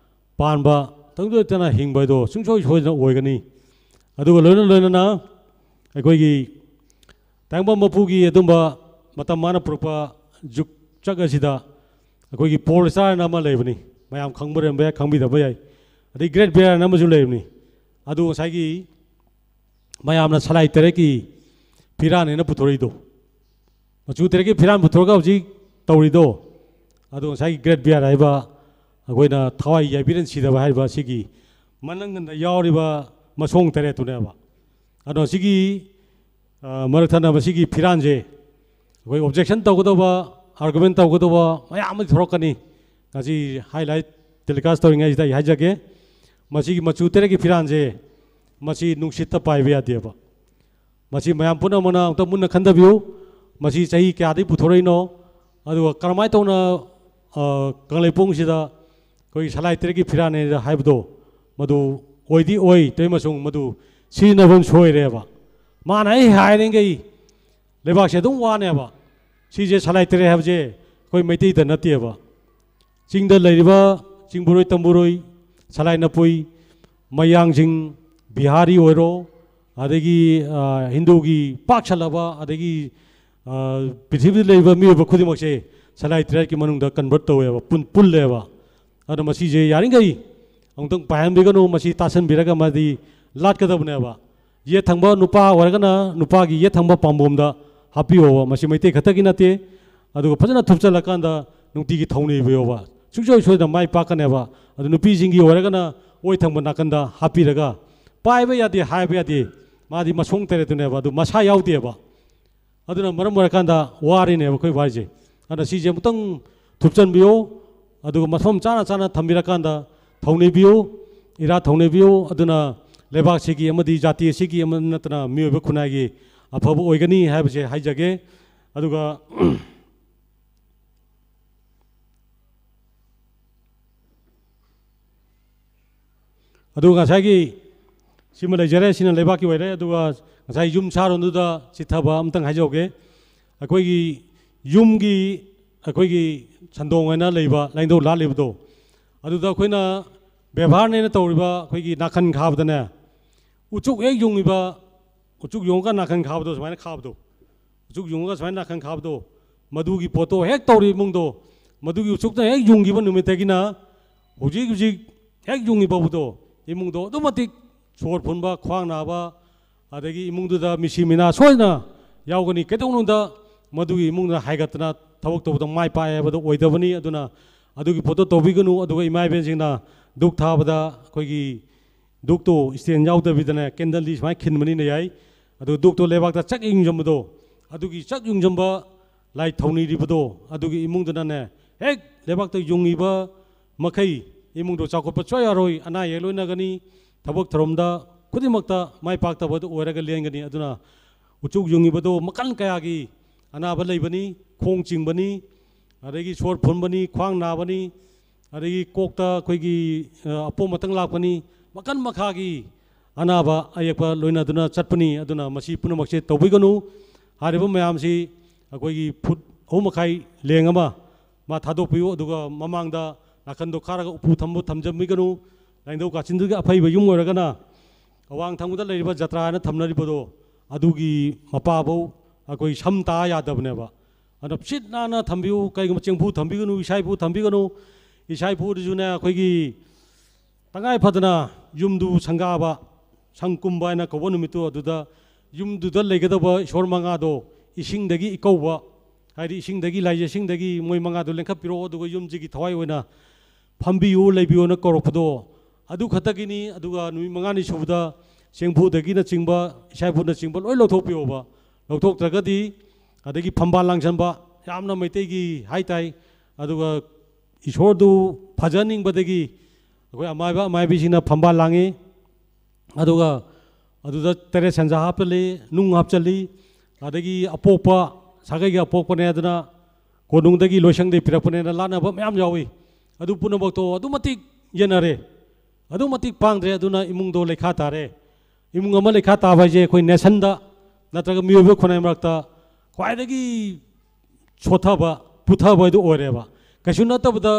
ꯄꯥꯟꯕ, ꯇꯪꯗꯨ ꯂꯩꯇꯥꯅ ꯍꯤꯡꯕ ꯍꯥꯏꯗꯣ ꯁꯨꯡꯁꯣꯏ ꯁꯣꯏꯗꯅ ꯑꯣꯏꯒꯅꯤ꯫ ꯑꯗꯨꯒ ꯂꯣꯏꯅ ꯂꯣꯏꯅꯅ ꯑꯩꯈꯣꯏꯒꯤ ꯇꯥꯏꯕꯪꯄꯥꯟ ꯃꯄꯨꯒꯤ ꯑꯗꯨꯝꯕ ꯃꯇꯝ ꯃꯥꯅ ꯄꯨꯔꯛꯄ ꯖꯨꯛ ꯆꯛ ꯑꯁꯤꯗ ꯑꯩꯈꯣꯏꯒꯤ ꯄꯣꯜ ꯁ꯭ꯇꯥꯔꯅ ꯑꯃ ꯂꯩꯕꯅꯤ, ꯃꯌꯥꯝ ꯈꯪꯕ ꯂꯩꯔꯝꯕ ꯌꯥꯏ, ꯈꯪꯕꯤꯗꯕ ꯌꯥꯏ꯫ ꯑꯗꯩ ꯒ꯭ꯔꯦꯠ ꯕꯤꯌꯔꯅ ꯑꯃꯁꯨ ꯂꯩꯕꯅꯤ꯫ ꯑꯗꯨ ꯉꯁꯥꯏꯒꯤ ꯃꯌꯥꯝꯅ ꯁꯂꯥꯏ ꯇꯔꯦꯠꯀꯤ ꯐꯤꯔꯥꯟꯅꯦꯅ ꯄꯨꯊꯣꯔꯛꯏꯗꯣ, ꯃꯆꯨ ꯇꯔꯦꯠꯀꯤ ꯐꯤꯔꯥꯟ ꯄꯨꯊꯣꯔꯒ ꯍꯧꯖꯤꯛ ꯇꯧꯔꯤꯗꯣ, ꯑꯗꯣ ꯉꯁꯥꯏꯒꯤ ꯒ꯭ꯔꯦꯠ ꯕꯤꯌꯔ ꯍꯥꯏꯕ ꯑꯩꯈꯣꯏꯅ ꯊꯋꯥꯏ ꯌꯥꯏꯕꯤꯔ ꯁꯤꯗꯕ ꯍꯥꯏꯔꯤꯕ ꯁꯤꯒꯤ ꯃꯅꯪꯒꯟꯗ ꯌꯥꯎꯔꯤꯕ ꯃꯁꯣꯡ ꯇꯔꯦꯠꯇꯨꯅꯦꯕ꯫ ꯑꯗꯣ ꯁꯤꯒꯤ ꯃꯔꯛ ꯊꯠꯅ ꯃꯁꯤꯒꯤ ꯐꯤꯔꯥꯟꯁꯦ ꯑꯩꯈꯣꯏ ꯑꯣꯕꯖꯦꯛꯁꯟ ꯇꯧꯒꯗꯧꯕ, ꯑꯥꯔꯒꯨꯃꯦꯟ ꯇꯧꯒꯗꯧꯕ ꯃꯌꯥꯝ ꯑꯃ ꯊꯣꯔꯛꯀꯅꯤ꯫ ꯉꯁꯤ ꯍꯥꯏꯂꯥꯏꯠ ꯇꯦꯂꯤꯀꯥꯁ ꯇꯧꯔꯤꯉꯩꯁꯤꯗ ꯑꯩ ꯍꯥꯏꯖꯒꯦ, ꯃꯁꯤꯒꯤ ꯃꯆꯨ ꯇꯔꯦꯠꯀꯤ ꯐꯤꯔꯥꯟꯁꯦ ꯃꯁꯤ ꯅꯨꯡꯁꯤꯠꯇ ꯄꯥꯏꯕ ꯌꯥꯗꯦꯕ꯫ ꯃꯁꯤ ꯃꯌꯥꯝ ꯄꯨꯝꯅꯃꯛꯅ ꯑꯃꯨꯛꯇ ꯃꯨꯟꯅ ꯈꯟꯊꯕꯤꯌꯨ꯫ ꯃꯁꯤ ꯆꯍꯤ ꯀꯌꯥꯗꯒꯤ ꯄꯨꯊꯣꯔꯛꯏꯅꯣ, ꯑꯗꯨꯒ ꯀꯔꯝꯍꯥꯏꯅ ꯇꯧꯅ ꯀꯪꯂꯩꯄꯨꯡꯁꯤꯗ ꯑꯩꯈꯣꯏꯒꯤ ꯁꯂꯥꯏ ꯇꯔꯦꯠꯀꯤ ꯐꯤꯔꯥꯟꯅꯦꯅ ꯍꯥꯏꯕꯗꯣ ꯃꯗꯨ ꯑꯣꯏꯗꯤ ꯑꯣꯏ, ꯇꯧꯏ ꯑꯃꯁꯨꯡ ꯃꯗꯨ ꯁꯤꯖꯤꯟꯅꯐꯝ ꯁꯣꯏꯔꯦꯕ꯫ ꯃꯥꯅ ꯑꯩ ꯍꯥꯏꯔꯤꯉꯩ ꯂꯩꯕꯥꯛꯁꯦ ꯑꯗꯨꯝ ꯋꯥꯅꯦꯕ꯫ ꯁꯤꯁꯦ ꯁꯂꯥꯏ ꯇꯔꯦꯠ ꯍꯥꯏꯕꯁꯦ ꯑꯩꯈꯣꯏ ꯃꯩꯇꯩꯗ ꯅꯠꯇꯦꯕ꯫ ꯆꯤꯡꯗ ꯂꯩꯔꯤꯕ ꯆꯤꯡꯕꯨꯔꯣꯏ ꯇꯝꯕꯨꯔꯣꯏ, ꯁꯂꯥꯏ ꯅꯄꯨꯏ, ꯃꯌꯥꯡꯁꯤꯡ, ꯕꯤꯍꯥꯔꯤ ꯑꯣꯏꯔꯣ, ꯑꯗꯒꯤ ꯍꯤꯟꯗꯨꯒꯤ ꯄꯥꯛ ꯁꯜꯂꯕ, ꯑꯗꯒꯤ ꯄ꯭ꯔꯤꯊꯤꯕꯤꯗ ꯂꯩꯔꯤꯕ ꯃꯤꯑꯣꯏꯕ ꯈꯨꯗꯤꯡꯃꯛꯁꯦ ꯁꯂꯥꯏ ꯇꯔꯦꯠꯀꯤ ꯃꯅꯨꯡꯗ ꯀꯟꯚꯔꯠ ꯇꯧꯋꯦꯕ, ꯄꯨꯜꯂꯦꯕ꯫ ꯑꯗꯨꯅ ꯃꯁꯤꯁꯦ ꯌꯥꯔꯤꯈꯩ ꯑꯃꯨꯛꯇꯪ ꯄꯥꯏꯍꯟꯕꯤꯒꯅꯨ꯫ ꯃꯁꯤ ꯇꯥꯁꯟꯕꯤꯔꯒ ꯃꯥꯗꯤ ꯂꯥꯠꯀꯗꯕꯅꯦꯕ꯫ ꯌꯦꯠ ꯊꯪꯕ ꯅꯨꯄꯥ ꯑꯣꯏꯔꯒꯅ ꯅꯨꯄꯥꯒꯤ ꯌꯦꯠ ꯊꯪꯕ ꯄꯥꯝꯕꯣꯝꯗ ꯍꯥꯞꯄꯤꯌꯣꯕ꯫ ꯃꯁꯤ ꯃꯩꯇꯩ ꯈꯛꯇꯒꯤ ꯅꯠꯇꯦ꯫ ꯑꯗꯨꯒ ꯐꯖꯅ ꯊꯨꯞꯆꯜꯂꯀꯥꯟꯗ ꯅꯨꯡꯇꯤꯒꯤ ꯊꯧꯅꯤꯕꯤꯌꯣꯕ꯫ ꯁꯨꯡꯁꯣꯏ ꯁꯣꯏꯗꯅ ꯃꯥꯏ ꯄꯥꯛꯀꯅꯦꯕ꯫ ꯑꯗꯨ ꯅꯨꯄꯤꯁꯤꯡꯒꯤ ꯑꯣꯏꯔꯒꯅ ꯑꯣꯏ ꯊꯪꯕ ꯅꯥꯀꯟꯗ ꯍꯥꯞꯄꯤꯔꯒ, ꯄꯥꯏꯕ ꯌꯥꯗꯦ ꯍꯥꯏꯕ ꯌꯥꯗꯦ, ꯃꯥꯗꯤ ꯃꯁꯣꯡ ꯇꯔꯦꯠꯇꯨꯅꯦꯕ, ꯑꯗꯨ ꯃꯁꯥ ꯌꯥꯎꯗꯦꯕ꯫ ꯑꯗꯨꯅ ꯃꯔꯝ ꯑꯣꯏꯔꯀꯥꯟꯗ ꯋꯥꯔꯤꯅꯦꯕ ꯑꯩꯈꯣꯏ ꯋꯥꯔꯤꯁꯦ꯫ ꯑꯗꯨꯅ ꯁꯤꯁꯦ ꯑꯃꯨꯛꯇꯪ ꯊꯨꯞꯆꯟꯕꯤꯌꯨ, ꯑꯗꯨꯒ ꯃꯐꯝ ꯆꯥꯅ ꯆꯥꯅ ꯊꯝꯕꯤꯔꯀꯥꯟꯗ ꯊꯧꯅꯤꯕꯤꯌꯨ, ꯏꯔꯥꯠ ꯊꯧꯅꯤꯕꯤꯌꯨ꯫ ꯑꯗꯨꯅ ꯂꯩꯕꯥꯛꯁꯤꯒꯤ ꯑꯃꯗꯤ ꯖꯥꯇꯤ ꯑꯁꯤꯒꯤ ꯑꯃ ꯅꯠꯇꯅ ꯃꯤꯑꯣꯏꯕ ꯈꯨꯟꯅꯥꯏꯒꯤ ꯑꯐꯕ ꯑꯣꯏꯒꯅꯤ ꯍꯥꯏꯕꯁꯦ ꯍꯥꯏꯖꯒꯦ꯫ ꯑꯗꯨꯒ ꯑꯗꯨꯒ ꯉꯁꯥꯏꯒꯤ ꯁꯤꯃ ꯂꯩꯖꯔꯦ, ꯁꯤꯅ ꯂꯩꯕꯥꯛꯀꯤ ꯑꯣꯏꯔꯦ꯫ ꯑꯗꯨꯒ ꯉꯁꯥꯏ ꯌꯨꯝ ꯁꯥꯔꯣꯝꯗꯨꯗ ꯆꯤꯊꯕ ꯑꯝꯇꯪ ꯍꯥꯏꯖꯍꯧꯒꯦ꯫ ꯑꯩꯈꯣꯏꯒꯤ ꯌꯨꯝꯒꯤ, ꯑꯩꯈꯣꯏꯒꯤ ꯁꯟꯗꯣꯡ ꯑꯣꯏꯅ ꯂꯩꯕ ꯂꯥꯏꯅꯤꯡꯊꯧ ꯂꯥꯠꯂꯤꯕꯗꯣ, ꯑꯗꯨꯗ ꯑꯩꯈꯣꯏꯅ ꯕꯦꯕꯥꯔꯅꯦꯅ ꯇꯧꯔꯤꯕ ꯑꯩꯈꯣꯏꯒꯤ ꯅꯥꯀꯟ ꯈꯥꯕꯗꯅꯦ, ꯎꯆꯨꯛ ꯍꯦꯛ ꯌꯨꯡꯉꯤꯕ, ꯎꯆꯨꯛ ꯌꯨꯡꯉꯒ ꯅꯥꯀꯟ ꯈꯥꯕꯗꯣ, ꯁꯨꯃꯥꯏꯅ ꯈꯥꯕꯗꯣ, ꯎꯆꯨꯛ ꯌꯨꯡꯉꯒ ꯁꯨꯃꯥꯏꯅ ꯅꯥꯀꯟ ꯈꯥꯕꯗꯣ, ꯃꯗꯨꯒꯤ ꯄꯣꯠꯇꯣ ꯍꯦꯛ ꯇꯧꯔꯤ ꯏꯃꯨꯡꯗꯣ, ꯃꯗꯨꯒꯤ ꯎꯆꯨꯛꯅ ꯍꯦꯛ ꯌꯨꯡꯈꯤꯕ ꯅꯨꯃꯤꯠꯇꯒꯤꯅ ꯍꯧꯖꯤꯛ ꯍꯧꯖꯤꯛ ꯍꯦꯛ ꯌꯨꯡꯉꯤꯕ ꯐꯥꯎꯕꯗꯣ, ꯏꯃꯨꯡꯗꯣ ꯑꯗꯨꯛ ꯃꯇꯤꯛ ꯁꯣꯔ ꯐꯨꯟꯕ, ꯈ꯭ꯋꯥꯡ ꯅꯥꯕ, ꯑꯗꯒꯤ ꯏꯃꯨꯡꯗꯨꯗ ꯃꯤꯁꯤ ꯃꯤꯅꯥ ꯁꯣꯏꯗꯅ ꯌꯥꯎꯒꯅꯤ꯫ ꯀꯩꯗꯧꯅꯨꯡꯗ ꯃꯗꯨꯒꯤ ꯏꯃꯨꯡꯗ ꯍꯥꯏꯒꯠꯇꯅ ꯊꯕꯛ ꯇꯧꯕꯗ ꯃꯥꯏ ꯄꯥꯛꯑꯦ ꯍꯥꯏꯕꯗꯣ ꯑꯣꯏꯗꯕꯅꯤ꯫ ꯑꯗꯨꯅ ꯑꯗꯨꯒꯤ ꯄꯣꯠꯇꯣ ꯇꯧꯕꯤꯒꯅꯨ꯫ ꯑꯗꯨꯒ ꯏꯃꯥ ꯏꯕꯦꯟꯁꯤꯡꯅ ꯙꯨꯛ ꯊꯥꯕꯗ ꯑꯩꯈꯣꯏꯒꯤ ꯙꯨꯛꯇꯣ stand ꯌꯥꯎꯗꯕꯤꯗꯅꯦ, candleꯗꯤ ꯁꯨꯃꯥꯏꯅ ꯈꯤꯟꯕꯅꯤꯅ ꯌꯥꯏ꯫ ꯑꯗꯨ ꯙꯨꯛꯇꯣ ꯂꯩꯕꯥꯛꯇ ꯆꯛ ꯌꯨꯡꯖꯟꯕꯗꯣ, ꯑꯗꯨꯒꯤ ꯆꯛ ꯌꯨꯡꯖꯟꯕ ꯂꯥꯏ ꯊꯧꯅꯤꯔꯤꯕꯗꯣ, ꯑꯗꯨꯒꯤ ꯏꯃꯨꯡꯗꯨꯅꯅꯦ, ꯍꯦꯛ ꯂꯩꯕꯥꯛꯇ ꯌꯨꯡꯉꯤꯕ ꯃꯈꯩ ꯏꯃꯨꯡꯗꯣ ꯆꯥꯎꯈꯠꯄ ꯁꯨꯡꯌꯥ ꯌꯥꯔꯣꯏ, ꯑꯅꯥ ꯑꯌꯦꯛ ꯂꯣꯏꯅꯒꯅꯤ, ꯊꯕꯛ ꯊꯧꯔꯝꯗ ꯈꯨꯗꯤꯡꯃꯛꯇ ꯃꯥꯏ ꯄꯥꯛꯇꯕꯗꯨ ꯑꯣꯏꯔꯒ ꯂꯦꯟꯒꯅꯤ꯫ ꯑꯗꯨꯅ ꯎꯆꯨꯛ ꯌꯨꯡꯉꯤꯕꯗꯣ ꯃꯈꯜ ꯀꯌꯥꯒꯤ ꯑꯅꯥꯕ ꯂꯩꯕꯅꯤ, ꯈꯣꯡ ꯆꯤꯡꯕꯅꯤ, ꯑꯗꯒꯤ ꯁꯣꯔ ꯐꯨꯟꯕꯅꯤ, ꯈ꯭ꯋꯥꯡ ꯅꯥꯕꯅꯤ, ꯑꯗꯒꯤ ꯀꯣꯛꯇ ꯑꯩꯈꯣꯏꯒꯤ, ꯑ, ꯑꯄꯣꯝ ꯑꯇꯪ ꯂꯥꯛꯄꯅꯤ, ꯃꯈꯜ ꯃꯈꯥꯒꯤ ꯑꯅꯥꯕ ꯑꯌꯦꯛꯄ ꯂꯣꯏꯅꯗꯨꯅ ꯆꯠꯄꯅꯤ꯫ ꯑꯗꯨꯅ ꯃꯁꯤ ꯄꯨꯝꯅꯃꯛꯁꯦ ꯇꯧꯕꯤꯒꯅꯨ꯫ ꯍꯥꯏꯔꯤꯕ ꯃꯌꯥꯝꯁꯤ ꯑꯩꯈꯣꯏꯒꯤ ꯐꯨꯠ ꯑꯍꯨꯝ ꯃꯈꯥꯏ ꯂꯦꯡ ꯑꯃ ꯃꯥ ꯊꯥꯗꯣꯛꯄꯤꯌꯨ꯫ ꯑꯗꯨꯒ ꯃꯃꯥꯡꯗ ꯅꯥꯀꯟꯗꯣ ꯈꯥꯔꯒ ꯎꯄꯨ ꯊꯝꯕ ꯊꯝꯖꯟꯕꯤꯒꯅꯨ꯫ ꯂꯥꯏꯅꯤꯡꯊꯧ ꯀꯥꯆꯤꯟꯗꯨꯒꯤ ꯑꯐꯩꯕ ꯌꯨꯝ ꯑꯣꯏꯔꯒꯅ ꯑꯋꯥꯡ ꯊꯪꯕꯗ ꯂꯩꯔꯤꯕ ꯖꯇ꯭ꯔꯥ ꯍꯥꯏꯅ ꯊꯝꯅꯔꯤꯕꯗꯣ, ꯑꯗꯨꯒꯤ ꯃꯄꯥꯐꯧ ꯑꯩꯈꯣꯏ ꯁꯝ ꯇꯥ ꯌꯥꯗꯕꯅꯦꯕ꯫ ꯑꯗꯨꯅ ꯁꯤꯠ ꯅꯥꯟꯅ ꯊꯝꯕꯤꯌꯨ꯫ ꯀꯩꯒꯨꯝꯕ ꯆꯦꯡꯐꯨ ꯊꯝꯕꯤꯒꯅꯨ, ꯏꯁꯥ ꯏꯐꯨ ꯊꯝꯕꯤꯒꯅꯨ꯫ ꯏꯁꯥ ꯏꯐꯨꯗꯨꯁꯨꯅꯦ, ꯑꯩꯈꯣꯏꯒꯤ ꯇꯉꯥꯏ ꯐꯗꯅ ꯌꯨꯝꯗꯨ ꯁꯪꯒꯥꯕ, ꯁꯪ ꯀꯨꯝꯕ ꯍꯥꯏꯅ ꯀꯧꯕ ꯅꯨꯃꯤꯠꯇꯨ, ꯑꯗꯨꯗ ꯌꯨꯝꯗꯨꯗ ꯂꯩꯒꯗꯕ ꯏꯁꯣꯔ ꯃꯉꯥꯗꯣ ꯏꯁꯤꯡꯗꯒꯤ ꯏꯀꯧꯕ, ꯍꯥꯏꯗꯤ ꯏꯁꯤꯡꯗꯒꯤ, ꯂꯥꯏꯖ ꯏꯁꯤꯡꯗꯒꯤ ꯃꯣꯏ ꯃꯉꯥꯗꯣ ꯂꯦꯡꯈꯠꯄꯤꯔꯛꯑꯣ, ꯑꯗꯨꯒ ꯌꯨꯝꯁꯤꯒꯤ ꯊꯋꯥꯏ ꯑꯣꯏꯅ ꯐꯝꯕꯤꯌꯨ, ꯂꯩꯕꯤꯌꯨꯅ ꯀꯧꯔꯛꯄꯗꯣ ꯑꯗꯨ ꯈꯛꯇꯒꯤꯅꯤ꯫ ꯑꯗꯨꯒ ꯅꯨꯃꯤꯠ ꯃꯉꯥꯅꯤ ꯁꯨꯕꯗ ꯆꯦꯡꯐꯨꯗꯒꯤꯅꯆꯤꯡꯕ, ꯏꯁꯥ ꯏꯐꯨꯅꯆꯤꯡꯕ ꯂꯣꯏ ꯂꯧꯊꯣꯛꯄꯤꯌꯣꯕ꯫ ꯂꯧꯊꯣꯛꯇ꯭ꯔꯒꯗꯤ, ꯑꯗꯒꯤ ꯐꯝꯕꯥꯜ ꯂꯥꯡꯁꯟꯕ, ꯌꯥꯝꯅ ꯃꯩꯇꯩꯒꯤ ꯍꯥꯏ ꯇꯥꯏ꯫ ꯑꯗꯨꯒ ꯏꯁꯣꯔꯗꯨ ꯐꯖꯍꯟꯅꯤꯡꯕꯗꯒꯤ ꯑꯩꯈꯣꯏ ꯑꯃꯥꯏꯕ ꯑꯃꯥꯏꯕꯤꯁꯤꯡꯅ ꯐꯝꯕꯥꯜ ꯂꯥꯡꯉꯤ꯫ ꯑꯗꯨꯒ ꯑꯗꯨꯗ ꯇꯔꯦꯠ ꯁꯟꯖꯥ ꯍꯥꯞꯆꯜꯂꯤ, ꯅꯨꯡ ꯍꯥꯞꯆꯜꯂꯤ, ꯑꯗꯒꯤ ꯑꯄꯣꯛꯄ, ꯁꯥꯒꯩꯒꯤ ꯑꯄꯣꯛꯄꯅꯦ ꯑꯗꯨꯅ ꯀꯣꯅꯨꯡꯗꯒꯤ ꯂꯣꯏꯁꯪꯗꯒꯤ ꯄꯤꯔꯛꯄꯅꯦꯅ ꯂꯥꯠꯅꯕ ꯃꯌꯥꯝ ꯌꯥꯎꯏ꯫ ꯑꯗꯨ ꯄꯨꯝꯅꯃꯛꯇꯣ ꯑꯗꯨꯛ ꯃꯇꯤꯛ ꯌꯦꯟꯅꯔꯦ꯫ ꯑꯗꯨꯛ ꯃꯇꯤꯛ ꯄꯥꯡꯗ꯭ꯔꯦ꯫ ꯑꯗꯨꯅ ꯏꯃꯨꯡꯗꯣ ꯂꯩꯈꯥ ꯇꯥꯔꯦ꯫ ꯏꯃꯨꯡ ꯑꯃ ꯂꯩꯈꯥ ꯇꯥꯕ ꯍꯥꯏꯁꯦ ꯑꯩꯈꯣꯏ ꯅꯦꯁꯟꯗ ꯅꯠꯇ꯭ꯔꯒ ꯃꯤꯑꯣꯏꯕ ꯈꯨꯟꯅꯥꯏ ꯃꯔꯛꯇ ꯈ꯭ꯋꯥꯏꯗꯒꯤ ꯁꯣꯠꯊꯕ, ꯄꯨꯊꯕ ꯍꯥꯏꯗꯨ ꯑꯣꯏꯔꯦꯕ꯫ ꯀꯩꯁꯨ ꯅꯠꯇꯕꯗ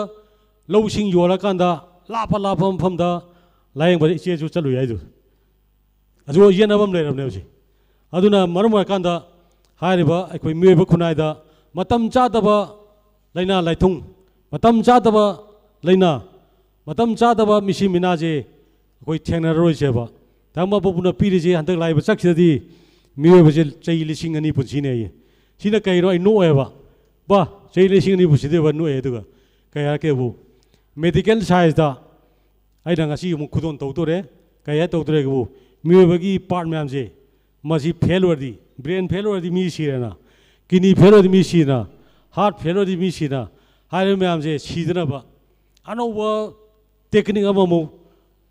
ꯂꯧꯁꯤꯡ ꯌꯣꯜꯂꯀꯥꯟꯗ ꯂꯥꯞꯄ ꯂꯥꯞꯄ ꯃꯐꯝꯗ ꯂꯥꯌꯦꯡꯕꯗ ꯏꯆꯦꯁꯨ ꯆꯠꯂꯨꯏ ꯍꯥꯏꯗꯨ꯫ ꯑꯗꯨ ꯌꯦꯠꯅꯕ ꯑꯃ ꯂꯩꯔꯕꯅꯦ ꯍꯧꯖꯤꯛ꯫ ꯑꯗꯨꯅ ꯃꯔꯝ ꯑꯣꯏꯔꯀꯥꯟꯗ ꯍꯥꯏꯔꯤꯕ ꯑꯩꯈꯣꯏ ꯃꯤꯑꯣꯏꯕ ꯈꯨꯟꯅꯥꯏꯗ ꯃꯇꯝ ꯆꯥꯗꯕ ꯂꯥꯏꯅꯥ ꯂꯥꯏꯊꯨꯡ, ꯃꯇꯝ ꯆꯥꯗꯕ ꯂꯥꯏꯅꯥ, ꯃꯇꯝ ꯆꯥꯗꯕ ꯃꯤꯁꯤ ꯃꯤꯅꯥꯁꯦ ꯑꯩꯈꯣꯏ ꯊꯦꯡꯅꯔꯔꯣꯏꯁꯦꯕ꯫ ꯙꯔꯃ ꯄꯕꯨꯅ ꯄꯤꯔꯤꯁꯦ ꯍꯟꯗꯛ ꯂꯥꯛꯏꯕ ꯆꯥꯛꯁꯤꯗꯗꯤ ꯃꯤꯑꯣꯏꯕꯁꯦ ꯆꯍꯤ ꯂꯤꯁꯤꯡ ꯑꯅꯤ ꯄꯨꯟꯁꯤꯅꯦ ꯍꯥꯏꯌꯦ꯫ ꯁꯤꯅ ꯀꯩꯅꯣ ꯑꯩ ꯅꯣꯛꯑꯦꯕ꯫ ꯕꯥ, ꯆꯍꯤ ꯂꯤꯁꯤꯡ ꯑꯅꯤ ꯄꯨꯟꯁꯤꯗꯣꯏꯕ ꯅꯣꯛꯑꯦ꯫ ꯑꯗꯨꯒ ꯀꯩ ꯍꯥꯏꯔꯛꯀꯦꯕꯨ, ꯃꯦꯗꯤꯀꯦꯜ ꯁꯥꯏꯟꯁꯇ ꯑꯩꯅ ꯉꯁꯤ ꯑꯃꯨꯛ ꯈꯨꯗꯣꯜ ꯇꯧꯗꯣꯔꯦ꯫ ꯀꯩ ꯍꯥꯏ ꯇꯧꯗꯣꯔꯦꯕꯨ, ꯃꯤꯑꯣꯏꯕꯒꯤ ꯄꯥꯔꯠ ꯃꯌꯥꯝꯁꯦ ꯃꯁꯤ ꯐꯦꯜ ꯑꯣꯏꯔꯗꯤ, ꯕ꯭ꯔꯦꯟ ꯐꯦꯜ ꯑꯣꯏꯔꯗꯤ ꯃꯤ ꯁꯤꯔꯦꯅ, ꯀꯤꯗꯅꯤ ꯐꯦꯜ ꯑꯣꯏꯔꯗꯤ ꯃꯤ ꯁꯤꯅ, ꯍꯥꯔꯠ ꯐꯦꯜ ꯑꯣꯏꯔꯗꯤ ꯃꯤ ꯁꯤꯅ, ꯍꯥꯏꯔꯤꯕ ꯃꯌꯥꯝꯁꯦ ꯁꯤꯗꯅꯕ ꯑꯅꯧꯕ ꯇꯦꯛꯅꯤꯛ ꯑꯃꯃꯨꯛ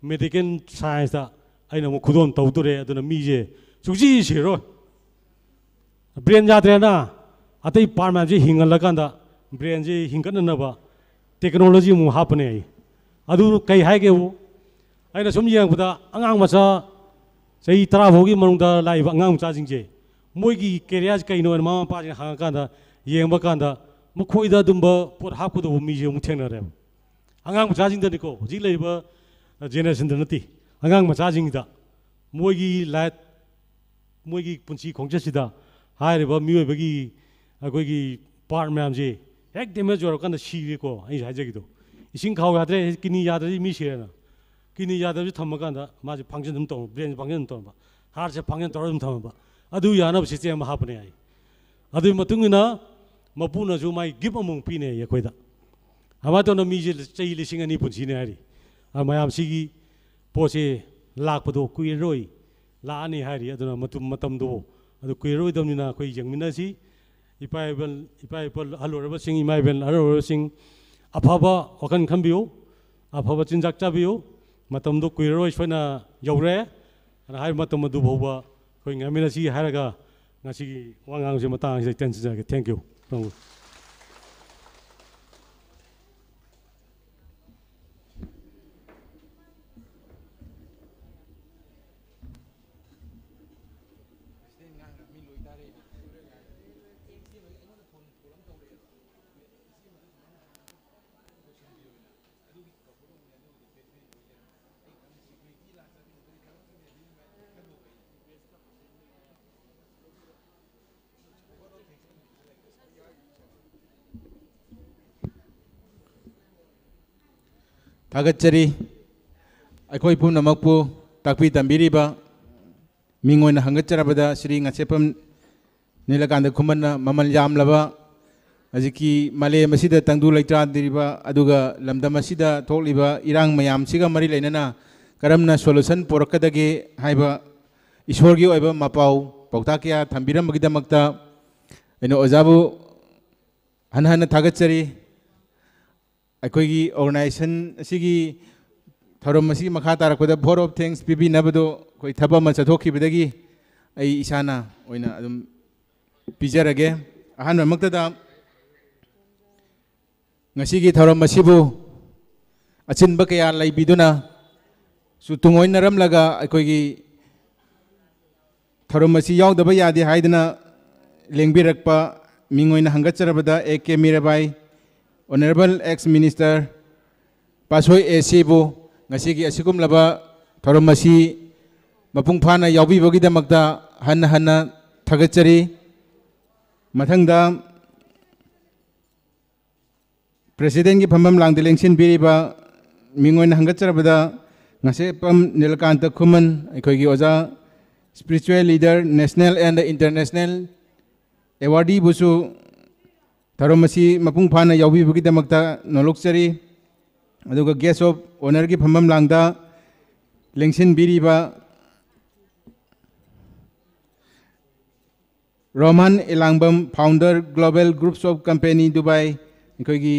ꯃꯦꯗꯤꯀꯦꯜ ꯁꯥꯏꯟꯁꯇ ꯑꯩꯅ ꯑꯃꯨꯛ ꯈꯨꯗꯣꯜ ꯇꯧꯗꯣꯔꯦ꯫ ꯑꯗꯨꯅ ꯃꯤꯁꯦ ꯁꯨꯡꯁꯤ ꯁꯤꯔꯣꯏ꯫ ꯕ꯭ꯔꯦꯟ ꯌꯥꯗ꯭ꯔꯦꯅ ꯑꯇꯩ ꯄꯥꯔꯠ ꯃꯌꯥꯝꯁꯦ ꯍꯤꯡꯍꯜꯂꯀꯥꯟꯗ ꯕ꯭ꯔꯦꯟꯁꯦ ꯍꯤꯡꯒꯠꯅꯅꯕ ꯇꯦꯛꯅꯣꯂꯣꯖꯤ ꯑꯃꯨꯛ ꯍꯥꯞꯄꯅꯦ ꯑꯩ꯫ ꯑꯗꯨ ꯀꯩ ꯍꯥꯏꯒꯦꯕꯨ, ꯑꯩꯅ ꯁꯨꯝ ꯌꯦꯡꯉꯛꯄꯗ ꯑꯉꯥꯡ ꯃꯆꯥ ꯆꯍꯤ ꯇꯔꯥ ꯐꯥꯎꯒꯤ ꯃꯅꯨꯡꯗ ꯂꯥꯛꯏꯕ ꯑꯉꯥꯡ ꯃꯆꯥꯁꯤꯡꯁꯦ ꯃꯣꯏꯒꯤ ꯀꯦꯔꯤꯌꯔꯁꯦ ꯀꯩꯅꯣ ꯍꯥꯏꯅ ꯃꯃꯥ ꯃꯄꯥꯁꯤꯡꯅ ꯍꯪꯉꯀꯥꯟꯗ, ꯌꯦꯡꯕ ꯀꯥꯟꯗ ꯃꯈꯣꯏꯗ ꯑꯗꯨꯝꯕ ꯄꯣꯠ ꯍꯥꯞꯀꯗꯧꯕ ꯃꯤꯁꯦ ꯑꯃꯨꯛ ꯊꯦꯡꯅꯔꯦꯕ꯫ ꯑꯉꯥꯡ ꯃꯆꯥꯁꯤꯡꯗꯅꯤꯀꯣ, ꯍꯧꯖꯤꯛ ꯂꯩꯔꯤꯕ ꯖꯦꯅꯦꯔꯦꯁꯟꯗ ꯅꯠꯇꯦ, ꯑꯉꯥꯡ ꯃꯆꯥꯁꯤꯡꯗ ꯃꯣꯏꯒꯤ ꯂꯥꯏꯐ, ꯃꯣꯏꯒꯤ ꯄꯨꯟꯁꯤ ꯈꯣꯡꯆꯠꯁꯤꯗ ꯍꯥꯏꯔꯤꯕ ꯃꯤꯑꯣꯏꯕꯒꯤ ꯑꯩꯈꯣꯏꯒꯤ ꯄꯥꯔꯠ ꯃꯌꯥꯝꯁꯦ ꯍꯦꯛ ꯗꯦꯃꯦꯖ ꯑꯣꯏꯔꯀꯥꯟꯗ ꯁꯤꯔꯦꯀꯣ꯫ ꯑꯩ ꯍꯥꯏꯖꯒꯦꯗꯣ, ꯏꯁꯤꯡ ꯈꯥꯎ ꯌꯥꯗ꯭ꯔꯦ, ꯀꯤꯗꯅꯤ ꯌꯥꯗ꯭ꯔꯗꯤ ꯃꯤ ꯁꯤꯔꯦꯅ꯫ ꯀꯤꯗꯅꯤ ꯌꯥꯗꯕꯁꯤ ꯊꯝꯃꯀꯥꯟꯗ ꯃꯥꯁꯦ ꯐꯪꯁꯟ ꯑꯗꯨꯝ ꯇꯧꯔꯝꯕ, ꯕ꯭ꯔꯦꯟꯁꯦ ꯐꯪꯁꯟ ꯑꯗꯨꯝ ꯇꯧꯔꯝꯕ, ꯍꯥꯔꯠꯁꯦ ꯐꯪꯁꯟ ꯇꯧꯔꯒ ꯑꯗꯨꯝ ꯊꯝꯃꯝꯕ꯫ ꯑꯗꯨ ꯌꯥꯅꯕ ꯁꯤꯁꯇꯦꯝ ꯑꯃ ꯍꯥꯞꯄꯅꯦ ꯍꯥꯏ꯫ ꯑꯗꯨꯒꯤ ꯃꯇꯨꯡ ꯏꯟꯅ ꯃꯄꯨꯅꯁꯨ ꯃꯥꯒꯤ ꯒꯤꯐ ꯑꯃꯃꯨꯛ ꯄꯤꯅꯦ ꯑꯩꯈꯣꯏꯗ꯫ ꯑꯗꯨꯃꯥꯏꯅ ꯇꯧꯅ ꯃꯤꯁꯦ ꯆꯍꯤ ꯂꯤꯁꯤꯡ ꯑꯅꯤ ꯄꯨꯟꯁꯤꯅꯦ ꯍꯥꯏꯔꯤ꯫ ꯑꯗꯨ ꯃꯌꯥꯝꯁꯤꯒꯤ ꯄꯣꯠꯁꯦ ꯂꯥꯛꯄꯗꯣ ꯀꯨꯏꯔꯔꯣꯏ, ꯂꯥꯛꯑꯅꯤ ꯍꯥꯏꯔꯤ꯫ ꯑꯗꯨꯅ ꯃꯇꯝ, ꯃꯇꯝꯗꯣ ꯑꯗꯨ ꯀꯨꯏꯔꯔꯣꯏꯗꯕꯅꯤꯅ ꯑꯩꯈꯣꯏ ꯌꯦꯡꯃꯤꯟꯅꯁꯤ꯫ ꯏꯄꯥ ꯏꯕꯦꯜ, ꯏꯄꯥ ꯏꯄꯨ ꯑꯍꯜ ꯑꯣꯏꯔꯕꯁꯤꯡ, ꯏꯃꯥ ꯏꯕꯦꯜ ꯑꯍꯜ ꯑꯣꯏꯔꯕꯁꯤꯡ, ꯑꯐꯕ ꯋꯥꯈꯜ ꯈꯟꯕꯤꯌꯨ, ꯑꯐꯕ ꯆꯤꯟꯖꯥꯛ ꯆꯥꯕꯤꯌꯨ꯫ ꯃꯇꯝꯗꯣ ꯀꯨꯏꯔꯔꯣꯏ, ꯁꯣꯏꯅ ꯌꯧꯔꯦ꯫ ꯑꯗꯨꯅ ꯍꯥꯏꯔꯤꯕ ꯃꯇꯝ ꯑꯗꯨ ꯐꯥꯎꯕ ꯑꯩꯈꯣꯏ ꯉꯥꯏꯃꯤꯟꯅꯁꯤ ꯍꯥꯏꯔꯒ ꯉꯁꯤꯒꯤ ꯋꯥ ꯉꯥꯡꯕꯁꯤ ꯃꯇꯥꯡ ꯑꯁꯤꯗ ꯇꯦꯟꯁꯤꯟꯖꯔꯒꯦ꯫ Thank you꯫ ꯊꯥꯒꯠꯆꯔꯤ꯫ ꯑꯩꯈꯣꯏ ꯄꯨꯝꯅꯃꯛꯄꯨ ꯇꯥꯛꯄꯤ ꯇꯝꯕꯤꯔꯤꯕ ꯃꯤꯡ ꯑꯣꯏꯅ ꯍꯪꯒꯠꯆꯔꯕꯗ ꯁ꯭ꯔꯤ ꯉꯥꯁꯦꯞꯄꯝ ꯅꯤꯂꯀꯥꯟꯇ ꯈꯨꯃꯟꯅ ꯃꯃꯜ ꯌꯥꯝꯂꯕ ꯍꯧꯖꯤꯛꯀꯤ ꯃꯥꯂꯦꯝ ꯑꯁꯤꯗ ꯇꯪꯗꯨ ꯂꯩꯇꯥꯗ꯭ꯔꯤꯕ ꯑꯗꯨꯒ ꯂꯝꯗꯝ ꯑꯁꯤꯗ ꯊꯣꯛꯂꯤꯕ ꯏꯔꯥꯡ ꯃꯌꯥꯝꯁꯤꯒ ꯃꯔꯤ ꯂꯩꯅꯅ ꯀꯔꯝꯅ solution ꯄꯨꯔꯛꯀꯗꯒꯦ ꯍꯥꯏꯕ ꯏꯁꯣꯔꯒꯤ ꯑꯣꯏꯕ ꯃꯄꯥꯎ ꯄꯥꯎꯇꯥꯛ ꯀꯌꯥ ꯊꯝꯕꯤꯔꯝꯕꯒꯤꯗꯃꯛꯇ ꯑꯩꯅ ꯑꯣꯖꯥꯕꯨ ꯍꯟꯅ ꯍꯟꯅ ꯊꯥꯒꯠꯆꯔꯤ꯫ ꯑꯩꯈꯣꯏꯒꯤ organization ꯑꯁꯤꯒꯤ ꯊꯧꯔꯝ ꯑꯁꯤꯒꯤ ꯃꯈꯥ ꯇꯥꯔꯛꯄꯗ vote of thanks ꯄꯤꯕꯤꯅꯕꯗꯣ ꯑꯩꯈꯣꯏ ꯊꯕꯛ ꯑꯃ ꯆꯠꯊꯣꯛꯈꯤꯕꯗꯒꯤ ꯑꯩ ꯏꯁꯥꯅ ꯑꯣꯏꯅ ꯑꯗꯨꯝ ꯄꯤꯖꯔꯒꯦ꯫ ꯑꯍꯥꯟꯕꯃꯛꯇꯗ ꯉꯁꯤꯒꯤ ꯊꯧꯔꯝ ꯑꯁꯤꯕꯨ ꯑꯆꯤꯟꯕ ꯀꯌꯥ ꯂꯩꯕꯤꯗꯨꯅ ꯁꯨ ꯇꯨꯡꯑꯣꯏꯅꯔꯝꯂꯒ ꯑꯩꯈꯣꯏꯒꯤ ꯊꯧꯔꯝ ꯑꯁꯤ ꯌꯥꯎꯗꯕ ꯌꯥꯗꯦ ꯍꯥꯏꯗꯨꯅ ꯂꯦꯡꯕꯤꯔꯛꯄ ꯃꯤꯡ ꯑꯣꯏꯅ ꯍꯪꯒꯠꯆꯔꯕꯗ A K Mirabai, Honourable ex Minister ꯄꯥꯁꯣꯏ A Cꯕꯨ ꯉꯁꯤꯒꯤ ꯑꯁꯤꯒꯨꯝꯂꯕ ꯊꯧꯔꯝ ꯑꯁꯤ ꯃꯄꯨꯡ ꯐꯥꯅ ꯌꯥꯎꯕꯤꯕꯒꯤꯗꯃꯛꯇ ꯍꯟꯅ ꯍꯟꯅ ꯊꯥꯒꯠꯆꯔꯤ꯫ ꯃꯊꯪꯗ Presidentꯀꯤ ꯐꯝꯐꯝ ꯂꯥꯡꯗ ꯂꯦꯡꯁꯤꯟꯕꯤꯔꯤꯕ ꯃꯤꯡ ꯑꯣꯏꯅ ꯍꯪꯒꯠꯆꯔꯕꯗ ꯉꯥꯁꯦꯞꯄꯝ ꯅꯤꯂꯀꯥꯟꯇ ꯈꯨꯃꯟ, ꯑꯩꯈꯣꯏꯒꯤ ꯑꯣꯖꯥ spiritual leader, national and international awardee ꯕꯨꯁꯨ ꯊꯧꯔꯝ ꯑꯁꯤ ꯃꯄꯨꯡ ꯐꯥꯅ ꯌꯥꯎꯕꯤꯕꯒꯤꯗꯃꯛꯇ ꯅꯣꯂꯣꯛꯆꯔꯤ꯫ ꯑꯗꯨꯒ guest of honourꯒꯤ ꯐꯝꯐꯝ ꯂꯥꯡꯗ ꯂꯦꯡꯁꯤꯟꯕꯤꯔꯤꯕ Rohan ꯏꯂꯥꯡꯕꯝ, founder Global Groups of Company Dubai, ꯑꯩꯈꯣꯏꯒꯤ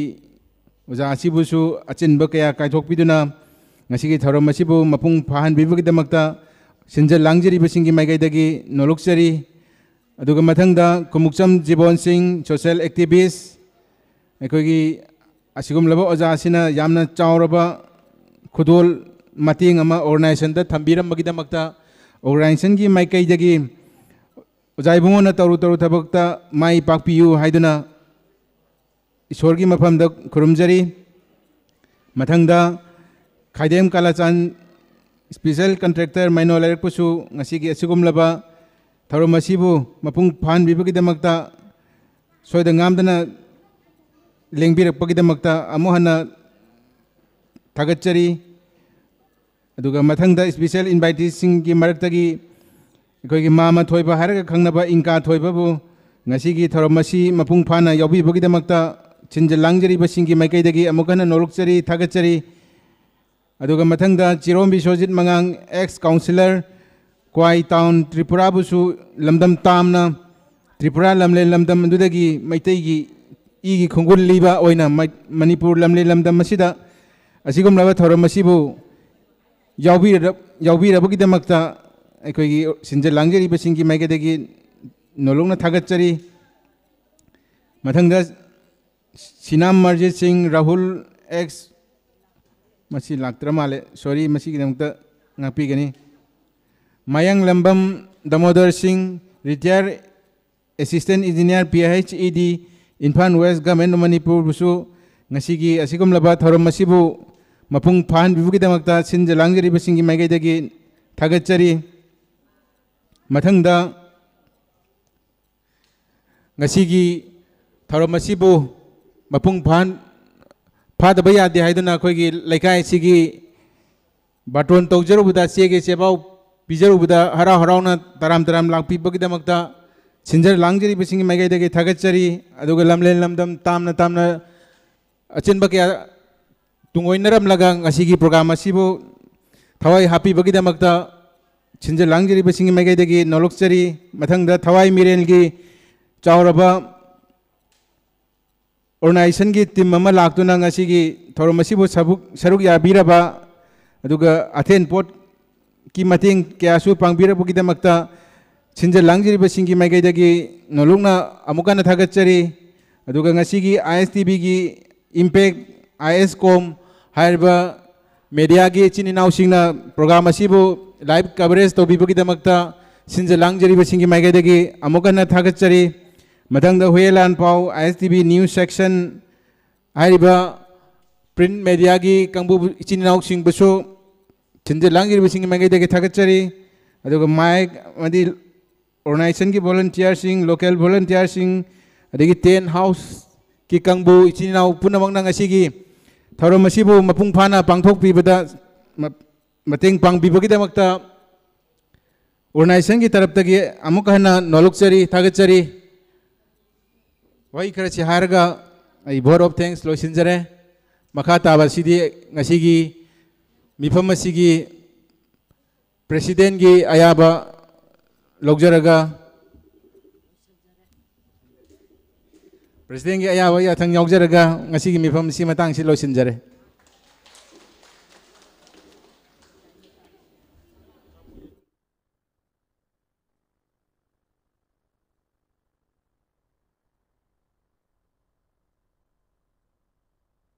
ꯑꯣꯖꯥ ꯑꯁꯤꯕꯨꯁꯨ ꯑꯆꯤꯟꯕ ꯀꯌꯥ ꯀꯥꯏꯊꯣꯛꯄꯤꯗꯨꯅ ꯉꯁꯤꯒꯤ ꯊꯧꯔꯝ ꯑꯁꯤꯕꯨ ꯃꯄꯨꯡ ꯐꯥꯍꯟꯕꯤꯕꯒꯤꯗꯃꯛꯇ ꯁꯤꯟꯖ ꯂꯥꯡꯖꯔꯤꯕꯁꯤꯡꯒꯤ ꯃꯥꯏꯀꯩꯗꯒꯤ ꯅꯣꯂꯣꯛꯆꯔꯤ꯫ ꯑꯗꯨꯒ ꯃꯊꯪꯗ ꯀꯨꯃꯨꯛꯆꯝ ꯖꯤꯕꯣꯟ ꯁꯤꯡ, social activist, ꯑꯩꯈꯣꯏꯒꯤ ꯑꯁꯤꯒꯨꯝꯂꯕ ꯑꯣꯖꯥ ꯑꯁꯤꯅ ꯌꯥꯝꯅ ꯆꯥꯎꯔꯕ ꯈꯨꯗꯣꯜ ꯃꯇꯦꯡ ꯑꯃ organizationꯗ ꯊꯝꯕꯤꯔꯝꯕꯒꯤꯗꯃꯛꯇ organizationꯒꯤ ꯃꯥꯏꯀꯩꯗꯒꯤ ꯑꯣꯖꯥ ꯏꯕꯨꯡꯉꯣꯅ ꯇꯧꯔꯨ ꯇꯧꯔꯨ ꯊꯕꯛꯇ ꯃꯥꯏ ꯄꯥꯛꯄꯤꯌꯨ ꯍꯥꯏꯗꯨꯅ ꯏꯁꯣꯔꯒꯤ ꯃꯐꯝꯗ ꯈꯨꯔꯨꯝꯖꯔꯤ꯫ ꯃꯊꯪꯗ ꯈꯥꯏꯗꯦꯝ ꯀꯥꯂꯥꯆꯥꯟ special contractor ꯃꯩꯅꯣ ꯂꯩꯔꯛꯄꯁꯨ ꯉꯁꯤꯒꯤ ꯑꯁꯤꯒꯨꯝꯂꯕ ꯊꯧꯔꯝ ꯑꯁꯤꯕꯨ ꯃꯄꯨꯡ ꯐꯥꯍꯟꯕꯤꯕꯒꯤꯗꯃꯛꯇ ꯁꯣꯏꯗ ꯉꯥꯝꯗꯅ ꯂꯦꯡꯕꯤꯔꯛꯄꯒꯤꯗꯃꯛꯇ ꯑꯃꯨꯛ ꯍꯟꯅ ꯊꯥꯒꯠꯆꯔꯤ꯫ ꯑꯗꯨꯒ ꯃꯊꯪꯗ special inviteeꯁꯤꯡꯒꯤ ꯃꯔꯛꯇꯒꯤ ꯑꯩꯈꯣꯏꯒꯤ ꯃꯥꯃ ꯊꯣꯏꯕ ꯍꯥꯏꯔꯒ ꯈꯪꯅꯕ ꯏꯪꯀꯥ ꯊꯣꯏꯕꯕꯨ ꯉꯁꯤꯒꯤ ꯊꯧꯔꯝ ꯑꯁꯤ ꯃꯄꯨꯡ ꯐꯥꯅ ꯌꯥꯎꯕꯤꯕꯒꯤꯗꯃꯛꯇ ꯁꯤꯟꯖ ꯂꯥꯡꯖꯔꯤꯕꯁꯤꯡꯒꯤ ꯃꯥꯏꯀꯩꯗꯒꯤ ꯑꯃꯨꯛ ꯍꯟꯅ ꯅꯣꯂꯨꯛꯆꯔꯤ, ꯊꯥꯒꯠꯆꯔꯤ꯫ ꯑꯗꯨꯒ ꯃꯊꯪꯗ ꯆꯤꯔꯣꯝ ꯕꯤꯁ꯭ꯋꯖꯤꯠ ꯃꯉꯥꯡ, ex councillor, ꯀ꯭ꯋꯥꯏ ꯇꯥꯎꯟ, ꯇ꯭ꯔꯤꯄꯨꯔꯥꯕꯨꯁꯨ ꯂꯝꯗꯝ ꯇꯥꯝꯅ ꯇ꯭ꯔꯤꯄꯨꯔꯥ ꯂꯝꯂꯦꯟ ꯂꯝꯗꯝ ꯑꯗꯨꯗꯒꯤ ꯃꯩꯇꯩꯒꯤ ꯏꯒꯤ ꯈꯣꯡꯒꯨꯜ ꯂꯤꯕ ꯑꯣꯏꯅ ꯃ-, ꯃꯅꯤꯄꯨꯔ ꯂꯝꯂꯦꯟ ꯂꯝꯗꯝ ꯑꯁꯤꯗ ꯑꯁꯤꯒꯨꯝꯂꯕ ꯊꯧꯔꯝ ꯑꯁꯤꯕꯨ ꯌꯥꯎꯕꯤꯔ-, ꯌꯥꯎꯕꯤꯔꯕꯒꯤꯗꯃꯛꯇ ꯑꯩꯈꯣꯏꯒꯤ ꯁꯤꯟꯖ ꯂꯥꯡꯖꯔꯤꯕꯁꯤꯡꯒꯤ ꯃꯥꯏꯀꯩꯗꯒꯤ ꯅꯣꯂꯨꯛꯅ ꯊꯥꯒꯠꯆꯔꯤ꯫ ꯃꯊꯪꯗ ꯁꯤꯅꯥꯝ ꯃꯔꯖꯤꯠ ꯁꯤꯡ, ꯔꯥꯍꯨꯜ, ex, ꯃꯁꯤ ꯂꯥꯛꯇ꯭ꯔ ꯃꯥꯜꯂꯦ, sorry, ꯃꯁꯤꯒꯤꯗꯃꯛꯇ ꯉꯥꯛꯄꯤꯒꯅꯤ꯫ ꯃꯌꯥꯡꯂꯝꯕꯝ ꯗꯥꯃꯣꯗꯔ ꯁꯤꯡ, retired assistant engineer, P H E D, Imphal West, Government of ꯃꯅꯤꯄꯨꯔꯕꯨꯁꯨ ꯉꯁꯤꯒꯤ ꯑꯁꯤꯒꯨꯝꯂꯕ ꯊꯧꯔꯝ ꯑꯁꯤꯕꯨ ꯃꯄꯨꯡ ꯐꯥꯍꯟꯕꯤꯕꯒꯤꯗꯃꯛꯇ ꯁꯤꯟꯖ ꯂꯥꯡꯖꯔꯤꯕꯁꯤꯡꯒꯤ ꯃꯥꯏꯀꯩꯗꯒꯤ ꯊꯥꯒꯠꯆꯔꯤ꯫ ꯃꯊꯪꯗ ꯉꯁꯤꯒꯤ ꯊꯧꯔꯝ ꯑꯁꯤꯕꯨ ꯃꯄꯨꯡ ꯐꯥꯍꯟ-, ꯐꯥꯗꯕ ꯌꯥꯗꯦ ꯍꯥꯏꯗꯨꯅ ꯑꯩꯈꯣꯏꯒꯤ ꯂꯩꯀꯥꯏ ꯑꯁꯤꯒꯤ ꯕꯥꯔꯇꯣꯟ ꯇꯧꯖꯔꯨꯕꯗ, ꯆꯦꯒꯤ ꯆꯦꯕꯥꯎ ꯄꯤꯖꯔꯨꯕꯗ ꯍꯔꯥꯎ ꯍꯔꯥꯎꯅ ꯇꯔꯥꯝ ꯇꯔꯥꯝ ꯂꯥꯛꯄꯤꯕꯒꯤꯗꯃꯛꯇ ꯁꯤꯟꯖ ꯂꯥꯡꯖꯔꯤꯕꯁꯤꯡꯒꯤ ꯃꯥꯏꯀꯩꯗꯒꯤ ꯊꯥꯒꯠꯆꯔꯤ꯫ ꯑꯗꯨꯒ ꯂꯝꯂꯦꯟ ꯂꯝꯗꯝ ꯇꯥꯝꯅ ꯇꯥꯝꯅ ꯑꯆꯤꯟꯕ ꯀꯌꯥ ꯇꯨꯡꯑꯣꯏꯅꯔꯝꯂꯒ ꯉꯁꯤꯒꯤ program ꯑꯁꯤꯕꯨ ꯊꯋꯥꯏ ꯍꯥꯞꯄꯤꯕꯒꯤꯗꯃꯛꯇ ꯁꯤꯟꯖ ꯂꯥꯡꯖꯔꯤꯕꯁꯤꯡꯒꯤ ꯃꯥꯏꯀꯩꯗꯒꯤ ꯅꯣꯂꯨꯛꯆꯔꯤ꯫ ꯃꯊꯪꯗ ꯊꯋꯥꯏ ꯃꯤꯔꯦꯜꯒꯤ ꯆꯥꯎꯔꯕ organizationꯒꯤ team ꯑꯃ ꯂꯥꯛꯇꯨꯅ ꯉꯁꯤꯒꯤ ꯊꯧꯔꯝ ꯑꯁꯤꯕꯨ ꯁꯔꯨꯛ, ꯁꯔꯨꯛ ꯌꯥꯕꯤꯔꯕ, ꯑꯗꯨꯒ ꯑꯊꯦꯟ ꯄꯣꯠꯀꯤ ꯃꯇꯦꯡ ꯀꯌꯥꯁꯨ ꯄꯥꯡꯕꯤꯔꯛꯄꯒꯤꯗꯃꯛꯇ ꯁꯤꯟꯖ ꯂꯥꯡꯖꯔꯤꯕꯁꯤꯡꯒꯤ ꯃꯥꯏꯀꯩꯗꯒꯤ ꯅꯣꯂꯨꯛꯅ ꯑꯃꯨꯛ ꯍꯟꯅ ꯊꯥꯒꯠꯆꯔꯤ꯫ ꯑꯗꯨꯒ ꯉꯁꯤꯒꯤ I S T Vꯒꯤ Impact, I S Com ꯍꯥꯏꯔꯤꯕ mediaꯒꯤ ꯏꯆꯤꯟ ꯏꯅꯥꯎꯁꯤꯡꯅ program ꯑꯁꯤꯕꯨ live coverage ꯇꯧꯕꯤꯕꯒꯤꯗꯃꯛꯇ ꯁꯤꯟꯖ ꯂꯥꯡꯖꯔꯤꯕꯁꯤꯡꯒꯤ ꯃꯥꯏꯀꯩꯗꯒꯤ ꯑꯃꯨꯛ ꯍꯟꯅ ꯊꯥꯒꯠꯆꯔꯤ꯫ ꯃꯊꯪꯗ ꯍꯨꯌꯦꯂꯥꯟꯄꯥꯎ, I S T V news section ꯍꯥꯏꯔꯤꯕ print mediaꯒꯤ ꯀꯥꯡꯕꯨ ꯏꯆꯤꯟ ꯏꯅꯥꯎꯁꯤꯡꯕꯨꯁꯨ ꯁꯤꯟꯖ ꯂꯥꯡꯖꯔꯤꯕꯁꯤꯡꯒꯤ ꯃꯥꯏꯀꯩꯗꯒꯤ ꯊꯥꯒꯠꯆꯔꯤ꯫ ꯑꯗꯨꯒ mic ꯑꯃꯗꯤ organizationꯒꯤ volunteerꯁꯤꯡ, local volunteerꯁꯤꯡ, ꯑꯗꯒꯤ tent houseꯀꯤ ꯀꯥꯡꯕꯨ ꯏꯆꯤꯟ ꯏꯅꯥꯎ ꯄꯨꯝꯅꯃꯛꯅ ꯉꯁꯤꯒꯤ ꯊꯧꯔꯝ ꯑꯁꯤꯕꯨ ꯃꯄꯨꯡ ꯐꯥꯅ ꯄꯥꯡꯊꯣꯛꯄꯤꯕꯗ ꯃ-, ꯃꯇꯦꯡ ꯄꯥꯡꯕꯤꯕꯒꯤꯗꯃꯛꯇ organization ꯒꯤ ꯇꯔꯞꯇꯒꯤ ꯑꯃꯨꯛ ꯍꯟꯅ ꯅꯣꯂꯨꯛꯆꯔꯤ, ꯊꯥꯒꯠꯆꯔꯤ꯫ ꯋꯥꯍꯩ ꯈꯔꯁꯤ ꯍꯥꯏꯔꯒ ꯑꯩ vote of thanks ꯂꯣꯏꯁꯤꯟꯖꯔꯦ꯫ ꯃꯈꯥ ꯇꯥꯕ ꯑꯁꯤꯗꯤ ꯉꯁꯤꯒꯤ ꯃꯤꯐꯝ ꯑꯁꯤꯒꯤ president ꯀꯤ ꯑꯌꯥꯕ ꯂꯧꯖꯔꯒ, president ꯀꯤ ꯑꯌꯥꯕ ꯌꯥꯊꯪ ꯌꯥꯎꯖꯔꯒ ꯉꯁꯤꯒꯤ ꯃꯤꯐꯝ ꯑꯁꯤ ꯃꯇꯥꯡꯁꯤ ꯂꯣꯏꯁꯤꯟꯖꯔꯦ꯫